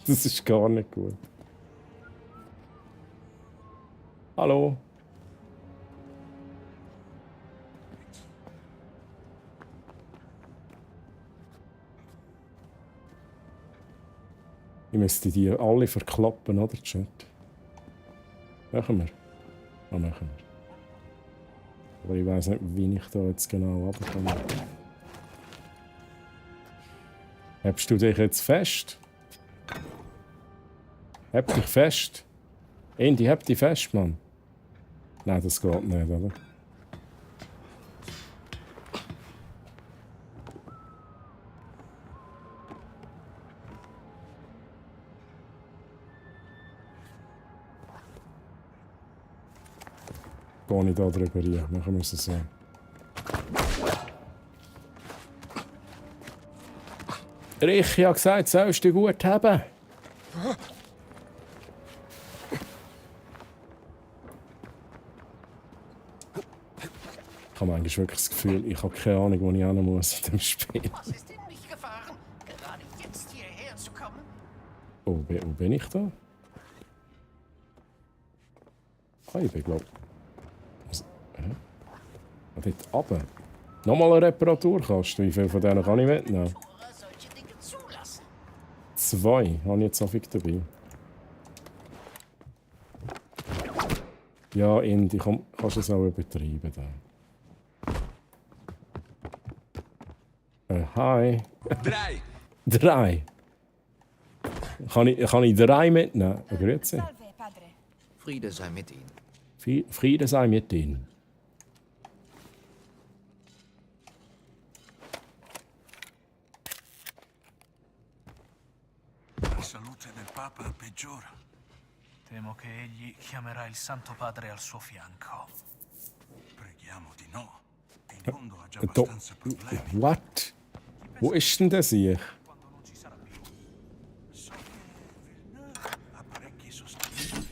Das ist gar nicht gut. Hallo? Ich müsste die alle verklappen, oder, Chat? Machen wir. Ja, machen wir. Aber ich weiss nicht, wie ich da jetzt genau runterkomme. Hebst du dich jetzt fest? Heb dich fest. Indy, heb dich fest, Mann. Nein, das geht nicht, oder? Gehe ich da drüber rein. Machen wir es so. Richi hat gesagt, sollst du gut haben. Ich habe eigentlich wirklich das Gefühl, ich habe keine Ahnung, wo ich hin muss in dem Spiel. Was ist in mich gefahren, gerade jetzt hierher zu kommen? Oh, wo bin ich da? Ah, ich bin glaube dort runter. Nochmal eine Reparaturkasten. Wie viel von denen kann ich mitnehmen? 2. Habe ich jetzt so viel dabei. Ja, Indy, kannst du es auch übertreiben. Hi. 3. 3. Kann ich 3 mitnehmen? Grüezi. Friede sei mit Ihnen. Friede sei mit Ihnen. La salute del Papa peggiora. Temo che egli chiamerà il Santo Padre al suo fianco. Preghiamo di no. Il mondo ha già Da, abbastanza problemi. what? Wo ist denn das hier? So che Villeneuve ha parecchi sostenitori.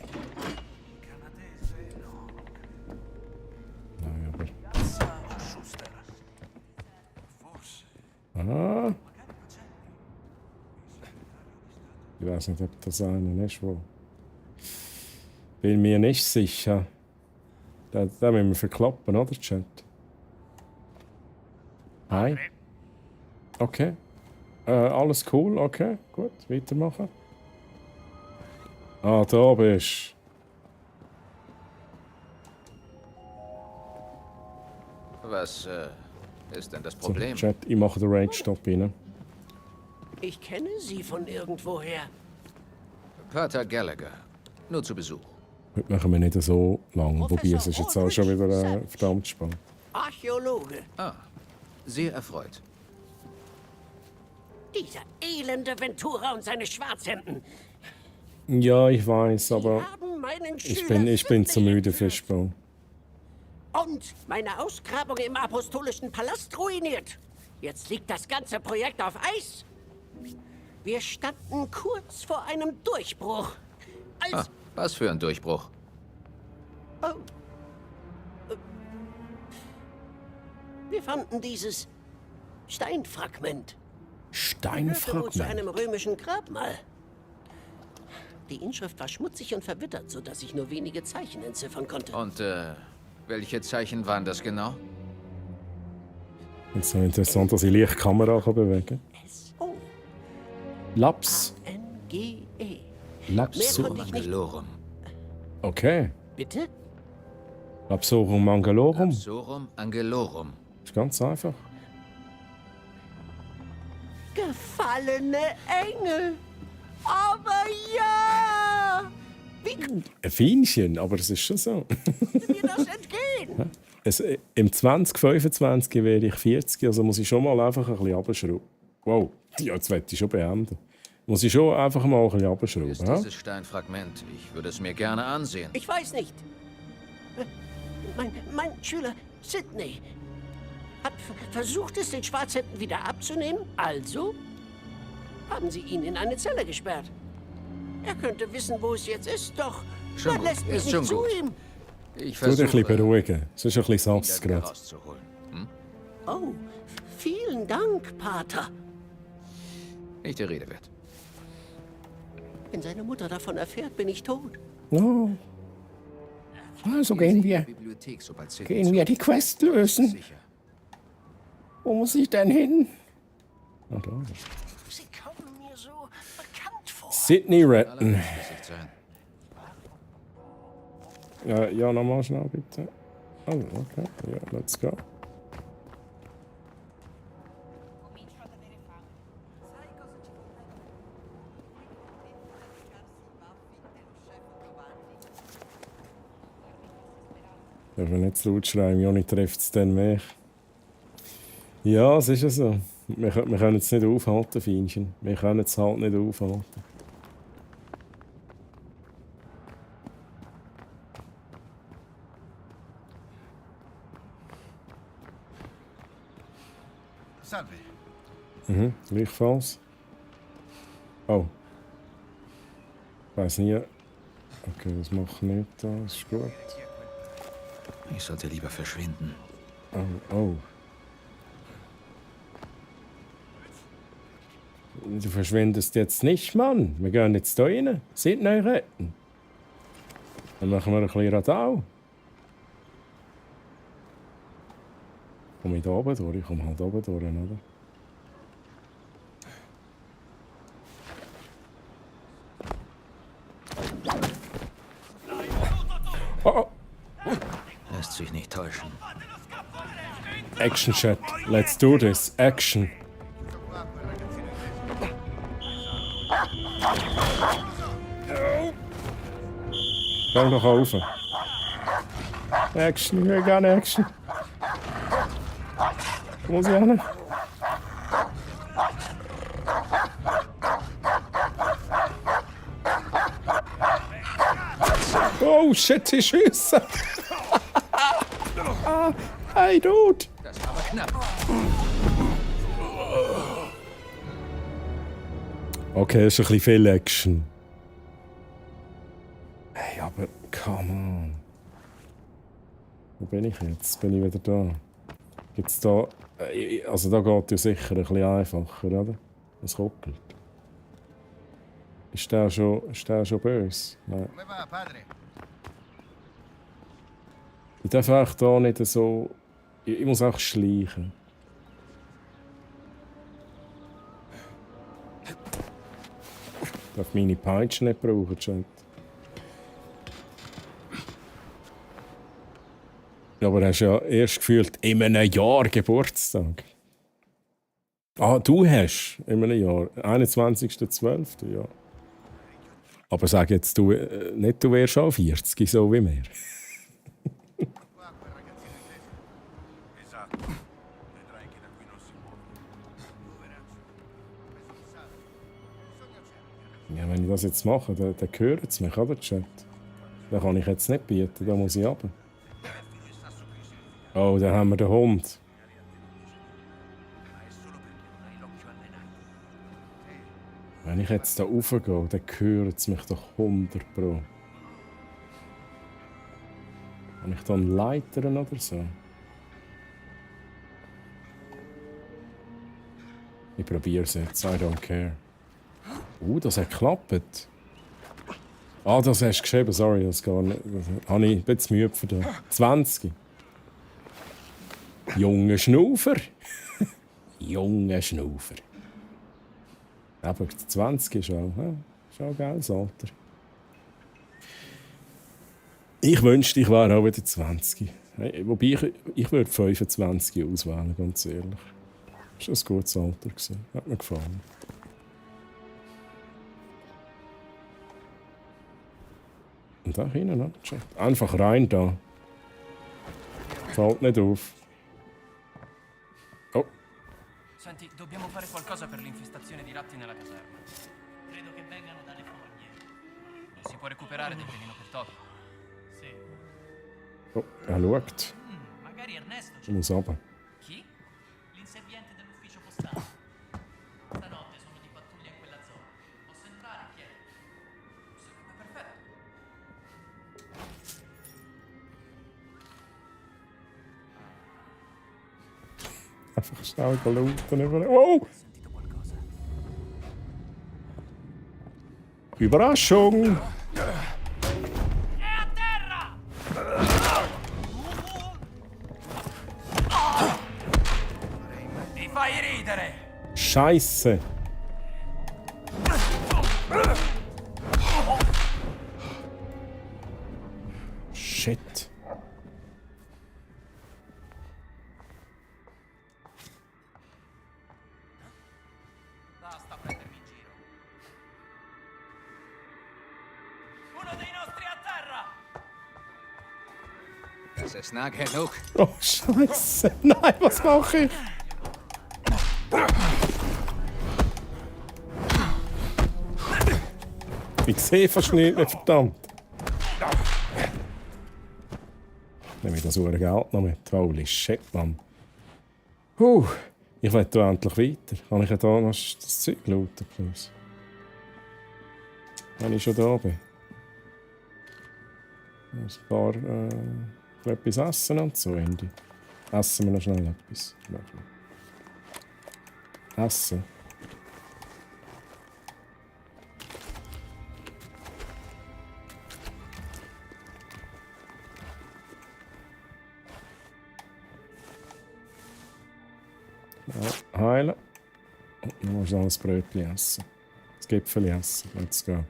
Il canadese no. Nein, aber... Piazza Schuster. Forse. Ah. Ich weiß nicht, ob das einer ist, wo... Bin mir nicht sicher. Den müssen wir verklappen, oder, Chat? Hi. Okay. Alles cool, okay. Gut, weitermachen. Ah, da bist du. Was ist denn das So, Problem? Chat, ich mache den Rage-Stop rein. Ich kenne Sie von irgendwoher. Pater Gallagher. Nur zu Besuch. Heute machen wir nicht so lang, wobei es ist jetzt auch schon wieder verdammt spannend. Archäologe. Ah, sehr erfreut. Dieser elende Ventura und seine Schwarzhemden. Ja, ich weiß, aber Haben meinen ich Schüler bin zu müde, Fischbau. und meine Ausgrabung im Apostolischen Palast ruiniert. Jetzt liegt das ganze Projekt auf Eis. Wir standen kurz vor einem Durchbruch. Als Was für ein Durchbruch. Oh. Wir fanden dieses Steinfragment. Gehörte wohl zu einem römischen Grabmal. Die Inschrift war schmutzig und verwittert, sodass ich nur wenige Zeichen entziffern konnte. Und welche Zeichen waren das genau? Es ist so interessant, dass ich leicht die Kamera bewegen kann. S-O. Laps. N-G-E. Lapsum Mehr konnte ich nicht. Mangalorum. Okay. Bitte? Lapsorum Mangalorum. Lapsorum Angelorum. Ist ganz einfach. Gefallene Engel. Aber ja! Wie konnte Ein Feinchen, aber es ist schon so. mir das entgehen? Im 2025 werde ich 40, also muss ich schon mal einfach ein bisschen runterschrauben. Wow, ja, jetzt werde ich schon beenden. Muss ich schon einfach mal ein bisschen runterschrauben. Ist dieses Steinfragment? Ich würde es mir gerne ansehen. Ich weiß nicht. Mein Schüler Sidney hat versucht, es den Schwarzhänden wieder abzunehmen. Also haben sie ihn in eine Zelle gesperrt. Er könnte wissen, wo es jetzt ist, doch Schon man gut. lässt mich Ist nicht schon zu gut. ihm. Ich Tu dich ein bisschen versuche, beruhigen. Es ist ein bisschen ihn sass da wieder gerade. rauszuholen. Hm? Oh, vielen Dank, Pater. Nicht die Rede wert. Wenn seine Mutter davon erfährt, bin ich tot. Oh. Also gehen wir. Bibliothek, sobald Sidney Gehen wir die Quest lösen. Sicher. Wo muss ich denn hin? Ah, da. Sie kommen mir so bekannt vor. Sydney retten. Befestigt sein. Ja, nochmal schnell bitte. Also, okay. Ja, let's go. Darf man nicht zu laut schreien, Joni trifft es dann mehr. Ja, es ist ja so. Wir können es nicht aufhalten, Feinchen. Wir können es halt nicht aufhalten. Salve. Gleichfalls. Oh. Ich weiß nie. Okay, das macht nicht. Das ist gut. Ich sollte lieber verschwinden. Oh, oh. Du verschwindest jetzt nicht, Mann. Wir gehen jetzt hier rein. Seid neu retten. Dann machen wir ein bisschen Radau. Komme ich da oben durch? Ich komme halt oben durch, oder? Oh, oh. Lässt sich nicht täuschen. Action, Chat. Let's do this. Action. Gang doch auf. Action, ich will gerne Action. Wo muss ich hin? Oh shit, die Schüsse! Hey, Dude! Das war aber knapp. Okay, ist ein bisschen viel Action. Hey, aber come on. Wo bin ich jetzt? Bin ich wieder da? Gibt's da... Also da geht ja sicher ein bisschen einfacher, oder? Es ruckelt. Ist der schon böse? Nein. Ich darf auch hier nicht so... Ich muss auch schleichen. Ich darf meine Peitsche nicht brauchen, Chat. Aber du hast ja erst gefühlt in einem Jahr Geburtstag. Ah, du hast in einem Jahr. 21.12. Ja. Aber sag jetzt du nicht, du wärst auch 40, so wie mir. Ja, wenn ich das jetzt mache, dann hören sie mich, oder, Chat? Das kann ich jetzt nicht bieten, da muss ich runter. Oh, da haben wir den Hund. Wenn ich jetzt da raufgehe, dann hören sie mich doch 100 Pro. Habe ich da einen Leiter oder so? Ich probiere es jetzt, I don't care. Das hat geklappt. Ah, das hast du geschrieben, sorry, das gar nicht. Das habe ich ein bisschen Mühe für den 20. Junge Schnaufer. Junge Schnaufer. Aber 20 ist auch ein geiles Alter. Ich wünschte, ich wäre auch wieder 20. Hey, wobei, ich würde 25 auswählen, ganz ehrlich. Das war ein gutes Alter. Hat mir gefallen. Und da hinten, ne? Einfach rein da. Fällt nicht auf. Oh. Senti, dobbiamo fare qualcosa per l'infestazione di ratti nella caserma. Credo che vengano dalle fogne. Non si può recuperare del veleno per topi. Sì. Oh, schaut. Magari Ernesto. Ich muss runter. Chi? L'inserviente dell'ufficio postale. Stanotte sono di pattuglia in quella zona. Posso entrare, chiedi? Sarebbe perfetto. Einfach schnell looten. Wow! Überraschung! Mi fai ridere! Scheiße! Shit! Basta prendermi in giro. Uno dei nostri a terra! Das ist nah genug. Oh, Scheiße! Nein, was mache ich? Ich sehe fast nicht mehr, verdammt. Nehme ich das Geld noch mit? Holy shit, Mann. Ich will hier endlich weiter. Kann ich da noch das Zeug looten, please? wenn ich schon da bin. Ein paar etwas essen und so, Andy. Essen wir noch schnell etwas. Essen. Ja, heilen. Und dann musst du noch ein Brötchen essen. Das Gipfel essen. Let's go.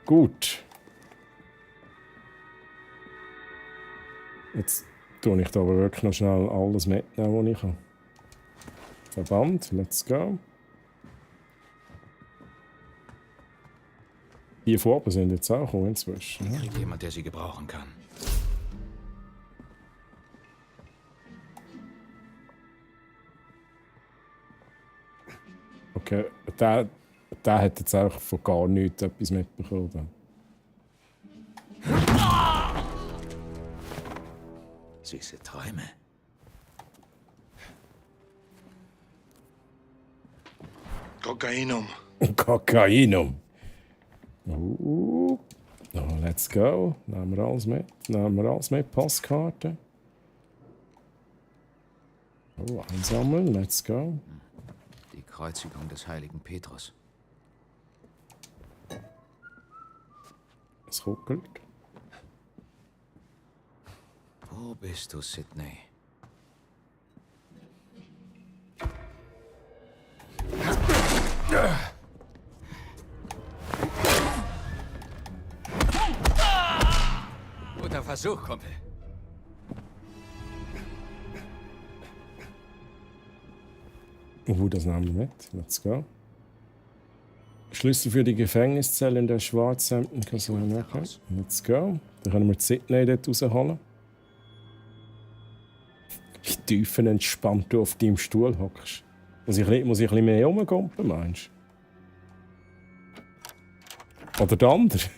Gut. Jetzt tue ich da aber wirklich noch schnell alles mitnehmen, was ich kann. Verband, let's go. Die von oben sind jetzt auch gekommen inzwischen. Hier kriegt jemand, der sie gebrauchen kann. Okay, der hat jetzt auch von gar nichts etwas mitbekommen. Süße Träume. Kokainum. Kokainum. Oh, let's go. Nehmen wir alles mit. Postkarte. Oh, einsammeln. Let's go. Die Kreuzigung des heiligen Petrus. Es ruckelt. Wo bist du, Sydney? Guter Versuch, Kumpel. Das nehmen wir mit. Let's go. Schlüssel für die Gefängniszelle in der Schwarzhemden-Kaserne. Okay. Let's go. Dann können wir die Sydney dort rausholen. Wie tiefenentspannt du auf deinem Stuhl hockst. Muss ich ein bisschen mehr rumgumpen, meinst du? Oder der andere?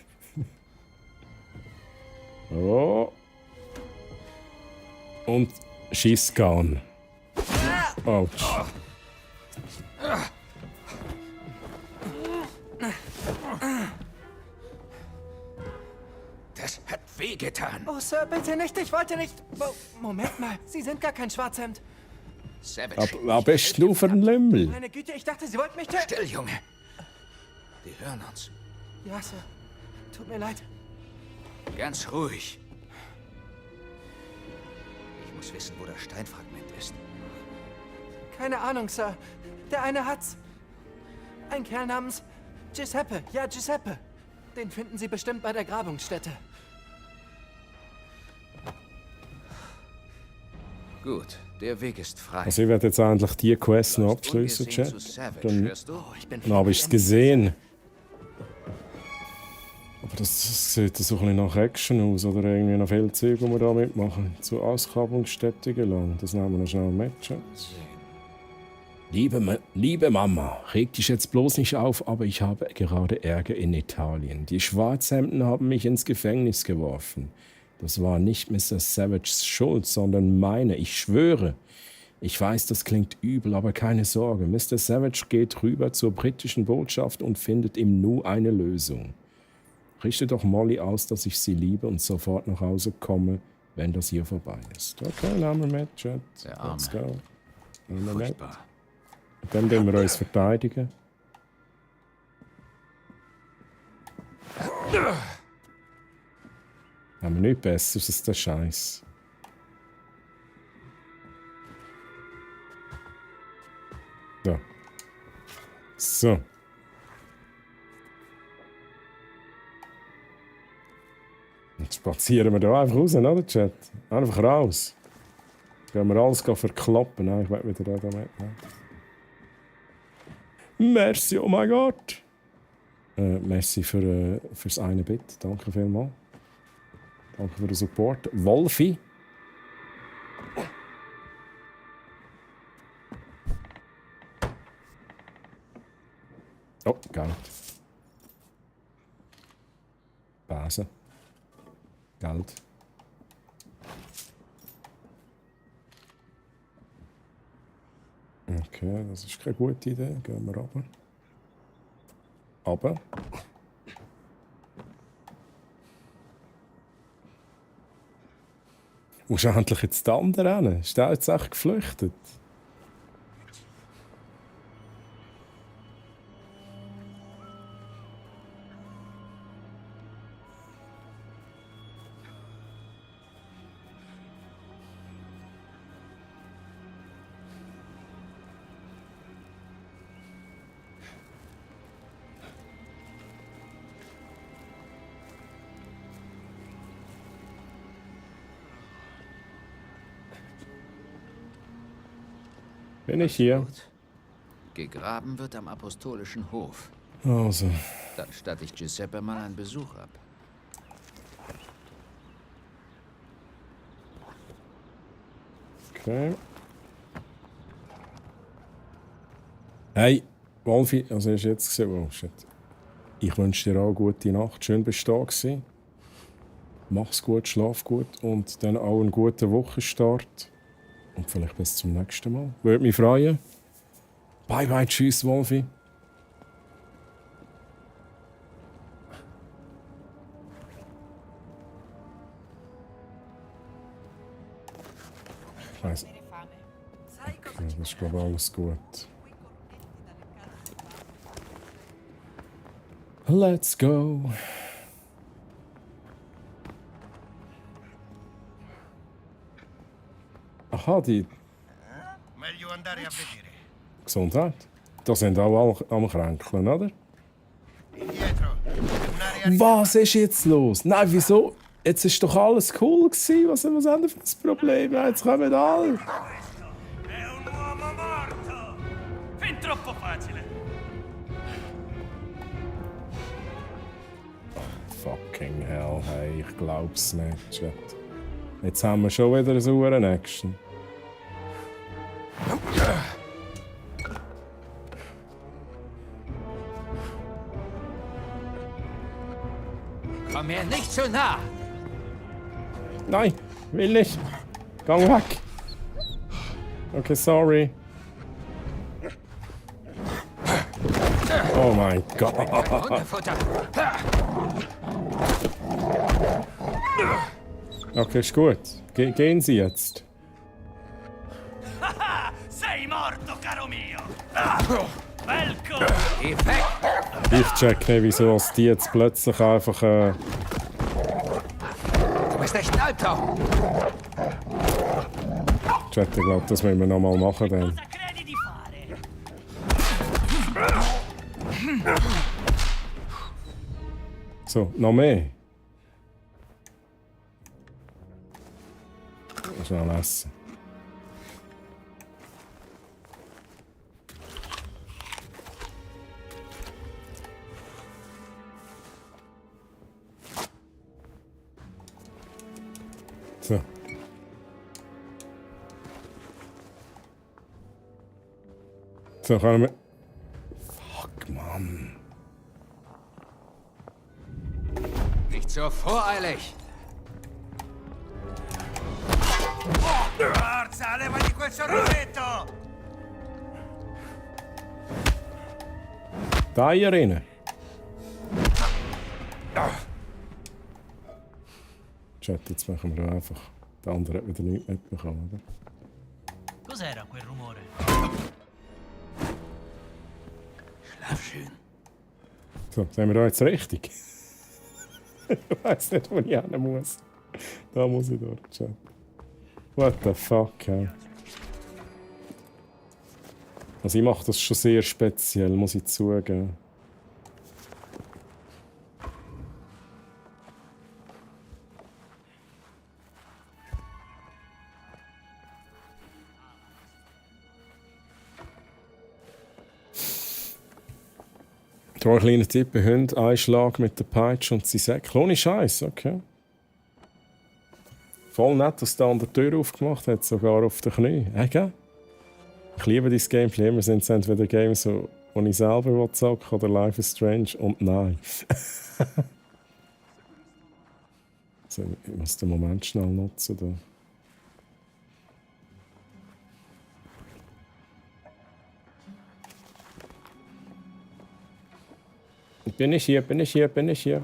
Oh. Und Schissgan. Autsch. Das hat wehgetan. Oh, Sir, bitte nicht. Ich wollte nicht. Moment mal. Sie sind gar kein Schwarzhemd. Savage. Aber bist du für ein Lümmel? Meine Güte, ich dachte, Sie wollten mich töten. Still, Junge. Die hören uns. Ja, Sir. Tut mir leid. Ganz ruhig. Ich muss wissen, wo das Steinfragment ist. Keine Ahnung, Sir. Der eine hat's. Ein Kerl namens Giuseppe. Ja, Giuseppe. Den finden Sie bestimmt bei der Grabungsstätte. Gut, der Weg ist frei. Also ich werde jetzt endlich die Quest noch abschließen, Chat. Dann habe ich es gesehen. Aber das sieht so ein bisschen nach Action aus oder irgendwie noch viel Zeug, die wir da mitmachen. Zur Ausgrabungsstätte gelangen. Das nehmen wir noch schnell mit, Chat. Liebe Mama, reg dich jetzt bloß nicht auf, aber ich habe gerade Ärger in Italien. Die Schwarzhemden haben mich ins Gefängnis geworfen. Das war nicht Mr. Savages Schuld, sondern meine, ich schwöre. Ich weiß, das klingt übel, aber keine Sorge. Mr. Savage geht rüber zur britischen Botschaft und findet im Nu eine Lösung. Richte doch Molly aus, dass ich sie liebe und sofort nach Hause komme, wenn das hier vorbei ist. Okay, nehmen wir mit, Chat. Let's go. Nehmen wir mit. Dann werden wir uns verteidigen. Haben wir nichts Besseres als der Scheiß. So. So. Jetzt spazieren wir da einfach raus, oder, Chat? Einfach raus. Gehen wir alles verkloppen. Nein, ich werde wieder da mitnehmen. Merci, oh mein Gott. Merci fürs eine Bit. Danke vielmals. Danke für den Support. Wolfi. Oh, Geld. Base. Geld. Okay, das ist keine gute Idee. Gehen wir runter. Aber Wo ist endlich jetzt der andere hin? Ist der jetzt echt geflüchtet? Bin ich hier? Gegraben wird am apostolischen Hof. Also. Dann statte ich Giuseppe mal einen Besuch ab. Okay. Hey, Wolfi, also hast du jetzt gesehen? Oh, shit. Ich wünsche dir auch eine gute Nacht. Schön bist du da gewesen. Mach's gut, schlaf gut und dann auch einen guten Wochenstart. Und vielleicht bis zum nächsten Mal. Würde mich freuen. Bye bye, tschüss, Wolfi. Ich weiss. Okay, das ist, glaube ich, alles gut. Let's go. Aha, die... Gesundheit. Da sind auch alle am Kränkeln, oder? Was ist jetzt los? Nein, wieso? Jetzt ist doch alles cool gewesen. Was haben wir für das Problem? Jetzt kommen alle. Fin troppo facile. Fucking hell, hey, ich glaub's nicht, Chat. Jetzt haben wir schon wieder eine saure Action. Komm mir nicht zu nah! Nein, will nicht. Gang weg. Okay, sorry. Oh mein Gott. Okay, ist gut. Gehen Sie jetzt. Sei morto, caro mio! Welcome! Ich check nicht, wieso die jetzt plötzlich einfach... Du bist echt ein Albtraum! Chat, ich glaube, das müssen wir nochmal machen dann. So, noch mehr. Schnell essen. So. So, können wir... Fuck, Mann. Nicht so voreilig! Forza, levati quel sorrisetto! Da hier rein. Chat, jetzt machen wir einfach. Der andere hat wieder nichts mitbekommen, oder? Cos'era quel rumore? Schlaf schön. So, sind wir da jetzt richtig? Ich weiss nicht, wo ich hin muss. Da muss ich durch, Chat. What the fuck, hey. Also ich mache das schon sehr speziell, muss ich zugeben. Drei kleine Tipp bei Hunden, Einschlag mit der Peitsche und sie Säcke. Ohne Scheiß, okay. Voll nett, dass der an der Tür aufgemacht hat, sogar auf den Knien. Gell? Ich liebe dieses Gameplay. Immer sind es entweder Games, die ich selber zocken will, oder Life is Strange und nein. Also, ich muss den Moment schnell nutzen. Da. Bin ich hier, bin ich hier, bin ich hier.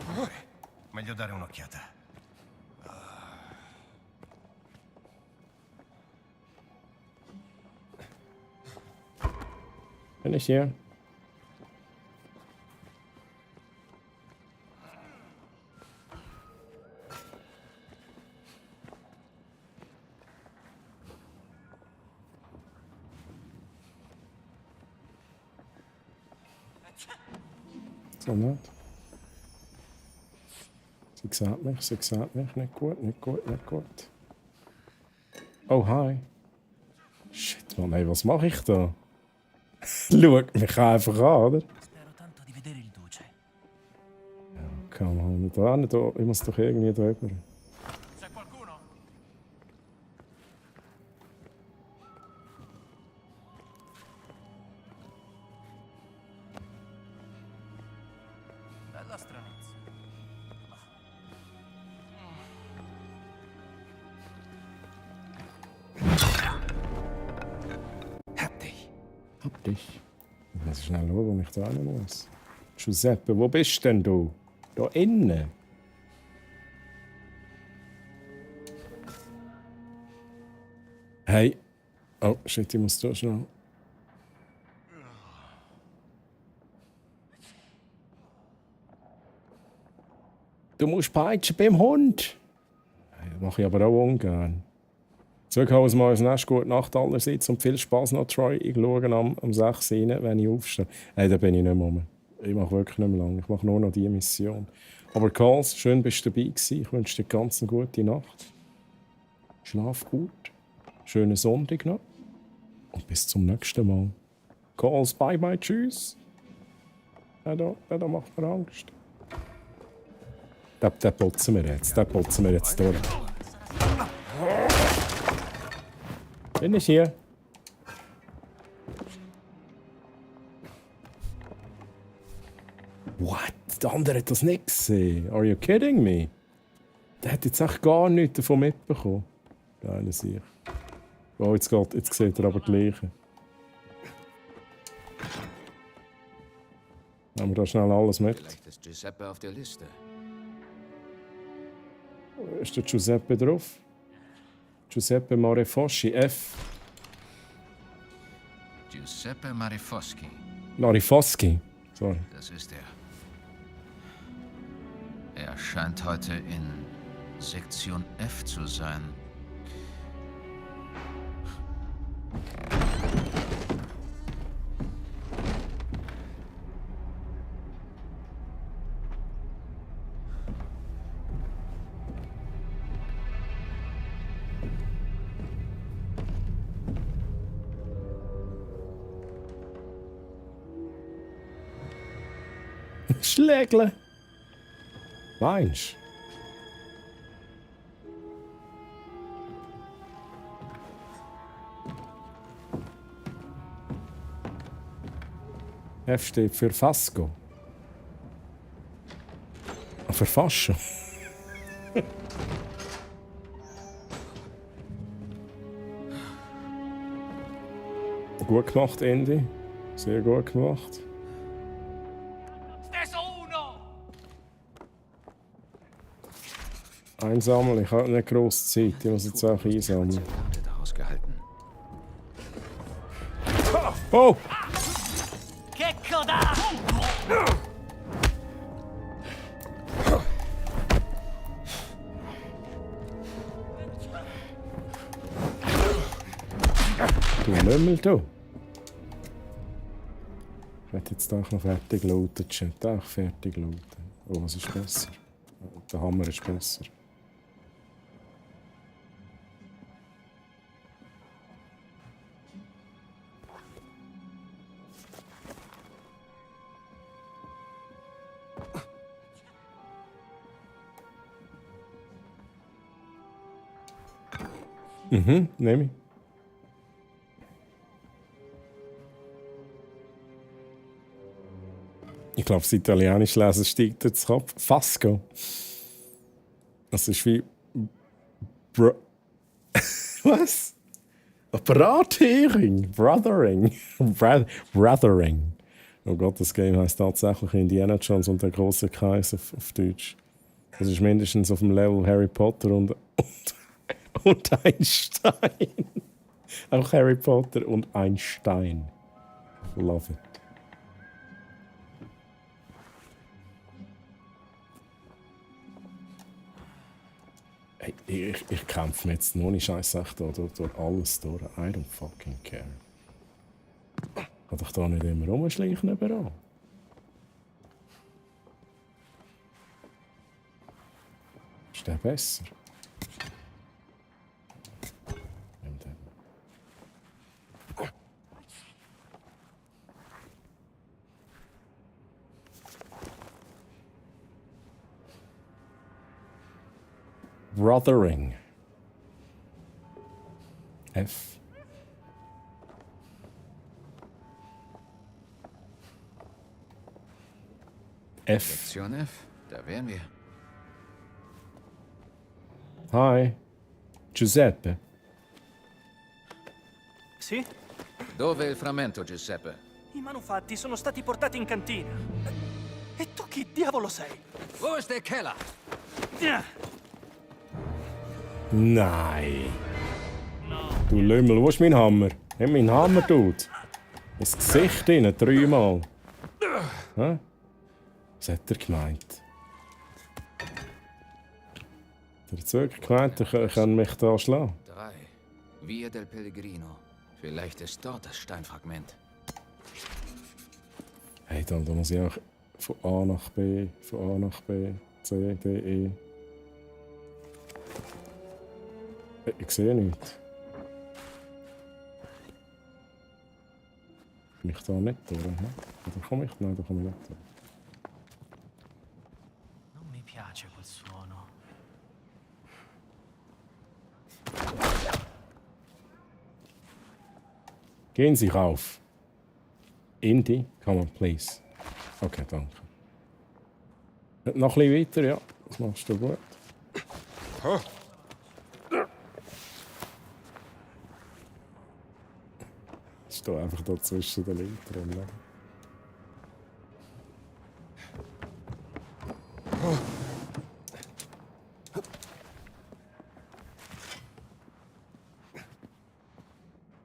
Meglio dare un'occhiata. Bin ich hier? So nicht. Sie sieht mich. Nicht gut. Oh, hi. Shit, Mann, ey, was mache ich da? Schaut mich einfach an, oder? Ja, kann man nicht da. Ich muss doch irgendwie drüber. Bella stranezza. Hab dich. Ich muss schnell schauen, wo ich da hin muss. Giuseppe, wo bist denn du? Da innen. Hey. Oh, shit, ich muss da schnell. Du musst peitschen beim Hund. Das mache ich aber auch ungern. Zurückhauen wir mal ins Nest. Gute Nacht allerseits und viel Spaß noch, Troy. Ich schaue am 6 rein, wenn ich aufstehe. Hey, da bin ich nicht mehr rum. Ich mache wirklich nicht mehr lange. Ich mache nur noch diese Mission. Aber Karls, schön, bist du dabei gewesen. Ich wünsche dir ganz eine gute Nacht. Schlaf gut. Schönen Sonntag noch. Und bis zum nächsten Mal. Karls, bye bye, tschüss. Der da macht mir Angst. Den putzen wir jetzt durch. Bin ich hier? What? Der andere hat das nicht gesehen. Are you kidding me? Der hat jetzt echt gar nichts davon mitbekommen. Geile Sicht. Oh, jetzt sieht er aber die Leiche. Nehmen wir da schnell alles mit. Vielleicht ist Giuseppe auf der Liste. Ist der Giuseppe drauf? Giuseppe Marefoschi, F. Giuseppe Marefoschi. Marefoschi, sorry. Das ist er. Er scheint heute in Sektion F zu sein. Schlägle. Meinst du? F steht für Fasco. Für Fascho. Gut gemacht, Andy. Sehr gut gemacht. Einsammeln, ich habe nicht grosse Zeit, ich muss jetzt auch einsammeln. Oh! Che coda! Du Lümmel, du! Ich werde jetzt auch noch fertig looten, Chat. Auch fertig looten. Oh, was ist besser? Der Hammer ist besser. Mhm, nehme ich. Ich glaube, das Italienische Lesen steigt jetzt ab. Fasco. Das ist wie... Was? Brathering. Brothering. Brothering. Oh Gott, das Game heisst tatsächlich Indiana Jones und der große Kreis auf Deutsch. Das ist mindestens auf dem Level Harry Potter und Einstein. Auch Harry Potter und Einstein. Love it. Hey, ich kämpfe mir jetzt nur nicht Scheiße durch alles durch. I don't fucking care. Kann doch da nicht immer rumschleichen überall. Ist der besser? Nimm den. Brothering. F. Sektion F, da wären wir. Hi. Giuseppe. Sì? Dove è il frammento, Giuseppe? I manufatti sono stati portati in cantina. E tu chi diavolo sei? Wo ist der Keller? Nein. Du Lümmel, wo ist mein Hammer? Nimm meinen Hammer, Dude. Ins Gesicht rein, 3-mal. Hä? Was hat er gemeint? Der hat wirklich gemeint, er kann mich da schlagen. 3. Via del Pellegrino. Vielleicht ist dort das Steinfragment. Hey, da muss ich auch von A nach B, C, D, E. Ich sehe nichts. Komme ich da nicht durch? Oder komme ich? Nein, da komme ich nicht durch. Non mi piace quel suono. Gehen Sie rauf. Indy, come on, please. Okay, danke. Noch ein bisschen weiter, ja. Das machst du gut. Ich stehe einfach da zwischen den Linken.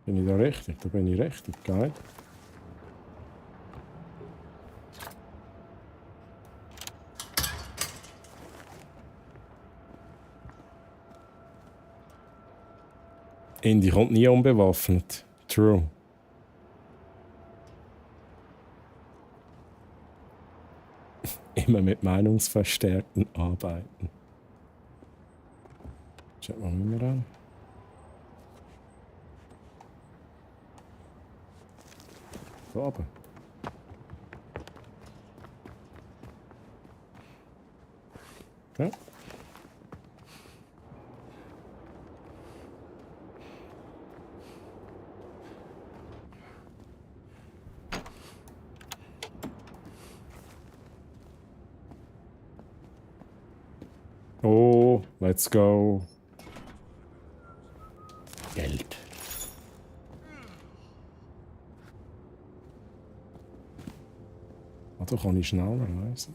Bin ich da richtig? Da bin ich richtig, geil. Indy kommt nie unbewaffnet. True. Immer mit Meinungsverstärkten arbeiten. Schaut mal nicht mehr an. Da oben. Ja. Oh, let's go. Geld. Da kann ich schneller reisen.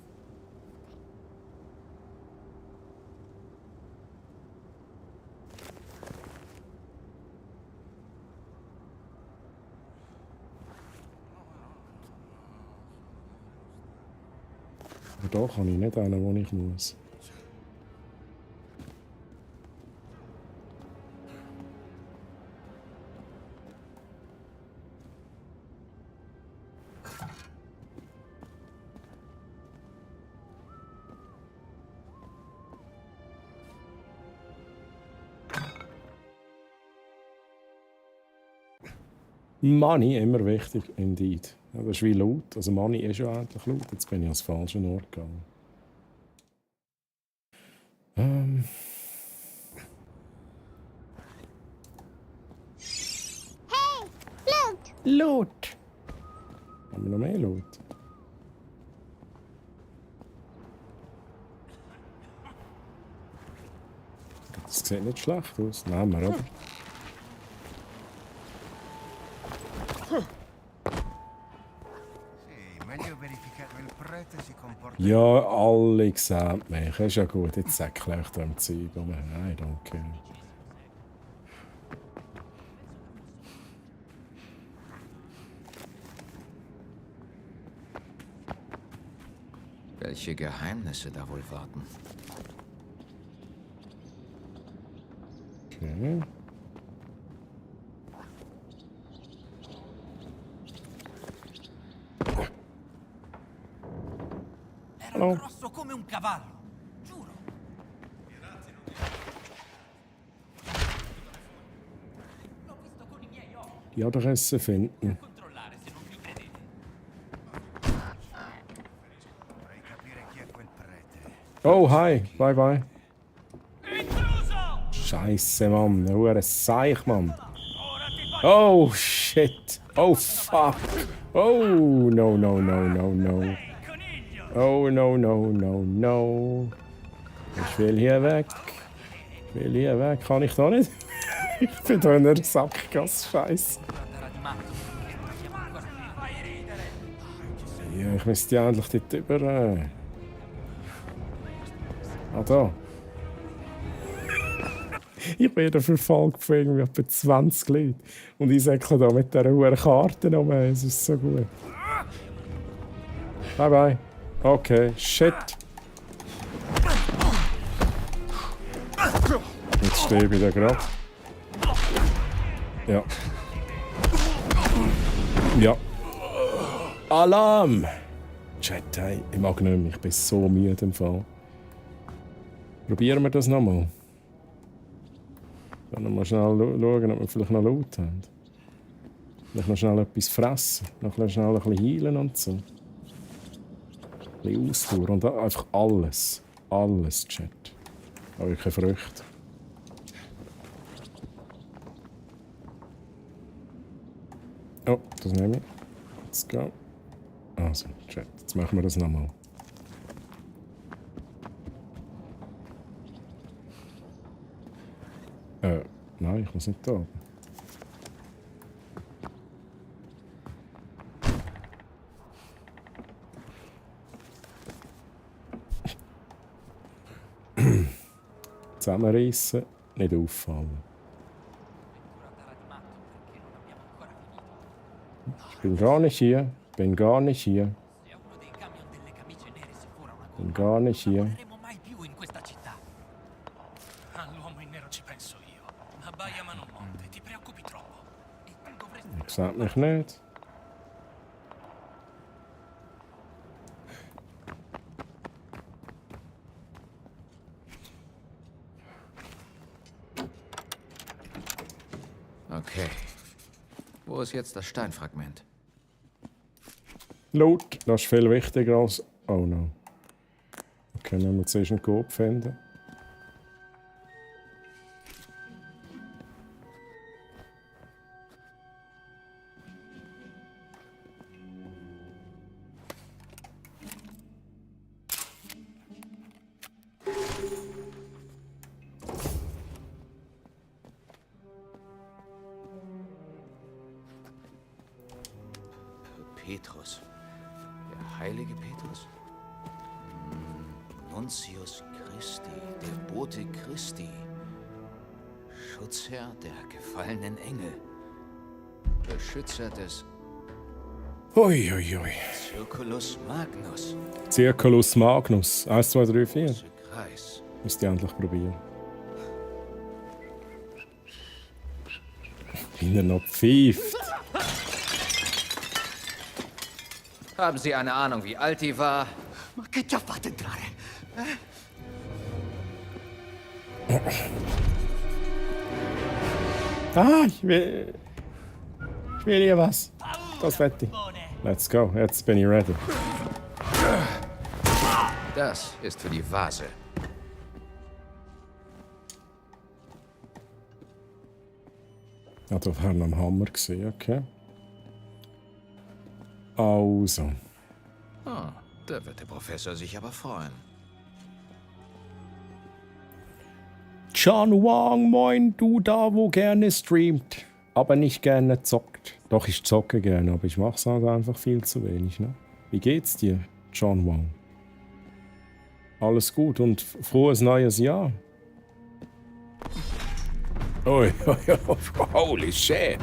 Aber da kann ich nicht hin, wo ich muss. Money immer wichtig, indeed. Ja, das ist wie laut. Also Money ist ja eigentlich laut. Jetzt bin ich ans falsche Ort gegangen. Hey, Loot! Loot! Haben wir noch mehr Loot? Das sieht nicht schlecht aus. Nehmen wir, oder? Ja, alle sehen mich. Ist ja gut, jetzt säckle ich da im Zeug um. Nein, danke. Welche Geheimnisse da wohl warten? Okay. Era grosso come un cavallo, giuro. L'ho visto con i miei occhi. Die Adresse finden. Controllare se non mi credete. Vorrei capire chi è quel prete. Oh, hi. Bye, bye. Scheiße, Mann. Der hure Seich, Mann. Oh, shit. Oh, fuck. Oh, no, no, no, no, no. Oh, no, no, no, no. Ich will hier weg. Ich will hier weg. Kann ich da nicht? Ich bin da in der Sackgasse. Scheiße. Ja, ich müsste ja endlich dort über. Ah, da. Ich werde verfolgt von irgendwie etwa 20 Leuten. Und ich säckle da mit dieser hohen Karte um. Es ist so gut. Bye bye. Okay, shit. Jetzt stehe ich wieder gerade. Ja. Ja. Alarm! Chat, hey, ich mag nicht mehr. Ich bin so müde im Fall. Probieren wir das nochmal. Dann mal schnell schauen, ob wir vielleicht noch Laut haben. Vielleicht noch schnell etwas fressen. Noch schnell ein bisschen heilen und so. Ein bisschen Ausdauer und einfach alles. Alles, Chat. Aber keine Früchte. Oh, das nehme ich. Let's go. Also, Chat, jetzt machen wir das nochmal. Nein, ich muss nicht da. Zusammenreissen, nicht auffallen. Ich bin gar nicht hier. Bin gar nicht hier. Bin gar nicht hier. Ich sag mich nicht. Okay. Wo ist jetzt das Steinfragment? Laut, das ist viel wichtiger als... Oh no. Okay, dann müssen wir zuerst einen Coop finden. Petrus. Der heilige Petrus? Nuntius Christi, der Bote Christi. Schutzherr der gefallenen Engel. Beschützer des... Ui, ui, ui. Circulus Magnus. Circulus Magnus. 1, 2, 3, 4. Kreis. Müsst ihr endlich probieren. Bin er noch pfeift. Haben Sie eine Ahnung, wie alt die war? Ma che ci ha fatto entrare? Ah, ich will hier was. Das wette ich. Let's go. Jetzt bin ich ready. Das ist für die Vase. Ja, da haben wir am Hammer gesehen, okay. Also. Ah, da wird der Professor sich aber freuen. John Wang, moin, du da, wo gerne streamt, aber nicht gerne zockt. Doch, ich zocke gerne, aber ich mach's halt einfach viel zu wenig, ne? Wie geht's dir, John Wang? Alles gut und frohes neues Jahr. Ui, holy shit.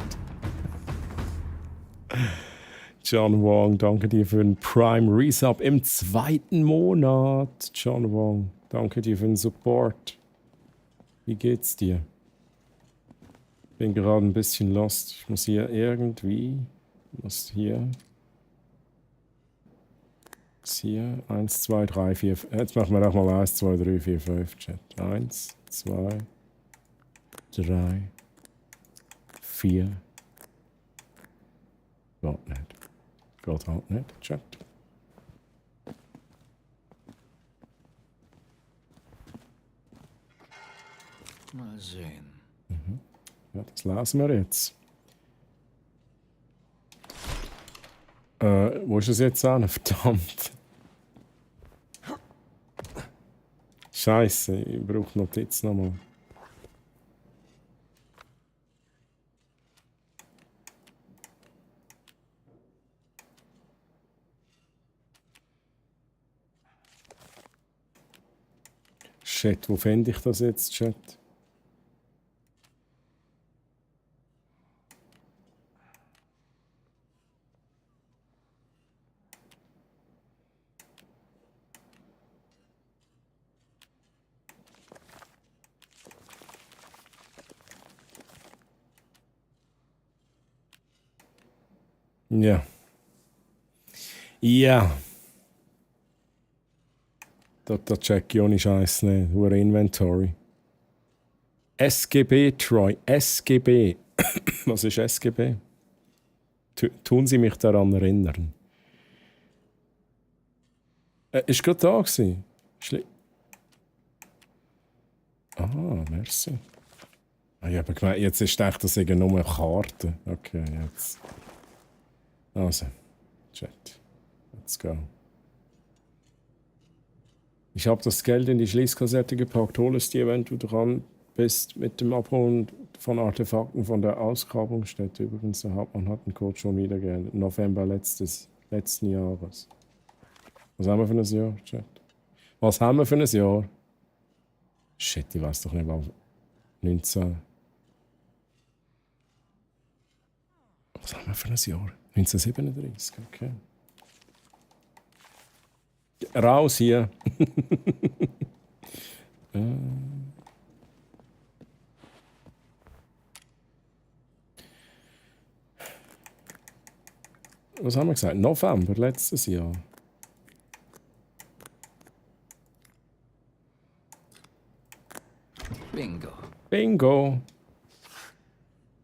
John Wong, danke dir für den Prime Resub im 2. Monat. John Wong, danke dir für den Support. Wie geht's dir? Bin gerade ein bisschen lost. Ich muss hier irgendwie... Muss hier... Ist hier 1, 2, 3, 4... Jetzt machen wir doch mal 1, 2, 3, 4, 5, Chat. 1, 2, 3, 4... Geht nicht. Geht halt nicht, Chat. Mal sehen. Ja, das lesen wir jetzt. Wo ist es jetzt an? Verdammt. Scheiße, ich brauche Notiz nochmal. Shit, wo finde ich das jetzt, Chat? Ja. Ja. Da check ich ohne Scheiß nicht. Nur Inventory. SGB, Troy. SGB. Was ist SGB? Tun Sie mich daran erinnern. Ist gerade da gewesen. Merci. Ich habe gemeint, jetzt ist echt das nur eine Karte. Okay, jetzt. Also, Chat. Let's go. Ich habe das Geld in die Schließkassette gepackt. Hol es dir, wenn du dran bist mit dem Abholen von Artefakten von der Ausgrabungsstätte. Übrigens, der Hauptmann hat den Code schon wieder geändert. November letzten Jahres. Was haben wir für ein Jahr, Chat? Was haben wir für ein Jahr? Shit, ich weiß doch nicht, was 19... Was haben wir für ein Jahr? 1937, okay. Raus hier. Was haben wir gesagt? November letztes Jahr. Bingo. Bingo.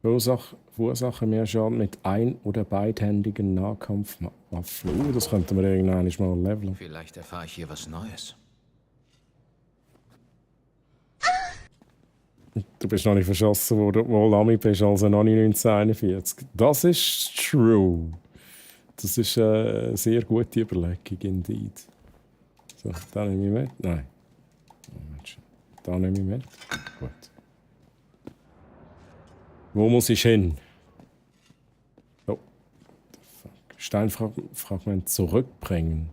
Verursachen mehr Schaden mit ein- oder beidhändigen Nahkampfwaffen. Das könnten wir irgendwann mal leveln. Vielleicht erfahre ich hier was Neues. Du bist noch nicht verschossen worden, obwohl Ami bist, also noch nicht 1941. Das ist true. Das ist eine sehr gute Überlegung, indeed. So, da nehme ich mit. Nein. Da nehme ich mit. Gut. Wo muss ich hin? Oh. Steinfragment zurückbringen.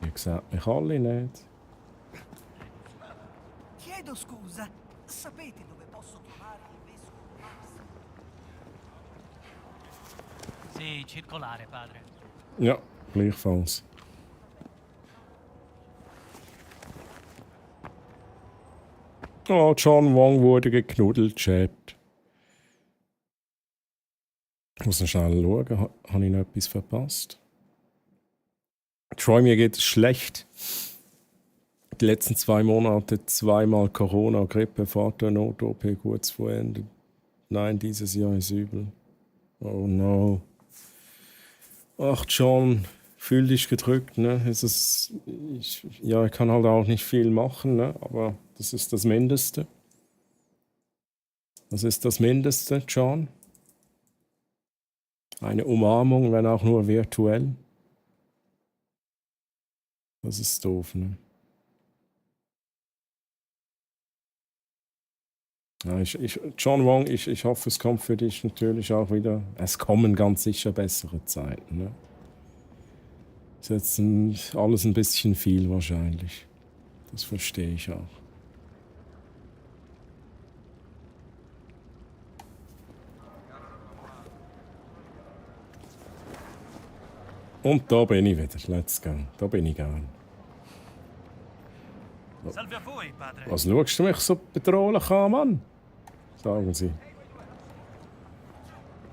Ihr seht mich alle nicht. Chiedo scusa, sapete dove posso trovare il vescovo Max? Sì, circolare, padre. Ja, gleichfalls. Oh, John Wong wurde geknuddelt, Chat. Ich muss noch schnell schauen, habe ich noch etwas verpasst? Troy, mir geht es schlecht. Die letzten 2 Monate 2-mal Corona, Grippe, Vater, Not-OP, kurz vor Ende. Nein, dieses Jahr ist übel. Oh no. Ach, John, fühl dich gedrückt, ne? Ich kann halt auch nicht viel machen, ne? Aber das ist das Mindeste. Das ist das Mindeste, John. Eine Umarmung, wenn auch nur virtuell. Das ist doof, ne? Ja, John Wong, ich hoffe, es kommt für dich natürlich auch wieder. Es kommen ganz sicher bessere Zeiten, ne? Ist jetzt alles ein bisschen viel wahrscheinlich. Das verstehe ich auch. Und da bin ich wieder. Let's go. Da bin ich gern. Salve a voi, padre. Was schaust du mich so bedrohlich an, Mann? Sagen sie.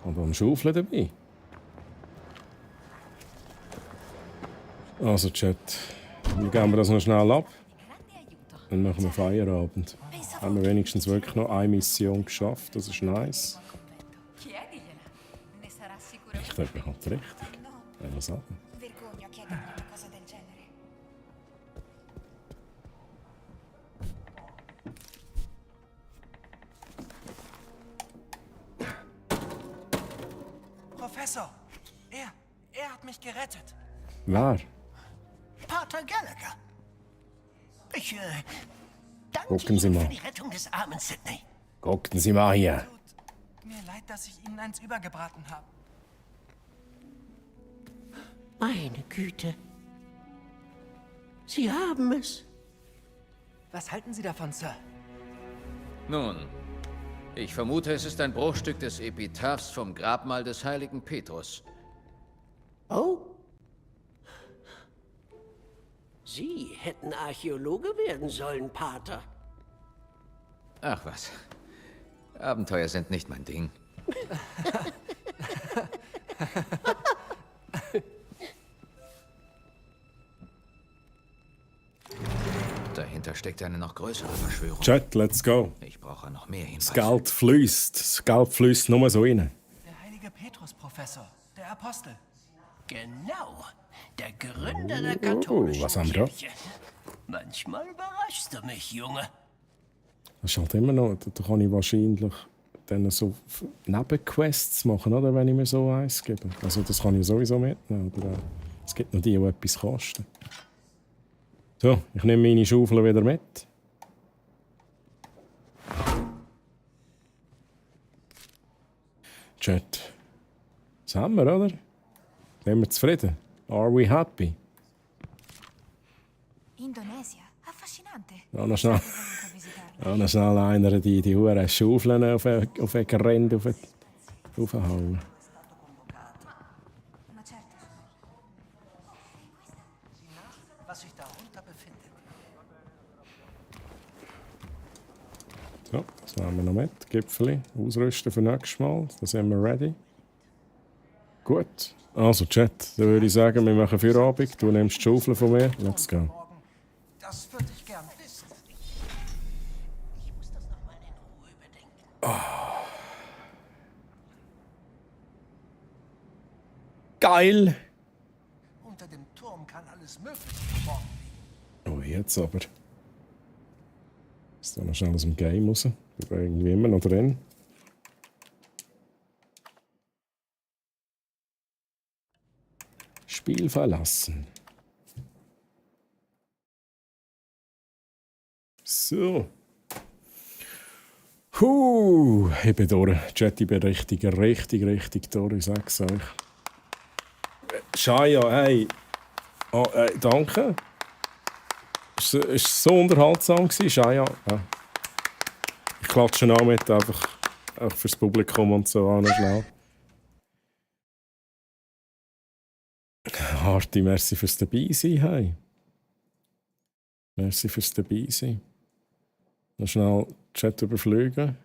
Und am Schaufeln dabei. Also, Chat. Wie geben wir das noch schnell ab? Dann machen wir Feierabend. Haben wir wenigstens wirklich noch eine Mission geschafft. Das ist nice. Ich glaube, ich habe richtig. Wenn wir sagen. Vergogno a chiedergli una cosa del genere. Professor, er hat mich gerettet. Wer? Pater Gallagher. Ich danke Gucken Sie Ihnen mal. für die Rettung des armen Sidney. Gucken Sie mal hier. Mir leid, dass ich Ihnen eins übergebraten habe. Meine Güte. Sie haben es. Was halten Sie davon, Sir? Nun, ich vermute, es ist ein Bruchstück des Epitaphs vom Grabmal des heiligen Petrus. Oh? Sie hätten Archäologe werden sollen, Pater. Ach was. Abenteuer sind nicht mein Ding. Dahinter steckt eine noch größere Verschwörung. Chat, let's go. Ich brauche noch mehr Das Hinweise. Geld fließt. Das Geld fließt nur so rein. Der heilige Petrus, Professor. Der Apostel. Genau. Der Gründer der katholischen was haben wir da? Kirche. Manchmal überraschst du mich, Junge. Das ist halt immer noch, da kann ich wahrscheinlich dann so Nebenquests machen, oder, wenn ich mir so eins gebe. Also das kann ich sowieso mitnehmen. Oder es gibt noch die etwas kosten. So, ich nehme meine Schaufel wieder mit. Chat. Das haben wir, oder? Sind wir zufrieden? Are we happy? Indonesia, affascinante. Ja, noch schnell. Ja, noch schnell einer die Huren Schaufeln auf ein Gerände aufhauen. Was sich darunter befindet. So, das nehmen wir noch mit. Gipfeli, ausrüsten für nächstes Mal. Da sind wir ready. Gut. Also, Chat, dann würde ich sagen, wir machen Feierabend. Du nimmst die Schaufel von mir. Let's go. Das würde ich gern wissen. Ich muss das nochmal in Ruhe überdenken. Geil! Unter dem Turm kann alles Mögliche verborgen liegen. Oh, jetzt aber. Ist da noch schnell aus dem Game raus. Ich bin irgendwie immer noch drin. Spiel verlassen. So. Ich bin durch. Chat, ich bin richtig durch. Ich sag's euch. Shaya, hey. Oh, danke. Es war so unterhaltsam, Shaya. Ja. Ich klatsche auch mit, einfach fürs Publikum und so auch noch schnell. Harti, merci fürs Dabeisein. Hey. Merci fürs Dabeisein. Noch schnell Chat überfliegen.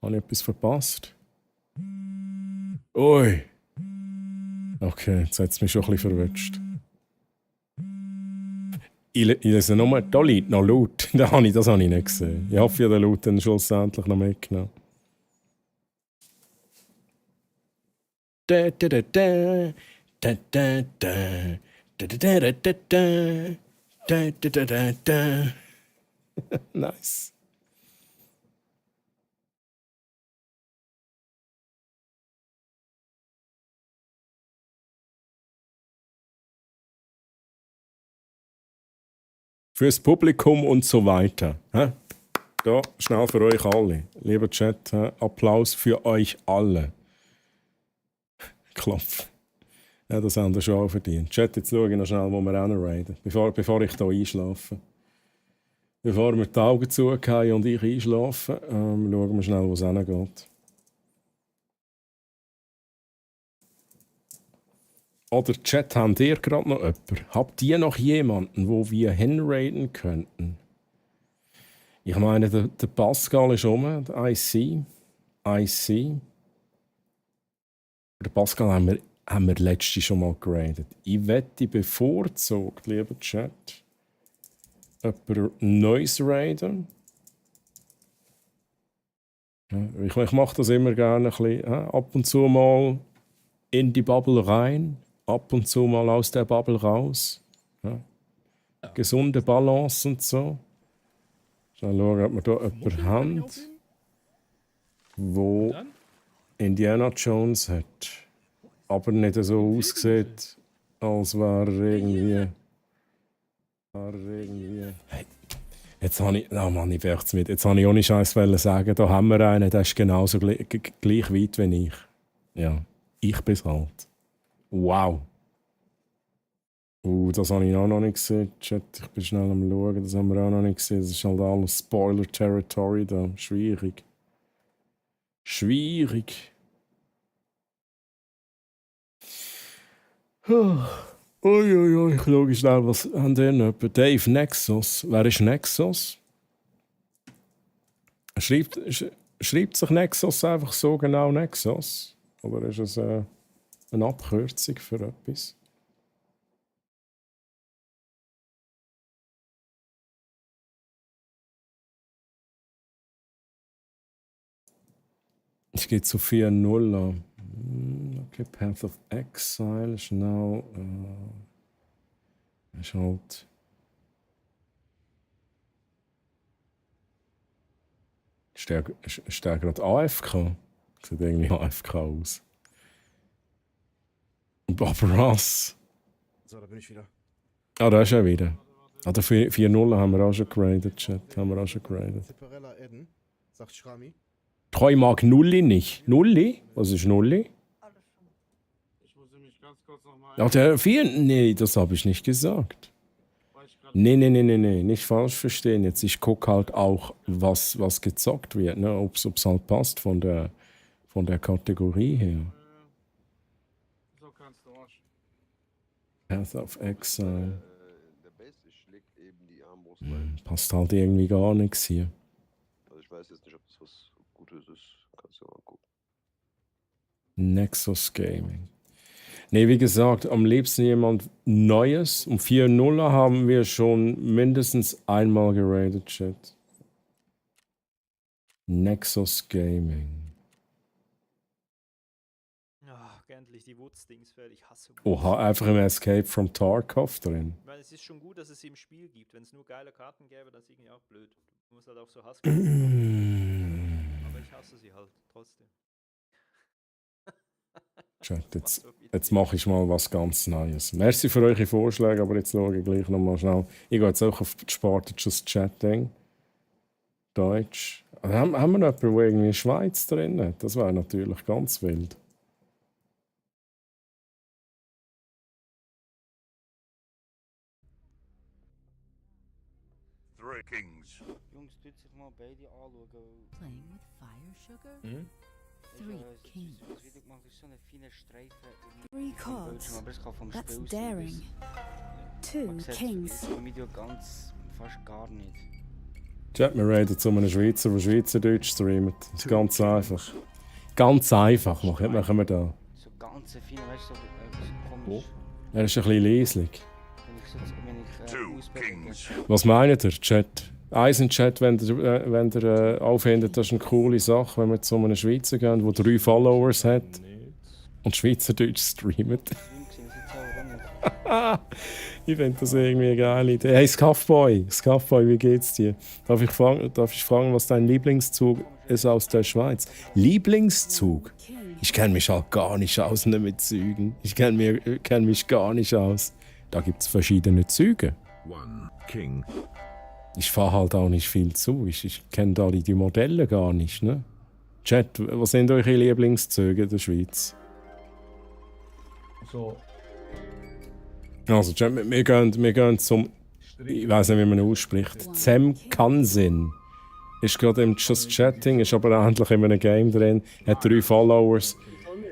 Habe ich etwas verpasst? Ui. Okay, jetzt hat es mich schon ein bisschen verwünscht. Ich lese nur, da liegt noch Loot. Das habe ich nicht gesehen. Ich hoffe, ich habe den Loot dann schlussendlich noch mitgenommen. Da, da, da, da. Da, da, da. Da, da, da, da, da. Da, da, da, da, da. Nice. Fürs Publikum und so weiter. Da, schnell für euch alle. Lieber Chat, Applaus für euch alle. Klopf. Ja, das haben wir schon auch verdient. Chat, jetzt schaue ich noch schnell, wo wir raiden, bevor ich hier einschlafe. Bevor wir die Augen zugehen und ich einschlafe, schauen wir schnell, wo es hingeht. Oder Chat, habt ihr gerade noch jemanden? Habt ihr noch jemanden, wo wir hinraiden könnten? Ich meine, der Pascal ist rum, der IC. Der Pascal haben wir letzte schon mal geradet. Ich wette bevorzugt, lieber Chat, jemanden Neues raiden. Ja, ich mache das immer gerne ein bisschen, ab und zu mal in die Bubble rein, ab und zu mal aus der Bubble raus. Ja. Gesunde Balance und so. Schauen, ob wir hier jemanden haben, wo Indiana Jones hat. Aber nicht so aussieht, als wäre er irgendwie. Hey. Jetzt habe ich. Oh Mann, ich werfe mit. Jetzt habe ich ohne Scheiß sagen, da haben wir einen, der ist genauso gleich weit wie ich. Ja, ich bin's halt. Wow. Das habe ich auch noch nicht gesehen. Chat, ich bin schnell am Schauen, das haben wir auch noch nicht gesehen. Das ist halt alles Spoiler-Territory da. Schwierig. Uiuiui, ich schaue schnell, was haben die noch? Dave, Nexus. Wer ist Nexus? Schreibt sich Nexus einfach so genau Nexus? Oder ist es eine Abkürzung für etwas? Ich gehe zu 4-0 an. Okay, Path of Exile ist now. Ist halt. Ist der gerade AFK? Sieht irgendwie AFK aus. Bob Ross. So, da bin ich wieder. Ah, da ist er wieder. Ah, der 4-0 haben wir auch schon geradet, Chat. Separella Eden, sagt Schrami. Ich mag Nulli nicht. Nulli? Was ist Nulli? Ja, der 4. Nee, das habe ich nicht gesagt. Nee. Nicht falsch verstehen. Jetzt, ich gucke halt auch, was gezockt wird. Ne? Ob es halt passt von der Kategorie her. Path of Exile. Passt halt irgendwie gar nichts hier. Also ich weiß jetzt nicht, ob das was Gutes ist. Kannst du mal gucken. Nexus Gaming. Ne, wie gesagt, am liebsten jemand Neues. Um 4-0 haben wir schon mindestens einmal geradet, Chat. Nexus Gaming. Ach, endlich die Woods-Dings fertig. Ich hasse Woods. Oha, einfach im Escape from Tarkov drin. Ich meine, es ist schon gut, dass es sie im Spiel gibt. Wenn es nur geile Karten gäbe, dann ist irgendwie auch blöd. Du musst halt auch so Hasskarten. Aber ich hasse sie halt trotzdem. Chat, jetzt mache ich mal was ganz Neues. Merci für eure Vorschläge, aber jetzt schaue ich gleich nochmal schnell. Ich gehe jetzt auch auf Spartacus Chatting. Deutsch. Haben wir noch jemanden, der irgendwie Schweiz drin hat? Das wäre natürlich ganz wild. Three Kings. Jungs, tut sich mal beide anschauen. Playing with fire, sugar? Hm? Three kings. Das Video gemacht ist so eine feine Streifen. Three cards. Aber das kann vom That's Spiel daring. Two kings. Im Video ganz, fast gar nicht. Chat, wir reden zu einem Schweizer, der Schweizerdeutsch streamt. Das ist ganz einfach. Ganz einfach machen wir da. So ganz feine, weißt du, so komisch. Er ist ein bisschen leislich. Wenn ich Was meint ihr, Chat? Eins im Chat, wenn ihr auffindet, das ist eine coole Sache, wenn wir zu einem Schweizer gehen, der 3 Followers hat und Schweizerdeutsch streamt. Ich finde das irgendwie eine geile Idee. Hey, Scuffboy, wie geht's dir? Darf ich fragen, was dein Lieblingszug ist aus der Schweiz? Lieblingszug? Ich kenne mich halt gar nicht aus mit Zügen. Ich kenn mich gar nicht aus. Da gibt es verschiedene Züge. One King. Ich fahre halt auch nicht viel zu. Ich kenne da die Modelle gar nicht. Ne? Chat, was sind eure Lieblingszüge in der Schweiz? So. Also, Chat, wir gehen zum. Ich weiß nicht, wie man ihn ausspricht. Zemkansin. Ist gerade im Just Chatting, ist aber endlich in einem Game drin. Hat 3 Followers.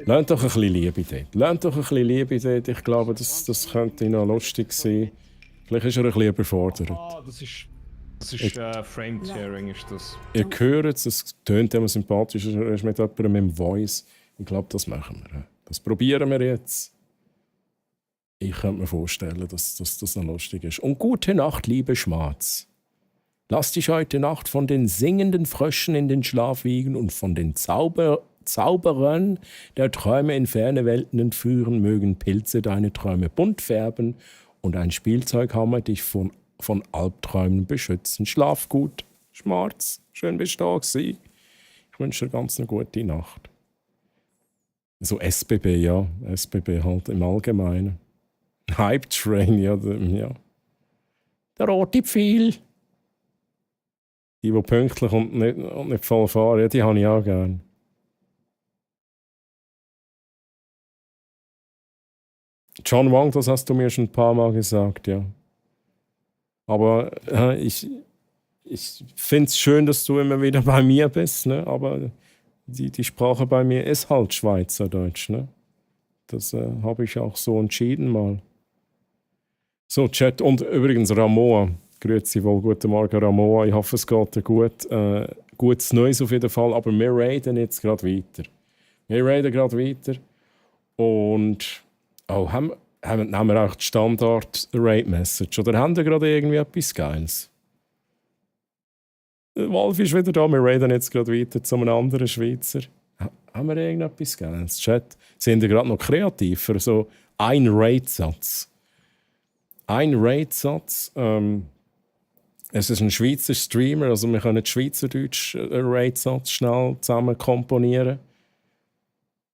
Lernt doch ein bisschen Liebe dort. Lernt doch ein bisschen Liebe dort. Ich glaube, das könnte noch lustig sein. Vielleicht ist er ein bisschen überfordert. Ah, das ist Frame-Tearing, ist das. Ihr hört es tönt immer sympathisch, er ist mit jemandem mit dem Voice. Ich glaube, das machen wir. Das probieren wir jetzt. Ich könnte mir vorstellen, dass das noch lustig ist. Und gute Nacht, liebe Schmatz. Lass dich heute Nacht von den singenden Fröschen in den Schlaf wiegen und von den Zauberern der Träume in ferne Welten entführen, mögen Pilze deine Träume bunt färben und ein Spielzeughammer dich von Albträumen beschützen. Schlaf gut, Schmarz. Schön bist du da gewesen. Ich wünsche dir ganz eine gute Nacht. So SBB, ja. SBB halt im Allgemeinen. Hype Train, ja. Der rote Pfeil. Die pünktlich und nicht voll fahren, ja, die habe ich auch gern. John Wang, das hast du mir schon ein paar Mal gesagt, ja. Aber ich finde es schön, dass du immer wieder bei mir bist, ne? Aber die Sprache bei mir ist halt Schweizerdeutsch, ne? Das habe ich auch so entschieden mal. So, Chat. Und übrigens Ramoa. Grüezi wohl, guten Morgen Ramoa. Ich hoffe, es geht dir gut. Gutes Neues auf jeden Fall. Aber wir raiden jetzt gerade weiter. Und haben wir auch die Standard-Raid-Message? Oder haben wir gerade irgendwie etwas Geiles? Wolf ist wieder da. Wir raiden jetzt gerade weiter zu einem anderen Schweizer. Haben wir irgendetwas Geiles? Chat, sind wir gerade noch kreativ für so ein Raid-Satz? Es ist ein Schweizer Streamer, also wir können Schweizerdeutsch Raid-Satz schnell zusammen komponieren.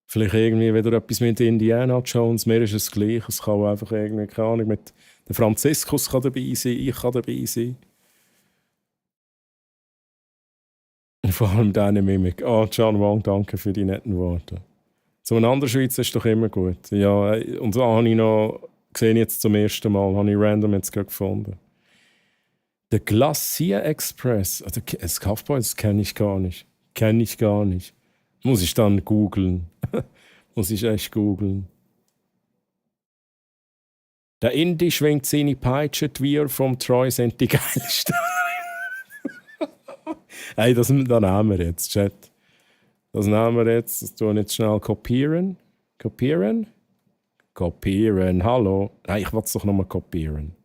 Vielleicht irgendwie wieder etwas mit Indiana Jones. Mir ist es gleich. Es kann auch einfach irgendwie, keine Ahnung, mit der Franziskus kann dabei sein, ich kann dabei sein. Und vor allem deine Mimik. John Wang, danke für die netten Worte. So ein anderer Schweizer ist doch immer gut. Ja, und so habe ich noch gesehen jetzt zum ersten Mal, habe ich random jetzt gerade gefunden. Der Glacier Express, also das Kaufbau, das kenne ich gar nicht. Muss ich dann googeln. Muss ich echt googeln. Der Indie schwingt seine Peitsche, die wir vom Troy sind die geilsten. Hey, das nehmen wir jetzt, Chat. Das nehmen wir jetzt. Das tun wir jetzt schnell kopieren. Kopieren, hallo. Hey, ich will es doch nochmal kopieren.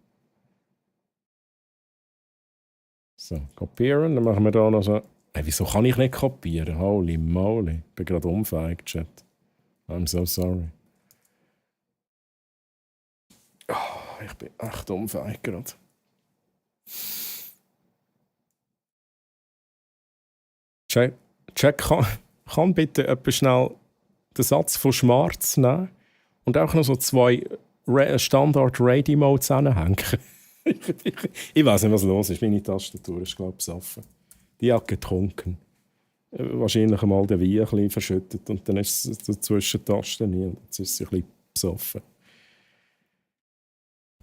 So, kopieren. Dann machen wir da noch so. Hey, wieso kann ich nicht kopieren? Holy moly. Ich bin gerade unfähig, Chat. I'm so sorry. Oh, ich bin echt unfähig gerade. Check kann bitte etwas schnell den Satz von Schmarz nehmen und auch noch so 2 Standard-Raid-Emotes anhängen. Ich weiß nicht, was los ist. Meine Tastatur ist, glaube ich, besoffen. Die hat getrunken. Wahrscheinlich einmal den Wein ein bisschen verschüttet und dann ist es zwischen den Tasten nie und jetzt ist sie ein bisschen besoffen.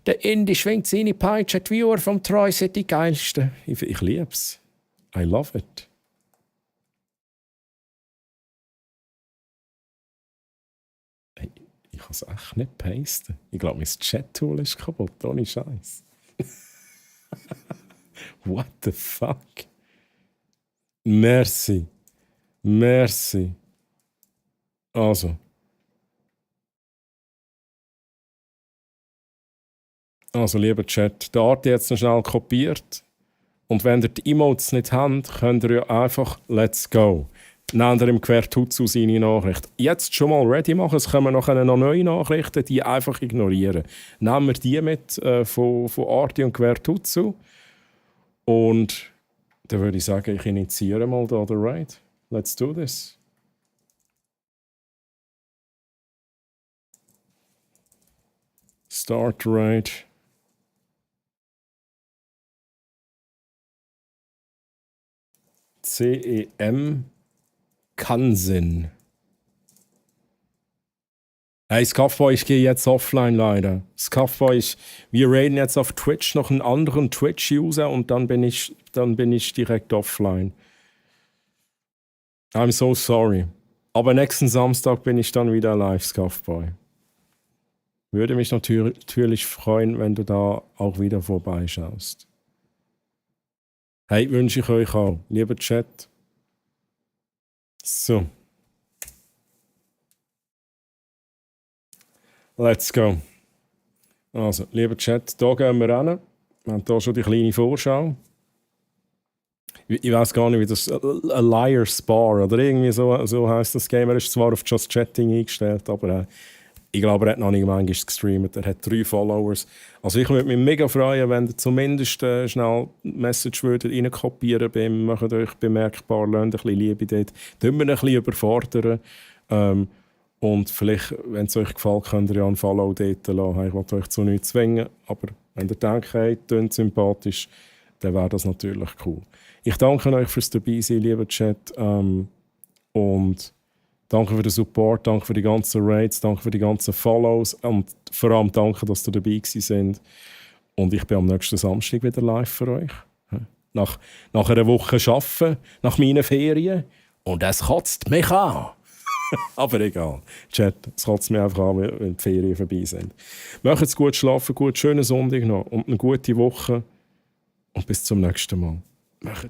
Der Indie schwingt seine Peitsche, die Viewer vom Troy sind die geilsten. Ich liebe es. I love it. Hey, ich kann es echt nicht pasten. Ich glaube, mein Chat-Tool ist kaputt, ohne Scheiß. What the fuck? Merci. Also, lieber Chat, der Art jetzt noch schnell kopiert. Und wenn ihr die Emotes nicht habt, könnt ihr ja einfach «Let's go». Nehmt ihr im Quertutsu seine Nachricht. Jetzt schon mal ready machen, es kommen noch neue Nachrichten, die einfach ignorieren. Nehmen wir die mit von Arti und Quertutsu. Und dann würde ich sagen, ich initiiere mal da den Raid. Let's do this. Start Raid. CEM Kansen. Hey, Scuffboy, ich gehe jetzt offline leider. Scuffboy, wir raiden jetzt auf Twitch noch einen anderen Twitch-User und dann bin ich direkt offline. I'm so sorry. Aber nächsten Samstag bin ich dann wieder live, Scuffboy. Würde mich natürlich freuen, wenn du da auch wieder vorbeischaust. Hey, wünsche ich euch auch. Lieber Chat. So. Let's go. Also, lieber Chat, da gehen wir hin. Wir haben hier schon die kleine Vorschau. Ich weiß gar nicht, wie das A Liar's Bar oder irgendwie so heisst das Game. Er ist zwar auf Just Chatting eingestellt, aber ich glaube, er hat noch nicht manchmal gestreamt. Er hat 3 Followers. Also ich würde mich mega freuen, wenn ihr zumindest schnell die Message reinkopieren würdet. Macht euch bemerkbar, lasst ein bisschen Liebe dort. Tun wir ein bisschen überfordern. Und vielleicht, wenn es euch gefällt, könnt ihr ja einen Follow dort lassen. Ich will euch zu nichts zwingen. Aber wenn ihr denkt, hey, tönt sympathisch, dann wäre das natürlich cool. Ich danke euch fürs Dabeisein, lieber Chat. Und danke für den Support, danke für die ganzen Raids, danke für die ganzen Follows und vor allem danke, dass ihr dabei sind. Und ich bin am nächsten Samstag wieder live für euch. Nach einer Woche Arbeiten, nach meinen Ferien. Und es kotzt mich an. Aber egal. Chat, es kotzt mich einfach an, wenn die Ferien vorbei sind. Macht's gut, schlafen gut, schönen Sonntag noch und eine gute Woche. Und bis zum nächsten Mal. Macht